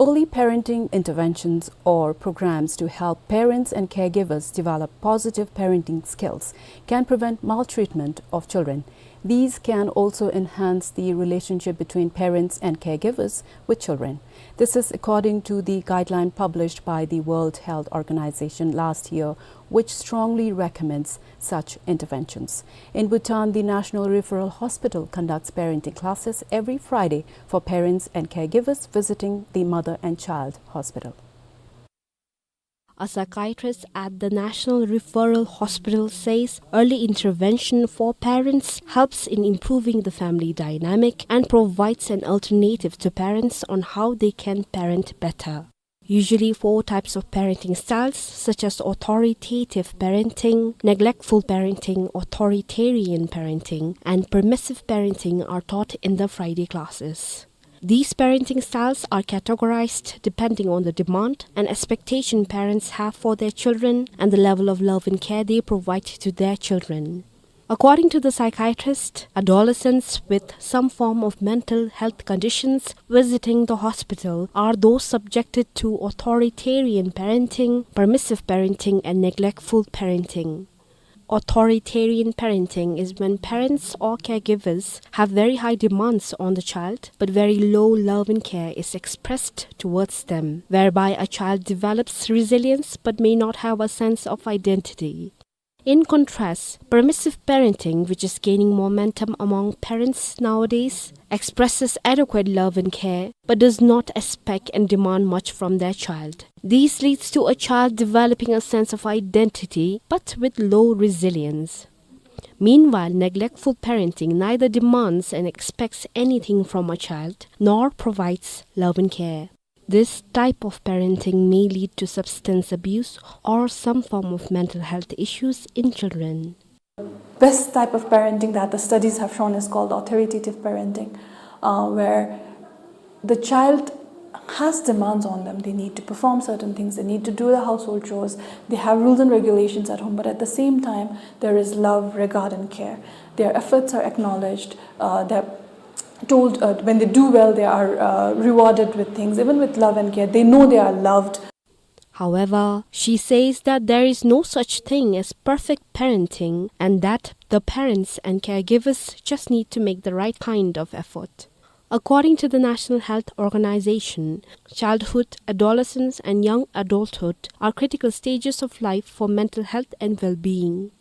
Early parenting interventions or programs to help parents and caregivers develop positive parenting skills can prevent maltreatment of children. These can also enhance the relationship between parents and caregivers with children. This is according to the guideline published by the World Health Organization last year, which strongly recommends such interventions. In Bhutan, the National Referral Hospital conducts parenting classes every Friday for parents and caregivers visiting the Mother and Child Hospital. A psychiatrist at the National Referral Hospital says early intervention for parents helps in improving the family dynamic and provides an alternative to parents on how they can parent better. Usually, four types of parenting styles, such as authoritative parenting, neglectful parenting, authoritarian parenting, and permissive parenting, are taught in the Friday classes. These parenting styles are categorized depending on the demand and expectation parents have for their children and the level of love and care they provide to their children. According to the psychiatrist, adolescents with some form of mental health conditions visiting the hospital are those subjected to authoritarian parenting, permissive parenting, and neglectful parenting. Authoritarian parenting is when parents or caregivers have very high demands on the child, but very low love and care is expressed towards them, whereby a child develops resilience but may not have a sense of identity. In contrast, permissive parenting, which is gaining momentum among parents nowadays, expresses adequate love and care, but does not expect and demand much from their child. This leads to a child developing a sense of identity, but with low resilience. Meanwhile, neglectful parenting neither demands and expects anything from a child, nor provides love and care. This type of parenting may lead to substance abuse or some form of mental health issues in children. Best type of parenting that the studies have shown is called authoritative parenting, uh, where the child has demands on them. They need to perform certain things, they need to do the household chores, they have rules and regulations at home, but at the same time, there is love, regard, and care. Their efforts are acknowledged, uh, they're told, uh, when they do well, they are, uh, rewarded with things, even with love and care. They know they are loved. However, she says that there is no such thing as perfect parenting and that the parents and caregivers just need to make the right kind of effort. According to the National Health Organization, childhood, adolescence, and young adulthood are critical stages of life for mental health and well-being.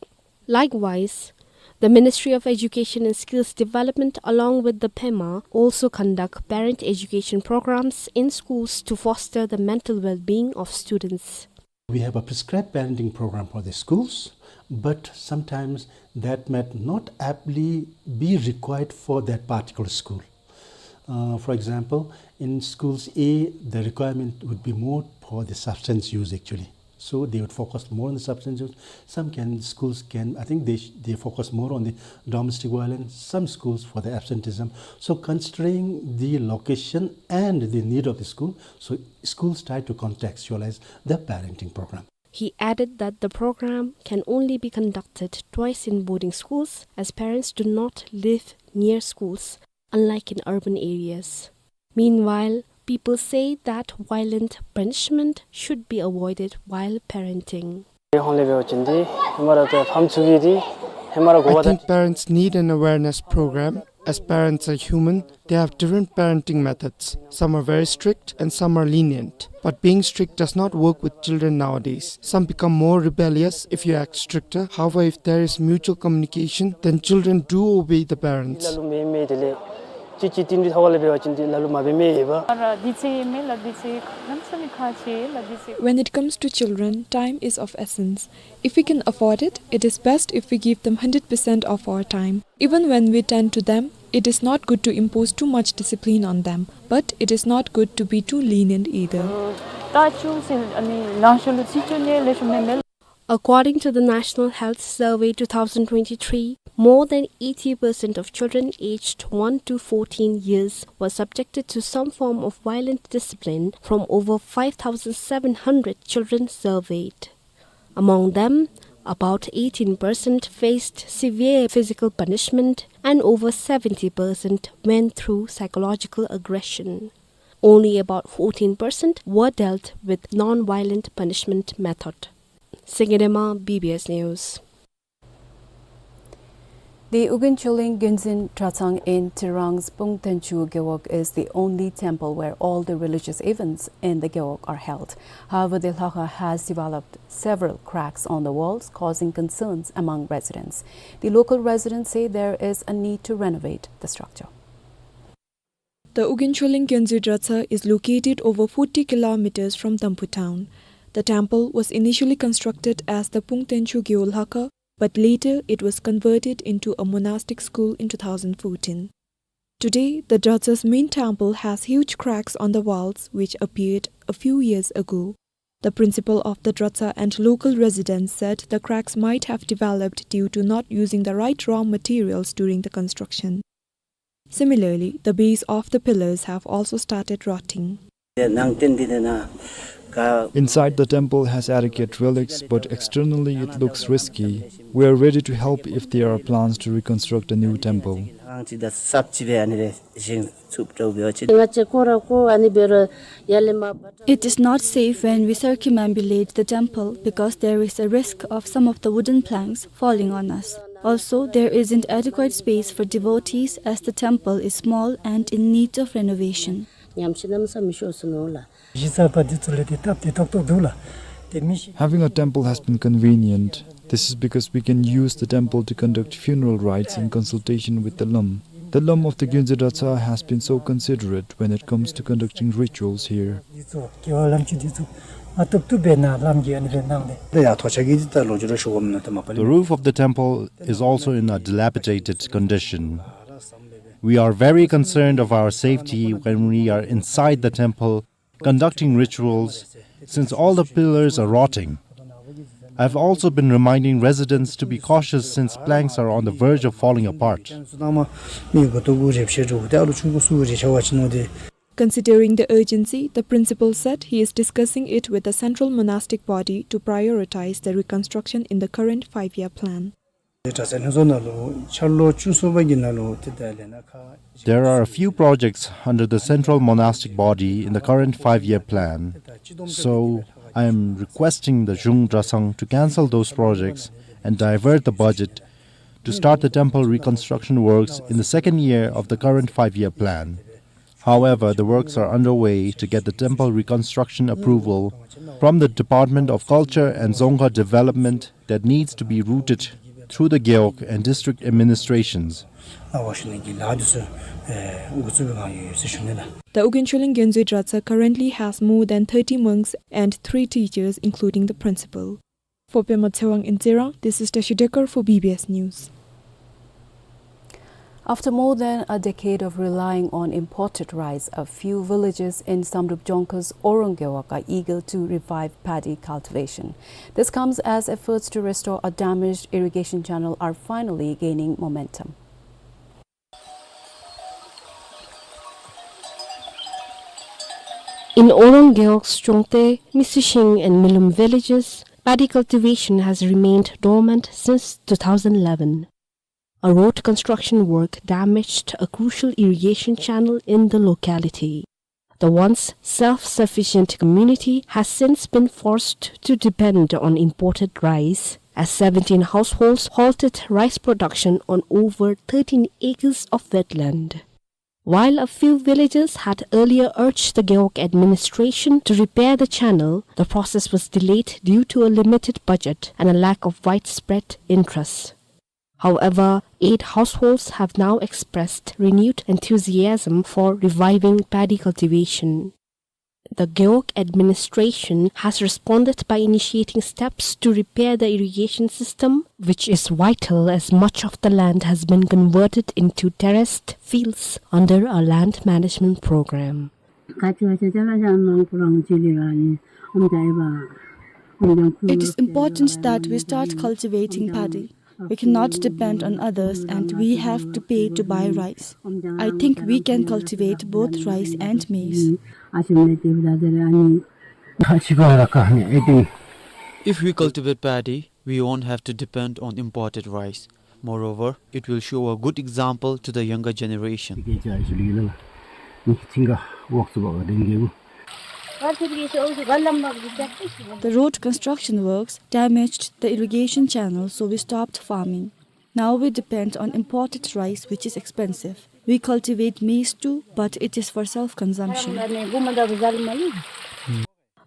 Likewise, the Ministry of Education and Skills Development, along with the PEMA, also conduct parent education programs in schools to foster the mental well-being of students. We have a prescribed parenting program for the schools, but sometimes that might not aptly be required for that particular school. Uh, for example, in schools A, the requirement would be more for the substance use actually. So they would focus more on the substance use. Some can, schools can, I think they, sh- they focus more on the domestic violence, some schools for the absenteeism. So considering the location and the need of the school, so schools try to contextualize the parenting program. He added that the program can only be conducted twice in boarding schools, as parents do not live near schools, unlike in urban areas. Meanwhile, people say that violent punishment should be avoided while parenting. I think parents need an awareness program. As parents are human, they have different parenting methods. Some are very strict and some are lenient. But being strict does not work with children nowadays. Some become more rebellious if you act stricter. However, if there is mutual communication, then children do obey the parents. When it comes to children, time is of essence. If we can afford it, it is best if we give them hundred percent of our time. Even when we tend to them, it is not good to impose too much discipline on them, but it is not good to be too lenient either. According to the National Health Survey two thousand twenty-three, more than eighty percent of children aged one to fourteen years were subjected to some form of violent discipline from over five thousand seven hundred children surveyed. Among them, about eighteen percent faced severe physical punishment and over seventy percent went through psychological aggression. Only about fourteen percent were dealt with non-violent punishment method. Singye Dema, B B S News. The Ugyen Chuleng Gyonzin Dratsang in Tsirang's Pungtenchu Gewog is the only temple where all the religious events in the Gewog are held. However, the lhakha has developed several cracks on the walls, causing concerns among residents. The local residents say there is a need to renovate the structure. The Ugyen Chuleng Gyonzin Dratsa is located over forty kilometers from Tamphu town. The temple was initially constructed as the Pungtenchu Gyo Lhakha, but later it was converted into a monastic school in two thousand fourteen. Today, the Dratsa's main temple has huge cracks on the walls, which appeared a few years ago. The principal of the Dratsa and local residents said the cracks might have developed due to not using the right raw materials during the construction. Similarly, the base of the pillars have also started rotting. Inside the temple has adequate relics, but externally it looks risky. We are ready to help if there are plans to reconstruct a new temple. It is not safe when we circumambulate the temple because there is a risk of some of the wooden planks falling on us. Also, there isn't adequate space for devotees as the temple is small and in need of renovation. Having a temple has been convenient. This is because we can use the temple to conduct funeral rites in consultation with the Lum. The Lum of the Gyunze Dratsa has been so considerate when it comes to conducting rituals here. The roof of the temple is also in a dilapidated condition. We are very concerned of our safety when we are inside the temple conducting rituals, since all the pillars are rotting. I've also been reminding residents to be cautious since planks are on the verge of falling apart. Considering the urgency, the principal said he is discussing it with the central monastic body to prioritize the reconstruction in the current five-year plan. There are a few projects under the central monastic body in the current five-year plan, so I am requesting the Zhung Drasang to cancel those projects and divert the budget to start the temple reconstruction works in the second year of the current five-year plan. However, the works are underway to get the temple reconstruction approval from the Department of Culture and Dzongkha Development that needs to be routed through the gewog and district administrations. The Ugyen Choling Gyaltsuen Dratsa currently has more than thirty monks and three teachers, including the principal. For Pema Tshewang in Tsingrang, this is Tashi Dekar for B B S News. After more than a decade of relying on imported rice, a few villages in Samdrup Jongkha's Orang Gewog are eager to revive paddy cultivation. This comes as efforts to restore a damaged irrigation channel are finally gaining momentum. In Orang Gewog's Chongte, Misishing and Milum villages, paddy cultivation has remained dormant since two thousand eleven. A road construction work damaged a crucial irrigation channel in the locality. The once self-sufficient community has since been forced to depend on imported rice, as seventeen households halted rice production on over thirteen acres of wetland. While a few villagers had earlier urged the Gewog administration to repair the channel, the process was delayed due to a limited budget and a lack of widespread interest. However, eight households have now expressed renewed enthusiasm for reviving paddy cultivation. The Gewog administration has responded by initiating steps to repair the irrigation system, which is vital as much of the land has been converted into terraced fields under a land management program. It is important that we start cultivating paddy. We cannot depend on others and we have to pay to buy rice. I think we can cultivate both rice and maize. If we cultivate paddy, we won't have to depend on imported rice. Moreover, it will show a good example to the younger generation. The road construction works damaged the irrigation channel, so we stopped farming. Now we depend on imported rice, which is expensive. We cultivate maize too, but it is for self-consumption.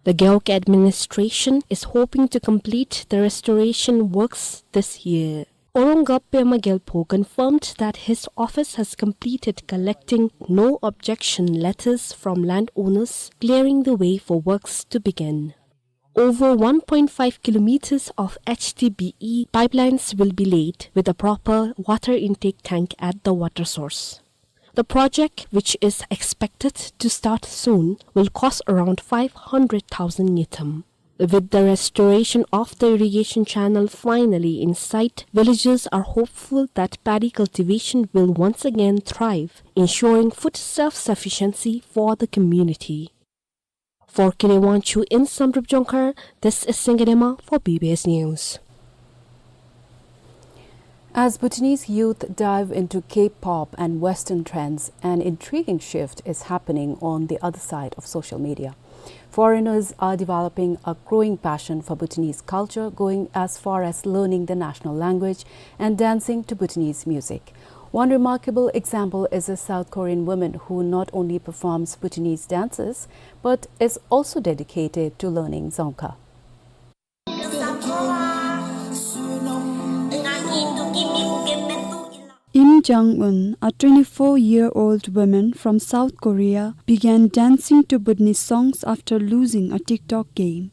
The Gewog administration is hoping to complete the restoration works this year. Orang Gap Pema Gyalpo confirmed that his office has completed collecting no objection letters from landowners, clearing the way for works to begin. Over one point five kilometers of H D P E pipelines will be laid with a proper water intake tank at the water source. The project, which is expected to start soon, will cost around five hundred thousand ngultrum. With the restoration of the irrigation channel finally in sight, villagers are hopeful that paddy cultivation will once again thrive, ensuring food self-sufficiency for the community. For Kine Wangchuk in Samdrup Jongkhar, this is Singye Dema for B B S News. As Bhutanese youth dive into K-pop and Western trends, an intriguing shift is happening on the other side of social media. Foreigners are developing a growing passion for Bhutanese culture, going as far as learning the national language and dancing to Bhutanese music. One remarkable example is a South Korean woman who not only performs Bhutanese dances, but is also dedicated to learning Dzongkha. Im Jang-un, a twenty-four-year-old woman from South Korea, began dancing to Bhutanese songs after losing a TikTok game.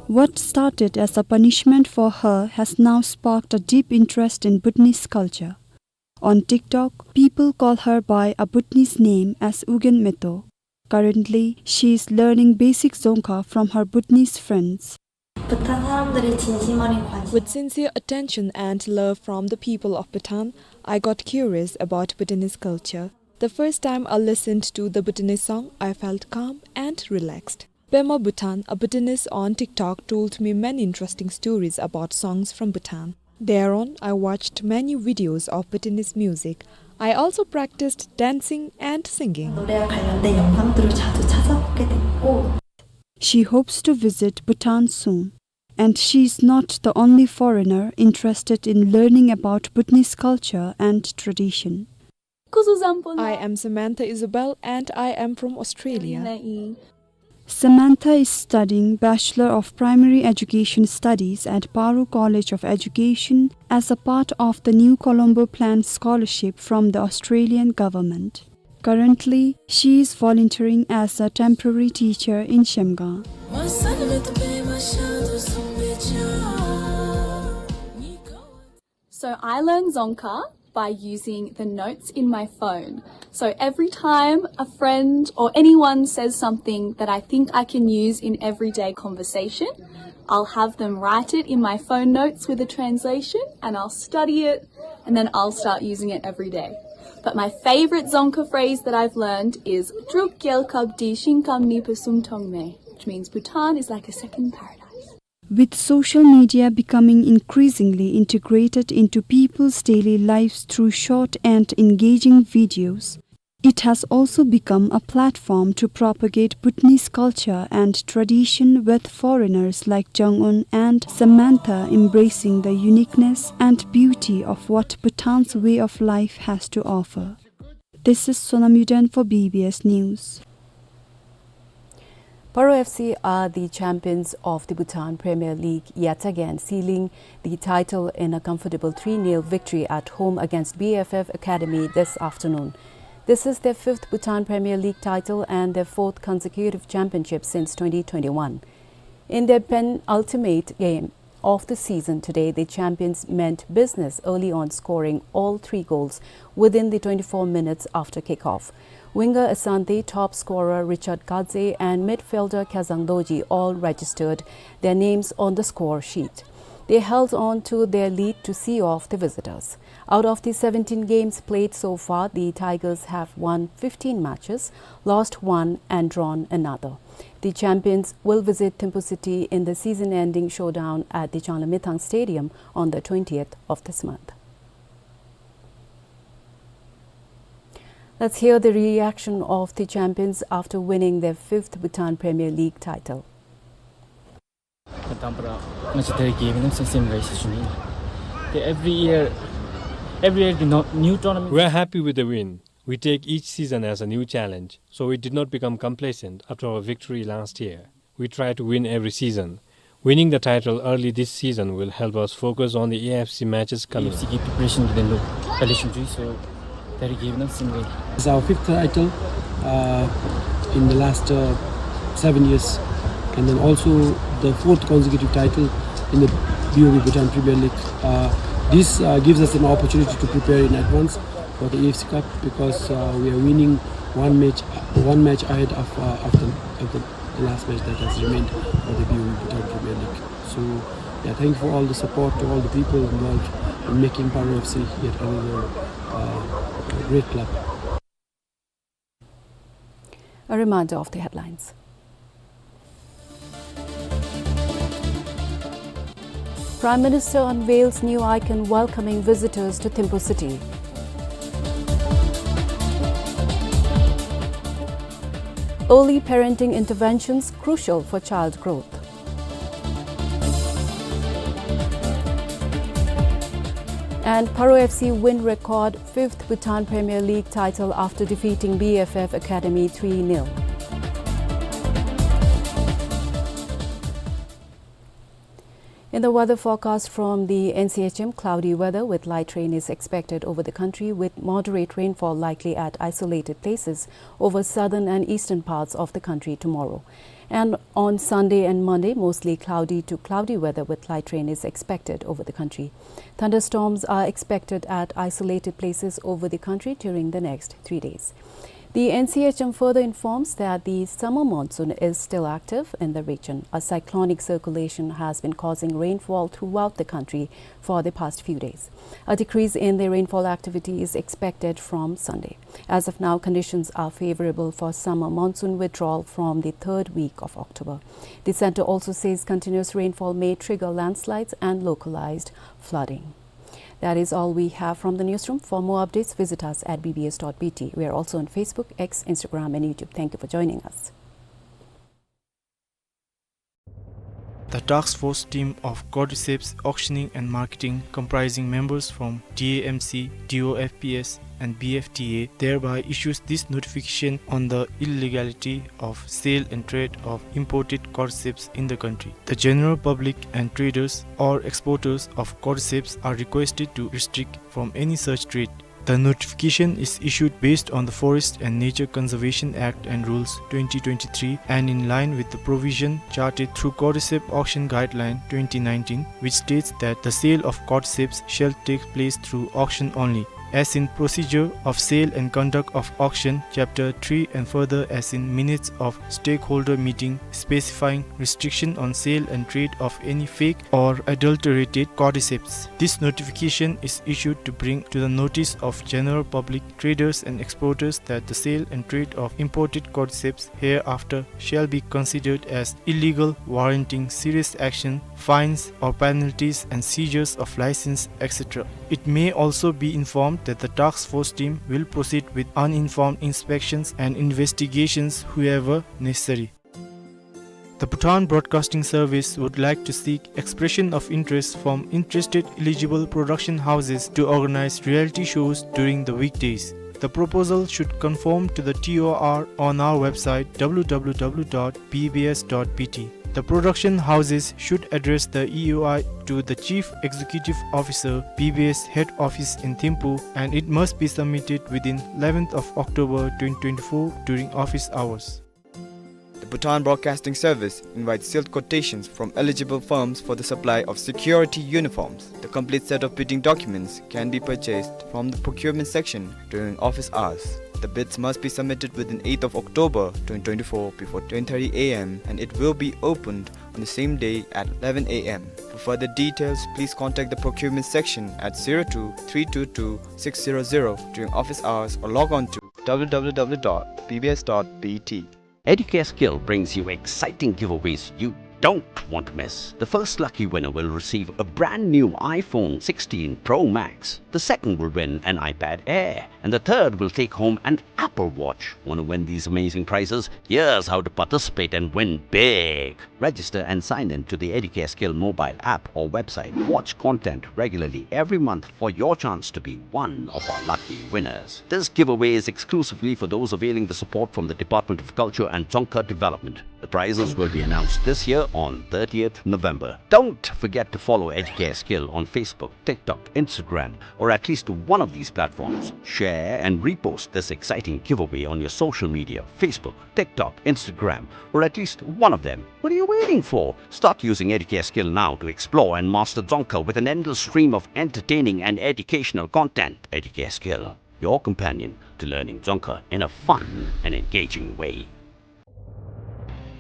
What started as a punishment for her has now sparked a deep interest in Bhutanese culture. On TikTok, people call her by a Bhutanese name as Ugyen Metho. Currently, she is learning basic Dzongkha from her Bhutanese friends. 부탄 사람들의 진심 어린 관심. With sincere attention and love from the people of Bhutan, I got curious about Bhutanese culture. The first time I listened to the Bhutanese song, I felt calm and relaxed. Pema Bhutan, a Bhutanese on TikTok, told me many interesting stories about songs from Bhutan. Thereon, I watched many videos of Bhutanese music. I also practiced dancing and singing. 노래와 관련된 영상들을 자주 찾아보게 됐고, She hopes to visit Bhutan soon, and she is not the only foreigner interested in learning about Bhutanese culture and tradition. I am Samantha Isabel and I am from Australia. Samantha is studying Bachelor of Primary Education Studies at Paro College of Education as a part of the New Colombo Plan scholarship from the Australian government. Currently, she is volunteering as a temporary teacher in Shemgaon. So I learn Dzongkha by using the notes in my phone. So every time a friend or anyone says something that I think I can use in everyday conversation, I'll have them write it in my phone notes with a translation, and I'll study it, and then I'll start using it every day. But my favorite Dzongkha phrase that I've learned is Druk Gyalkab Di Shingkam Nipa Sum Tongme, which means Bhutan is like a second paradise. With social media becoming increasingly integrated into people's daily lives through short and engaging videos, it has also become a platform to propagate Bhutanese culture and tradition, with foreigners like Jung-un and Samantha embracing the uniqueness and beauty of what Bhutan's way of life has to offer. This is Sonam Yuden for B B S News. Paro F C are the champions of the Bhutan Premier League, yet again sealing the title in a comfortable three nil victory at home against B F F Academy this afternoon. This is their fifth Bhutan Premier League title and their fourth consecutive championship since twenty twenty-one. In their penultimate game of the season today, the champions meant business early on, scoring all three goals within the twenty-four minutes after kickoff. Winger Asante, top scorer Richard Kadze, and midfielder Khazang Dorji all registered their names on the score sheet. They held on to their lead to see off the visitors. Out of the seventeen games played so far, the Tigers have won fifteen matches, lost one and drawn another. The champions will visit Thimphu City in the season-ending showdown at the Changlamithang Stadium on the twentieth of this month. Let's hear the reaction of the champions after winning their fifth Bhutan Premier League title. དང་པ་ར་ང་བཅས་ད་རེས་རྒྱལ་པོའི་རྣམ་གསུམ་སེམས་དགའ་ཡི་ཟེར་ཞུ་ནི། The every year, every year the no-, new tournament. We are happy with the win. We take each season as a new challenge, so we did not become complacent after our victory last year. We try to win every season. Winning the title early this season will help us focus on the A F C matches coming. A F C གི་preparation གི་དོན་ལུ་ག་ལེ་ཞུ་ནི། So ད་རེས་རྒྱལ་པོའི་རྣམ་གསུམ་གི། It's our fifth title. Uh, in the last, uh, seven years, and then also the fourth consecutive title in the B O B Bhutan Premier League. Uh, this, uh, gives us an opportunity to prepare in advance for the A F C Cup because, uh, we are winning one match, one match ahead of, uh, of the, of the, the last match that has remained for the B O B Bhutan Premier League. So, yeah, thank you for all the support to all the people involved in making Paro F C yet another, uh, great club. A reminder of the headlines. Prime Minister unveils new icon welcoming visitors to Thimphu city. Early parenting interventions crucial for child growth. And Paro F C win record fifth Bhutan Premier League title after defeating B F F Academy three nil. In the weather forecast from the N C H M, cloudy weather with light rain is expected over the country, with moderate rainfall likely at isolated places over southern and eastern parts of the country tomorrow. And on Sunday and Monday, mostly cloudy to cloudy weather with light rain is expected over the country. Thunderstorms are expected at isolated places over the country during the next three days. The N C H M further informs that the summer monsoon is still active in the region. A cyclonic circulation has been causing rainfall throughout the country for the past few days. A decrease in the rainfall activity is expected from Sunday. As of now, conditions are favorable for summer monsoon withdrawal from the third week of October. The center also says continuous rainfall may trigger landslides and localized flooding. That is all we have from the newsroom. For more updates, visit us at B B S dot B T. We are also on Facebook, X, Instagram, and YouTube. Thank you for joining us. The task force team of Cordyceps Auctioning and Marketing, comprising members from T A M C, T O F P S, and B F T A, thereby issues this notification on the illegality of sale and trade of imported cordyceps in the country. The general public and traders or exporters of cordyceps are requested to restrict from any such trade. The notification is issued based on the Forest and Nature Conservation Act and Rules twenty twenty-three and in line with the provision charted through Cordyceps Auction Guideline twenty nineteen, which states that the sale of cordyceps shall take place through auction only, as in Procedure of Sale and Conduct of Auction, Chapter three, and further as in minutes of stakeholder meeting specifying restriction on sale and trade of any fake or adulterated cordyceps. This notification is issued to bring to the notice of general public, traders and exporters that the sale and trade of imported cordyceps hereafter shall be considered as illegal, warranting serious action, fines or penalties and seizures of license, et cetera. It may also be informed that the task force team will proceed with uninformed inspections and investigations wherever necessary. The Bhutan Broadcasting Service would like to seek expression of interest from interested eligible production houses to organize reality shows during the weekdays. The proposal should conform to the T O R on our website, W W W dot B B S dot B T. The production houses should address the E O I to the Chief Executive Officer, B B S Head Office in Thimphu, and it must be submitted within eleventh of October twenty twenty-four during office hours. The Bhutan Broadcasting Service invites sealed quotations from eligible firms for the supply of security uniforms. The complete set of bidding documents can be purchased from the procurement section during office hours. The bids must be submitted within eighth of October twenty twenty-four before ten thirty A M, and it will be opened on the same day at eleven A M. For further details, please contact the procurement section at zero two three two two six zero zero during office hours or log on to W W W dot B B S dot B T. Educare Skill brings you exciting giveaways you don't want to miss. The first lucky winner will receive a brand new iPhone sixteen Pro Max. The second will win an iPad Air. And the third will take home an Apple Watch. Want to win these amazing prizes? Here's how to participate and win big. Register and sign in to the Educare Skill mobile app or website. Watch content regularly every month for your chance to be one of our lucky winners. This giveaway is exclusively for those availing the support from the Department of Culture and Dzongkha Development. The prizes will be announced this year on thirtieth November. Don't forget to follow Educare Skill on Facebook, TikTok, Instagram, or at least one of these platforms. Share and repost this exciting giveaway on your social media, Facebook, TikTok, Instagram, or at least one of them. What are you waiting for? Start using Educare Skill now to explore and master Dzongkha with an endless stream of entertaining and educational content. Educare Skill, your companion to learning Dzongkha in a fun and engaging way.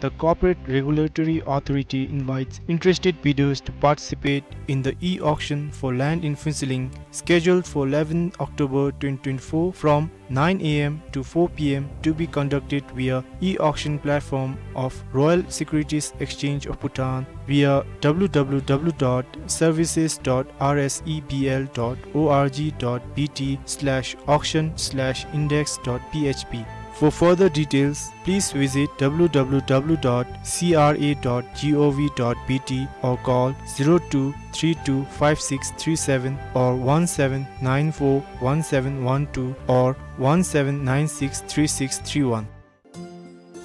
The Corporate Regulatory Authority invites interested bidders to participate in the e-auction for land in Phuentsholing, scheduled for eleventh October twenty twenty-four from nine A M to four P M, to be conducted via e-auction platform of Royal Securities Exchange of Bhutan via W W W dot services dot R S E B L dot org dot B T slash auction slash index dot P H P. For further details, please visit W W W dot C R A dot gov dot B T or call zero two three two five six three seven or one seven nine four one seven one two or one seven nine six three six three one.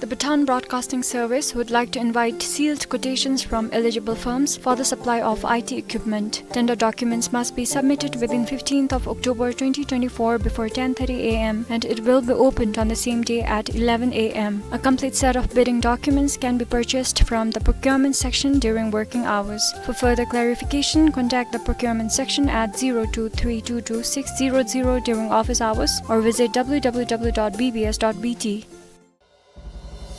The Bhutan Broadcasting Service would like to invite sealed quotations from eligible firms for the supply of I T equipment. Tender documents must be submitted within fifteenth of October twenty twenty-four before ten thirty A M, and it will be opened on the same day at eleven A M. A complete set of bidding documents can be purchased from the procurement section during working hours. For further clarification, contact the procurement section at zero two three two two six zero zero during office hours or visit W W W dot B B S dot B T.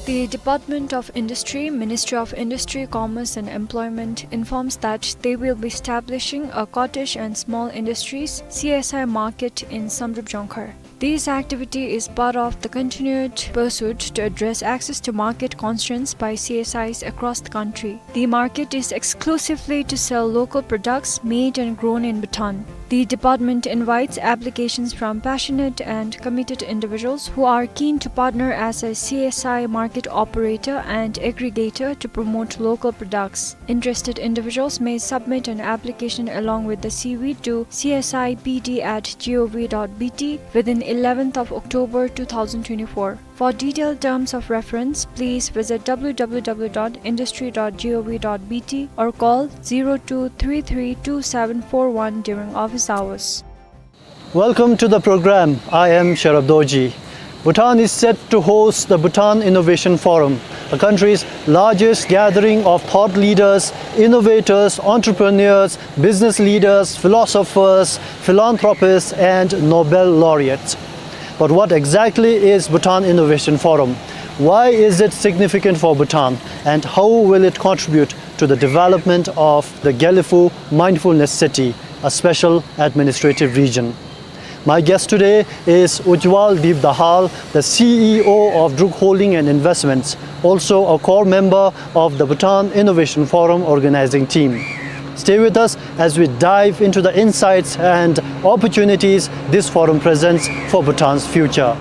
The Department of Industry, Ministry of Industry, Commerce and Employment informs that they will be establishing a cottage and small industries, C S I, market in Samdrup Dzongkhar. This activity is part of the continued pursuit to address access to market constraints by C S Is across the country. The market is exclusively to sell local products made and grown in Bhutan. The department invites applications from passionate and committed individuals who are keen to partner as a C S I market operator and aggregator to promote local products. Interested individuals may submit an application along with the C V to C S I P D at gov dot B T within eleventh of October two thousand twenty-four. For detailed terms of reference, please visit W W W dot industry dot gov dot B T or call zero two three three two seven four one during office hours. Welcome to the program. I am Sherab Dorji. Bhutan is set to host the Bhutan Innovation Forum, the country's largest gathering of thought leaders, innovators, entrepreneurs, business leaders, philosophers, philanthropists, and Nobel laureates. But what exactly is Bhutan Innovation Forum? Why is it significant for Bhutan? And how will it contribute to the development of the Gelephu Mindfulness City, a special administrative region? My guest today is Ujwal Deep Dahal, the C E O of Druk Holding and Investments, also a core member of the Bhutan Innovation Forum organizing team. Stay with us as we dive into the insights and opportunities this forum presents for Bhutan's future.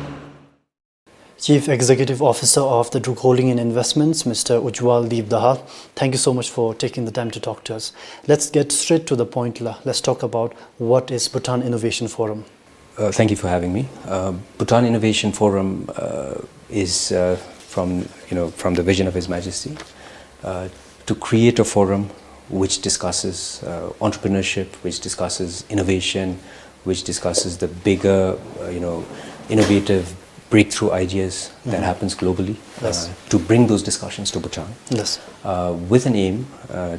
Chief Executive Officer of the Druk Holding and Investments, Mister Ujwal Deep Dahal, thank you so much for taking the time to talk to us. Let's get straight to the point, la. Let's talk about what is Bhutan Innovation Forum. Uh, thank you for having me. Uh, Bhutan Innovation Forum, uh, is, uh, from, you know, from the vision of His Majesty, uh, to create a forum which discusses, uh, entrepreneurship, which discusses innovation, which discusses the bigger, uh, you know, innovative breakthrough ideas that Mm-hmm. happens globally, Yes. uh, to bring those discussions to Bhutan, Yes. uh, with an aim, uh,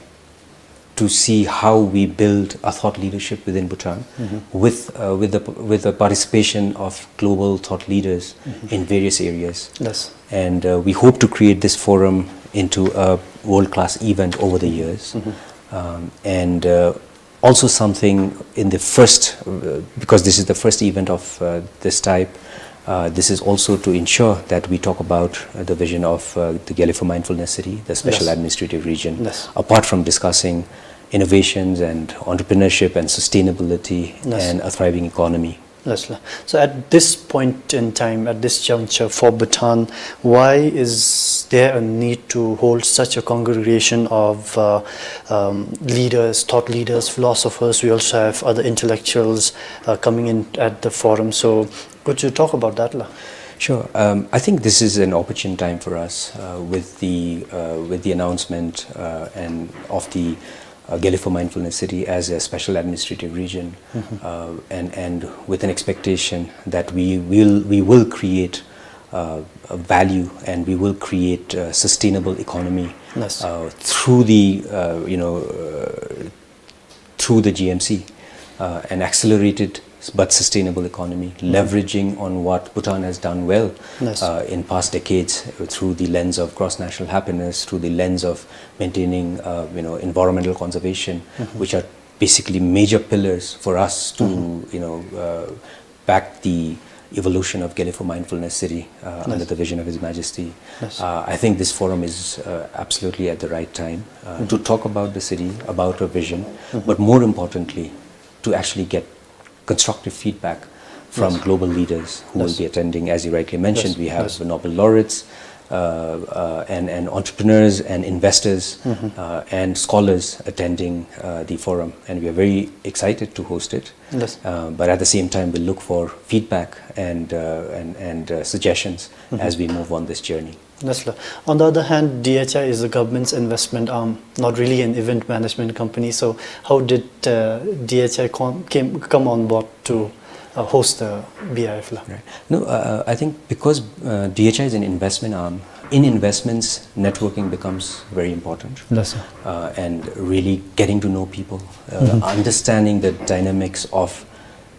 to see how we build a thought leadership within Bhutan Mm-hmm. with, uh, with the, with the participation of global thought leaders Mm-hmm. in various areas. Yes. And, uh, we hope to create this forum into a world-class event over the years. Mm-hmm. Um, and, uh, also something in the first, uh, because this is the first event of, uh, this type, uh, this is also to ensure that we talk about, uh, the vision of, uh, the Gelephu Mindfulness City, the special Yes. administrative region, Yes. apart from discussing innovations and entrepreneurship and sustainability Yes. and a thriving economy. Yes, la. So at this point in time, at this juncture for Bhutan, why is there a need to hold such a congregation of, uh, um, leaders, thought leaders, philosophers? We also have other intellectuals, uh, coming in at the forum. So could you talk about that, la? Sure. Um, I think this is an opportune time for us, uh, with the, uh, with the announcement, uh, and of the, uh, Gelephu Mindfulness City as a special administrative region, uh, and, and with an expectation that we will, we will create, uh, a value, and we will create a sustainable economy, uh, through the, uh, you know, uh, through the G M C, uh, an accelerated but sustainable economy, leveraging on what Bhutan has done well, uh, in past decades, uh, through the lens of cross-national happiness, through the lens of maintaining, uh, you know, environmental conservation, which are basically major pillars for us to, you know, uh, back the evolution of Gelephu Mindfulness City, uh, under the vision of His Majesty. Uh, I think this forum is, uh, absolutely at the right time, uh, to talk about the city, about our vision, but more importantly, to actually get constructive feedback from global leaders who will be attending. As you rightly mentioned, we have Nobel laureates, uh, uh, and, and entrepreneurs and investors, uh, and scholars attending, uh, the forum, and we are very excited to host it. Uh, but at the same time, we'll look for feedback and, uh, and, and, uh, suggestions as we move on this journey. Yes, sir. On the other hand, D H I is the government's investment arm, not really an event management company. So how did, uh, D H I com-, came, come on board to, uh, host the B I F, la? Right. No, uh, I think because, uh, D H I is an investment arm, in investments, networking becomes very important. Yes, sir. Uh, and really getting to know people, uh, understanding the dynamics of,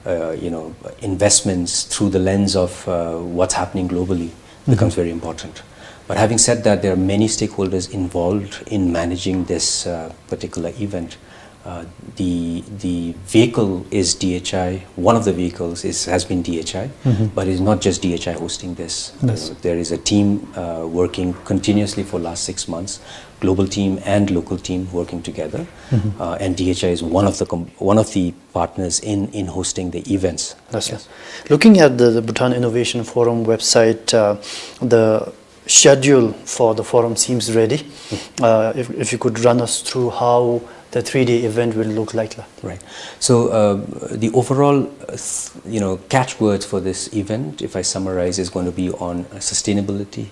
uh, you know, investments through the lens of, uh, what's happening globally becomes very important. But having said that, there are many stakeholders involved in managing this, uh, particular event. Uh, the, the vehicle is D H I. One of the vehicles is, has been D H I, but it's not just D H I hosting this. Uh, there is a team, uh, working continuously for last six months, global team and local team working together. Uh, and D H I is one of the com-, one of the partners in, in hosting the events. Yes, sir. Looking at the, the Bhutan Innovation Forum website, uh, the schedule for the forum seems ready. Uh, if, if you could run us through how the three-day event will look like, la. Right. So, uh, the overall, uh, th-, you know, catchwords for this event, if I summarize, is going to be on, uh, sustainability,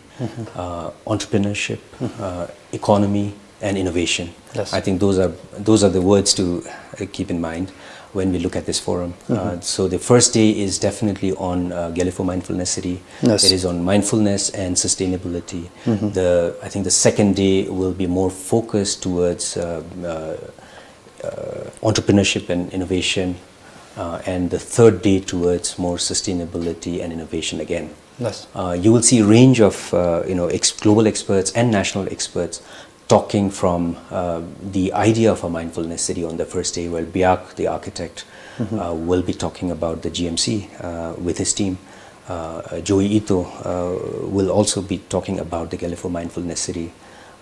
uh, entrepreneurship, uh, economy, and innovation. Yes. I think those are, those are the words to, uh, keep in mind when we look at this forum. Uh, so the first day is definitely on, uh, Gelephu Mindfulness City. Yes. It is on mindfulness and sustainability. The, I think the second day will be more focused towards, uh, uh, uh, entrepreneurship and innovation, uh, and the third day towards more sustainability and innovation again. Yes. Uh, you will see a range of, uh, you know, ex-, global experts and national experts talking from, uh, the idea of a mindfulness city on the first day, while Biak, the architect, uh, will be talking about the G M C, uh, with his team. Uh, uh, Joi Ito, uh, will also be talking about the Gelephu Mindfulness City,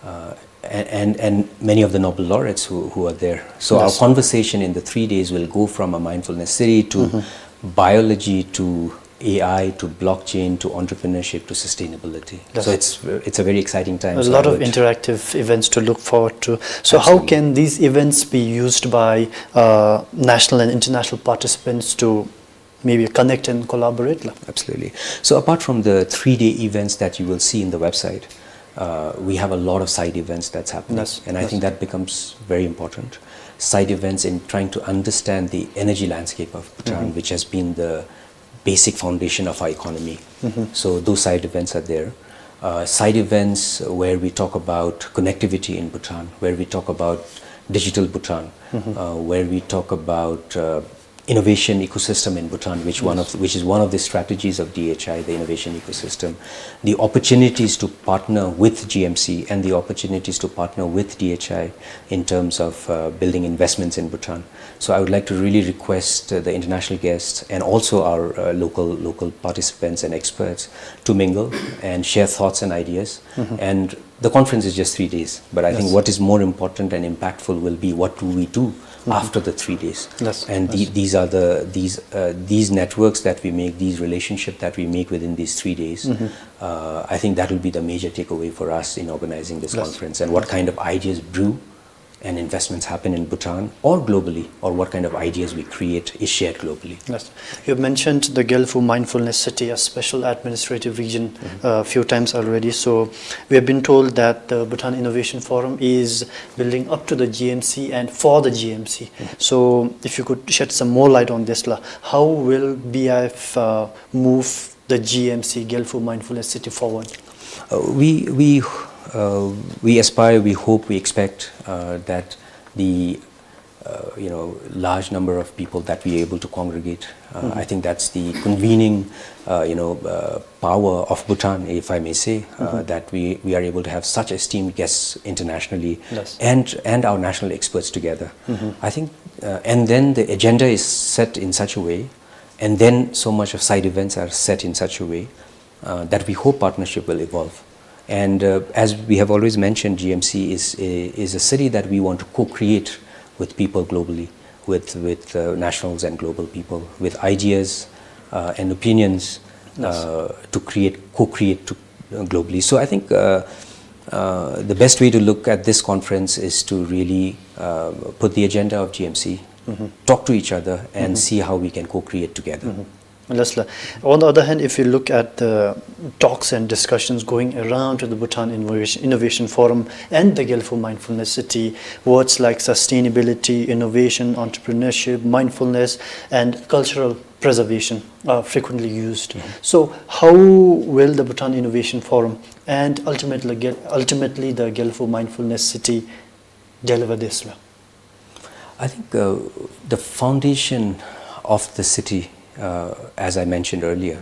uh, and, and, and many of the Nobel laureates who, who are there. So our conversation in the three days will go from a mindfulness city to biology to A I to blockchain to entrepreneurship to sustainability. So it's, it's a very exciting time. A lot of interactive events to look forward to. So how can these events be used by, uh, national and international participants to maybe connect and collaborate, la? Absolutely. So apart from the three-day events that you will see in the website, uh, we have a lot of side events that's happening. And I think that becomes very important. Side events in trying to understand the energy landscape of Bhutan, which has been the basic foundation of our economy. So those side events are there. Uh, side events where we talk about connectivity in Bhutan, where we talk about digital Bhutan, uh, where we talk about, uh, innovation ecosystem in Bhutan, which one of, which is one of the strategies of D H I, the innovation ecosystem, the opportunities to partner with G M C and the opportunities to partner with D H I in terms of, uh, building investments in Bhutan. So I would like to really request, uh, the international guests and also our, uh, local, local participants and experts to mingle and share thoughts and ideas. And the conference is just three days, but I think what is more important and impactful will be what do we do after the three days. And the, these are the, these, uh, these networks that we make, these relationships that we make within these three days, uh, I think that will be the major takeaway for us in organizing this conference, and what kind of ideas brew and investments happen in Bhutan or globally, or what kind of ideas we create is shared globally. Yes. You have mentioned the Gelfu Mindfulness City, a special administrative region, a few times already. So we have been told that the Bhutan Innovation Forum is building up to the G M C and for the G M C. So if you could shed some more light on this, la, how will B I F uh, move the G M C, Gelfu Mindfulness City, forward? Uh, we, we, uh, we aspire, we hope, we expect uh, that the uh, you know, large number of people that we are able to congregate. Uh, I think that's the convening, uh, you know, uh, power of Bhutan, if I may say, uh, that we, we are able to have such esteemed guests internationally Yes. and, and our national experts together. I think, uh, and then the agenda is set in such a way, and then so much of side events are set in such a way uh, that we hope partnership will evolve. And uh, as we have always mentioned, G M C is a, is a city that we want to co-create with people globally, with, with uh, nationals and global people, with ideas uh, and opinions uh, to create, co-create to, uh, globally. So I think uh, uh, the best way to look at this conference is to really uh, put the agenda of G M C, talk to each other, and see how we can co-create together. Yes, la. On the other hand, if you look at the talks and discussions going around to the Bhutan Innovation, Innovation Forum and the Gelfu Mindfulness City, words like sustainability, innovation, entrepreneurship, mindfulness, and cultural preservation are frequently used. So, how will the Bhutan Innovation Forum and ultimately, Gel- ultimately the Gelfu Mindfulness City deliver this, la? I think uh, the foundation of the city, uh, as I mentioned earlier,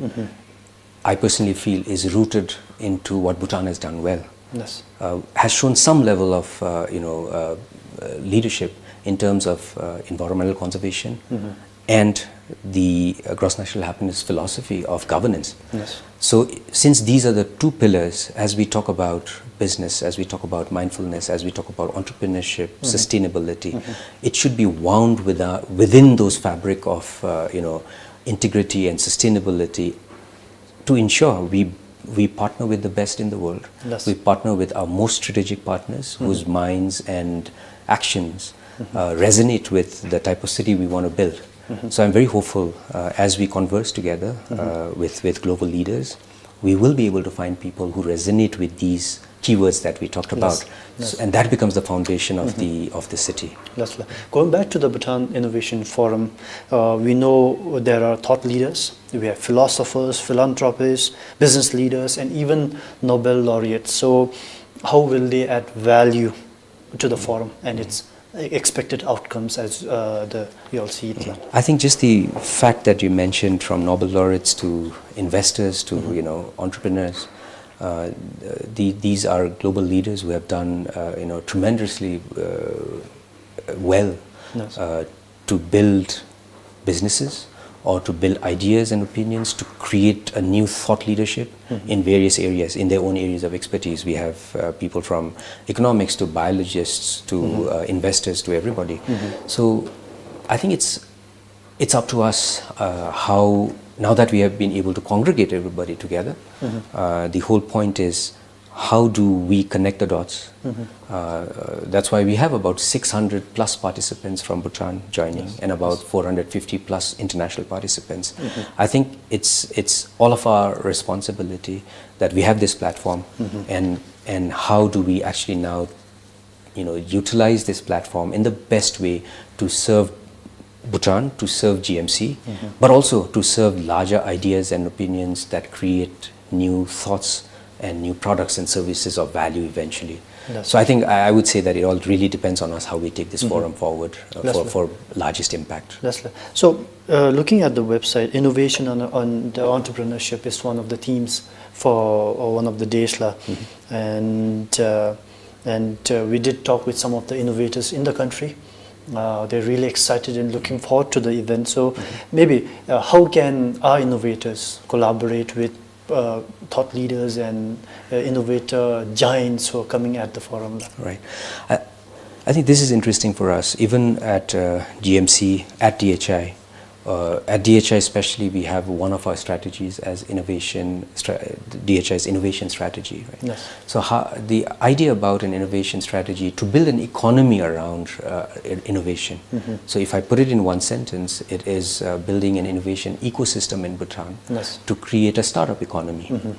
I personally feel is rooted into what Bhutan has done well. Yes. Uh, has shown some level of uh, you know uh, uh, leadership in terms of uh, environmental conservation and the uh, gross national happiness philosophy of governance. Yes. So, since these are the two pillars, as we talk about business, as we talk about mindfulness, as we talk about entrepreneurship, sustainability, it should be wound with, uh, within those fabric of, uh, you know, integrity and sustainability to ensure we, we partner with the best in the world. Yes. We partner with our most strategic partners whose minds and actions uh, resonate with the type of city we want to build. So I'm very hopeful uh, as we converse together uh, with, with global leaders, we will be able to find people who resonate with these keywords that we talked about. Yes. Yes. And that becomes the foundation of the, of the city. Yes, la. Going back to the Bhutan Innovation Forum, uh, we know there are thought leaders, we have philosophers, philanthropists, business leaders, and even Nobel laureates. So how will they add value to the forum and its expected outcomes as uh, the you all see it, la? I think just the fact that you mentioned, from Nobel laureates to investors to you know entrepreneurs, uh, the, these are global leaders who have done uh, you know tremendously uh, well Yes. uh, to build businesses or to build ideas and opinions to create a new thought leadership in various areas, in their own areas of expertise. We have uh, people from economics to biologists to uh, investors to everybody. So I think it's it's up to us uh, how, now that we have been able to congregate everybody together, uh, the whole point is how do we connect the dots? Uh, that's why we have about six hundred plus participants from Bhutan joining and about four hundred fifty plus international participants. I think it's, it's all of our responsibility that we have this platform, and, and how do we actually now you know, utilize this platform in the best way to serve Bhutan, to serve G M C, but also to serve larger ideas and opinions that create new thoughts and new products and services of value eventually. Yes. So I think I I would say that it all really depends on us how we take this forum forward uh, Yes, for, sir. for largest impact. Yes, sir. So, uh, looking at the website, innovation and, and the entrepreneurship is one of the themes for uh, one of the days, la. And uh, and uh, we did talk with some of the innovators in the country. Uh, they're really excited and looking forward to the event. So maybe uh, how can our innovators collaborate with uh, thought leaders and uh, innovator giants who are coming at the forum? Right. I, I think this is interesting for us. Even at uh, G M C, at D H I, Uh, at D H I especially, we have one of our strategies as innovation, stra-, D H I's innovation strategy, right? Yes. So how, the idea about an innovation strategy to build an economy around, uh, i-, innovation. Mm-hmm. So if I put it in one sentence, it is, uh, building an innovation ecosystem in Bhutan, yes, to create a startup economy. Mm-hmm.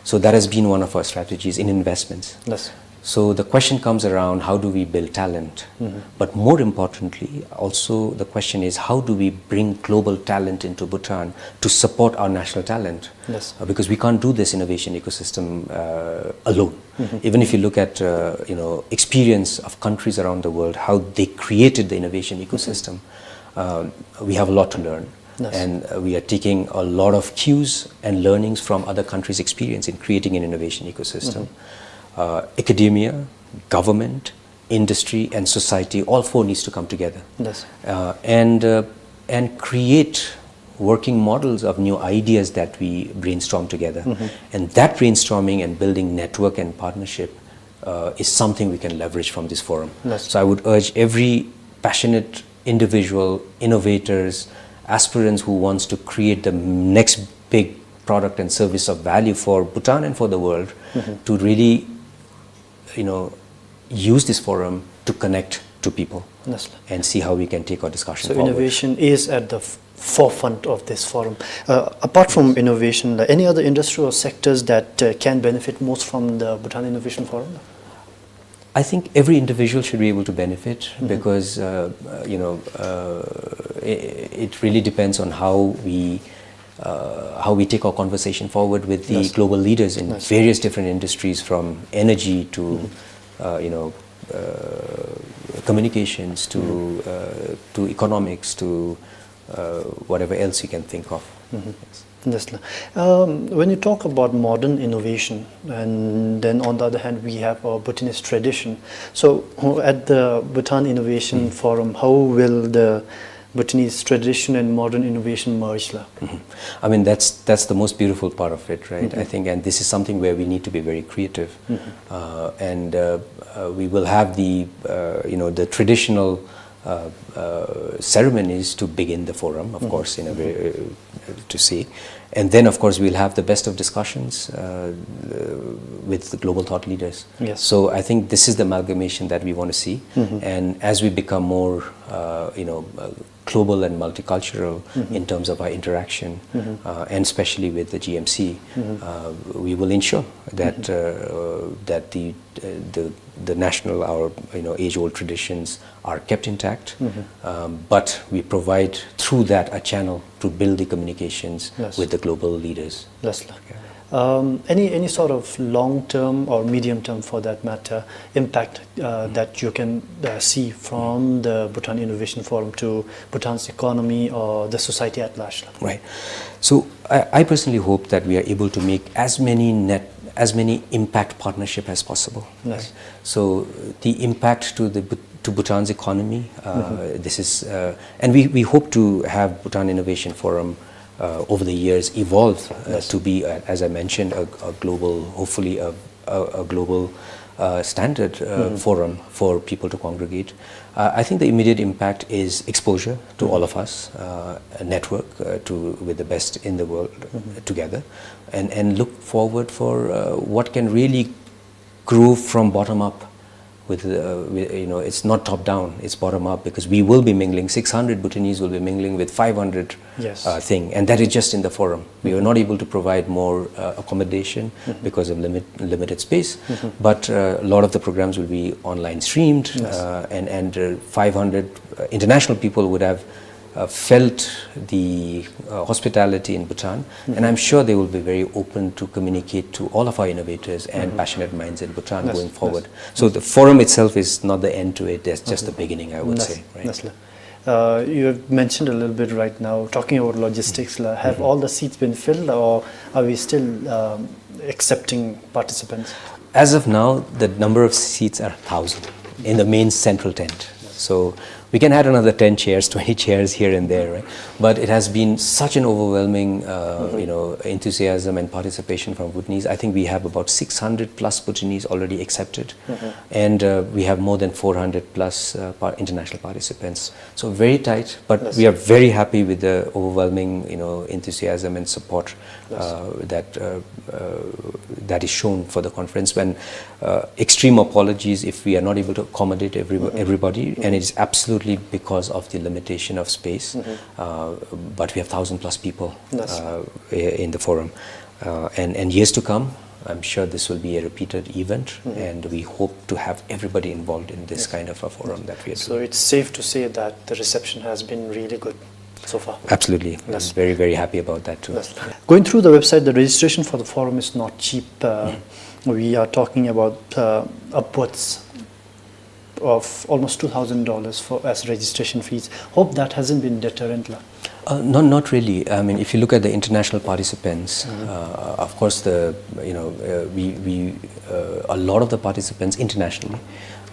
So that has been one of our strategies in investments. Yes. So the question comes around, how do we build talent? Mm-hmm. But more importantly, also the question is, how do we bring global talent into Bhutan to support our national talent? Yes. Uh, because we can't do this innovation ecosystem, uh, alone. Mm-hmm. Even if you look at, uh, you know, experience of countries around the world, how they created the innovation, mm-hmm, ecosystem, um, we have a lot to learn. Yes. And, uh, we are taking a lot of cues and learnings from other countries' experience in creating an innovation ecosystem. Mm-hmm. Uh, academia, government, industry, and society, all four needs to come together. Yes. Uh, and, uh, and create working models of new ideas that we brainstorm together. Mm-hmm. And that brainstorming and building network and partnership, uh, is something we can leverage from this forum. Yes. So I would urge every passionate individual, innovators, aspirants who wants to create the next big product and service of value for Bhutan and for the world, mm-hmm, to really, you know, use this forum to connect to people, yes, and see how we can take our discussion, so forward. Innovation is at the f-, forefront of this forum. Uh, apart from innovation, like, any other industry or sectors that, uh, can benefit most from the Bhutan Innovation Forum? I think every individual should be able to benefit, mm-hmm, because, uh, uh, you know, uh, i-, it really depends on how we, uh, how we take our conversation forward with the, yes, global leaders in, yes, various different industries, from energy to, mm-hmm, uh, you know, uh, communications to, mm-hmm, uh, to economics to, uh, whatever else you can think of. Mm-hmm. Yes. Yes, la. Um, when you talk about modern innovation, and then on the other hand, we have our Bhutanese tradition. So, who, at the Bhutan Innovation, mm-hmm, Forum, how will the Bhutanese tradition and modern innovation merge, la? Mm-hmm. I mean, that's, that's the most beautiful part of it, right? Mm-hmm. I think, and this is something where we need to be very creative. Mm-hmm. Uh, and, uh, uh, we will have the, uh, you know, the traditional uh, uh, ceremonies to begin the forum, of, mm-hmm, course, in a, mm-hmm, way, uh, to see. And then, of course, we'll have the best of discussions, uh, with the global thought leaders. Yes. So I think this is the amalgamation that we want to see. Mm-hmm. And as we become more, uh, you know, uh, global and multicultural, mm-hmm, in terms of our interaction, mm-hmm, uh, and especially with the G M C, mm-hmm, uh, we will ensure that, mm-hmm, uh, that the, uh, the, the national, our, you know, age-old traditions are kept intact, mm-hmm, um, but we provide through that a channel to build the communications, yes, with the global leaders. Yes, la. Yeah. Um, any, any sort of long-term or medium-term, for that matter, impact, uh, mm-hmm, that you can, uh, see from the Bhutan Innovation Forum to Bhutan's economy or the society at large, la? Right. So I, I personally hope that we are able to make as many net, as many impact partnership as possible. Yes. Right? So the impact to the Bhut-, to Bhutan's economy, uh, mm-hmm, this is, uh, and we, we hope to have Bhutan Innovation Forum, uh, over the years evolve, uh, yes, to be, uh, as I mentioned, a, a global, hopefully a, a, a global, uh, standard, uh, mm-hmm, forum for people to congregate. Uh, I think the immediate impact is exposure to, mm-hmm, all of us, uh, a network, uh, to, with the best in the world, mm-hmm, together, and, and look forward for, uh, what can really grow from bottom up. With, uh, with, you know, it's not top down, it's bottom up, because we will be mingling, six hundred Bhutanese will be mingling with five hundred, yes, uh, thing, and that is just in the forum. We were, mm-hmm, not able to provide more, uh, accommodation, mm-hmm, because of limit, limited space, mm-hmm, but, uh, a lot of the programs will be online streamed, yes, uh, and, and, uh, five hundred, uh, international people would have uh, felt the, uh, hospitality in Bhutan, mm-hmm, and I'm sure they will be very open to communicate to all of our innovators and, mm-hmm, passionate minds in Bhutan, yes, going forward. Yes. So the forum itself is not the end to it, that's just the, mm-hmm, beginning, I would, yes, say, right? Yes, la. Uh, you have mentioned a little bit right now, talking about logistics, la. Have, mm-hmm, all the seats been filled, or are we still, um, accepting participants? As of now, the number of seats are thousand in the main central tent. So We can add another ten chairs, twenty chairs here and there, right? But it has been such an overwhelming, uh, you know, enthusiasm and participation from Bhutanese. I think we have about six hundred plus Bhutanese already accepted, and uh, we have more than four hundred plus uh, par- international participants. So very tight, but we are very happy with the overwhelming, you know, enthusiasm and support uh, that uh, uh, that is shown for the conference. When uh, extreme apologies if we are not able to accommodate every, everybody, and it's absolutely because of the limitation of space. Uh, but we have thousand plus people uh, i- in the forum, uh, and and years to come, I'm sure this will be a repeated event, and we hope to have everybody involved in this kind of a forum that we are doing. So it's safe to say that the reception has been really good so far. Absolutely. I'm very, very happy about that too. Going through the website, the registration for the forum is not cheap. Uh, we are talking about uh, upwards of almost two thousand dollars for as registration fees. Hope that hasn't been deterrent, la. Uh, not, not really. I mean, if you look at the international participants, uh, of course, the you know uh, we, we uh, a lot of the participants internationally,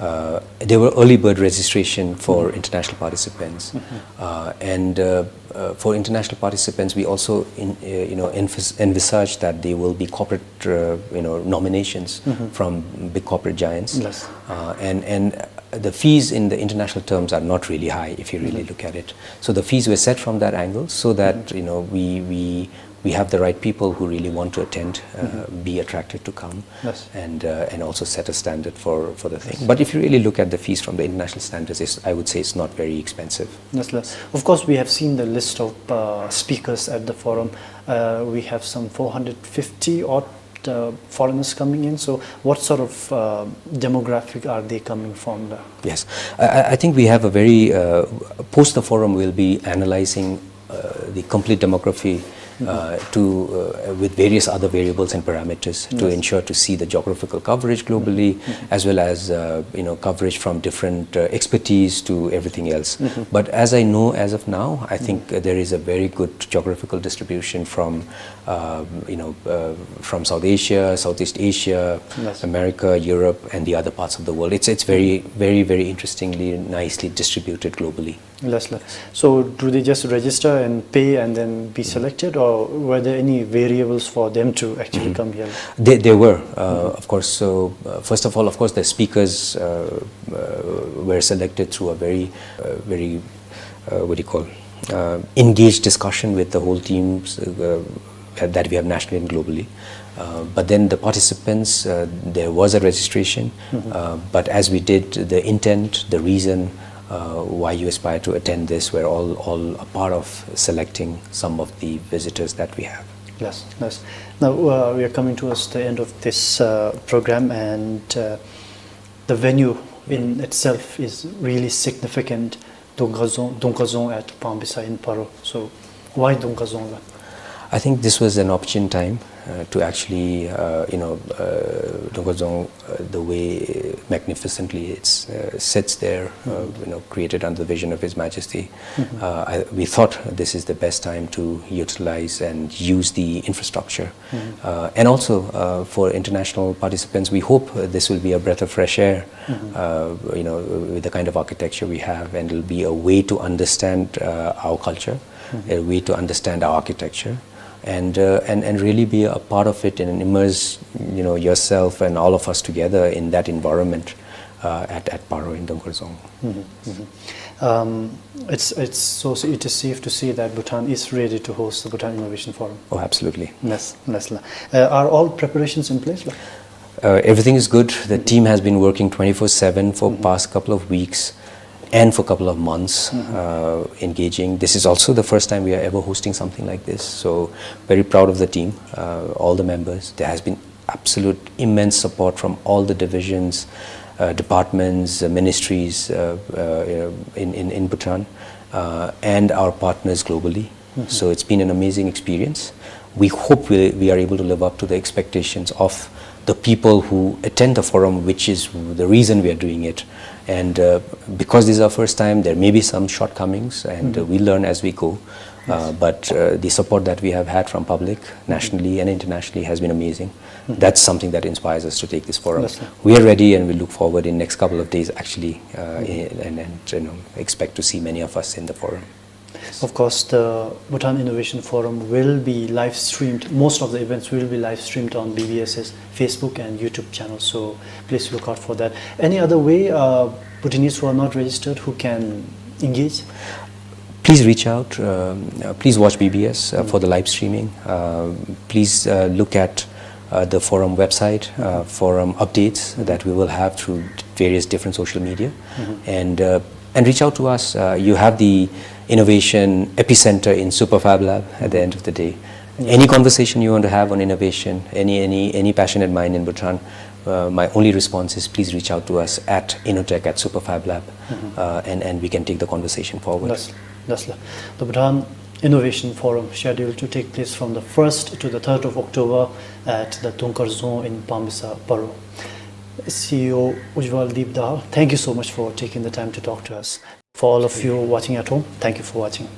uh, there were early bird registration for international participants, uh, and uh, uh, for international participants, we also in, uh, you know envis- envisage that there will be corporate uh, you know nominations from big corporate giants, Yes. uh, and and the fees in the international terms are not really high if you really look at it. So the fees were set from that angle so that you know we we we have the right people who really want to attend uh, be attracted to come Yes. and uh, and also set a standard for for the thing. But if you really look at the fees from the international standards, it's, I would say it's not very expensive. Yes, la. Of course, we have seen the list of uh, speakers at the forum. Uh, we have some four hundred fifty odd uh, foreigners coming in. So, what sort of uh, demographic are they coming from? La? Yes, I, I- I think we have a very uh, post the forum. We'll be analyzing uh, the complete demography uh, to uh, with various other variables and parameters to ensure to see the geographical coverage globally, as well as uh, you know coverage from different uh, expertise to everything else. But as I know as of now, I think uh, there is a very good geographical distribution from um, you know uh, from South Asia, Southeast Asia, Yes. America, Europe, and the other parts of the world. It's it's very very very interestingly, nicely distributed globally. Yes, la. So, do they just register and pay and then be selected, or were there any variables for them to actually come here? There, there were, uh, of course. So, uh, first of all, of course, the speakers uh, uh, were selected through a very, uh, very, uh, what do you call, uh, engaged discussion with the whole teams uh, that we have nationally and globally. Uh, but then the participants, uh, there was a registration. Uh, but as we did the intent, the reason uh, why you aspire to attend this, we're all, all a part of selecting some of the visitors that we have. Yes, yes. Now uh, we are coming towards the end of this uh, program, and uh, the venue in itself is really significant. Dungazong, Dungazong at Pangpisa in Paro. So, why Dungazong, la? I think this was an opportune time uh, to actually, uh, you know, uh, Dungazong, uh, the way magnificently it's uh, sits there, uh, you know, created under the vision of His Majesty. Uh, I, we thought this is the best time to utilize and use the infrastructure. Uh, and also uh, for international participants, we hope uh, this will be a breath of fresh air, uh, you know, with the kind of architecture we have, and it'll be a way to understand uh, our culture, a way to understand our architecture, and, uh, and, and really be a part of it and immerse, you know, yourself and all of us together in that environment uh, at, at Paro in Dungazong. Um, it's, it's, so, so it is safe to say that Bhutan is ready to host the Bhutan Innovation Forum. Oh, absolutely. Yes, yes, la. Uh, are all preparations in place, la? Uh, everything is good. The team has been working twenty-four seven for past couple of weeks and for couple of months, uh, engaging. This is also the first time we are ever hosting something like this. So very proud of the team, uh, all the members. There has been absolute immense support from all the divisions, uh, departments, uh, ministries uh, uh, you know, in, in, in Bhutan, uh, and our partners globally. So it's been an amazing experience. We hope we, we are able to live up to the expectations of the people who attend the forum, which is the reason we are doing it. And uh, because this is our first time, there may be some shortcomings, and uh, we learn as we go. Uh, but, uh, the support that we have had from public, nationally and internationally, has been amazing. That's something that inspires us to take this forum. Yes, sir. We are ready, and we look forward in next couple of days, actually, uh, in, and, and, you know, expect to see many of us in the forum. Of course, the Bhutan Innovation Forum will be live streamed. Most of the events will be live streamed on BBS's Facebook and YouTube channel. So please look out for that. Any other way, uh, Bhutanese who are not registered who can engage? Please reach out. Um, uh, please watch BBS, uh, for the live streaming. Uh, please, uh, look at, uh, the forum website, uh, forum updates that we will have through various different social media. And, uh, and reach out to us. Uh, you have the innovation epicenter in Superfab Lab at the end of the day. Any conversation you want to have on innovation, any, any, any passionate mind in Bhutan, uh, my only response is please reach out to us at innotech at superfab lab, uh, and, and we can take the conversation forward. That's, that's la-, the Bhutan Innovation Forum scheduled to take place from the first to the third of October at the Dongkar Dzong in Pamesa, Paro. CEO Ujjwal Deep Dal, thank you so much for taking the time to talk to us. For all of you watching at home, thank you for watching.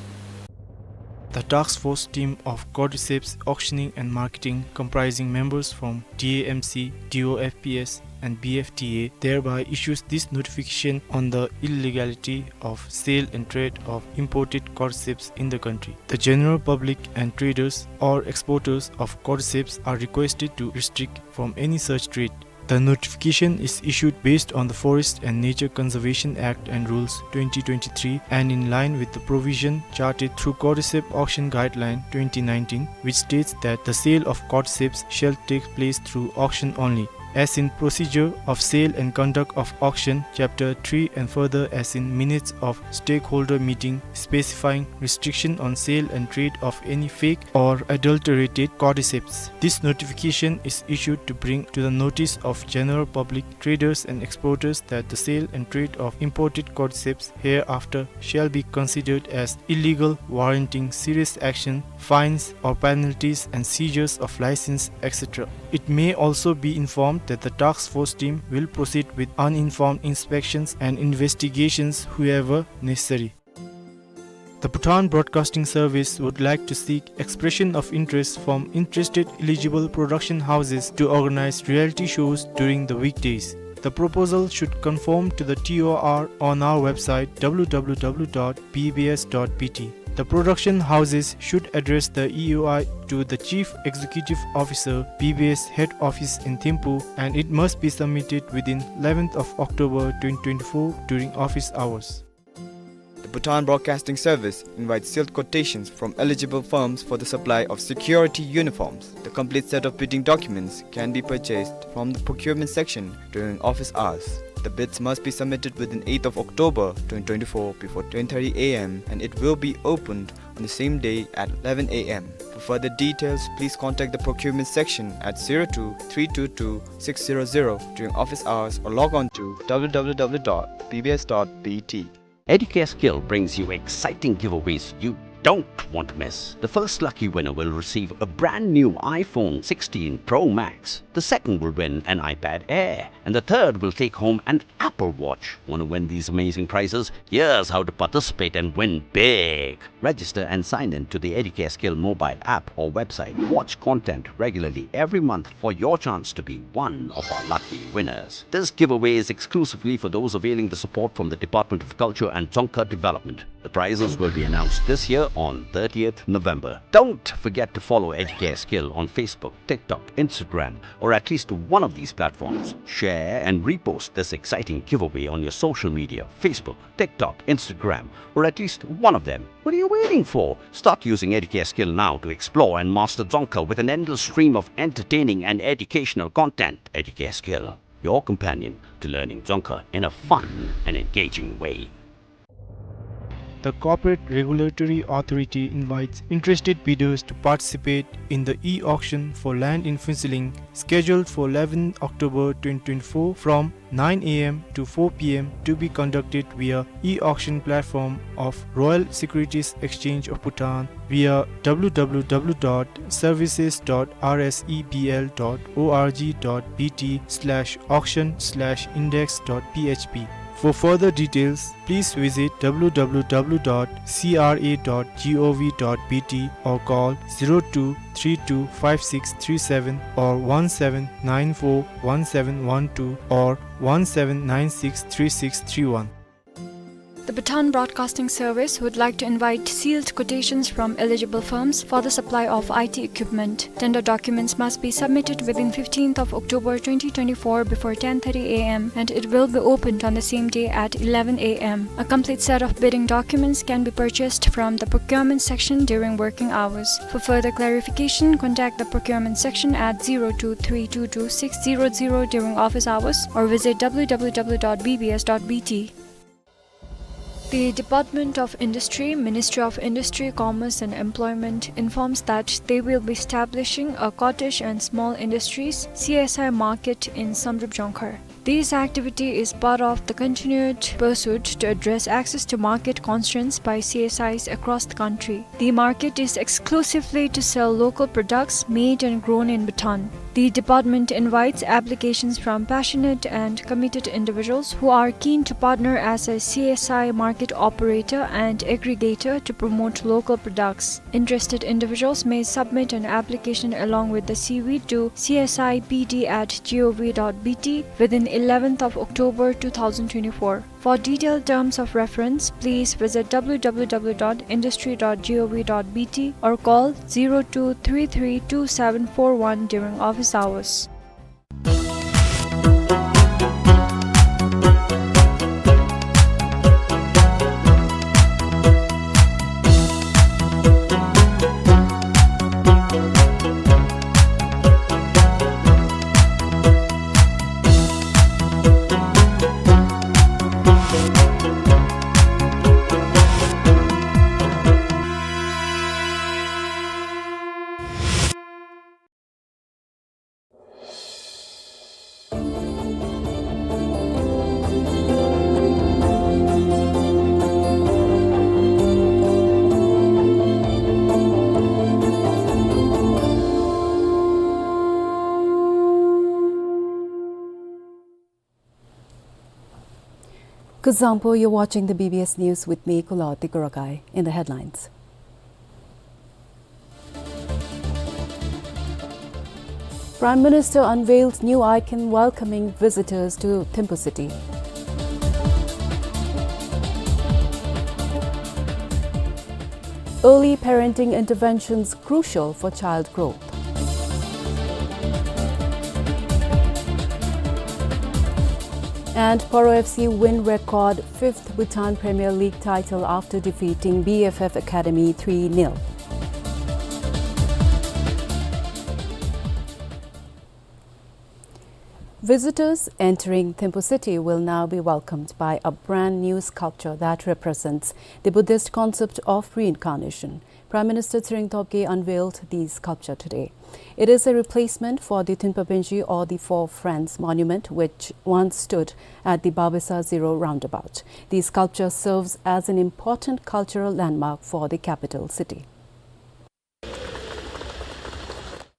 The task force team of Cordyceps Auctioning and Marketing, comprising members from DAMC, DOFPS, and BFTA, thereby issues this notification on the illegality of sale and trade of imported cordyceps in the country. The general public and traders or exporters of cordyceps are requested to restrict from any such trade. The notification is issued based on the Forest and Nature Conservation Act and Rules twenty twenty-three and in line with the provision charted through Cordyceps Auction Guideline twenty nineteen, which states that the sale of cordyceps shall take place through auction only, as in Procedure of Sale and Conduct of Auction, Chapter three, and further as in minutes of stakeholder meeting specifying restriction on sale and trade of any fake or adulterated cordyceps. This notification is issued to bring to the notice of general public, traders and exporters that the sale and trade of imported cordyceps hereafter shall be considered as illegal, warranting serious action, fines or penalties and seizures of license, et cetera. It may also be informed that the task force team will proceed with uninformed inspections and investigations wherever necessary. The Bhutan Broadcasting Service would like to seek expression of interest from interested eligible production houses to organize reality shows during the weekdays. The proposal should conform to the T O R on our website, W W W dot B B S dot B T. The production houses should address the E O I to the Chief Executive Officer, B B S Head Office in Thimphu, and it must be submitted within eleventh of October twenty twenty-four during office hours. The Bhutan Broadcasting Service invites sealed quotations from eligible firms for the supply of security uniforms. The complete set of bidding documents can be purchased from the procurement section during office hours. The bids must be submitted within eighth of October twenty twenty-four before ten thirty A M and it will be opened on the same day at eleven A M. For further details, please contact the procurement section at zero two three two two six zero zero during office hours or log on to W W W dot B B S dot B T. Educare Skill brings you exciting giveaways you don't want to miss. The first lucky winner will receive a brand new iPhone sixteen Pro Max. The second will win an iPad Air. And the third will take home an Apple Watch. Want to win these amazing prizes? Here's how to participate and win big. Register and sign in to the Educare Skill mobile app or website. Watch content regularly every month for your chance to be one of our lucky winners. This giveaway is exclusively for those availing the support from the Department of Culture and Dzongkha Development. The prizes will be announced this year on thirtieth November. Don't forget to follow Educare Skill on Facebook, TikTok, Instagram, or at least one of these platforms. Share and repost this exciting giveaway on your social media, Facebook, TikTok, Instagram, or at least one of them. What are you waiting for? Start using Educare Skill now to explore and master Dzongkha with an endless stream of entertaining and educational content. Educare Skill, your companion to learning Dzongkha in a fun and engaging way. The Corporate Regulatory Authority invites interested bidders to participate in the e-auction for land in Phuentsholing, scheduled for eleventh October twenty twenty-four from nine A M to four P M, to be conducted via e-auction platform of Royal Securities Exchange of Bhutan via W W W dot services dot R S E B L dot O R G dot B T slash auction slash index dot P H P. For further details, please visit W W W dot C R A dot G O V dot B T or call zero two three two five six three seven or one seven nine four one seven one two or one seven nine six three six three one. The Bhutan Broadcasting Service would like to invite sealed quotations from eligible firms for the supply of I T equipment. Tender documents must be submitted within fifteenth of October twenty twenty-four before ten thirty A M, and it will be opened on the same day at eleven A M. A complete set of bidding documents can be purchased from the procurement section during working hours. For further clarification, contact the procurement section at zero two three two two six zero zero during office hours or visit W W W dot B B S dot B T. The Department of Industry, Ministry of Industry, Commerce and Employment, informs that they will be establishing a cottage and small industries, C S I, market in Samdrup Jongkhar. This activity is part of the continued pursuit to address access to market constraints by C S Is across the country. The market is exclusively to sell local products made and grown in Bhutan. The department invites applications from passionate and committed individuals who are keen to partner as a C S I market operator and aggregator to promote local products. Interested individuals may submit an application along with the C V to C S I P D at G O V dot B T within eleventh of October two thousand twenty-four. For detailed terms of reference, please visit W W W dot industry dot G O V dot B T or call zero two three three two seven four one during office hours. Kuzuzangpo, you're watching the B B S News with me, Kulaw Tikurakai. In the headlines, Prime Minister unveiled new icon welcoming visitors to Thimphu city. Early parenting interventions crucial for child growth. And Paro F C win record fifth Bhutan Premier League title after defeating B F F Academy three nil. Visitors entering Thimphu city will now be welcomed by a brand new sculpture that represents the Buddhist concept of reincarnation. Prime Minister Tshering Tobgay unveiled the sculpture today. It is a replacement for the Thunpa Benji or the Four Friends monument, which once stood at the Babesa Zero roundabout. The sculpture serves as an important cultural landmark for the capital city.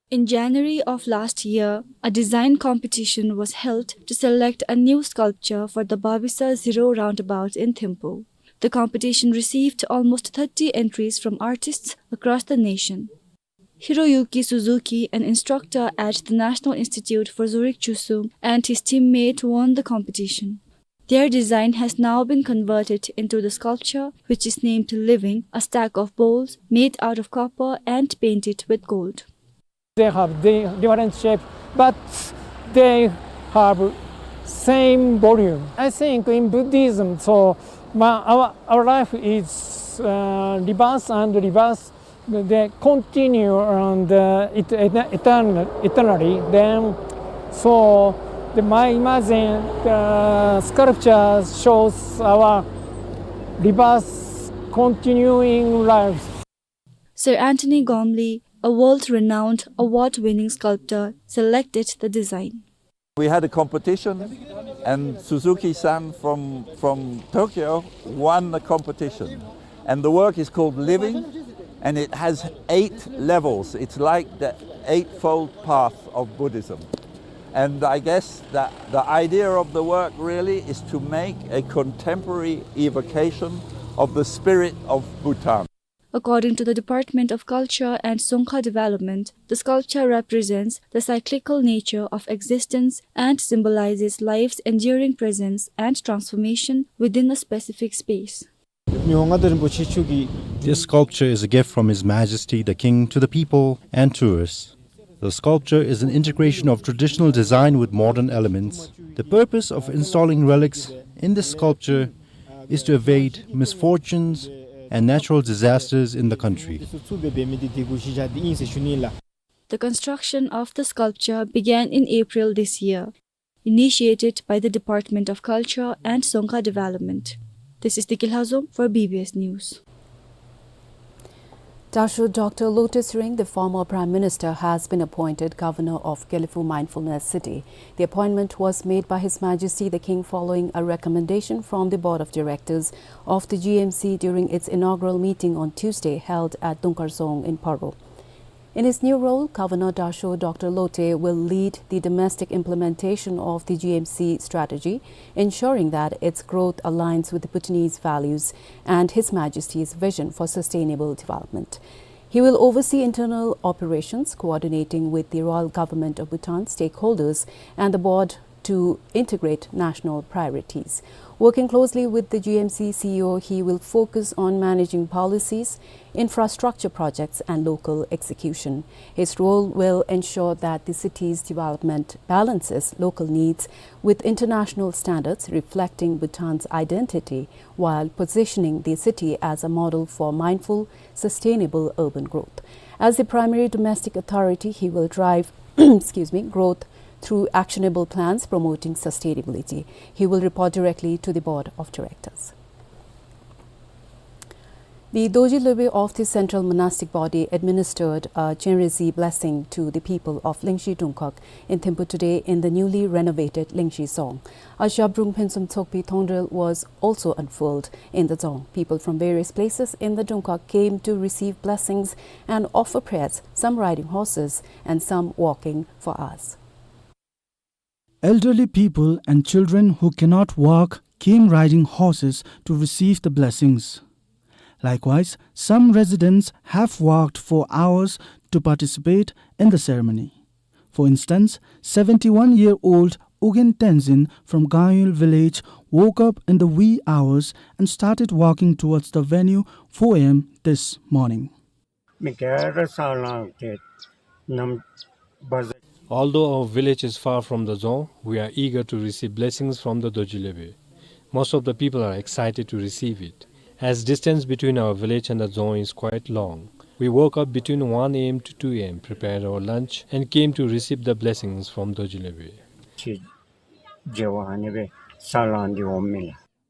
In January of last year, a design competition was held to select a new sculpture for the Babesa Zero roundabout in Thimphu. The competition received almost thirty entries from artists across the nation. Hiroyuki Suzuki, an instructor at the National Institute for Zorig Chushung, and his teammate won the competition. Their design has now been converted into the sculpture, which is named Living, a stack of bowls made out of copper and painted with gold. They have di-, different shape, but they have same volume. I think in Buddhism, so ma-, our, our life is, uh, rebirth and rebirth. They continue and, uh, it, it, etern-, eternally. Then, so the, my imagine, the sculpture shows our rebirth, continuing life. Sir Antony Gormley, a world-renowned, award-winning sculptor, selected the design. We had a competition, and Suzuki-san from, from Tokyo won the competition. And the work is called Living, and it has eight levels. It's like the Eightfold Path of Buddhism. And I guess that the idea of the work really is to make a contemporary evocation of the spirit of Bhutan. According to the Department of Culture and Dzongkha Development, the sculpture represents the cyclical nature of existence and symbolizes life's enduring presence and transformation within a specific space. This sculpture is a gift from His Majesty the King to the people and tourists. The sculpture is an integration of traditional design with modern elements. The purpose of installing relics in this sculpture is to evade misfortunes and natural disasters in the country. The construction of the sculpture began in April this year, initiated by the Department of Culture and Dzongkha Development. This is Deki Lhazom for B B S News. Dasho Doctor Lotay Tshering, the former Prime Minister, has been appointed Governor of Gelephu Mindfulness City. The appointment was made by His Majesty the King following a recommendation from the Board of Directors of the G M C during its inaugural meeting on Tuesday, held at Dungkhar Dzong in Paro. In his new role, Governor Dasho Doctor Lotay will lead the domestic implementation of the G M C strategy, ensuring that its growth aligns with the Bhutanese values and His Majesty's vision for sustainable development. He will oversee internal operations, coordinating with the Royal Government of Bhutan stakeholders and the board to integrate national priorities. Working closely with the G M C C E O, he will focus on managing policies, infrastructure projects, and local execution. His role will ensure that the city's development balances local needs with international standards, reflecting Bhutan's identity while positioning the city as a model for mindful, sustainable urban growth. As the primary domestic authority, he will drive, excuse me, growth through actionable plans promoting sustainability. He will report directly to the Board of Directors. The Dorji Lhobe of the Central Monastic Body administered a Chenrezig blessing to the people of Lingzhi Dungkhag in Thimphu today in the newly renovated Lingzhi Dzong. A Zhabdrung Phensum Tsokpi Thongdrel was also unfurled in the Dzong. People from various places in the Dungkhag came to receive blessings and offer prayers, some riding horses and some walking for hours. Elderly people and children who cannot walk came riding horses to receive the blessings. Likewise, some residents have walked for hours to participate in the ceremony. For instance, seventy-one-year-old Ugyen Tenzin from Gayul village woke up in the wee hours and started walking towards the venue four a m this morning. Although our village is far from the Dzong, we are eager to receive blessings from the Dorji Lhobe. Most of the people are excited to receive it, as distance between our village and the Dzong is quite long. We woke up between one a m to two a m, prepared our lunch, and came to receive the blessings from Dorji Lhobe.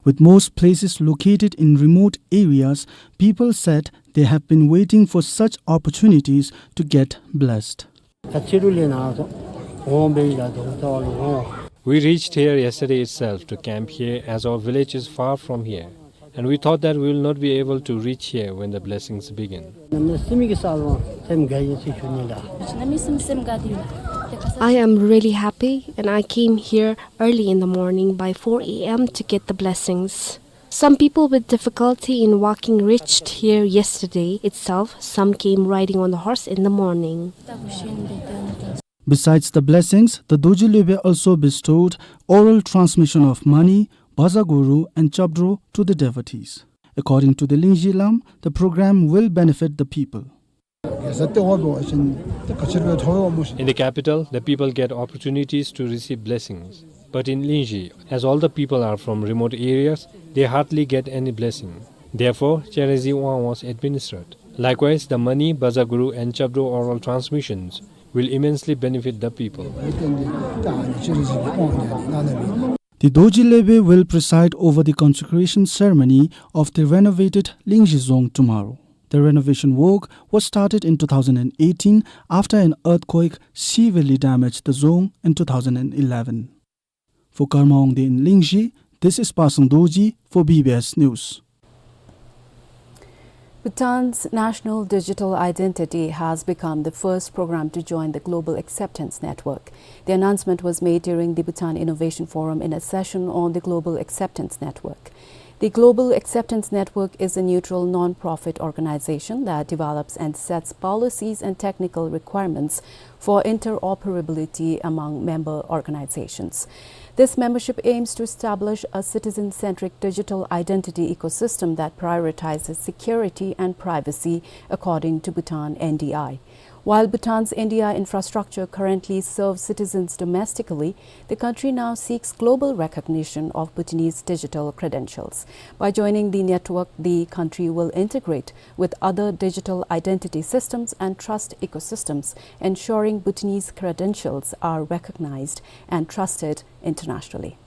With most places located in remote areas, people said they have been waiting for such opportunities to get blessed. We reached here yesterday itself to camp here, as our village is far from here, and we thought that we will not be able to reach here when the blessings begin. I am really happy, and I came here early in the morning by four a m to get the blessings. Some people with difficulty in walking reached here yesterday itself. Some came riding on the horse in the morning. Besides the blessings, the Dorji Lhobe also bestowed oral transmission of mani, bazaguru, and chabdro to the devotees. According to the Lingzhi Lam, the program will benefit the people. In the capital, the people get opportunities to receive blessings. But in Lingzhi, as all the people are from remote areas, they hardly get any blessing. Therefore, Chenrezig Wang was administered. Likewise, the mani, bazaguru, and chabdro oral transmissions will immensely benefit the people. The Dorji Lhobe will preside over the consecration ceremony of the renovated Lingzhi Dzong tomorrow. The renovation work was started in two thousand and eighteen after an earthquake severely damaged the Dzong in two thousand and eleven. For Karma Wangdi in Lingzhi, this is Pasang Dorji for B B S News. Bhutan's national digital identity has become the first program to join the Global Acceptance Network. The announcement was made during the Bhutan Innovation Forum in a session on the Global Acceptance Network. The Global Acceptance Network is a neutral non-profit organization that develops and sets policies and technical requirements for interoperability among member organizations. This membership aims to establish a citizen-centric digital identity ecosystem that prioritizes security and privacy, according to Bhutan N D I. While Bhutan's N D I infrastructure currently serves citizens domestically, the country now seeks global recognition of Bhutanese digital credentials. By joining the network, the country will integrate with other digital identity systems and trust ecosystems, ensuring Bhutanese credentials are recognized and trusted internationally.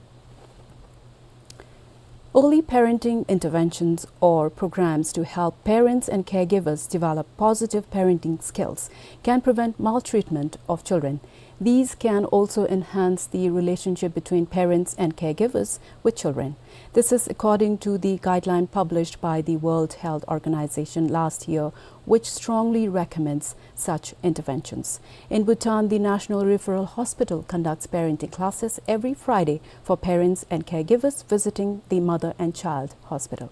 Early parenting interventions or programs to help parents and caregivers develop positive parenting skills can prevent maltreatment of children. These can also enhance the relationship between parents and caregivers with children. This is according to the guideline published by the World Health Organization last year, which strongly recommends such interventions. In Bhutan, the National Referral Hospital conducts parenting classes every Friday for parents and caregivers visiting the Mother and Child Hospital.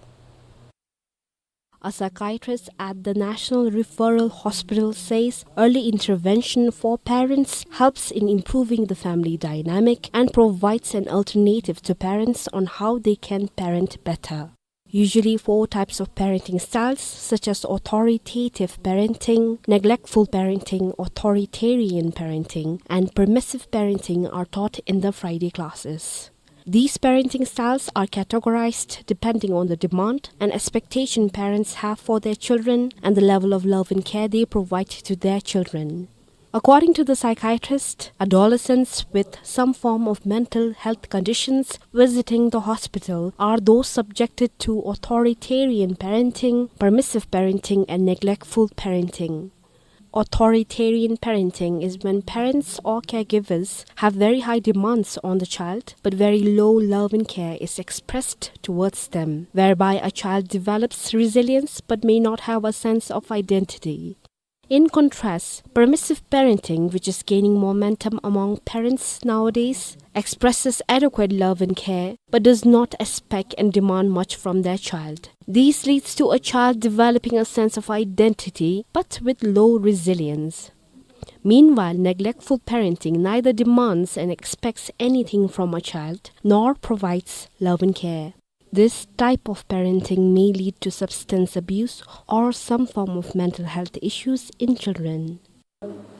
A psychiatrist at the National Referral Hospital says early intervention for parents helps in improving the family dynamic and provides an alternative to parents on how they can parent better. Usually, four types of parenting styles, such as authoritative parenting, neglectful parenting, authoritarian parenting, and permissive parenting, are taught in the Friday classes. These parenting styles are categorized depending on the demand and expectation parents have for their children and the level of love and care they provide to their children. According to the psychiatrist, adolescents with some form of mental health conditions visiting the hospital are those subjected to authoritarian parenting, permissive parenting, and neglectful parenting. Authoritarian parenting is when parents or caregivers have very high demands on the child, but very low love and care is expressed towards them, whereby a child develops resilience but may not have a sense of identity. In contrast, permissive parenting, which is gaining momentum among parents nowadays, expresses adequate love and care, but does not expect and demand much from their child. This leads to a child developing a sense of identity, but with low resilience. Meanwhile, neglectful parenting neither demands and expects anything from a child, nor provides love and care. This type of parenting may lead to substance abuse or some form of mental health issues in children.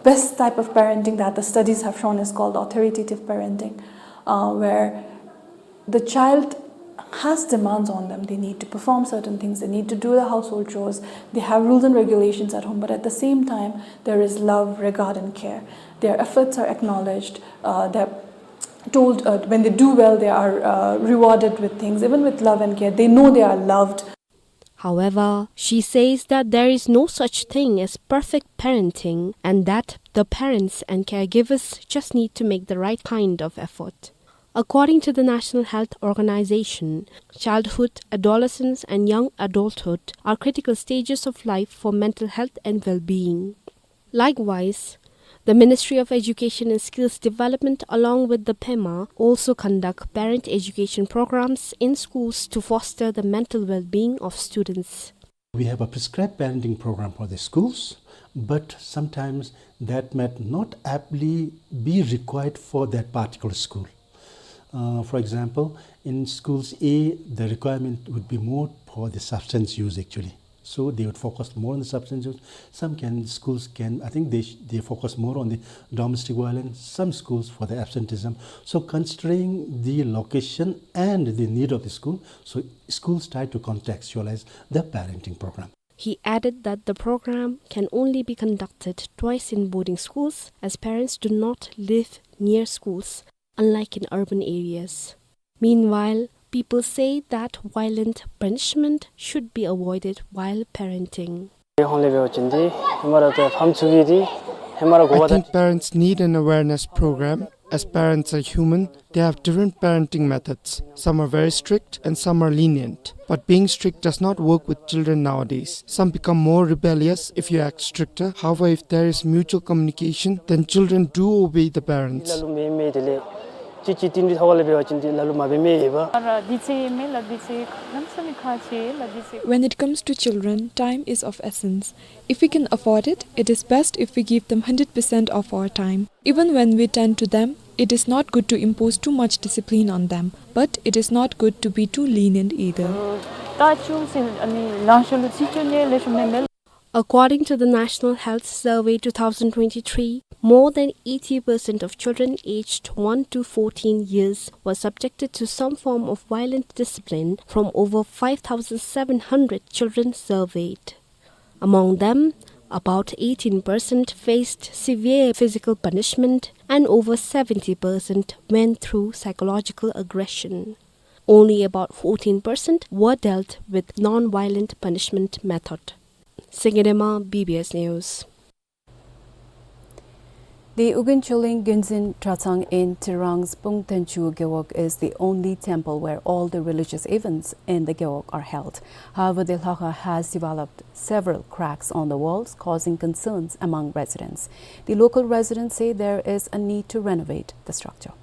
Best type of parenting that the studies have shown is called authoritative parenting, uh, where the child has demands on them. They need to perform certain things, they need to do the household chores, they have rules and regulations at home, but at the same time, there is love, regard, and care. Their efforts are acknowledged, uh, they're told, uh, when they do well, they are, uh, rewarded with things, even with love and care. They know they are loved. However, she says that there is no such thing as perfect parenting and that the parents and caregivers just need to make the right kind of effort. According to the National Health Organization, childhood, adolescence, and young adulthood are critical stages of life for mental health and well-being. Likewise, the Ministry of Education and Skills Development, along with the PEMA, also conduct parent education programs in schools to foster the mental well-being of students. We have a prescribed parenting program for the schools, but sometimes that might not aptly be required for that particular school. Uh, for example, in schools A, the requirement would be more for the substance use actually. So they would focus more on the substance use. Some can, schools can, I think they sh-, they focus more on the domestic violence, some schools for the absenteeism. So considering the location and the need of the school, so schools try to contextualize the parenting program. He added that the program can only be conducted twice in boarding schools, as parents do not live near schools, unlike in urban areas. Meanwhile, people say that violent punishment should be avoided while parenting. I think parents need an awareness program As parents are human, they have different parenting methods. Some are very strict and some are lenient. But being strict does not work with children nowadays. Some become more rebellious if you act stricter. However, if there is mutual communication, then children do obey the parents. ལ་ལུ་མེ་མེ་དེ་ལས་ཅི་ཅི་ཏིན་ཏི་ཐོག་ལས་འབད་བ་ཅིན་ཏེ་ལ་ལུ་མ་འབད་མེ་ཡེ་བ། ཨ་ར་དུས་ཚོད་མེད་ལགས། དུས་ཚོད་གནམ་མེད་ས་མེད་ཁག་ཆེ་ལགས། དུས་ཚོད། When it comes to children, time is of essence. If we can afford it, it is best if we give them hundred percent of our time. Even when we tend to them, it is not good to impose too much discipline on them, but it is not good to be too lenient either. ད་ཅུང་ཟད་ཨ་ནི་ལང་ཤོར་ལུ་ཚིག་ཅུང་ནི་ལེགས་ཤོམ་མེན་མེན། According to the National Health Survey two thousand twenty-three, more than eighty percent of children aged one to fourteen years were subjected to some form of violent discipline from over five thousand seven hundred children surveyed. Among them, about eighteen percent faced severe physical punishment and over seventy percent went through psychological aggression. Only about fourteen percent were dealt with non-violent punishment method. Sengye Dema, B B S News. The Ugyen Chuleng Gyunzin Dratsang in Tsirang's Pung Tenchu Gewog is the only temple where all the religious events in the Gewog are held. However, the Lhakha has developed several cracks on the walls, causing concerns among residents. The local residents say there is a need to renovate the structure.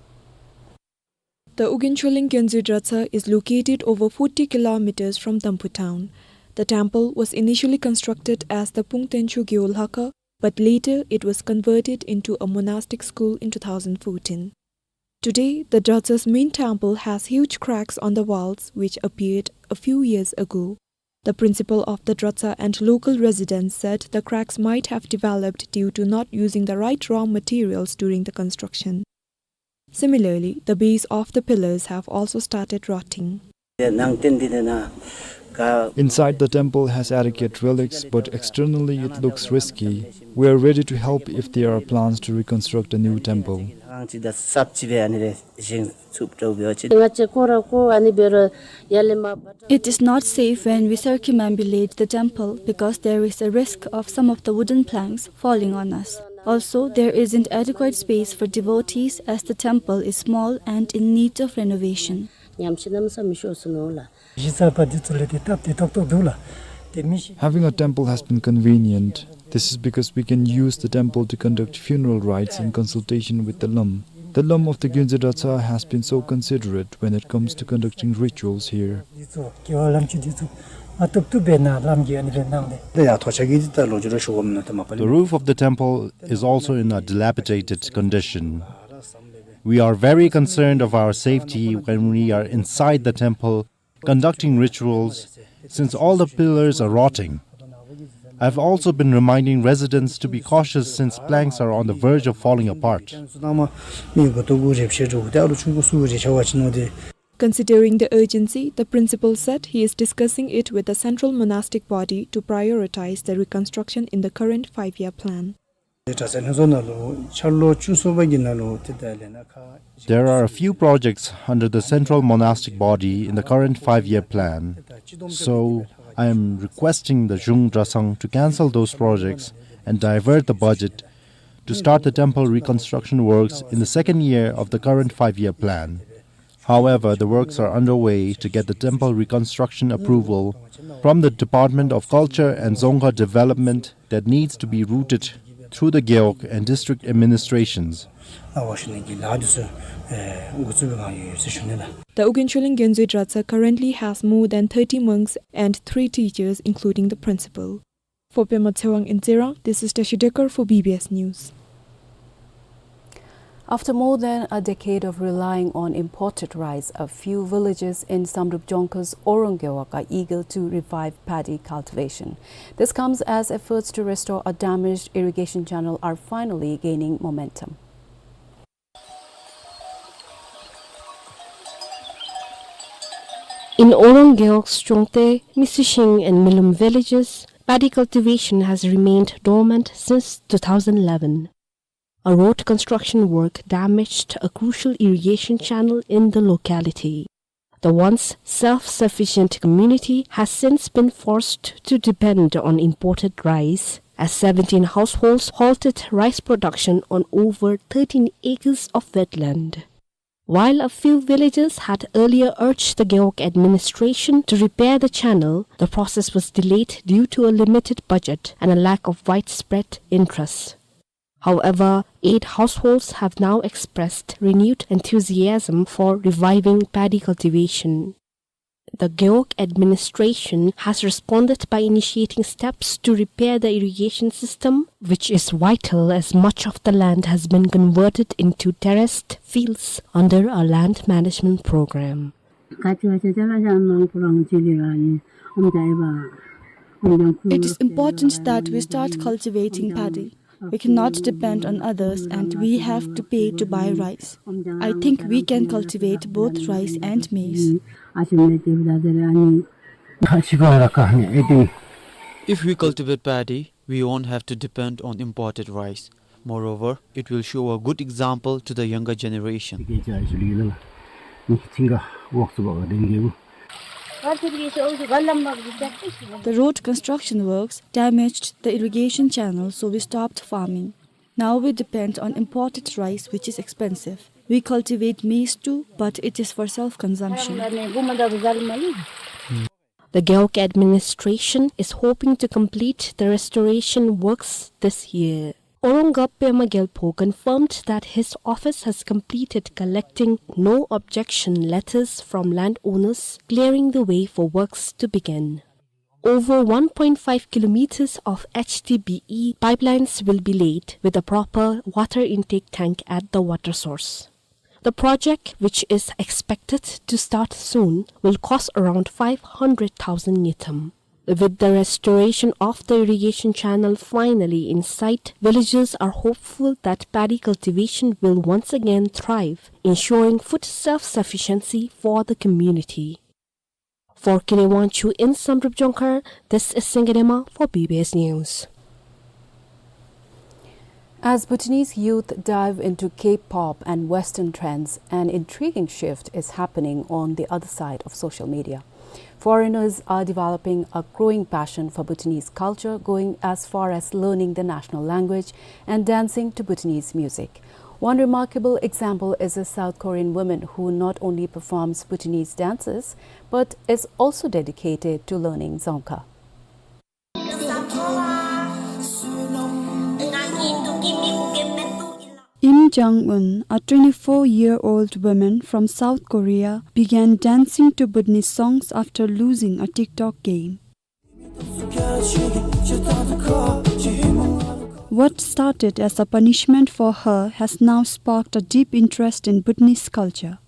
The Ugyen Chuleng Gyunzin Dratsa is located over forty kilometers from Tamphu town. The temple was initially constructed as the Pung Tenchu Gewog Lhakha, but later it was converted into a monastic school in two thousand fourteen. Today, the Dratsa's main temple has huge cracks on the walls which appeared a few years ago. The principal of the Dratsa and local residents said the cracks might have developed due to not using the right raw materials during the construction. Similarly, the base of the pillars have also started rotting. Inside, the temple has adequate relics, but externally it looks risky. We are ready to help if there are plans to reconstruct a new temple. It is not safe when we circumambulate the temple because there is a risk of some of the wooden planks falling on us. Also, there isn't adequate space for devotees as the temple is small and in need of renovation. Having a temple has been convenient. This is because we can use the temple to conduct funeral rites in consultation with the Lum. The Lum of the Gyunzin Dratsa has been so considerate when it comes to conducting rituals here. The roof of the temple is also in a dilapidated condition. We are very concerned of our safety when we are inside the temple conducting rituals, since all the pillars are rotting. I've also been reminding residents to be cautious since planks are on the verge of falling apart. Considering the urgency, the principal said he is discussing it with the central monastic body to prioritize the reconstruction in the current five-year plan. There are a few projects under the central monastic body in the current five-year plan, so I am requesting the Zhung Drasang to cancel those projects and divert the budget to start the temple reconstruction works in the second year of the current five-year plan. However, the works are underway to get the temple reconstruction approval from the Department of Culture and Dzongkha Development that needs to be routed through the Gewog and district administrations. The Ugyen Chuleng Gyunzin Dratsa currently has more than thirty monks and three teachers, including the principal. For Pema Tshewang in Tsirang, this is Tashi Dekar for B B S News. After more than a decade of relying on imported rice, a few villages in Samdrup Jongkha's Orang Gewog are eager to revive paddy cultivation. This comes as efforts to restore a damaged irrigation channel are finally gaining momentum. In Orang Gewog, Chongte, Misishing and Milum villages, paddy cultivation has remained dormant since two thousand eleven. A road construction work damaged a crucial irrigation channel in the locality. The once self-sufficient community has since been forced to depend on imported rice as seventeen households halted rice production on over thirteen acres of wetland. While a few villagers had earlier urged the Gewog administration to repair the channel, the process was delayed due to a limited budget and a lack of widespread interest. However, eight households have now expressed renewed enthusiasm for reviving paddy cultivation. The Gewog administration has responded by initiating steps to repair the irrigation system, which is vital as much of the land has been converted into terraced fields under a land management program. It is important that we start cultivating paddy. We cannot depend on others and we have to pay to buy rice. I think we can cultivate both rice and maize. If we cultivate paddy, we won't have to depend on imported rice. Moreover, it will show a good example to the younger generation. The road construction works damaged the irrigation channel, so we stopped farming. Now we depend on imported rice, which is expensive. We cultivate maize too, but it is for self-consumption. The Gewog administration is hoping to complete the restoration works this year. Orongap Pema Gyalpo confirmed that his office has completed collecting no objection letters from landowners, clearing the way for works to begin. Over one point five kilometers of H D B E pipelines will be laid with a proper water intake tank at the water source. The project, which is expected to start soon, will cost around five hundred thousand ngultrum. With the restoration of the irrigation channel finally in sight, villagers are hopeful that paddy cultivation will once again thrive, ensuring food self-sufficiency for the community. For Kine Wangchuk in Samdrup Jongkhar, this is Singye Dema for B B S News. As Bhutanese youth dive into K-pop and Western trends, an intriguing shift is happening on the other side of social media. Foreigners are developing a growing passion for Bhutanese culture, going as far as learning the national language and dancing to Bhutanese music. One remarkable example is a South Korean woman who not only performs Bhutanese dances, but is also dedicated to learning Dzongkha. Im Jang-un, a twenty-four-year-old woman from South Korea, began dancing to Bhutanese songs after losing a TikTok game. What started as a punishment for her has now sparked a deep interest in Bhutanese culture.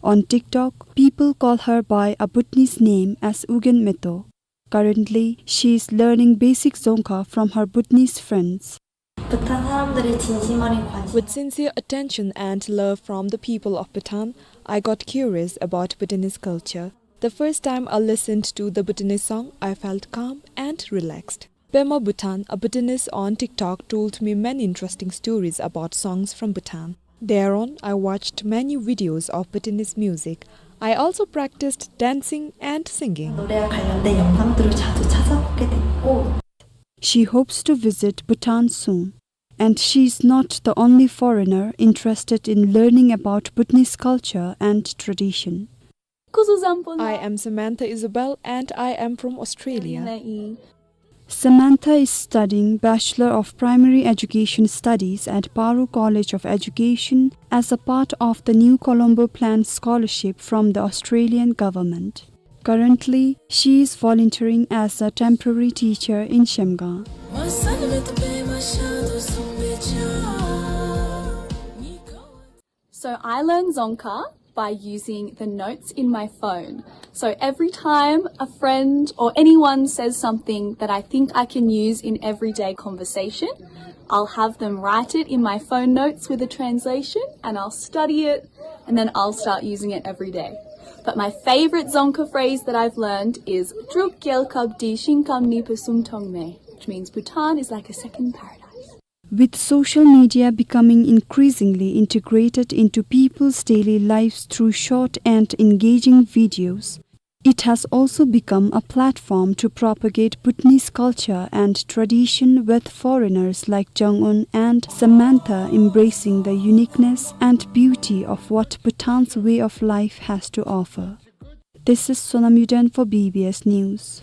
On TikTok, people call her by a Bhutanese name as Ugyen Meto. Currently, she is learning basic Dzongkha from her Bhutanese friends. With sincere attention and love from the people of Bhutan, I got curious about Bhutanese culture. The first time I listened to the Bhutanese song, I felt calm and relaxed. Pema Bhutan, a Bhutanese on TikTok, told me many interesting stories about songs from Bhutan. Thereon, I watched many videos of Bhutanese music. I also practiced dancing and singing. She hopes to visit Bhutan soon, and she is not the only foreigner interested in learning about Bhutanese culture and tradition. I am Samantha Isabel and I am from Australia. Samantha is studying Bachelor of Primary Education Studies at Paro College of Education as a part of the New Colombo Plan scholarship from the Australian government. Currently, she is volunteering as a temporary teacher in Shemgang. So I learn Dzongkha by using the notes in my phone. So every time a friend or anyone says something that I think I can use in everyday conversation, I'll have them write it in my phone notes with a translation, and I'll study it, and then I'll start using it every day. But my favorite Dzongkha phrase that I've learned is Druk Gyalkab Di Shingkam Nipa Sumtong Me, which means Bhutan is like a second paradise. With social media becoming increasingly integrated into people's daily lives through short and engaging videos, It has also become a platform to propagate Bhutanese culture and tradition, with foreigners like Jung-un and Samantha embracing the uniqueness and beauty of what Bhutan's way of life has to offer. This is Sonam Yuden for B B S News.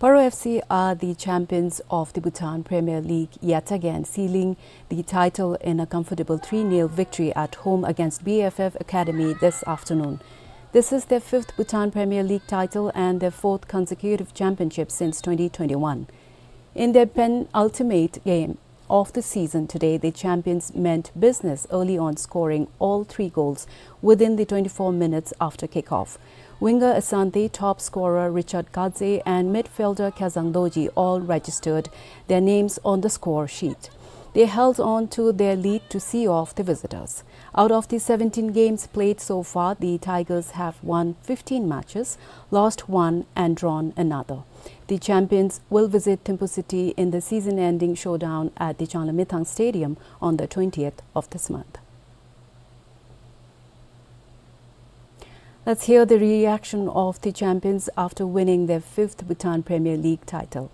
Paro F C are the champions of the Bhutan Premier League yet again, sealing the title in a comfortable three nil victory at home against B F F Academy this afternoon. This is their fifth Bhutan Premier League title and their fourth consecutive championship since twenty twenty-one. In their penultimate game of the season today, the champions meant business early on, scoring all three goals within the twenty-four minutes after kickoff. Winger Asante, top scorer Richard Gadze, and midfielder Khazang Dorji all registered their names on the score sheet. They held on to their lead to see off the visitors. Out of the seventeen games played so far, the Tigers have won fifteen matches, lost one, and drawn another. The champions will visit Thimphu City in the season-ending showdown at the Changlamithang Stadium on the twentieth of this month. Let's hear the reaction of the champions after winning their fifth Bhutan Premier League title.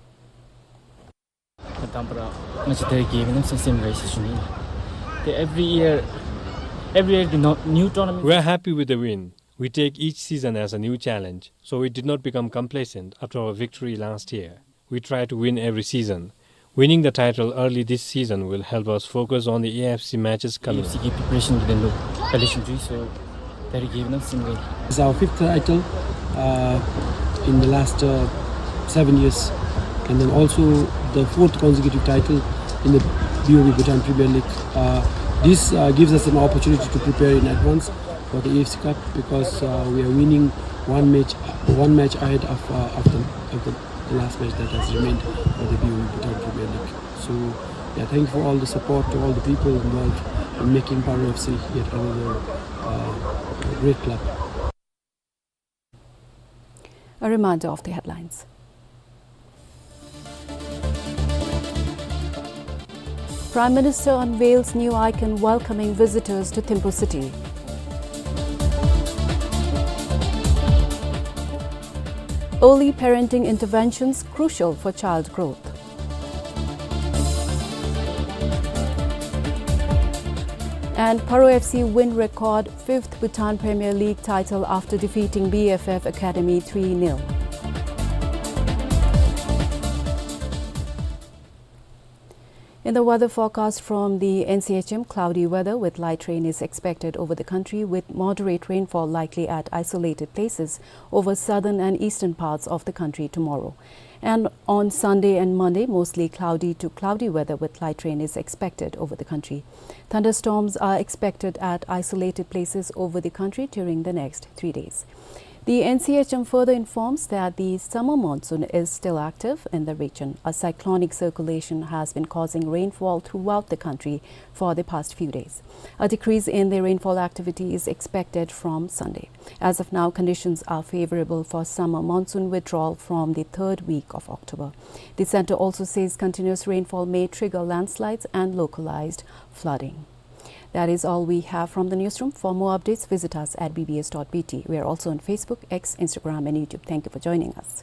དང་པ་ར་ང་བཅས་ད་རེས་དགའ་བའི་རྣམ་གཞག་སེམས་དགའ་ཡི་ཟེར་ཞུ་ནི་ཨིན། They every year, every year the no- new tournament. We are happy with the win. We take each season as a new challenge, so we did not become complacent after our victory last year. We try to win every season. Winning the title early this season will help us focus on the A F C matches coming. A F C གི་preparation གི་དོན་ལུ་ག་ལེ་ཞུ་ནི་ཨིན། So ད་རེས་དགའ་བའི་རྣམ་གཞག་སེམས་དགའ་ཡི། It's our fifth title, uh, in the last, uh, seven years, and then also the fourth consecutive title in the B O B Bhutan Premier League. Uh, this, uh, gives us an opportunity to prepare in advance for the A F C Cup, because, uh, we are winning one match, one match ahead of, uh, of the, of the, the last match that has remained for the B O B Bhutan Premier League. So, yeah, thank you for all the support to all the people involved in making Paro F C yet another, uh, great club. A reminder of the headlines. Prime Minister unveils new icon welcoming visitors to Thimphu City. Early parenting interventions crucial for child growth. And Paro F C win record fifth Bhutan Premier League title after defeating B F F Academy three nil. In the weather forecast from the N C H M, cloudy weather with light rain is expected over the country, with moderate rainfall likely at isolated places over southern and eastern parts of the country tomorrow. And on Sunday and Monday, mostly cloudy to cloudy weather with light rain is expected over the country. Thunderstorms are expected at isolated places over the country during the next three days. The N C H M further informs that the summer monsoon is still active in the region. A cyclonic circulation has been causing rainfall throughout the country for the past few days. A decrease in the rainfall activity is expected from Sunday. As of now, conditions are favorable for summer monsoon withdrawal from the third week of October. The center also says continuous rainfall may trigger landslides and localized flooding. That is all we have from the newsroom. For more updates, visit us at B B S dot B T. We are also on Facebook, X, Instagram, and YouTube. Thank you for joining us.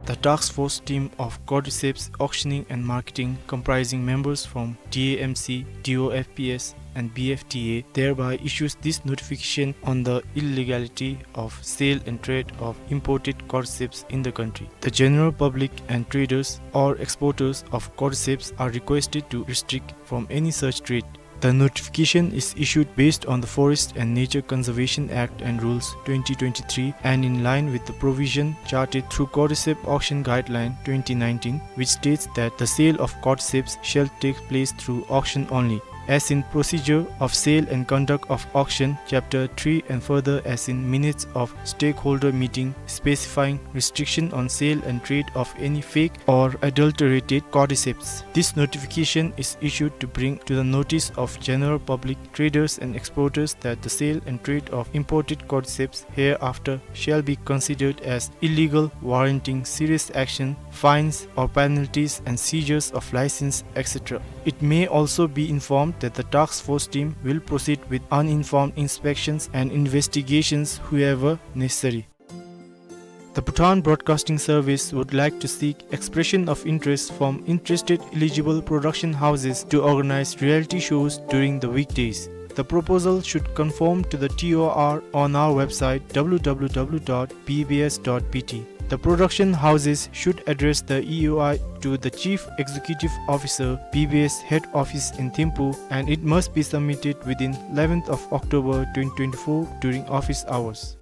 The task force team of Cordyceps Auctioning and Marketing, comprising members from T A M C, T O F P S, and B F T A, thereby issues this notification on the illegality of sale and trade of imported cordyceps in the country. The general public and traders or exporters of cordyceps are requested to restrict from any such trade. The notification is issued based on the Forest and Nature Conservation Act and Rules twenty twenty-three and in line with the provision charted through Cordyceps Auction Guideline twenty nineteen, which states that the sale of cordyceps shall take place through auction only. As in Procedure of Sale and Conduct of Auction, Chapter three, and further as in minutes of stakeholder meeting specifying restriction on sale and trade of any fake or adulterated cordyceps. This notification is issued to bring to the notice of general public, traders and exporters that the sale and trade of imported cordyceps hereafter shall be considered as illegal, warranting serious action, fines or penalties and seizures of license, et cetera. It may also be informed that the task force team will proceed with uninformed inspections and investigations wherever necessary. The Bhutan Broadcasting Service would like to seek expression of interest from interested eligible production houses to organize reality shows during the weekdays. The proposal should conform to the T O R on our website, W W W dot B B S dot B T. The production houses should address the E O I to the Chief Executive Officer, B B S Head Office in Thimphu, and it must be submitted within eleventh of October twenty twenty-four during office hours.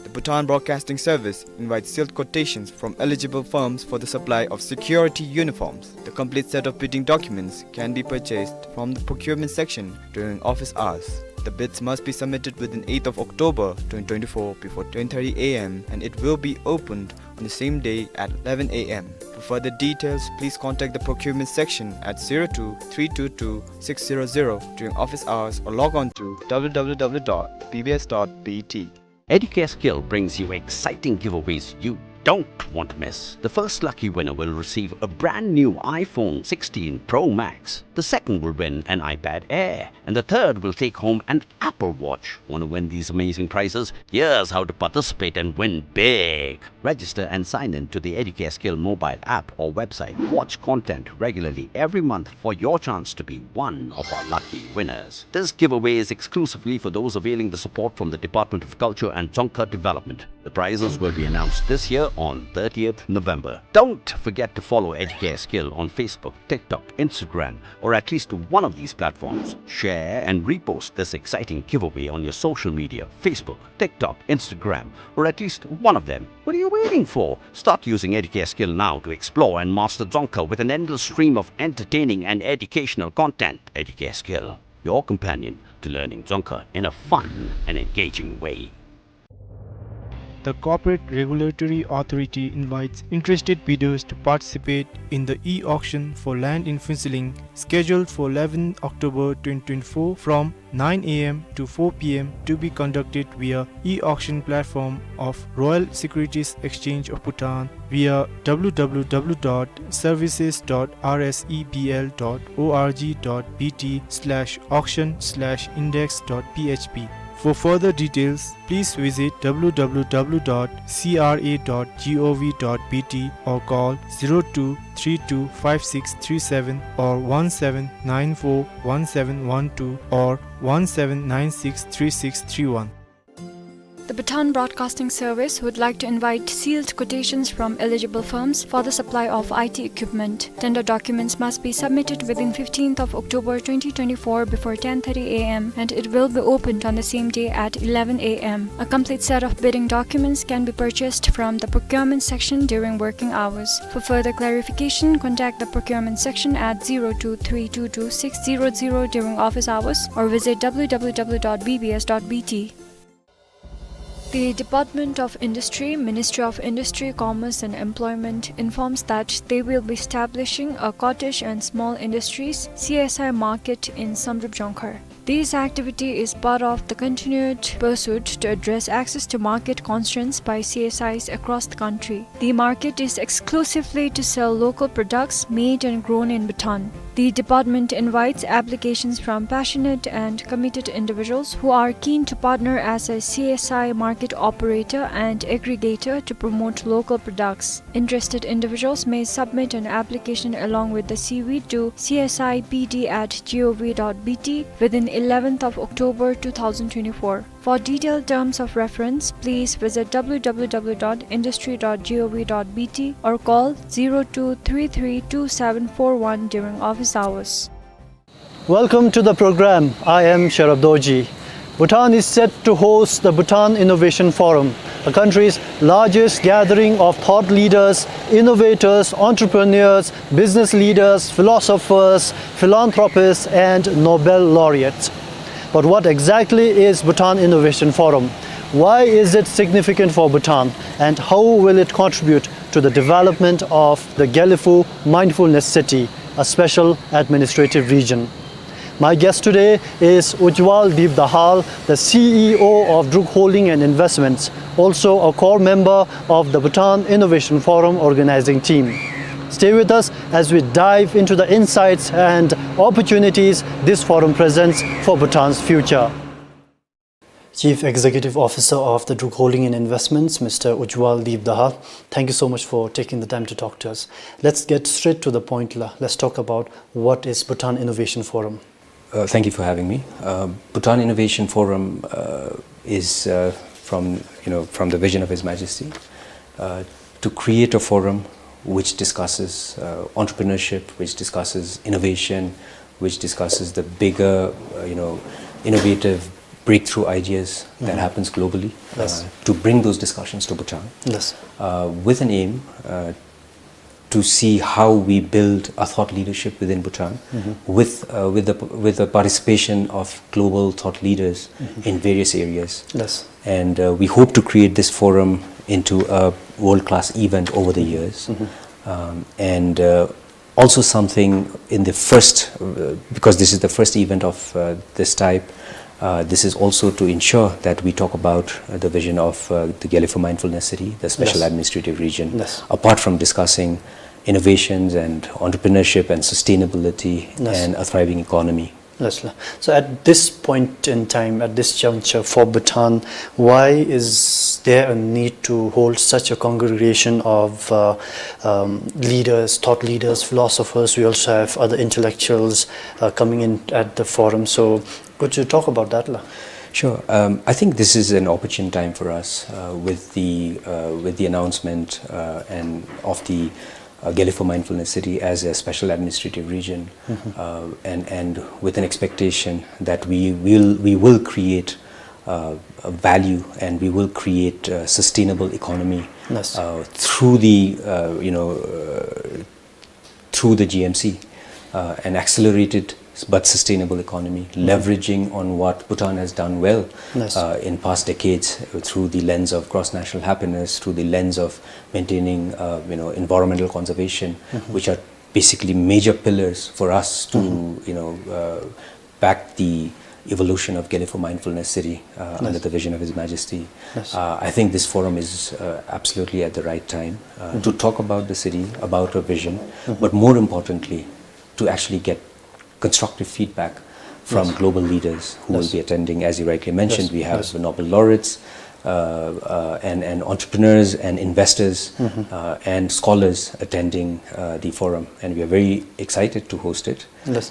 The Bhutan Broadcasting Service invites sealed quotations from eligible firms for the supply of security uniforms. The complete set of bidding documents can be purchased from the procurement section during office hours. The bids must be submitted within eighth of October twenty twenty-four before ten thirty A M, and it will be opened on the same day at eleven A M. For further details, please contact the procurement section at zero two three two two six zero zero during office hours or log on to W W W dot B B S dot B T. Educare Skill brings you exciting giveaways you don't want to miss. The first lucky winner will receive a brand new iPhone sixteen Pro Max. The second will win an iPad Air. And the third will take home an Apple Watch. Want to win these amazing prizes? Here's how to participate and win big. Register and sign in to the Educare Skill mobile app or website. Watch content regularly every month for your chance to be one of our lucky winners. This giveaway is exclusively for those availing the support from the Department of Culture and Dzongkha Development. The prizes will be announced this year on thirtieth November. Don't forget to follow Educare Skill on Facebook, TikTok, Instagram, or at least one of these platforms. Share and repost this exciting giveaway on your social media, Facebook, TikTok, Instagram, or at least one of them. What are you waiting for? Start using Educare Skill now to explore and master Dzongkha with an endless stream of entertaining and educational content. Educare Skill, your companion to learning Dzongkha in a fun and engaging way. The Corporate Regulatory Authority invites interested bidders to participate in the e-auction for land in Phuentsholing, scheduled for eleventh October twenty twenty-four from nine A M to four P M, to be conducted via e-auction platform of Royal Securities Exchange of Bhutan via W W W dot services dot R S E B L dot org dot B T slash auction slash index dot P H P. For further details, please visit W W W dot C R A dot gov dot B T or call zero two three two five six three seven or one seven nine four one seven one two or one seven nine six three six three one. The Bhutan Broadcasting Service would like to invite sealed quotations from eligible firms for the supply of I T equipment. Tender documents must be submitted within fifteenth of October twenty twenty-four before ten thirty A M, and it will be opened on the same day at eleven A M. A complete set of bidding documents can be purchased from the procurement section during working hours. For further clarification, contact the procurement section at zero two three two two six zero zero during office hours or visit W W W dot B B S dot B T. The Department of Industry, Ministry of Industry, Commerce and Employment informs that they will be establishing a Cottage and Small Industries, C S I, market in Samdrup Dzongkhar. This activity is part of the continued pursuit to address access to market constraints by C S Is across the country. The market is exclusively to sell local products made and grown in Bhutan. The department invites applications from passionate and committed individuals who are keen to partner as a C S I market operator and aggregator to promote local products. Interested individuals may submit an application along with the C V to C S I P D at G O V dot B T within eleventh of October two thousand twenty-four. For detailed terms of reference, please visit W W W dot industry dot G O V dot B T or call zero two three three two seven four one during office hours. Welcome to the program. I am Sherab Dorji. Bhutan is set to host the Bhutan Innovation Forum, the country's largest gathering of thought leaders, innovators, entrepreneurs, business leaders, philosophers, philanthropists, and Nobel laureates. But what exactly is Bhutan Innovation Forum? Why is it significant for Bhutan? And how will it contribute to the development of the Gelephu Mindfulness City, a special administrative region? My guest today is Ujwal Deep Dahal, the C E O of Druk Holding and Investments, also a core member of the Bhutan Innovation Forum organizing team. Stay with us as we dive into the insights and opportunities this forum presents for Bhutan's future. Chief Executive Officer of the Druk Holding and Investments, Mister Ujwal Deep Dahal, thank you so much for taking the time to talk to us. Let's get straight to the point, la. Let's talk about what is Bhutan Innovation Forum. Uh, thank you for having me. Uh, Bhutan Innovation Forum, uh, is, uh, from, you know, from the vision of His Majesty, uh, to create a forum which discusses, uh, entrepreneurship, which discusses innovation, which discusses the bigger, uh, you know, innovative breakthrough ideas that happens globally, uh, to bring those discussions to Bhutan, uh, with an aim, uh, to see how we build a thought leadership within Bhutan with, uh, with the, with the participation of global thought leaders in various areas. And, uh, we hope to create this forum into a world-class event over the years. Um, and, uh, also something in the first, uh, because this is the first event of, uh, this type, uh, this is also to ensure that we talk about, uh, the vision of, uh, the Gelliu for Mindfulness City, the special administrative region, apart from discussing innovations and entrepreneurship and sustainability and a thriving economy. Yes, la. So at this point in time, at this juncture for Bhutan, why is there a need to hold such a congregation of, uh, um, leaders, thought leaders, philosophers? We also have other intellectuals, uh, coming in at the forum. So could you talk about that, la? Sure. Um, I think this is an opportune time for us, uh, with the, uh, with the announcement, uh, and of the, uh, Gelliu for Mindfulness City as a special administrative region, uh, and, and with an expectation that we will, we will create, uh, a value, and we will create a sustainable economy, uh, through the, uh, you know, uh, through the G M C, uh, an accelerated but sustainable economy, leveraging on what Bhutan has done well, uh, in past decades, uh, through the lens of cross-national happiness, through the lens of maintaining, uh, you know, environmental conservation, which are basically major pillars for us to, you know, uh, back the evolution of Gelliu for Mindfulness City, uh, under the vision of His Majesty. Uh, I think this forum is, uh, absolutely at the right time, uh, to talk about the city, about our vision, but more importantly, to actually get constructive feedback from global leaders who will be attending. As you rightly mentioned, we have Nobel laureates, uh, uh, and, and entrepreneurs and investors, uh, and scholars attending, uh, the forum, and we are very excited to host it.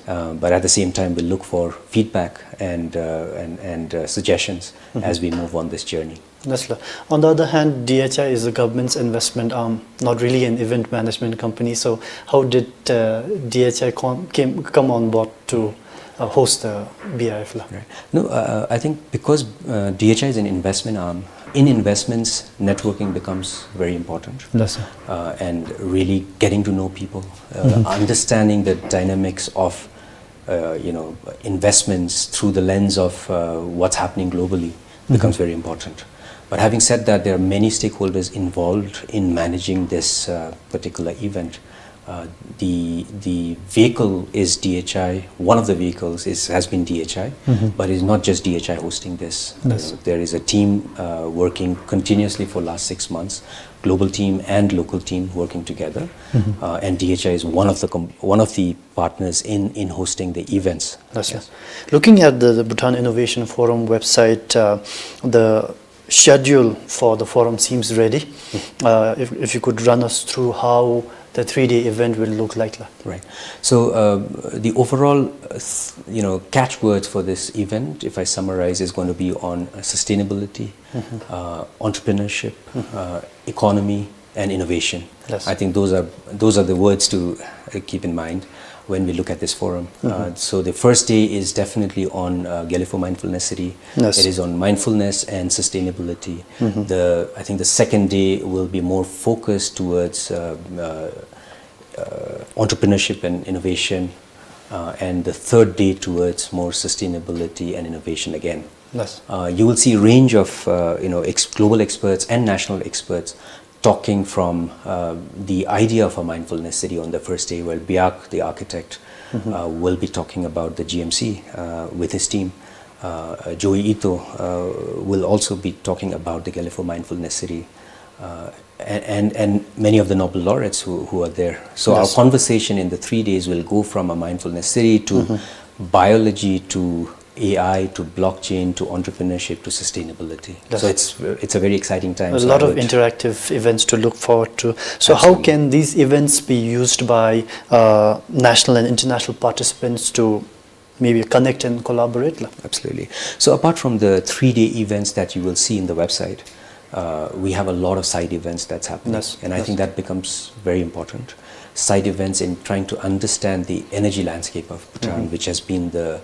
Uh, but at the same time, we'll look for feedback and, uh, and, and, uh, suggestions as we move on this journey. Yes, la. On the other hand, D H I is the government's investment arm, not really an event management company. So how did, uh, D H I com-, came, come on board to, uh, host the B I F, la? Right. No, uh, I think because, uh, D H I is an investment arm, in investments, networking becomes very important. Yes, sir. Uh, and really getting to know people, uh, understanding the dynamics of, uh, you know, investments through the lens of, uh, what's happening globally becomes very important. But having said that, there are many stakeholders involved in managing this, uh, particular event. Uh, the, the vehicle is D H I. One of the vehicles is, has been D H I, but it's not just D H I hosting this. Uh, there is a team, uh, working continuously for last six months, global team and local team working together. Uh, and D H I is one of the com-, one of the partners in, in hosting the events. Yes, sir. Looking at the, the Bhutan Innovation Forum website, uh, the schedule for the forum seems ready. Uh, if, if you could run us through how the three-day event will look like, la. Right. So, uh, the overall, uh, th-, you know, catchwords for this event, if I summarize, is going to be on, uh, sustainability, uh, entrepreneurship, uh, economy, and innovation. Yes. I think those are, those are the words to, uh, keep in mind when we look at this forum. Uh, so the first day is definitely on, uh, Gelliu for Mindfulness City. Yes. It is on mindfulness and sustainability. The, I think the second day will be more focused towards, uh, uh, uh, entrepreneurship and innovation, uh, and the third day towards more sustainability and innovation again. Yes. Uh, you will see a range of, uh, you know, ex-, global experts and national experts talking from, uh, the idea of a mindfulness city on the first day, where Biak, the architect, uh, will be talking about the G M C, uh, with his team. Uh, uh, Joi Ito, uh, will also be talking about the Gelliu for Mindfulness City. uh, and, and, and many of the Nobel laureates who, who are there. So our Yes. conversation in the three days will go from a mindfulness city to Mm-hmm. biology to A I to blockchain to entrepreneurship to sustainability. Yes. So it's, it's a very exciting time. A So lot I of would interactive events to look forward to. So how Absolutely. can these events be used by, uh, national and international participants to maybe connect and collaborate, la? Absolutely. So apart from the three-day events that you will see in the website, uh, we have a lot of side events that's happening. Yes, And I yes. think that becomes very important. Side events in trying to understand the energy landscape of Bhutan, Mm-hmm. which has been the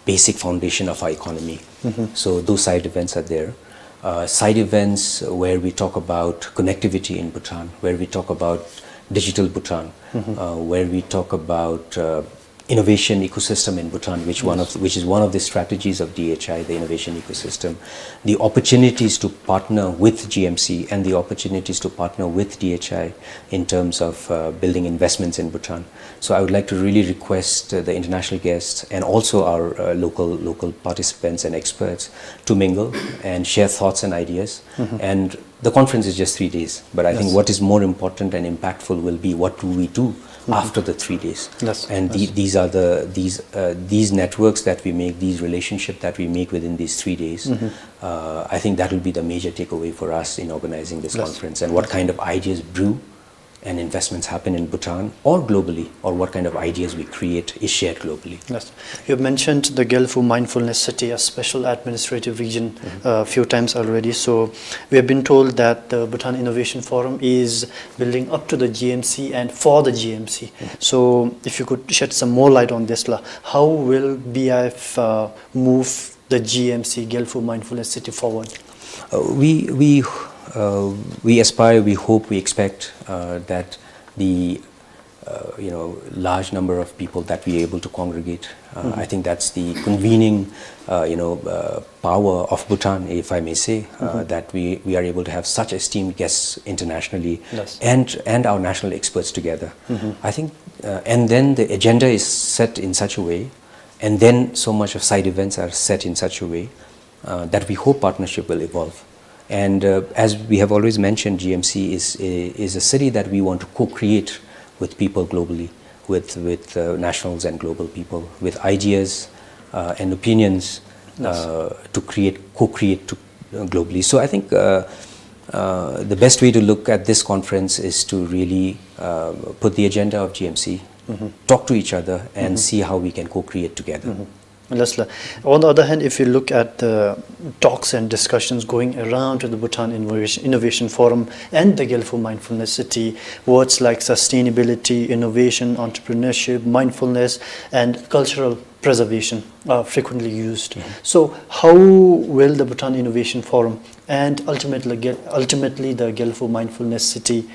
basic foundation of our economy. Mm-hmm. So those side events are there. Uh, side events where we talk about connectivity in Bhutan, where we talk about digital Bhutan, Mm-hmm. uh, where we talk about, uh, innovation ecosystem in Bhutan, which one Yes. of, which is one of the strategies of D H I, the innovation ecosystem, the opportunities to partner with G M C and the opportunities to partner with D H I in terms of, uh, building investments in Bhutan. So I would like to really request, uh, the international guests and also our, uh, local, local participants and experts to mingle and share thoughts and ideas. Mm-hmm. And the conference is just three days, but I think Yes. what is more important and impactful will be what do we do Mm-hmm. after the three days. Yes, And the, yes. these are the, these, uh, these networks that we make, these relationships that we make within these three days, Mm-hmm. uh, I think that will be the major takeaway for us in organizing this Yes. conference and what kind of ideas brew and investments happen in Bhutan or globally, or what kind of ideas we create is shared globally. Yes. You mentioned the Gelfu Mindfulness City, a special administrative region, Mm-hmm. a few times already. So we have been told that the Bhutan Innovation Forum is building up to the G M C and for the G M C. Mm-hmm. So if you could shed some more light on this, la, how will B I F, uh, move the G M C, Gelfu Mindfulness City, forward? Uh, we, we, uh, we aspire, we hope, we expect, uh, that the, uh, you know, large number of people that we are able to congregate, uh, Mm-hmm. I think that's the convening, uh, you know, uh, power of Bhutan, if I may say, uh, Mm-hmm. that we, we are able to have such esteemed guests internationally Yes. and, and our national experts together. Mm-hmm. I think, uh, and then the agenda is set in such a way, and then so much of side events are set in such a way, uh, that we hope partnership will evolve. And, uh, as we have always mentioned, G M C is a, is a city that we want to co-create with people globally, with, with, uh, nationals and global people, with ideas, uh, and opinions, Yes. uh, to create, co-create to, uh, globally. So I think, uh, uh, the best way to look at this conference is to really, uh, put the agenda of G M C, Mm-hmm. talk to each other, and Mm-hmm. see how we can co-create together. Mm-hmm. Yes, la. On the other hand, if you look at the talks and discussions going around to the Bhutan Innovation, Innovation Forum and the Gelfu Mindfulness City, words like sustainability, innovation, entrepreneurship, mindfulness, and cultural preservation are frequently used. Mm-hmm. So, how will the Bhutan Innovation Forum and ultimately, Gel- ultimately the Gelfu Mindfulness City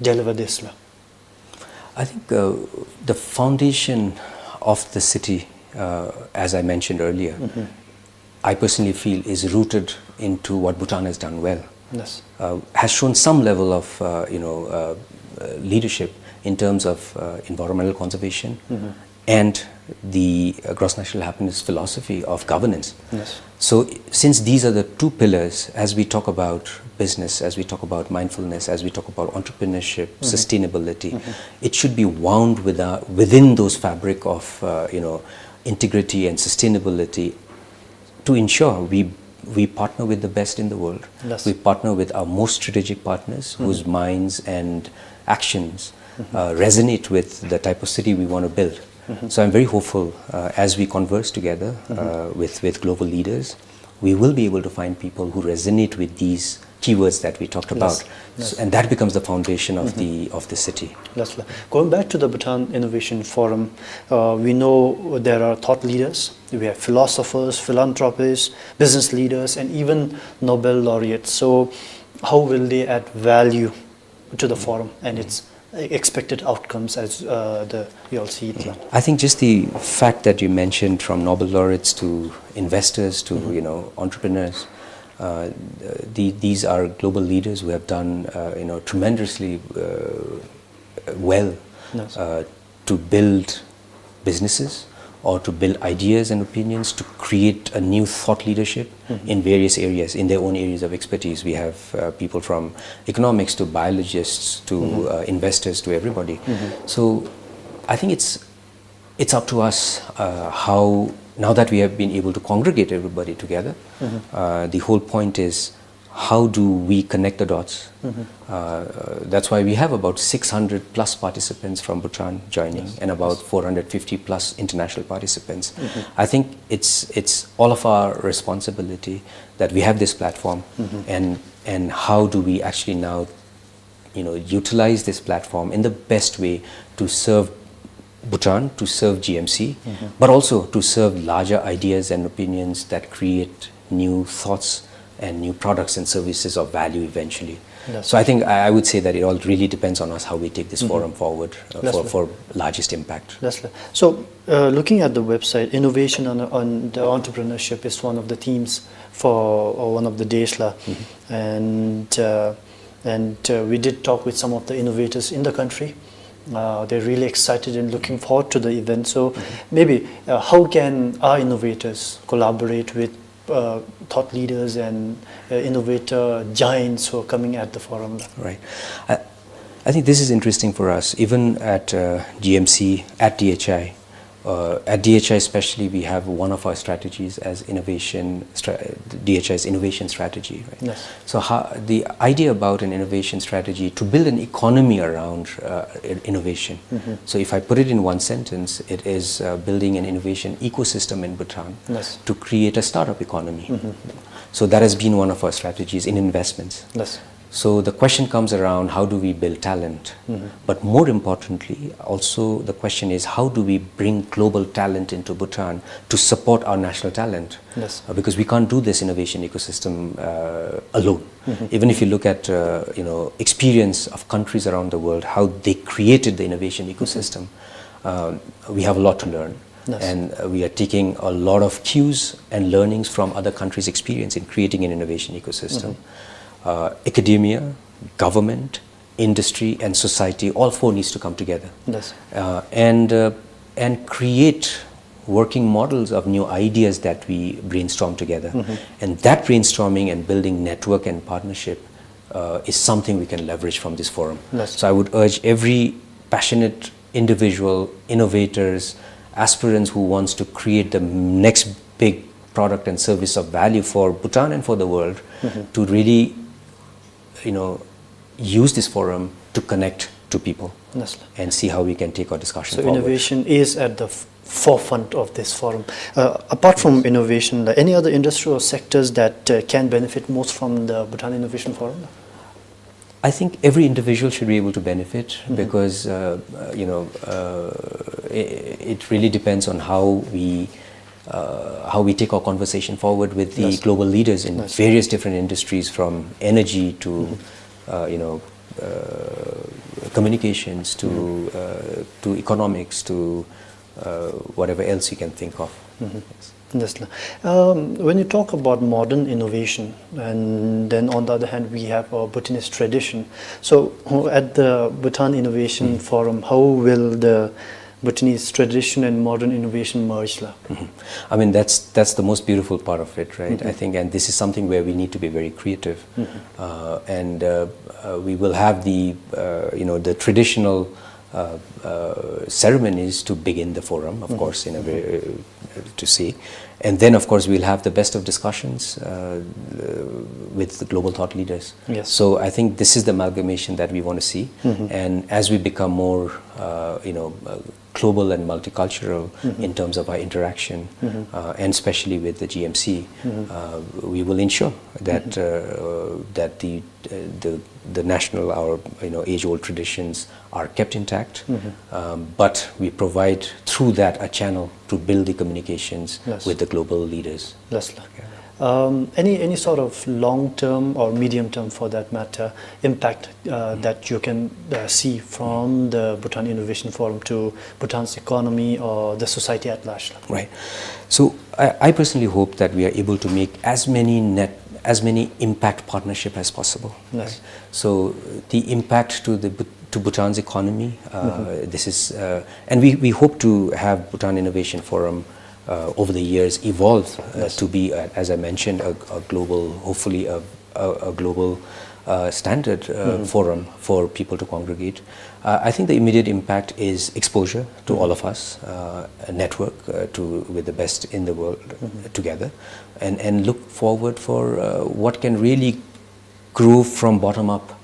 deliver this, la? I think, uh, the foundation of the city, uh, as I mentioned earlier, Mm-hmm. I personally feel is rooted into what Bhutan has done well. Yes. Uh, has shown some level of, uh, you know, uh, uh, leadership in terms of, uh, environmental conservation Mm-hmm. and the, uh, gross national happiness philosophy of governance. Yes. So, since these are the two pillars, as we talk about business, as we talk about mindfulness, as we talk about entrepreneurship, Mm-hmm. sustainability, Mm-hmm. it should be wound with our, within those fabric of, uh, you know, integrity and sustainability to ensure we, we partner with the best in the world. Yes. We partner with our most strategic partners Mm-hmm. whose minds and actions, Mm-hmm. uh, resonate with the type of city we want to build. Mm-hmm. So I'm very hopeful, uh, as we converse together, Mm-hmm. uh, with, with global leaders, we will be able to find people who resonate with these keywords that we talked Yes. about. Yes. So, and that becomes the foundation of Mm-hmm. the, of the city. Yes, la. Going back to the Bhutan Innovation Forum, uh, we know there are thought leaders, we have philosophers, philanthropists, business leaders, and even Nobel laureates. So, how will they add value to the forum and its expected outcomes as, uh, the, we all see it, la? I think just the fact that you mentioned from Nobel laureates to investors to, Mm-hmm. you know, entrepreneurs, uh, the, these are global leaders who have done, uh, you know, tremendously, uh, well, Yes. uh, to build businesses, or to build ideas and opinions, to create a new thought leadership in various areas, in their own areas of expertise. We have uh, people from economics to biologists to uh, investors to everybody. So I think it's it's up to us uh, how, now that we have been able to congregate everybody together, uh, the whole point is, how do we connect the dots? Uh, that's why we have about six hundred plus participants from Bhutan joining and about four hundred fifty plus international participants. I think it's, it's all of our responsibility that we have this platform, and, and how do we actually now, you know, utilize this platform in the best way to serve Bhutan, to serve G M C, but also to serve larger ideas and opinions that create new thoughts and new products and services of value eventually. Yes. So I think I I would say that it all really depends on us how we take this forum forward uh, for, for largest impact. Yes, sir. So, uh, looking at the website, innovation and, and the entrepreneurship is one of the themes for uh, one of the days, la. And uh, and uh, we did talk with some of the innovators in the country. Uh, they're really excited and looking forward to the event. So maybe uh, how can our innovators collaborate with uh, thought leaders and uh, innovator giants who are coming at the forum? Right. I, I think this is interesting for us. Even at uh, G M C, at D H I, uh, at D H I especially, we have one of our strategies as innovation, stra- D H I's innovation strategy. Right? Yes. So how, the idea about an innovation strategy to build an economy around uh, innovation. So if I put it in one sentence, it is uh, building an innovation ecosystem in Bhutan to create a startup economy. So that has been one of our strategies in investments. Yes. So the question comes around, how do we build talent? But more importantly, also the question is, how do we bring global talent into Bhutan to support our national talent? Yes. Uh, because we can't do this innovation ecosystem uh, alone. Even if you look at uh, you know, experience of countries around the world, how they created the innovation ecosystem, uh, we have a lot to learn. Yes. And uh, we are taking a lot of cues and learnings from other countries' experience in creating an innovation ecosystem. Uh, academia, government, industry, and society, all four needs to come together. Yes. Uh, and uh, and create working models of new ideas that we brainstorm together. And that brainstorming and building network and partnership uh, is something we can leverage from this forum. Yes. So I would urge every passionate individual, innovators, aspirants who wants to create the next big product and service of value for Bhutan and for the world to really, you know, use this forum to connect to people. Yes, sir. And see how we can take our discussion So forward. Innovation is at the f- forefront of this forum. Uh, apart from innovation, like, any other industry or sectors that uh, can benefit most from the Bhutan Innovation Forum? I think every individual should be able to benefit because uh, uh, you know uh, it, it really depends on how we uh, how we take our conversation forward with the Yes. global leaders in Yes. various different industries, from energy to uh, you know uh, communications to uh, to economics to uh, whatever else you can think of. Yes. Yes, sir. Um, when you talk about modern innovation, and then on the other hand, we have our Bhutanese tradition. So, uh, at the Bhutan Innovation Forum, how will the Bhutanese tradition and modern innovation merge, la? I mean, that's that's the most beautiful part of it, right? I think, and this is something where we need to be very creative, uh, and uh, uh, we will have the uh, you know the traditional uh, uh, ceremonies to begin the forum, of course, in a very, uh, to see. And then, of course, we'll have the best of discussions uh, uh, with the global thought leaders. Yes. So I think this is the amalgamation that we want to see. And as we become more, uh, you know, uh, global and multicultural in terms of our interaction, uh, and especially with the G M C, uh, we will ensure that uh, that the uh, the the national, our you know age-old traditions are kept intact, um, but we provide through that a channel to build the communications Yes. with the global leaders. Yes, sir. Um, any any sort of long term or medium term, for that matter, impact uh, that you can uh, see from the Bhutan Innovation Forum to Bhutan's economy or the society at large? Right. So I, I personally hope that we are able to make as many net, as many impact partnership as possible. Yes. Right? So the impact to the Bhut- to Bhutan's economy. Uh, this is, uh, and we, we hope to have Bhutan Innovation Forum uh, over the years evolve uh, to be, uh, as I mentioned, a, a global, hopefully a, a, a global uh, standard uh, forum for people to congregate. Uh, I think the immediate impact is exposure to all of us, uh, a network uh, to with the best in the world together, and, and look forward for uh, what can really grow from bottom up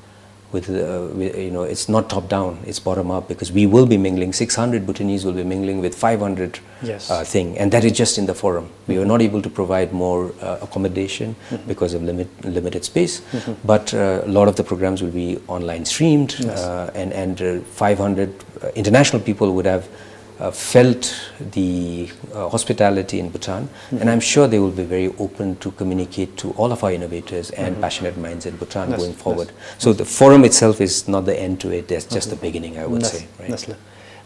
with, uh, with, you know, it's not top down, it's bottom up, because we will be mingling, six hundred Bhutanese will be mingling with five hundred Yes. uh, thing, and that is just in the forum. We were not able to provide more uh, accommodation because of limit, limited space, but uh, a lot of the programs will be online streamed, Yes. uh, and, and uh, five hundred uh, international people would have uh, felt the uh, hospitality in Bhutan, and I'm sure they will be very open to communicate to all of our innovators and passionate minds in Bhutan Yes, going yes. forward. So the forum itself is not the end to it, that's just the beginning, I would Yes, say. Right? yes, sir.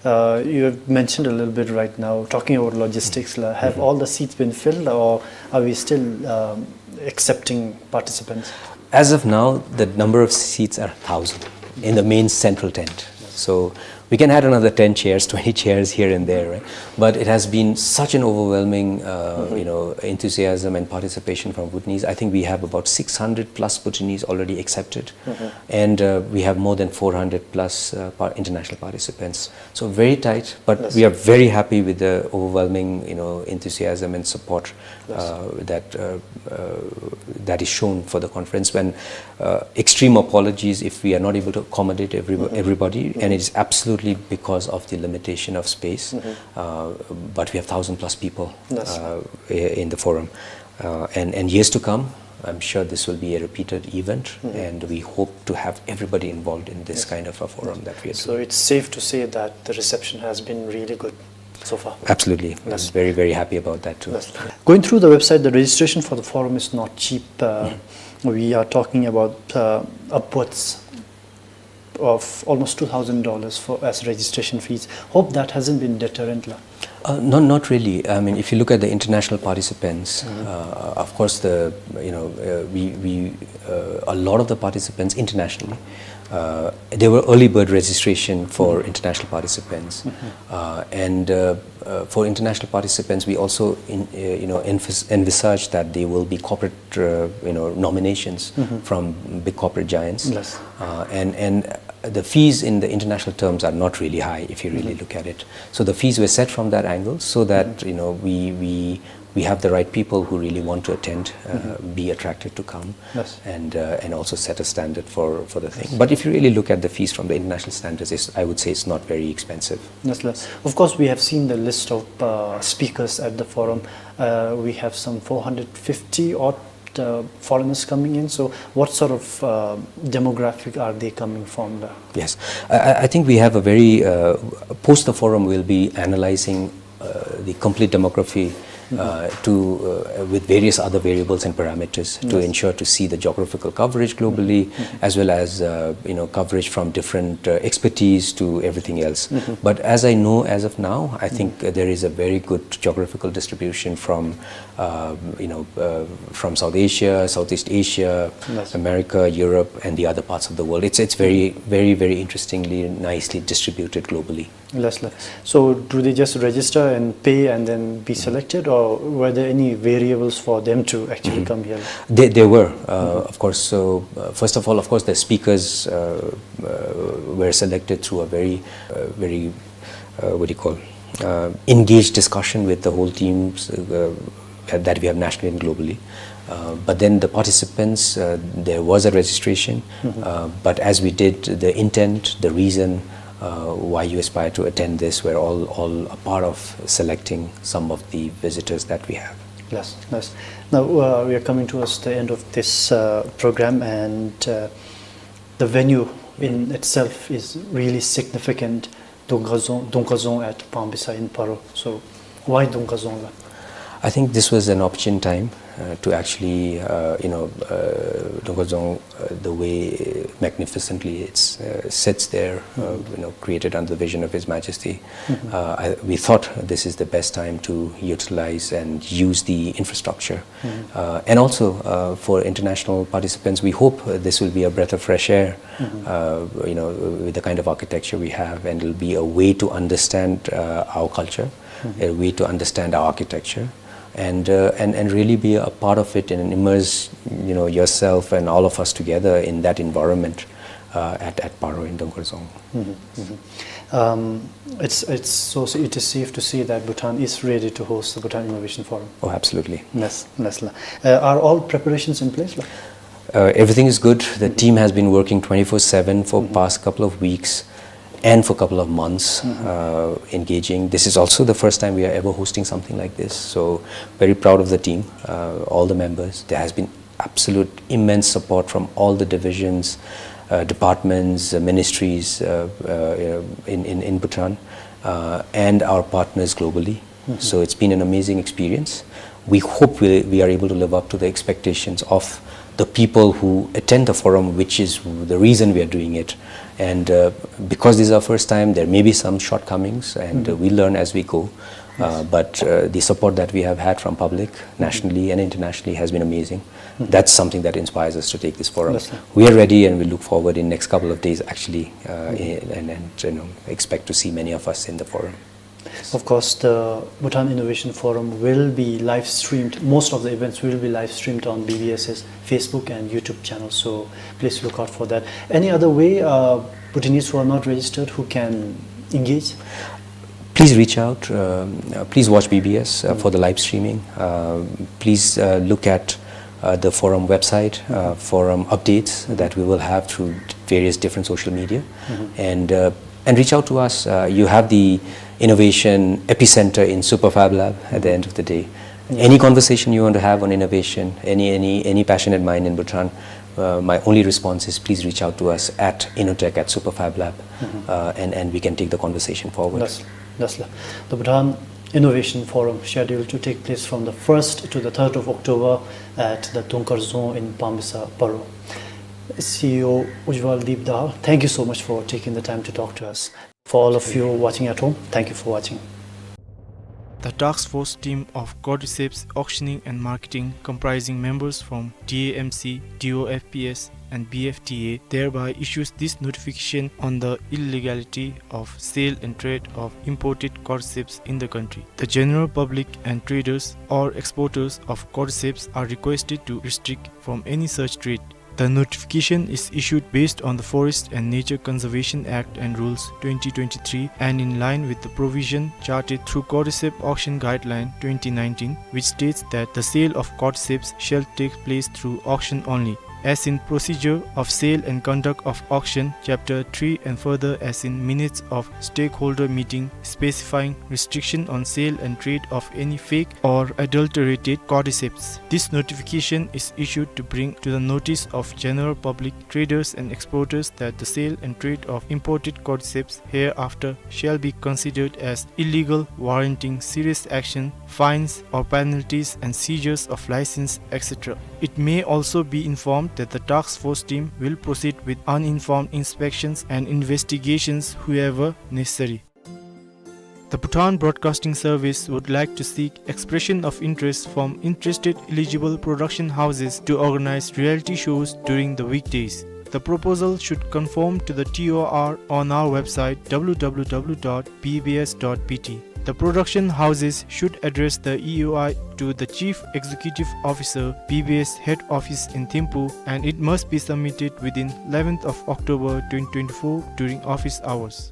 Uh, you have mentioned a little bit right now, talking about logistics, la, have all the seats been filled, or are we still um, accepting participants? As of now, the number of seats are thousand in the main central tent. So we can add another ten chairs, twenty chairs here and there, right? But it has been such an overwhelming, uh, you know, enthusiasm and participation from Bhutanese. I think we have about six hundred plus Bhutanese already accepted, and uh, we have more than four hundred plus uh, par- international participants. So very tight, but Yes. we are very happy with the overwhelming, you know, enthusiasm and support Yes. uh, that uh, uh, that is shown for the conference. When uh, extreme apologies if we are not able to accommodate every- everybody, and it's absolutely because of the limitation of space. Uh, but we have thousand plus people Yes. uh, i- in the forum, uh, and and years to come, I'm sure this will be a repeated event, and we hope to have everybody involved in this kind of a forum that we are So doing. it's safe to say that the reception has been really good so far. Absolutely. Yes. I'm very, very happy about that too. Yes. Going through the website, the registration for the forum is not cheap. Uh, We are talking about uh, upwards of almost two thousand dollars for as registration fees. Hope that hasn't been deterrent, la. Uh, not, not really. I mean, if you look at the international participants, uh, of course, the you know uh, we we uh, a lot of the participants internationally, uh, there were early bird registration for international participants, uh, and uh, uh, for international participants, we also in, uh, you know envis- envisage that they will be corporate uh, you know nominations from big corporate giants, Yes. uh, and and the fees in the international terms are not really high if you really look at it. So the fees were set from that angle so that you know we we we have the right people who really want to attend uh, be attracted to come Yes. and uh, and also set a standard for for the thing. But if you really look at the fees from the international standards, it's, I would say it's not very expensive. Yes, sir. Of course, we have seen the list of uh, speakers at the forum. Uh, we have some four hundred fifty odd uh, foreigners coming in. So, what sort of uh, demographic are they coming from? There? Yes, I, I- I think we have a very uh, post the forum. We'll be analyzing uh, the complete demography uh, to uh, with various other variables and parameters to Yes. ensure to see the geographical coverage globally, as well as uh, you know coverage from different uh, expertise to everything else. But as I know as of now, I think uh, there is a very good geographical distribution from uh, you know uh, from South Asia, Southeast Asia, Yes. America, Europe, and the other parts of the world. It's it's very very very interestingly nicely distributed globally. Yes, sir. So do they just register and pay and then be selected, or were there any variables for them to actually come here? There, there were, uh, of course. So uh, first of all, of course, the speakers uh, uh, were selected through a very, uh, very, uh, what do you call, uh, engaged discussion with the whole teams uh, that we have nationally and globally. Uh, but then the participants, uh, there was a registration. Uh, but as we did, the intent, the reason uh, why you aspire to attend this were all, all a part of selecting some of the visitors that we have. Yes, yes. Now uh, we are coming towards the end of this uh, program, and uh, the venue in itself is really significant. Dungkazong, Dungkazong at Pambisayin Paro. So, why Dungkazong la? I think this was an opportune time uh, to actually, uh, you know, uh, Dongkar Dzong, uh, the way magnificently it uh, sits there, uh, you know, created under the vision of His Majesty. Uh, I, we thought this is the best time to utilize and use the infrastructure. Uh, and also uh, for international participants, we hope uh, this will be a breath of fresh air, uh, you know, with the kind of architecture we have, and it'll be a way to understand uh, our culture, a way to understand our architecture, and, uh, and, and really be a part of it and immerse, you know, yourself and all of us together in that environment uh, at, at Paro in Dongkar Dzong. Um, it's, it's, so it is safe to say that Bhutan is ready to host the Bhutan Innovation Forum. Oh, absolutely. Yes, yes, la. Uh, are all preparations in place, la? Uh, everything is good. The team has been working twenty-four seven for past couple of weeks and for a couple of months, uh, engaging. This is also the first time we are ever hosting something like this. So very proud of the team, uh, all the members. There has been absolute immense support from all the divisions, uh, departments, uh, ministries uh, uh, in, in, in Bhutan, uh, and our partners globally. So it's been an amazing experience. We hope we, we are able to live up to the expectations of the people who attend the forum, which is the reason we are doing it. And uh, because this is our first time, there may be some shortcomings, and uh, we learn as we go. Uh, but uh, the support that we have had from public, nationally and internationally, has been amazing. That's something that inspires us to take this forum. We are ready, and we look forward in next couple of days, actually, uh, and, and you know, expect to see many of us in the forum. Of course, the Bhutan Innovation Forum will be live streamed. Most of the events will be live streamed on B B S's Facebook and YouTube channel. So please look out for that. Any other way uh, Bhutanese who are not registered who can engage? Please reach out. Um, uh, please watch B B S uh, for the live streaming. Uh, please uh, look at uh, the forum website, uh, forum updates that we will have through various different social media, and uh, and reach out to us. Uh, you have the innovation epicenter in Superfab Lab at the end of the day. Any conversation you want to have on innovation, any any any passionate mind in Bhutan, uh, my only response is please reach out to us at innotech at superfab lab, uh, and and we can take the conversation forward. That's, that's the Bhutan Innovation Forum scheduled to take place from the first to the third of October at the Dongkar Dzong in Pamesa, Paro. C E O Ujjwal Deep Dal, thank you so much for taking the time to talk to us. For all of you watching at home, thank you for watching. The task force team of Cordyceps Auctioning and Marketing, comprising members from D A M C, D O F P S, and B F T A, thereby issues this notification on the illegality of sale and trade of imported cordyceps in the country. The general public and traders or exporters of cordyceps are requested to restrict from any such trade. The notification is issued based on the Forest and Nature Conservation Act and Rules twenty twenty-three and in line with the provision charted through Cordyceps Auction Guideline twenty nineteen, which states that the sale of cordyceps shall take place through auction only. As in Procedure of Sale and Conduct of Auction, Chapter three, and further as in minutes of stakeholder meeting specifying restriction on sale and trade of any fake or adulterated cordyceps. This notification is issued to bring to the notice of general public, traders and exporters that the sale and trade of imported cordyceps hereafter shall be considered as illegal, warranting serious action, fines or penalties and seizures of license, et cetera. It may also be informed that the task force team will proceed with uninformed inspections and investigations wherever necessary. The Bhutan Broadcasting Service would like to seek expression of interest from interested eligible production houses to organize reality shows during the weekdays. The proposal should conform to the T O R on our website w w w dot b b s dot b t. The production houses should address the E O I to the Chief Executive Officer, B B S Head Office in Thimphu, and it must be submitted within eleventh of October twenty twenty-four during office hours.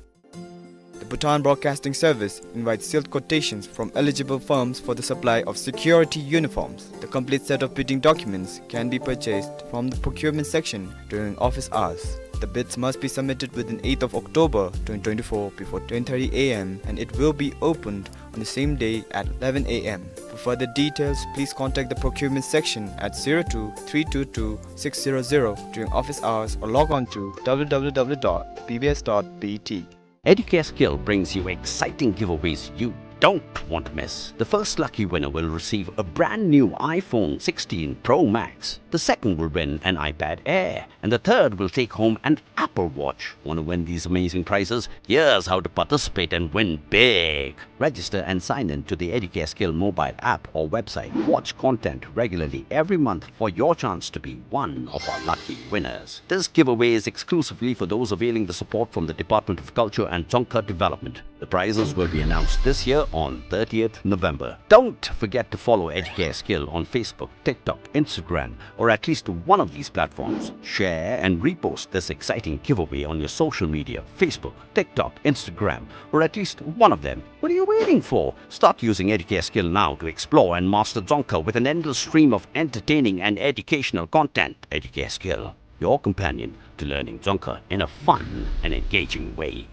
The Bhutan Broadcasting Service invites sealed quotations from eligible firms for the supply of security uniforms. The complete set of bidding documents can be purchased from the procurement section during office hours. The bids must be submitted within eighth of October twenty twenty-four before ten thirty a m and it will be opened on the same day at eleven a m. For further details, please contact the procurement section at zero two three two two six zero zero during office hours or log on to w w w dot b b s dot b t. Educare Skill brings you exciting giveaways you don't want to miss. The first lucky winner will receive a brand new iPhone sixteen Pro Max. The second will win an iPad Air. And the third will take home an Apple Watch. Want to win these amazing prizes? Here's how to participate and win big. Register and sign in to the Educare Skill mobile app or website. Watch content regularly every month for your chance to be one of our lucky winners. This giveaway is exclusively for those availing the support from the Department of Culture and Dzongkha Development. The prizes will be announced this year on thirtieth November. Don't forget to follow Educare Skill on Facebook, TikTok, Instagram, or at least one of these platforms. Share and repost this exciting giveaway on your social media, Facebook, TikTok, Instagram, or at least one of them. What are you waiting for? Start using Educare Skill now to explore and master Dzongkha with an endless stream of entertaining and educational content. Educare Skill, your companion to learning Dzongkha in a fun and engaging way.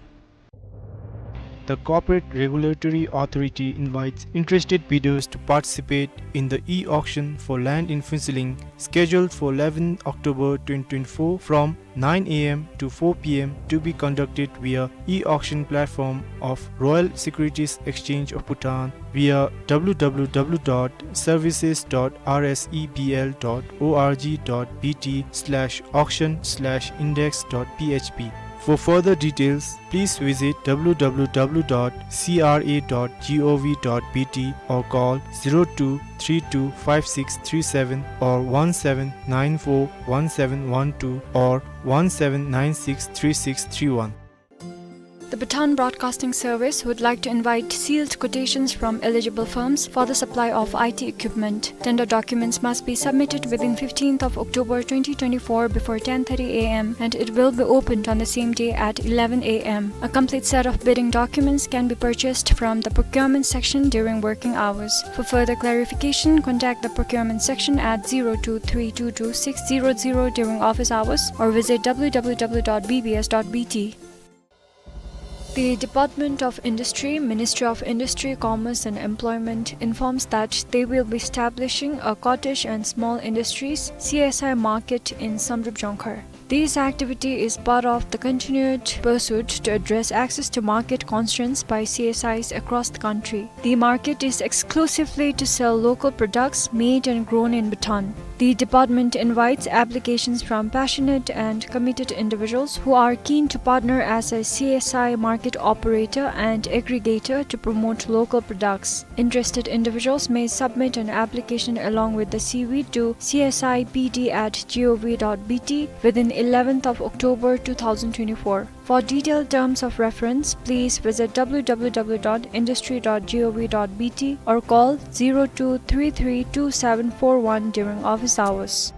The Corporate Regulatory Authority invites interested bidders to participate in the e-auction for land in Phuentsholing, scheduled for eleventh October twenty twenty-four, from nine a m to four p m, to be conducted via e-auction platform of Royal Securities Exchange of Bhutan, via w w w dot services dot r s e b l dot o r g dot b t slash auction slash index dot p h p. For further details, please visit w w w dot c r a dot g o v dot b t or call zero two three two five six three seven or one seven nine four one seven one two or one seven nine six three six three one. The Bhutan Broadcasting Service would like to invite sealed quotations from eligible firms for the supply of I T equipment. Tender documents must be submitted within fifteenth of October twenty twenty-four before ten thirty a m, and it will be opened on the same day at eleven a m. A complete set of bidding documents can be purchased from the procurement section during working hours. For further clarification, contact the procurement section at zero two three two two six zero zero during office hours or visit w w w dot b b s dot b t. The Department of Industry, Ministry of Industry, Commerce and Employment informs that they will be establishing a cottage and small industries, C S I, market in Samdrup Dzongkhar. This activity is part of the continued pursuit to address access to market constraints by C S Is across the country. The market is exclusively to sell local products made and grown in Bhutan. The department invites applications from passionate and committed individuals who are keen to partner as a C S I market operator and aggregator to promote local products. Interested individuals may submit an application along with the C V to c s i b d at g o v dot b t within eleventh of October two thousand twenty-four. For detailed terms of reference, please visit w w w dot industry dot g o v dot b t or call zero two three three two seven four one during office hours.